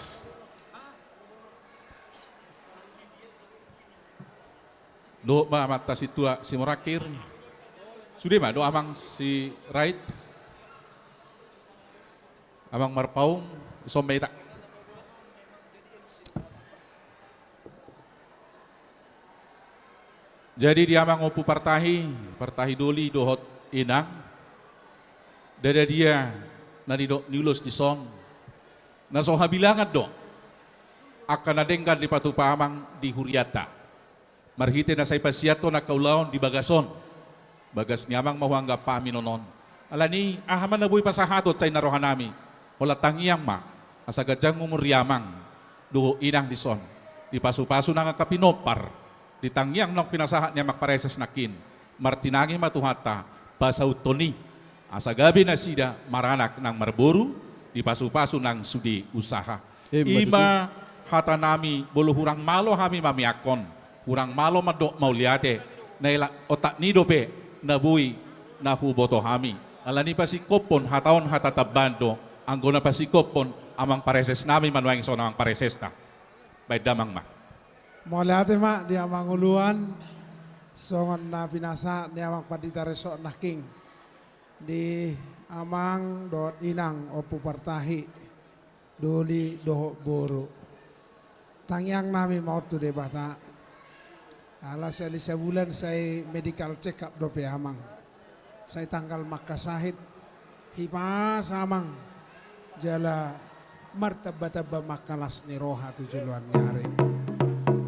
Dohot ma amanta sintua Simorangkir. Sude ma dohot amang Sirait. Amang Marpaung, dison ma hita. Jadi di amang Ompu Partahi, Partahi Doli dohot inang, ndada dia na nidok ni ulos dison, na so habilangan do angka na denggan dipatupa amang di hurianta. Marhite na sai pasianhon angka ulaon di bagas on, bagas ni amang ma huanggap hami non on. Alani aha ma na boi pasahaton sai na rohanami, holan tangiang ma asa ganjang umur ni amang dohot inang dison, dipasupasu nang angka pinompar di tangiang naung pinasahat ni amang Pareses nangkin. Martinangi ma Tuhanta pasauthon i, asa gabe nasida maranak nang marboru, Dipasupasu nang sude usaha. Ima tutu hata nami, molo hurang malo hami mamiangkon, hurang malo mandok mauliate, na i otak ni dope na boi na huboto hami. Alani pasingkophon hata on hata tambahan do, anggo na pasingkophon amang pareses nami manuaeng songon amang paresesta. Baen damang ma. Mauliate ma di amang uluan, songon na pinasahat ni amang pandita resort nangkin, di amang dohot inang Ompu Partahi, doli dohot boru. Tangiang nami ma on tu Debata. Ala sahali sabulan sai medical check up dope amang. Sai tanggal mangkasahit, hipas amang, jala martambatamba ma angka las ni roha tu joloan ni ari.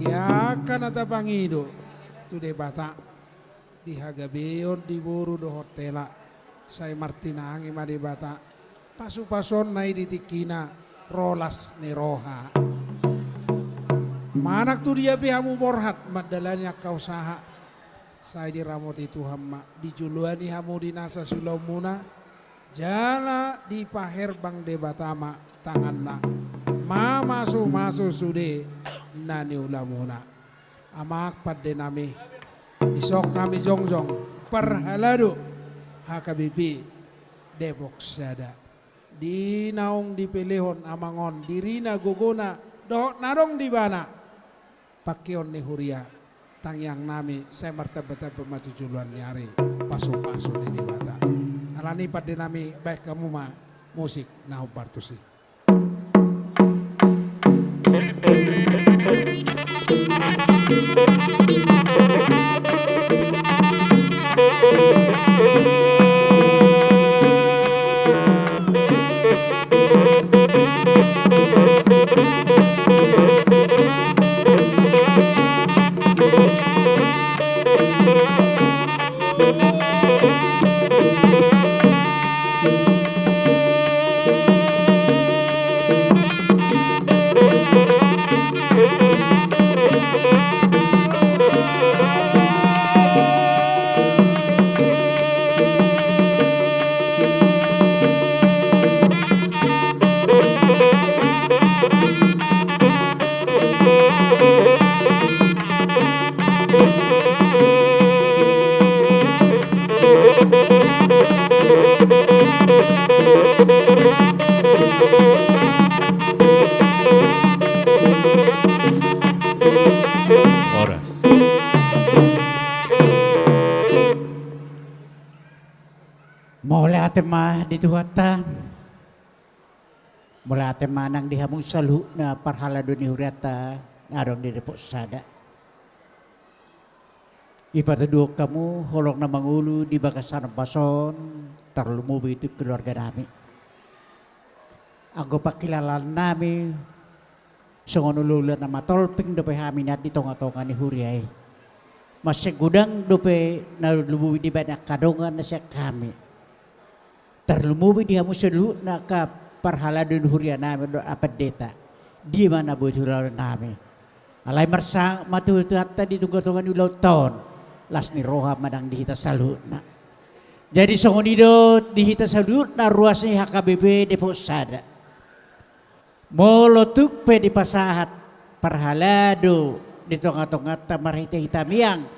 Di angka na tapangido tu Debata, di hagabeon di boru dohot hela, sai martinangi ma Debata pasupasuonna i di tingkina, ro las ni roha. Manang tu dia pe hamu borhat mandalani angka usaha, sai diramoti Tuhan ma, dijoloani hamu di nasa siulaonmuna, jala dipaherbang Debata ma tanganna mamasumasu sude na niulamuna. Amang pande nami, dison hami jongjong parhalado H K B P Depok Sada. Di naung dipelehon amang on dirina, gogona dohot na adong di ibana, pangkeon ni huria, tangiang nami sai martambatamba ma tu joloan ni ari pasupasu ni Debata. Alani pande nami, baen hamu ma musik na hombar tusi. Horas. Mauliate ma di Tuhanta. Mauliate ma nang di hamu saluhutna parhalado ni hurianta na adong di Depok Sada. Dipatuduhon hamu holong na mangolu di bagasan ombas on, tarlumobi tu keluarga nami. Anggo pangkilalaan nami, songon ulaula na matolping dope hami nian di tongatonga ni huria i. Mansai godang dope na lumobi dibaen angka dongan na sian hami. Tarlumobi di hamu saluhutna angka parhalado ni huria nami dohot apendeta. Dia ma na boi tu ulaon nami. Alai marsangap ma tu Tuhanta di tongatonga ni ulaonta on. Las ni roha ma nang di hita saluhutna. Jadi songon i do di hita saluhutna ruas ni H K B P Depok Sada. Molo tung pe dipasahat parhalado di tongatonganta marhitehite tamiang,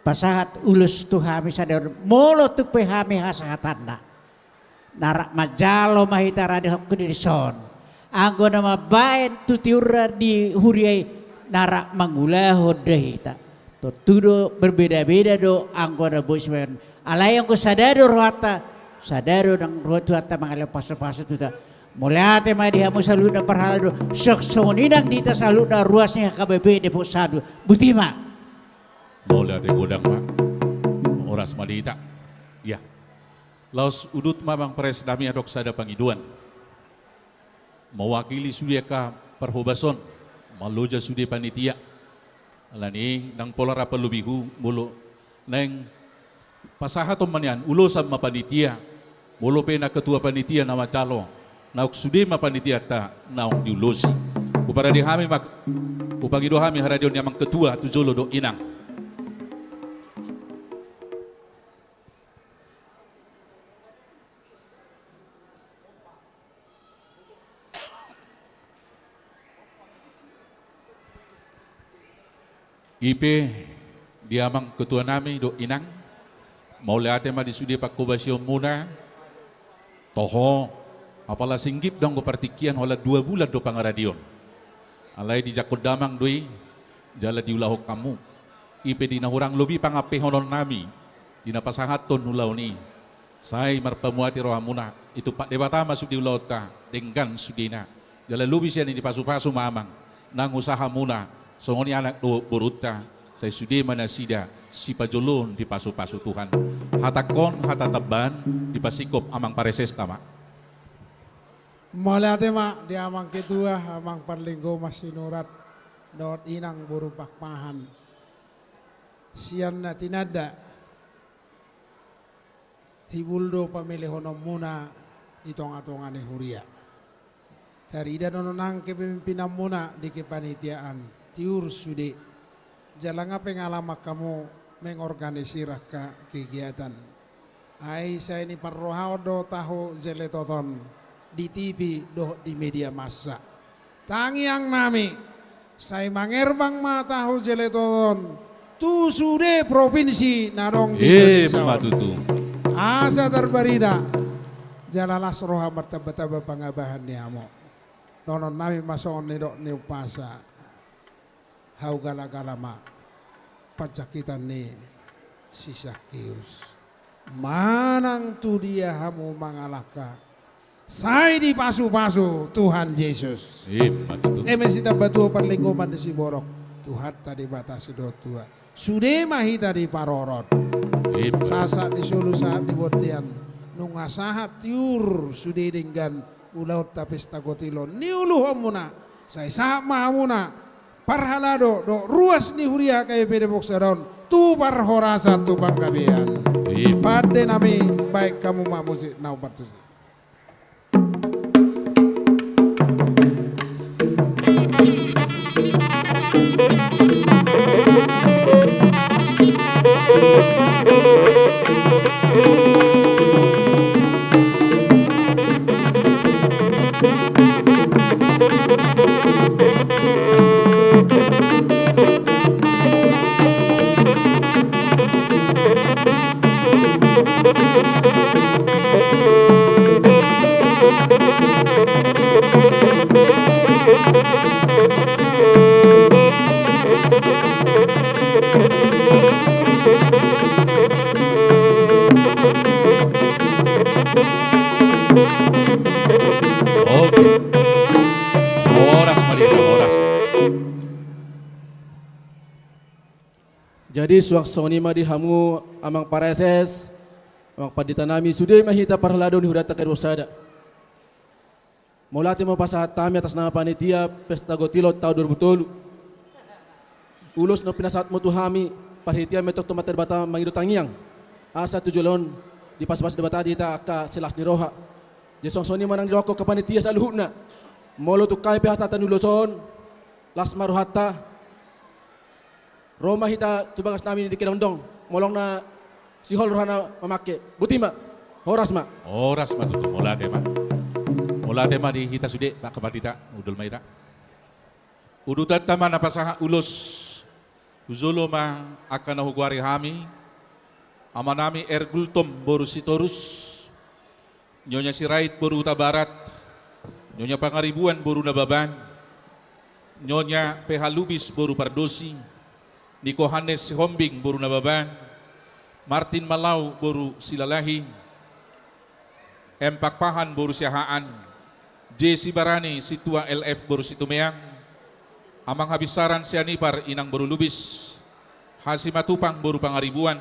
pasahat ulos tu hami sadari on, molo tung pe hami hasahatanna, na rap manjalo ma hita rade hok di dison. Anggo na mambaen tu tiurna di huria i, na rap mangulahon do hita. Tontu do berbeda-beda do anggo na boi sibaen. Alai anggo sada do rohanta, sada do nang roha Tuhanta mangalehon pasupasu tu hita. Mauliate ma di hamu saluhutna parhalado, songon i nang di hita saluhutna ruas ni H K B P Depok Sada. Boti ma. Mauliate godang ma. Horas ma di hita. Ia. Laos udut ma amang pares nami adong sada pangidoan. Mawakili sude angka parhobas on, maloja sude panitia. Alani i nang pola rap parlobihu, molo naeng pasahaton ma nian, ulosan ma panitia. Molo pe na ketua panitia na manjalo, naung sude ma panitianta naung diulosi. Huparade hami ma, hupangido hami haradeon ni amang ketua tu jolo dohot inang. I pe di amang ketua nami dohot inang, mauliate ma di sude panghobasionmuna. Toho, apala singgip do anggo partingkian, holan dua bulan do pangaradion. Alai dijangkon damang do i, jala diulahon hamu. I pe di na hurang lobi pangampehononnami di na pasahathon ulaon i, sai marpamuati rohamuna. Itumpak Debata ma sude ulaonta denggan sudena. Jala lobi sian i dipasupasu ma amang nang usahamuna, songon i anak dohot borunta, sai sude ma nasida sipajolo on dipasupasu Tuhan. Hatangkon hata tambahan dipasingkop amang paresesta ma. Mauliate ma di amang ketua, amang parlinggoman Sinurat dohot inang boru Pakpahan. Sian na tinanda, hibul do pamelehononmuna di tongatonga ni huria. Tarida do nang kepemimpinanmuna di kepanitiaan, tiur sude. Jala nga pengalaman hamu mengorganisir angka kegiatan. Ai sai niparrohahon do tahu jeletoton di T V dohot di media massa. Tangiangnami, sai mangerbang ma tahu jeletoton tu sude provinsi na adong di Indonesia on. Emma tutu. Asa tarbarita, jala las roha martambatamba pangabahan ni hamu. Dohononnami ma songon nidok ni umpasa. Hau galagala ma panjangkitan ni si Sakeus. Manang tu dia hamu mangalangka, sai dipasupasu Tuhan Jesus. Emma tutu. Eme sitamba tua parlinggoman ni siborok, Tuhanta Debata sidok tua. Sude ma hita diparorot. Emma. Sahat ni solu sahat ni bontean, nunga sahat tiur sude denggan ulaonta pesta gotilon niuluhonmuna, sai sahat ma hamuna parhalado dohot ruas ni huria K P Depok Sada on tu parhorasan tu panggabean. Emma. Pandenami, baen hamu ma musik na umpartusi. Oke. Horas ma di hita, horas. Jadi suang songon i ma di hamu amang pareses, amang pandita nami, sude ma hita parhalado ni hurianta K P Depok Sada. Mauliate ma hupasahat hami atas nama panitia pesta gotilon taon dua ribu tolu. Ulos na pinasahatmu tu hami, parhitean ma i tongtong ma Debata mangido tangiang, asa tu joloan on dipasupasu Debata di hita angka silas ni roha. Jadi suang songon i ma nang didokkon angka panitia saluhutna. Molo tung hami pe hasahatan ni ulos on, las ma rohanta. Ro ma hita tu bagas nami di kedondong, molo na sihol rohana mamangke. Boti ma. Horas ma. Horas ma tutu, mauliate ma. Mauliate ma di hita sude, angka pandita, hundul ma hita. Udutanta ma na pasahat ulos. Hujolo ma angka na hugoari hami, amanami R. Gultom boru Sitorus, Nyonya Sirait boru Hutabarat, Nyonya Pangaribuan boru Nababan, Nyonya P H Lubis boru Pardosi, Niko Hannes Sihombing boru Nababan, Martin Malau boru Silalahi, M. Pakpahan boru Siahaan, J. Sibarani Sintua L F boru Situmeang, Amang Habinsaran Sianipar Inang boru Lubis, H. Simatupang boru Pangaribuan,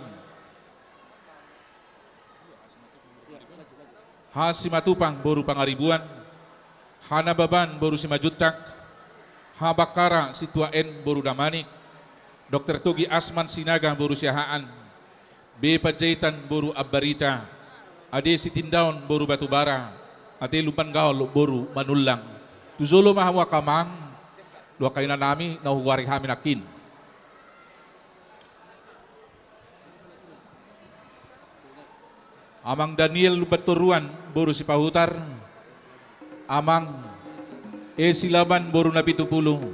H. Simatupang boru Pangaribuan, H. Nababan boru Simanjuntak, H. Bakkara Sintua N boru Damanik, Dokter Togi Asman Sinaga boru Siahaan, B. Panjaitan boru Ambarita, Ade Sitindaon boru Batubara, Ate Lumban Gaol boru Manullang. Tu jolo ma hamu angka amang dohot angka inanami na hugoari hami nangkin. Amang Daniel Lumban Toruan boru Sipahutar, Amang E. Silaban boru Napitupulu,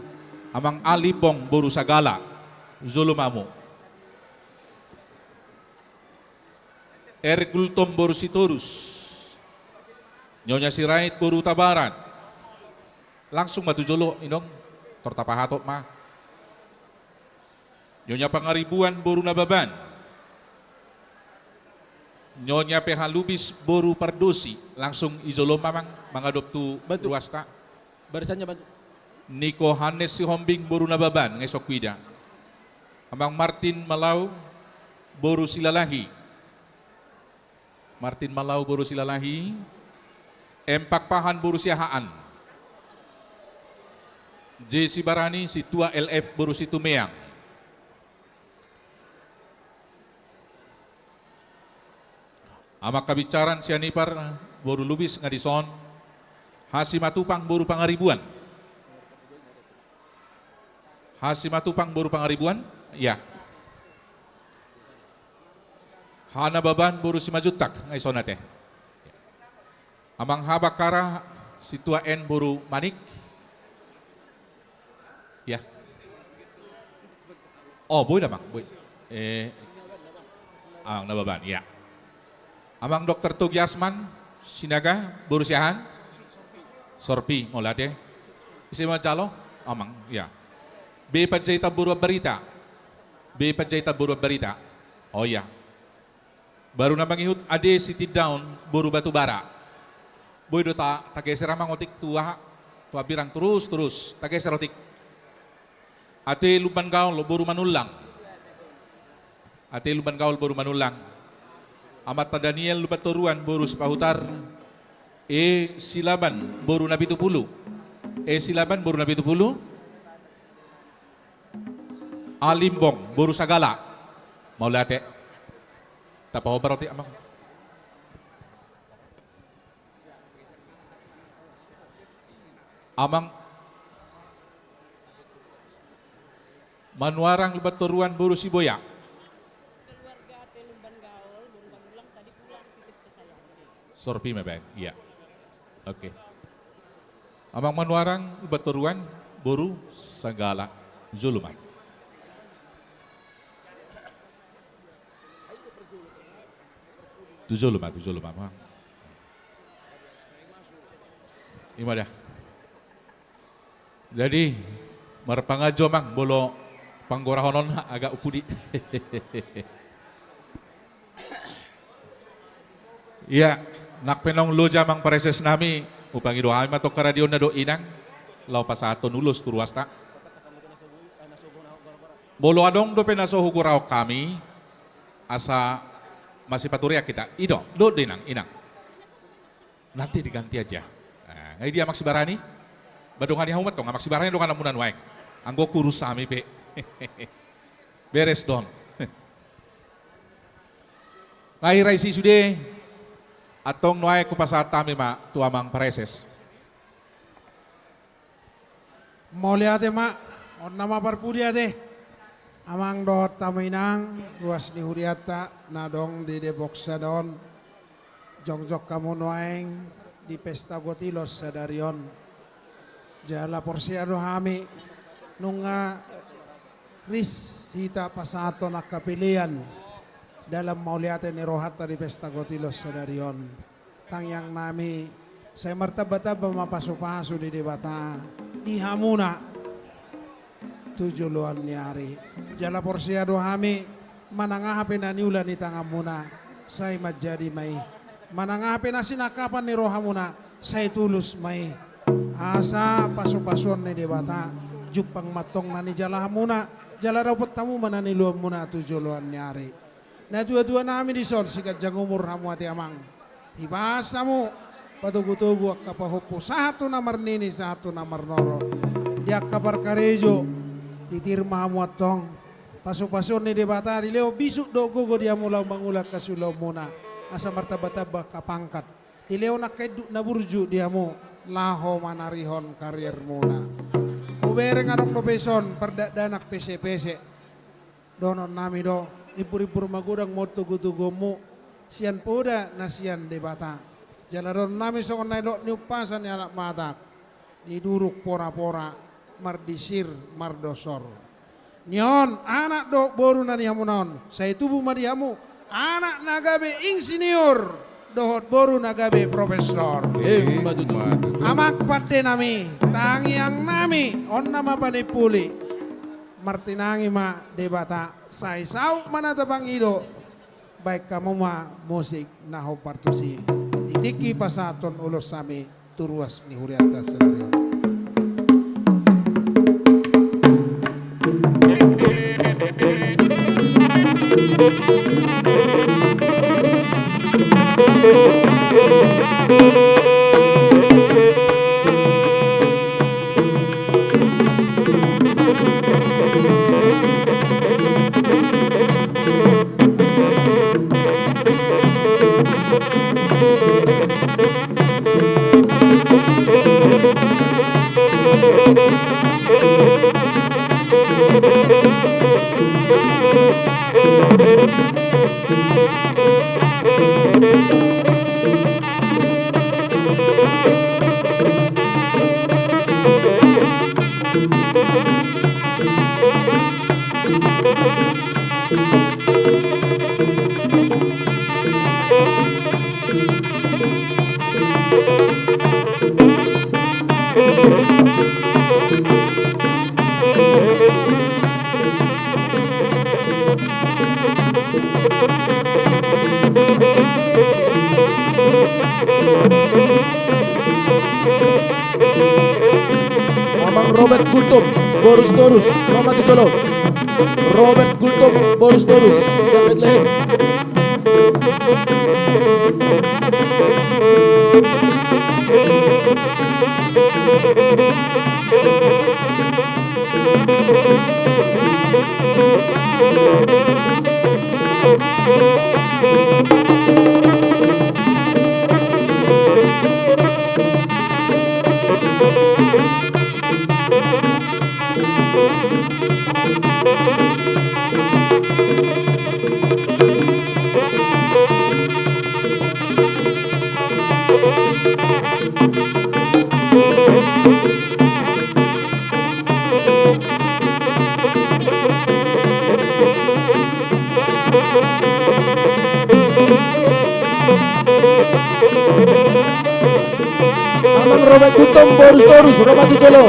Amang A. Limbong boru Sagala. Jolo ma hamu. R. Gultom boru Sitorus. Nyonya Sirait boru Hutabarat. Langsung ma tu jolo, inong. Tor tapahatop ma. Nyonya Pangaribuan boru Nababan. Nyonya P H Lubis boru Pardosi. Langsung i jolo ma, amang, mangadop tu ruasta. Barisannya bantu. Niko Hannes Sihombing boru Nababan, nunga so huida. Amang Martin Malau boru Silalahi. Martin Malau boru Silalahi. M. Pakpahan boru Siahaan. J. Sibarani, Sintua L F boru Situmeang. Amang Kabincaran Sianipar boru Lubis nunga dison. H. Simatupang boru Pangaribuan. H. Simatupang boru Pangaribuan. Iya. H. Nababan boru Simanjuntak, nunga dison ate. Amang H. Bakkara, Sintua N boru Manik. Iya. Oh, boi da, amang, boi. Eh, Amang Nababan, iya. Amang Dokter Togi Asman Sinaga boru Siahaan. Sorpi, mauliate. Ise manjalo? Amang, iya. B. Panjaitan boru Ambarita. B. Panjaitan boru Ambarita. Oh, iya. Baru na mangihut Ade Sitindaon boru Batubara. Boi do ta, tageser, amang, otik tu aha, tu hambirang, terus, terus tageser otik. Ate Lumban Gaol boru Manullang. Ate Lumban Gaol boru Manullang. Amanta Daniel Lumban Toruan boru Sipahutar. E. Silaban boru Napitupulu. E. Silaban boru Napitupulu. A. Limbong boru Sagala. Mauliate. Tapahobar otik, amang. Amang Manuarang Lumban Toruan boru Siboya. Keluarga Ate Lumban Gaol boru Manullang tadi pulang titip ke saya. Sorpi ma baen, iya. Oke. Amang Manuarang Lumban Toruan boru Sagala. Jolo ma. Tu jolo ma, tu jolo ma, amang. Ima da. Jadi, marpangajo, amang, molo panggorahon on agak umpudi. Iya, nang pe naung loja, amang praeses nami, hupangido hami ma tong karadion na dohot inang, laho pasahathon ulos tu ruasta. Molo adong dope na so hugorahon hami, asa masipaturean hita. I do, dohot do inang, inang. Nanti diganti aja. Nah, nga i dia Amang Sibarani? Ba dongani hamu ma tong, Amang Sibarani dongananmuna nuaeng. Anggo hurus hami pe. Beres do on. Nga hira isi sude, antong nuaeng hupasahat hami ma tu Amang Praeses. Mauliate ma, on nama parpudi ate. Amang dohot hamu inang, ruas ni hurianta na adong di Depok sada on, jongjong hamu nuaeng di pesta gotilos sadari on. Jala porsea do hami, nunga ris hita pasahathon angka pelean dalam mauliate ni rohanta di pesta gotilos sadari on. Tangiang nami, sai martamba-tamba ma pasu-pasu ni Debata di hamuna tu joloan ni ari. Jala porsea do hami, manang aha pe na niula ni tanganmuna, sai manjadi ma i. Manang aha pe na sinangkapan ni rohamuna, sai tulus ma i. Asa pasu-pasuon ni Debata jumpang ma antong na nijalahanmuna, jala dapot hamu ma na niulaanmuna tu joloan ni ari. Natua-tua nami dison, siganjang umur hamu ate amang. Hipas hamu patogu-togu angka pahompu, sahat tu na marnini, sahat tu na marnono. Di angka parkarejo, titir ma hamu antong. Pasu-pasuon ni Debata dilehon bisuk dohot gogo di hamu laho mangula angka siulaonmuna, asa martamba-tamba angka pangkat. Dilehon angka induk na burju di hamu laho manarihon kariermuna. Hubereng adong dope dison pardakdanak pese-pese. Dohonon nami do, imbur-imbur magodang ma on togu-toguonmu, sian poda na sian Debata. Jala dohonon nami songon na nidok ni umpasa ni halak Batak, diduruk pora-pora, mardisir mardosor. Ni on, anak dohot boru na di hamuna on, sai tubu ma di hamu anak na gabe insinyur dohot boru na gabe profesor. Ima tutu. Amang pande nami, tangiang nami, on nama panimpuli. Martinangi ma Debata, sai saut ma na tapangido. Baen hamu ma musik na hombar tusi di tingki pasahathon ulos hami tu ruas ni hurianta sadari on. Amang Robert Gultom, boru Sitorus, ro ma tu jolo. Robert Gultom, boru Sitorus, sian Betlehem. Amang Robert Gultom, boru Sitorus, ro ma tu jolo.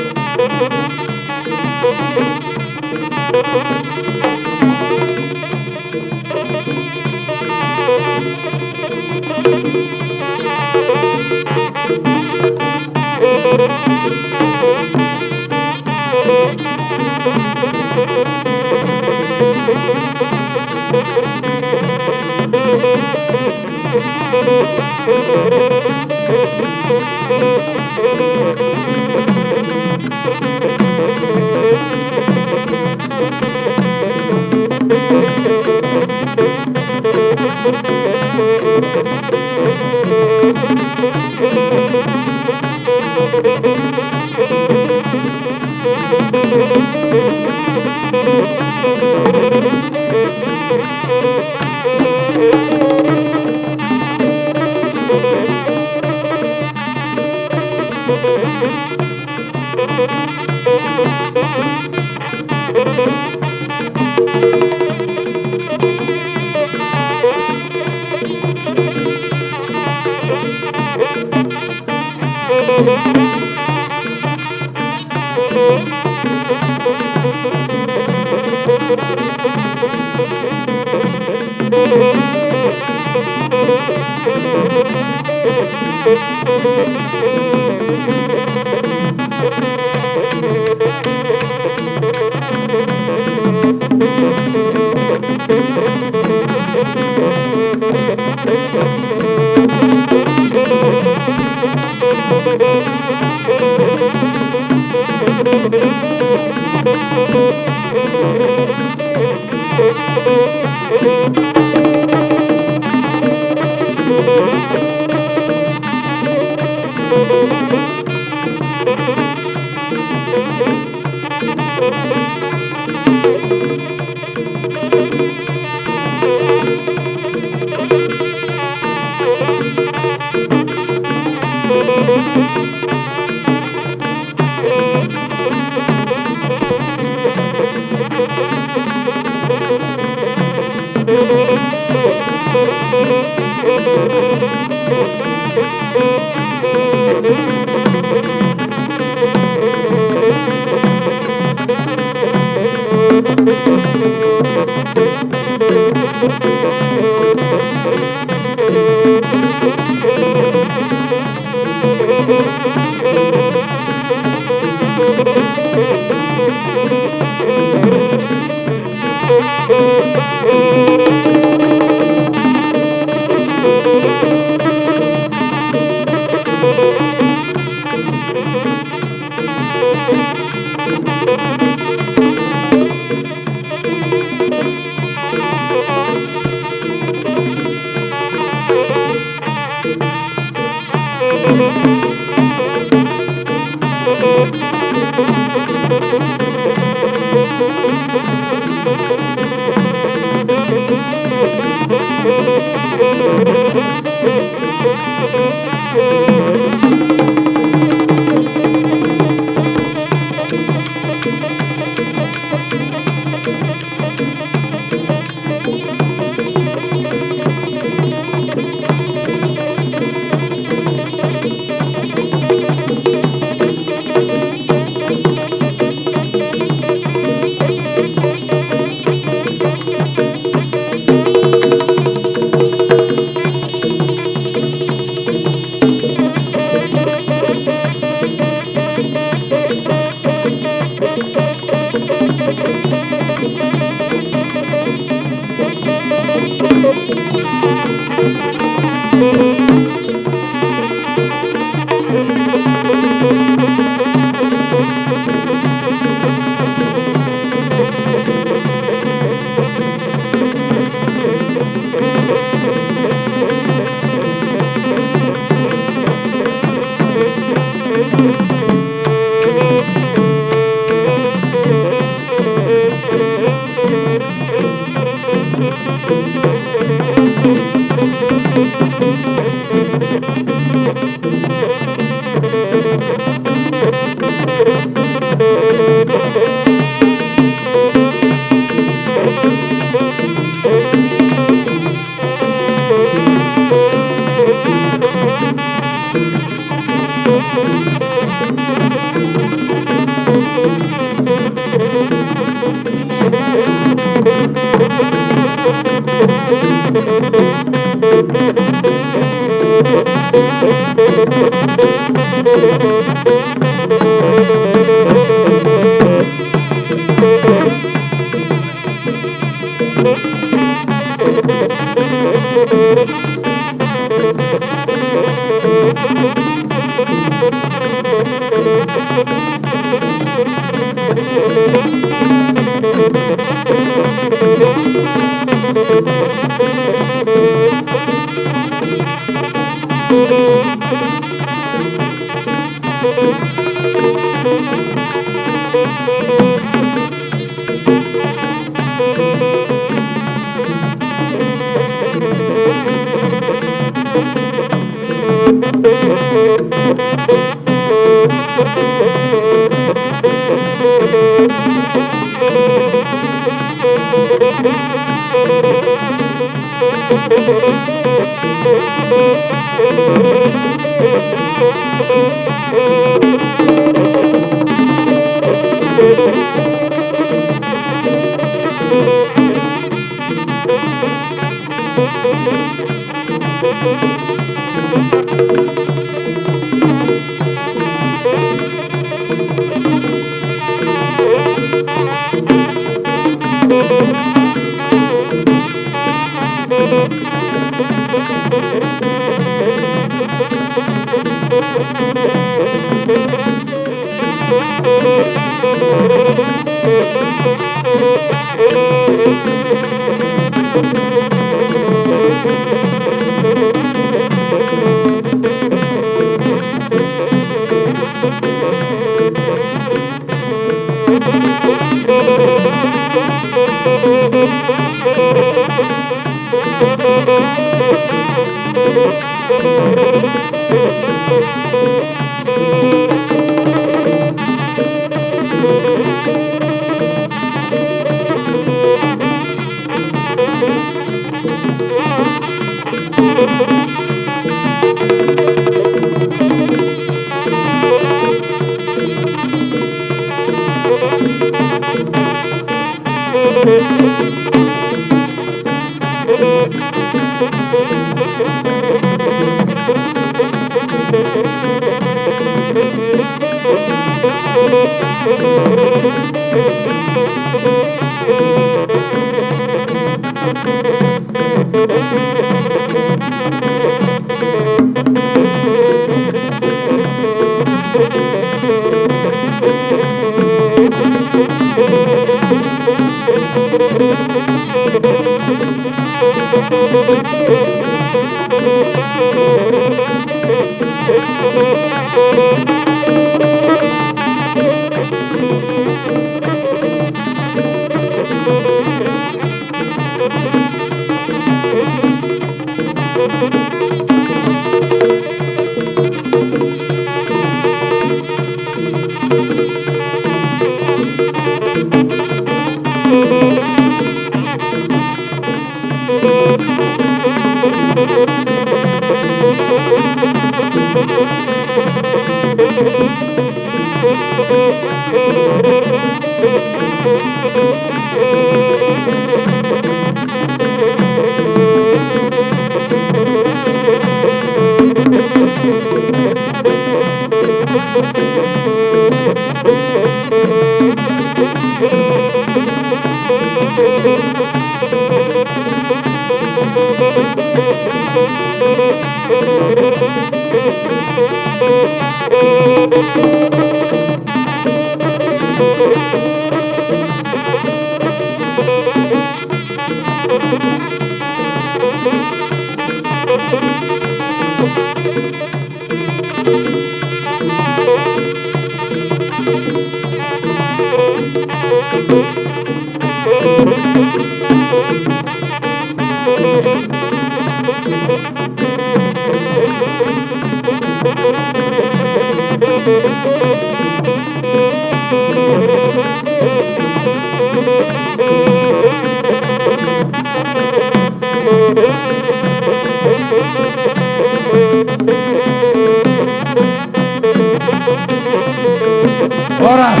Horas.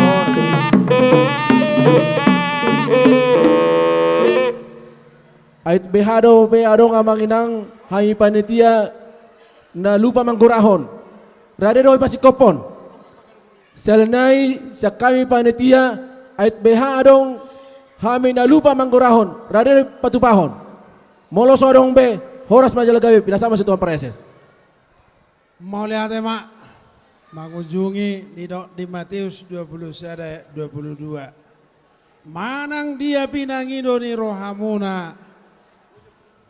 Ait beha dope adong amang inang hami panitia na lupa manggorahon, rade do pasingkophon. Siala ni i sian hami panitia, ait beha adong hami na lupa manggorahon, rade patupahon. Molo so adong be, horas ma jala gabe, pinasahat ma sian Tuhan Praeses. Mauliate ma. Mangujungi didok di Mateus dua puluh sada ayat dua puluh dua. Manang dia pinangido ni rohamuna,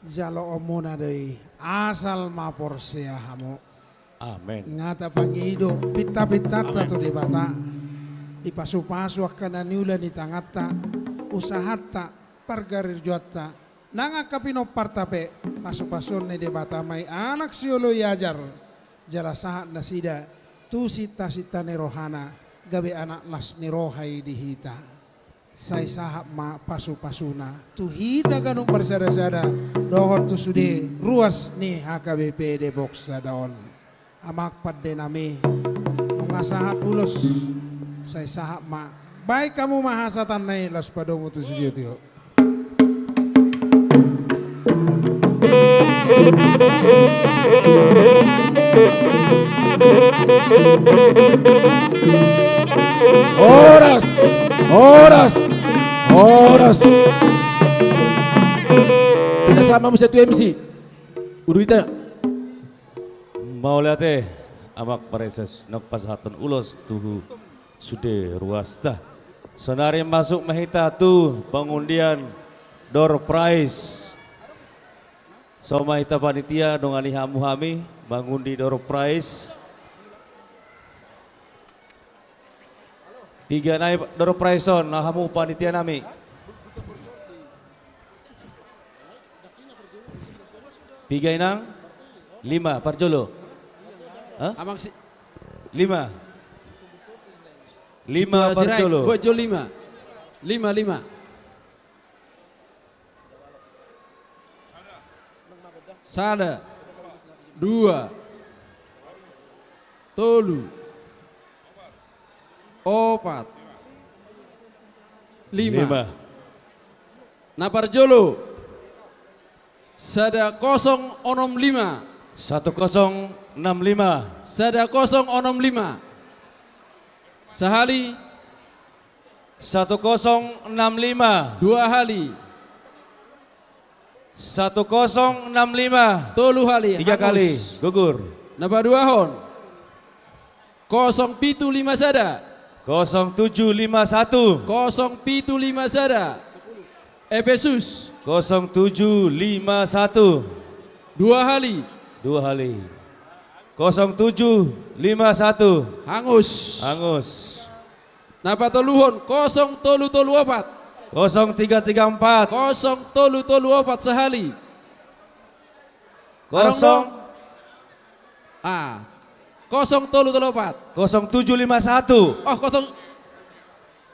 jaloonmuna do i, asal ma porsea hamu. Amen. Nga tapangido pinta-pintanta tu Debata, dipasupasu angka na niula ni tanganta, usahanta, pargarejoanta, nang angka pinomparta pe, pasupasuon ni Debata ma i anak sioloi ajar, jala sahat nasida tu sinta-sinta ni rohana, gabe anak las ni roha i di hita. Sai sahat ma pasupasuna tu hita ganup marsada-sada, dohot tu sude ruas ni H K B P Depok Sada on. Amang pandenami, nunga sahat ulos, sai sahat ma. Baen hamu ma hasahatanna i laos padomu tu sude tio. Horas, horas, horas. Pinasahat ma muse tu M C. Uduhita. Mauliate, Amang Praeses, nunga pasahathon ulos tu sude ruasta. Saonari masuk ma hita tu pangundian door prize. So ma hita panitia, dongani hamu hami mangundi door prize. Piga nai door prize on, na hamu panitia nami? Piga inang? Lima, parjolo. Hah? Amang si- Lima. Lima. Situasi rai, parjolo. Buat jo lima. Lima, lima. Sada, dua, tolu, opat, lima. Lima. Na parjolo, sada kosong onom lima. Satu kosong enam lima. Sada kosong onom lima. Sahali. Satu kosong enam lima. Dua hali. Satu kosong enam lima. Tolu hali. Tiga kali. Hangus. Gugur. Na paduahon. Kosong pitu lima sada. Kosong tujuh lima satu. Kosong pitu lima sada. Efesus. Kosong tujuh lima satu. Dua hali. Dua hali. Kosong tujuh lima satu. Hangus. Hangus. Na patoluhon, kosong tolu tolu opat. Kosong tiga tiga empat. Kosong tolu tolu opat sahali. Kosong. Adong do? Ah. Kosong tolu tolu opat. Kosong tujuh lima satu. Oh, kosong,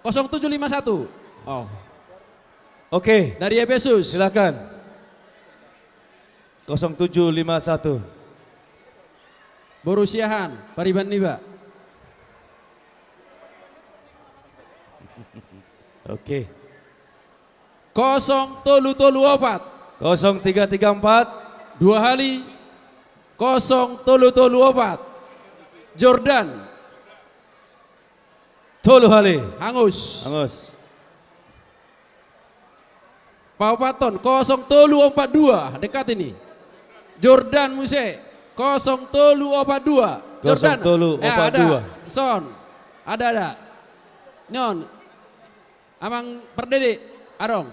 kosong tujuh lima satu. Oh. Oke. Dari Efesus. Silakan. Kosong tujuh lima satu. Boru Siahaan, pariban niba. Oke. Kosong tolu tolu opat. Kosong tiga tiga empat. Dua hali. Kosong tolu tolu opat. Jordan. Tolu hali. Hangus. Hangus. Paopathon, kosong tolu opat dua, dekat ini. Jordan muse, kosong tolu opat dua. Jordan. Kosong tolu opat dua. Eh, ada. Son. Ada, ada. Non. Amang Pardede, adong.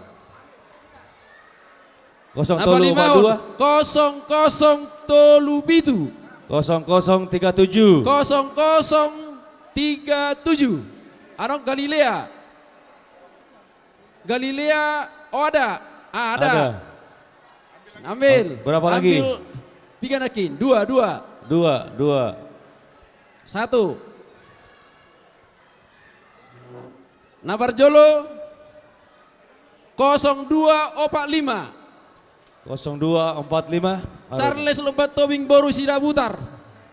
Kosong tolu opat dua. Nambah lima on, kosong kosong tolu pitu. Kosong kosong tiga tujuh. Kosong kosong tiga tujuh. Adong Galilea. Galilea, oh, ada. Ah, ada. Ada. Ambil. Berapa lagi? Ambil. Piga nangkin? Dua, dua. Dua, dua. Satu. Na parjolo, kosong dua opat lima. Kosong dua opat lima. Charles Lomban Tobing boru Sidabutar.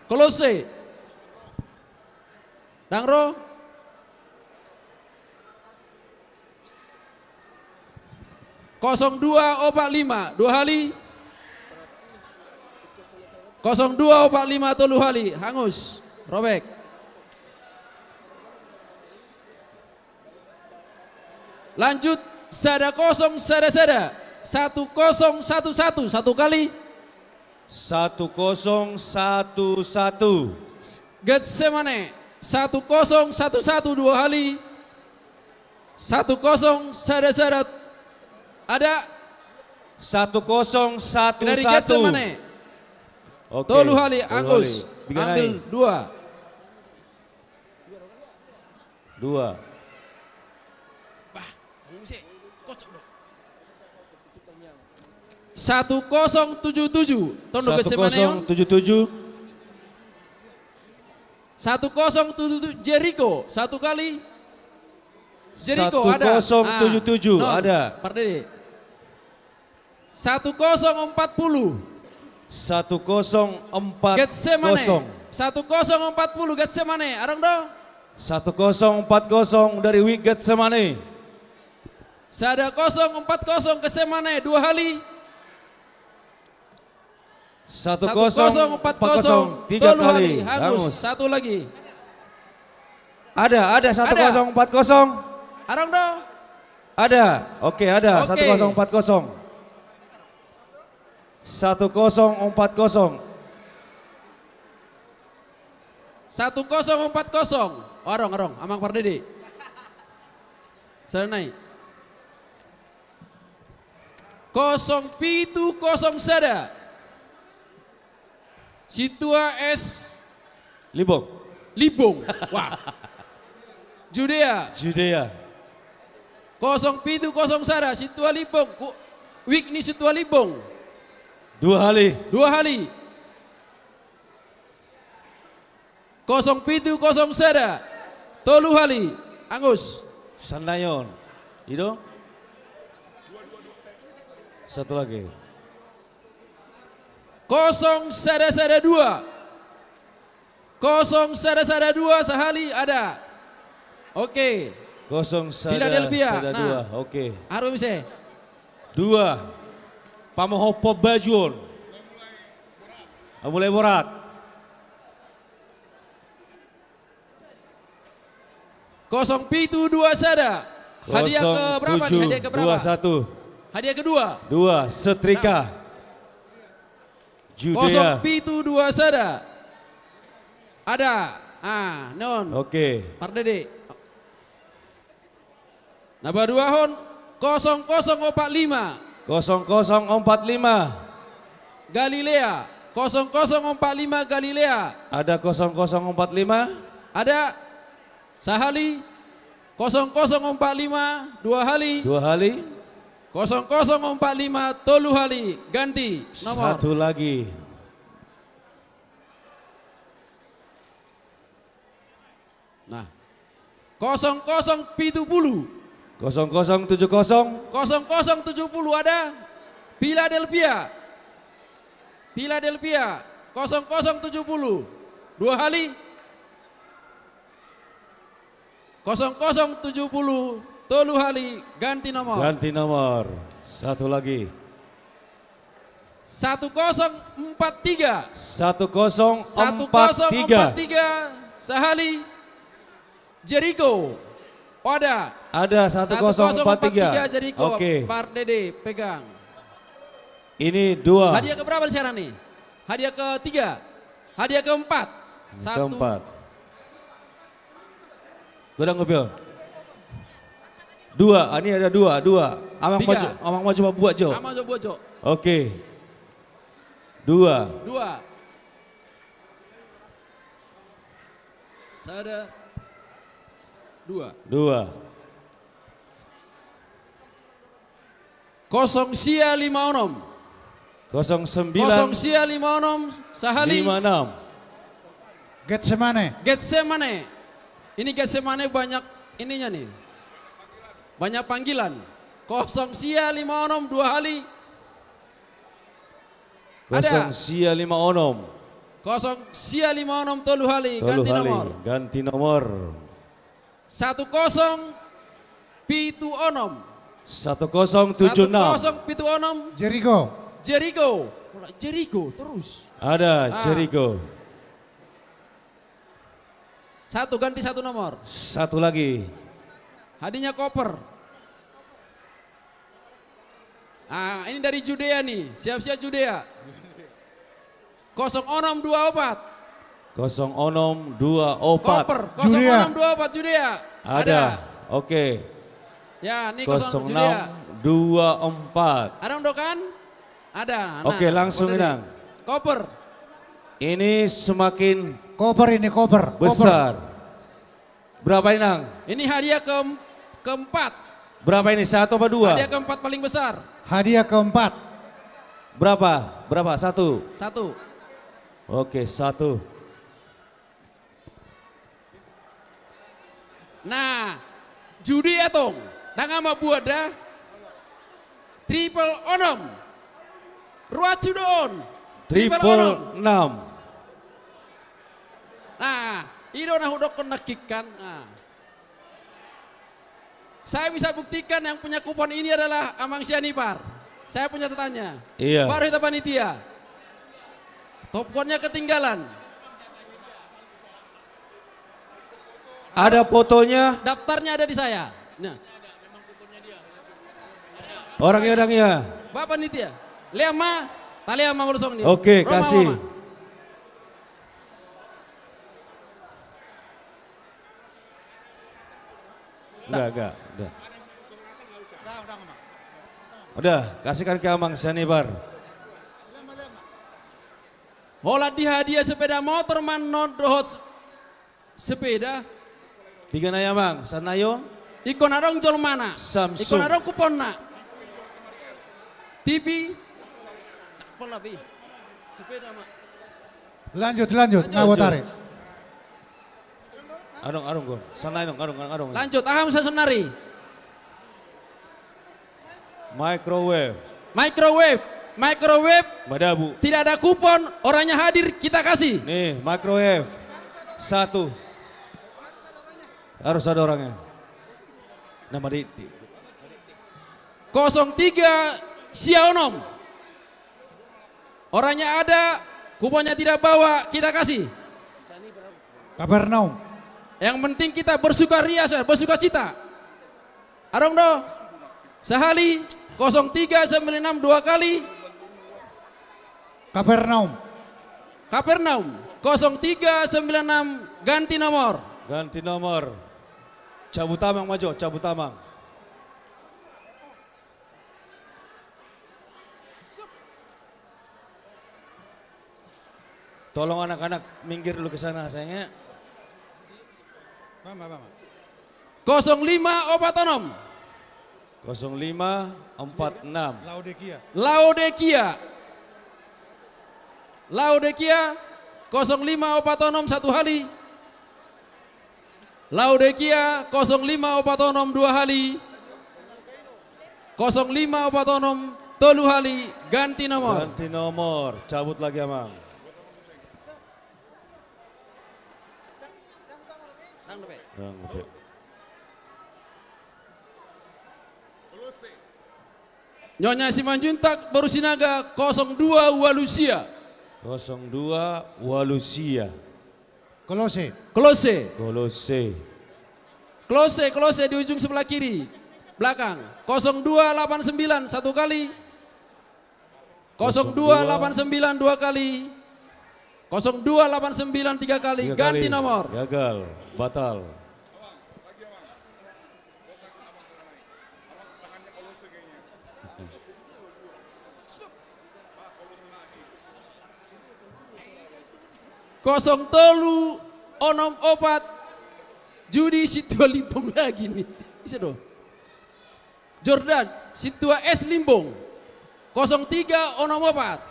Kolose. Dang ro. Kosong dua opat lima, dua hali. Kosong dua opat lima, tolu hali. Hangus. Robek. Lanjut, sada kosong sada sada. Satu kosong satu satu, satu kali. Satu kosong satu satu. Getsemane, satu kosong satu satu, dua hali. Satu kosong sada sada. Ada. Satu kosong satu satu. Dari Getsemane. Oke. Tolu hali, tolu hali. Angus. Biganai. Ambil dua. Dua. Bah, kamu sih, kocok dong. Satu kosong tujuh tujuh. Tondo Getsemane on. Satu kosong tujuh tujuh. Satu kosong tujuh tujuh, Jeriko. Satu kali. Jeriko, ada. Satu kosong tujuh tujuh, ah, non, ada. Pardede. Satu kosong empat puluh. Satu kosong empat kosong. Getsemane. Satu kosong empat puluh, Getsemane. Adong do? Satu kosong empat kosong dari Wik Getsemane. Sada kosong empat kosong, Getsemane, dua hali. Satu kosong empat kosong, tiga kali. Tolu hali, hangus. Hangus. Satu lagi. Ada, ada satu kosong empat kosong. Ada. Adong do? Ada. Oke, ada. Oke. Satu kosong empat kosong. Satu kosong empat kosong. Satu kosong empat kosong. Oh, adong, adong. Amang Pardede. Sada nai. Kosong pitu kosong sada. Sintua S Limbong. Limbong. Wah. Judea. Judea. Kosong pitu kosong sada, Sintua Limbong. Ku-, Wik ni Sintua Limbong. Dua hali. Dua hali. Kosong pitu kosong sada. Tolu hali. Angus. Sanayon. Ido. Satu lagi. Kosong sada sada dua. Kosong sada sada dua, sahali ada. Oke. Kosong sada sada dua. Philadelphia. Nah. Oke. Aru ise. Dua. Pamohophon baju on. Ah, mulai borat. Kosong pitu dua sada. Hadiah ke berapa nih? Hadiah ke berapa? Kosong tujuh dua satu. Hadiah kedua. Dua, setrika. Nah. Judea. Kosong pitu dua sada. Ada. Ah, non. Oke. Pardede. Na paduahon, kosong kosong opat lima. Kosong kosong opat lima. Galilea. Kosong kosong opat lima Galilea. Ada kosong kosong opat lima? Ada. Sahali. Kosong kosong opat lima, dua hali. Dua hali. Kosong kosong opat lima, tolu hali. Ganti nomor. Satu lagi. Nah. Kosong kosong pitu pulu. Kosong kosong tujuh kosong. Kosong kosong tujuh pulu ada. Philadelphia. Philadelphia. Kosong kosong tujuh pulu. Dua hali. Kosong kosong tujuh pulu. Tolu hali ganti nomor. Ganti nomor. Satu lagi. Satu kosong empat tiga. Satu kosong empat tiga. Satu kosong empat tiga. Sahali. Jeriko. Oh, ada. Ada satu kosong empat tiga. Satu kosong empat tiga Jeriko. Oke. Pardede, pegang. Ini dua. Hadiah keberapa sekarang nih? Hadiah ketiga. Hadiah keempat. Satu. Keempat. Godang, Kopion. Dua, ah, ini ada dua, dua. Amang maju, amang maju buat, Jo. Amang maju buat, Jo. Oke. Dua. Dua. Sada. Dua. Dua. Kosong sia lima onom. Kosong sembilan. Kosong sia lima onom, sahali. Lima enam. Getsemane. Getsemane. Ini Getsemane banyak ininya nih. Banyak panggilan. Kosong sia lima onom dua hali. Ada. Kosong sia lima onom. Kosong sia lima onom tolu hali. Tolu hali. Ganti nomor. Ganti nomor. Satu kosong pitu onom. Satu kosong tujuh enam. Satu kosong pitu onom. Jeriko. Jeriko. Jeriko terus. Ada Jeriko. Satu, ganti satu nomor. Satu lagi. Hadiahnya koper. Ah, ini dari Judea nih. Siap-siap Judea. Kosong onom dua opat. Kosong onom dua opat. Koper. Kosong onom dua opat Judea. Ada. Oke. Ya, ini kosong enam dua empat. Ada, Om Dokan? Ada. Nah, oke, langsung, Inang. Koper. Ini semakin besar. Koper ini, koper. Berapa, Inang? Ini hadiah ke-, keempat. Berapa ini? Satu apa dua? Hadiah keempat paling besar. Hadiah keempat. Berapa? Berapa? Satu? Satu. Oke, satu. Nah, Judea tong. Dang ama buat da. Triple onom. Ruat sudo on. Triple onom. Triple enam. Nah, i do na hudokkon nangkin kan. Nah. Saya bisa buktikan yang punya kupon ini adalah Amang Sianipar. Saya punya catatannya. Iya. Baru kita panitia. Kuponnya ketinggalan. Ada fotonya? Daftarnya ada di saya. Nah. Orangnya, orangnya. Bapak panitia. Lea ma, talea ma molo songon i. Oke, kasih. Enggak, enggak. Udah. Udah, kasihkan ke Amang Sianipar. Holan di hadiah sepeda motor ma annon dohot sepeda. Piga nai, Amang? Sanayon? Ingkon adong jolmana. Samsung. Ingkon adong kuponna. T V. Pola bi. Sepeda ma. Lanjut, lanjut. Lanjut. Nga botare. Adong, adong, Gon. Sanayon, adong, adong, adong. Lanjut, aha ma saonari? Microwave. Microwave. Microwave. Madabu. Tidak ada kupon, orangnya hadir, kita kasih. Nih, microwave. Satu. Harus ada orangnya. Nama di, di. Kosong tiga sia onom. Orangnya ada, kuponnya tidak bawa, kita kasih. Kapernaum. Yang penting kita bersukaria, bersuka cita. Adong do. Sahali, kosong tiga sembilan enam dua kali. Kapernaum. Kapernaum, kosong tiga sembilan enam, ganti nomor. Ganti nomor. Cabut amang ma jo, cabut amang. Tolong anak-anak minggir dulu ke sana, sayang, ya. Mama, mama. Kosong lima opat onom. Kosong lima empat enam. Laodikia. Laodikia. Laodikia, kosong lima opat onom satu hali. Laodikia, kosong lima opat onom dua hali. Kosong lima opat onom tolu hali, ganti nomor. Ganti nomor, cabut lagi, Amang. Dang dope. Dang dope. Nyonya Simanjuntak boru Sinaga, kosong dua walu sia. Kosong dua walu sia. Kolose. Kolose. Kolose. Kolose, Kolose di ujung sebelah kiri. Belakang. Kosong dua lapan sembilan, satu kali. Kosong dua lapan sembilan, dua kali. Kosong dua lapan sembilan, tiga kali. Tiga kali. Ganti nomor. Gagal. Batal. Kosong tolu onom opat. Judi Situa Limbong lagi nih. Bisa dong. Jordan, Situa S Limbong. Kosong tiga onom opat.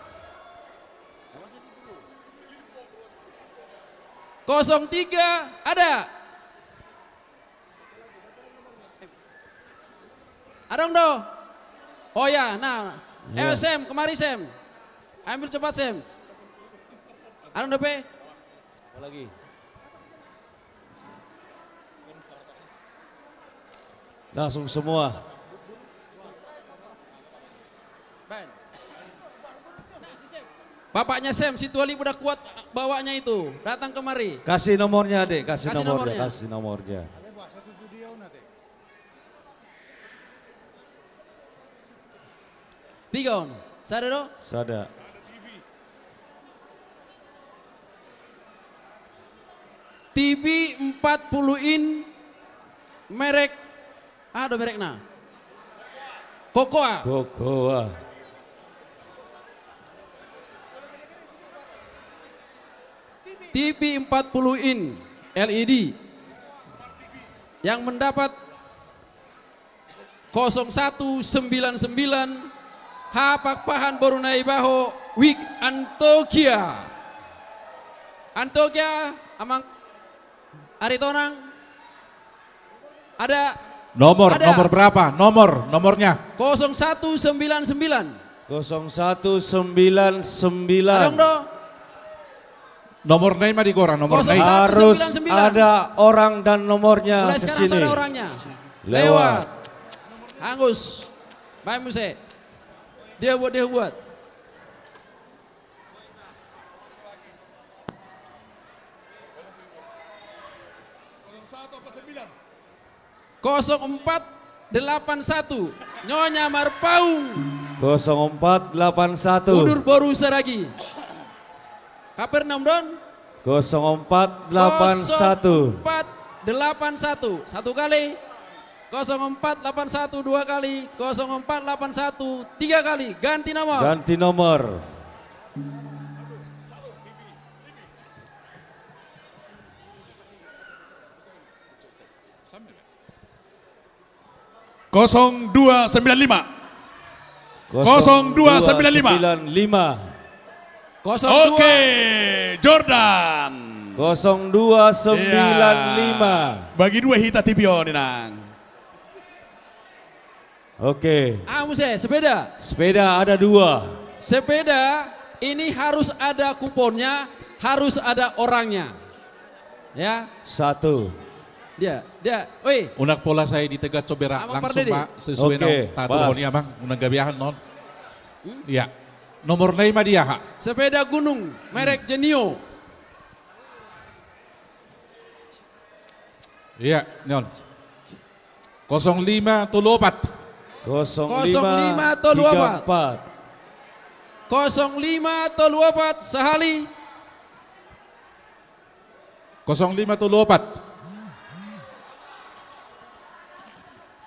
Kosong tiga, ada. Adong do. Oh ya, nah. Ya. Eh, Sem, kemari, Sem. Ambil cepat, Sem. Adong dope? Apa lagi? Langsung semua. Bapaknya Sem, Situa Limbong udah kuat bawanya itu. Datang kemari. Kasih nomornya, Dek. Kasih nomornya, kasih nomornya. Piga on? Sada do? Sada. T V empat puluh in, merek, aha do merekna? Cocoa. Cocoa. T V empat puluh in L E D yang mendapat kosong satu sembilan sembilan, H Pakpahan boru Naibaho, Wig Antokia. Antokia, Amang Aritonang. Ada. Nomor, ada. Nomor berapa? Nomor, nomornya. Kosong satu sembilan sembilan. Kosong satu sembilan sembilan. Adong do? Nomorna i ma di koran, nomorna i. Harus ada orang dan nomornya ke sini. Mulai sekarang ada orangnya. Lewat. Lewat. Angus. Baen muse. Dia buat, dia buat. Kosong empat delapan satu. Nyonya Marpaung. Kosong empat delapan satu. Udur boru Saragi. Kapernaum do on? Kosong empat delapan satu. Kosong empat delapan satu. Satu kali. Kosong empat delapan satu dua kali. Kosong empat delapan satu tiga kali. Ganti nomor. Ganti nomor. Kosong dua sembilan lima. Kosong dua sembilan lima. Kosong dua sembilan lima. Kosong dua. Oke, Jordan. Kosong dua sembilan lima. Iya. Bagi dua hita T V on, Inang. Oke. Ah, muse, sepeda. Sepeda ada dua. Sepeda ini harus ada kuponnya, harus ada orangnya. Ya. Satu. Dia, dia, oi. Unang pola sai ditegas, coba langsung, Pak, sesuai. Oke, naung tatuhon i, Amang, unang gabe aha on. Hmm? Iya. Nomorna i ma dia, ha. Sepeda gunung, merek Genio. Iya, ni on. Kosong lima tolu opat. Kosong lima tolu opat. Kosong lima tolu opat, sahali. Kosong lima tolu opat.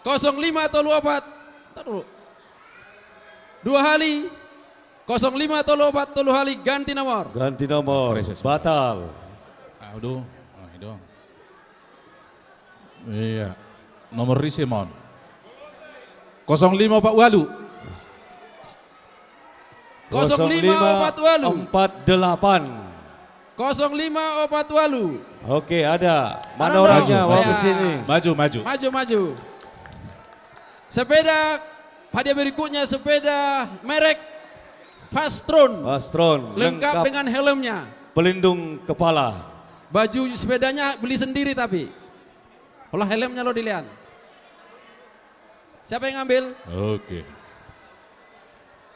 Kosong lima tolu opat. Tar dulu. Dua hali. Kosong lima tolu opat, tolu hali, ganti nomor. Ganti nomor. Batal. Aduh. Iya. Nomor ise ma on? Kosong lima opat walu. Kosong lima opat walu. Kosong lima opat delapan. Kosong lima opat walu. Oke, ada. Mana orangnya? Mau ke sini. Maju, maju. Maju, maju. Sepeda hadiah berikutnya, sepeda merek Fastron. Fastron. Lengkap dengan helmnya. Pelindung kepala. Baju sepedanya beli sendiri tapi. Olah helmnya lo dilean. Siapa yang ngambil? Oke.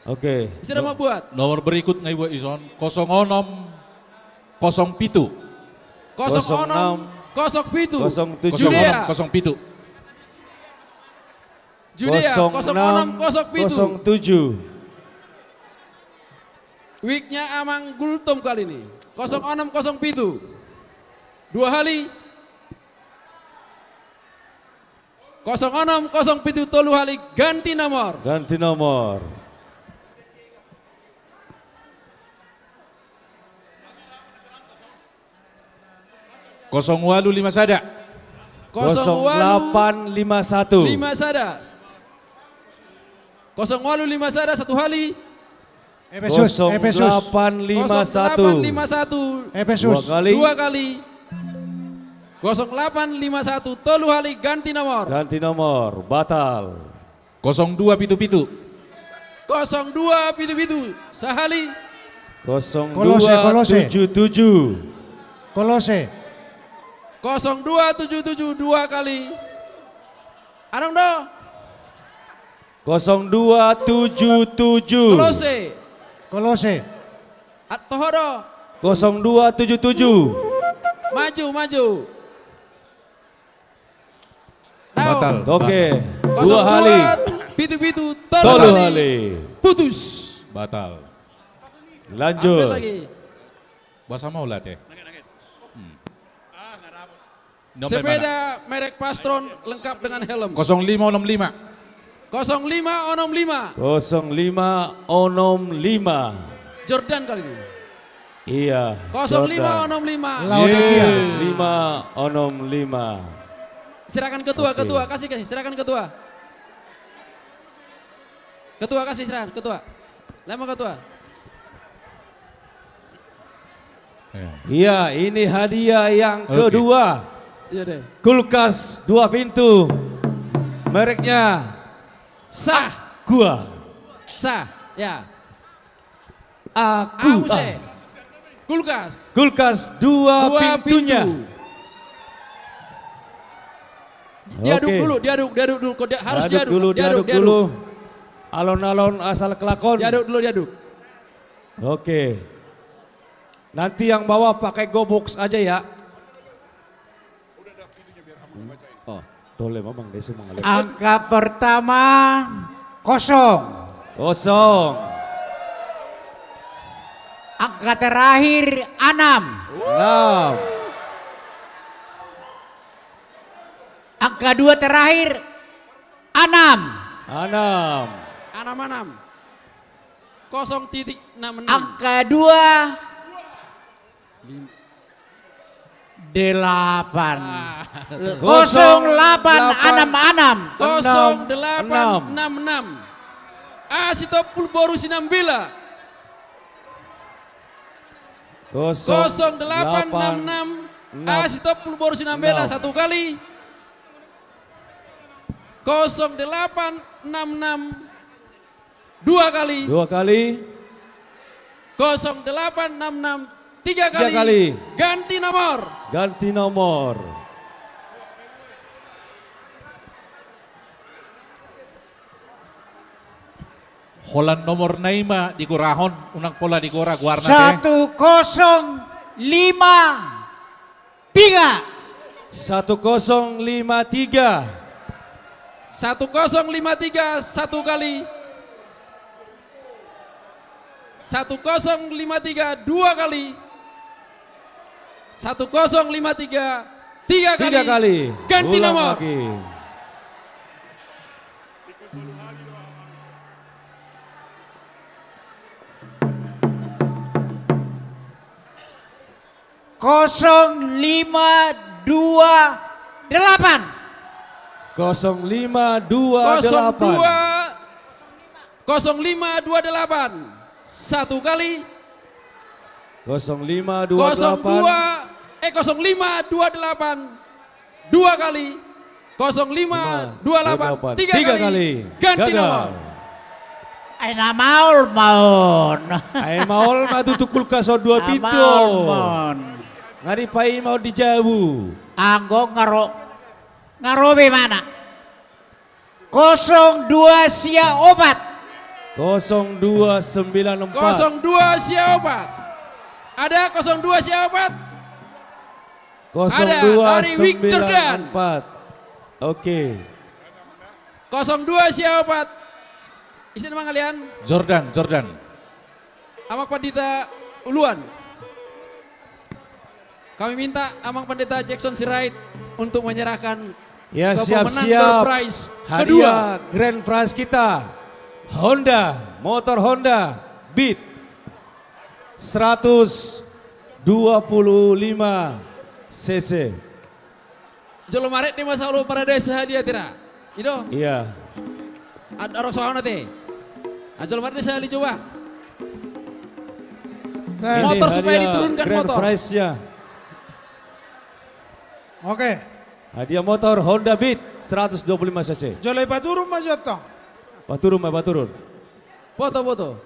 Oke. Sudah mau buat? Nomor berikut nga ibuat ison, kosong onom kosong pitu. Kosong onom kosong pitu. Kosong tujuh. Judea. Kosong onom kosong pitu. Judea, kosong onom kosong pitu. Kosong tujuh. Wiknya Amang Gultom kali ini. Kosong onom kosong pitu. Dua kali. Kosong onom kosong pitu tolu kali ganti nomor. Ganti nomor. Kosong ualu lima sada. Kosong ualu lima sada. Kosong ualu lima sada satu kali. Epesus, Epesus. Kosong delapan lima satu. Kosong delapan lima satu. Epesus. Dua kali. Dua kali. Kosong delapan lima satu, tolu kali ganti nomor. Ganti nomor, batal. Kosong dua pitu pitu. Kosong dua pitu pitu, sahali. Kolose, Kolose. Kosong dua tujuh tujuh. Kolose. Kosong dua tujuh tujuh, dua kali. Adong do? Kosong dua tujuh tujuh. Kolose. Kolose. At toho do. Kosong dua tujuh tujuh. Maju, maju. Dao. Batal. Oke. Dua kali. Kosong dua pitu pitu, tolu kali. Tolu kali. Putus. Batal. Lanjut. Ambil lagi. Boasa mau latih? Hmm. Sepeda merek Pastron lengkap dengan helm. Kosong lima onom lima. Kosong lima onom lima. Kosong lima onom lima. Jordan kali ini. Iya, Jordan. Kosong lima onom lima. Laodicea. Kosong lima onom lima. Silakan ketua, oke. Ketua, kasih, kasih. Silakan ketua. Ketua, kasih, silakan, ketua. Lama, ketua. Ya. Iya, ini hadiah yang kedua. Oke. Iya deh. Kulkas dua pintu. Mereknya Sah. Aqua. Sah, ya. Aqua. Kulkas. Kulkas dua pintunya. Dua pintu. Diaduk dulu, diaduk, diaduk dulu. Kok dia-, harus diaduk, diaduk dulu, diaduk, diaduk dulu. Alon-alon asal kelakon. Diaduk dulu, diaduk. Oke. Nanti yang bawa pakai goboks aja ya. Oh. Tole, Mamang, dia semua ngeliat. Angka pertama, kosong. Kosong. Angka terakhir, anam. Anam. Angka dua terakhir, anam. Anam. Anam, anam. Kosong titik enam enam. Angka dua, lim-, delapan. Ah. Kosong delapan enam enam. Kosong delapan enam enam. A Sitompul boru Sinambela. Kosong delapan enam enam. A Sitompul boru Sinambela, satu kali. Kosong delapan enam enam. Dua kali. Dua kali. Kosong delapan enam enam, tiga kali. Tiga kali. Ganti nomor. Ganti nomor. Holan nomorna i ma digorahon, unang pola digora goarna, te. Satu kosong lima tiga. Satu kosong lima tiga. Satu kosong lima tiga, satu kali. Satu kosong lima tiga, dua kali. Satu kosong lima tiga, tiga kali. Tiga kali. Ganti nomor. Ulang lagi. Kosong lima dua delapan. Kosong lima dua delapan. Kosong dua, kosong lima dua delapan. Satu kali. Kosong lima dua delapan. Kosong dua, eh, kosong lima dua delapan. Dua kali. Kosong lima dua delapan, tiga kali. Tiga kali. Ganti nomor. Gagal. Ai na maol ma on. Ai maol ma tutu kulkas on dua pintu. Na maol ma on. Nga dipaima on di jabu. Anggo nga ro, nga ro be mana. Kosong dua sia opat. Kosong dua sembilan empat. Kosong dua sia opat. Ada kosong dua sia opat? Ada, dari Wik Jordan. Kosong dua sembilan empat. Oke. Kosong dua sia opat. Ise nama ngalian? Jordan, Jordan. Amang Pandita Uluan. Kami minta Amang Pendeta Jackson Sirait untuk menyerahkan ke pemenang door prize kedua. Ya, siap-siap. Hadiah grand prize kita, Honda, motor Honda Beat seratus dua puluh lima cc. Jolo marende ma saulok paradise hadiah tira. I do? Iya. Adong songon i ate. Jolo marende sahali coba. Motor supaya diturunkan motor. Ini hadiah grand prize-nya. Oke. Hadiah motor Honda Beat seratus dua puluh lima cc. Jolo paturun ma jo tong. Paturun ma, paturun. Foto, foto.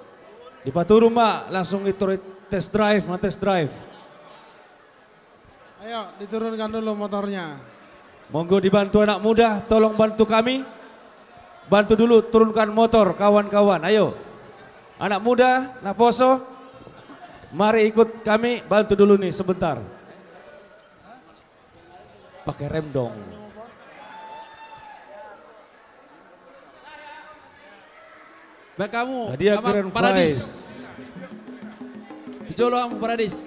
Dipaturun ma, langsung i tor test drive, ma test drive. Ayo, diturunkan dulu motornya. Monggo dibantu anak muda, tolong bantu kami. Bantu dulu turunkan motor, kawan-kawan. Ayo. Anak muda, naposo, mari ikut kami, bantu dulu nih sebentar. Pakai rem dong. Baik, hamu, hadiah Amang Paradis. Di jolo hamu Paradis.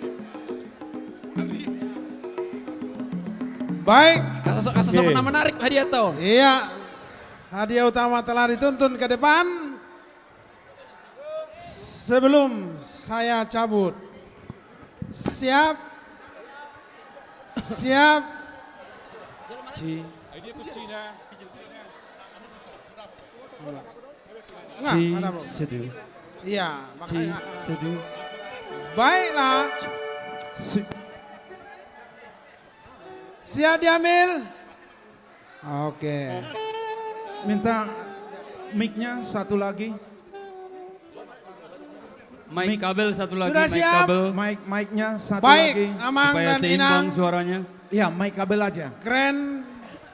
Baik. Asa so-, asa songon na menarik hadiah tong. Iya. Hadiah utama telah dituntun ke depan. Sebelum saya cabut. Siap? Siap? Ci. Nah, ci, ada, Bro. Sedu. Iya, ci, makanya. Sedu. Baiklah. Si. Siap diambil? Oke. Minta mic-nya satu lagi. Mic kabel satu lagi, mic kabel. Sudah siap? Mic, mic-nya satu lagi. Baik, Amang dan Inang. Supaya seimbang suaranya. Iya, mic kabel aja. Grand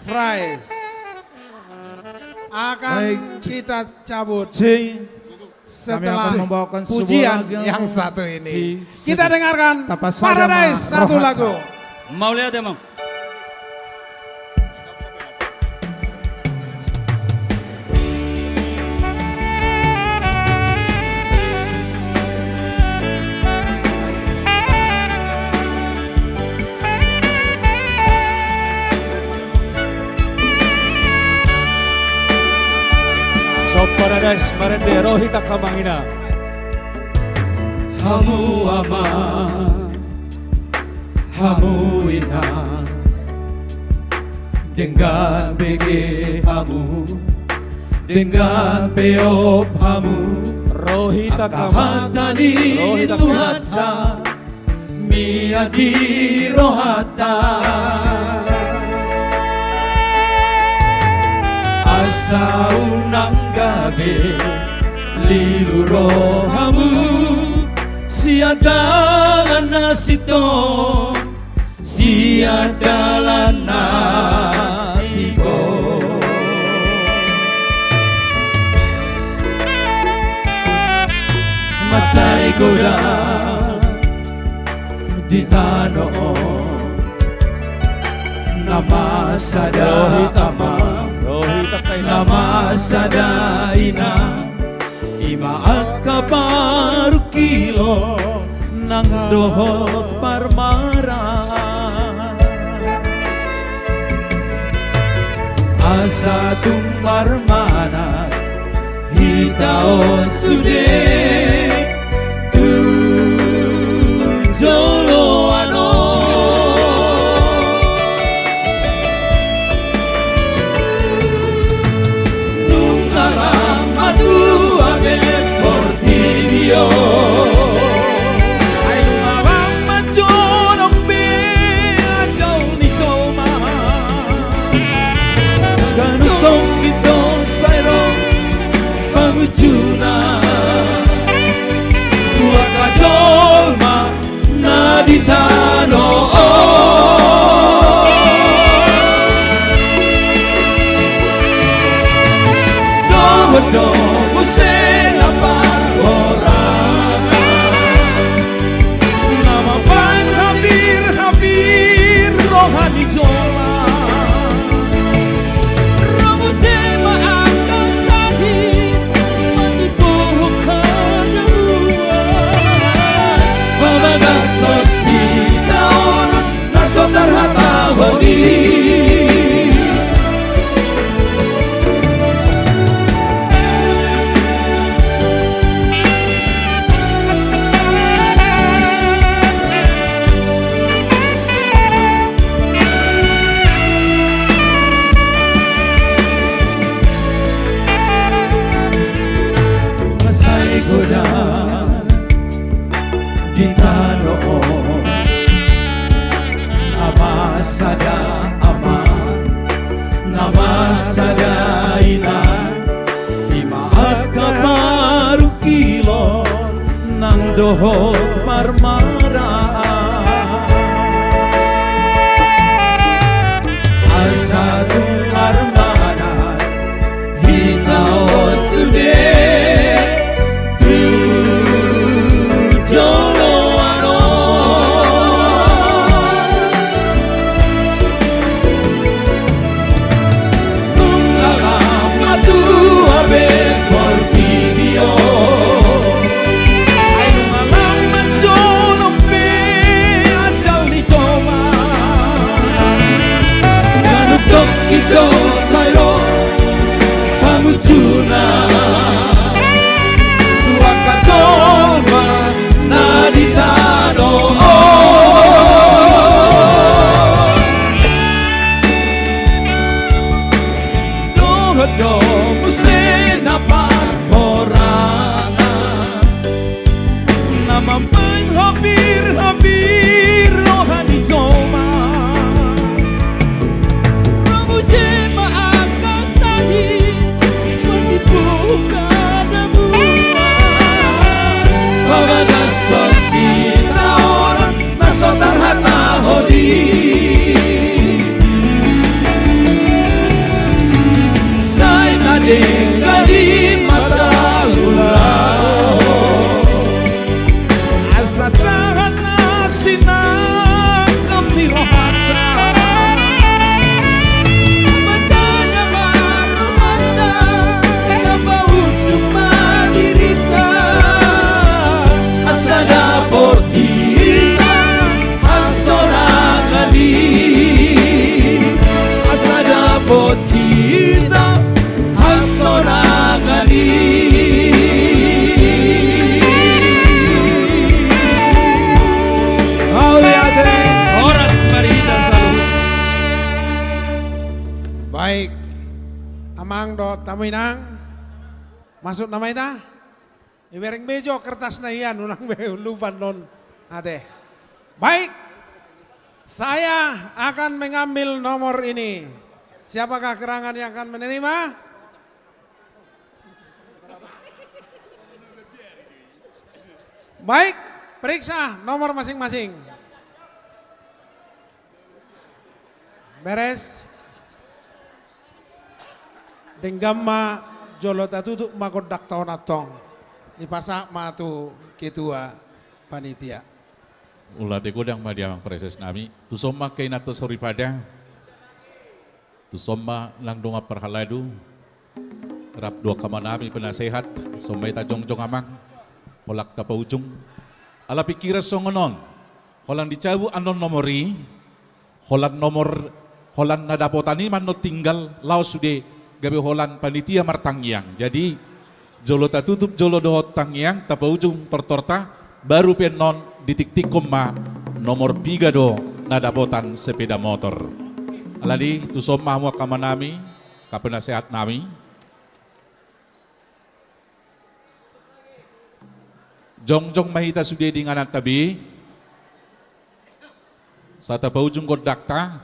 prize akan kita cabut. Baik. Ci. Kami akan membawakan sebuah lagu. Setelah pujian yang satu ini. Kita dengarkan Paradise satu lagu. Mauliate, Amang. Sob Paradise marende, ro hita, Amang, Inang. Hamu Amang, hamu Inang, denggan bege hamu, denggan peop hamu. Ro hita, Amang. Angka hata ni Tuhanta mian di rohanta. Asa unang gabe lilu rohamu sian dalan na sintong, sian dalan na tingkos. Mansai godang di tano on, nama sada Amang, nama sada Inang, i ma angka parungkilon nang dohot parmaraan. Asa tung marmanat hita on sude tu joloan on. Nunga lam matua be portibi on. Ai nunga lam manjolom be ajal ni jolma. Ganup tonggit do sai ro pangujungna. Sai godang di tano on, nama sada ama, nama sada ina, ima angka parungkilon nang dohot parmaraan. Asa tung marmanan hita on sude tu joloan on. Nunga lama tua be portibi on. Ai nunga lama jolo be ajal ni jolma. Manuk tokki do sai ro pangujuna. Tu angka jolma na di tano on. Dohot do muse na parhorasan na mambahen hopir-hopir roha ni jolma. Ro muse ma angka sahit, mati buka damuan. Pabagason sitaonon na so tarhatahon i. Sai tadenggan i mata ulaon. Asa sahat na sinangkap ni rohanta. Asa na marrohanta, na paunduk ma dirinta. Asa dapot hita hasonangan i. Asa dapot hita hasonangan i. Mauliate. Horas ma di hita saluhutna. Baik. Amang dohot hamu inang. Masuk nama hita? Ibereng be jo kertasna ia, unang be lupa non. Ate. Baik. Saya akan mengambil nomor ini. Siapakah gerangan yang akan menerima? Baik, periksa nomor masing-masing. Beres. Denggan ma, jolo tatutup ma gondang taon antong. Dipasahat ma tu ketua panitia. Mauliate godang ma di amang praeses nami. Tuson ma angka inanta soripada. Tuson ma nang dongan parhalado. Rap do angka amanami penasehat, tuson ma hita jongjong amang. Holan tapaujung. Ala pingkiran songon on. Holan dicabut annon nomor i. Holan nomor, holan na dapotan i ma annon tinggal, laos sude gabe holan panitia martangiang. Jadi, jolo tatutup, jolo dohot tangiang, tapaujung tortorta, baru pe annon ditiktikkon ma nomor piga do na dapotan sepeda motor. Alani, tuson ma hamu angka amanami, angka penasehat nami. Jongjong ma hita sude di ingananta be. Asa tapaujung gondangta.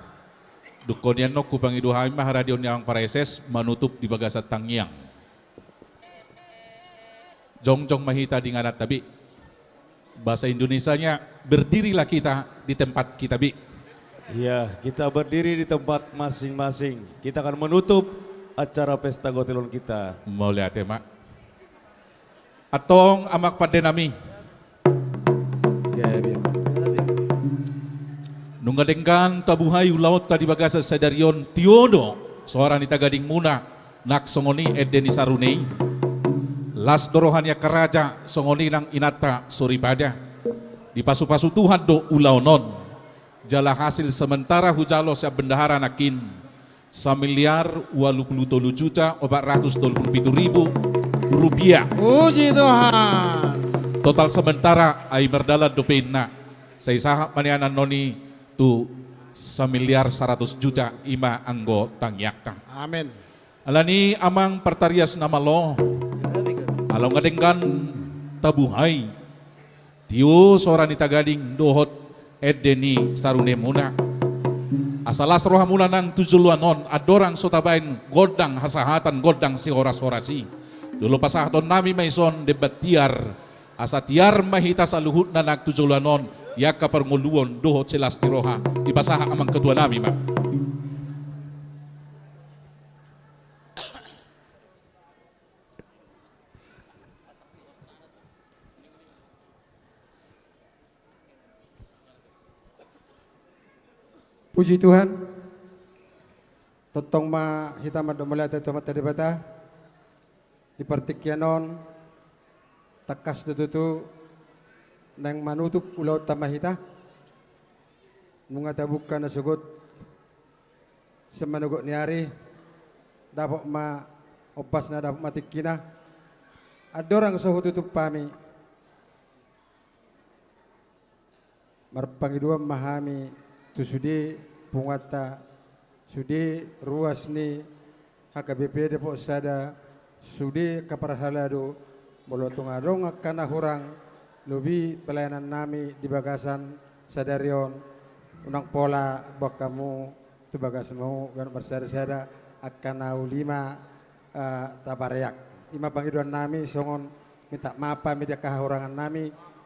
Dung honian on hupangido hami ma haradeon ni amang praeses manutup di bagasan tangiang. Jongjong ma hita di ingananta be. Bahasa Indonesianya, berdirilah kita di tempat kita be. Iya, kita berdiri di tempat masing-masing. Kita akan menutup acara pesta gotilon kita. Mauliate ma. Antong amang pande nami. Iya, iya. Nunga denggan tabuhai ulaonta di bagasan sadari on, tio do soara ni tagadingmuna nang songon i ende ni sarune i. Las do roha ni angka raja songon i nang inanta soripada. Dipasupasu Tuhan do ulaon on. Jala hasil sementara hujalo sian bendahara nangkin samiliar ualu pulu tolu juta opat ratus tolu pulu pitu ribu rupiah. Puji Tuhan. Total sementara ai mardalan dope inna. Sai sahat ma nian annon i tu samiliar saratus juta, i ma anggo tangiangta. Amin. Alani i amang partarias na malo, ala nunga denggan tabuhai tio soara ni tagading dohot ende ni sarunemuna. Asa las rohamuna nang tu joloan on, andorang so tabaen gondang hasahatan, gondang sihoras-horas i. Jolo pasahatonnami ma ison demban tiar, asa tiar ma hita saluhutna nang tu joloan on di angka parngoluon dohot silas ni roha. Dipasahat amang ketuanami ma. Puji Tuhan. Tongtong ma hita mandok mauliate tu Amanta Debata. Di partingkian on, tangkas do tutu naeng manutup ulaonta ma hita. Nunga tabuka na sogot sian manogot ni ari, dapot ma ombasna, dapot ma tingkina. Andorang so hututup hami, marpangidoan ma hami tu sude punguanta, sude ruas ni H K B P Depok Sada, sude angka parhalado, molo tung adong angka na hurang lobi pelayanannami di bagasan sadari on, unang pola boan hamu tu bagasmu ganup marsada-sada, angka na uli ma, eh, tapareak. I ma pangidoannami songon minta maaf hami di angka hahurangannami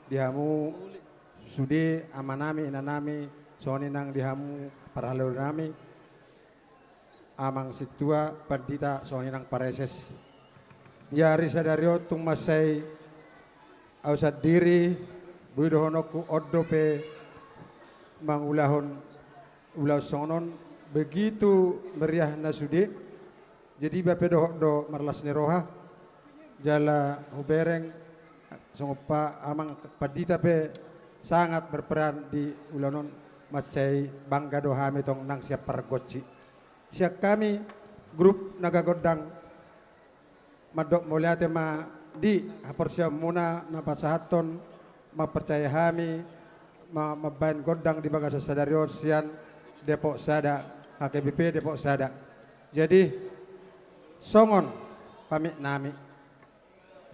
di hamu sude amanami, inanami, songon i nang di hamu parhaladonami, amang sintua, pandita, songon i nang pareses. Di ari sadari on tung mansai au sandiri, boi dohononku on dope mangulahon ulaon songon on, begitu meriahna sude. Jadi iba pe dohot do marlas ni roha, jala hubereng songon pa amang pandita pe sangat berperan di ulaon on, mansai bangga do hami tong nang sian pargonsi. Sian hami grup Naga Gondang, mandok mauliate ma di haporseaonmuna na pasahathon mamparcayai hami ma-, mambaen gondang di bagasan sadari on sian Depok Sada, H K B P Depok Sada. Jadi songon pamitnami,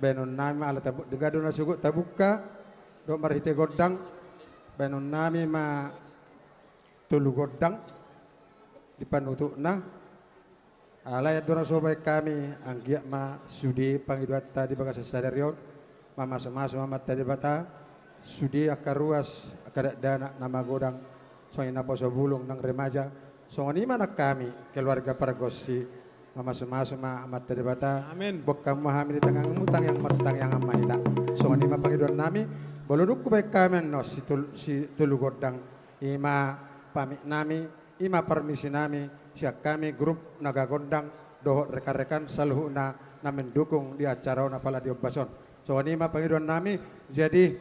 baenonnami ma ala tabu-, denggan do na sogot tabuka dohot marhite gondang, baenonnami ma tolu gondang di panutupna. Alai andorang so hubaen hami, anggiat ma sude pangidoanta di bagasan sadari on, mamasumasu ma Amanta Debata sude angka ruas, angka dakdanak na magodang, songon i naposo bulung nang remaja, songon i ma nang hami keluarga pargonsi, mamasumasu ma Amanta Debata. Amin. Boan hamu ma hami di tangiangmu, tangiang marsitangiangan ma hita. Songon i ma pangidoannami, molo dung hubaen hami annon si tol-, si tolu gondang, i ma pamitnami, i ma parmisinami sian hami grup Naga Gondang dohot rekan-rekan saluhutna na mendukung di acara on apala di ombas on. Songon i ma pangidoannami, jadi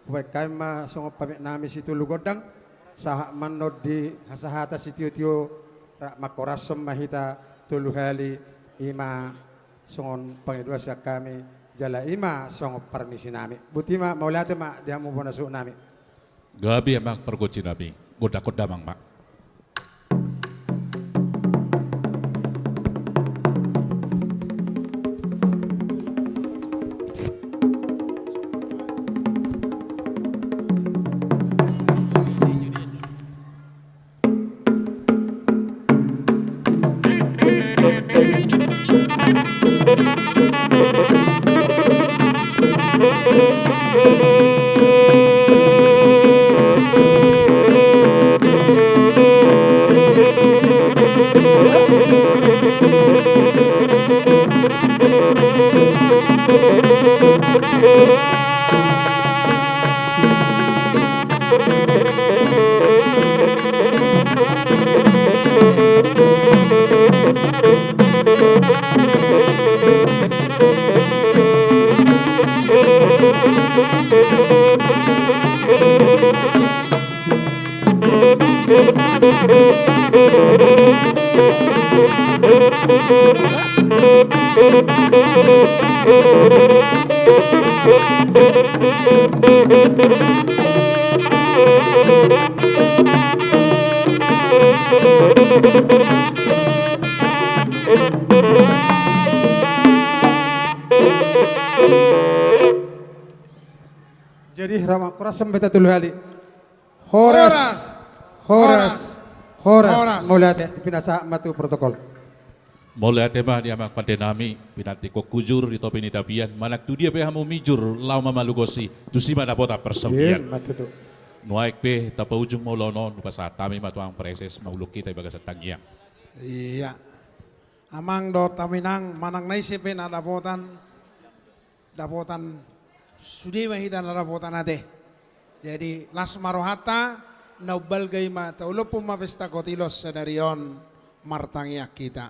hubaen hami ma songon pamitnami si tolu gondang, sahat ma annon di hasahatan sitiotio, rap manghorashon ma hita tolu hali, i ma songon pangidoan sian hami, jala i ma songon parmisinami. Boti ma, mauliate ma di hamu bona suhutnami. Gabe amang pargonsinami, gondang-gondang damang ma. Jadi, Rama, horas ma hita tolu hali. Horas. Horas. Horas. Horas. Horas. Mauliate, pinasahat ma tu protokol. Mauliate ma di amang pande nami, pinantikhon hujur di topi ni tapian, manang tu dia pe hamu mijur, laho mamalugosi, tusi ma dapotan parsaulian. Ima tutu. Nuaeng pe, tapaujung ma ulaon on, hupasahat hami ma tu amang praeses, mangulahon hita di bagasan tangiang. Ia. Amang dohot hamu inang, manang na ise pe na dapotan, dapotan sude ma hita na dapotan ate. Jadi, las ma rohanta, na umbalga i ma, taulaphon ma pesta kotilon sadari on, martangiang hita.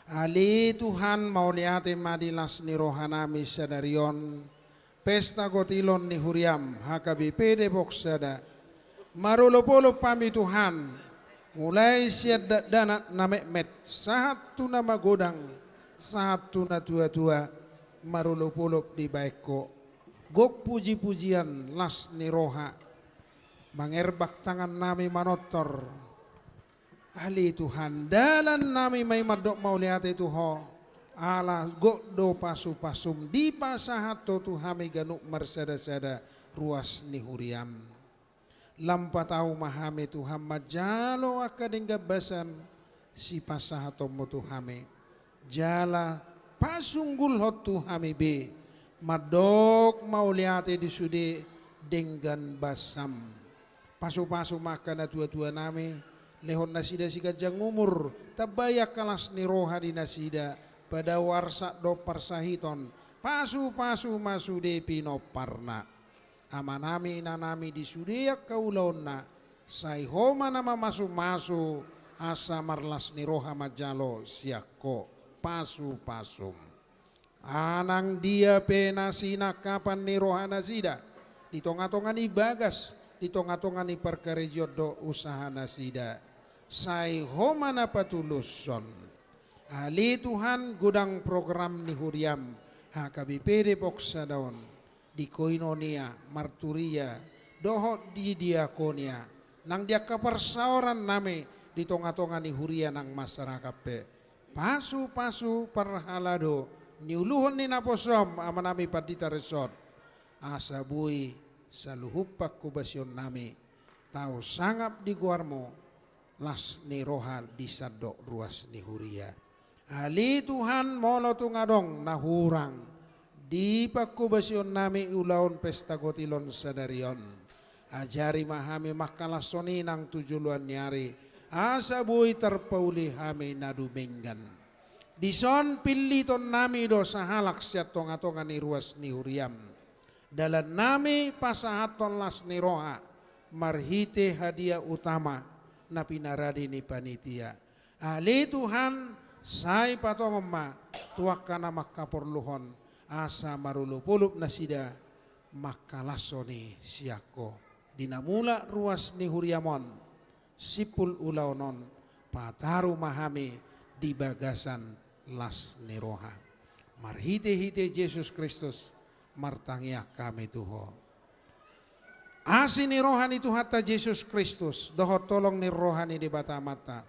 Ale Tuhan, mauliate ma di las ni rohanami sadari on, pesta kotilon ni huriam, H K B P Depok Sada. Marolopolop hami Tuhan, mulai sian dakdanak na metmet, sahat tu na magodang, sahat tu na tuatua, marolopolop dibahen Ho. Gok pujipujian las ni roha, mangerbang tangannami manortor. Ale Tuhan, dalannami ma i mandok mauliate tu Ho, ala gok do pasupasum dipasahat Ho tu hami ganup marsadasada ruas ni huriam. Lam patau ma hami Tuhan manjalo angka denggan basa sipasahatonmu tu hami. Jala pasunggulhon tu hami be, mandok mauliate di sude denggan basam. Pasupasu ma angka natuatuanami, lehon nasida siganjang umur, tambai angka las ni roha di nasida, padao arsak dohot parsahiton, pasupasu ma sude pinomparna. Amanami, inanami di sude angka ulaonna, sai Ho ma na mamasumasu, asa marlas ni roha manjalo sian Ho. Pasupasum. Manang dia pe na sinangkapan ni rohanasida, di tongatonga ni bagas, di tongatonga ni parkarejoan dohot usahanasida, sai Ho ma na patulushon. Ale Tuhan, godang program ni huriam, H K B P Depok Sada on, di koinonia, marturia, dohot di diakonia, nang di angka parsaorannami di tongatonga ni huria nang masyarakat pe. Pasupasu parhalado niuluhon ni naposom amanami pandita resort, asa boi saluhut pangkobasionnami tau sangap di goarmu, las ni roha di sandok ruas ni huria. Ale Tuhan, molo tung adong na hurang di pangkobasionnami ulaon pesta kotilon sadari on, ajari ma hami mangkalashon i nang tu joloan ni ari, asa boi tarpauli hami na dumenggan. Dison pillitonnami do sahalak sian tongatonga ni ruas ni huriam. Dalannami pasahathon las ni roha, marhite hadiah utama na pinarade ni panitia. Ale Tuhan, sai patongon ma tu angka na mangkaporluhon, asa marolopolop nasida mangkalashon i sian Ho. Di na mulak ruas ni huriam on, simpul ulaon on, pataru ma hami di bagasan las ni roha. Marhitehite Jesus Kristus, martangiang hami tu Ho. Asi ni roha ni Tuhanta Jesus Kristus, dohot holong ni roha ni Debata Amanta,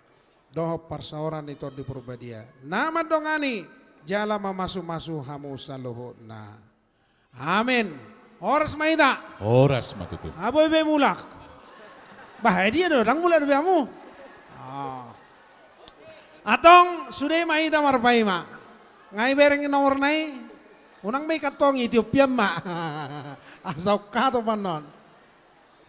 dohot parsaoran ni Tondi Porbadia, na mandongani jala mamasumasu hamu saluhutna. Amen. Horas ma hita. Horas ma tutu. Boi be mulak. Bah, dia do, ndang mulak dope hamu. Ah. Antong, sude ma hita marpaima. Nga ibereng nomorna i. Unang ma ikantongi, tiop hian ma. Asa ungkatop annon.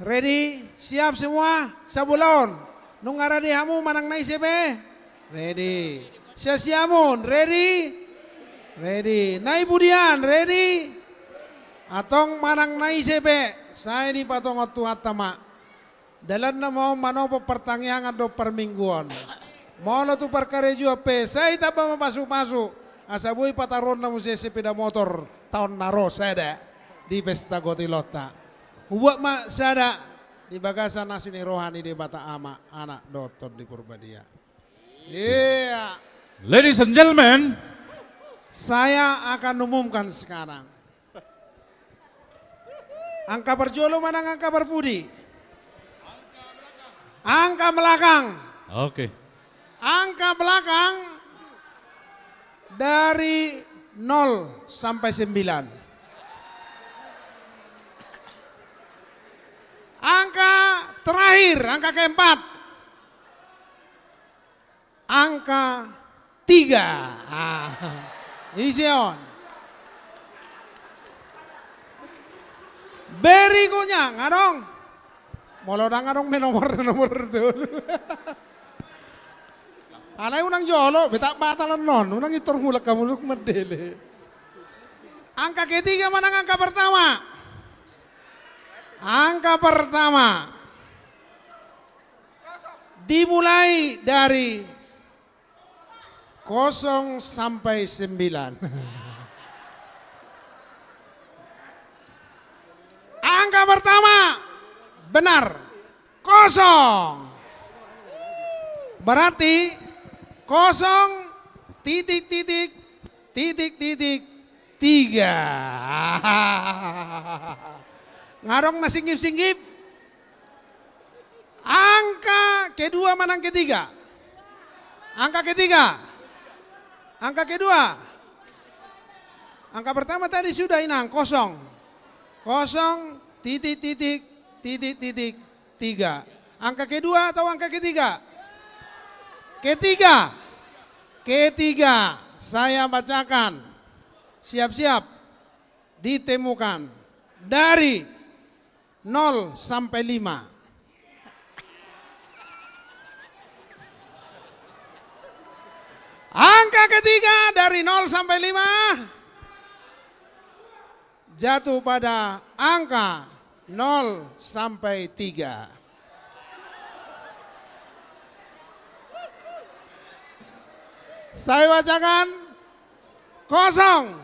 Ready? Siap semua? Sabolaon. Nunga ready hamu manang na ise pe? Ready. Siasiamun, ready? Ready. Na i pudian, ready? Antong manang na ise pe, sai dipatongon Tuhanta ma. Dalanna ma on manopot partangiangan dohot parmingguon. Molo tu parkarejoan pe, sai tamba ma pasupasu, asa boi pataruonna muse sepeda motor taon na ro sada di pesta kotilonta. Hubuat ma sada di bagasan asi ni roha ni Debata Ama, Anak dohot Tondi Porbadia. Iya. Ladies and gentlemen, saya akan umumkan sekarang. Angka parjolo manang angka parpudi? Angka belakang. Oke. Angka belakang dari nol sampai sembilan. Angka terakhir, angka keempat. Angka tiga. Ah, ise on. Berikutnya, nga adong. Molo ndang adong be nomor, nomor tolu. Alai unang jolo, betak batal annon, unang intor mulak hamu duk mandele. Angka ketiga manang angka pertama? Angka pertama. Dimulai dari kosong sampai sembilan. Angka pertama benar, kosong. Berarti kosong titik titik titik titik tiga. Nga adong na singgip-singgip? Angka kedua manang ketiga? Angka ketiga. Angka kedua. Angka pertama tadi sudah, Inang, kosong. Kosong titik titik titik titik tiga. Angka kedua atau angka ketiga? Ketiga. Ketiga, saya bacakan. Siap-siap. Ditemukan dari nol sampai lima. Angka ketiga dari nol sampai lima jatuh pada angka nol sampai tiga. Saya bacakan, kosong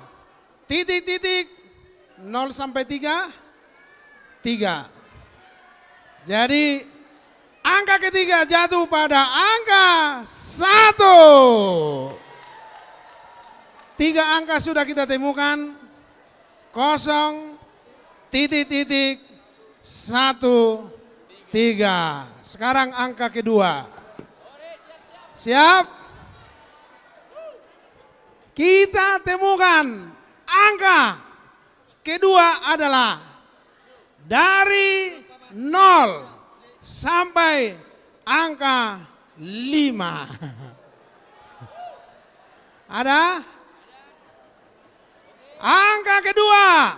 titik titik nol sampai tiga, tiga. Jadi, angka ketiga jatuh pada angka satu. Tiga angka sudah kita temukan, kosong titik titik satu tiga. Sekarang angka kedua. Siap? Kita temukan angka kedua adalah dari nol sampai angka lima. Ada? Angka kedua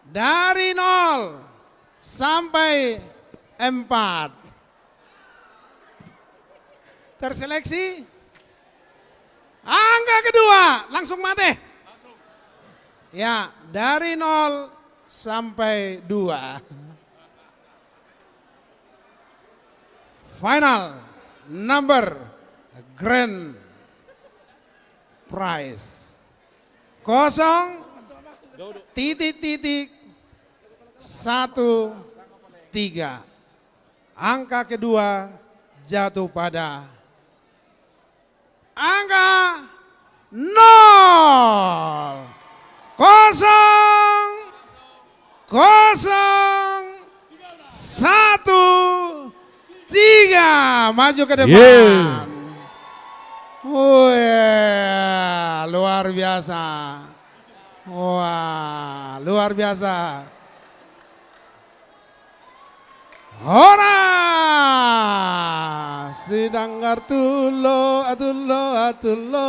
dari nol sampai empat. Terseleksi. Angka kedua, langsung mate. Ya, dari nol sampai dua. Final number grand prize. Kosong titik titik satu tiga. Angka kedua jatuh pada angka nol kosong kosong satu tiga. Maju ke depan. Yeay. Wah, luar biasa. Wah, luar biasa. Horas! Sidanggar tulo, atulo, atulo.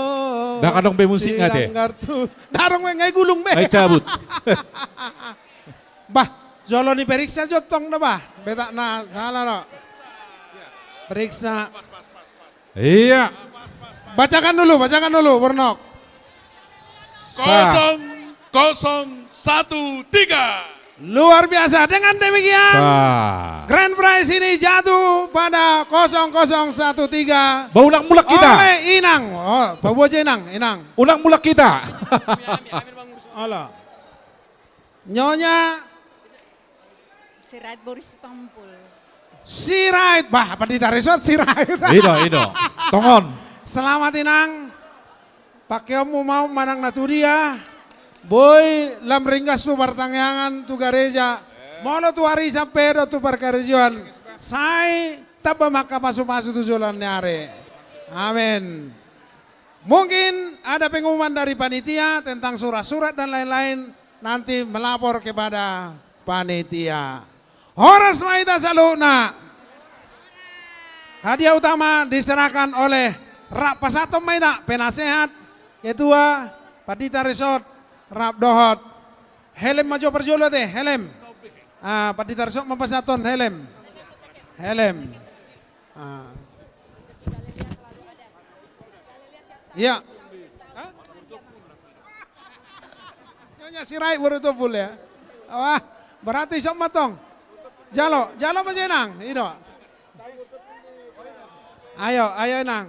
Ndang adong be musikna, te. Sidanggar tu-, ndang adong be, nga i gulung be. Nga i cabut. Bah, jolo ni periksa jo tong da, bah. Betak na salah do. Periksa. Iya. Bacakan dulu, bacakan dulu, Bornok. Sa- kosong kosong satu tiga. Luar biasa. Dengan demikian, sa- grand prize ini jatuh pada kosong kosong satu tiga. Ba unang mulak hita. Oleh Inang. Oh, paboa jo Inang, Inang. Unang mulak hita. Olo. Nyonya Sirait Boris Tompul. Sirait, bah, Pandita Resort, Sirait. I do, i do. Tongon. Selamat, Inang. Pangkeonmu ma on manang na tudia. Boi lam ringgas tu partangiangan tu gareja. Molo tu arisan pe dohot tu parkarejoan, sai tamba ma angka pasupasu tu joloan ni ari. Amin. Mungkin ada pengumuman dari panitia tentang surat-surat dan lain-lain, nanti melapor kepada panitia. Horas ma hita saluhutna. Hadiah utama diserahkan oleh, rap pasahathon ma hita, penasehat, ketua, Pandita Resort, rap dohot helm ma jo parjolo ate, helm. Ah, Pandita Resort ma pasahathon helm. Helm. Ah. Iya. Hah? Nyonya Sirait boru Tompul ya. Wah, berarti sok ma tong. Jalo, jalo ma jo, Inang, i do. Ayo, ayo, Inang.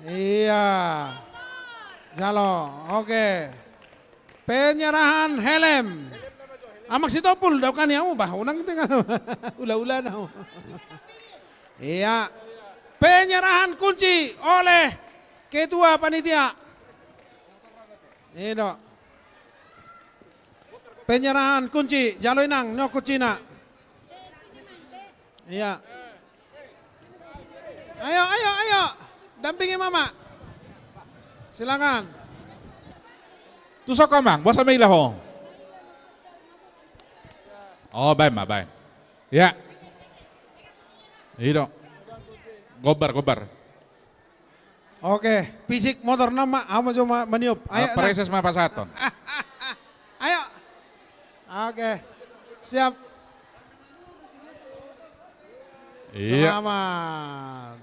Iya. Jalo, oke. Penyerahan helm. Amang Sitompul, daukan i hamu bah, unang tinggal. Ula-ula nau. Iya. Penyerahan kunci oleh ketua panitia. I do. Penyerahan kunci, jalo, Inang, nyo kuncina. Iya. Ayo, ayo, ayo. Dampingi mama. Silakan. Tu son, Amang, boasa maila ho? Oh, baen ma, baen. Ya. I do. Gombar, gombar. Oke, fisik motor nama, hamu ma jo ma-, maniop. Ayo, ah, Nang. Preses ma pasahathon. Ayo. Oke. Siap. Iya. Selamat.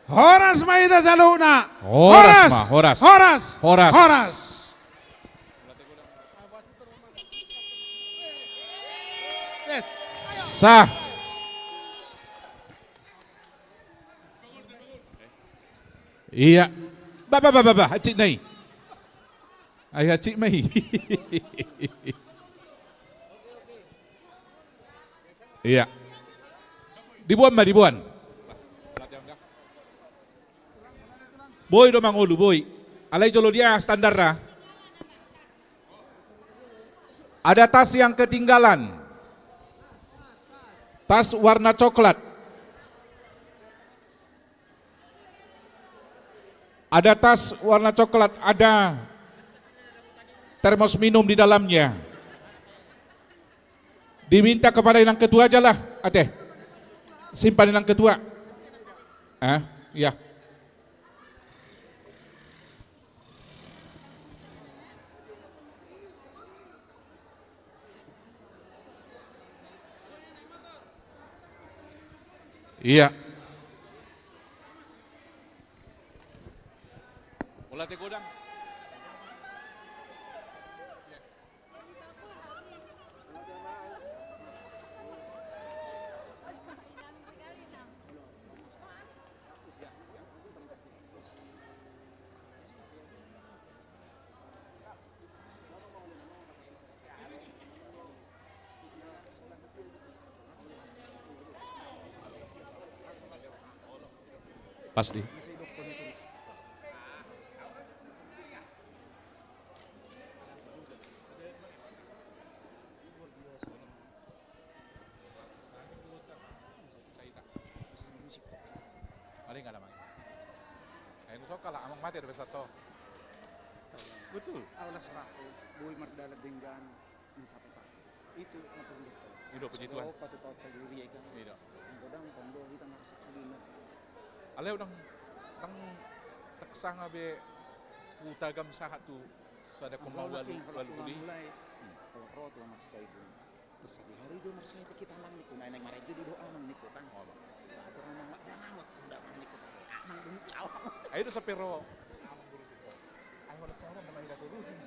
Horas ma hita saluhutna. Horas ma, horas. Horas. Horas. Horas. Yes. Sah. Iya. Ba, ba, ba, ba, ba, hansit na i. Ai hansit ma i. Iya. Diboan ma, diboan. Boi do mangolu, boi. Alai jolo dia standarna. Ada tas yang ketinggalan. Tas warna coklat. Ada tas warna coklat, ada termos minum di dalamnya. Diminta kepada Inang Ketua aja lah, ate. Simpan Inang Ketua. Ah, iya. Iya. Bola te godang. Pas di. Paling ada mang. Ayo, nu sokal lah, amang mati ada besar toh. Betul. Awalas rahu, boi mardalan denggan, mencapai tak. Itu apa yang betul? Itu puji Tuhan. Apa tu kau tadi ria kan? Iya. Yang godang tondo kita marasa kulina. Alai udang, tang, tak sanga be hutagam sahat tu sada koma walu, walu pulu. Mulai. Hmm. Kalau roh tu anak saya. Bisa di hari dia masih kita amang niku, nah, neng marai jadi doa amang niku kan. Oh, Bang. Nah, atur amang mak dan awak tuh, amang niku. Amang dulu awak. Ayo, itu sampai ro. Ayo, kalau sekarang namanya udah turusin.